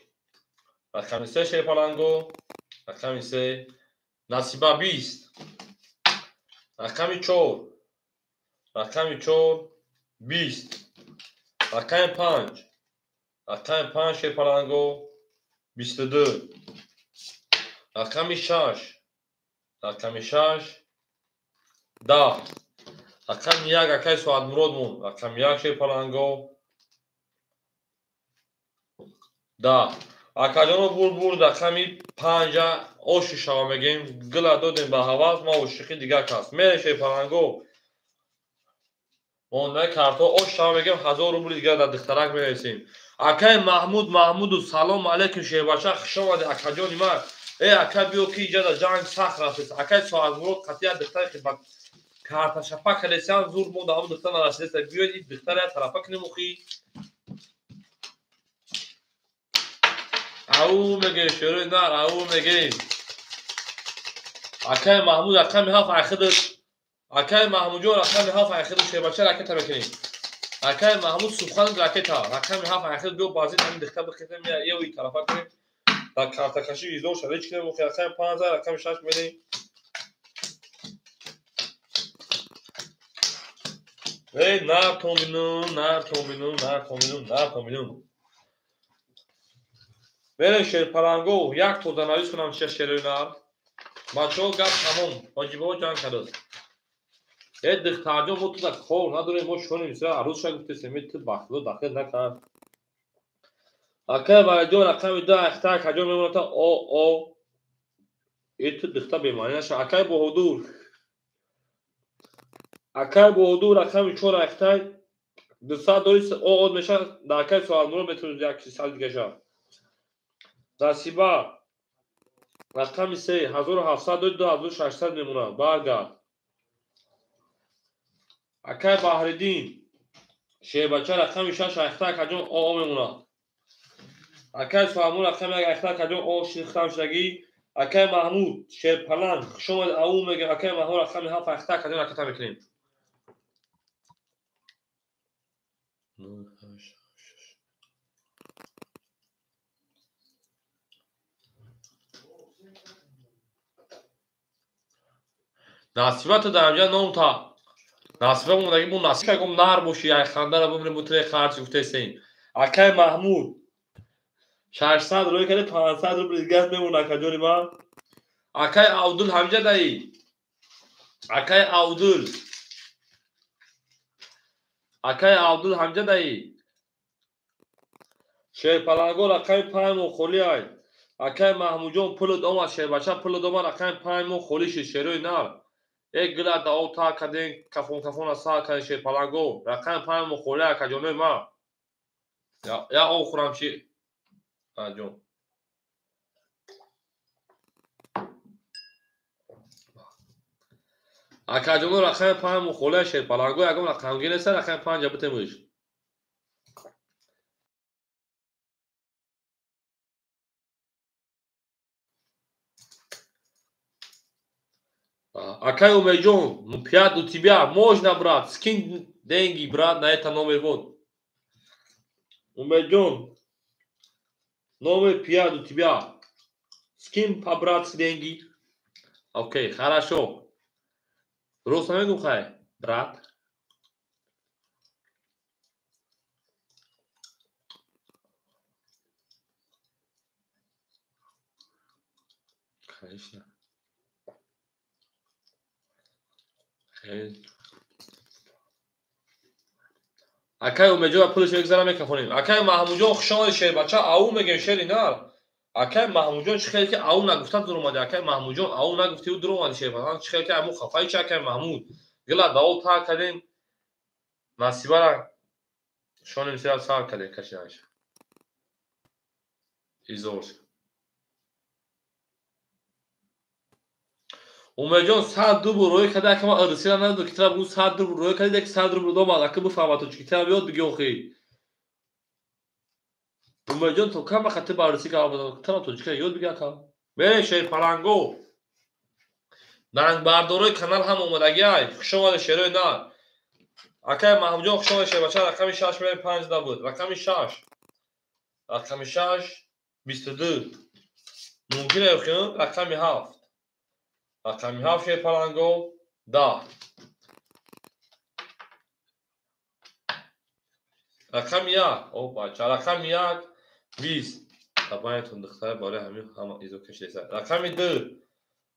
[SPEAKER 1] Рақами 3 Шерпаланго, рақами 3 насиба 20. Рақами 4. Рақами 4 20. Рақами 5. Рақами 5 Шерпаланго 22. Рақами 6. Рақами 6 10. Рақами 1 акай Соатмурод мон. Рақами 1 Шерпаланго 10. Акаҷоно бурд рақами 5 оши шава мегем. Гула додем ба ҳавас, ма ошиқи дигар кас. Мере Шерпаланго мондаи картҳо ош шава мегем, 1000 рубли дигар дар духтарак мерасем. Акай Маҳмуд Маҳмуду салом алейкум Шербача, хуш омадед акаҷони ман. Э ака биё ки иҷа дар ҷанг сахт рафтест. Акай Соатмурод қатъия духтаре ки ба карташапа кардесиам зур монда, ҳамон духтар нарасидест. Биёед ин духтаре як тарафа кунем охи. Ау мегем шерои нар, ау мегем. Акай Маҳмуд рақами 7 айхидат. Акай Маҳмудҷон рақами 7 айхидат Шербача ракета мекунем. Акай Маҳмуд Субхан ракета рақами 7 айхидат биё базид ҳамин духтар бихезем, ё ин тарафа кунем. Дар картакашӣ издор шава ҳеч кунем охи. Рақами 5 рақами 6 мерем. Эй нар томинум, нар томинум, нар томинум, нар томинум. Мерем Шерпаланго як тозанавис кунам чиша шерои нар. Бачаҳо гап тамом, ҳоҷибаҳо ҷанг кардааст. Э духтарҷон, мо туда кор надорем, мо шонем сира арӯзша гуфтесем, ту ба худо дахил накард. Акай Валиҷон рақами 2 ахта акаҷон мемонад о о. Э ту духтар бемаъни наша. Акай Баҳодур. Акай Баҳодур рақами 4 ахта 200 дори о о меша, дар акай Соатмурод метавонад як сад дигаша. Насиба рақами 3 1700 дори 2600 мемонад. Баргард. Акай Баҳриддин Шербача рақами 6 ахта акаҷон о о мемонад. Акай Соатмурод рақами 1 ахта акаҷон о шихтам шудагӣ. Акай Маҳмуд Шерпаланг хуш омадед, ау мегем. Акай Маҳмуд рақами 7 ахта акаҷон ракета мекунем. Насиба ту дар инҷа ном та. Насиба мондаги бу насиба гум нар боши, ай хандара бумре бутре харҷ гуфтесем. Акай Маҳмуд 600 рӯй карди 500 рубл дигар мемонад акаҷони ман. Акай Абдул ҳамҷа даи. Акай Абдул. Акай Абдул ҳамҷа даи. Шерпаланго рақами 5 мо холӣ ай. Акай Маҳмудҷон пулат омад, Шербача пулат омад, рақами 5 мо холӣ шуд шерои нар. Э гула дао та кардем, кафон кафона сар кардем Шерпаланго. Рақами 5 мо холӣ акаҷонои ман. Я об хӯрам чи? Аҷон. Акаҷоно рақами 5 мо холӣ Шерпаланго, ягон рақамгир нест, рақами 5 битемуш. Акай Умеджон, пять у тебя, можно, брат, скинь деньги, брат, на это номер вот. Умеджон, номер 5 у тебя, скинь по-братски деньги. Окей, хорошо. Рост намегум хай, брат. Конечно. Акай Умедҷон пулиш мегзара мекафонем. Акай Маҳмудҷон хуш омадед шербача, ау мегем шери нар. Акай Маҳмудҷон чӣ хел ки ау нагуфта дуромади. Акай Маҳмудҷон ау нагуфтиу дуромади шербача. Чӣ хел ки аму хафаи чи акай Маҳмуд. Гила давол та кардем. Насибара шоним сира сар кардем кашиданаш. Изор. Умедҷон 100 рубл рӯй карда, ака ман РС-ра надодам, ки тра бугу 100 рубл рӯй карда, ки 100 рубл домад, ака бифаҳмад то чӣ тра биёд биги охи. Умедҷон то кама хати ба РС кава, тра тоҷика ёд биги ака. Мерем шерпаланго. Нангбардорои канал ҳам омадагиай. Хуш омадед шерои нар. Акай Маҳмудҷон хуш омадед шербача, рақами 6 мерем 5 набуд. Рақами 6. Рақами 6 22. Мумкин е рақами 7. Рақами 7 шерпаланго 10. Рақами 1. О бача, рақами 1 20. Табанетон духтар барои ҳамин ҳама изо кашидаиста. Рақами 2.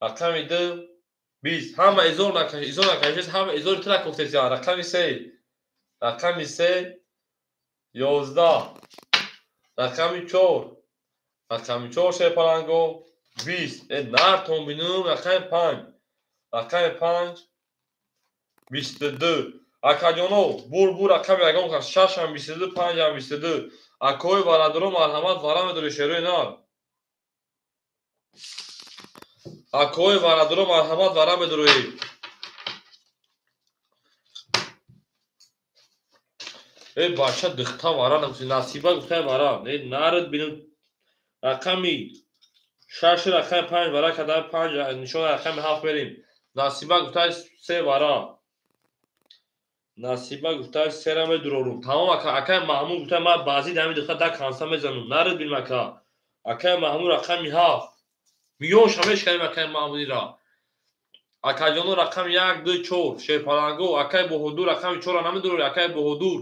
[SPEAKER 1] Рақами 2 20. Ҳама изор накаш, изор накашист, ҳама изори тра кофтеся. Рақами 3. Рақами 3 11. Рақами 4. Рақами 4 шерпаланго 20. Нартон бинум рақами 5. Рақами 5 22. Акаҷоно бур рақами ягон кас 6 ҳам 22, 5 ҳам 22. Акои бародаро марҳамат вара медори шерои нар. Акои бародаро марҳамат вара медорои. Э бача духта вара нагуфти, Насиба гуфта вара. Э нард бинум рақами 6 рақами 5 вара када 5 нишон рақами 7 мерим. Насиба гуфта 3 вара. Насиба гуфта 3 ра медурорум. Тамом ака, акай Маҳмуд гуфта ман баъзи дами духта да канса мезанум. Нард бинум ака. Акай Маҳмуд рақами 7. Миён шамеш кардем акай Маҳмудира. Акаҷоно рақами 1 2 4 шерпаланго, акай Боҳодур рақами 4 ра намедурори, акай Боҳодур.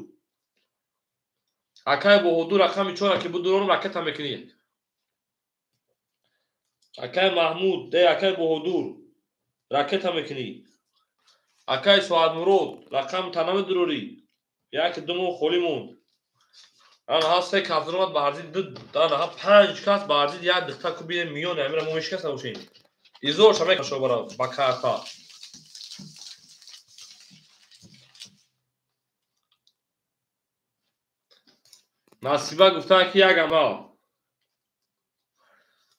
[SPEAKER 1] Акай Боҳодур рақами 4 ра ки будурорум ракета мекунӣ. Акай Маҳмуд, акай Боҳодур ракета мекунӣ. Акай Соатмурод рақами та намедурорӣ. Як ду моҳ холӣ монд. Ана се кас дуромад ба арзи ду, ана панҷ кас ба арзи як духта ку бинем миён амира мо мешикаста бошем. Изор шамек шобара ба карта. Насиба гуфта ки як амал.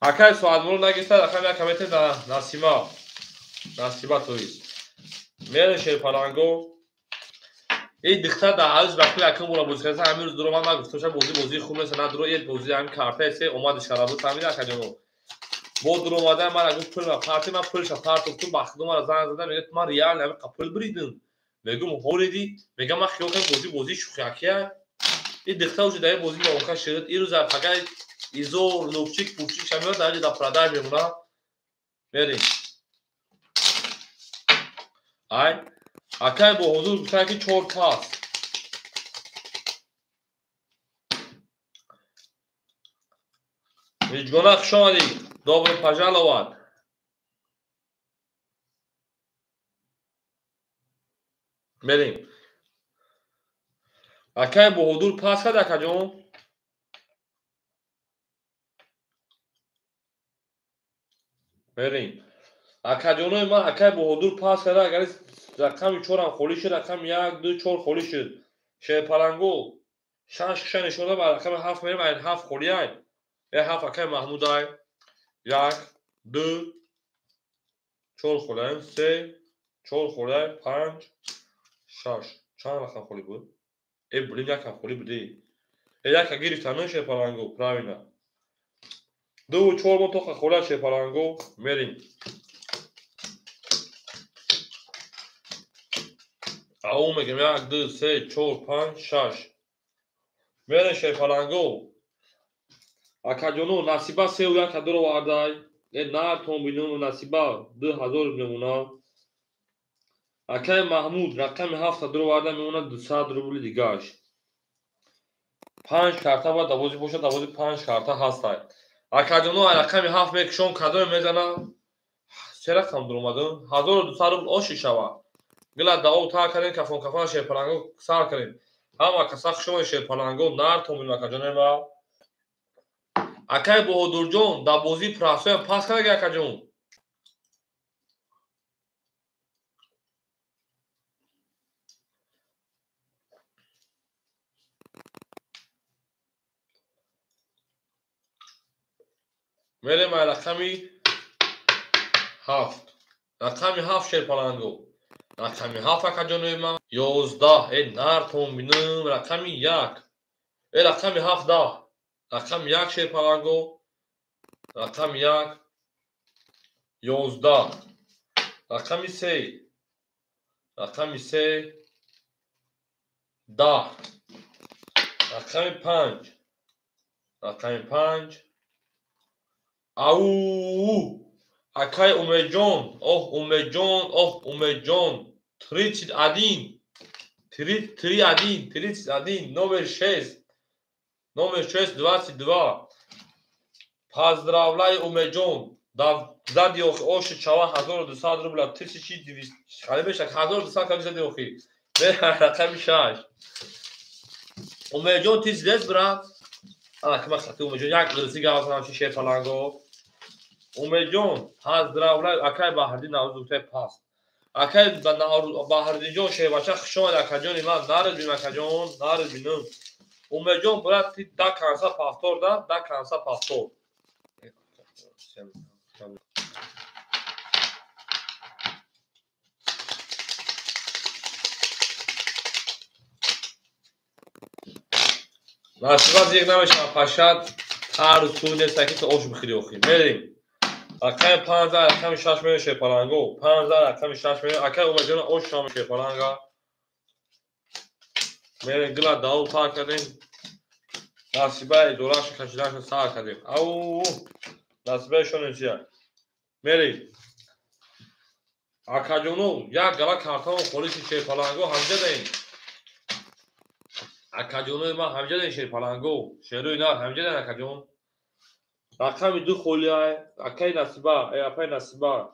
[SPEAKER 1] Акай Соатмурод нагирифта рақами як камете Насиба. Насиба тоист. Мере шерпаланго. Эй духтар дар ҳарӯз вақти якум бора бозӣ карда, ҳамин рӯз дуромад, ман гуфтам бозӣ бозии хуб нест, на дуро ед бозӣ ҳамин карта се омадиш карда буд, фаҳмида акаҷоно. Бо дуромада ман гуфт пул ма парти, ман пулша партофтум, ба худо мара занг зада, мегӯяд ман реал ҳамин қа пул буридим. Мегӯм ҳориди, мегӯям ман хиёл кардам бозӣ бозии шӯхиякия. Ин духтар уже дар ин бозӣ лонка шуд, ин рӯз фақат изор, лупчик, пупчик шамиёд дар дар продай мемонад. Мерем. Ай акай Боҳодур гуфтанд ки 4 кас. Миҷгона хуш омадӣ. Добро пожаловать. Мерем. Акай Боҳодур пас кард акаҷон. Мерем. Акаҷонои ман акай Боҳодур пас карда, агар рақами 4 ҳам холӣ шуд, рақами 1 2 4 холӣ шуд. Шерпаланго 6 киша нишон дод, ба рақами 7 мерем, айн 7 холӣ ай. Э 7 акай Маҳмуд ай. 1 2 4 холӣ ай, 3 4 холӣ ай, 5 6. Чанд рақам холӣ буд? Э блин, як ҳам холӣ буд. Э яка гирифта шерпаланго, правильно. 2 4 мо тоқа холӣ шерпаланго, мерем. Ау мегем 1 2 3 4 5 6. Мерем шерпаланго. Акаҷоно Насиба 3 1 дуровардай. Э нартон бинум Насиба 2000 мемона. Акай Маҳмуд рақами 7 дуроварда мемона 200 рубли дигаш. 5 карта бояд давози бошад, давози 5 карта ҳастай. Акаҷоно рақами 7 мекушон кадоме мезана? Се рақам дуромадам? 1200 рубл оши шава. Гила дао та кардем, кафон кафон шерпаланго сар кардем. Ҳама каса хушомадед шерпаланго, нар томин акаҷоне ма. Акай Баҳодурҷон, дар бозии прасоям пас кардаги акаҷон. Мерем ай рақами 7. Рақами 7 шерпаланго. Рақами 7 акаҷонои ман. 11. Э нартон бинам. Рақами 1. Э рақами 7 10. Рақами 1 шерпаланго. Рақами 1. 11. Рақами 3. Рақами 3. 10. Рақами 5. Рақами 5. Ау! Акай Умедҷон, оҳ Умедҷон, оҳ Умедҷон, 31, 31, 31, номер 6, номер 6, 22. Поздравляю, Умедҷон, зади охи, оши чава 1200 рубля, 1200, хали мешак, 1200 кали зади охи. Рақами 6. Умедҷон, ты здесь, брат? Ана, кима хати Умедҷон, як ғирси гавзанам чи шерпаланго. Умедҷон, поздравляю, акай Баҳриддин Наврӯз гуфтаи пас. Акай Баҳриддинҷон шербача хуш омад акаҷони ман, наред бинам акаҷон, наред бинам. Умедҷон, брат, ти да канса повтор да, да канса повтор. Насиба зиқ намешавад пашад, ҳар рӯз пул нест, аки ту ош бихӯри охи. Мерем. Рақами 5, рақами 6 мерем шерпаланго. 5, рақами 6 мерем. Акай Умедҷон ош шам шерпаланга. Мерем гила дао тар кардем. Насиба идораша кашидаша сар кардем. Ау! Насиба шонем чия. Мерем. Акаҷоно, як гала картамо холиси шерпаланго ҳамҷа даем. Акаҷонои ман ҳамҷа даем шерпаланго. Шерои нар ҳамҷа даем акаҷон. Рақами 2 холиай, акай Насиба, э апай Насиба.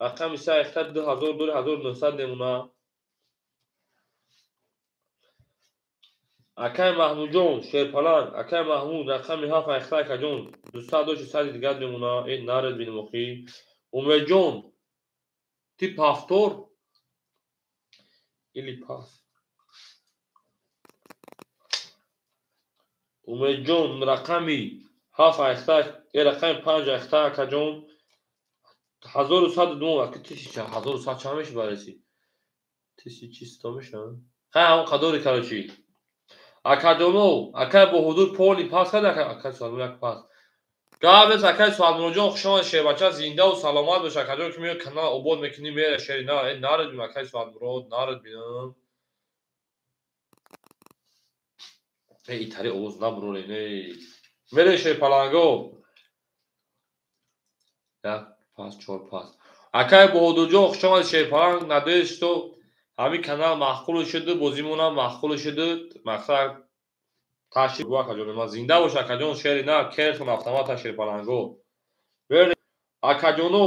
[SPEAKER 1] Рақами 3 ахта 2000 2900 немуна. Акай Маҳмудҷон, шерпаланг, акай Маҳмуд, рақами 7 ахта акаҷон, 200 доши 100 дигар немуна. Э наред бинем охи. Умедҷон, ти повтор или пас? Умедҷон, рақами 7 ахта, э рақами 5 ахта акаҷон, 1102, аки тысяча, 1100 чанд меши бареси? 1100 меша? Хай, ҳамон қадори, короче. Акаҷоно, акай Баҳодур поли пас кард, акай Суалмур як пас. Гап нест, акай Суалмурҷон, хуш омад шербача, зиндаву саломат бош, акаҷон, ки меояд канал обод мекунӣ, мера шери на, э наред бинам, акай Суалмурод, наред бинам. Э, итари овоз набурорем, э. Мере шерпаланго. Як пас, 4 пас. Акай Баҳодурҷон, хуш омад шерпаланг, надеюсь, что ҳамин канал маъқул шуд, бозимонам маъқул шуд. Мақсад ташриф бу акаҷон, ман зинда бош акаҷон, шери на, кертон автомата шерпаланго. Вере акаҷоно,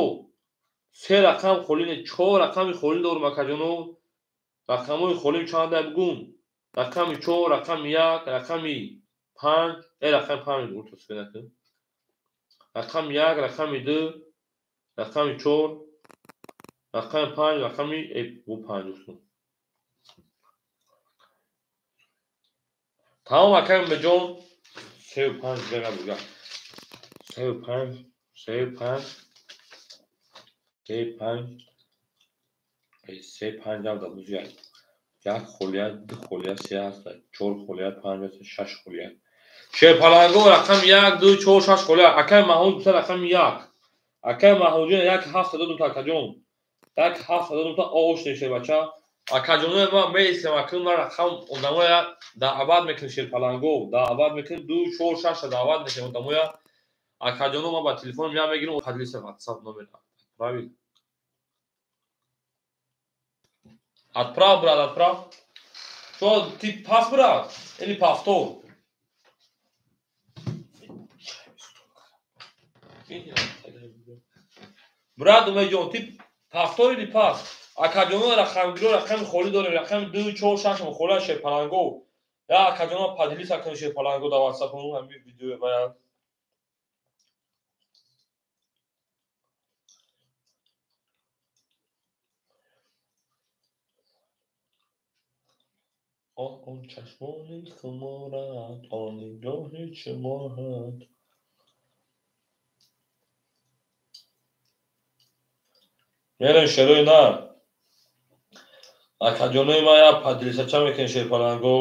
[SPEAKER 1] 3 рақам холӣ не, 4 рақами холӣ дорум акаҷоно. Рақамҳои холим чанда бугум? Рақами 4, рақами 1, рақами 5, э рақами 5 гурту сфенакун. Рақами 1, рақами 2, рақами 4, рақами 5, рақами э бу 5 гуфтум. Тамом акай Умедҷон, 3 5 бега буга. 3 5, 3 5, 3 5, 3 5 ам да бузя. 1 холия, 2 холия, 3 аст, 4 холия, 5 аст, 6 холия. Шерпаланго рақами 1, 2, 4, 6 холия. Акай Маҳмуд гуфта рақами 1. Акай Маҳмудҷон 1 7 додум та акаҷон. 1 7 додум та ош не шербача. Акаҷонои ман меистем, акун ман рақам одамоя даъват мекунем шерпаланго, даъват мекунем 2, 4, 6 даъват мекунем одамоя. Акаҷоно ман ба телефон меям мегирам, поделиться WhatsApp номер. Отправить. Отправь, брат, отправь. Что, ты пас, брат? Или повтор? Брат, Умедҷон, ты повтор или пас? Акаҷоно рақамгиро рақами холӣ дорем, рақами 2, 4, 6 мухола шерпаланго. Я акаҷоно поделиться кунед шерпаланго дар WhatsApp ҳамин видео баян. Он чашмони хуморат, он нигоҳи чумоҳат. Мерем шерои нар. Акаҷонои ман я поделиться мекунед шерпаланго.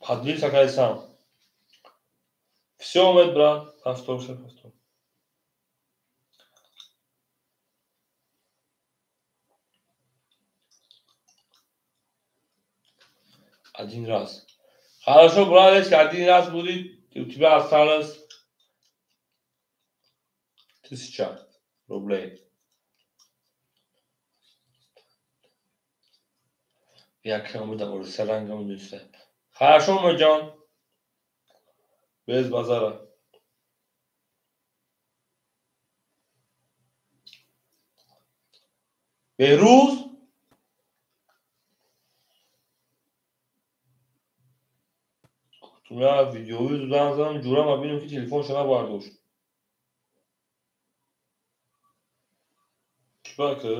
[SPEAKER 1] Поделиться кайсам. Всё, Умед, брат. Повтор, все, повтор. Один раз. Хорошо, брат, если один раз будет, у тебя осталось 1000 рублей. Хорошо, Умеджон. Без базара. Беҳрӯз? Я видеои зудан задам, ҷурам бинем ки телефоншо набардошт. Чӣ бака?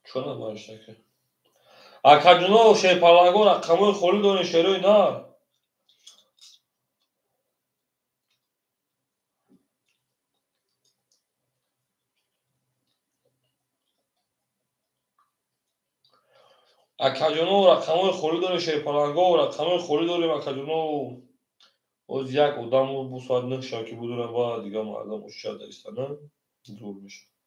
[SPEAKER 1] Чӣ набардошт ака? Акаҷоно шерпаланго рақамҳои холӣ дорем шерои нар. Акаҷоно рақамҳои холӣ дорем шерпаланго рақамҳои холӣ дорем акаҷоно. Оз як одаму бу соат 9 шаб ки будурам ва дигар мардам ушчада истана зур мешавад.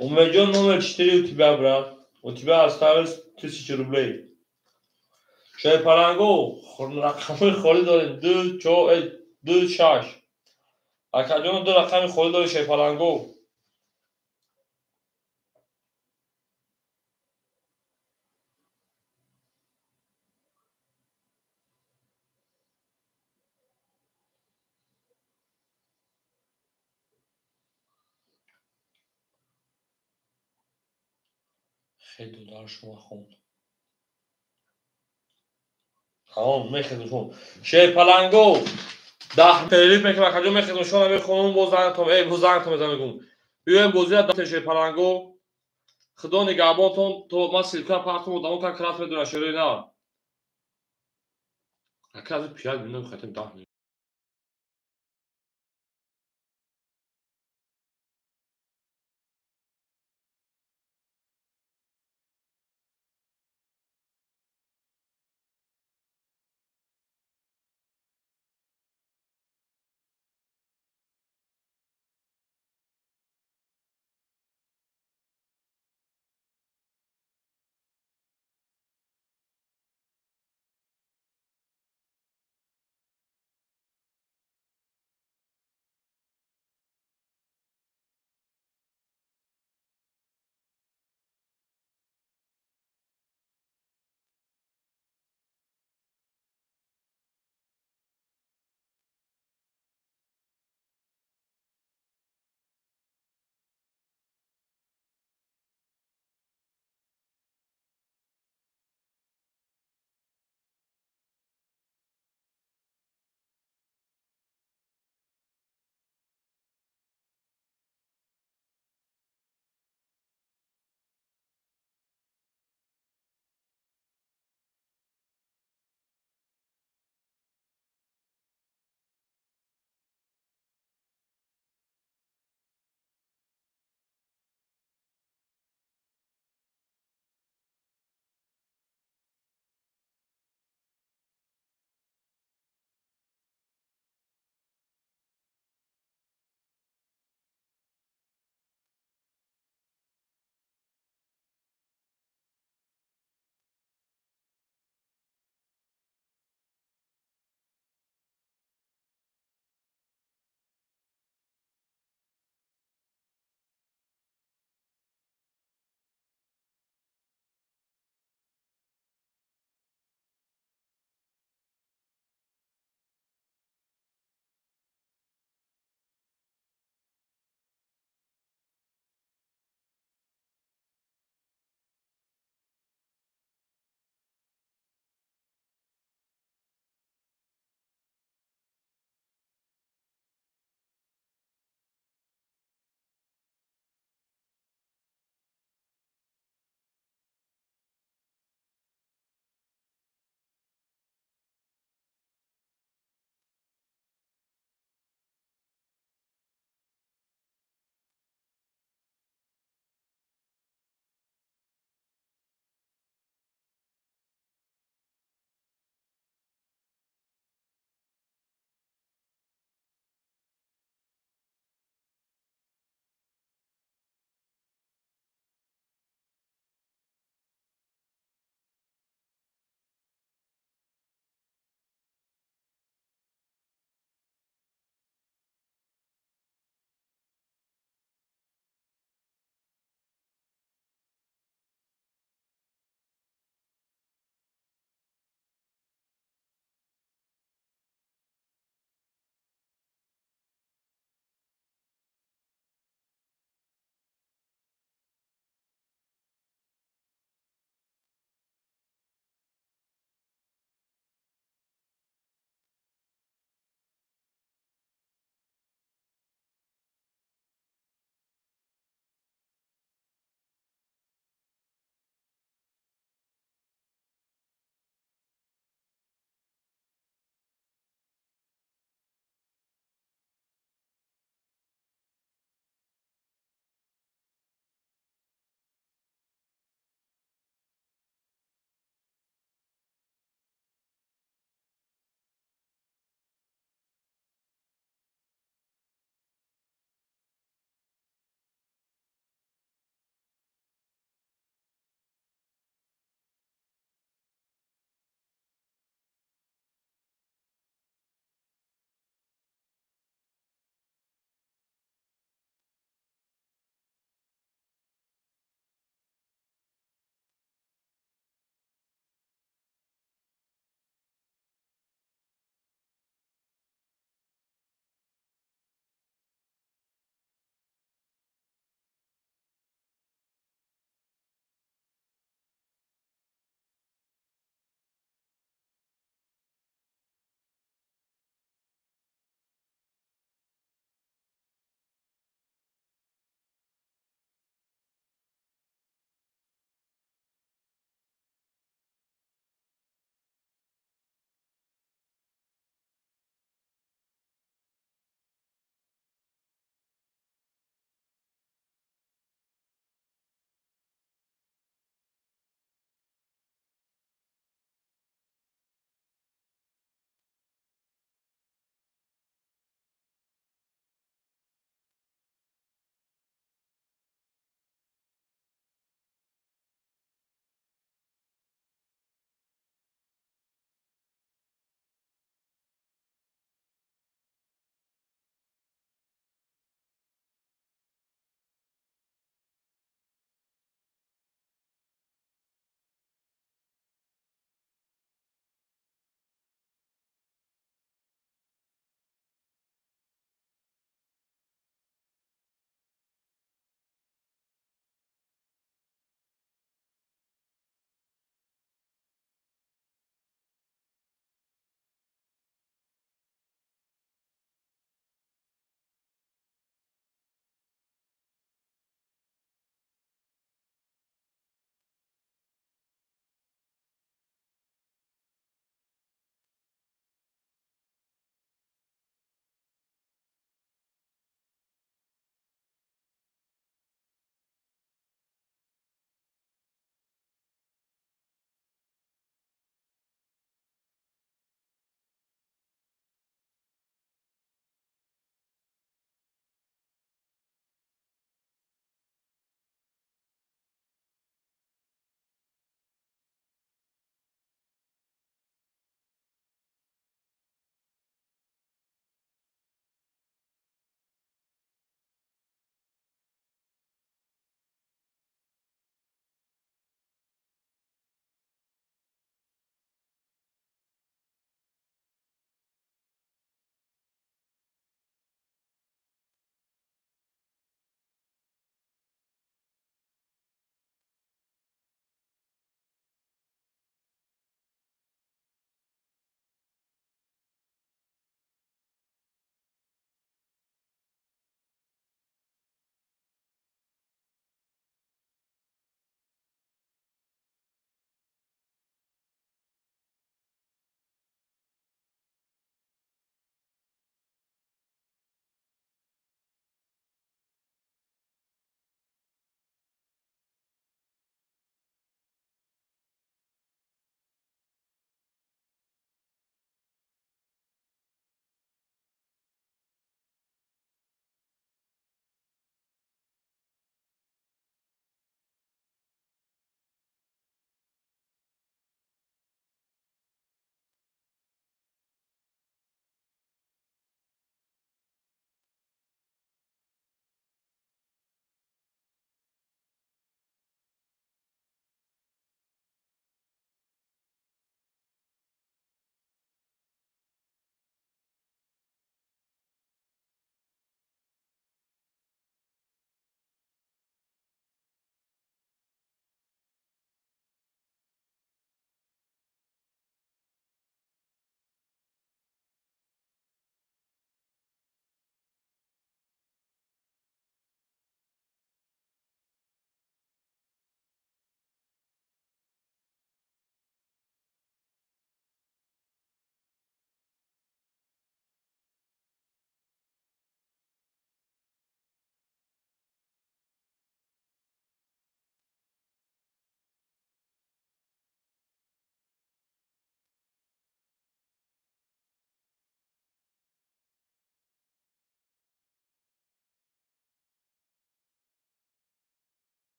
[SPEAKER 1] Умеджон номер 4 у тебя, брат. У тебя осталось 1000 рублей. Шерпаланго рақамҳои холӣ дорем 2, 4, 2, 6. Акаҷоно ду рақами холӣ дорем шерпаланго. Хеле дудар шумо хонд. Тамом, мехезм шумо. Шерпаланго 10 перерыв мекунам, акаҷон мехезм шумо мехонам, боз зангтон, боз зангтон мезанам мегӯм. Биёем бозиро дафтер шерпаланго. Худо нигаҳбонтон, то ман ссылка партум одамо как раз медонам шерои на. Ака аз 5 минут хотим 10 минут.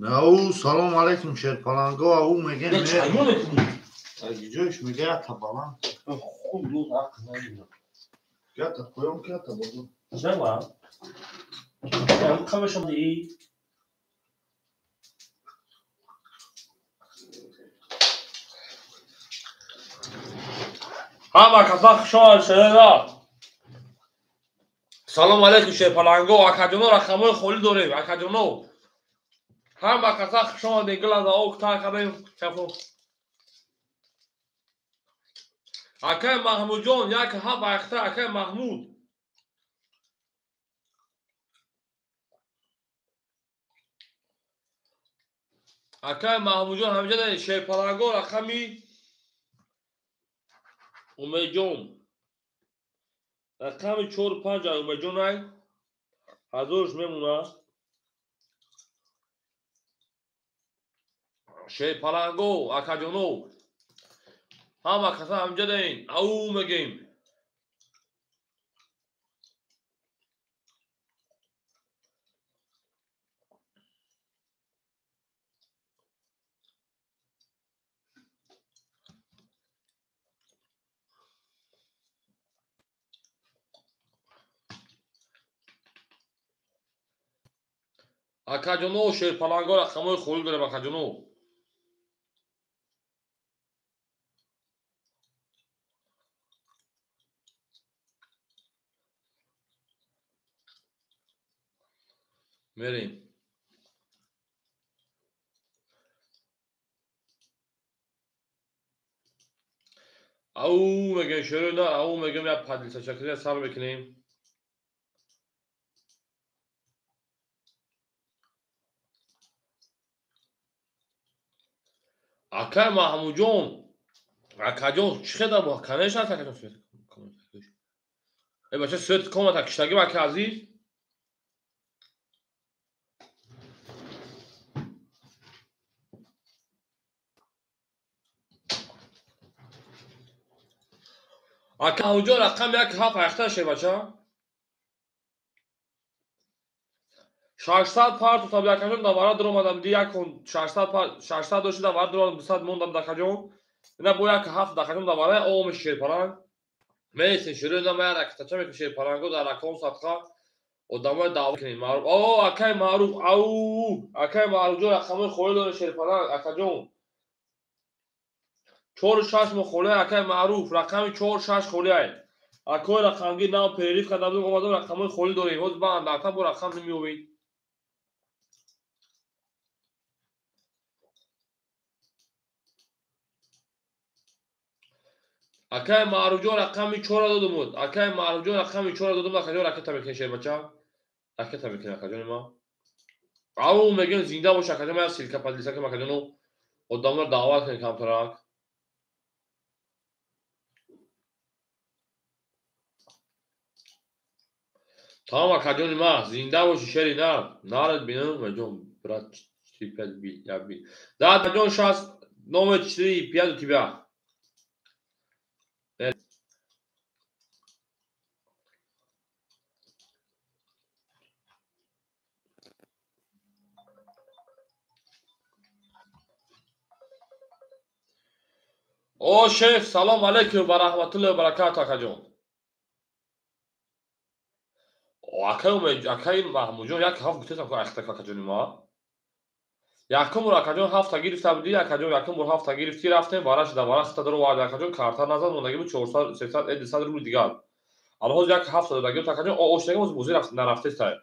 [SPEAKER 3] Ау, салом алейкум, шерпаланго, ау мегем.
[SPEAKER 1] Не чаймо мекунӣ?
[SPEAKER 3] Ҷош мега ята баланд.
[SPEAKER 1] Хуб, ду ақл намедонам.
[SPEAKER 3] Ята поён, ята боло.
[SPEAKER 1] Нама. Ам камашам ди. Ҳама каса хушомад шеда. Салом алейкум, шерпаланго, акаҷоно, рақамҳои холӣ дорем, акаҷоно. Ҳама каса хушомадед, гилаза ок та кардем кафо. Акай Маҳмудҷон, як ҳафт айхта, акай Маҳмуд. Акай Маҳмудҷон ҳамҷа шерпаланго рақами Умедҷон. Рақами 4-5 ай Умедҷон ай. Ҳазорш мемона. Шерпаланго, акаҷоно. Ҳама каса ҳамҷа даин. Ау мегем. Акаҷоно, шерпаланго рақамҳои холӣ дорем, акаҷоно. Мерем. Ау мегем шерои на, ау мегем як падилсачакия сар мекунем. Акай Маҳмудҷон, акаҷон, чӣ хеда бо? Конечно, акаҷон свет. Э бача свет комната киштагӣ ака азиз. Ака Маҳмудҷон рақам як ҳафт айхта ше бача. 600 пар то акаҷон давара дуромадам ди як 600 пар 600 дошти давара дуромадам 200 мондам дакаҷон. Ина бо як ҳафт дакаҷон давара ом шерпаланг. Месин шурӯъ на мая ракетача мекунем шерпаланго дар раком садқа одамои даъва кунем. Маъруф. О, акай Маъруф, ау, акай Маъруфҷон рақамҳои холӣ дорем шерпаланг, акаҷон. 4-6 мо холӣ акай Маъруф, рақами 4-6 холӣ ай. Акои рақамгир нав перерив карда будем, омадам рақамҳои холӣ дорем. Ҳозир ба андарта бо рақам намеёбед. Акай Маъруфҷон рақами 4 додум. Акай Маъруфҷон рақами 4 додум, акаҷон ракета мекунем шербача. Ракета мекунем акаҷони ма. Ау мегем зинда бош акаҷон, ман силка подлиса кунем акаҷоно. Одамро даъват кунем камтарак. Тамом акаҷони ма, зинда боши шери на. Нарад бинам, аҷон, брат 4 5 би, я би. Да, аҷон 6 номер 4 5 у тебя. О шеф, салом алейкум ва раҳматуллоҳи ва баракату акаҷон. Акай Умед, акай Маҳмудҷон як ҳафт гуфтесам ку айхта акаҷони ма. Якум бор акаҷон ҳафта гирифта будӣ, акаҷон якум бор ҳафта гирифтӣ, рафтем вара шуда, вара хита даро вард акаҷон карта назад, мондагӣ буд 400, 300, 200 рубл дигар. Ало ҳозир як ҳафта додагӣ буд акаҷон, о ошнагӣ ҳозир бозӣ рафт нарафтестай.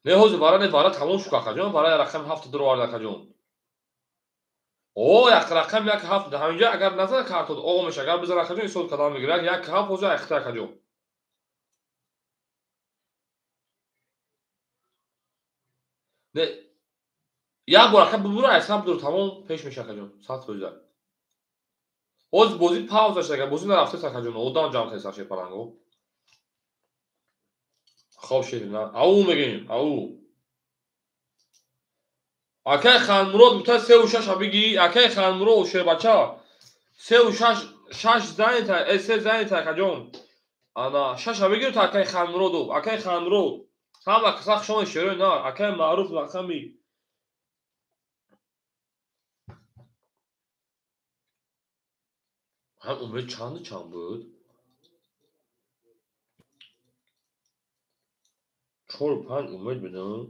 [SPEAKER 1] Не ҳозир вара не вара тамом шуд акаҷон, вара рақами ҳафта даро вард акаҷон. О, як рақам як ҳафт, ҳаминҷо агар назад картод о меша, агар бизан акаҷон ҳисоб кардам мегирад, як ҳафт ҳозир айхта акаҷон. Не, як бор ака бубура, айсаб дур тамом пеш меша акаҷон, 100%. Ҳозир бозӣ пауза шуд, агар бозӣ нарафтест акаҷон, одам ҷамъ кардест шерпаланго. Хоб шерина, ау мегем, ау. Акай Ханмурод гуфта 3-6 бигӣ, акай Ханмурод шербача 3-6 6 занята, 3 занята акаҷон. Ана 6 бигир то акай Ханмуродов, акай Ханмурод. Ҳама каса хушомадед шерои нар. Акаи Маъруф рақами ҳам Умед чанду чанд буд? 4-5 Умед будам.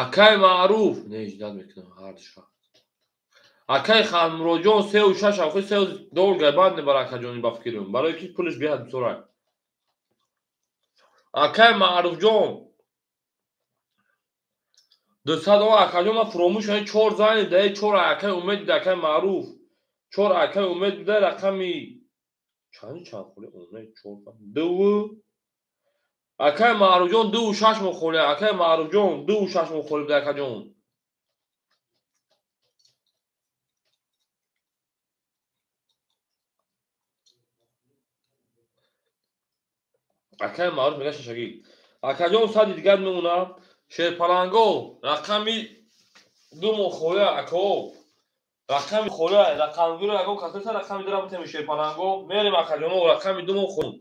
[SPEAKER 1] Акаи Маъруф не иҷдат мекунам ҳар шаб. Акаи Ханмуроҷон 3-6 охи 3 долга банд мебара акаҷони ба фикрим. Барои ки пулиш беҳад бисёрай. Акаи Маъруфҷон 200 доллар акаҷон ман фуромӯш кардам 4 зани даи 4 акаи Умед буда акаи Маъруф. 4 акаи Умед буда рақами чанд холи Умед 4 2 акаи Маъруфҷон 2-6 мо холи акаи Маъруфҷон 2-6 мо холи буда акаҷон. Акаи Маъруф мега шашагӣ. Акаҷон сади дигар мемона. Шерпаланго рақами 2 мо холи ако. Рақами холи рақамгиро ягон касоса рақами 2 ра битем шерпаланго. Мерем акаҷоно рақами 2 мо холи.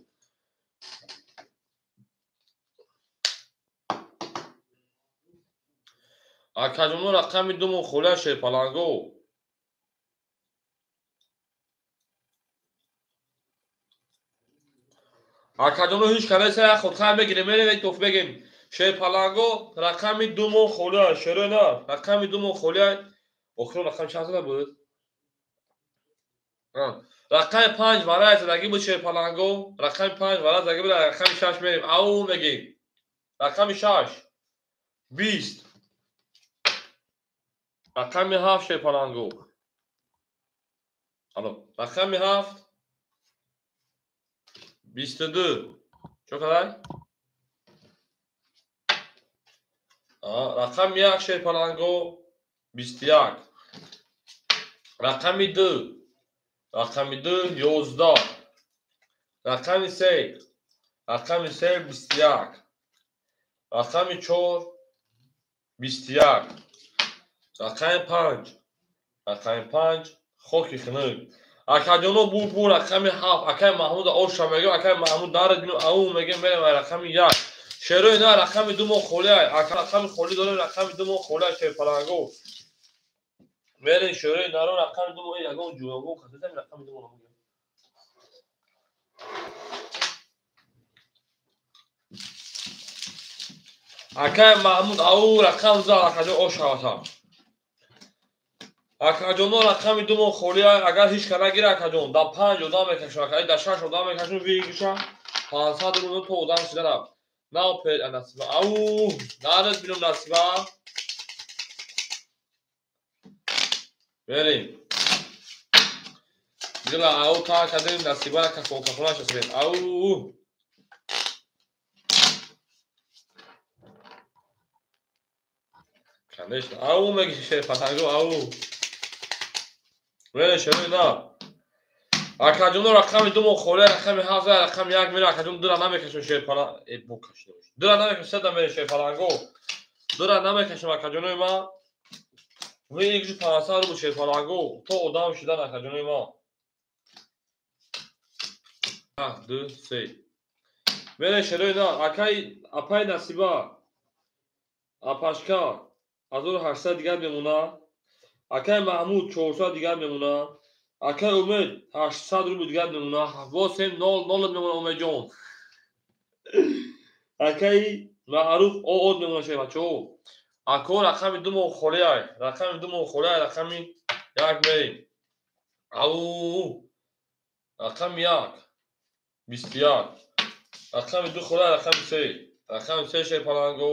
[SPEAKER 1] Акаҷоно рақами 2 мо холи шерпаланго. Акаҷоно ҳеҷ кадасе як худхай мегирем, мерем як тоф бегем. Шерпаланго рақами 2 мо холи шеро на рақами 2 мо холи. Охирон рақам чанд зада буд? Рақами 5 варай задагӣ буд шерпаланго. Рақами 5 варай задагӣ буд. Рақами 6 мерем. Ау мегем. Рақами 6 20. Рақами 7 шерпаланго. Алло, рақами 7 22. Чо қадар? Рақами 1 шерпаланго 21. Рақами 2. Рақами 2 11. Рақами 3. Рақами 3 21. Рақами 4 21. Рақами 5. Рақами 5 хоки хунук. Акаҷоно бур рақами 7. Акаи Маҳмуд оша мегӯ, акаи Маҳмуд нарад бинум ау мегӯ мерем рақами 1. Шерои на рақами 2 мо холӣ. Ака рақами холӣ дорем рақами 2 мо холӣ шерпаланго. Мерем шерои наро рақами 2 мо ягон ҷӯягон касотам рақами 2 мо намегӯ. Акаи Маҳмуд ау рақам зад акаҷон оша вата. Акаҷоно рақами 2 мо холӣ. Агар ҳеҷ ка нагира акаҷон да 5 одам мекашам, акаи да 6 одам мекашам вигиша 500 рубл то одам шида рафт. Нав пед насиба. Ау нарад бинум насиба. Мерем. Дила ау та кадем насиба кафон кафона шасбем. Ау Конечно. Ау меги шерпаланго ау. Мерем шерои на. Акаҷоно рақами 2 мо холӣ, рақами 7, рақами 1 мерем. Акаҷон 2 ра намекашем шерпаланго. Бо кашидем. 2 ра намекашем, 3 да мерем шерпаланго. 2 ра намекашем акаҷонои ман. Выигрыш 500 рубл шерпаланго. То одам шидан акаҷонои ман. 1 2 3. Мерем шерои на. Акаи апаи Насиба. Апашка 1800 дигар мемона. Акаи Маҳмуд 400 дигар мемона. Акаи Умед 800 рубл дигар мемона. Восем 0 0 мемона Умедҷон. Акаи Маъруф ООД мемона шей бачаҳо. Ако рақами 2 мо холӣ ай. Рақами 2 мо холӣ ай, рақами 1 мерем. Ау рақами 1 21. Рақами 2 холӣ ай, рақами 3. Рақами 3 шерпаланго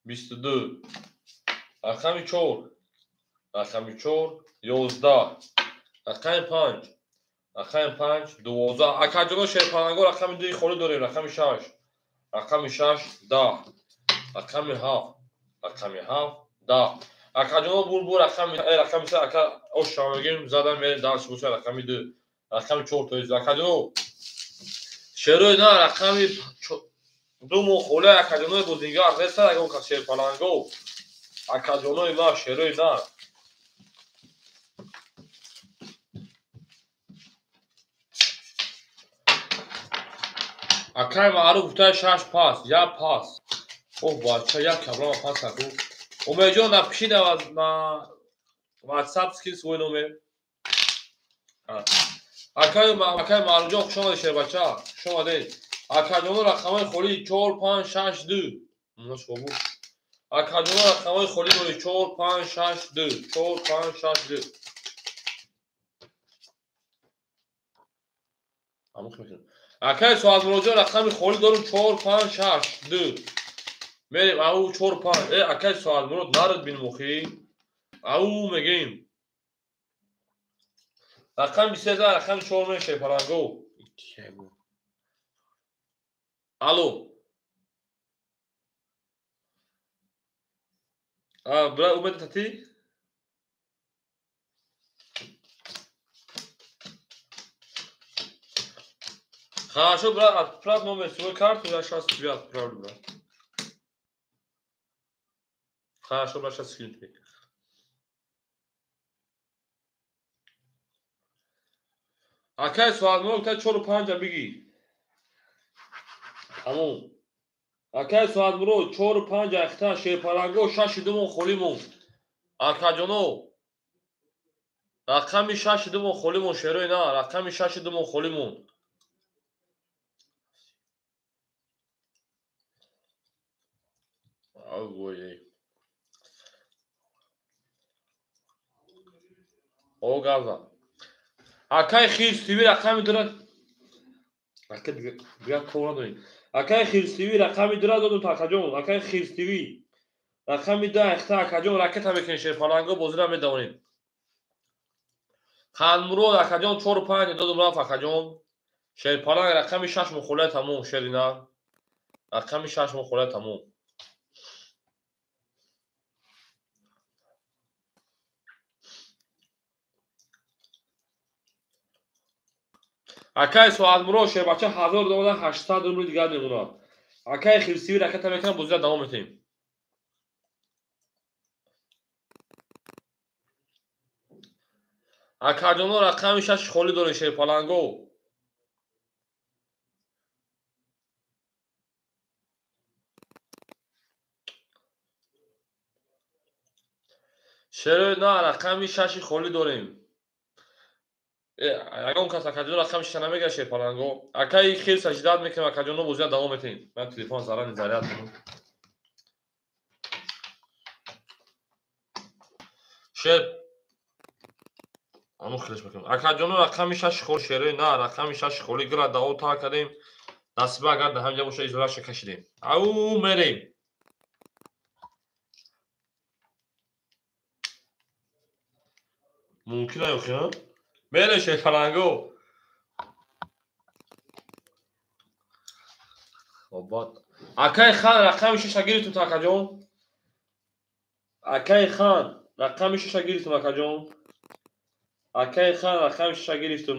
[SPEAKER 1] 22. Рақами 4. Рақами 4 11. Рақами 5. Рақами 5 12. Акаҷоно шерпаланго рақами 2 холӣ дорем, рақами 6. Рақами 6 10. Рақами 7. Рақами 7 10. Акаҷоно бур рақами 3 ака оша мегем задам мерем дарс буша рақами 2. Рақами 4 то есть акаҷоно шерои на рақами 2 мо холӣ акаҷонои бозингар неста ягон кас шерпаланго. Акаҷонои ма шерои на. Акай Маъруф гуфта 6 пас, 1 пас. Оҳ бача, як кабрама пас аку. Умедҷон, напиши на WhatsApp, скинь свой номер. Акай Маъруфҷон, хуш омадед, шербача. Хуш омадед. Акаҷоно, рақамҳои холӣ 4 5 6 2. Мунашобу. Акаҷоно, рақамҳои холӣ доред 4 5 6 2. 4 5 6 2. Амух мекунам. Акай Соатмуроҷон, рақами холӣ дорум 4 5 6 2. Мерем ау 4 5. Акай Соатмурод нарад бинмохӣ. Ау мегем. Рақами 23, рақами 4 мешавад паранго. Алло. Брат, Умед, это ты? Хорошо, брат, отправь номер свою карту, я сейчас тебе отправлю, брат. Хорошо, брат, сейчас скину тебе. Акай Соатмурод, та 4 5 бигӣ. Тамом. Акай Соатмурод 4 5 ахта шерпаланго 6 2 мон холӣ мон. Акаҷоно, рақами 6 2 мон холӣ мон, шерои на, рақами 6 2 мон холӣ мон. О газа. Акай Хирс ТВ рақами дора. Акай дигар кор надорем. Акай Хирс ТВ рақами дора додум акаҷон. Акай Хирс ТВ рақами 10 ахта акаҷон, ракета мекунем шерпаланго, бозира медавонем. Ханмурод акаҷон 4 5 додум рафт акаҷон. Шерпаланг рақами 6 мухолия тамом, шерина. Рақами 6 мухолия тамом. Акай Соатмурод шербача 1800 рубл дигар мемонад. Акай Хирсиви ракета мекунам, бозира давом метем. Акаҷоно, рақами 6 холӣ доред шерпаланго. Шерои на, рақами 6 холӣ дорем. Ягон кас акаҷоно рақами 6 намегирад шерпаланго. Акаи Хирса ждать мекунем, акаҷоно, бозира давом метем. Ман телефон зарани заряд кунам. Шер аму хелеш мекунам. Акаҷоно, рақами 6 холӣ, шерои на, рақами 6 холӣ гира даво та кардем. Насиба агар дар ҳамҷа боша, изораша кашидем. Ау мерем. Мумкин ай охи, мерем шерпаланго. Обод. Акай хан рақами 6 гирифтум акаҷон. Акай хан рақами 6 гирифтум акаҷон. Акай хан рақами 6 гирифтум.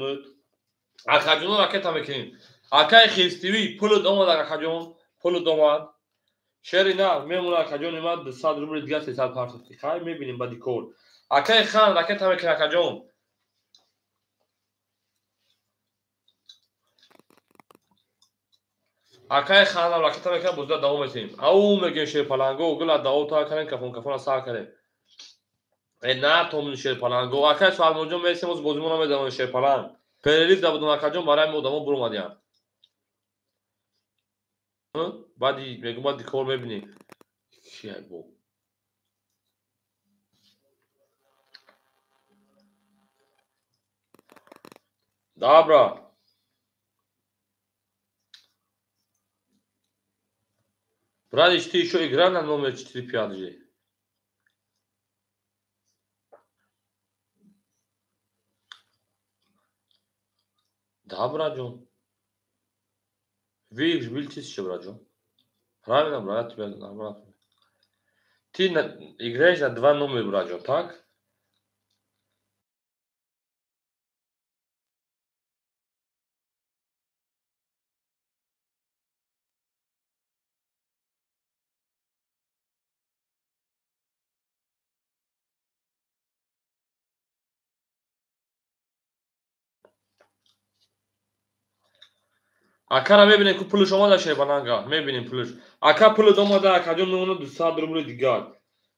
[SPEAKER 1] Акаҷоно, ракета мекунем. Акай Хирс ТВ пулут омад акаҷон, пулут омад. Шери на мемона акаҷон, имад 200 рубл дигар 300 партофти. Хай мебинем баъди кор. Акай хан ракета мекунем акаҷон. Акай ханам ракета мекунам, бозира давом метем. Ау мегем шерпаланго, гула даво та кардем, кафон кафона сар кардем. На томин шерпаланго. Акай Соатмуродҷон, мересем, боз бозимона медавонем шерпаланг. Перерыв да будум акаҷон, барои мо одамо буромадиям. Баъди мегум, баъди кор мебинем. Кия бо. Да, брат. Братич, ты еще играй на номер 4-5 же. Да, братҷон. Выигрыш был 1000, братҷон. Правильно, брат, я тебя брат. Ты играешь на 2 номера, братҷон, так? Акара мебинем ку пулаш омада шерпаланга. Мебинем пулаш. Ака пулат омада, акаҷон мемонад 200 рубли дигар.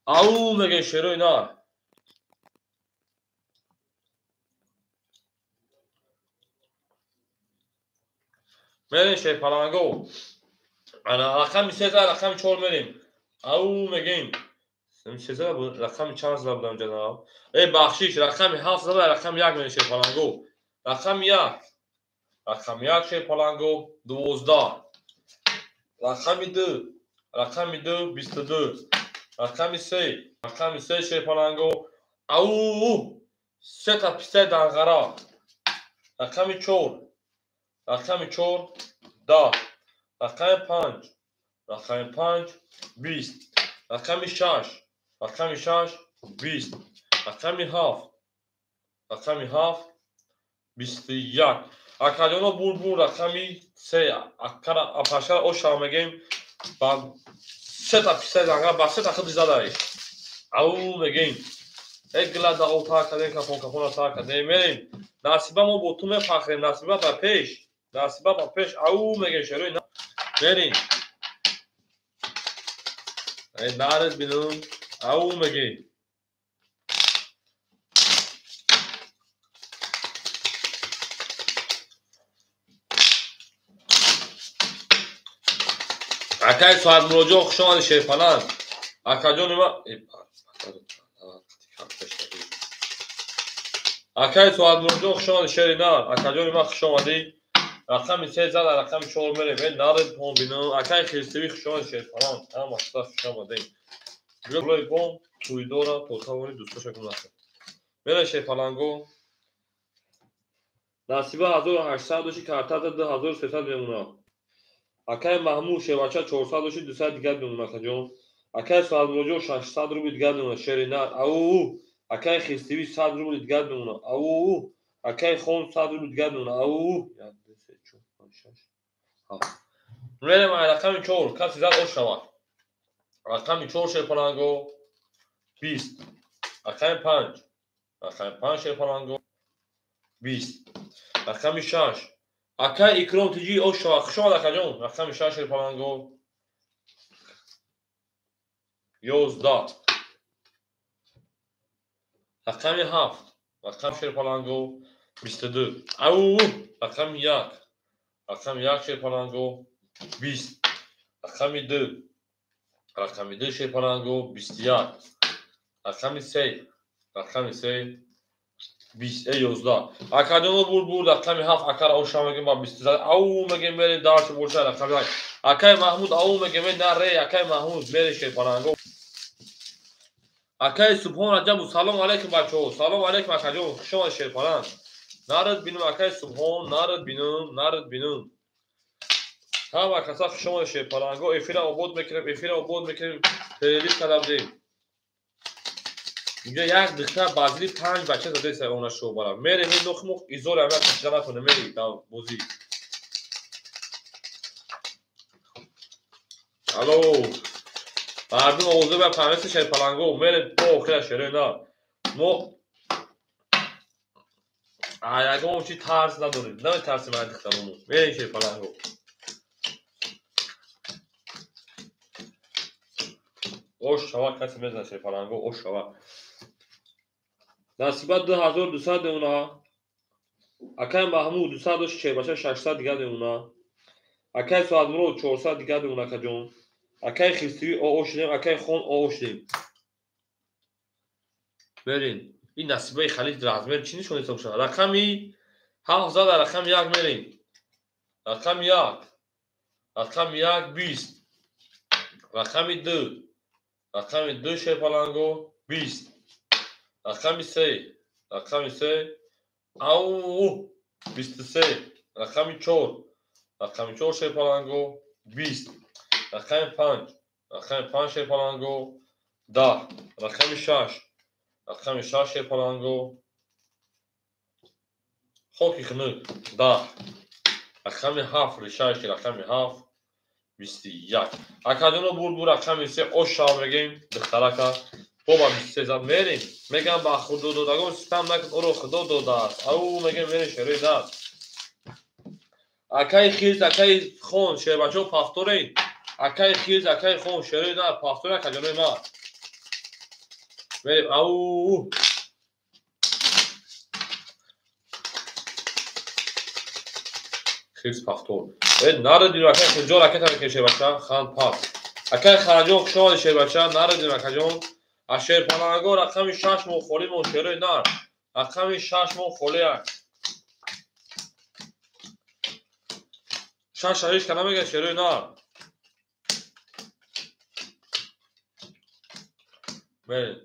[SPEAKER 1] Ау мегем шерои нар. Мерем шерпаланго. Ана рақами 3 рақами 4 мерем. Ау мегем. 3 рақами чанд зада будам ҷаноб? Э бахшиш, рақами 7 зада, рақами 1 мерем шерпаланго. Рақами 1. Рақами 1 шерпаланго 12. Рақами 2. Рақами 2 22. Рақами 3. Рақами 3 шерпаланго. Ау! Се та писаи данғара. Рақами 4. Рақами 4 10. Рақами 5. Рақами 5 20. Рақами 6. Рақами 6 20. Рақами 7. Рақами 7 21. Акаҷоно бур рақами 3. Акара апашара оша мегем ба се та писаи данғара ба се та худи задаи. Ау мегем. Э гила дағол та кардем, кафон кафона та кардем. Мерем. Насиба мо бо ту мефахрем. Насиба ба пеш. Насиба ба пеш. Ау мегем шерои на. Мерем. Э наред бинум. Ау мегем. Акай Соатмуроҷон хуш омадӣ шерпаланг. Акаҷони ма Акай Соатмуроҷон хуш омадӣ шери нар. Акаҷони ма хуш омадӣ. Рақами 3 зада, рақами 4 мерем. Э наред бом бинам. Акай Хирсивӣ хуш омадӣ шерпаланг. Ҳама хуш омадем. Гулои бом тӯйдора то тавони дӯстоша кунад. Мере шерпаланго. Насиба 1800 доши, картата 2300 мемонад. Акай Маҳмуд шербача 400 доши, 200 дигар мемонад акаҷон. Акай Соатмуроҷон 600 рубли дигар мемонад шери нар. Ау! Акай Хирсивӣ 100 рубли дигар мемонад. Ау! Акай Хон 100 рубли дигар мемонад. Ау! 1 2 3 4 5 6 7. Мерем ай рақами 4, каси зад ош шавад. Рақами 4 шерпаланго 20. Рақами 5. Рақами 5 шерпаланго 20. Рақами 6. Акай Икром тиҷи ош шавад. Хуш омад акаҷон. Рақами 6 шерпаланго 11. Рақами 7. Рақами шерпаланго 22. Ау! Рақами 1. Рақами 1 шерпаланго 20. Рақами 2. Рақами 2 шерпаланго 21. Рақами 3. Рақами 3 20 11. Акаҷоно бур рақами 7 акара оша мегем ба 20. Ау мегем мерем дарси боша рақами 1. Акай Маҳмуд ау мегем на ре акай Маҳмуд мере шерпаланго. Акай Субҳон Раҷабу салом алейкум бачаҳо. Салом алейкум акаҷон. Хуш омадед шерпаланг. Нарад бинум акай Субҳон, нарад бинум, нарад бинум. Ҳама каса хуш омадед шерпаланго. Эфира обод мекунем, эфира обод мекунем. Перелив карда будем. Инҷо як духтар ба зири 5 бача задеса она шобара. Мерем ин нохмух изор ама кашида натоне мери дар бозӣ. Алло. Мардум овоза ба памеси шерпаланго мерем то охира шерои на. Мо ягон чи тарс надорем. Наметарсем аз духтаромо. Мерем шерпаланго. Ош шава касе мезанад шерпаланго, ош шава. Насиба 2200 мемона. Акай Маҳмуд 200 доши шербача 600 дигар мемона. Акай Соатмурод 400 дигар мемона акаҷон. Акай Хирсивӣ оо шудем, акай Хон оо шудем. Мерем. Ин насибаи Халид размер чӣ нишон ҳисоб шавад? Рақами 7 зада, рақами 1 мерем. Рақами 1. Рақами 1 20. Рақами 2. Рақами 2 шерпаланго 20. Рақами 3. Рақами 3 ау 23. Рақами 4. Рақами 4 шерпаланго 20. Рақами 5. Рақами 5 шерпаланго 10. Рақами 6. Рақами 6 шерпаланго хоки хунук 10. Рақами 7 решаи рақами 7 21. Акаҷоно бур рақами 3 ош шава мегем духтарака. Боба 23 зад мерем. Мегам ба худо додагон ситам накун, ӯро худо додааст. Ау мегем мерем шерои нар. Акаи хирс, акаи хон, шербачо пафторен. Акаи хирс, акаи хон, шерои нар, пафторен акаҷонои ман. Мерем, ау. Хирс пафтор. Нарадим акаи хирҷон, ракета мекунем шербача, хан пас. Акаи ханҷон, хуш омадед шербача, нарадим акаҷон. Аз шерпаланго рақами 6 мо холӣ мо шерои нар. Рақами 6 мо холӣ ак. 6 ҳеч ка намегӯяд шерои нар. Мерем.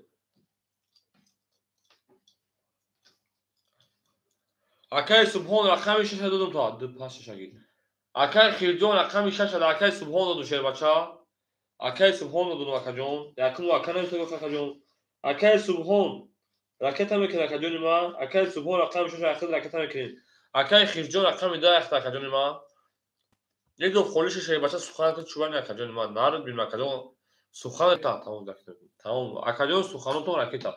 [SPEAKER 1] Акаи Субҳон рақами 6 додум то ду пас шашаги. Акаи Хирҷон рақами 6 акаи Субҳон додум шербача. Акаи Субҳон додум акаҷон. Якум ака нависта акаҷон. Акаи Субҳон ракета мекунад акаҷони ман. Акаи Субҳон рақами 6 ахир ракета мекунем. Акаи Хирҷон рақами 10 ахта акаҷони ман. Як доб холӣ шербача сухан кун чувани акаҷони ман. Нард бин акаҷон сухан та тамом ракета. Тамом акаҷон суханотон ракета.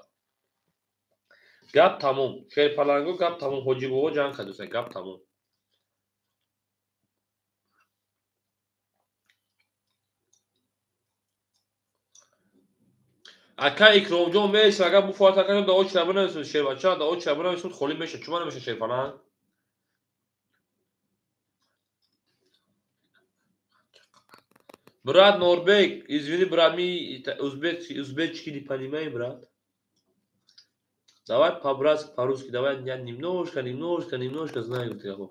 [SPEAKER 1] Гап тамом. Шерпаланго гап тамом. Ҳоҷибобо ҷанг кардуса гап тамом. Ака Икромҷон мересим, агар буфоҳад акаҷон да очра бинависед шербача, да очра бинависед холӣ мешавад. Чума намешавад шерпаланг? Брат Норбек, извини, брат, мы узбечки не понимаем, брат. Давай по-братски, по-русски, давай я немножко, немножко, немножко знаю тебя.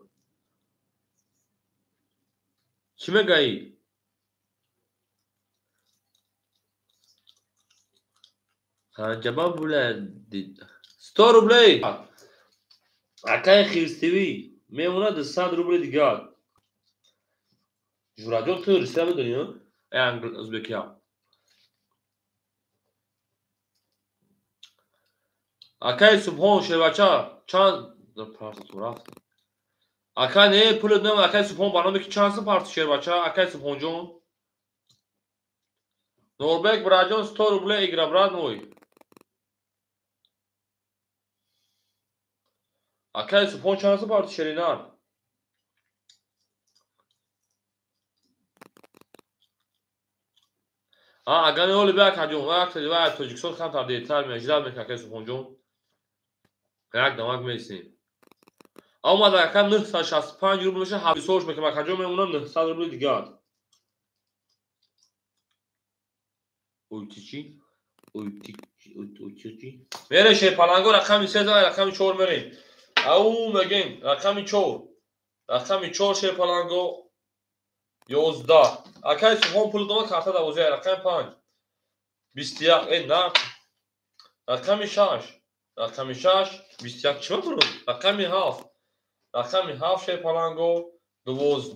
[SPEAKER 1] Чӣ мегаӣ? Ханҷаба буладид. 100 рублей. Акаи Хирстивӣ мемонад 100 рубли дигар. Жураҷон, ту русия медонӣ, узбекия? Акаи Субҳон шербача чанд парту рафт? Ака не пулат намад. Акаи Субҳон барнома ки чанд сум парту шербача? Акаи Субҳонҷон. Норбек браҷон 100 рублей игра брат мой. Акаи Субҳон чанд сум парту шеринар? Агар не оли бе акаҷон, вай Тоҷикистон камтар дертар меяд, ждать мекунад акаи Субҳонҷон. Як дамак месем. Омад ака 965 рубл меша, ҳабисош мекунам акаҷон, мемонам 900 рубли дигар. Уйтичи? Уйтичи? Мере шерпаланго рақами 3 рақами 4 мерем. Ау мегем рақами 4. Рақами 4 шерпаланго 11. Акаи Субҳон пул дома карта давозия рақами 5. 21 на. Рақами 6. Рақами 6 21 чӣ буд? Рақами 7. Рақами 7 шерпаланго 12.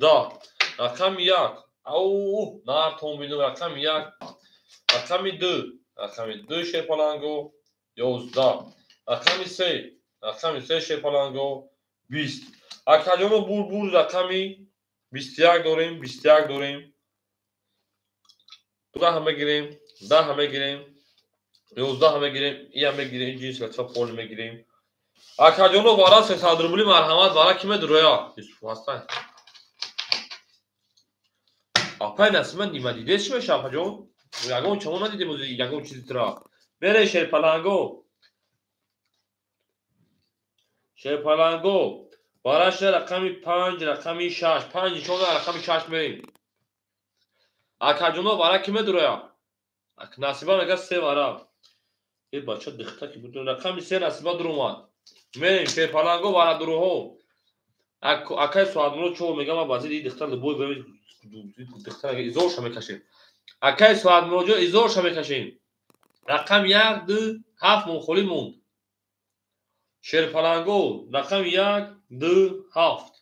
[SPEAKER 1] Рақами 1. Ау нартон бинум рақами 1. Рақами 2. Рақами 2 шерпаланго 11. Рақами 3. Рақами 3 шерпаланго 20. Акаҷоно бур рақами 21 дорем, 21 дорем. 10 мегирем, 10 мегирем, 11 мегирем, ия мегирем, ин ҷинс латифа пол мегирем. Акаҷоно вара 300 рубли марҳамат, вара ки медуроя? Юсуф ҳастан. Апай Насима нима дидес чӣ меша апаҷон? Ягон чамо надидем, ягон чизи тира. Мере шерпаланго. Шерпаланго. Вараша рақами 5, рақами 6. 5 нишон рақами 6 мерем. Акаҷоно вара ки медуроя? Насиба мега 3 вара. Э бача дихта ки буд. Рақами 3 Насиба дуромад. Мерем шерпаланго вара дуруҳо. Акаи Суадмурод чор мега ма базири дихта лубой дихта изорша мекашем. Акаи Суадмуродҷон изорша мекашем. Рақами 1 2 7 мон холӣ монд. Шерпаланго рақами 1 2 7.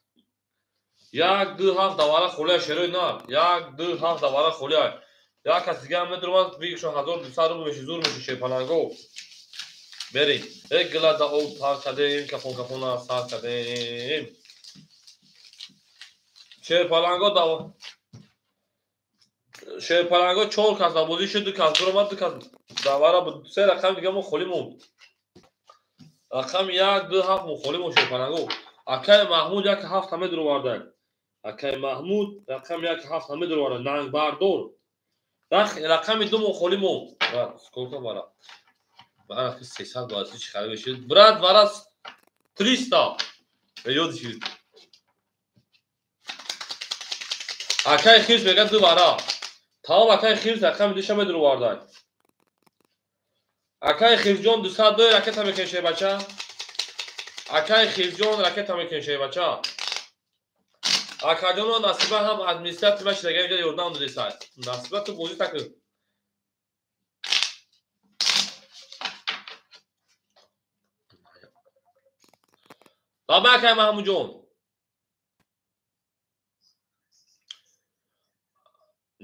[SPEAKER 1] 1 2 7 давара холия шерои нар. 1 2 7 давара холия. Як кас дига медуромад, бигшо 1200 рубл меши, зур меши шерпаланго. Мерем. Э гила да об тар кардем, кафон кафона сар кардем. Шерпаланго дава. Шерпаланго 4 кас да бозӣ шуд, 2 кас дуромад, 2 кас давара буд. 3 рақам дига мо холӣ монд. Рақами 1 2 7 мо холӣ монд шерпаланго. Акаи Маҳмуд 1 7 медуровардак. Акай Маҳмуд рақами як ҳафт ҳаме дуроварда. Нангбардор. Рақами ду мо холӣ мо. Сколько бара? Бара 320 чӣ хариб шуд? Брат, бара 300. Ёд шуд. Акай Хирс мегӯяд ду бара. Тамом акай Хирс рақами душа медуроварда. Акай Хирсҷон 202 ракета мекунем шербача. Акай Хирсҷон ракета мекунем шербача. Акаҷоно Насиба ҳам администратор машидага инҷа ёрдам додесай. Насиба ту бозӣ такун. Баба акай Маҳмудҷон.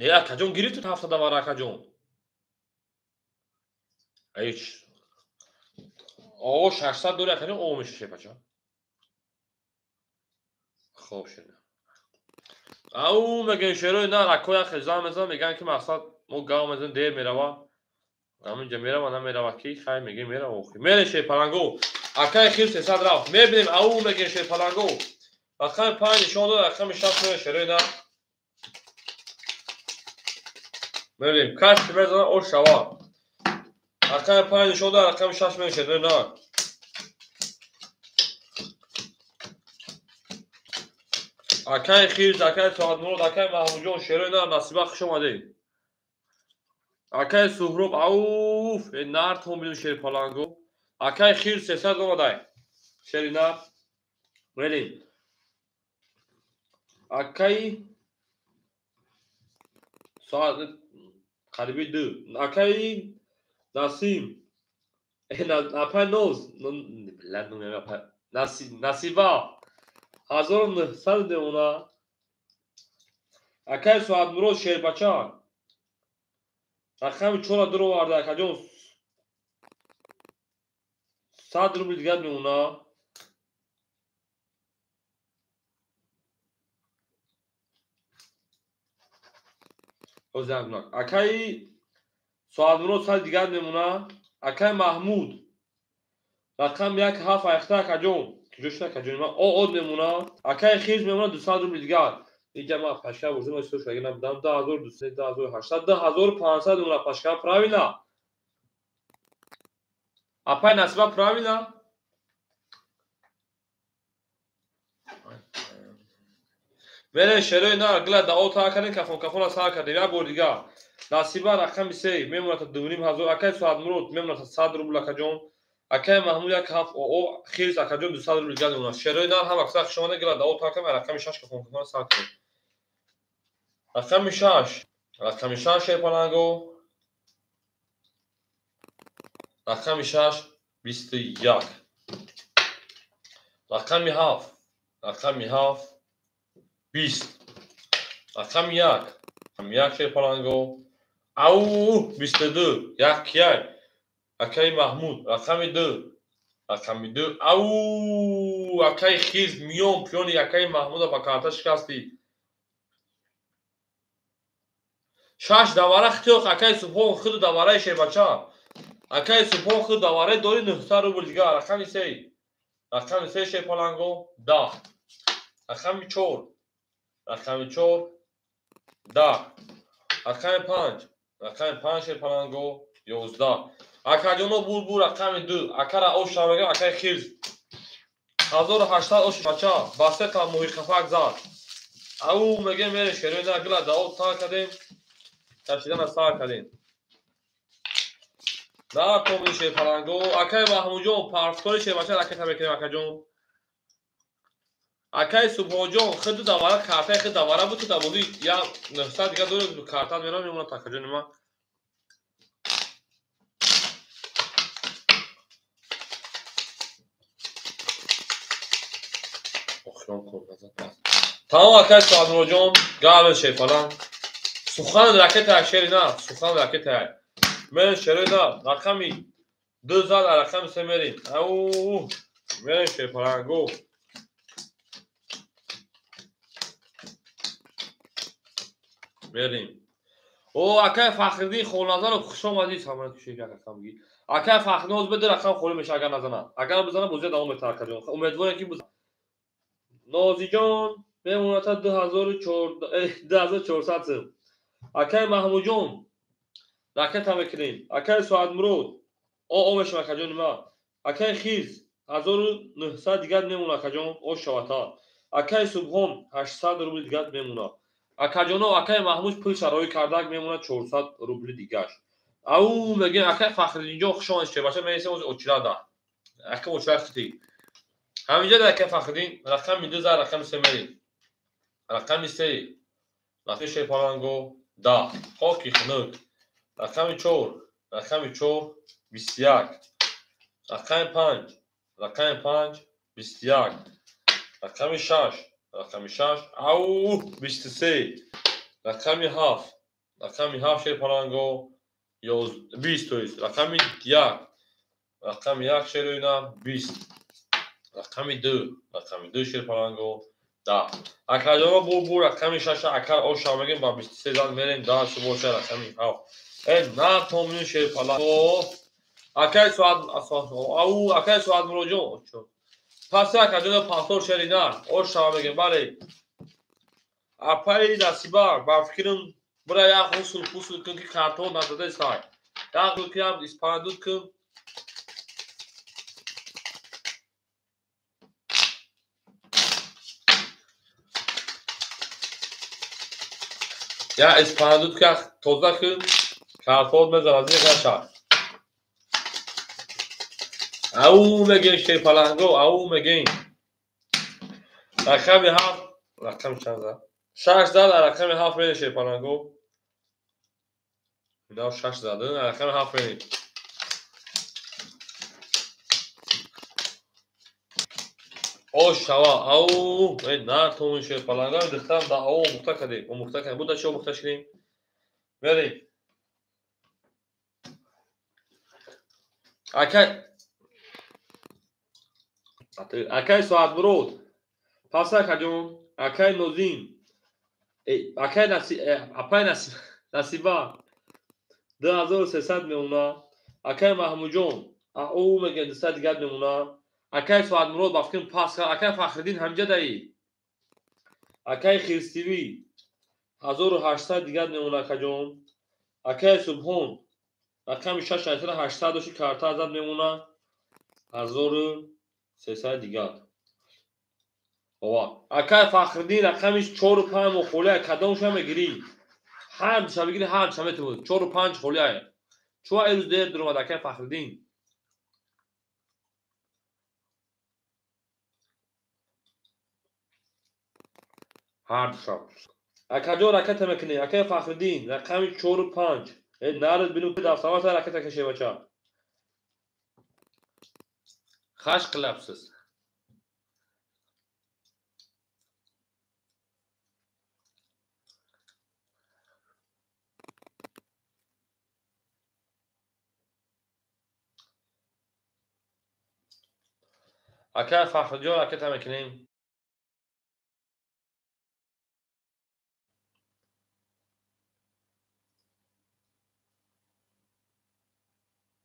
[SPEAKER 1] Не акаҷон гирифту ҳафта давара акаҷон. Ҳеч. Оғо 600 дори акаҷон о меша шепача. Хоб шуда. Ау мегӯян шерои на ракоя хезан мезанам, мегӯян ки мақсад мо гав мезанем, дер мерава. Ҳаминҷа мерава, намерава ки хай мегӯем мерава охир. Мере шерпаланго. Акай хир 300 рафт. Мебинем ау мегӯян шерпаланго. Рақами 5 нишон дод, рақами 6 мере шерои на. Мебинем каш мезана ош шава. Рақами 5 нишон дод, рақами 6 мере шерои на. Акай Хирс, акай Соатмурод, акай Маҳмудҷон, шерои нар, Насиба хуш омадед. Акай Суҳроб, ауф, нар тон бидун шерпаланго. Акай Хирс 300 омадай. Шери нар. Мерем. Акай соат қариби ду. Акай Насим. Апай Ноз. Насиба. 1900 демона. Акай Соатмурод шербача. Рақами 4 дуроварда акаҷон. 100 рубл дигар мемона. Акай Соатмурод 100 дигар мемона. Акай Маҳмуд. Рақам 1 7 айхта акаҷон. Куҷо шуда акаҷони ман? Од мемона. Акай Хирс мемона 200 рубл дигар. Инҷа ман пашка бурдам, ҳисоб шуда набудам. 2200, 2800, 2500 мемона пашка. Правильно? Апай Насиба правильно? Мере шерои нар гила дао та кардем, кафон кафона сар кардем. Як бор дигар. Насиба рақами 3 мемона 2500. Акай Соатмурод мемона 100 рубл акаҷон. Акай Маҳмуд 1 7 оо Хирс акаҷон 200 рубл дигар мемонад. Шерои нар ҳам аксар хуш омада гила дао та кардем, рақами 6 кафон кафона сар кардем. Рақами 6. Рақами 6 шерпаланго. Рақами 6 21. Рақами 7. Рақами 7 20. Рақами 1. Рақами 1 шерпаланго. Ау 22. 1 1. Акай Маҳмуд. Рақами 2. Рақами 2. Ау акай Хирс миён пиёни акай Маҳмуда ба карта шикастӣ. 6 давара хитёқ акай Субҳон худ давараи шербача. Акай Субҳон худ давараи дори 900 рубл дигар. Рақами 3. Рақами 3 шерпаланго 10. Рақами 4. Рақами 4 10. Рақами 5. Рақами 5 шерпаланго 11. Акаҷоно бур рақами 2. Акара ош шавага акай Хирс. 1800 ош бача. Ба се та моҳи қафак зад. Ау мегем мере шерои на гила дао та кардем. Кашидана сар кардем. На комни шерпаланго. Акай Маҳмудҷон парфтори шербача ракета мекунем акаҷон. Акай Субҳонҷон худу давара картаи худ давара буд, ту давози я 900 дигар дори карта мерам мемонад акаҷони ман. Тамом акай Соатмуродҷон, гап шерпаланг. Сухан ракета шери на, сухан ракета. Мерем шерои на, рақами 2 зад, рақами 3 мерем. Ау, мерем шерпаланго. Мерем. О, акай Фахриддин Холназаров хуш омадӣ, саман куши як рақам бигӣ. Акай Фахриддин ҳозир беду рақам холӣ меша агар назана. Агар бизана бозия давом метавад акаҷон. Умедворем ки Нозиҷон мемонад 2400 сум. Акай Маҳмудҷон ракета мекунем. Акай Соатмурод о мешава акаҷони ман. Акай Хирс 1900 дигар мемонад акаҷон, о шавата. Акай Субҳон 800 рубли дигар мемонад. Акаҷоно, акай Маҳмуд пул шароӣ кардак мемонад 400 рубли дигаш. Ау мегӯем акай Фахриддинҷон хуш омадед шербача, мересем ози очирада. Ака очирад хити. Ҳаминҷа акай Фахриддин рақами 2 зад, рақами 3 мерем. Рақами 3 рақами шерпаланго 10 хоки хунук. Рақами 4 рақами 4 21. Рақами 5 рақами 5 21. Рақами 6 рақами 6 ау 23. Рақами 7 рақами 7 шерпаланго 20, то есть рақами 1 рақами 1 шероина 20. Рақами 2 рақами 2 шерпаланго 10. Акаҷоно бу рақами 6 акар оша мегем ба 23 зан мерем 10 боша рақами 7. На томин шерпаланго. Акай соат ау акай соат муроҷон. Пас акаҷоно 500 шерина оша мегем бале. Апаи Насиба ба фикрам бира як ғусл пусл кун ки картон назада сай. Як ки ям испандуд кун. Я испандуд ки тоза кун. Картон мезанад зир наша. Ау мегем шерпаланго, ау мегем. Рақами 7, рақами чанд зад? 6 зад, рақами 7 мерем шерпаланго. Инав 6 зад, рақами 7 мерем. О шава, ау, нар томон шерпаланго, духтарам да ау омӯхта кардем, омӯхта кардем. Буда чӣ омӯхта шудем? Мерем. Акай Соатмурод, пас акаҷон, акай Нозим, акай апай Насиба 2300 мемона. Акай Маҳмудҷон ау мегӯяд 200 дигар мемона. Акай Соатмурод ба фикрам пас кард. Акай Фахриддин ҳамҷа даи. Акай Хирстивӣ 1800 дигар мемона акаҷон. Акай Субҳон рақами 6 800 дошти карта азад мемона 1300 дигар. Ова. Акай Фахриддин рақами 4 5 мохолия кадомша мегирӣ? Ҳар душа бигирӣ, ҳар душа метавонӣ. 4 5 холия. Чӯ ай рӯз дер дуромад акай Фахриддин? Ҳар душа. Акаҷон ракета мекунӣ. Акай Фахриддин рақами 4 5. Нарид бинум ки дафтавата ракета каше бача. Хаш қилабсиз. Акай Фахриҷон ракета мекунем.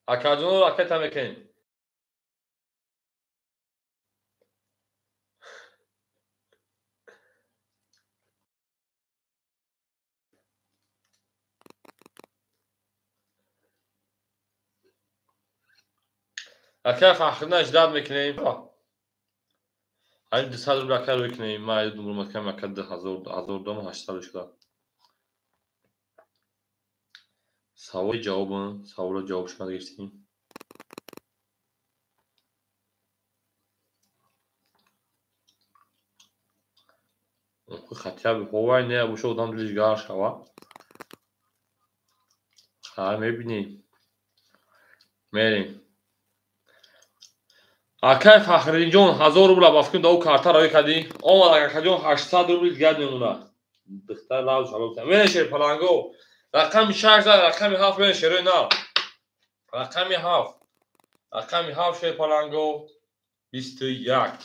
[SPEAKER 1] Акаҷон ракета мекунем. Акай Фахриддин ждат мекунем. Ҳамин 200 рубл ака рӯй кунем. Ман айд думрумад кам ака 2000 1800 шуда. Саволи ҷавобам, саволо ҷавоб шума гирифтем. Хотя бы ҳовай не боша одам дилиш гарм шава. Ҳа мебинӣ. Мерем. Акай Фахриддинҷон 1000 рубл ба фикрам да ӯ карта роӣ кардӣ. Омад акаҷон 800 рубл дигар мемонад. Духтар лав шалоб. Мерем шерпаланго. Рақами 6 зад, рақами 7 мерем шерои нав. Рақами 7. Рақами 7 шерпаланго 21.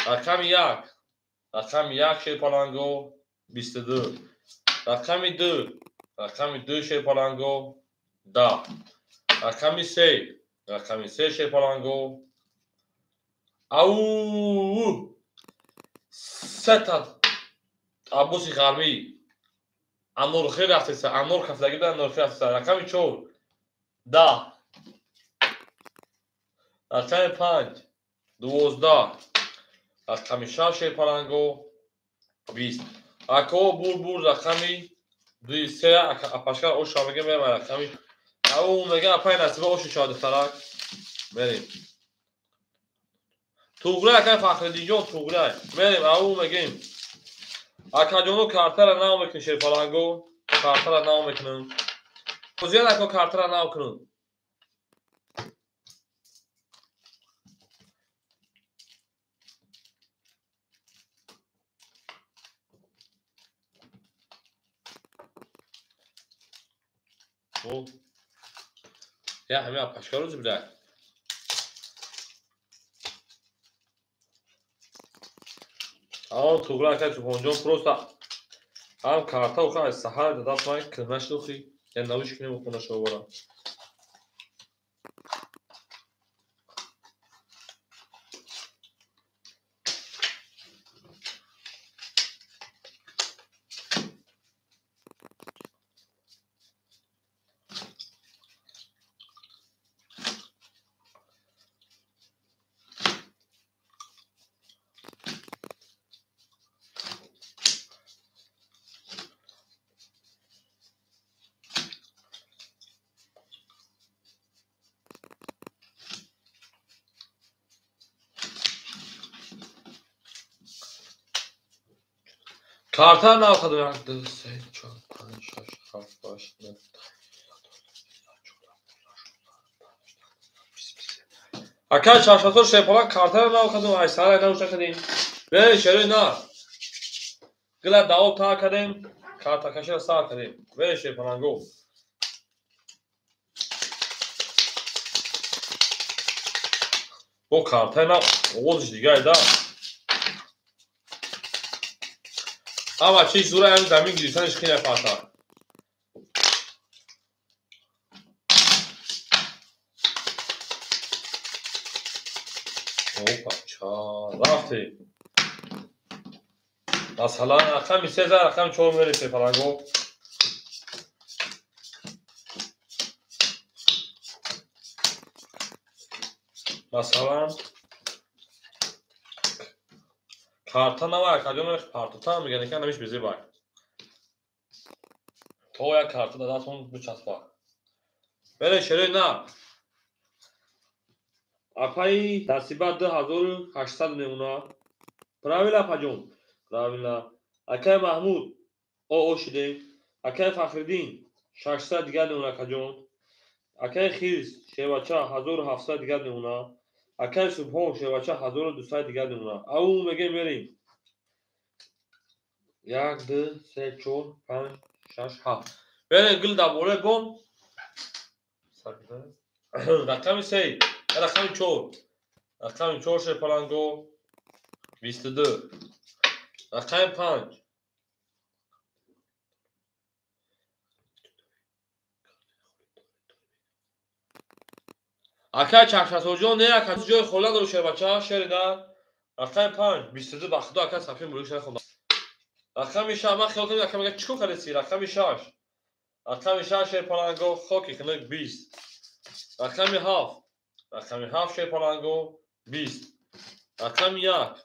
[SPEAKER 1] Рақами 1. Рақами 1 шерпаланго 22. Рақами 2. Рақами 2 шерпаланго 10. Рақами 3. Рақами 3 шерпаланго ау сета Аббоси Ғармӣ анорхел рафтеса, анор кафтагӣ буда, анорхел рафтеса. Рақами 4 10, рақами 5 12, рақами 6 шерпаланго 20. Ако бур рақами 2 3 апашка оша мега мерам рақами ау мега апай Насиба оши шава духтарак. Мерем. Туғрай акай Фахриддинҷон Туғрай. Мерем ау мегем. Акаҷоно картара нав мекунем шерпаланго, картара нав мекунем. Озиян ако картара нав кунем. Я ҳамин апашка рӯзи буда. Ам Туғрай акай Субҳонҷон просто ам карта оха аз саҳар дадаст ман кӯҳна шудухи, я навиш кунем хона шовара. Карта нав кардам. 1 2 3 4 5 6 7 8 9 Акай чашматор шерпалан картаро нав кардам, ай сара нав кардем. Бе шерои на. Гила давоб та кардем, картакаширо сар кардем. Бе шерпаланго. Бо картаи нав оғозиш дигар да. Ама чиз зура ҳам замин гирифтаниш хеле фарта. Опа, ча рафти. Масалан, рақами 3 рақами 4 мересе фаланго. Масалан, карта нава акаҷон партота мегӯянд, ки намиш безебай. То як карта да дастон бичаспа. Бере шерои на. Апаи Насиба 2800 мемона. Правильно, апаҷон? Правильно. Акай Маҳмуд о шидем. Акай Фахриддин 600 дигар мемона акаҷон. Акай Хирс шербача 1700 дигар мемона. Акай Субҳон шербача 1200 дигар мемона. Ау мегем мерем. 1 2 3 4 5 6 7. Берем гул дар болои бом. Рақами 3, рақами 4. Рақами 4 шерпаланго 22. Рақами 5. Акай Чашмасорҷон не, ака ҷои хола дору шербача, шери на. Рақами 5 22 ба худо ака сафин булук шера хонда. Рақами 6 ман хиёл кардам ака мега чӣ кор кардеси? Рақами 6. Рақами 6 шерпаланго хоки хунук 20. Рақами 7. Рақами 7 шерпаланго 20. Рақами 1.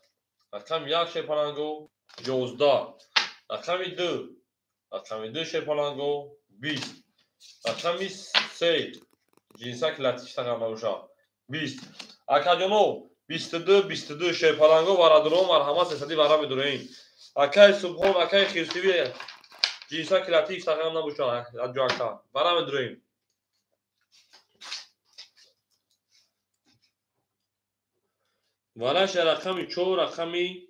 [SPEAKER 1] Рақами 1 шерпаланго 11. Рақами 2. Рақами 2 шерпаланго 20. Рақами 3 ҷинсак латиф сағам набоша 20. Акаҷоно 22 22 шерпаланго варадуро марҳамат сесади вара медуроем. Акай Субҳон, акай Хирсиви ҷинсак латиф сағам набоша аҷо ака вара медуроем. Вараша рақами 4 рақами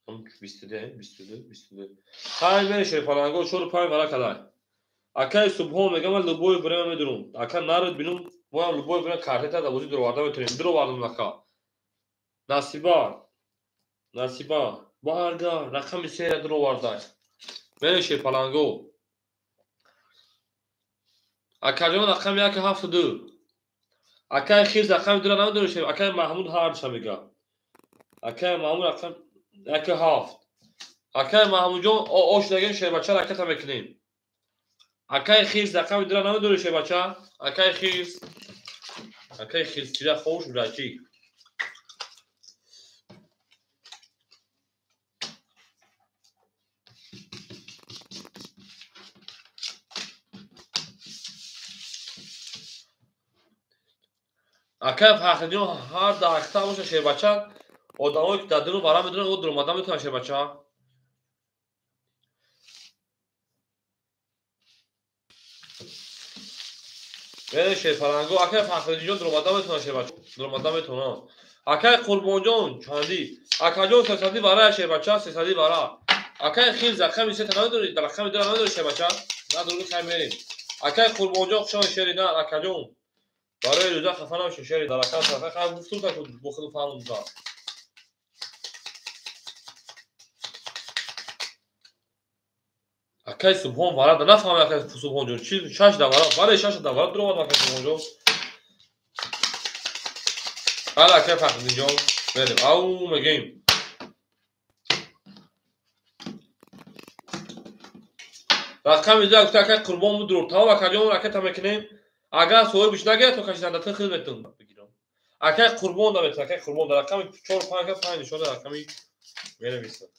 [SPEAKER 1] 22 22 22 5 мере шерпаланго 4 5 вара кадай. Акай Субҳон мегам ман любой время медурум. Ака народ бинум, моям любой время картета да бози дуроварда метавонем. Дуровардам ака. Насиба. Насиба. Барга рақами 3 дуроварда. Мере шерпаланго. Акаҷон рақами 1 72. Акай Хирс рақами 2 намедонем. Акай Маҳмуд ҳарча мега. Акай Маҳмуд рақами 1 7. Акай Маҳмудҷон, ош дагем шербача ракета мекунем. Акай Хирс рақами дура намедори шербача? Акай Хирс. Акай Хирс чира ховуш буда чӣ? Акай Фахриддин ҳар даҳта боша шербача, одамое ки дар дуру вара медонанд, о дуромада метавонанд шербача. Мере шерпаланго, акай Фахриддинҷон дуромада метавонанд шербача, дуромада метавонанд. Акай Қурбонҷон чандӣ? Акаҷон сесади вара шербача, сесади вара. Акай Хирс рақами сета намедорӣ, рақами дура намедорӣ шербача? Надорӣ, хай мерем. Акай Қурбонҷон хушомад шери нар, акаҷон. Барои рӯза хафа намешин шери дар акан сафа хай гуфтум та бо худ фаҳмум. Акай Субҳон вара да нафаҳмам акай Субҳонҷон чи шаш да вара, бале шаш да вара дуромад акай Субҳонҷон. Бале акай Фахриддинҷон, мерем. Ау мегӯем. Рақами ду гуфта акай Қурбон будур. Тамом акаҷон ракета мекунем. Агар соҳибиш нагирад, то кашиданда ту хел метавонам бигирам. Акай Қурбон да метавонам, акай Қурбон да рақами 4 5 5 нишон да рақами менависам.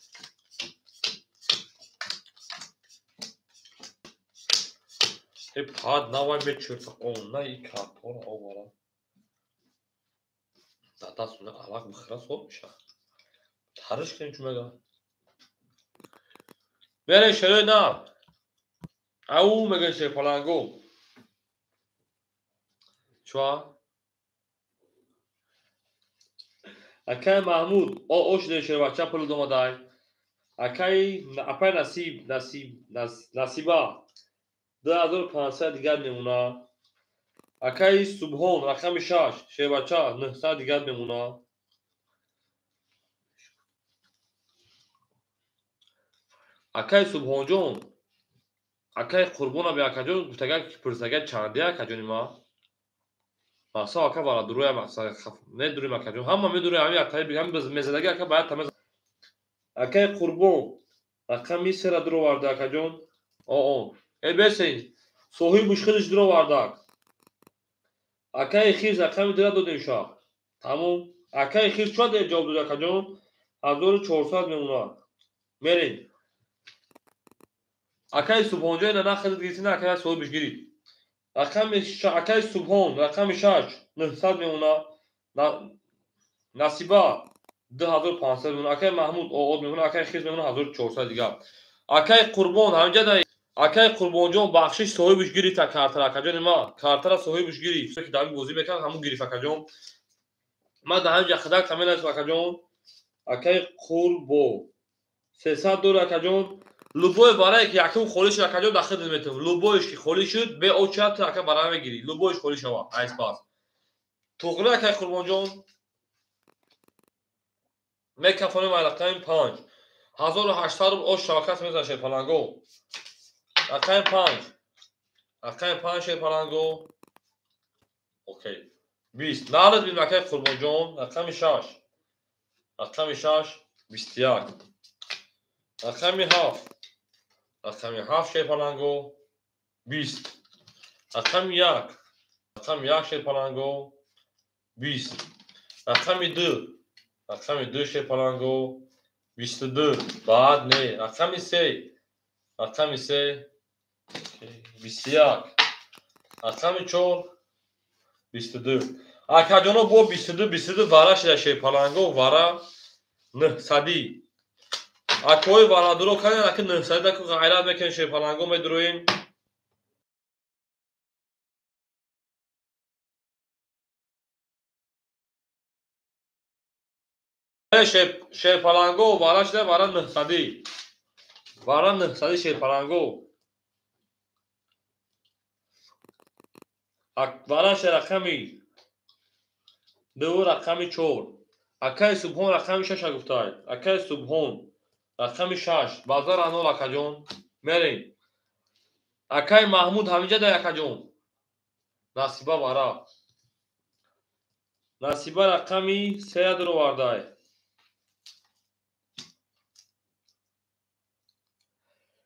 [SPEAKER 1] Э пад навай мечӯрта она и картора овара. Дада суна алақ бихӯра соб меша. Тариш кунем чун мега. Мерем шерои нав. Ау мегӯем шерпаланго. Чуа? Акай Маҳмуд, ош де шербача пул домадай. Акай апай Насиб, Насиб, Насиба 2500 дигар мемона. Акай Субҳон рақами 6 шербача 900 дигар мемона. Акай Субҳонҷон, акай Қурбона бе акаҷон гуфтага пурсага чанде акаҷони ма? Мақсад ака вара дуруя мақсад медурим акаҷон. Ҳама медурем ҳами акаи ҳами мезадаги ака баяд тамез. Акай Қурбон рақами 3 дуроварда акаҷон. О. Э бесен соҳибуш худаш дуровардак. Акай Хирс рақами 2 додем шаб. Тамом. Акай Хирс чӣ дер ҷавоб дод акаҷон? 1400 мемонад. Мерем. Акай Субҳонҷон на худат гирифти, на акай соҳибаш гирифт. Рақами акай Субҳон рақами 6 900 мемонад. Насиба 2500 мемонад. Акай Маҳмуд оод мемонад. Акай Хирс мемонад 1400 дигар. Акай Қурбон ҳаминҷа да акай Қурбонҷон бахшиш соҳибаш гирифт картара акаҷони ма. Картара соҳибаш гирифт. Ки дар бозӣ мекард ҳамун гирифт акаҷон. Ман дар ҳаминҷа хидак таменасм акаҷон. Акай Қурбо 300 дор акаҷон. Любой барае ки якум холӣ шуд акаҷон дар хидмат метавон. Любойш ки холӣ шуд бе очат ту ака бара мегирӣ. Любойш холӣ шавад айс пас. Туғри акай Қурбонҷон мекафонем ай рақами 5. 1800 рубл ош шавакат мезанад шерпаланго. Рақами 5. Рақами 5 шерпаланго. Окей. 20. Нарад бин акай Қурбонҷон рақами 6. Рақами 6 21. Рақами 7. Рақами 7 шерпаланго 20. Рақами 1. Рақами 1 шерпаланго 20. Рақами 2. Рақами 2 шерпаланго 22. Баъд не. Рақами 3. Рақами 3 21. Рақами 4 22. Акаҷоно бо 22 22 вара шида шерпаланго вара 900. Акои варадуро кардем, аки 900 даку ғайрат мекунем шерпаланго медуроем. Шерпаланго вара шида вара 900. Вара 900 шерпаланго. Вара шида рақами 2 рақами 4. Акаи Субҳон рақами 6 гуфтаед. Акаи Субҳон рақами 6. Базар анор акаҷон. Мерем. Акаи Маҳмуд ҳаминҷа да акаҷон. Насиба вара. Насиба рақами 3 дуровардай.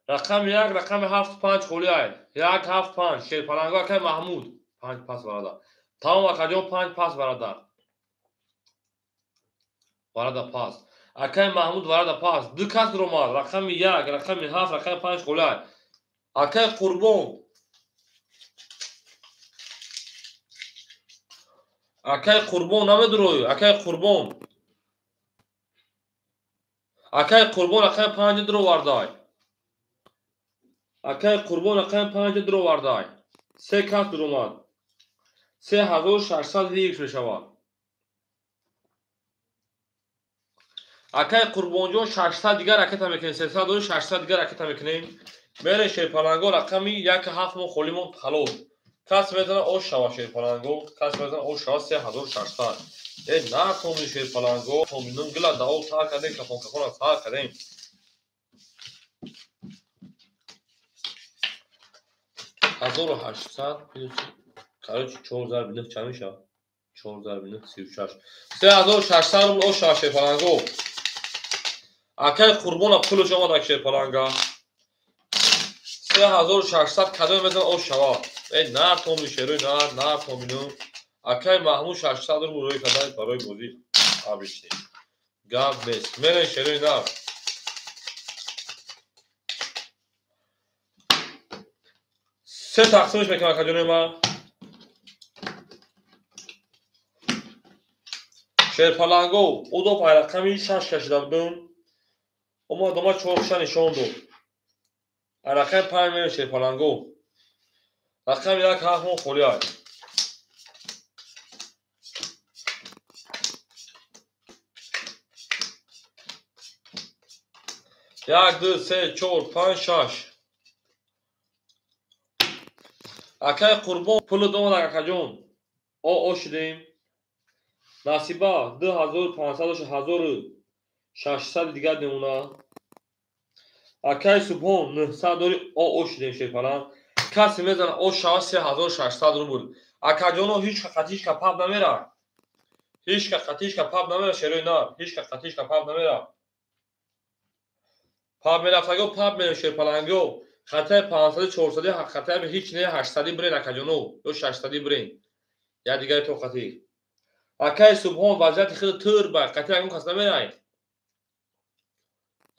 [SPEAKER 1] Рақами 1, рақами 7, 5 холӣ ай. 1, 7, 5. Шерпаланго акай Маҳмуд. 5 пас варада. Тамом акаҷон 5 пас варада. Варада пас. Акай Маҳмуд варада пас. Ду кас ромад. Рақами 1, рақами 7, рақами 5 холӣ ай. Акай Қурбон. Акай Қурбон намедурой. Акай Қурбон. Акай Қурбон рақами 5 дуровардай. Акай Қурбон рақами 5 дуровардай. Се кас дуромад. 3600 лирик мешавад. Акай Қурбонҷон 600 дигар ракета мекунем. 300 дори 600 дигар ракета мекунем. Мере шерпаланго рақами 1 7 мо холӣ монд халос. Кас мезана ош шава шерпаланго, кас мезана ош шава 3600. Э на томи шерпаланго, томинун гила дао сар кардем, кафон кафона сар кардем. 1800 плюс короче 4 зарби 9 чанд мешавад? 4 зарби 9 36. 3600 рубл ош шава шерпаланго. Акай Қурбона пулаш омад ак шерпаланга. 3600 кадом мезана ош шава. Э на томи шерои на, на томину. Акай Маҳмуд 600 рубл рӯй кардан барои бозӣ обычный. Гап нест. Мерен шерои на. Се тақсимش мекунам акаҷони ман. Шерпаланго удоб ай рақами 6 кашида будум. Омад омад 4 ша нишон дод. Ай рақами 5 мерем шерпаланго. Рақами 1 7 мо холӣ ай. 1, 2, 3, 4, 5, 6. Акай Қурбон пули домад акаҷон. О шудем. Насиба 2500 1600 дигар мемона. Акай Субҳон 900 дори о шудем шерпаланг. Касе мезана о шава 3600 рубл. Акаҷоно ҳеҷ қатишка паб намера. Ҳеҷ қатишка паб намера шерои нар. Ҳеҷ қатишка паб намера. Паб мерафтаго паб мерем шерпаланго. Хатаи 500 400 хатаи ҳеҷ не 800 бирен акаҷоно ё 600 бирен. Я дигари то хати. Акай Субҳон вазъияти хеле тур ба қати ягон кас намерай.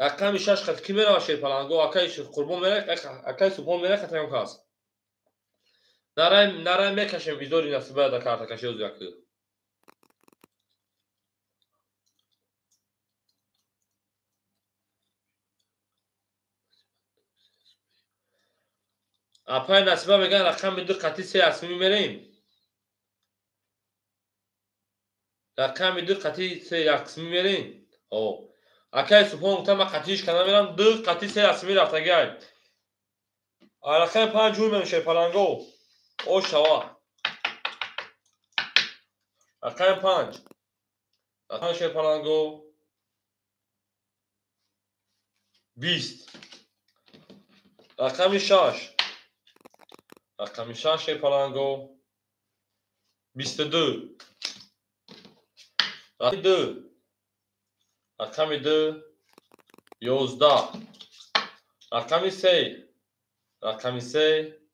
[SPEAKER 1] Рақами 6 хати ки мерава шерпаланго? Акай Қурбон мерай, акай Субҳон мерай хати ягон кас. Нарай нарай мекашем изори насиба да карта каши оз як. Апай Насиба меган рақами 2 қати 3 асмӣ мерем. Рақами 2 қати 3 ақсмӣ мерем. О. Акай Субҳон гуфта ман қатиш кана мерам 2 қати 3 асмӣ рафтагай. Рақами 5 ҷур мерем шерпаланго. О шава. Рақами 5. Рақами шерпаланго 20. Рақами 6. Рақами 6 шерпаланго 22. Рақами 2. Рақами 2 11. Рақами 3. Рақами 3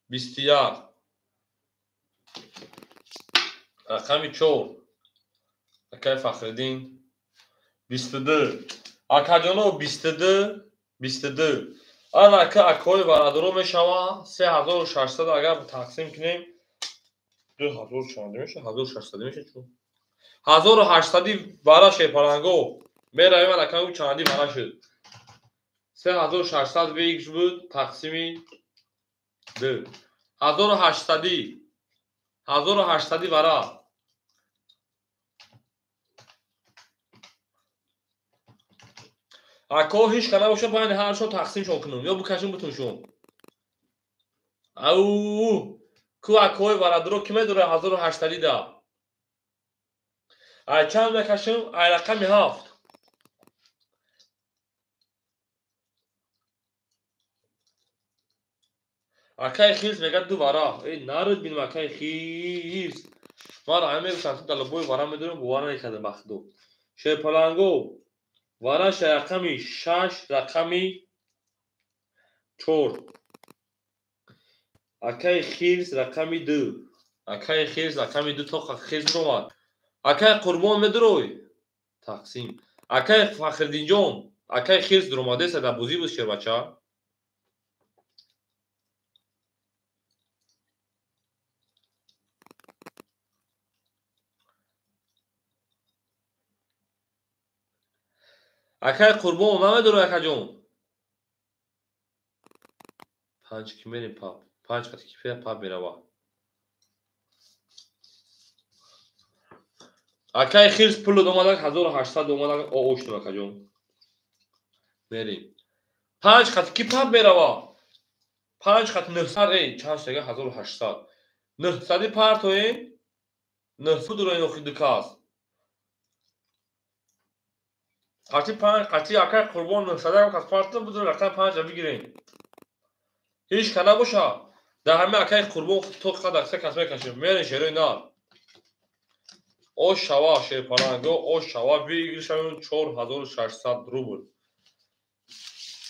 [SPEAKER 1] 21. Рақами 4. Акай Фахриддин 22. Акаҷоно 22 22. Ана ака акои варадоро мешава 3600 агар тақсим кунем 2000 чанд меша? 1600 меша чун 1800 вара шерпаланго меравем ака чанди вара шуд. 3600 вх буд тақсими 2. 1800 1800 вара. Ако ҳеҷ кана боша байни ҳаршон тақсимшон кунам ё букашем бутуншон. Ау ку акои варадоро ки медора 1800 да. Ай чанд мекашем? Ай рақами 7. Акай хирс мегӯяд ду вара. Эй нарид бинем акай хирс. Ман ҳама мегӯфтам ту далабои вара медорем, бовар намекардам ба худо. Шерпаланго Вараша рақами 6, рақами 4. Акаи Хирс рақами 2. Акаи Хирс рақами 2 то Хирс омад. Акаи Қурбон медурой? Тақсим. Акаи Фахриддинҷон, акаи Хирс дуромадеса дар бозӣ буд шербача. Акаи Қурбон намедурой акаҷон? Панҷ ки мерем пап. Панҷ қати ки пап мерава. Акаи Хирс пул омадак 1800 омадак ооштум акаҷон. Мерем. Панҷ қати ки пап мерава? Панҷ қати 900 эй, чанд шуда 1800. 900 партоем? 900 дуроин охи ду кас. Қати панҷ қати акаи Қурбон 900 кас партом будур рақами 5 бигирем. Ҳеҷ ка набоша. Дар ҳама акаи Қурбон то қадар се кас мекашем. Мерем шерои нар. Ош шава шерпаланго, ош шава выигрышам 4600 рубл.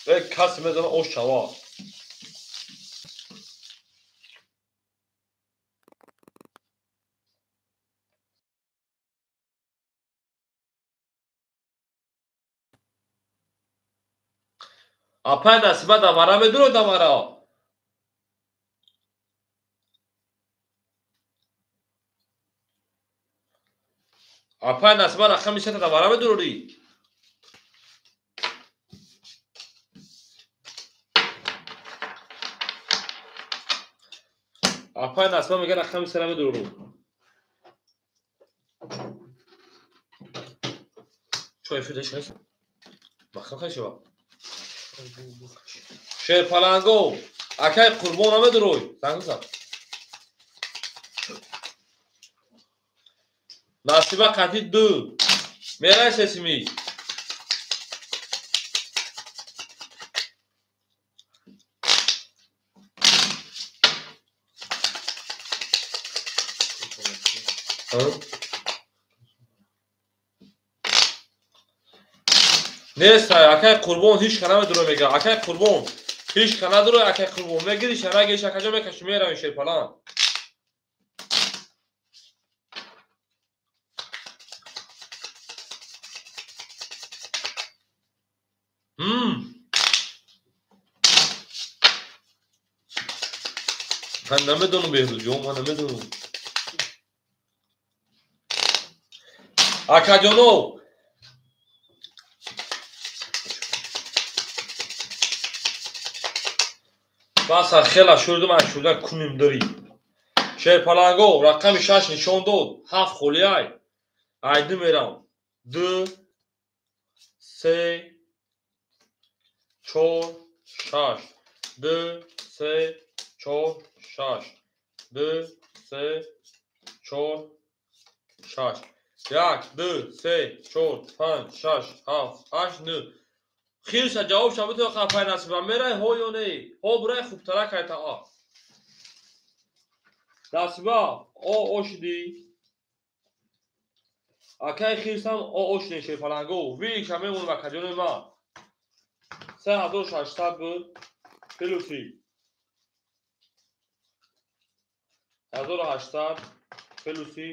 [SPEAKER 1] Э кас мезана ош шава. Апай Насиба давара медуро давара. Апай Насиба рақами сета давара медурори. Апай Насиба мега рақами сера медурору. Чой эфир деш нест? Махкам кашива. Шерпаланго, акаи Қурбон намедурой. Занг зад. Насиба қати 2. Мерай сесими. Нест, акаи Қурбон ҳеҷ ка намедурой мега. Акаи Қурбон ҳеҷ ка надурой акаи Қурбон. Мегириш, нагириш, акаҷон мекаши меравем шерпаланг. Ман намедонам Беҳрӯзҷон, ман намедонам. Акаҷоно, баса хела шурдум, ашурда куним дорӣ. Шерпаланго рақами 6 нишон дод, 7 холиай. Айду мерам. 2 3 4 6 2 3 4 6 2 3 4 6 1 2 3 4 5 6 7 8 9. Хирса ҷавоб шава битава қапай Насиба. Мерай ҳо ё не? Ҳо бурай хубтара кайта а. Насиба о ошидӣ. Акаи Хирсам о ошидӣ шерпаланго. Виша мемонам акаҷони ман. 3600 буд плюси 1800 плюси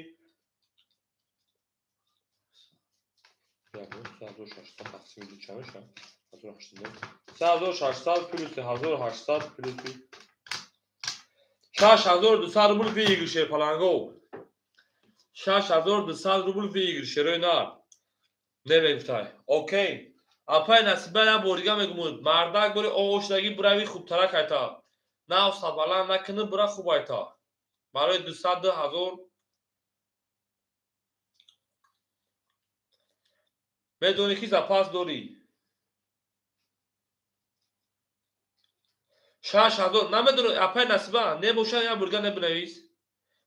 [SPEAKER 1] 1600 тақсими ду чанд мешавад? 1600 плюси 1800 плюси 6200 рубл выигрыш шерпаланго. 6200 рубл выигрыш шерои нар. Немегуфтай. Окей. Апай Насиба як бор дига мегумуд. Мардак бори оошдагӣ бурави хубтара кайта. Нафса баланд накунӣ бура хуб айта. Барои 202 ҳазор медонӣ ки запас дорӣ. 6000 намедонӣ апай Насиба небошад як бурга небинавис.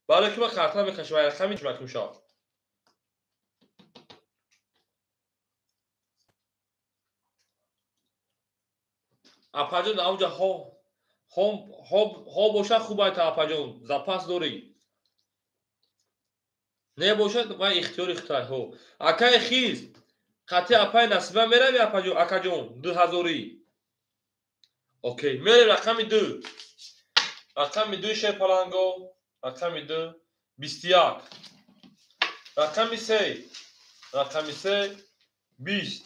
[SPEAKER 1] Барои ки ман карта мекашам рақами чимаким шавад. Апаҷон авҷа ҳо ҳо бошад хуб айта апаҷон запас дорӣ. Небошад вай ихтиёри хутай ҳо. Акаи Хирс Қати апай Насиба мерави, акаҷон, 2000-ӣ. Окей, мерем рақами 2. Рақами 2 шерпаланго, рақами 2 21. Рақами 3, рақами 3 20.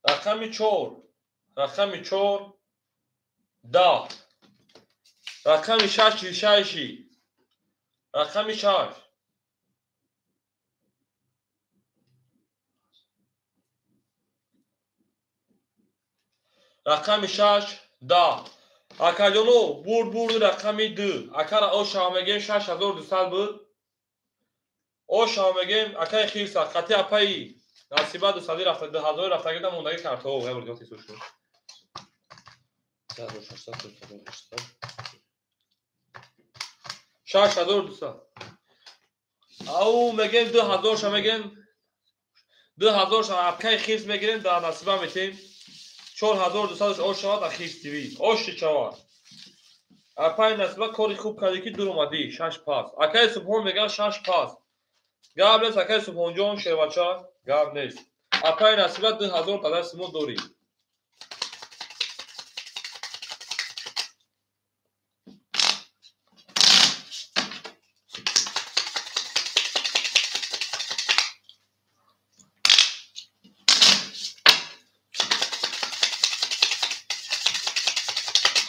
[SPEAKER 1] Рақами 4, рақами 4 10. Рақами 6 6. Рақами 6. Рақами 6 10. Акаҷоно, бурд бурд рақами 2. Акара ошава мегем 6200 буд. Ошава мегем акаи хирса қати апаи Насиба 200 рафта 2000 рафта гирда мондаги картҳо. Я бурд ёти сушу. 1600 6200. Ау мегем 2000 ша мегем 2000 ша акаи хирс мегирем да Насиба метем. 4200 ош шавад ахирс ТВ. Ош шавад. Апай Насиба кори хуб кардӣ ки дур омадӣ. 6 пас. Акаи Субҳон меган 6 пас. Гап нест акаи Субҳонҷон шербача, гап нест. Апай Насиба 2000 та дасти мо дорӣ.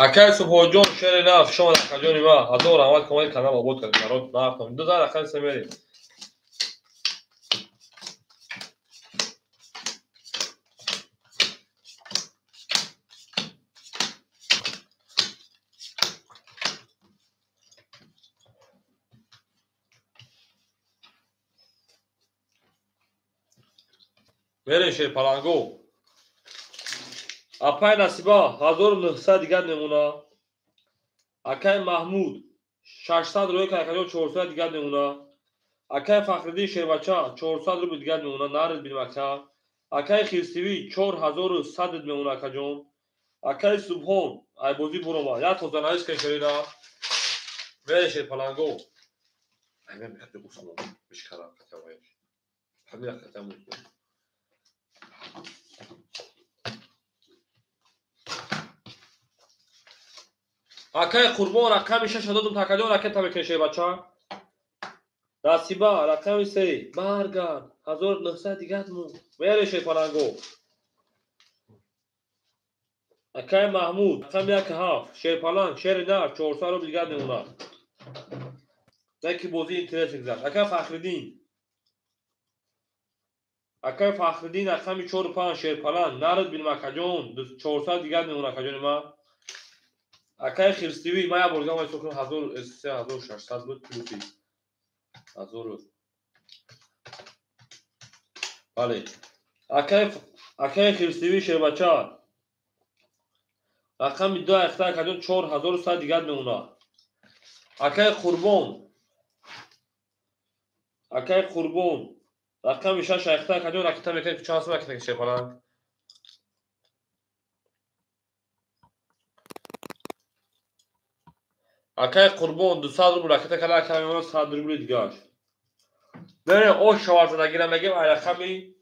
[SPEAKER 1] Акаи Субҳонҷон шери на, хуш омад акаҷони ма. Ҳазор раҳмат комади канал обод кардед. Народ нахтам. Ду зан рақами се мерем. Мерем шерпаланго. Апай Насиба 1900 дигар мемона. Акай Маҳмуд 600 рӯй акаҷон 400 дигар мемона. Акай Фахриддин шербача 400 рубл дигар мемона. Нарид бинем ака. Акай Хирсивӣ 4100 мемона акаҷон. Акай Субҳон айбозӣ бурома. Як тозанавис кан шерина. Мере шерпаланго. Айман мехоҳад усмон бишкара катавайш. Ҳамин катаму. Акай Қурбон рақами 6 додум такаҷон ракета мекунӣ шербача. Насиба рақами 3 баргард 1900 дигар мо. Мере шерпаланго. Акай Маҳмуд рақами 1 7 шерпаланг шери нар 400 рубл дигар мемонад. Яки бозӣ интерес мегузашт. Акай Фахриддин. Акай Фахриддин рақами 4 5 шерпаланг нарид бинем акаҷон 400 дигар мемонад акаҷони ма. Акай Хирсивӣ ма як бор дигар ҳисоб кунам 1600 буд плюси 1000. Бале. Акай Хирсивӣ шербача рақами 2 ахта акаҷон 4100 дигар мемонад. Акай Қурбон. Акай Қурбон рақами 6 ахта акаҷон ракета мекунад чанд сум ракета шерпаланг. Акай Қурбон 200 рубл ракета кала акай мемонад 100 рубли дигар. Мерем ош шаварзадагира мегем ай рақами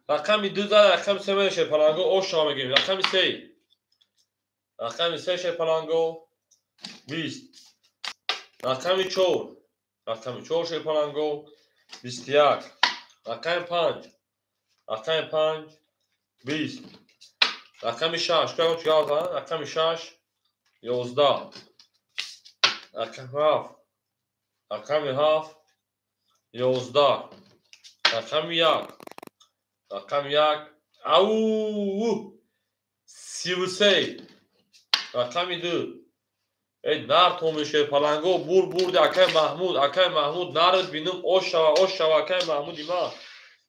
[SPEAKER 1] рақами 2 зад рақами 3 мерем шерпаланго ош шава мегем рақами 3. Рақами 3 шерпаланго 20. Рақами 4. Рақами 4 шерпаланго 21. Рақами 5. Рақами 5 20. Рақами 6 рақами 6 11. Рақами 7. Рақами 7 11. Рақами 1. Рақами 1 ау 33. Рақами 2. Эй нар томи шерпаланго бур бурди акай Маҳмуд, акай Маҳмуд нарид бинум ош шава, ош шава акай Маҳмуди ма.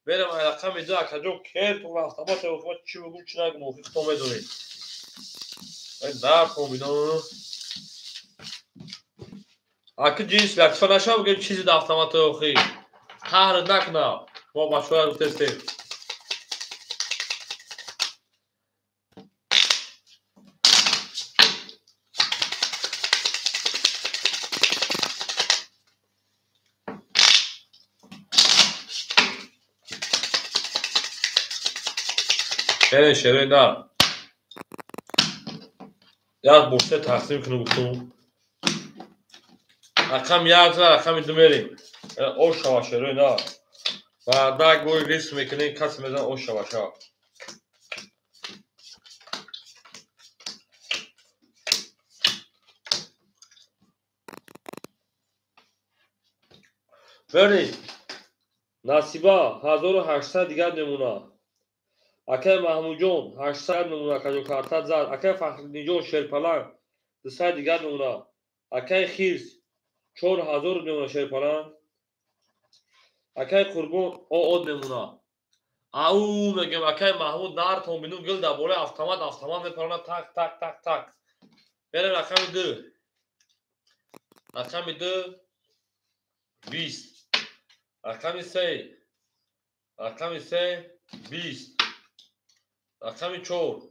[SPEAKER 1] Берем ай рақами 2 акаҷон кер ту автомат ма чӣ бигум чӣ нагум охи хто медонед. Эй нар том бинум. Аки ҷинс латифа нашав бигем чизи да автомат охи. Қаҳр накна. Мо бачаҳоя гуфтестем. Шере шере на. Як бо се тақсим кунем гуфтум. Рақам як за рақами ду мерем. Ош шава шерои на. Баъда гӯй риск мекунем, касе мезанад ош шава шава. Берем. Насиба 1800 дигар мемона. Акай Маҳмудҷон 800 мемона, акаҷон карта зад. Акай Фахриддинҷон шерпаланг 200 дигар мемона. Акай Хирс 4000 мемона шерпаланг. Акай Қурбон ООД мемона. Ау мегем акай Маҳмуд нартон бинум гил дар болои автомат автомат мепаронад так так так так. Берем рақами 2. Рақами 2 20. Рақами 3. Рақами 3 20. Рақами 4.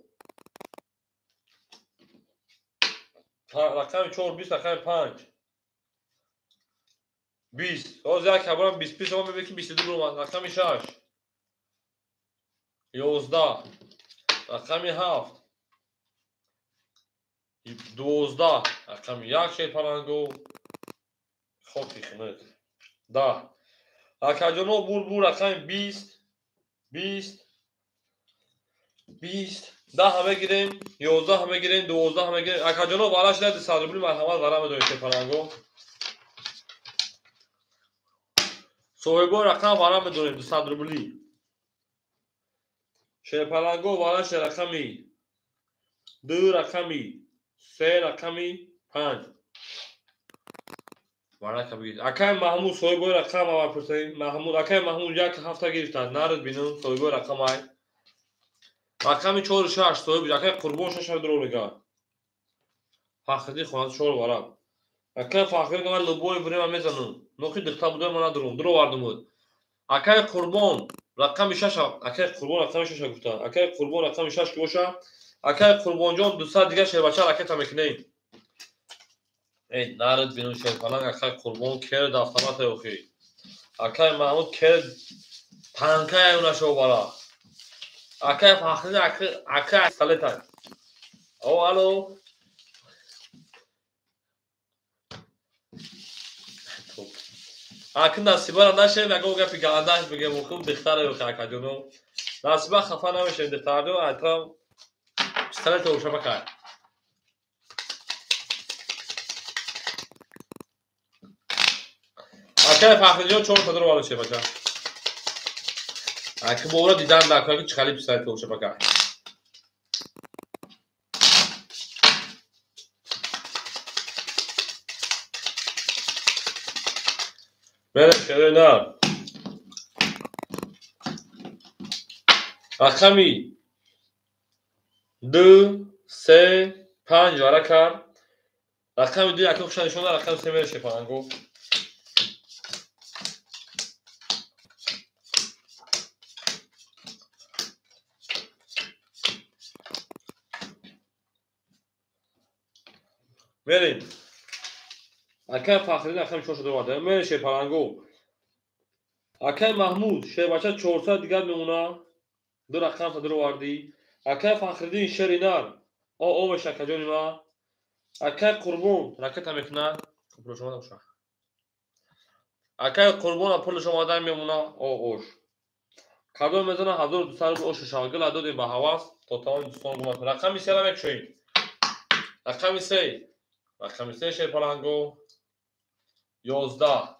[SPEAKER 1] Рақами 4 20, рақами 5 20. Ҳозир як хабарам 25 омад, мебинед ки 22 омад. Рақами 6 11. Рақами 7 12. Рақами 1 шерпалангу хоки хунук 10. Акаҷоно бур рақами 20 20 20 10 мегирем, 11 мегирем, 12 мегирем. Акаҷоно вара шуда 200 рубли марҳамат вара медорем шерпаланго. Соҳибо рақам вара медорем 200 рубли. Шерпаланго вара шуда рақами 2, рақами 3, рақами 5. Варака бигиред. Акай Маҳмуд соҳибои рақам аввал пурсем. Маҳмуд, акай Маҳмуд як ҳафта гирифтанд. Нарид бинум соҳибои рақам ай. Рақами 4 6 соҳиб акай Қурбон 6 дурӯғ мегӯяд. Фахриддин хонад 4 варақ. Акай Фахриддин ман любой время мезанам. Нохи духта будам ман надурум. Дурӯғ вардумуд. Акай Қурбон рақами 6, акай Қурбон рақами 6 гуфтанд. Акай Қурбон рақами 6 ки боша, акай Қурбонҷон 200 дигар шербача ракета мекунем. Эй, нарид бинум шерпаланг, акай Қурбон керд автомата охи. Акай Маҳмуд керд танкая унашо бара. Акай Фахриддин акай пистолета. О, алло. Аки Насибара нашем, ягон гапи галандаш бигем, хуб духтаре охи акаҷоно. Насиба хафа намешем духтарҷон, айтам пистолета оша бакай. Акай Фахриддин 4 дурӯғ вард шебача. Аки бовра дидан накунад ки чӣ хали пистолета оша бакай. Берем шерои нар. Рақами 2, 3, 5 вара кард. Рақами 2 якум хуша нишон дад, рақами 3 мере шепаланго. Мерем. Акай Фахриддин рақами 4 шуда оварда. Мере шерпаланго. Акай Маҳмуд шербача 400 дигар мемона. Ду рақам садр овардӣ. Акай Фахриддин шери нар. О меша акаҷони ма. Акай Қурбон ракета мекунад. Пулаш омада боша. Акай Қурбон пулаш омада мемона. О ош. Кадом мезана 1200 рубл ош шавгила додем ба ҳавас то тамоми дӯстон гумат. Рақами 3 мекушоем. Рақами 3. Рақами 3 шерпаланго 11.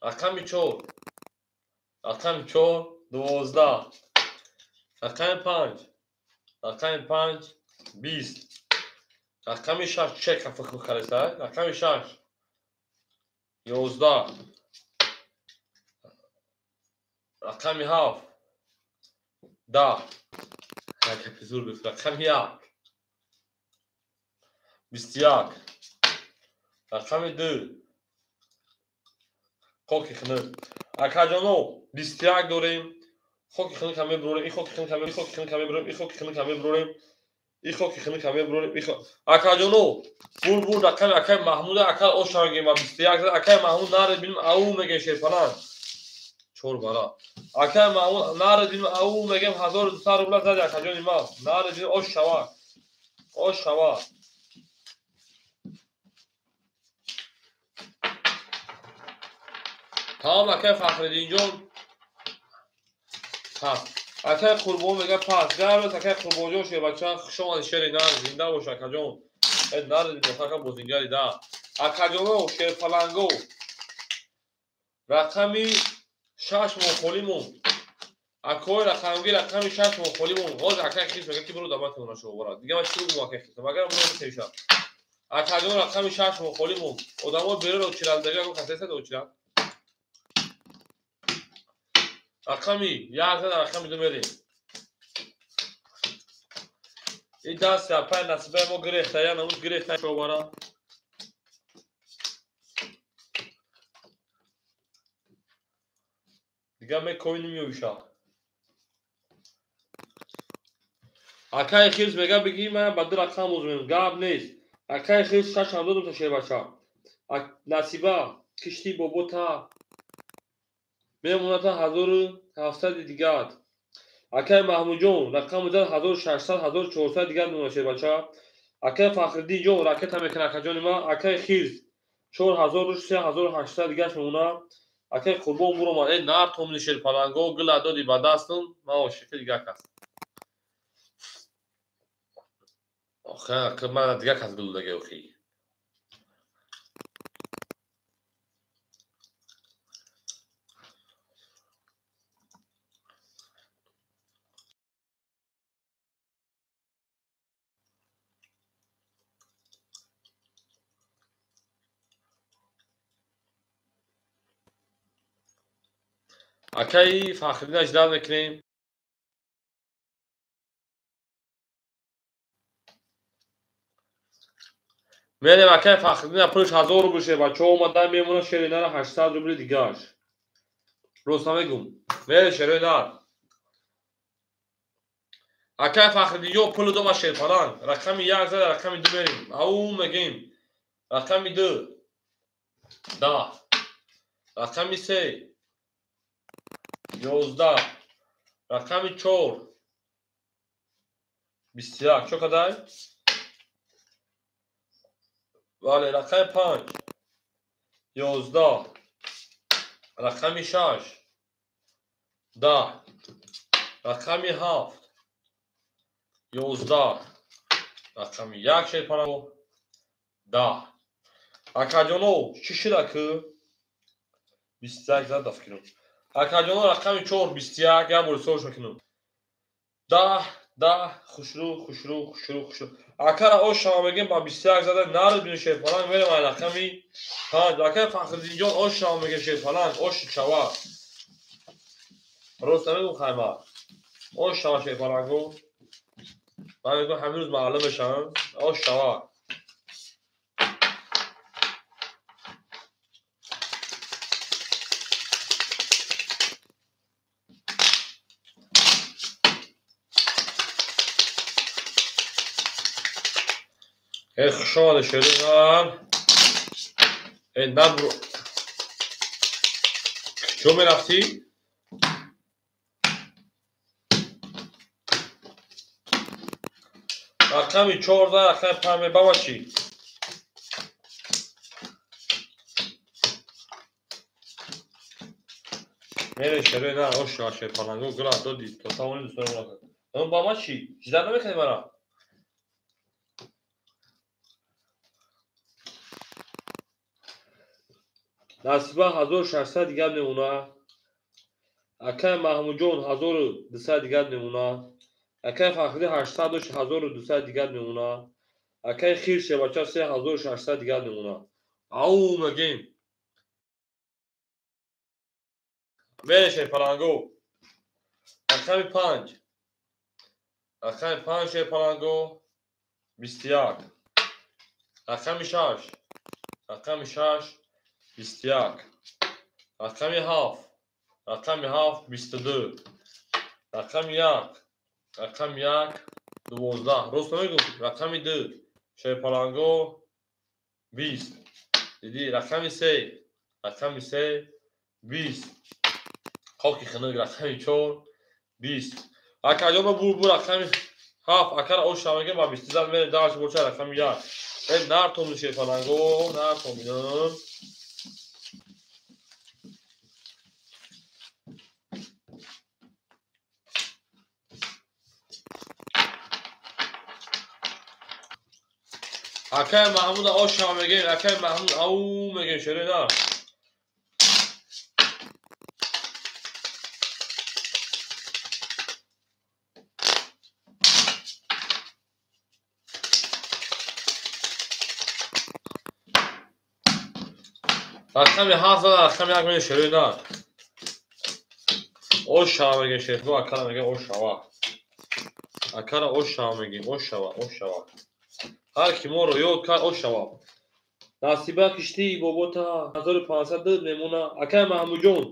[SPEAKER 1] Рақами 4. Рақами 4 12. Рақами 5. Рақами 5 20. Рақами 6 чек хафа хариса. Рақами 6 11. Рақами 7 10. Як зур гуфт. Рақами 1 21. Рақами 2 хоки хунук. Акаҷоно 21 дорем. Хоки хунук ҳам мебурорем, ин хоки хунук ҳам, ин хоки хунук ҳам мебурорем, ин хоки хунук ҳам мебурорем, ин хоки хунук ҳам мебурорем, ин акаҷоно бур рақами акай Маҳмуд акал ош шавагем ба 21. Акай Маҳмуд наред бинем ау мегем шерпаланг. Чор бара. Акай Маҳмуд нарадин ау мегем 1200 рубла зади акаҷони ман. Нарадин ош шава. Ош шава. Тамом акай Фахриддинҷон. Пас. Акай Қурбон мега пас. Гарб акай Қурбонҷон шербача хуш омадӣ шери нар зинда бош акаҷон. Э нарадин ака бозингари да. Акаҷоно шерпаланго. Рақами 6 моҳ холӣ монд. Акои рақамги рақами 6 моҳ холӣ монд. Ҳозир акай хис мега ки биро дамати она шо бара. Дига ман чӣ бигӯм акай хис? Магар ман битешам. Акаҷон рақами 6 моҳ холӣ монд. Одамо берун очиралдаги ако касеса очирал. Рақами 1 зада рақами 2 мерем. Ин даст апай насибаи мо гирехта, я намуд гирехта шо бара. Дига мекови намеёвиша. Акай хирс мега бигӣ ман ба ду рақам озмем. Гап нест. Акай хирс шаш ҳам додум та шербача. Насиба кишти бобота мемоната 1700 дигар. Акай Маҳмудҷон рақами зад 1600 1400 дигар мемона шербача. Акай Фахриддинҷон ракета мекунад акаҷони ман. Акай хирс 4000 3800 дигарш мемона. Акай Қурбон буромад. Э нар томни шерпаланго гила доди ба дастум. Ман ошиқи дигар кас. Охе ман дигар кас гул даге охи. Акай Фахриддин аждал мекунем. Мерем акай Фахриддин пулш 1000 рубл шед бачаҳо омадан мемонад шери нара 800 рубли дигарш. Рост намегум. Мерем шерои нар. Акай Фахриддинҷон пулу дома шерпаланг. Рақами 1 зада рақами 2 мерем. Ау мегем. Рақами 2 10. Рақами 3 11. Рақами 4 21. Чо кадай? Бале, рақами 5 11. Рақами 6 10. Рақами 7 11. Рақами 1 шерпараго 10. Акаҷоно чӣ шуда ки 21 зад дафкинам. Акаҷоно рақами 4 21 як бор ҳисобш мекунам. 10 10 хушрӯ хушрӯ хушрӯ хушрӯ. Акара ош шава мегем ба 21 зада нард бини шерпаланг мерем ай рақами 5. Акай Фахриддинҷон ош шава мегем шерпаланг ош шава. Рост намегум хайма. Ош шава шерпаланго. Ман мегум ҳамин рӯз маълум мешавам. Ош шава. Э хуш омадед шеринан. Э набро. Куҷо мерафтӣ? Рақами 14 рақами 5 баба чӣ? Мере шеринан ош шава шерпаланго гула доди то тавони дӯстони мулоқот. Он ба ма чӣ? Жидар намекунӣ мара? Насиба 1600 дигар мемона. Акай Маҳмудҷон 1200 дигар мемона. Акай Фахриддин 800 дошт 1200 дигар мемона. Акай Хир шебача 3600 дигар мемона. Ау мегем. Мере шерпаланго. Рақами 5. Рақами 5 шерпаланго 21. Рақами 6. Рақами 6 21. Рақами 7. Рақами 7 22. Рақами 1. Рақами 1 12. Рост намегум. Рақами 2 шерпаланго 20. Диди рақами 3. Рақами 3 20. Хоки хунук рақами 4 20. Акаҷон бур рақами 7 акара ош шаваге ба 20 зад мерем дарш боча рақами 1. Э нартон шерпаланго, нартон бинам. Акай Маҳмуд ош шава мегем, акай Маҳмуд ау мегем шерои нар. Рақами 7 зад, рақами 1 мегем шерои нар. Ош шава мегем шерго, акара мегем ош шава. Акара ош шава мегем, ош шава, ош шава. Ҳар ки моро ёд кард ош шава. Насиба киштии бобота 1500 мемона. Акай Маҳмудҷон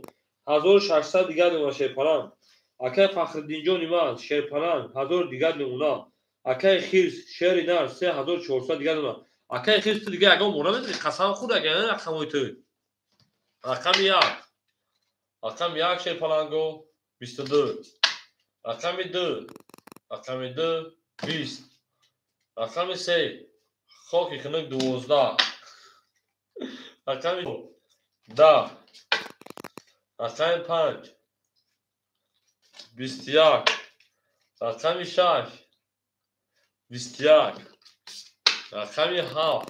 [SPEAKER 1] 1600 дигар мемона шерпаланг. Акай Фахриддинҷони ман шерпаланг 1000 дигар мемона. Акай Хирс шери нар 3400 дигар мемона. Акай Хирс ту дигар ягон бора медонӣ? Қасам хӯрд агар рақамҳои ту. Рақами 1. Рақами 1 шерпаланго 22. Рақами 2. Рақами 2 20. Рақами 3 хоки хунук 12. Рақами 10. Рақами 5 21. Рақами 6 21. Рақами 7.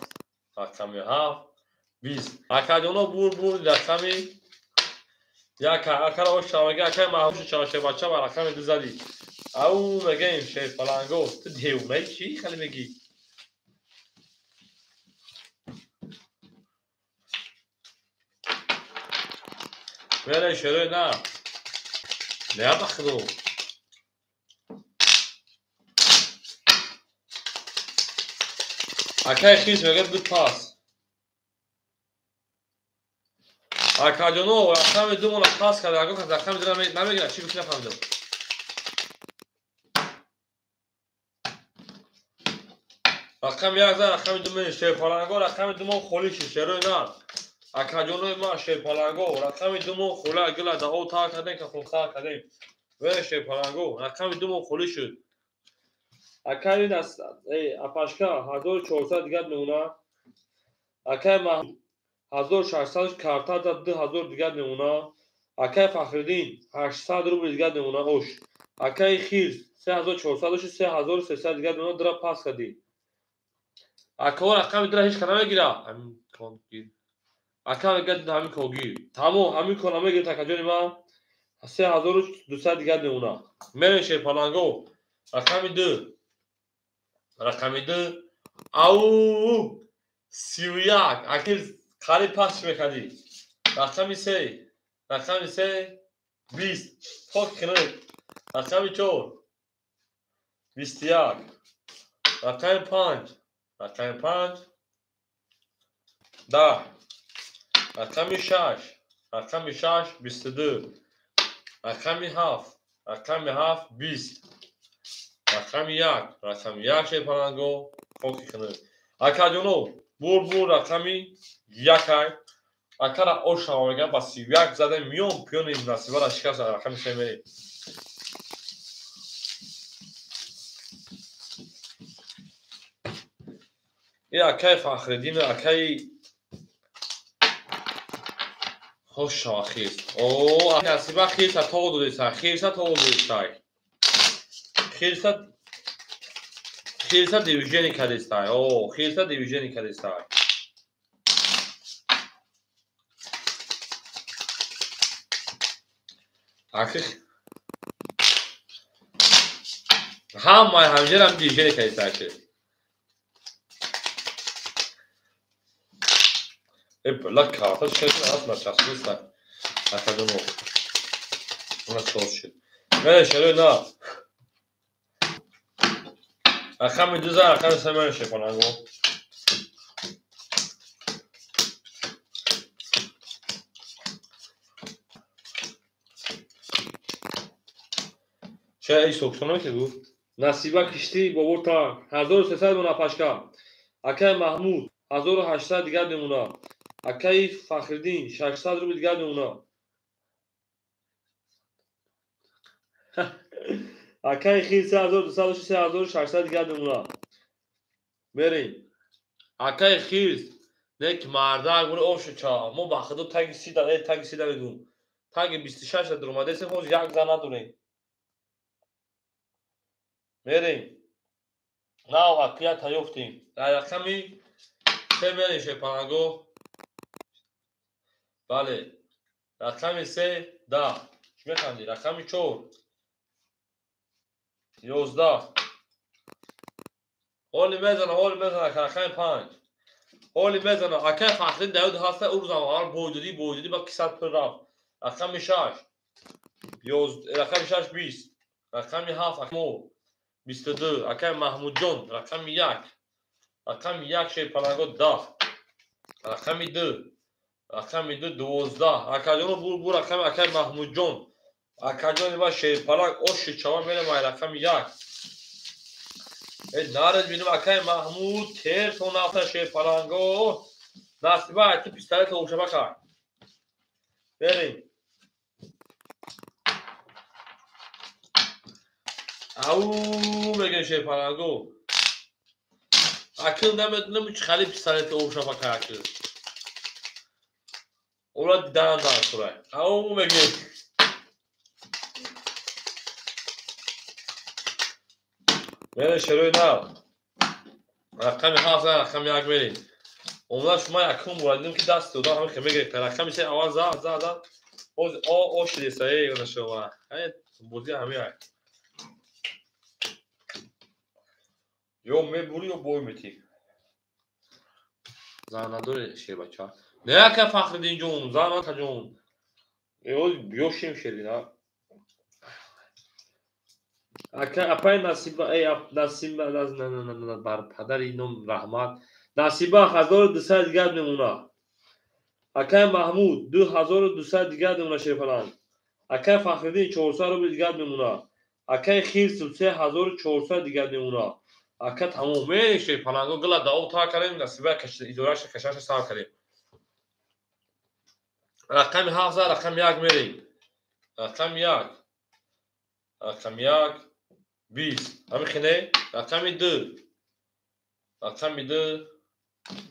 [SPEAKER 1] Рақами 7 20. Акаҷоно бур рақами 1. Акара ош шавага акай Маҳмуд шавашебача ба рақами 2 задӣ. Ау мегем шерпаланго, ту девонаи чӣ хеле мегӣ? Мере шерои на. Не ба худо. Акай Хирс мегӯяд ду пас. Акаҷоно рақами 2 мона пас карда, ягон кас рақами 2 намегирад, чӣ гуфти нафаҳмидам. Рақами 1 зад, рақами 2 мени шерпаланго, рақами 2 мон холӣ шид, шерои нар. Акаҷонои ман шерпаланго, рақами 2 мон холӣ, гила дао тар кардем, кафонхар кардем. Ве шерпаланго, рақами 2 мон холӣ шуд. Акаи апашка 1400 дигар мемона. Акаи Маҳмуд 1600 карта зад, 2000 дигар мемона. Акаи Фахриддин 800 рубл дигар мемона ош. Акаи Хирс 3400 ош, 3300 дигар мемона, дра пас кардӣ. Акаҳо рақами 2 ҳеҷ кас намегирад. Ҳамин кон гир. Ака мегӯяд ҳамин кон гир. Тамом, ҳамин кон намегирад акаҷони ман. 3200 дигар мемона. Мерем шерпаланго. Рақами 2. Рақами 2. Ау 31. Акил қариб пас мекардӣ. Рақами 3. Рақами 3 20. Хок хунук. Рақами 4 21. Рақами 5. Рақами 5 10. Рақами 6. Рақами 6 22. Рақами 7. Рақами 7 20. Рақами 1. Рақами 1 шерпаланго хоки хунук. Акаҷоно бур рақами 1. Акара ош шава мегӯям ба 31 задем миён пиёни насибара шикаст рақами 3 мерем. Ин акаи Фахриддин акаи хош шава Хирс. О, насиба Хирса то додеса, Хирса то додеса. Хирса дивижени кардеста. О, Хирса дивижени кардеста. Аких ҳамаи ҳамҷерам дивижени кардеста аки. Бла карта шуд аз начасписта. Акаҷоно. Она соз шуд. Мере шерои на. Рақами 2 зад, рақами 3 мере шерпаланго. Ча эй соксоно ки гуфт? Насиба киштии бобота 1300 мона пашка. Акаи Маҳмуд 1800 дигар мемона. Акаи Фахриддин 600 рубл дигар мемона. Акаи хир 3200 3600 дигар мемона. Мерем. Акаи хирс нек мардак бури ошу ча. Мо ба худо таги 30 да, таги 30 да мегум. Таги 26 да дуромадесем, ҳоз як зан надорем. Мерем. Нав акия таёфтем. Дар рақами 3 мерем шепанаго. Бале. Рақами 3 10. Чӣ механдӣ? Рақами 4 11. Ҳоли мезана, ҳоли мезана, рақами 5. Ҳоли мезана. Акай Фахриддин Давуд ҳаста, ӯ рӯзам аввал бойдодӣ, бойдодӣ, ба кисат пул рафт. Рақами 6 11, рақами 6 20. Рақами 7 мо 22. Акай Маҳмудҷон рақами 1. Рақами 1 шерпаланго 10. Рақами 2. Рақами 2 12. Акаҷоно бу рақами акай Маҳмудҷон. Акаҷони ва шерпаланг оши чава мерем ай рақами 1. Наред бинем акай Маҳмуд тертон афта шерпаланго. Насиба ай ту пистолет ошаба кар. Берем. Ау мегем шерпаланго. Акил намедонам чӣ хали пистолет ошаба кар акил. Ола дидан дар сурай. Ау мегем. Мере шерои нав. Рақами 7 рақами 1 мерем. Омада шумо якум бора дидем ки даст додам ҳамин хел мегирифт. Рақами 3 аввал зад, зад, зад. Боз о шидеса, эй нашава. Ай бозӣ ҳамин ай. Ё мебурӣ ё бой метӣ. Зан надори шербача. Не ака Фахриддин ҷон, зан ака ҷон. Ё ёшим шерина. Ака апай Насиба, эй Насиба, на бар падари ном раҳмат. Насиба 1200 дигар мемона. Акай Маҳмуд 2200 дигар мемона шерпаланг. Акай Фахриддин 400 рубл дигар мемона. Акай Хирсов 3400 дигар мемона. Ака тамом мерем шерпаланго гила дао та кардем, Насиба идораша кашаша сар кардем. Рақами 7 рақами 1 мерем. Рақами 1. Рақами 1 20. Ҳамин хеле? Рақами 2. Рақами 2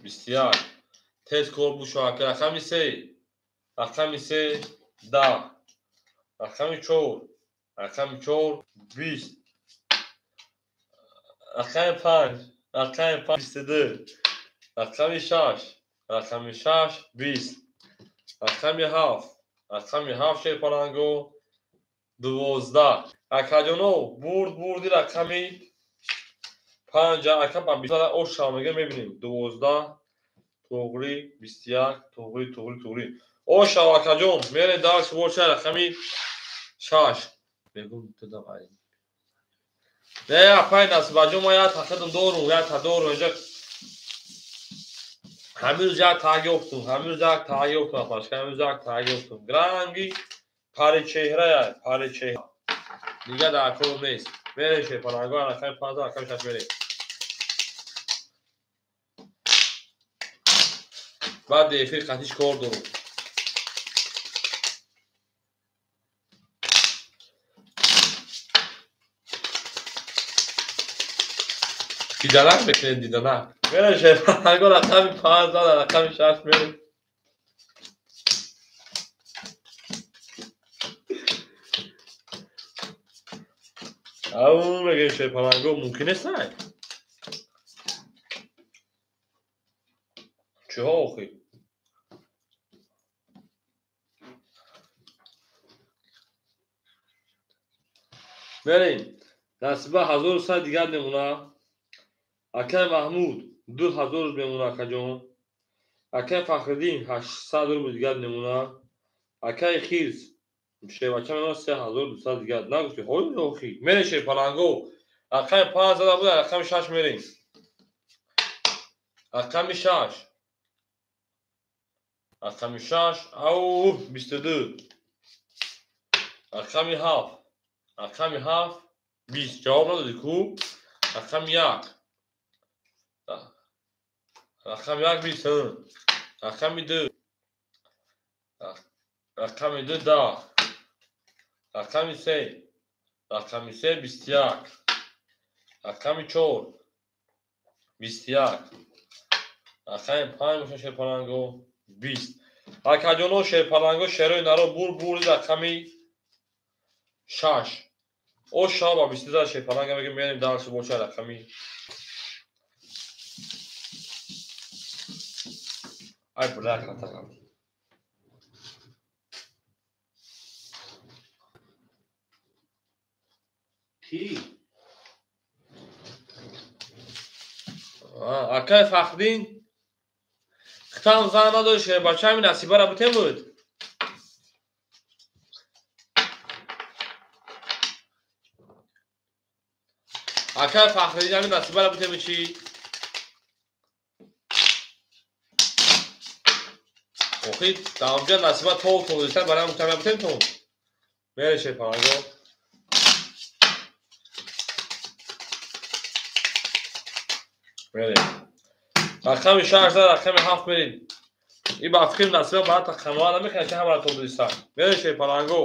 [SPEAKER 1] 21. Тез кор бушо ака. Рақами 3. Рақами 3 10. Рақами 4. Рақами 4 20. Рақами 5. Рақами 5 22. Рақами 6. Рақами 6 20. Рақами 7. Рақами 7 шерпаланго 12. Акаҷоно бурд бурди рақами 5 ака ба 20 ош шава мега мебинем. 12 тоғри 21 тоғри тоғри тоғри. Ош шава акаҷон мерем дарс борча рақами 6. Мегум тудам ай. Не апай Насибаҷон ма як тақидам дорум, як та дорум инҷа. Ҳамин рӯз як таг ёфтум, ҳамин рӯз як таг ёфтум апашка, ҳамин рӯз як таг ёфтум. Гранги паричеҳрая, паричеҳра. Дигар дар кор нест. Мерем шерпаланго рақами 5 рақами 6 мерем. Баъди эфир қатиш кор дорум. Диданак мекунед, диданак. Мерем шерпаланго рақами 5 рақами 6 мерем. Ау мегем шерпаланго мумкин нест ай? Чиҳо охи? Мерем. Насиба 1100 дигар мемона. Акай Маҳмуд 2000 мемона акаҷон. Акай Фахриддин 800 рубл дигар мемона. Акай Хирс шербача мемона 3200 дигар. Нагуфти ҳой охи. Мерем шерпаланго. Рақами 5 зада буда, рақами 6 мерем. Рақами 6. Рақами 6 ау 22. Рақами 7. Рақами 7 20. Ҷавоб надодӣ ку? Рақами 1. Рақами 1 20. Рақами 2. Рақами 2 10. Рақами 3. Рақами се 21. Рақами чор 21. Рақами панҷ боша шерпаланго 20. Акаҷоно шерпаланго шерои наро бур бурди рақами шаш. О шаба 22 шерпаланга мегем мерем дальше боша рақами ай бля катагам.
[SPEAKER 3] Ки?
[SPEAKER 1] Акай Фахриддин хитам зан надори шербача ҳамин насибара бутем буд. Акай Фахриддин ҳамин насибара бутем чӣ? Охи даонҷа насиба тов тонеста барам гуфтам бутем тон. Мере шерпаланго. Мерем. Рақами шаш зад, рақами ҳафт мерем. И ба фикр насиба барата қаноат намекунад ки ҳамаро тон диста. Мере шерпаланго.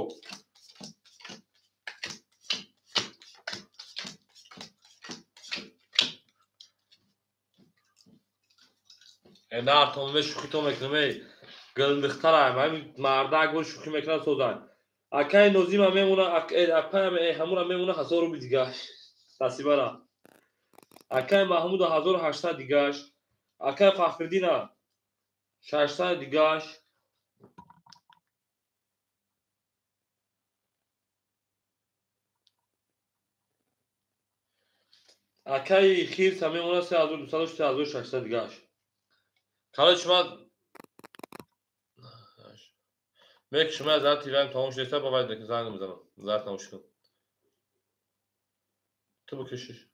[SPEAKER 1] Нартон ме шӯхитон мекунам эй. Гулдухтарам, ҳамин мардак бо шӯхӣ мекунад созан. Акаи Нозима мемона, акаи ҳамура мемона 1000 рубли дигаш. Насибара. Акаи Маҳмуда 1800 дигаш. Акаи Фахриддина 600 дигаш. Акаи Хирса мемона 3200 3600 дигаш. Короче, ман мекушам аз зарти ваем тамом шудеста, ба вай занг мезанам. Зарт тамом шуд. Ту бикушиш.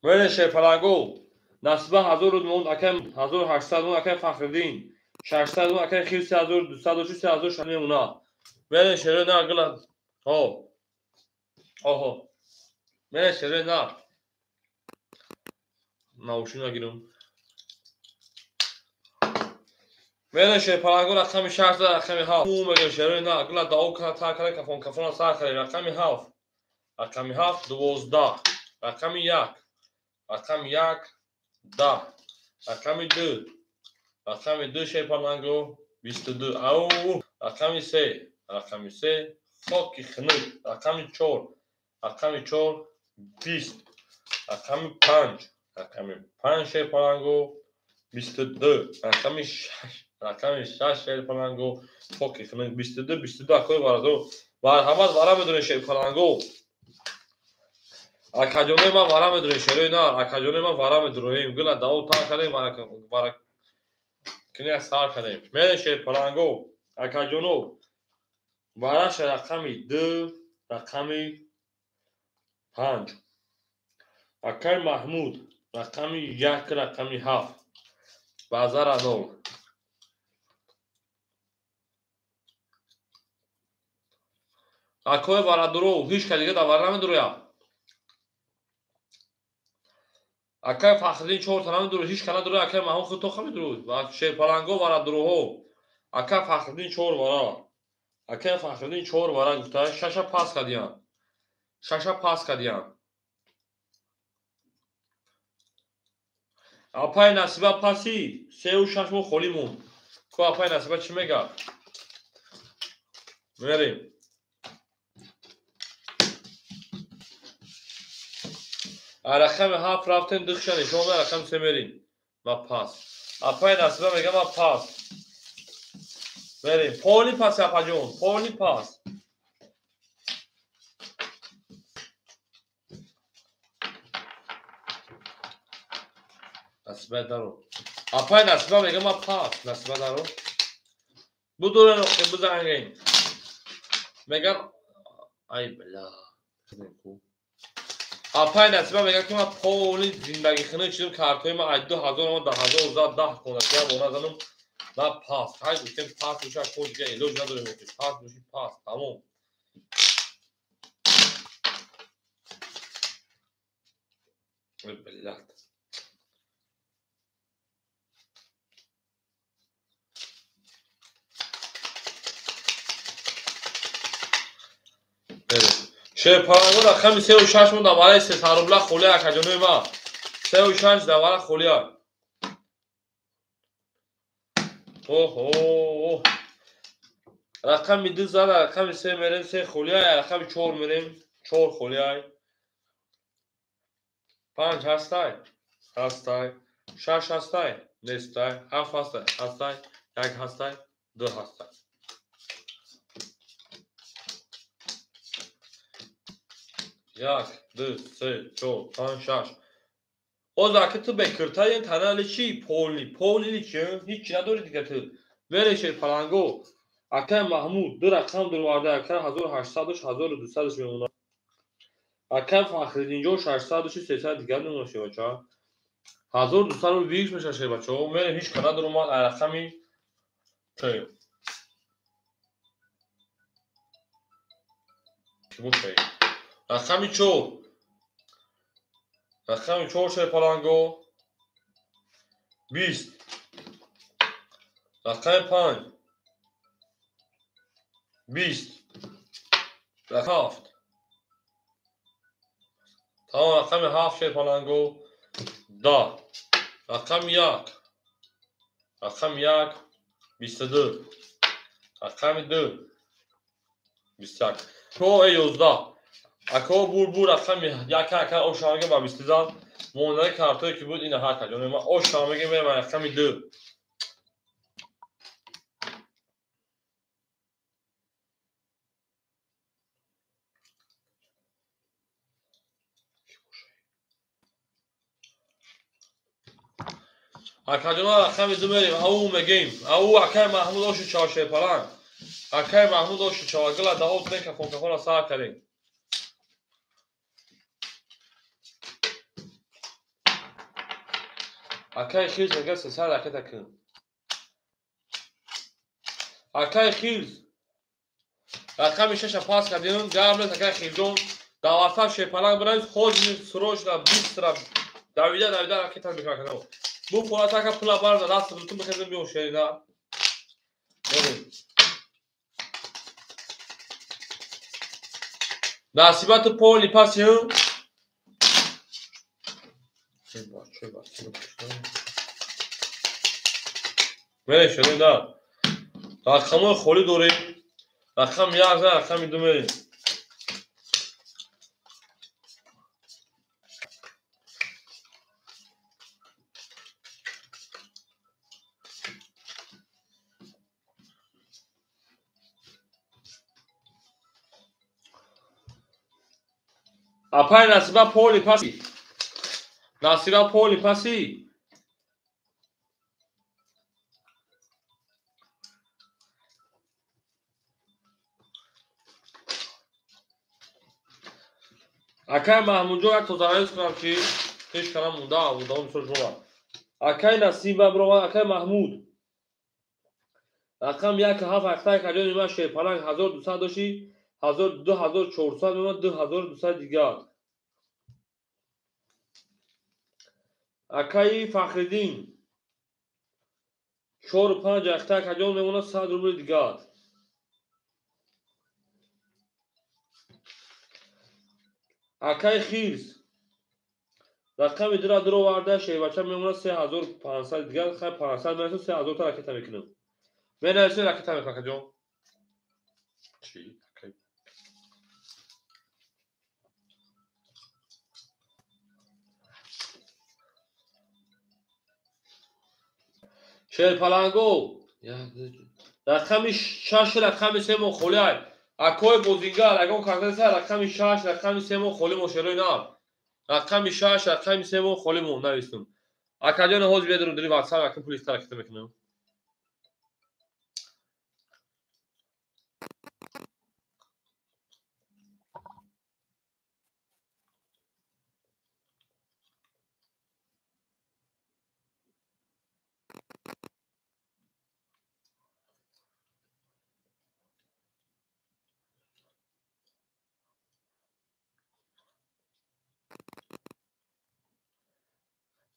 [SPEAKER 1] Мере шерпаланго. Насиба 1000 рубл монд, акай 1800 монд, акай Фахриддин 600 монд, акай Хирс 3200 3600 мемона. Мере шерои нар гила. Ҳо. Оҳо. Мере шерои нар. Науши нагирам. Мере шерпаланго рақами шаш зад, рақами ҳафт. У мегем шерои нар гила дао кана тар кана кафон кафона сар кардем. Рақами ҳафт. Рақами ҳафт 12. Рақами як. Рақами як 10. Рақами ду. Рақами ду шерпаланго 22. Ау. Рақами се. Рақами се хоки хунук. Рақами чор. Рақами чор 20. Рақами панҷ. Рақами панҷ шерпаланго 22. Рақами шаш. Рақами шаш шерпаланго хоки хунук 22 22. Акои барадор марҳамат вара медонед шерпаланго. Акаҷонои ман вара медонед шерои нар. Акаҷонои ман вара медуроем. Гула дао тар кардем, вара киня сар кардем. Мерем шерпаланго. Акаҷоно вараша рақами ду, рақами панҷ. Акаи Маҳмуд рақами як, рақами ҳафт. Базара нол. Акои барадуро ҳеҷ ка дига дар вара намедурояд. Акаи Фахриддин чорта намедурояд, ҳеҷ ка надурояд. Акаи Маҳмуд худ тоха медурояд. Ва шерпаланго варадуроҳо. Акаи Фахриддин чор вара. Акаи Фахриддин чор вара гуфта, шаша пас кардиян. Шаша пас кардиян. Апаи Насиба паси сеу шаш моҳ холӣ монд. Ко апаи Насиба чӣ мегӯяд? Мерем. Рақами ҳафт рафтем, духша нишон дод, рақами се мерем. Ма пас. Апаи Насиба мегӯяд ма пас. Мерем. Поли пас апаҷон, поли пас. Насиба даро. Апаи Насиба мегӯяд ма пас. Насиба даро. Будурен охи бизангем. Мегӯяд ай бля. Апаи Насиба мегӯяд ки ман поли зиндагӣ хунук шудам, картҳои ман ай 2000 омад, 10 10 кона я бора занам. На пас. Ҳай гуфтем пас боша, ко дига илоҷ надорем охи. Пас боши пас, тамом. Ой, блядь. Шерпаланго рақами 3 ва 6 мо дар бараи 300 рубла холия, акаҷонои ма. 3 ва 6 дар бара холия. Оҳо, рақами 2 зада, рақами 3 мерем, 3 холия, рақами 4 мерем, 4 холия. 5 ҳастай? Ҳастай. 6 ҳастай? Нестай. 7 ҳастай? Ҳастай. 1 ҳастай? 2 ҳастай. 1, 2, 3, 4, 5, 6. Оз аки ту бекиртаен танали чи? Полни, полни чи? Ҳеҷ надори дига ту. Мерешер паланго. Акай Маҳмуд ду рақам дурварда, акай 1800 1200 мемонад. Акай Фахриддинҷон 600 300 дигар мемонад, шебача. 1200 рубл викс мешавад, шебачо. Мерем, ҳеҷ ка надорумад ай рақами Т. Бошай. Рақами 4. Рақами 4, шерпаланго. 20. Рақами 5. 20. Рақами 7. Тамом, рақами 7, шерпаланго. 10. Рақами 1. Рақами 1 22. Рақами 2 21. То 11. Ако бур рақами 1 ака ошамега ба 20 зан. Мондаи картое ки буд ина ҳар каҷо. Ман ошамега мерам рақами 2. Акаҷона, рақами 2 мерем. Ау мегем. Ау, акай Маҳмуд оши чава, шерпаланг. Акай Маҳмуд оши чава, гила даҳо тен кафон кафона сар кардем. Акай Хирс мега 300 ракета кун. Акай Хирс рақами 6 пас кардем, гап нест, акай Хирсҷон. Дар ватсап шерпаланг бинавис, ҳозир срочно бистра давида давида ракета мекунам. Бу форат ака пула барда даст бутун бихезем биём шерина. Мерем. Насибату поли паси. Мерем шерина. Рақамҳои холӣ дорем. Рақам 1 за рақами 2 мерем. Апай Насиба поли паси. Насиба поли паси. Акай Маҳмудҷон як тозараёз кунам ки ҳеҷ кана монда давом мисол шумо. Акай Насиба бировад, акай Маҳмуд. Рақам 1 7 ҳақтай каҷони ман шерпаланг 1200 доши, 2400 мемонад, 2200 дигар. Акаи Фахриддин 4 5 ҳақтай каҷон мемонад, 100 рубли дигар. Акаи Хирс рақами 2 дуроварда, шербача мемонад 3500 дигар, хай 500 мерасад, 3000 та ракета мекунам. Менависем, ракета мекунам, акаҷон. Чӣ? Шерпаланго рақами 6 рақами 3 мо холиай. Акои бозингар ягон картаеса рақами 6 рақами 3 мо холӣ мо, шерои нав. Рақами 6 рақами 3 мо холӣ мо навистум. Акаҷон ҳозир бедорум дили ватсап акин пули ракета мекунам.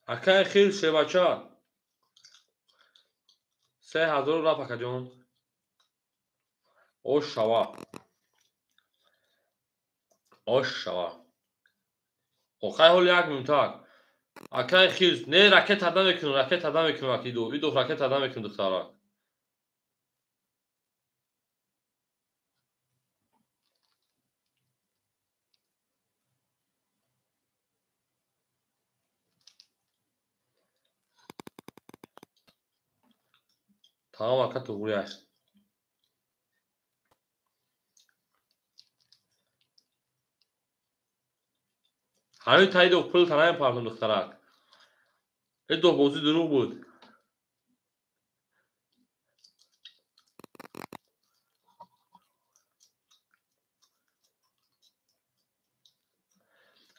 [SPEAKER 1] Акай Хир шебача 3000 рафт, акаҷон. Ош шава. Ош шава. Охай ҳоли як минутак. Акай хирс, не ракета намекунам, ракета намекунам акидо. Идо ракета намекунам духтарак. Тамом ака туғри аст. Ҳамин таидо пул танаем партум духтарак. Идо бозӣ дурӯғ буд.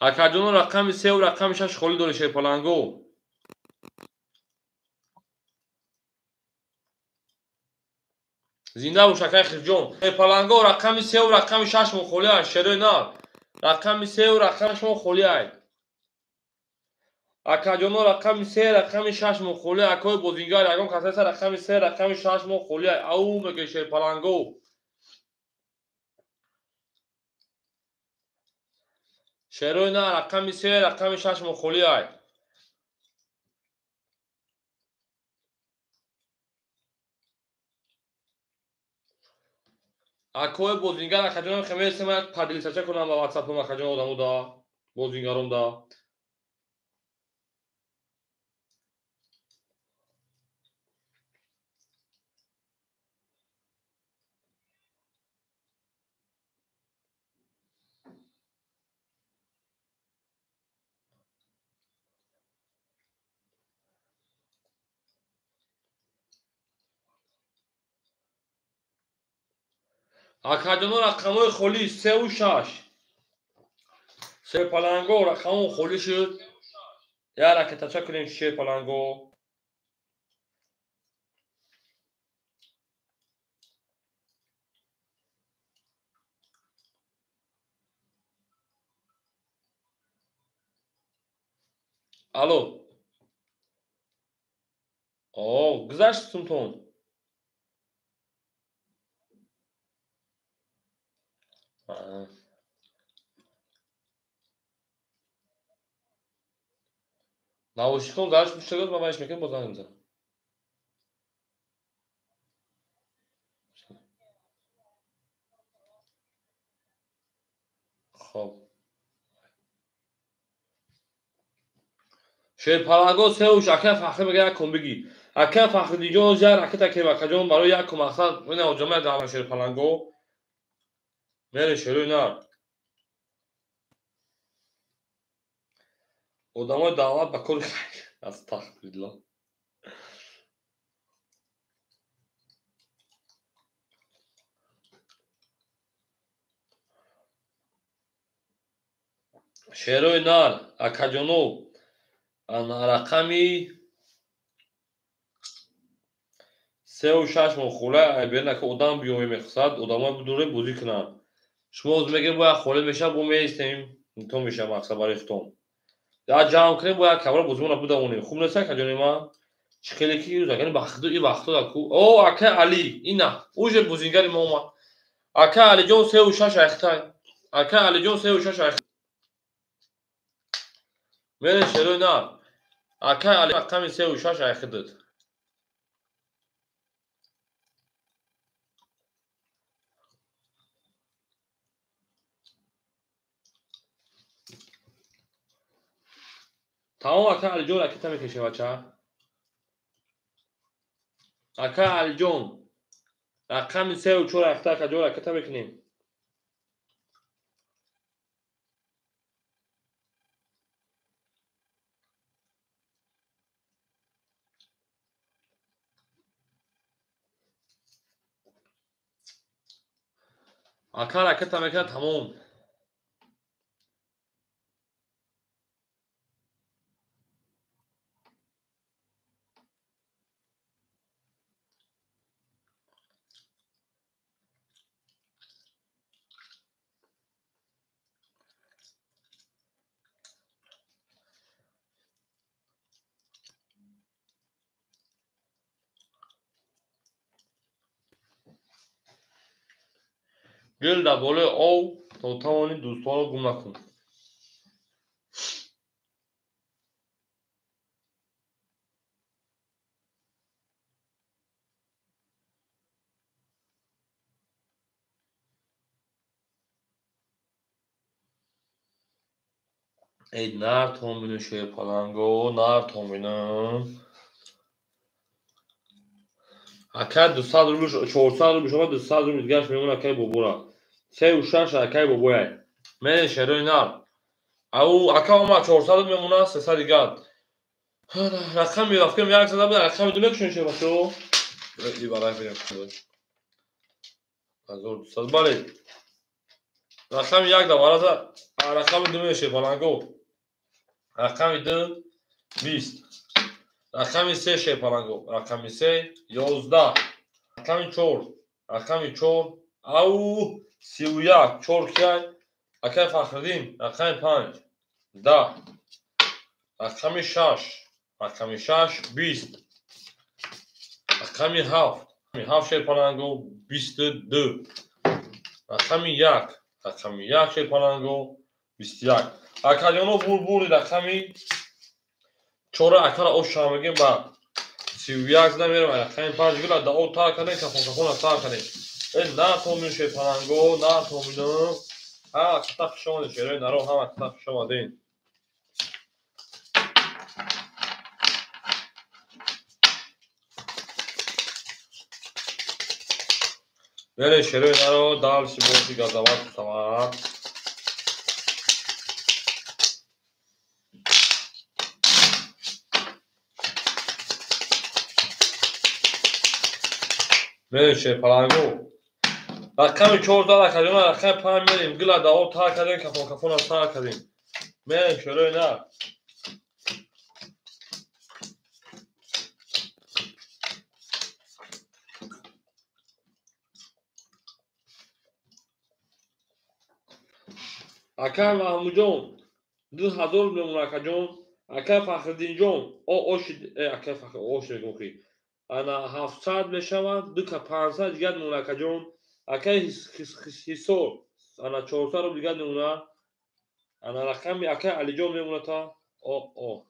[SPEAKER 1] Акаҷоно рақами 3 рақами 6 холӣ дорӣ шерпаланго. Зинда бош акай Хирҷон. Шерпаланго рақами 3 рақами 6 мо холӣ аст. Шерои нар. Рақами 3 рақами 6 мо холӣ аст. Акаҷоно рақами 3 рақами 6 мо холӣ акои бозингар ягон касеса рақами 3 рақами 6 мо холӣ аст. Ау меге шерпаланго. Шерои нар рақами 3 рақами 6 мо холӣ аст. Акои бозингар акаҷонам хемесем як падилсача кунам ба ватсапам акаҷон одамо да бозингаром да. Акаҷоно рақамҳои холӣ 3 ва 6. Шерпаланго рақамҳо холӣ шуд. Як ракетача кунем шерпаланго. Алло. О, гузашт сумтон. Наушником дарш мушагад, ман вайш мекунам, боз занг мезанам. Хоб. Шерпаланго сеуш ака Фахри мега як кун бигӣ. Ака Фахриддинҷон як ракета кем акаҷон барои як кун мақсад ина ҷамъа даъва шерпаланго. Мере шерои нар. Одамои даъват ба кори хайр. Астағфируллоҳ. Шерои нар акаҷоно рақами 3 ва 6 мо хола айберна ки одам биёме мехсад одамои бидуре бозӣ кунанд. Шумо оз мегӯед бояд холӣ мешавад, бо меистем, то мешавад мақсад барои худтон. Я ҷамъ кунем, бояд кабра бозимона бидавонем. Хуб нест акаҷони ман? Чӣ хеле ки ирӯз бахту и вақтҳо ку. О, ака Али, ина, уже бозингари мо омад. Ака Алиҷон 3 ва 6 айхтай. Ака Алиҷон 3 ва 6 айхтай. Мере шерои нар. Ака Али рақами 3 ва 6 айхидид. Тамом ака Алиҷон ракета мекеше бача. Ака Алиҷон рақами 3 ва 4 айхта акаҷон ракета мекунем. Ака ракета мекунад тамом. Гул дар болои ов То тавонӣ дӯстонро гум накун. Эй нар томбину шерпаланго, нар томбину. Акай 200 рубл, 400 рубл шума 200 рубл дигаш мемон акай бобора. 3 6 акай бобояй. Мене шерои нар. Ау ака омад 400 мемона, 300 дигар. Рақами рафтем як зада буд, рақами ду мекушем шербачо. Ибарай берем. 1200 бале. Рақами як давараза, рақами ду меше паланго. Рақами ду 20. Рақами се шерпаланго. Рақами се 11. Рақами чор. Рақами чор. Ау 31. Чор кияй. Акай Фахриддин. Рақами панҷ. 10. Рақами шаш. Рақами шаш 20. Рақами ҳафт. Ҳафт шерпаланго 22. Рақами як. Рақами як шерпаланго 21. Акаҷоно бурбури рақами чора акара оша мегем ба 31 зада мерам. Рақами панҷ гула да о тар кардем, кафон кафона тар кардем. Э на томин шерпаланго, на томину. Ҳама ката хуш омадед, шерои наро, ҳама ката хуш омадед. Мерем шерои наро, дальше бози газават шавад. Мерем шерпаланго. Рақами чор зад акаҷона, рақами панҷ мерем. Гила да об тар кардем, кафон кафона тар кардем. Мерем шерои нар. Акай Маҳмудҷон 2000 мемон акаҷон. Акай Фахриддинҷон о оши акай Фахр ош мегӯм ки ана 700 мешавад, ду ка 500 дигар мемон акаҷон. Акай Ҳисор ана 400 рубл дигар мемона. Ана рақами акай Алиҷон мемона та о о.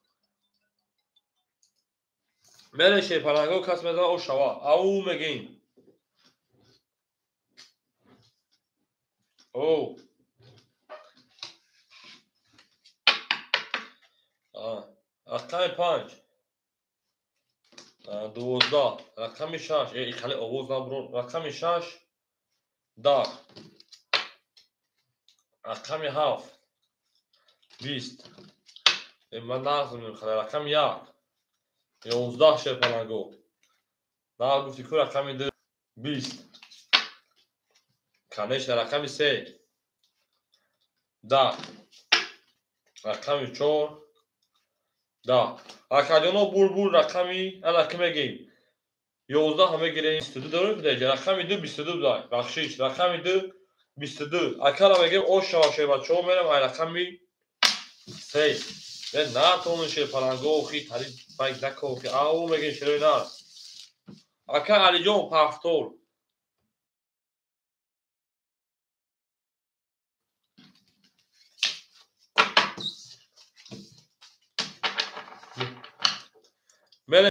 [SPEAKER 1] Мерем шерпаланго, кас мезана о шава. Ау мегем. О. Рақами панҷ 12, рақами шаш, хеле овоз набурон, рақами шаш 10, рақами ҳафт 20, ман нағз мехӯрам, рақами як 11 шерпаланго. На гуфти ку рақами ду 20, конечно, рақами се 10, рақами чор 10. Акаҷоно бурбур рақами ана ки мегем 11 мегирем, 22 дорем ки рақами ду 22 будай, бахшиш, рақами ду 22. Акара мегем ош шава шербачаҳо, мерам ай рақами се. Е натонун шерпаланго, охи тари байк накохи. Ау мегем шерои нар. Ака Алиҷон пахтор. Мерем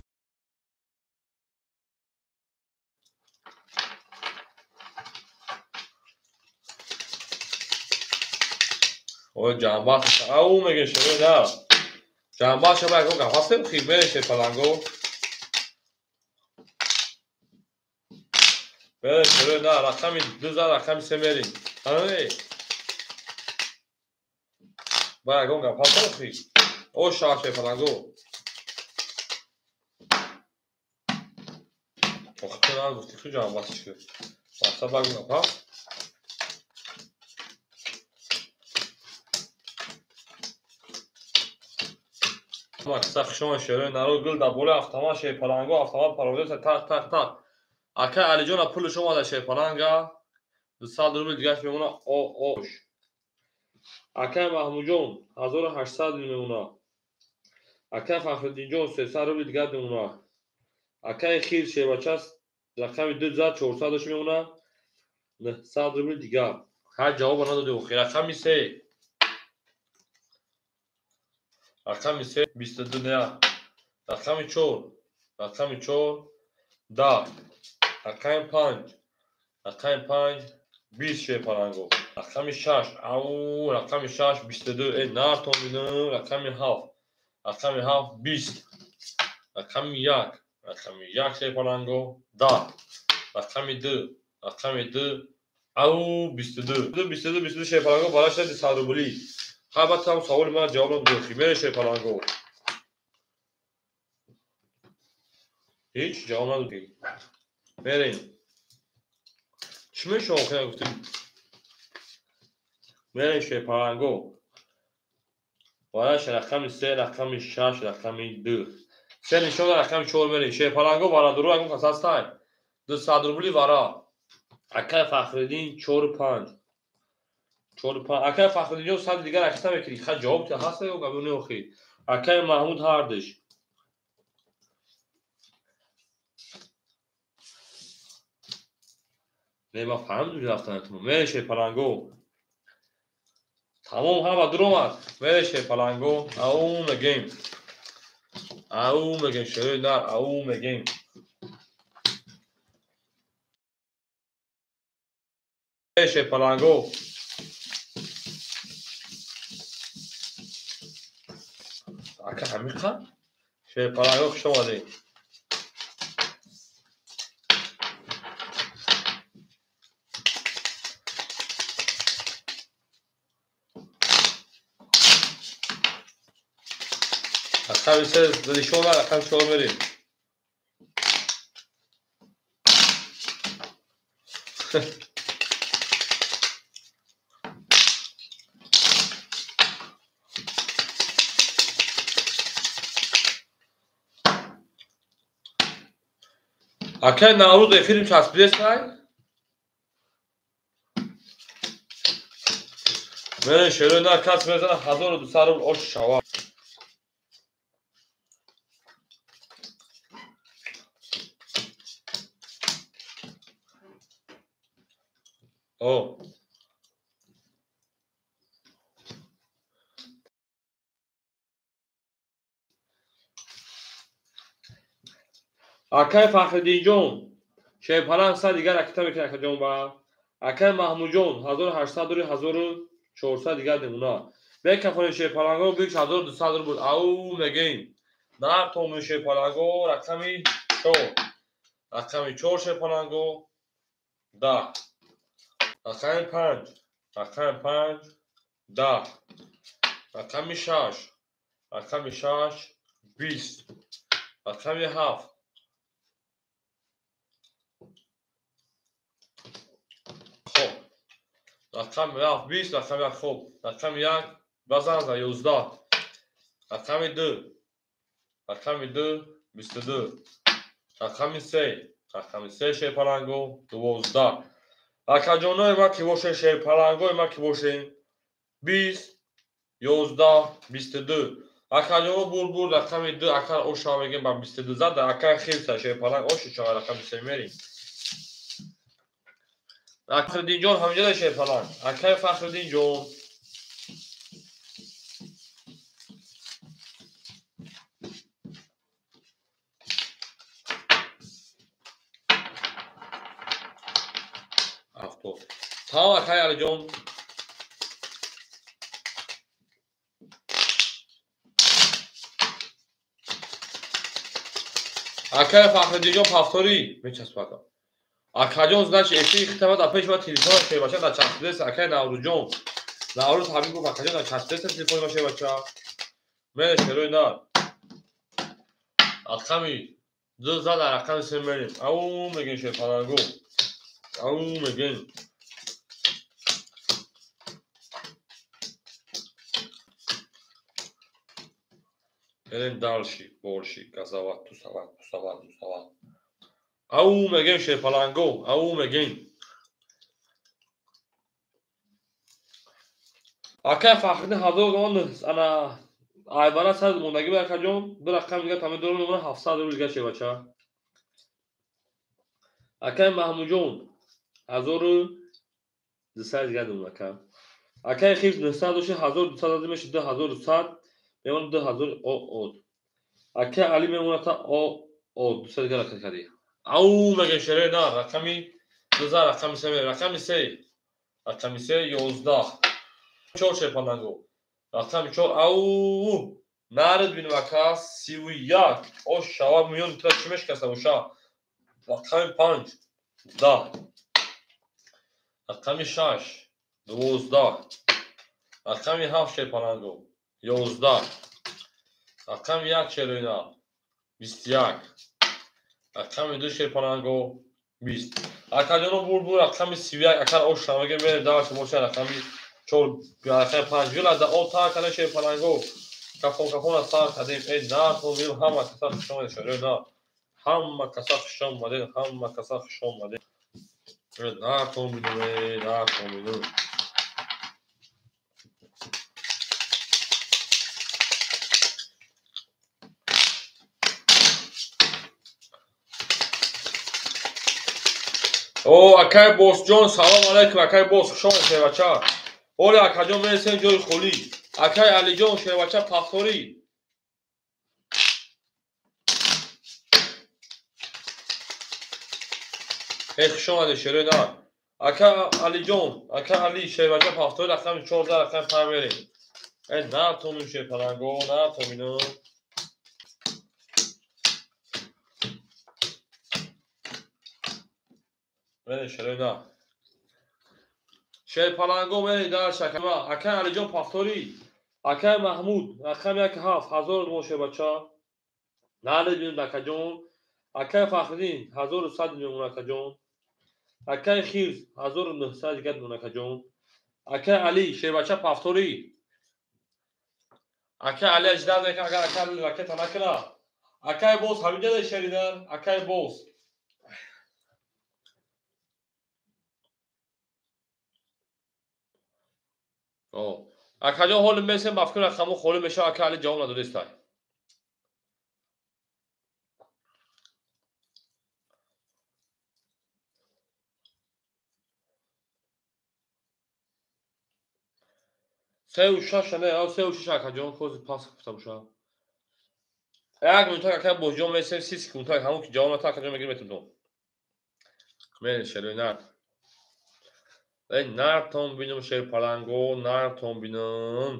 [SPEAKER 1] ой ҷанбас, ау мегем шерои нар. Ҷанбас шава ягон гап ҳастем хи мерем шерпаланго. Мерем шерои нар, рақами ду зад, рақами се мерем. Ай. Ба ягон гап ҳастем хи. О шава шерпаланго. Охи ту нагуфти ку ҷанбас чӣ? Мақсад ба гап ҳаст? Макса хушомад шерои наро, гул дар болои автомат шерпаланго, автомат паровоз тақ тақ тақ. Акай Алиҷона пулш омада шерпаланга 200 рубл дигаш мемона о ош. Акай Маҳмудҷон 1800 мемона. Акай Фахриддинҷон 300 рубл дигар мемона. Акай Хир шербача рақами ду зад 400 дош мемона, 900 рубл дигар. Ҳар ҷавоба надоди охи. Рақами се. Рақами се 22 не. Рақами чор. Рақами чор 10. Рақами панҷ. Рақами панҷ 20 шерпаланго. Рақами шаш. Ау, рақами шаш 22. Э, нартон бинам. Рақами ҳафт. Рақами ҳафт 20. Рақами як. Рақами як шерпаланго 10. Рақами ду. Рақами ду. Ау, 22. 22, 22 шерпаланго бараш 100 рубли. Ҳа, баъд там саволи ман ҷавоб надодӣ. Мере шерпаланго. Ҳеҷ ҷавоб надодӣ. Мерем. Чӣ мешавад охир гуфтем? Мерем шерпаланго. Бараш рақами се, рақами шаш, рақами ду. Се нишон рақами чор мерем. Шерпаланго варадуру ягон кас ҳастай? 200 рубли вара. Акай Фахриддин чору панҷ. Чору панҷ. Акай Фахриддинҷон сад дигар акиса мекунӣ. Ха ҷавоб та ҳаста ё габо не охир. Акай Маҳмуд ҳардиш. Не, ман фаҳмидум рафтанатон. Мере шерпаланго. Тамом ҳама дуромад. Мере шерпаланго. Ау мегем. Ау мегем шерои нар, ау мегем. Шерпаланго. Ака ҳамиқа? Шерпаланго хуш омадед. Рақами се нишона, рақами чор мерем. Акай Наврӯз эфирим часпидестай? Мере шерои нар кас мезана 1200 рубл ош шава. О. Акай Фахриддинҷон, шерпаланг сад дигар акита мекунад акаҷон ба. Акай Маҳмудҷон 1800 рули 1400 дигар намуна. Мекафонем шерпаланго бикш 1200 рубл. Ау мегем. Нар томин шерпаланго рақами чор. Рақами чор шерпаланго 10. Рақами панҷ. Рақами панҷ 10. Рақами шаш. Рақами шаш 20. Рақами ҳафт. Хоб. Рақами ҳафт 20, рақами як хоб. Рақами як базан за 11. Рақами ду. Рақами ду 22. Рақами се. Рақами се шерпаланго 12. Акаҷонои ма ки бошед, шерпалангои ма ки бошед, 20, 11, 22. Акаҷоно бурбур рақами ду акар оша мегем ба 22 зада акар хелса шерпаланг оши чава рақами се мерем. Фахриддинҷон ҳаминҷода шерпаланг. Акай Фахриддинҷон. Тамом акай Алиҷон. Акай Фахриддинҷон пафторӣ мечаспад. Акаҷон, значит, эфири хитабат апеш ва телефон шебача да часпидес акай Наврӯзҷон. Наврӯз ҳамин гуфт акаҷон да часпидес телефони ма шебача. Мере шерои нар. Рақами ду зада рақами се мерем. Ау мегем шерпаланго. Ау мегем. Мерем дальше, больше, газовать, тусовать, тусовать, тусовать. Ау мегем шерпаланго, ау мегем. Акай Фахриддин ҳазор он ана айбара сад мондагӣ ба акаҷон, ду рақам дигар тамин дорум мемона 700 рубл дигар шебача. Акай Маҳмудҷон 200 дигар мемонад ака. Акаи хифз 900 дошти, 1200 мешид, 2100 мемонад, 2000 о. Акаи Али мемонад та о 200 дигар ракет кардӣ. Ау мегем шерои на, рақами 2 рақами 3, рақами 3. Рақами 3 11. 4 шерпаланго. Рақами 4 ау нарид бинем ака 31. О шава миён тра чӣ мешкаста боша? Рақами 5 10. Рақами 6 12. Рақами 7 шерпаланго 11. Рақами 1 шероина 21. Рақами 2 шерпаланго 20. Акаҷоно бурбур рақами 31 акар ош намегем мерем даваш боша рақами 4 рақами 5 гила да о та кана шерпаланго кафон кафон сар кардем. Эй натон ҳама каса хуш омадед шероина. Ҳама каса хуш омадед, ҳама каса хуш омадед. Натон бинем, натон бинем. О, акай босҷон, салом алайкум, акай бос, хуш омадед шербача. Оля акаҷон мересем ҷои холӣ. Акай Алиҷон шербача пахторӣ. Эй хуш омадед шерои на. Ака Алиҷон, ака Али шербача пахторӣ рақами 14 рақами 5 мерем. Эй натонем шерпаланго, натонем. Мерем шерои на. Шерпаланго мерем дар шакама. Акай Алиҷон пахторӣ. Акай Маҳмуд рақами 1 7 1000 мо шербача. Наред бинем акаҷон. Акай Фахриддин 1100 мемон акаҷон. Акай Хирз 1900 дигар мемон акаҷон. Акай Али шербача пахторӣ. Акай Али аждар мекунад, агар акай Али ракета накунад. Акай боз ҳаминҷа шеридан, акай боз. Акаҷон ҳоли месем ба фикр рақамҳо холӣ мешавад, акай Али ҷавоб надодистай. Сеу шаш не, сеу шаш акаҷон, хози пас гуфта боша. Як минута акай бозҷон месем, 30 секунда ҳамон ки ҷавоб надод акаҷон мегирем метудом. Мерем шерои нар. Эй нартон бинам шерпаланго, нартон бинам.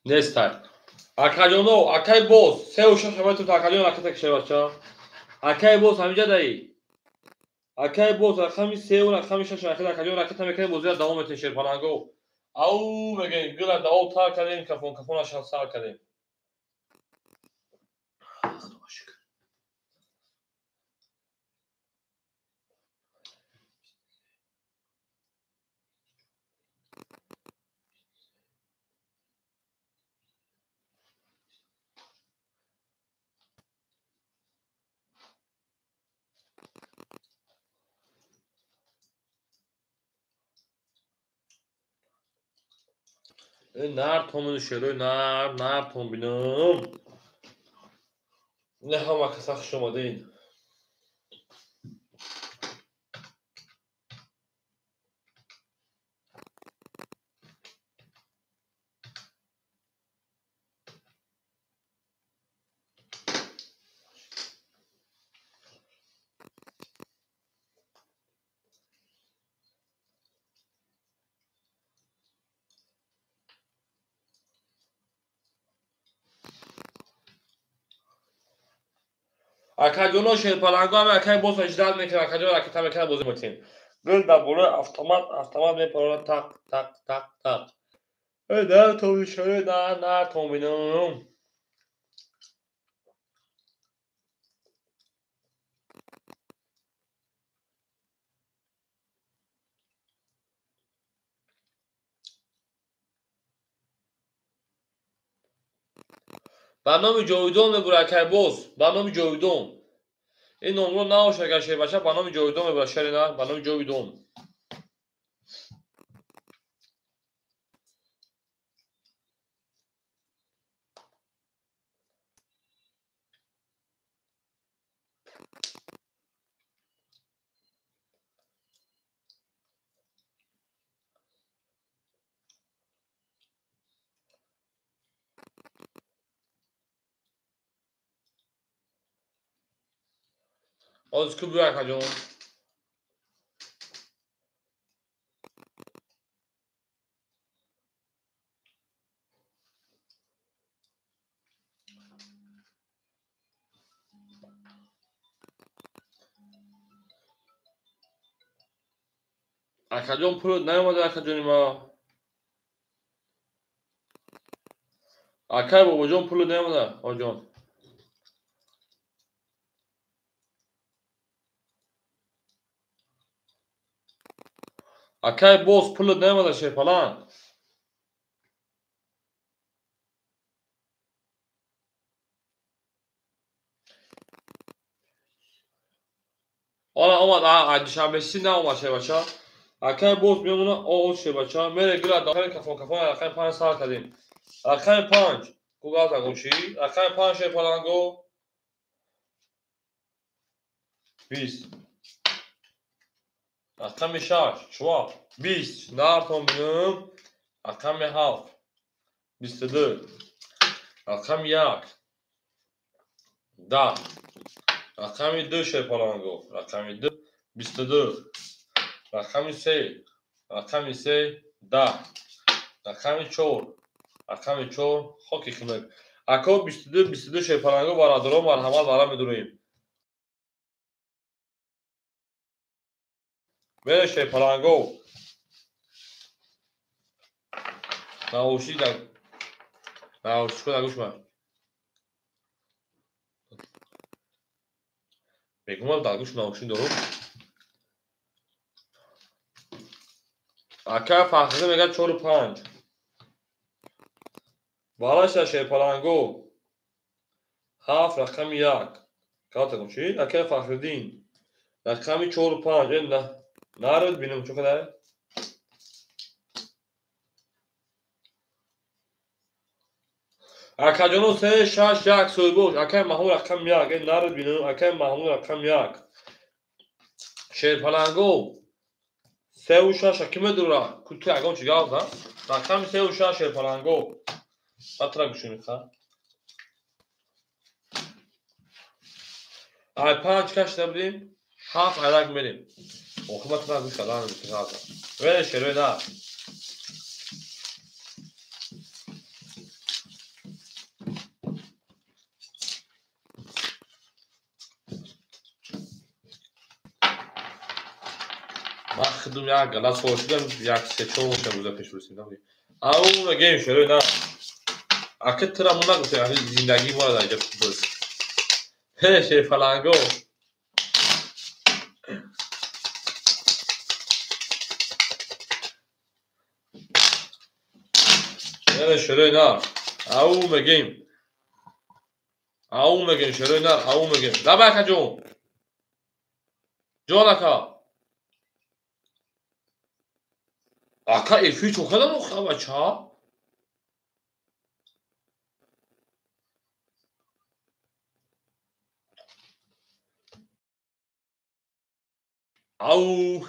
[SPEAKER 1] Нестай. Акаҷоно, акай боз, 3 6 ҳамаи акаҷон ракета кишевача. Акай боз ҳаминҷа даи. Акай боз рақами 3 рақами 6 ракета акаҷон ракета мекунем, бозиро давом метем шерпаланго. Ау мегем, гила давом тар кардем, кафон кафонаш сар кардем. Нар томин шерои нар, нар том бинам. Не ҳама каса хуш омадед. Акаҷоно шерпаланго ҳама акай боз аждад мекунад, акаҷон ракета мекунад, бозӣ мекунем. Гул дар болои автомат, автомат мепарорад тақ тақ тақ тақ. Эй нар томишои нар нар томинам. Ба номи Ҷовидон мебура, акай боз, ба номи Ҷовидон. Ин номро наош, агар шербача ба номи Ҷовидон мебура, шери нар, ба номи Ҷовидон. Оз ку бю, акаҷон. Акаҷон, пулот наёмада, акаҷони ма. Акай бобоҷон, пулот наёмада, оҷон. Акай боз, пулот наёмада, шерпаланг. Она омад, а душанбеси наомад, шербача. Акай боз мемона, о шербача, мере гира дохили кафон кафон рақами 5 сар кардем. Рақами 5, кугаз агоши, рақами 5 шерпаланго. 20. Рақами 6, чува, 20, нартон бинам. Рақами 7, 22. Рақами 1, 10. Рақами 2 шерпаланго, рақами 2, 22. Рақами 3, рақами 3, 10. Рақами 4, рақами 4, хоки хунук. Ако 22, 22 шерпаланго бародарон, марҳамат, вара медуроем. Бере шерпаланго. Науши дар науши дар гӯш ма. Мегумам дар гӯш науши дорум. Ака Фахрӣ мегӯяд 4 5. Балаша шерпаланго. 7 рақами 1. Калтагум чӣ? Ака Фахриддин. Рақами 4 5. Эн народ бинам чӣ қадар? Акаҷоно 3 6 1 соҳибош. Акай Маҳмуд рақами 1. Эн народ бинам. Акай Маҳмуд рақами 1. Шерпаланго. 3 6 ки медура? Кути ягон чӣ гап зад? Рақами 3 6 шерпаланго. Батра гӯшунӣ ха. Ай 5 кашида будем, 7 айрак мерем. Охи батра гӯш кадан гап. Вере шерои на. Ман худум як гала сол шудам, як се чор моҳ рӯза пеш рӯсим. Ау мегем шерои на. Ака тира мо нагуфтем, аки зиндагии моро дар инҷа буд. Ҳе шерпаланго. Ҳе шерои нар. Ау мегем. Ау мегем шерои нар, ау мегем. Лаба ака ҷон. Ҷон ака. Ака эфир чо кардам охи бача? Ау.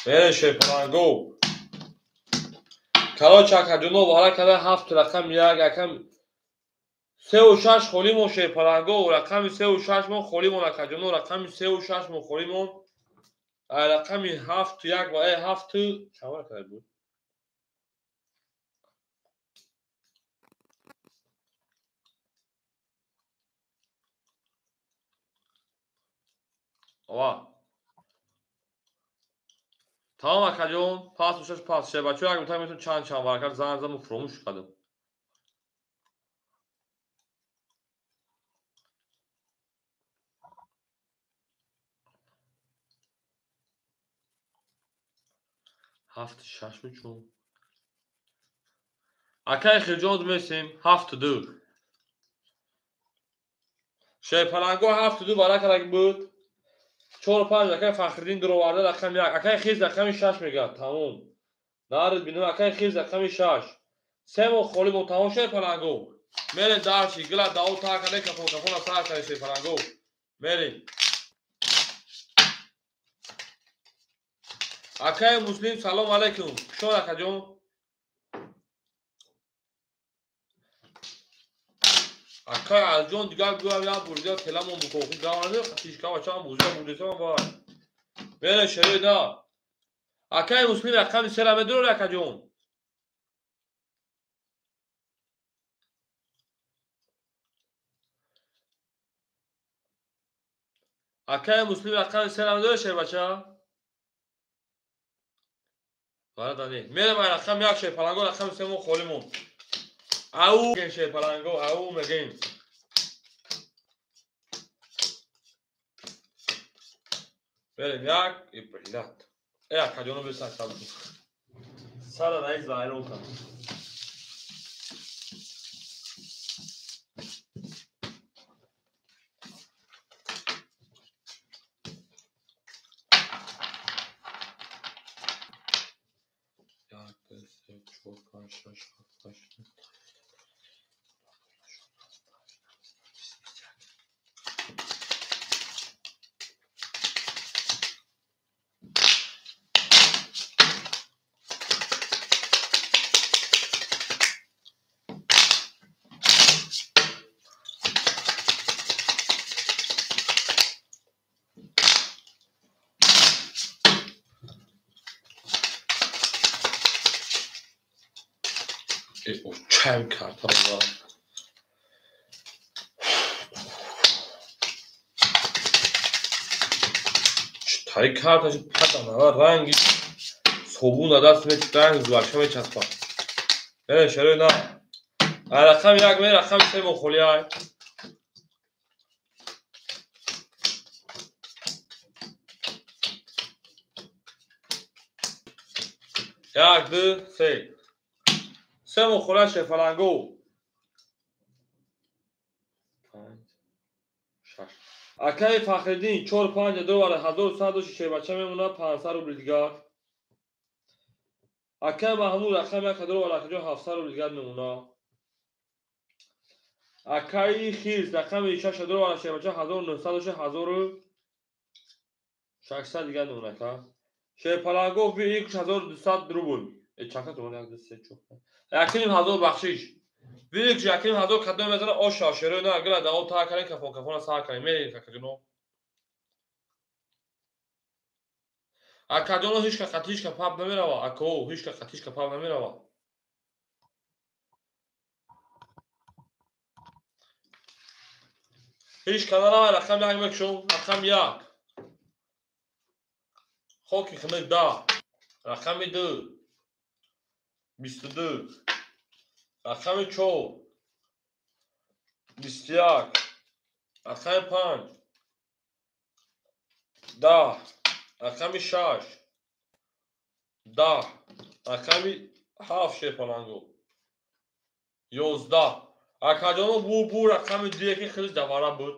[SPEAKER 1] Бере шерпаланго. Короче, акаҷоно вара када 7 рақам 1 акам 3 6 холӣ мон шерпаланго, рақами 3 6 мон холӣ мон акаҷоно, рақами 3 6 мон холӣ мон. Рақами 7 1 ва 7 чанд када буд? Ова. Тамом акаҷон, пас 6 пас шербачо як митан метон чанд чанд варакат занг зам фуромӯш кардам. Ҳафту шаш мечун. Акай хирҷон месем 7-2. Шерпаланго 7-2 баракалак буд. 4-5 акай Фахриддин дуроварда рақами 1. Акай хиз рақами 6 мегӯяд. Тамом. Нарид бинем акай хиз рақами 6. Се моҳ холӣ бо тамом шерпаланго. Мерем дарчи гила даво тар каде кафон кафона сар каде шерпаланго. Мерем. Акай Муслим салом алейкум. Шон акаҷон. Акай Алҷон дигар гӯям як бор дигар теламон букохи гаванде қатишка бачаам бузия бурдесам вай. Мере шерои на. Акай Муслим рақами сера медурори акаҷон. Акай Муслим рақами сера медурори шербача? Барадани. Мерем ай рақами 1 шерпаланго рақами 3 мо холӣ монд. Ау шерпаланго ау мегем. Мерем як и блядь. Э акаҷоно бесан сабр. Сара раис вайрон кан. Як, ду, се, чор, панҷ, шаш, ҳафт, ҳашт, нӯҳ. Чайм карта буда. Читаи карташ падана ранги собун даст ранг зуаша мечаспад. Э шерои на. Ай рақами 1 ме рақами 3 мо холӣ ай. Як, ду, се. Се мо холӣ шерпаланго. 5 6. Акаи Фахриддин 4 5 2 вара 1100 доши шербача мемонад 500 рубли дигар. Акаи Маҳмуд рақами 1 2 вара акаҷон 700 рубли дигар мемонад. Акаи Хирс рақами 6 2 вара шербача 1900 доши 1600 дигар мемонад ака. Шерпаланго ВХ 1200 рубл. Э чака туман 1 2 3 4 1500 бахшиш. ВХ 1500 кадом мезана оша шерои на гила даво тар кардем кафон кафона сар кардем. Мерем акаҷоно. Акаҷоно ҳеч ка қатишка пап намерава. Ако ҳеч ка қатишка пап намерава. Ҳеч ка нарава рақами 1 мекушом, рақами 1. Хоки хунук 10. Рақами 2 22. Рақами 4 21. Рақами 5 10. Рақами 6 10. Рақами 7 шерпаланго 11. Акаҷоно бу рақами 2 ки хеле давара буд.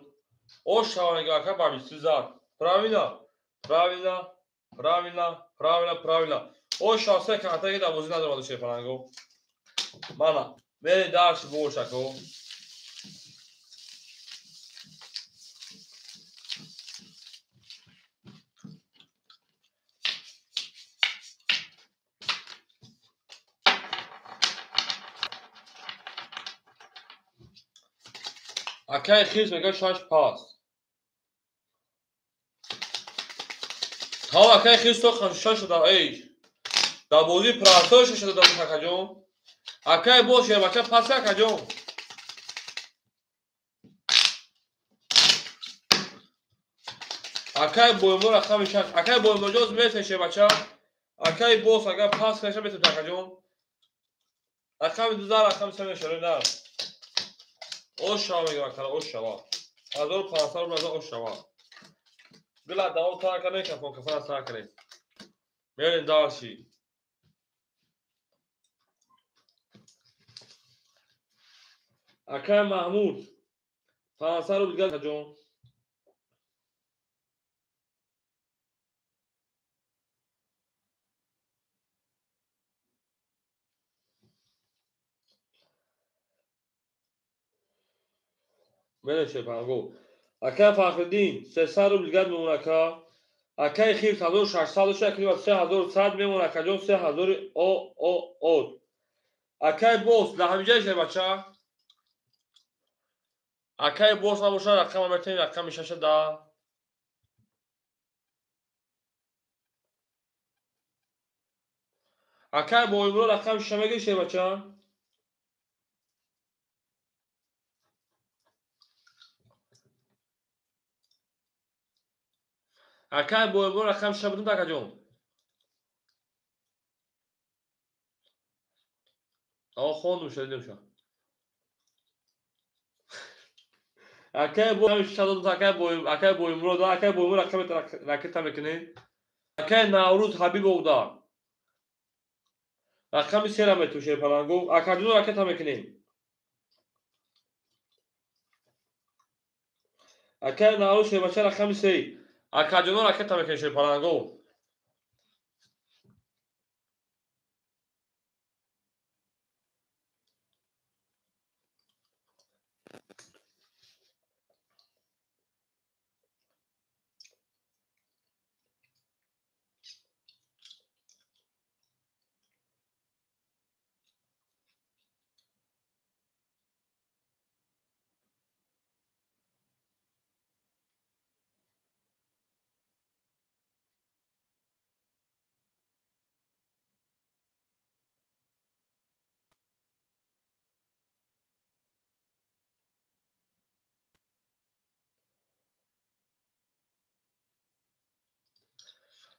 [SPEAKER 1] Ош шава мега ака ба 20 зад. Правильно? Правильно, правильно, правильно, правильно. Ош шава се карта ки дар бозӣ надорад шерпаланго. Мана, мерем дарси бош ако. Акаи хирс мега 6 пас. Та акаи хирс то 6 шуда эй. Дар бозии прасо 6 шуда акаҷон. Акаи боз шербача пас акаҷон. Акаи боимло рақами 6. Акаи боимлоҷон месен шербача. Акаи боз агар пас каша месен акаҷон. Рақами 2 рақами 3 мешавад на. Ош шава мегӯям акара, ош шава. 1500 рубл ош шава. Гила даво тар кардем, кафон кафона сар кардем. Мерем дарси. Акай Маҳмуд 500 рубл дигар ҷон. Мерем шерпаланго. Акай Фахриддин 300 рубл дигар мемон ака. Акай Хирс 1600 дошт, акай 3100 мемон акаҷон 3000 о о о. Акай Бос дар ҳаминҷа шербача. Акай Бос набошад, рақама метавонем рақами 6 да. Акай Боимро рақами 6 мегирӣ шербача? Акай Боимро рақами 6 будем акаҷон. О, хондум шуда дидем ша. Акай бо шадод акай Боим, акай Боимро да, акай Боимро рақами ракета мекунем. Акай Наврӯз Ҳабибов да. Рақами 3 мету шерпаланго. Акаҷон ракета мекунем. Акай Наврӯз шербача рақами 3. Акаҷоно ракета мекунем шерпаланго.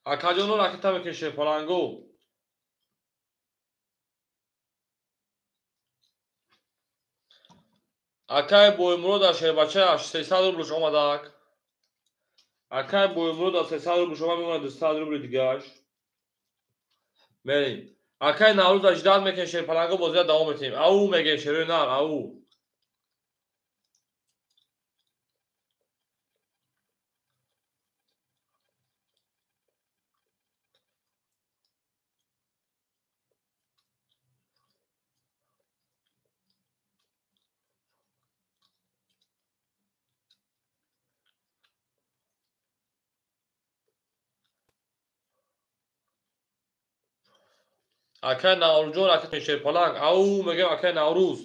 [SPEAKER 1] Акаҷоно ракета мекунем шерпаланго. Акай Боимурод аз шербача 300 рублш омадак. Акай Боимурод аз 300 рублш омад, мемонад 200 рубли дигаш. Мерем. Акай Наврӯз аз ждат мекунем шерпаланго, бозия давом метиҳем. Ау мегем шерои нар, ау. Акай Наврӯзҷон ракета шерпаланг. Ау мегем акай Наврӯз.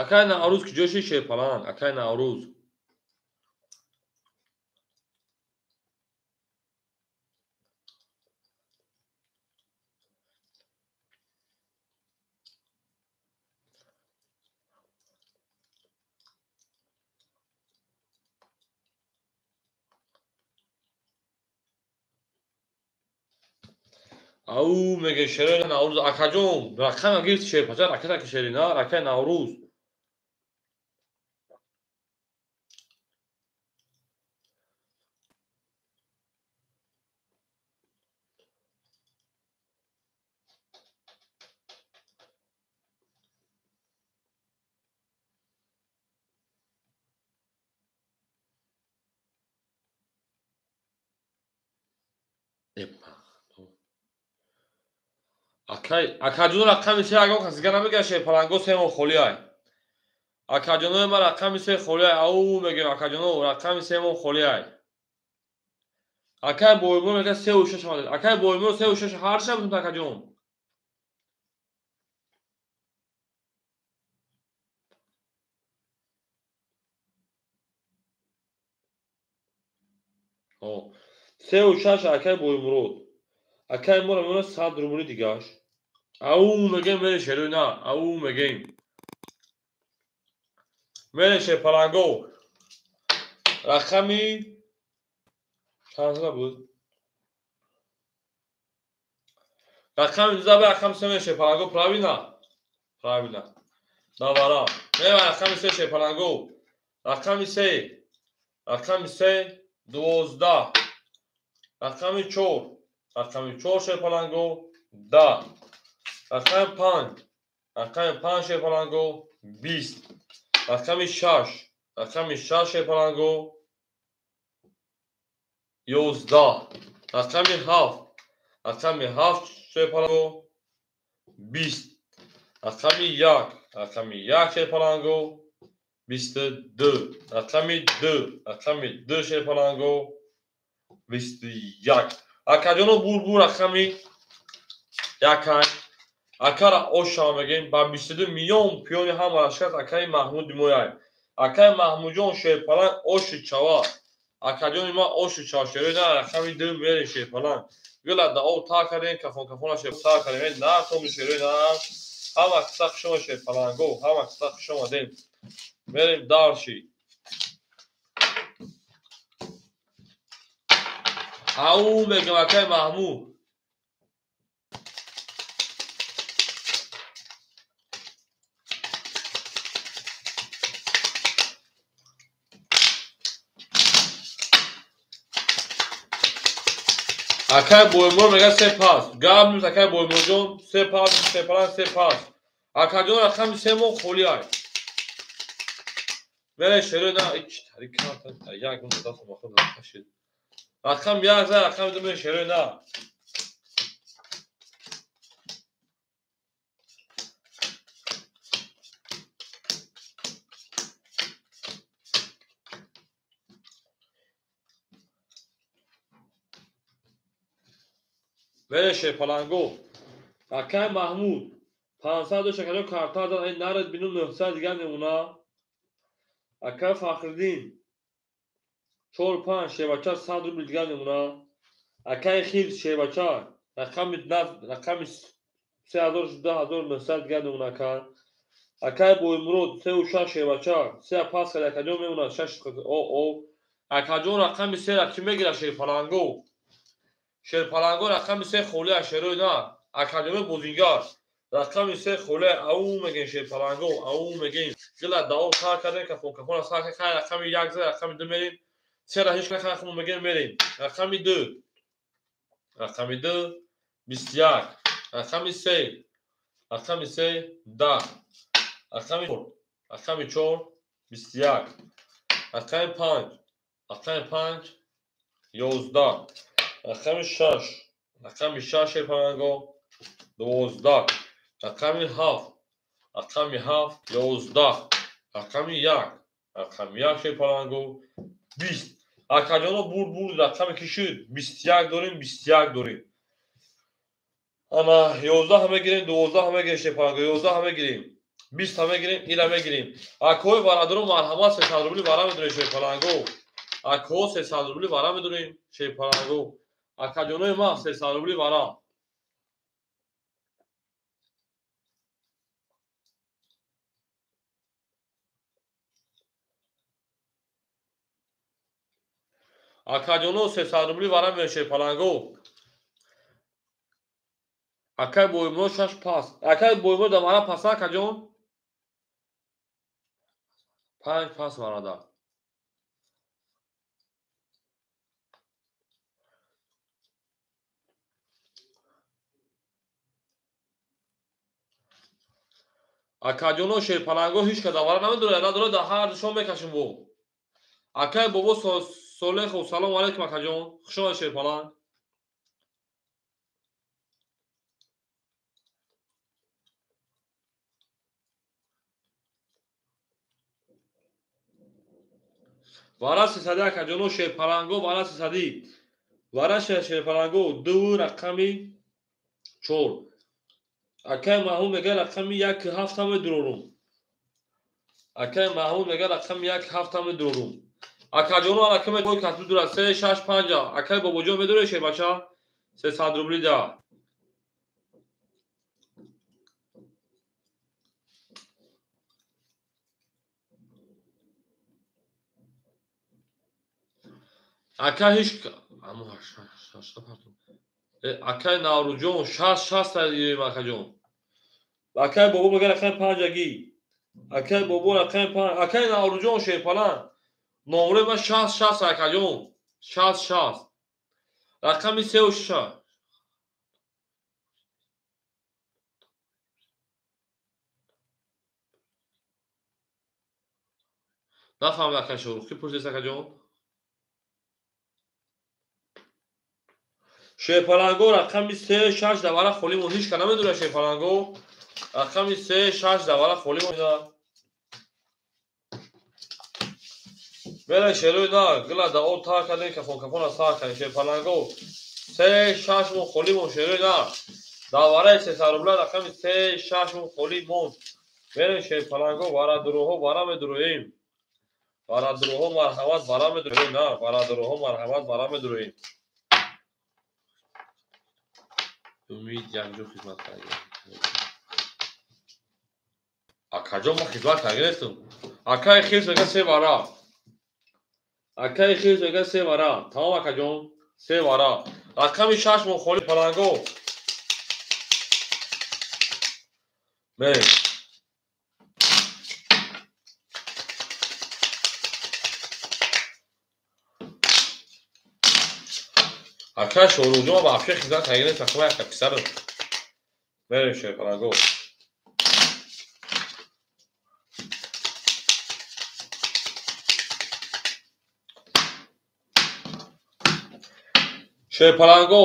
[SPEAKER 1] Акай Наврӯз куҷо шид шерпаланг? Акай Наврӯз. Ау меге шерои Наврӯз. Акаҷон рақама гирифти шерпача, ракета ки шери на, ракаи Наврӯз. Акаҷоно рақами 3 ягон кас дигар намегирад шерпаланго, 3 мон холӣ ай. Акаҷонои ман рақами 3 холӣ ай. Ау мегем акаҷоно рақами 3 мон холӣ ай. Акай Боимур мегӯяд 3 6 омадед. Акай Боимур 3 6 ҳар шаб будем акаҷон. О, 3 6 акай Боимурод. Акай моро мемонад 100 рубли дигаш. Ау мегем мере шерои на, ау мегем. Мере шерпаланго. Рақами чанд буд? Рақами 12 ба рақами 3 мешавад шерпаланго, правильно? Правильно. Давара. Мева рақами 3 шерпаланго. Рақами 3. Рақами 3 12. Рақами 4. Рақами 4 шерпаланго 10. Рақами 5. Рақами 5 шерпаланго 20. Рақами 6. Рақами 6 шерпаланго 11. Рақами 7. Рақами 7 шерпаланго 20. Рақами 1. Рақами 1 шерпаланго 22. Рақами 2. Рақами 2 шерпаланго 21. Акаҷоно бурбур рақами 1. Акара оша мегем ба 22 миллион пиёни ҳама рашкат акаи Маҳмуди мояй. Акаи Маҳмудҷон шерпаланг оши чава. Акаҷони ма оши чава шерои на рақами 2 мерем шерпаланг. Гила да об та кардем, кафон кафона шер та кардем. На томи шерои на. Ҳама қисса хуш омад шерпаланго, ҳама қисса хуш омадем. Мерем дарши. Ау мегем акаи Маҳмуд. Акай Боймур мега се пас. Гап нест акай Боймурҷон, се пас, се палан, се пас. Акаҷон рақами 3 мо холӣ ай. Мере шерои на ич тари карта як гун дастам ба худ кашид. Рақам 1 за рақами 2 мере шерои на. Мере шерпаланго. Акай Маҳмуд 500 дошт акаҷон карта дад, ай наред бину 900 дигар мемона. Акай Фахриддин 4-5 шербача 100 рубл дигар мемона. Акай Хир шербача рақами 3900 дигар мемона ака. Акай Боймурод 3-6 шербача 3 пас кард акаҷон мемона 6 о. Акаҷон рақами 3 ра кӣ мегирад шерпаланго? Шерпаланго рақами 3 холӣ аз шерои на. Акаҷони бозингар. Рақами 3 холӣ ау мегем шерпаланго, ау мегем. Гила дао сар кардем, кафон кафона сар кардем. Хай рақами 1 за рақами 2 мерем. 3 ра ҳеч кас хай мегем мерем. Рақами 2. Рақами 2 21. Рақами 3. Рақами 3 10. Рақами 4. Рақами 4 21. Рақами 5. Рақами 5 11. Рақами 6. Рақами 6 шерпаланго 12. Рақами 7. Рақами 7 11. Рақами 1. Рақами 1 шерпаланго 20. Акаҷоно бур бур рақами ки шуд 21 дорем, 21 дорем. Ана 11 мегирем, 12 мегирем шерпаланго, 11 мегирем, 20 мегирем, ира мегирем. Акои бародаро марҳамат 300 рубли вара медорем шерпаланго. Ако 300 рубли вара медорем шерпаланго. Акаҷонои ма 300 рубли вара. Акаҷоно 300 рубли вара медорем шерпаланго. Акай Боймур 6 пас. Акай Боймур да вара паса акаҷон? 5 пас варада. Акаҷоно шерпаланго ҳеч кас давара намедорад, надорад, дар ҳар душон мекашем бо. Акай бобо Солехов, салом алейкум акаҷон, хуш омадед шерпаланг. Вара 300 акаҷоно шерпаланго, вара 300. Вара шерпаланго 2 рақами 4. Акай Маҳмуд мега рақами 1-7 медурорум. Акай Маҳмуд мега рақами 1-7 медурорум. Акаҷоно алака мегӯй касби дура 3 6 5. Акай бобоҷон медорӣ шербача? 300 рубли да. Ака ҳеч аммо 8 пардон. Акай Наврӯзҷон, 60 гирем, акаҷон. Акай Бобо мегӯяд рақами 5 аги. Акай Бобо рақами 5. Акай Наврӯзҷон шерпаланг. Номрои ман 60 акаҷон. 60. Рақами 3 6. Нафаҳмид акай Шоҳрух, ки пурсидест акаҷон? Шерпаланго рақами 3 6 давара холӣ монд. Ҳеч ка намедонад шерпаланго. Рақами 3 6 давара холӣ монда. Мера шерои на, гила да об тар кардем, кафон кафона сар кардем. Шерпаланго 3 6 мон холӣ монд шерои на. Давараи 300 рубла рақами 3 6 мон холӣ монд. Мерем шерпаланго варадуроҳо вара медуроем. Варадуроҳо марҳамат вара медуроем на, варадуроҳо марҳамат вара медуроем. Умид якҷо хизмат кардем. Акаҷон ма хизмат кардем. Акай хирс мега 3 вара. Акай хирс мега 3 вара. Тамом акаҷон, 3 вара. Рақами 6 мон холӣ паланго. Мерем. Акай Шоҳрухҷон вообще хизмат кардем, тақрибан як писарам. Мерем шерпаланго. Шерпаланго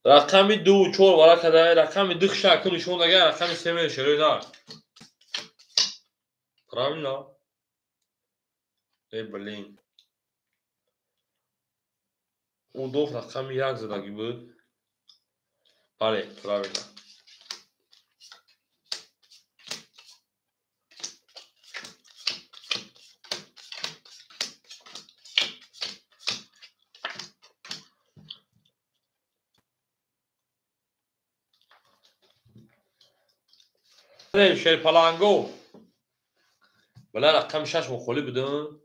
[SPEAKER 1] рақами 2 4 вара када, рақами 2 шакл нишон дага, рақами 3 мерем шерои на. Правильно? Э, блин. Удов рақами 1 задагӣ буд. Бале, правильно. Шерпаланго. Бала рақами 6 мон холӣ будам.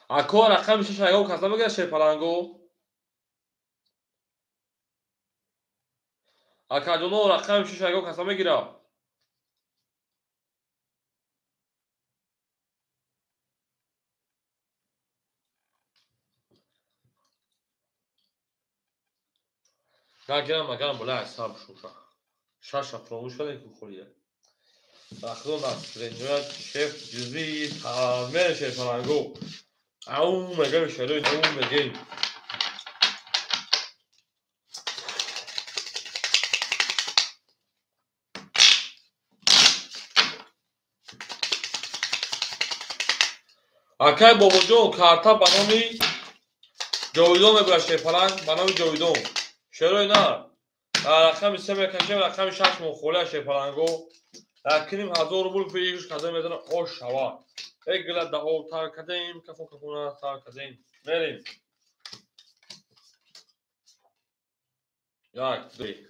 [SPEAKER 1] Ако рақами 6 ягон кас намегирад шерпаланго? Акаҷоно рақами 6 ягон кас намегирад? Нагирам, агарам бола ҳисоб шуша. 6 фаромӯш кардем ки холия. Рахло насренҷояд шеф ҷузви тамер шерпаланго. Ау мегӯем шерои, ау мегӯем. Акай Бобоҷон карта ба номи Ҷовидон мебурад шерпаланг, ба номи Ҷовидон. Шерои на. Рақами 3 мекашем, рақами 6 мон холия шерпаланго. Якним ҳазор рубл фииш када медана ош шава. Э гила да об тар кардем, кафон кафона тар кардем. Мерем. 1 2.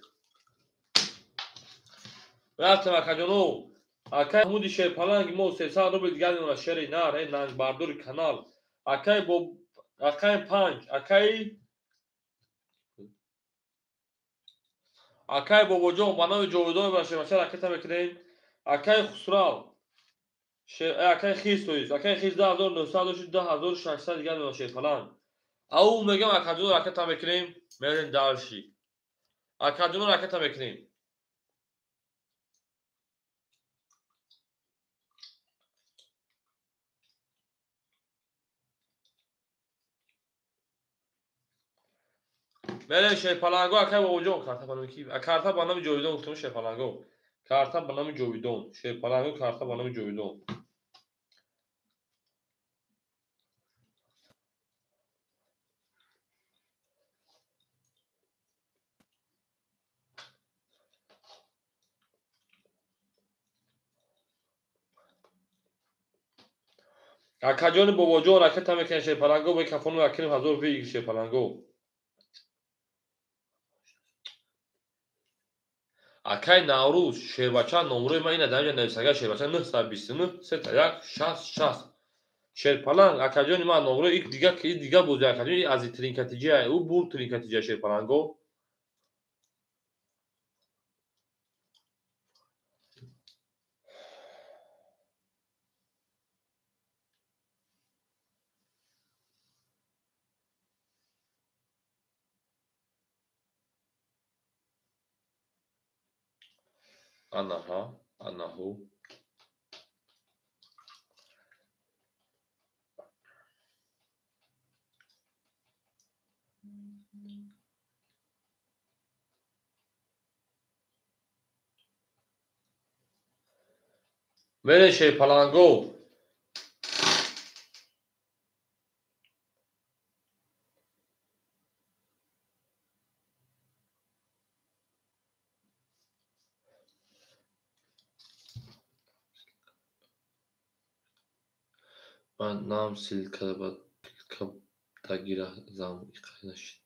[SPEAKER 1] Рафтем акаҷоно. Акай Ҳамуди шерпаланг мо 300 рубл дигар мемонад шери нар, э нангбардори канал. Акай бо рақами 5, акай Бобоҷон ба номи Ҷовидон мебарад шербача ракета мекунем. Акай Хусрав, акай Хирс тоист, акай Хирс 2900 дошт, 2600 дигар мемонад шерпаланг. Ау мегӯям акаҷоно ракета мекунем, мерем дальше. Акаҷоно ракета мекунем. Мерем шерпаланго, акай Бобоҷон, карта ба номи ки? Карта ба номи Ҷовидон гуфтам шерпаланго. Карта ба номи Ҷовидон. Шерпаланго карта ба номи Ҷовидон. Акаҷони Бобоҷон ракета мекунем шерпаланго, бо кафону якним ҳазор рубл шерпаланго. Акай Наврӯз шербача номрои ман ина дар инҷа нависага шербача 929 3 1 6 6. Шерпаланг акаҷони ман номро ик дига ки дига бози акаҷони аз тринкатиҷа ӯ бурд тринкатиҷа шерпаланго. Анаҳа, анаҳу. Мере шерпаланго. Ман нам ссылка ба дагира зам нашид.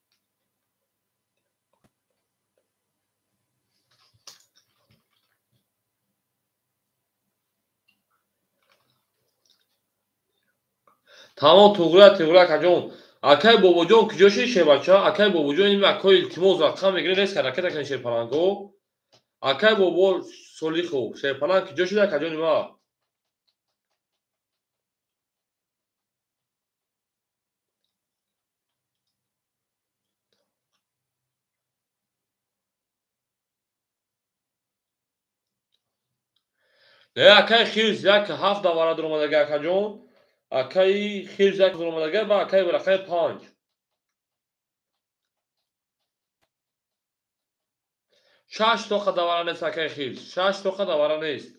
[SPEAKER 1] Тамом туғрия туғрия акаҷон. Акай бобоҷон куҷо шид шербача? Акай бобоҷон ин акои илтимос рақам мегиред рез ҳаракат накунед шерпаланго. Акай бобо Солихов шерпаланг куҷо шид акаҷони ма? Не акай хирс як ҳафт давара дуромадага акаҷон. Акаи хирс як дуромадага ва акаи рақами панҷ. Шаш тоқа давара нест акаи хирс. Шаш тоқа давара нест.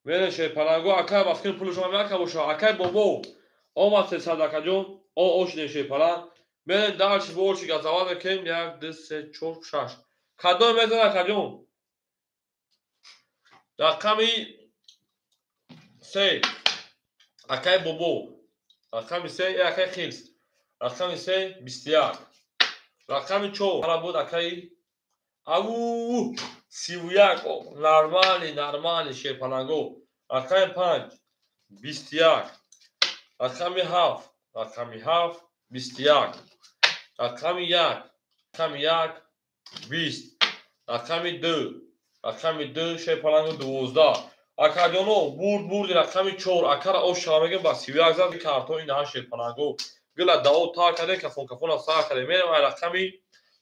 [SPEAKER 1] Мере шерпаланго акай васкин пули шумо меака боша. Акай бобо омад сесад акаҷон. О ошидем шерпаланг. Мерем дальше больше газоват мекунем. Як, ду, се, чор, шаш. Кадом мезанад акаҷон? Рақами се. Акай бобо. Рақами се акай хирс. Рақами се 21. Рақами чор ара буд акаи ау 31. Нормали, нормали шерпаланго. Рақами панҷ 21. Рақами ҳафт. Рақами ҳафт 21. Рақами як. Рақами як 20. Рақами ду. Рақами ду шерпаланго 12. Акаҷоно бурд бурди рақами чор. Акара ош шава мегем ба 31 зад картон ин даҳа шерпаланго. Гила дао тар кардем кафон кафона сар кардем. Мерем ай рақами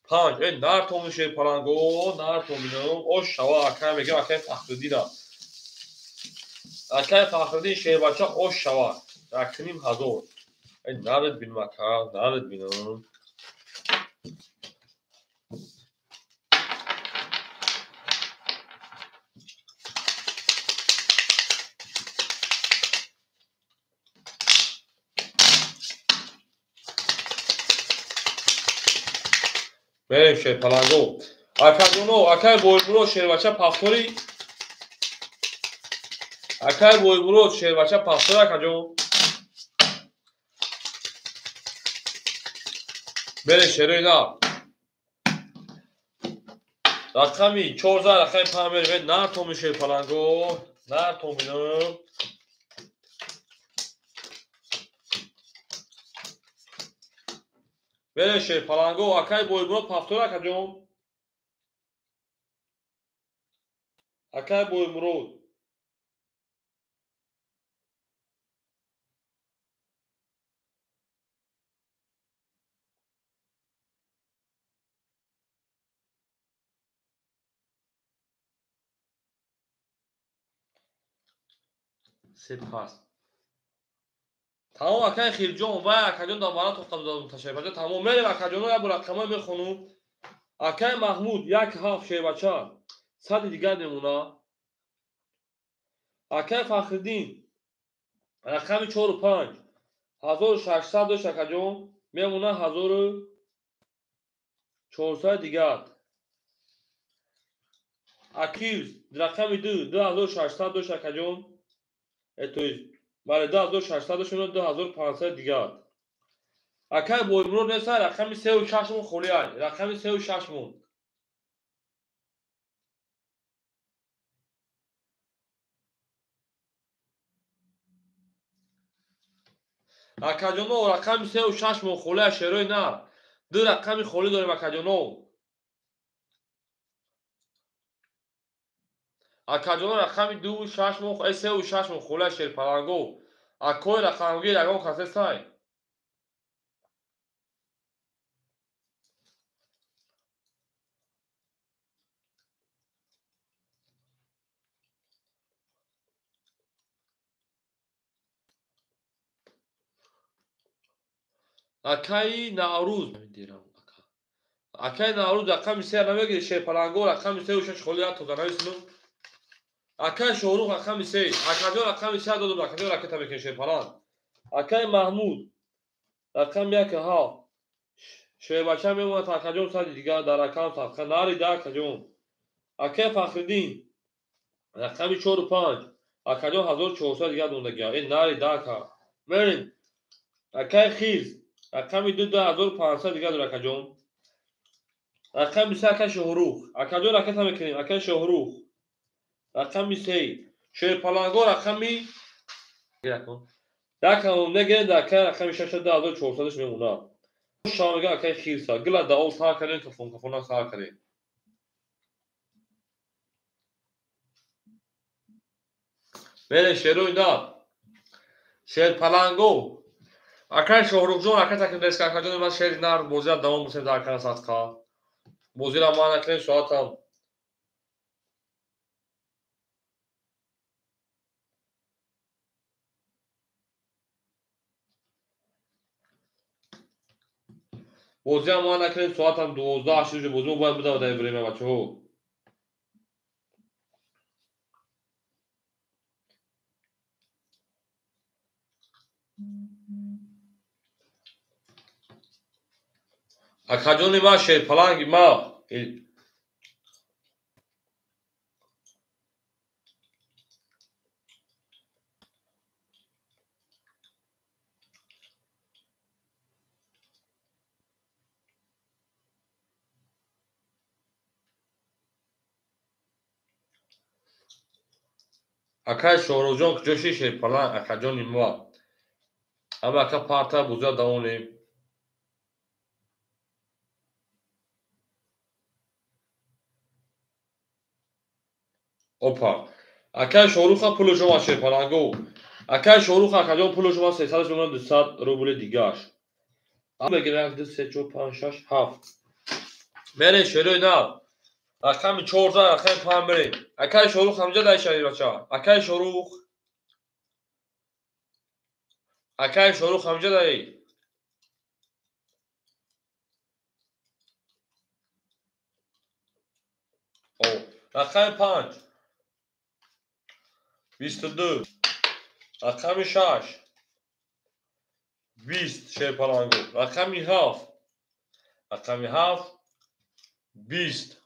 [SPEAKER 1] панҷ. Э нартоми шерпаланго, нартомино ош шава ака мегем акаи Фахриддина. Акаи Фахриддин шербача ош шава. 1500. Э наред бинам ака, наред бинам. Мерем шерпаланго. Акаҷоно, акаи бойбурод шербача пафтори. Акаи бойбурод шербача пафтори акаҷон. Мерем шерои нав. Рақами чор зад, рақами панҷ мерем. Нартоми шерпаланго, нартомино. Мерем шерпаланго, акаи бойбурод пафтор акаҷон. Акаи боймурод. Сепас. Тамом акаи Хирҷон, вай акаҷон дар вара тоқта додам ташаббача. Тамом мерем акаҷоно як бор рақамҳо мехонум. Акаи Маҳмуд як ҳафт шербача. Сади дигар мемона. Акаи Фахриддин рақами чору панҷ. 1600 дошт акаҷон. Мемона 1400 дигар. Акил рақами ду 2600 дошт акаҷон. То есть бале 2600 дошт, мемона 2500 дигар. Акай Боймурод неста, рақами 3 ва 6 мон холӣ ай. Рақами 3 ва 6 мон. Акаҷоно, рақами 3 ва 6 мон холӣ ай, шерои нар. Ду рақами холӣ дорем, акаҷоно. Акаҷоно, рақами 2 ва 6 мон, 3 ва 6 мон холӣ ай, шерпаланго. Акои рақамгир ягон кас нестай? Акаи Наврӯз, акаи Наврӯз, рақами се намегири, шерпаланго? Рақами 3 ва 6 холӣ, тоза нависну. Акаи Шоҳрух, рақами се. Акаҷон, рақами се додум, акаҷон, ракета мекунем, шерпаланг. Акаи Маҳмуд, рақами 1 ва 7. Шербача мемонад, акаҷон, сади дигар дар ракам садқа нарида, акаҷон. Акаи Фахриддин, рақами 4 ва 5. Акаҷон, 1400 дигар мондагиа, э нарида, ака. Мерем. Акаи Хирс, рақами 2, 2500 дигар дор, акаҷон. Рақами се, акаи Шоҳрух. Акаҷон, ракета мекунем. Акаи Шоҳрух, рақами се. Шерпаланго, рақами якам негирем, акаи рақами шаша, 2400-аш мемонад. Шава мега, акаи Хирса. Гила даол сар кардем, кафон сар кардем. Мерем, шерои нар, шерпаланго. Акаи Шоҳрухҷон, ака таким, акаҷони ман, шери нар, бозира давом бусем, дар акана садқа. Бозира ман накунем, соатам бозиам ма накунем, соатам 12 шуд. Бозимо бояд бидавад дар время, бачаҳо. Акаҷони ман, шерпаланги ма. Акаи Шоҳрӯзҷон, куҷо ши, шерпаланг, акаҷони ма? Ама, ака, парта бозиа давонем. Опа, акаи Шоҳруха, пули шумо, шерпаланго. Акаи Шоҳрух, акаҷон, пули шумо 300 мемонад, 200 рубли дигаш мегирем. Як, ду, се, чор, панҷ, шаш, ҳафт. Мерем, шерои нав. Рақами 14, рақами 5 мерем. Акаи Шоҳрух ҳамҷа дай, шави бача. Акаи Шоҳрух, акаи Шоҳрух ҳамҷа дай. Рақами 5, 22. Рақами 6, 20, шерпаланго. Рақами 7, рақами 7, 20.